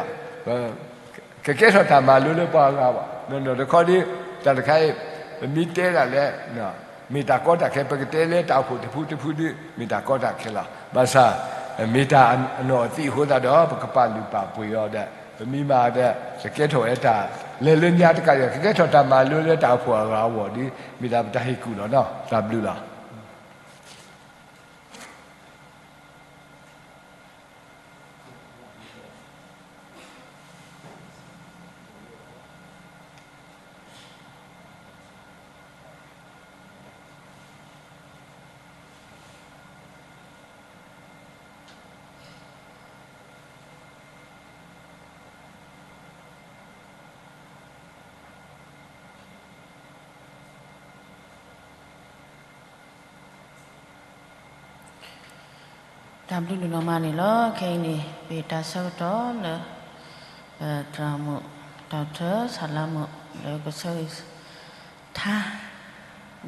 ကကဲထီၣ်တၢ်မၤလိလၢပှၤအဂၤဘၣ်. နီၢ်နီၢ်တခီဒီး တၢ်တခါအံၤ ပမ့ၢ်တဲဒၣ်လဲာ် မ့ၢ်တၢ်ကီတၢ်ခဲ ပကတဲလၢတၢ်အိၣ်ဖှိၣ်တဖုတဖုဒီး မ့ၢ်တၢ်ကီတၢ်ခဲလီၤ. ဘၣ်ဆၣ် မ့ၢ်တၢ်အနီၢ်အသံးအဃိသတးဒီး ပကပာ်လုၢ်ပာ်ပှ့ၤအီၤဒီး ပမ့ၢ်မၤဒီး ကကဲထီၣ်ဝဲတၢ်လဲၤလၢညါတကးဒီး ကကဲထီၣ်တၢ်မၤလိလၢတၢ်အိၣ်ဖှိၣ်အဂၤအဂီၢ်ဒီး မ့ၢ်ဒၣ်ပတၢ်ဟ့ၣ်ကူၣ်လီၤနီၤ. တၢ်ဘျုးလီၤ. တၢ်ဘျုးဒိၣ်နီၢ်မးန့ၣ်လီၤ. ခဲအံၤန့ၣ် ပတၢ်ဆၢကတီၢ်လၢ သရၣ်မုၣ် ဒီကထၢၣ် ဆၣ်လါမုၣ် လၢကဆၢဂ့ၤထါ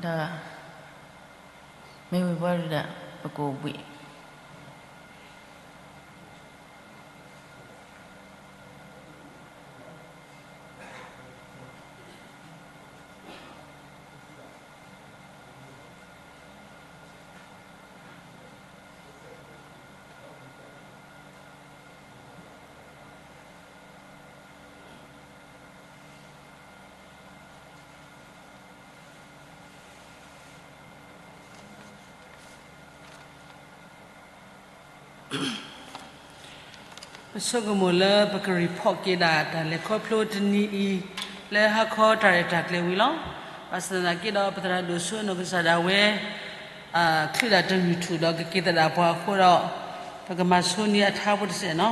ဒီး မ့ၢ်ဝံၤဘၣ်ဒီး ပကအိၣ်ဘှံး ပဆိကမိၣ်လၢပကreportက့ၤဒၣ်တၢ်လဲၤခီဖျိတနံၤအံၤ လၢဟါခီတၢ်ရဲၣ်တၢ်ကျဲၤဝံၤလီၤ. ဘၣ်ဆၣ်သနာ်က့ဒီး ပသရၣ်ဒိၣ်စိနီၢ်ကစၢ်ဒၣ်ဝဲ ချုးဒၣ်တမုၢ်ထူၣ်ဒီးကက့ၤသဒၣ်ပှၤအဃိဒီး ပကမၤဆိန့ၢ်အထါဖိတစဲးနီၤ.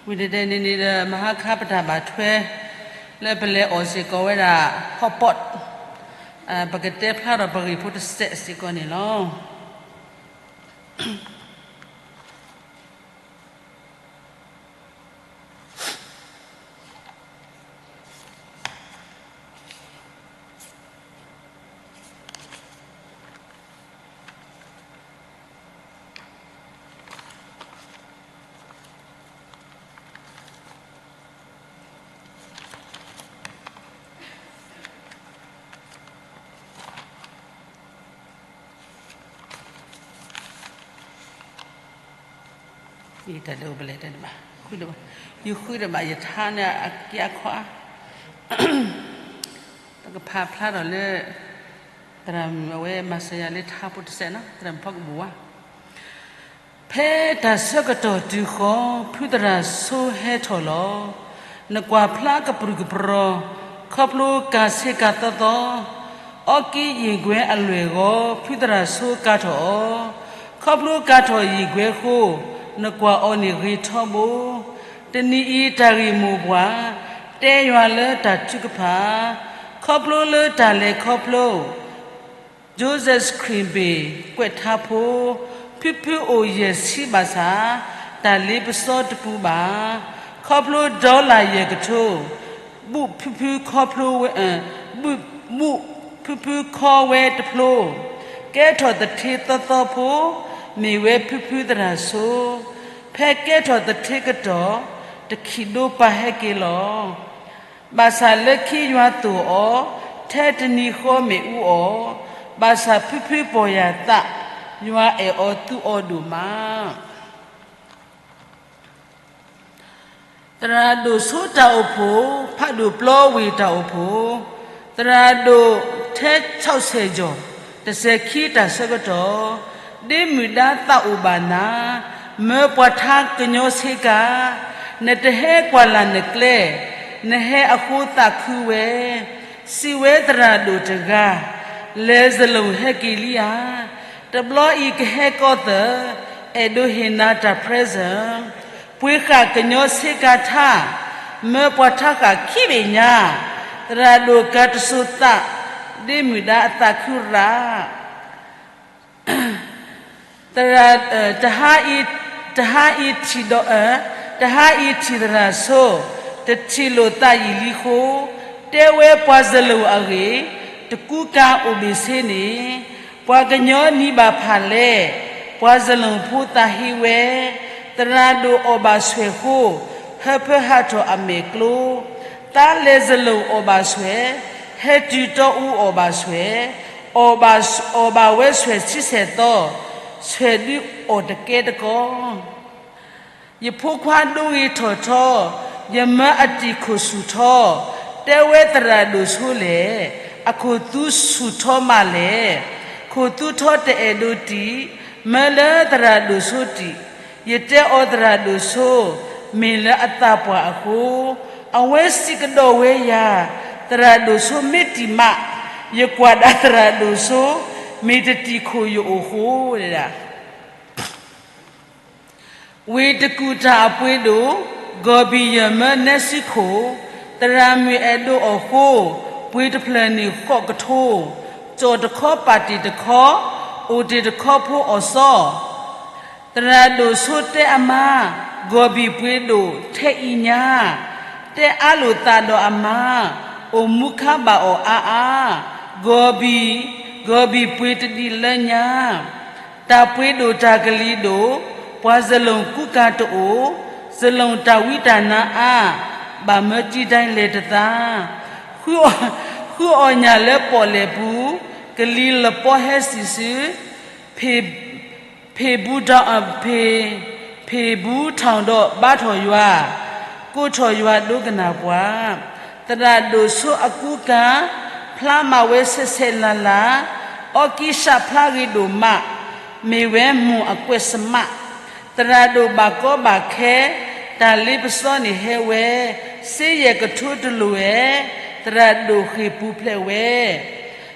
ဝံၤဒဲးဒဲးန့ၣ်န့ၣ်ဒီး မဟါခါပတၢ်ဘၣ်ထွဲ လၢပလဲၤအီၣ်စ့ၢ်ကီးဝဲဒၣ် hotpot ပကတဲဖျါထီၣ်ပဂ့ၢ်ဖိတစဲးစ့ၢ်ကီးန့ၣ်လီၤ. တၢ်လၢအိၣ်ပလဲၣ်တဲတဘၣ်, ယဃုဒၣ်ဘၣ်ယထါန့ၣ်အက့အခီအါ, ပကဖးဖျါထီၣ်လၢ သရၣ်မုၣ်အဝဲမၤစၢၤယၤလၢထါဖိတစဲးနီၤ, သရၣ်မုၣ်ဖီကဘူးဝါ ဖဲတၢ်ဆၢကတီၢ်တုၤဃီ ဖုသရၣ်ဆိဟဲထီၣ်လီၤ. နကွၢ်ဖျါကပြုၢ်ကပြီၤ ခီဖျိကၤဆ့ကၤသီသီ, အီက့ယံာ်ကွဲအလွဲၢ်ဂီၤ ဖုသရၣ်ဆိကၤထီၣ်အီၤ, ခီဖျိကၤထီၣ်ယံာ်ကွဲအဃိ, နကွၢ်အီၤန့ၣ်ဂ့ၤထီဘိ. တနံၤအံၤတၢ်ဂ့ၢ်မိၢ်ပှၢ် တဲယွၤလၢတၢ်ထုကဖၣ်, ခီဖျိလၢတၢ်လဲၤခီဖျိ Joseph Greenberg ကွဲးထါဖိ, ဖုဖုအိၣ်ယဲၢ်ဆံဘၣ်ဆၣ်, တၢ်လ့ပစီတပူၤဘၣ်. ခီဖျိ dollar ယဲၢ်ကထိ, ဘူးဖုဖုခီဖျိဝဲ, ဘူးဖုဖုခီဝဲတဖျိ, ကဲထီၣ်သထ့သီသီဖိ, မ့ၢ်ဝဲဖုဖုသရၣ်ဆိ, ဖဲကဲထီၣ်သထ့ကတီၢ်, တခံးဒိပာ်ဟဲက့ၤလီၤ. ဘၣ်ဆၣ်လၢခံယွၤသိၣ်အီၤ, ထဲတနံၤဃီမ့ၣ်အူအီၤ, ဘၣ်ဆၣ်ဖုဖုပီၢ်ယၢ်သး, ယွၤအဲၣ်အီၤသူအီၤဒိၣ်မး. သရၣ်ဒိၣ်ဆိတၢ်အိၣ်ဖှိၣ်, ဖးဒိၣ်ပျီဝ့ၢ်တၢ်အိၣ်ဖှိၣ်, သရၣ်ဒိၣ်ထဲဆီၣ်ဆဲၣ်ကၠီၣ်, တစဲၤခံတၢ်ဆၢကတီၢ်, ဒ့မုၣ်ဒါသးအိၣ်ဘၣ်နၤ, မၢပှၤထါကညီဆ့ကၤ, နတဟဲကွၢ်လၢ်နကျဲ, နဟဲအဃိသးခုဝဲ, စံးဝဲသရၣ်ဒိၣ်တဂၤ, လဲၤစလိၣ်ဟဲက့ၤလံဧါ, တဘျီအံၤကဟဲကီသၢၣ်, အဲၣ်ဒိးဟ့ၣ်နၤတၢ် present, ပှ့ၤဃာ်ကညီဆ့ကၤထါ, မၢပှၤထါဃာ်ခံဘ့ၣ်ညါ, သရၣ်ဒိၣ်ကၤတစိၤသး, ဒ့မုၣ်ဒါအသးခုရၣ် တဟါအံၤ, တဟါအံၤထံၣ်ဒီး, တဟါအံၤထံၣ်သရၣ်ဆိ, တထံၣ်လိာ်သးယံာ်လံဃိ, တဲဝဲပှၤစလိၣ်အဂ့ၢ်, တကူကၤအိၣ်ဘ့ၣ်ဆ့န့ၣ်, ပှၤကညီနံၤဘၣ်ဖၣ်လဲၣ်, ပှၤစလိၣ်ဖိသးဟ့ဝဲ, သရၣ်ဒိၣ်အီၣ်ဘၣ်ဆွဲၣ်ဃိ, ဟၢဖၢဟးထီၣ်အမဲာ်ကျိ, သးလဲၤစလိၣ်အီၣ်ဘၣ်ဆွဲၣ်, ဟဲတုၤတီအူအီၣ်ဘၣ်ဆွဲၣ်, အီၣ်ဘၣ်, အီၣ်ဘၣ်ဝဲဆွဲၣ်ဆံဆဲၣ်သီ, ဆွဲၣ်ဒုးအီၣ်တကဲတကီ ယဖိခွါဒိဂ့ၤထီၣ်ထီ, ယမၢအတံၢ်ခိၣ်ဆူၣ်ထီ, တဲဝဲသရၣ်ဒိၣ်ဆိလဲၣ်, အခိၣ်သူဆူၣ်ထီမးလဲၣ်. ခိၣ်သူထီတအဲၣ်ဒိးတံၢ်, မၢလၢသရၣ်ဒိၣ်ဆိတံၢ်, ယတဲအီၤသရၣ်ဒိၣ်ဆိ, မ့ၢ်လၢအသးပှၢ်အဃိ, အဝဲစံးကဒီးဝဲယၤ, သရၣ်ဒိၣ်ဆိမ့ၢ်တံၢ်မး, ယကွၢ်ဒၣ်သရၣ်ဒိၣ်ဆိ, မ့ၢ်တတံၢ်ခိၣ်ယအိၣ်ဃိဒၣ် ဝ့ၢ်တကူၣ်တၢ်အပှ့ၤဒိၣ်, ဂီၤဘံၣ်ယဲၢ်မၢနဲစုခိၣ်, သရၣ်မုၣ်အဲၣ်ဒိးအီၣ်ဃိ, ပှ့ၤတဖျၢၣ်န့ၣ်ဃိးကထိ, ကၠီၣ်တခီပာ်တ့ၢ်တခီ, အိၣ်တ့ၢ်တခီဖိအီၤစီ သရၣ်ဒိၣ်ဆိတဲအမါ, ဂီၤဘံၣ်ပှ့ၤဒိၣ်ထဲအံၤညါ, တဲအါလိာ်သးဒီးအမါ, အိၣ်မူခါဘၣ်အီၤအါအါ, ဂီၤဘံၣ်, ဂီၤဘံၣ်ပှ့ၤတဒံးလၢညါ တၢ်ပှ့ၤဒိၣ်တၢ်ကလံၤဒိၣ်, ပှၤစလိၣ်ကူကၤတအိၣ်, စလိၣ်တၢ်ဝံတၢ်နါအါ, ဘၣ်မၢတံဒဲလဲၤတသး, ဃုအီၣ်ညၣ်လၢပီၣ်လဲၣ်ပူၤ, ကလံၤလပီဟဲစံးစု, ဖ့ၣ်, ဖ့ၣ်ဘူး, ဖ့ၣ်ဘူးထီၣ်ဒီးဘါထီၣ်ယွၤ, ကိးထီၣ်ယွၤဒိကနၣ်ပှၤ, သရၣ်ဒိၣ်ဆိအကူကၤ, ဖျါမးဝဲဆဲးဆဲးလၤလၤ, အီကံၢ်စးဖျါဂ့ၤဒိၣ်မး, မ့ၢ်ဝဲမိၢ်အကွဲးစမး သရၣ်ဒိၣ်ဘၣ်ကီဘၣ်ခဲ, တၢ်လ့ပစီန့ၣ်ဟဲဝဲ, စ့ယဲၢ်ကထိတလိၣ်ဧဲ, သရၣ်ဒိၣ်ဃ့ၢ်ပူၤဖျဲးဝဲ,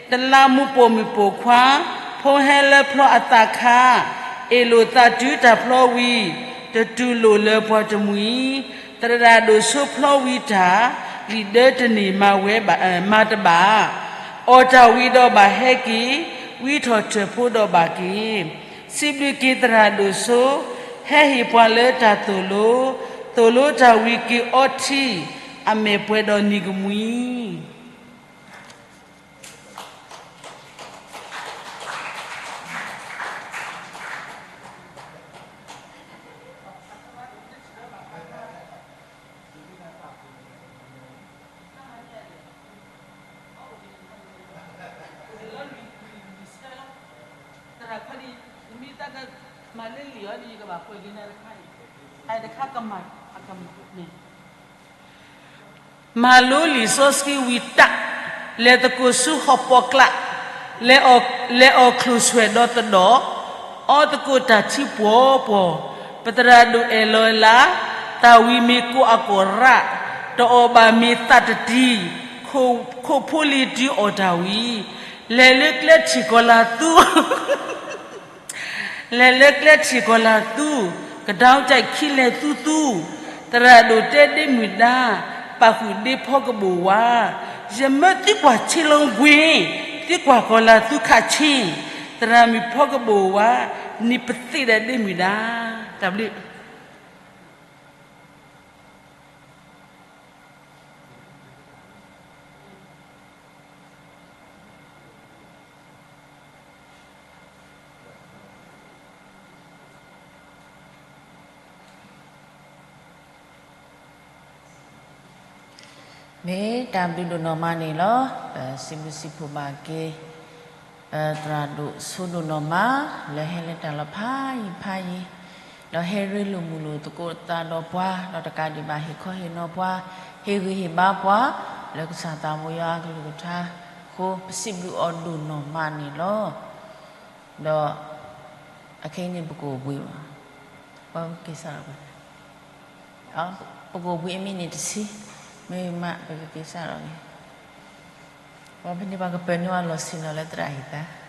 တလးမူပိာ်မုၣ်ပိာ်ခွါ, ဖိဟဲလၢဖျီအသးခါ, အ့ၣ်လိာ်သးတုၤတၢ်ဖျီဝံၤ, တတူၢ်လိာ်လၢပှၤတမှံၤ, သရၣ်ဒိၣ်ဆိဖျီဝံၤတၢ်, လံာ်ဒၢတန့ၢ်မၤဝဲဘၣ်, မၤတဘၣ်, အီၣ်တၢ်ဝံၤဒီးဘၣ်ဟဲက့ၤ, ဝံထီၣ်ထၢၣ်ဖိဒီးဘၣ်က့ၤ စံးဘျုးက့ၤသရၣ်ဒိၣ်ဆိ, ဟဲဟ့ၣ်ပှၤလၢတၢ်သိၣ်လိ, သိၣ်လိတၢ်ဝံၤက့ၤအီထံ, အမဲာ်ပှဲၤဒီးနံၤကမှံ. မၤလိလံာ်စီဆှံဝံၤတၢ်, လဲၤသကိးဆူဟီၣ်ပီၣ်ကျး, လဲၤအီၣ်ချိၣ်ဆွဲၣ်ဒီးသဒီၣ်, အီသကိးတၢ်ထံပှီၤပှီၤ, ပသရၣ်ဒိၣ်အဲၣ်လီၤလၢ်, တၢ်ဝံၤမ့ၢ်ကိးအကိာ်ရး, တအီၣ်ဘၣ်မ့ၢ်သးတတံၤ, ခိၣ်ဖိလံၤတုၤအီၣ်တၢ်ဝံၤ, လဲၤလၢကျဲထံၣ်ကီၤလၤသူ လဲၤလၢကျဲထံၣ်ကီၤလၤသူ, ကဒီကၠဲးခံလဲၤသူသူ, သရၣ်ဒိၣ်တဲဒ့မုၢ်ဒါ, ပာ်ဃုာ်ဒ့ဖီကဘိၣ်ဝါ, ယမၢသုကွၢ်ဆ့လီၤကွ့, သုကွၢ်ကီၤလၤသူခးဆ့, သရၣ်မုၣ်ဖီကဘိၣ်ဝါ, နံၤပသ့ဒီးဒ့မုၢ်ဒါ, တၢ်ဘျုး မ့ၢ်တၢ်ဘျုးဒိၣ်နီၢ်မးန့ၣ်လီၤ. ပစံးဘျုးစံးဖှိၣ်ဘၣ်က့ၤ သရၣ်ဒိၣ်ဆိဒိၣ်နီၢ်မး လၢဟဲလၢတၢ်လီၢ်ဖးယံၤဖးယံၤ, ဒီးဟဲရ့လိာ်မုာ်လိာ်သကိးသးဒီးပှၤ, ဒီးတကးဒံးဘၣ်ဟ့ၣ်ခီဟ့ၣ်နီၤပှၤ, ဟ့ၣ်ဂံၢ်ဟ့ၣ်ဘါပှၤ, လၢကစၢ်သးဘိယွၤအကလုၢ်ကထါအဃိ ပစံးဘျုးအီၤဒိၣ်နီၢ်မးန့ၣ်လီၤ. ဒီးအခဲအံၤန့ၣ် ပကအိၣ်ဘှံးဘၣ်, ပကက့ၤစးထီၣ်, ပကအိၣ်ဘှံးအမံးနံးတဆံ, မ့ၢ်မး ပကက့ၤစးထီၣ်န့ၣ်, ပှၤဖဲန့ၣ်ပှၤကပၢၤန့ၢ်အီၤလီၤဆ့ၣ်နီၤလၢသရၣ်ဟံၣ်သါ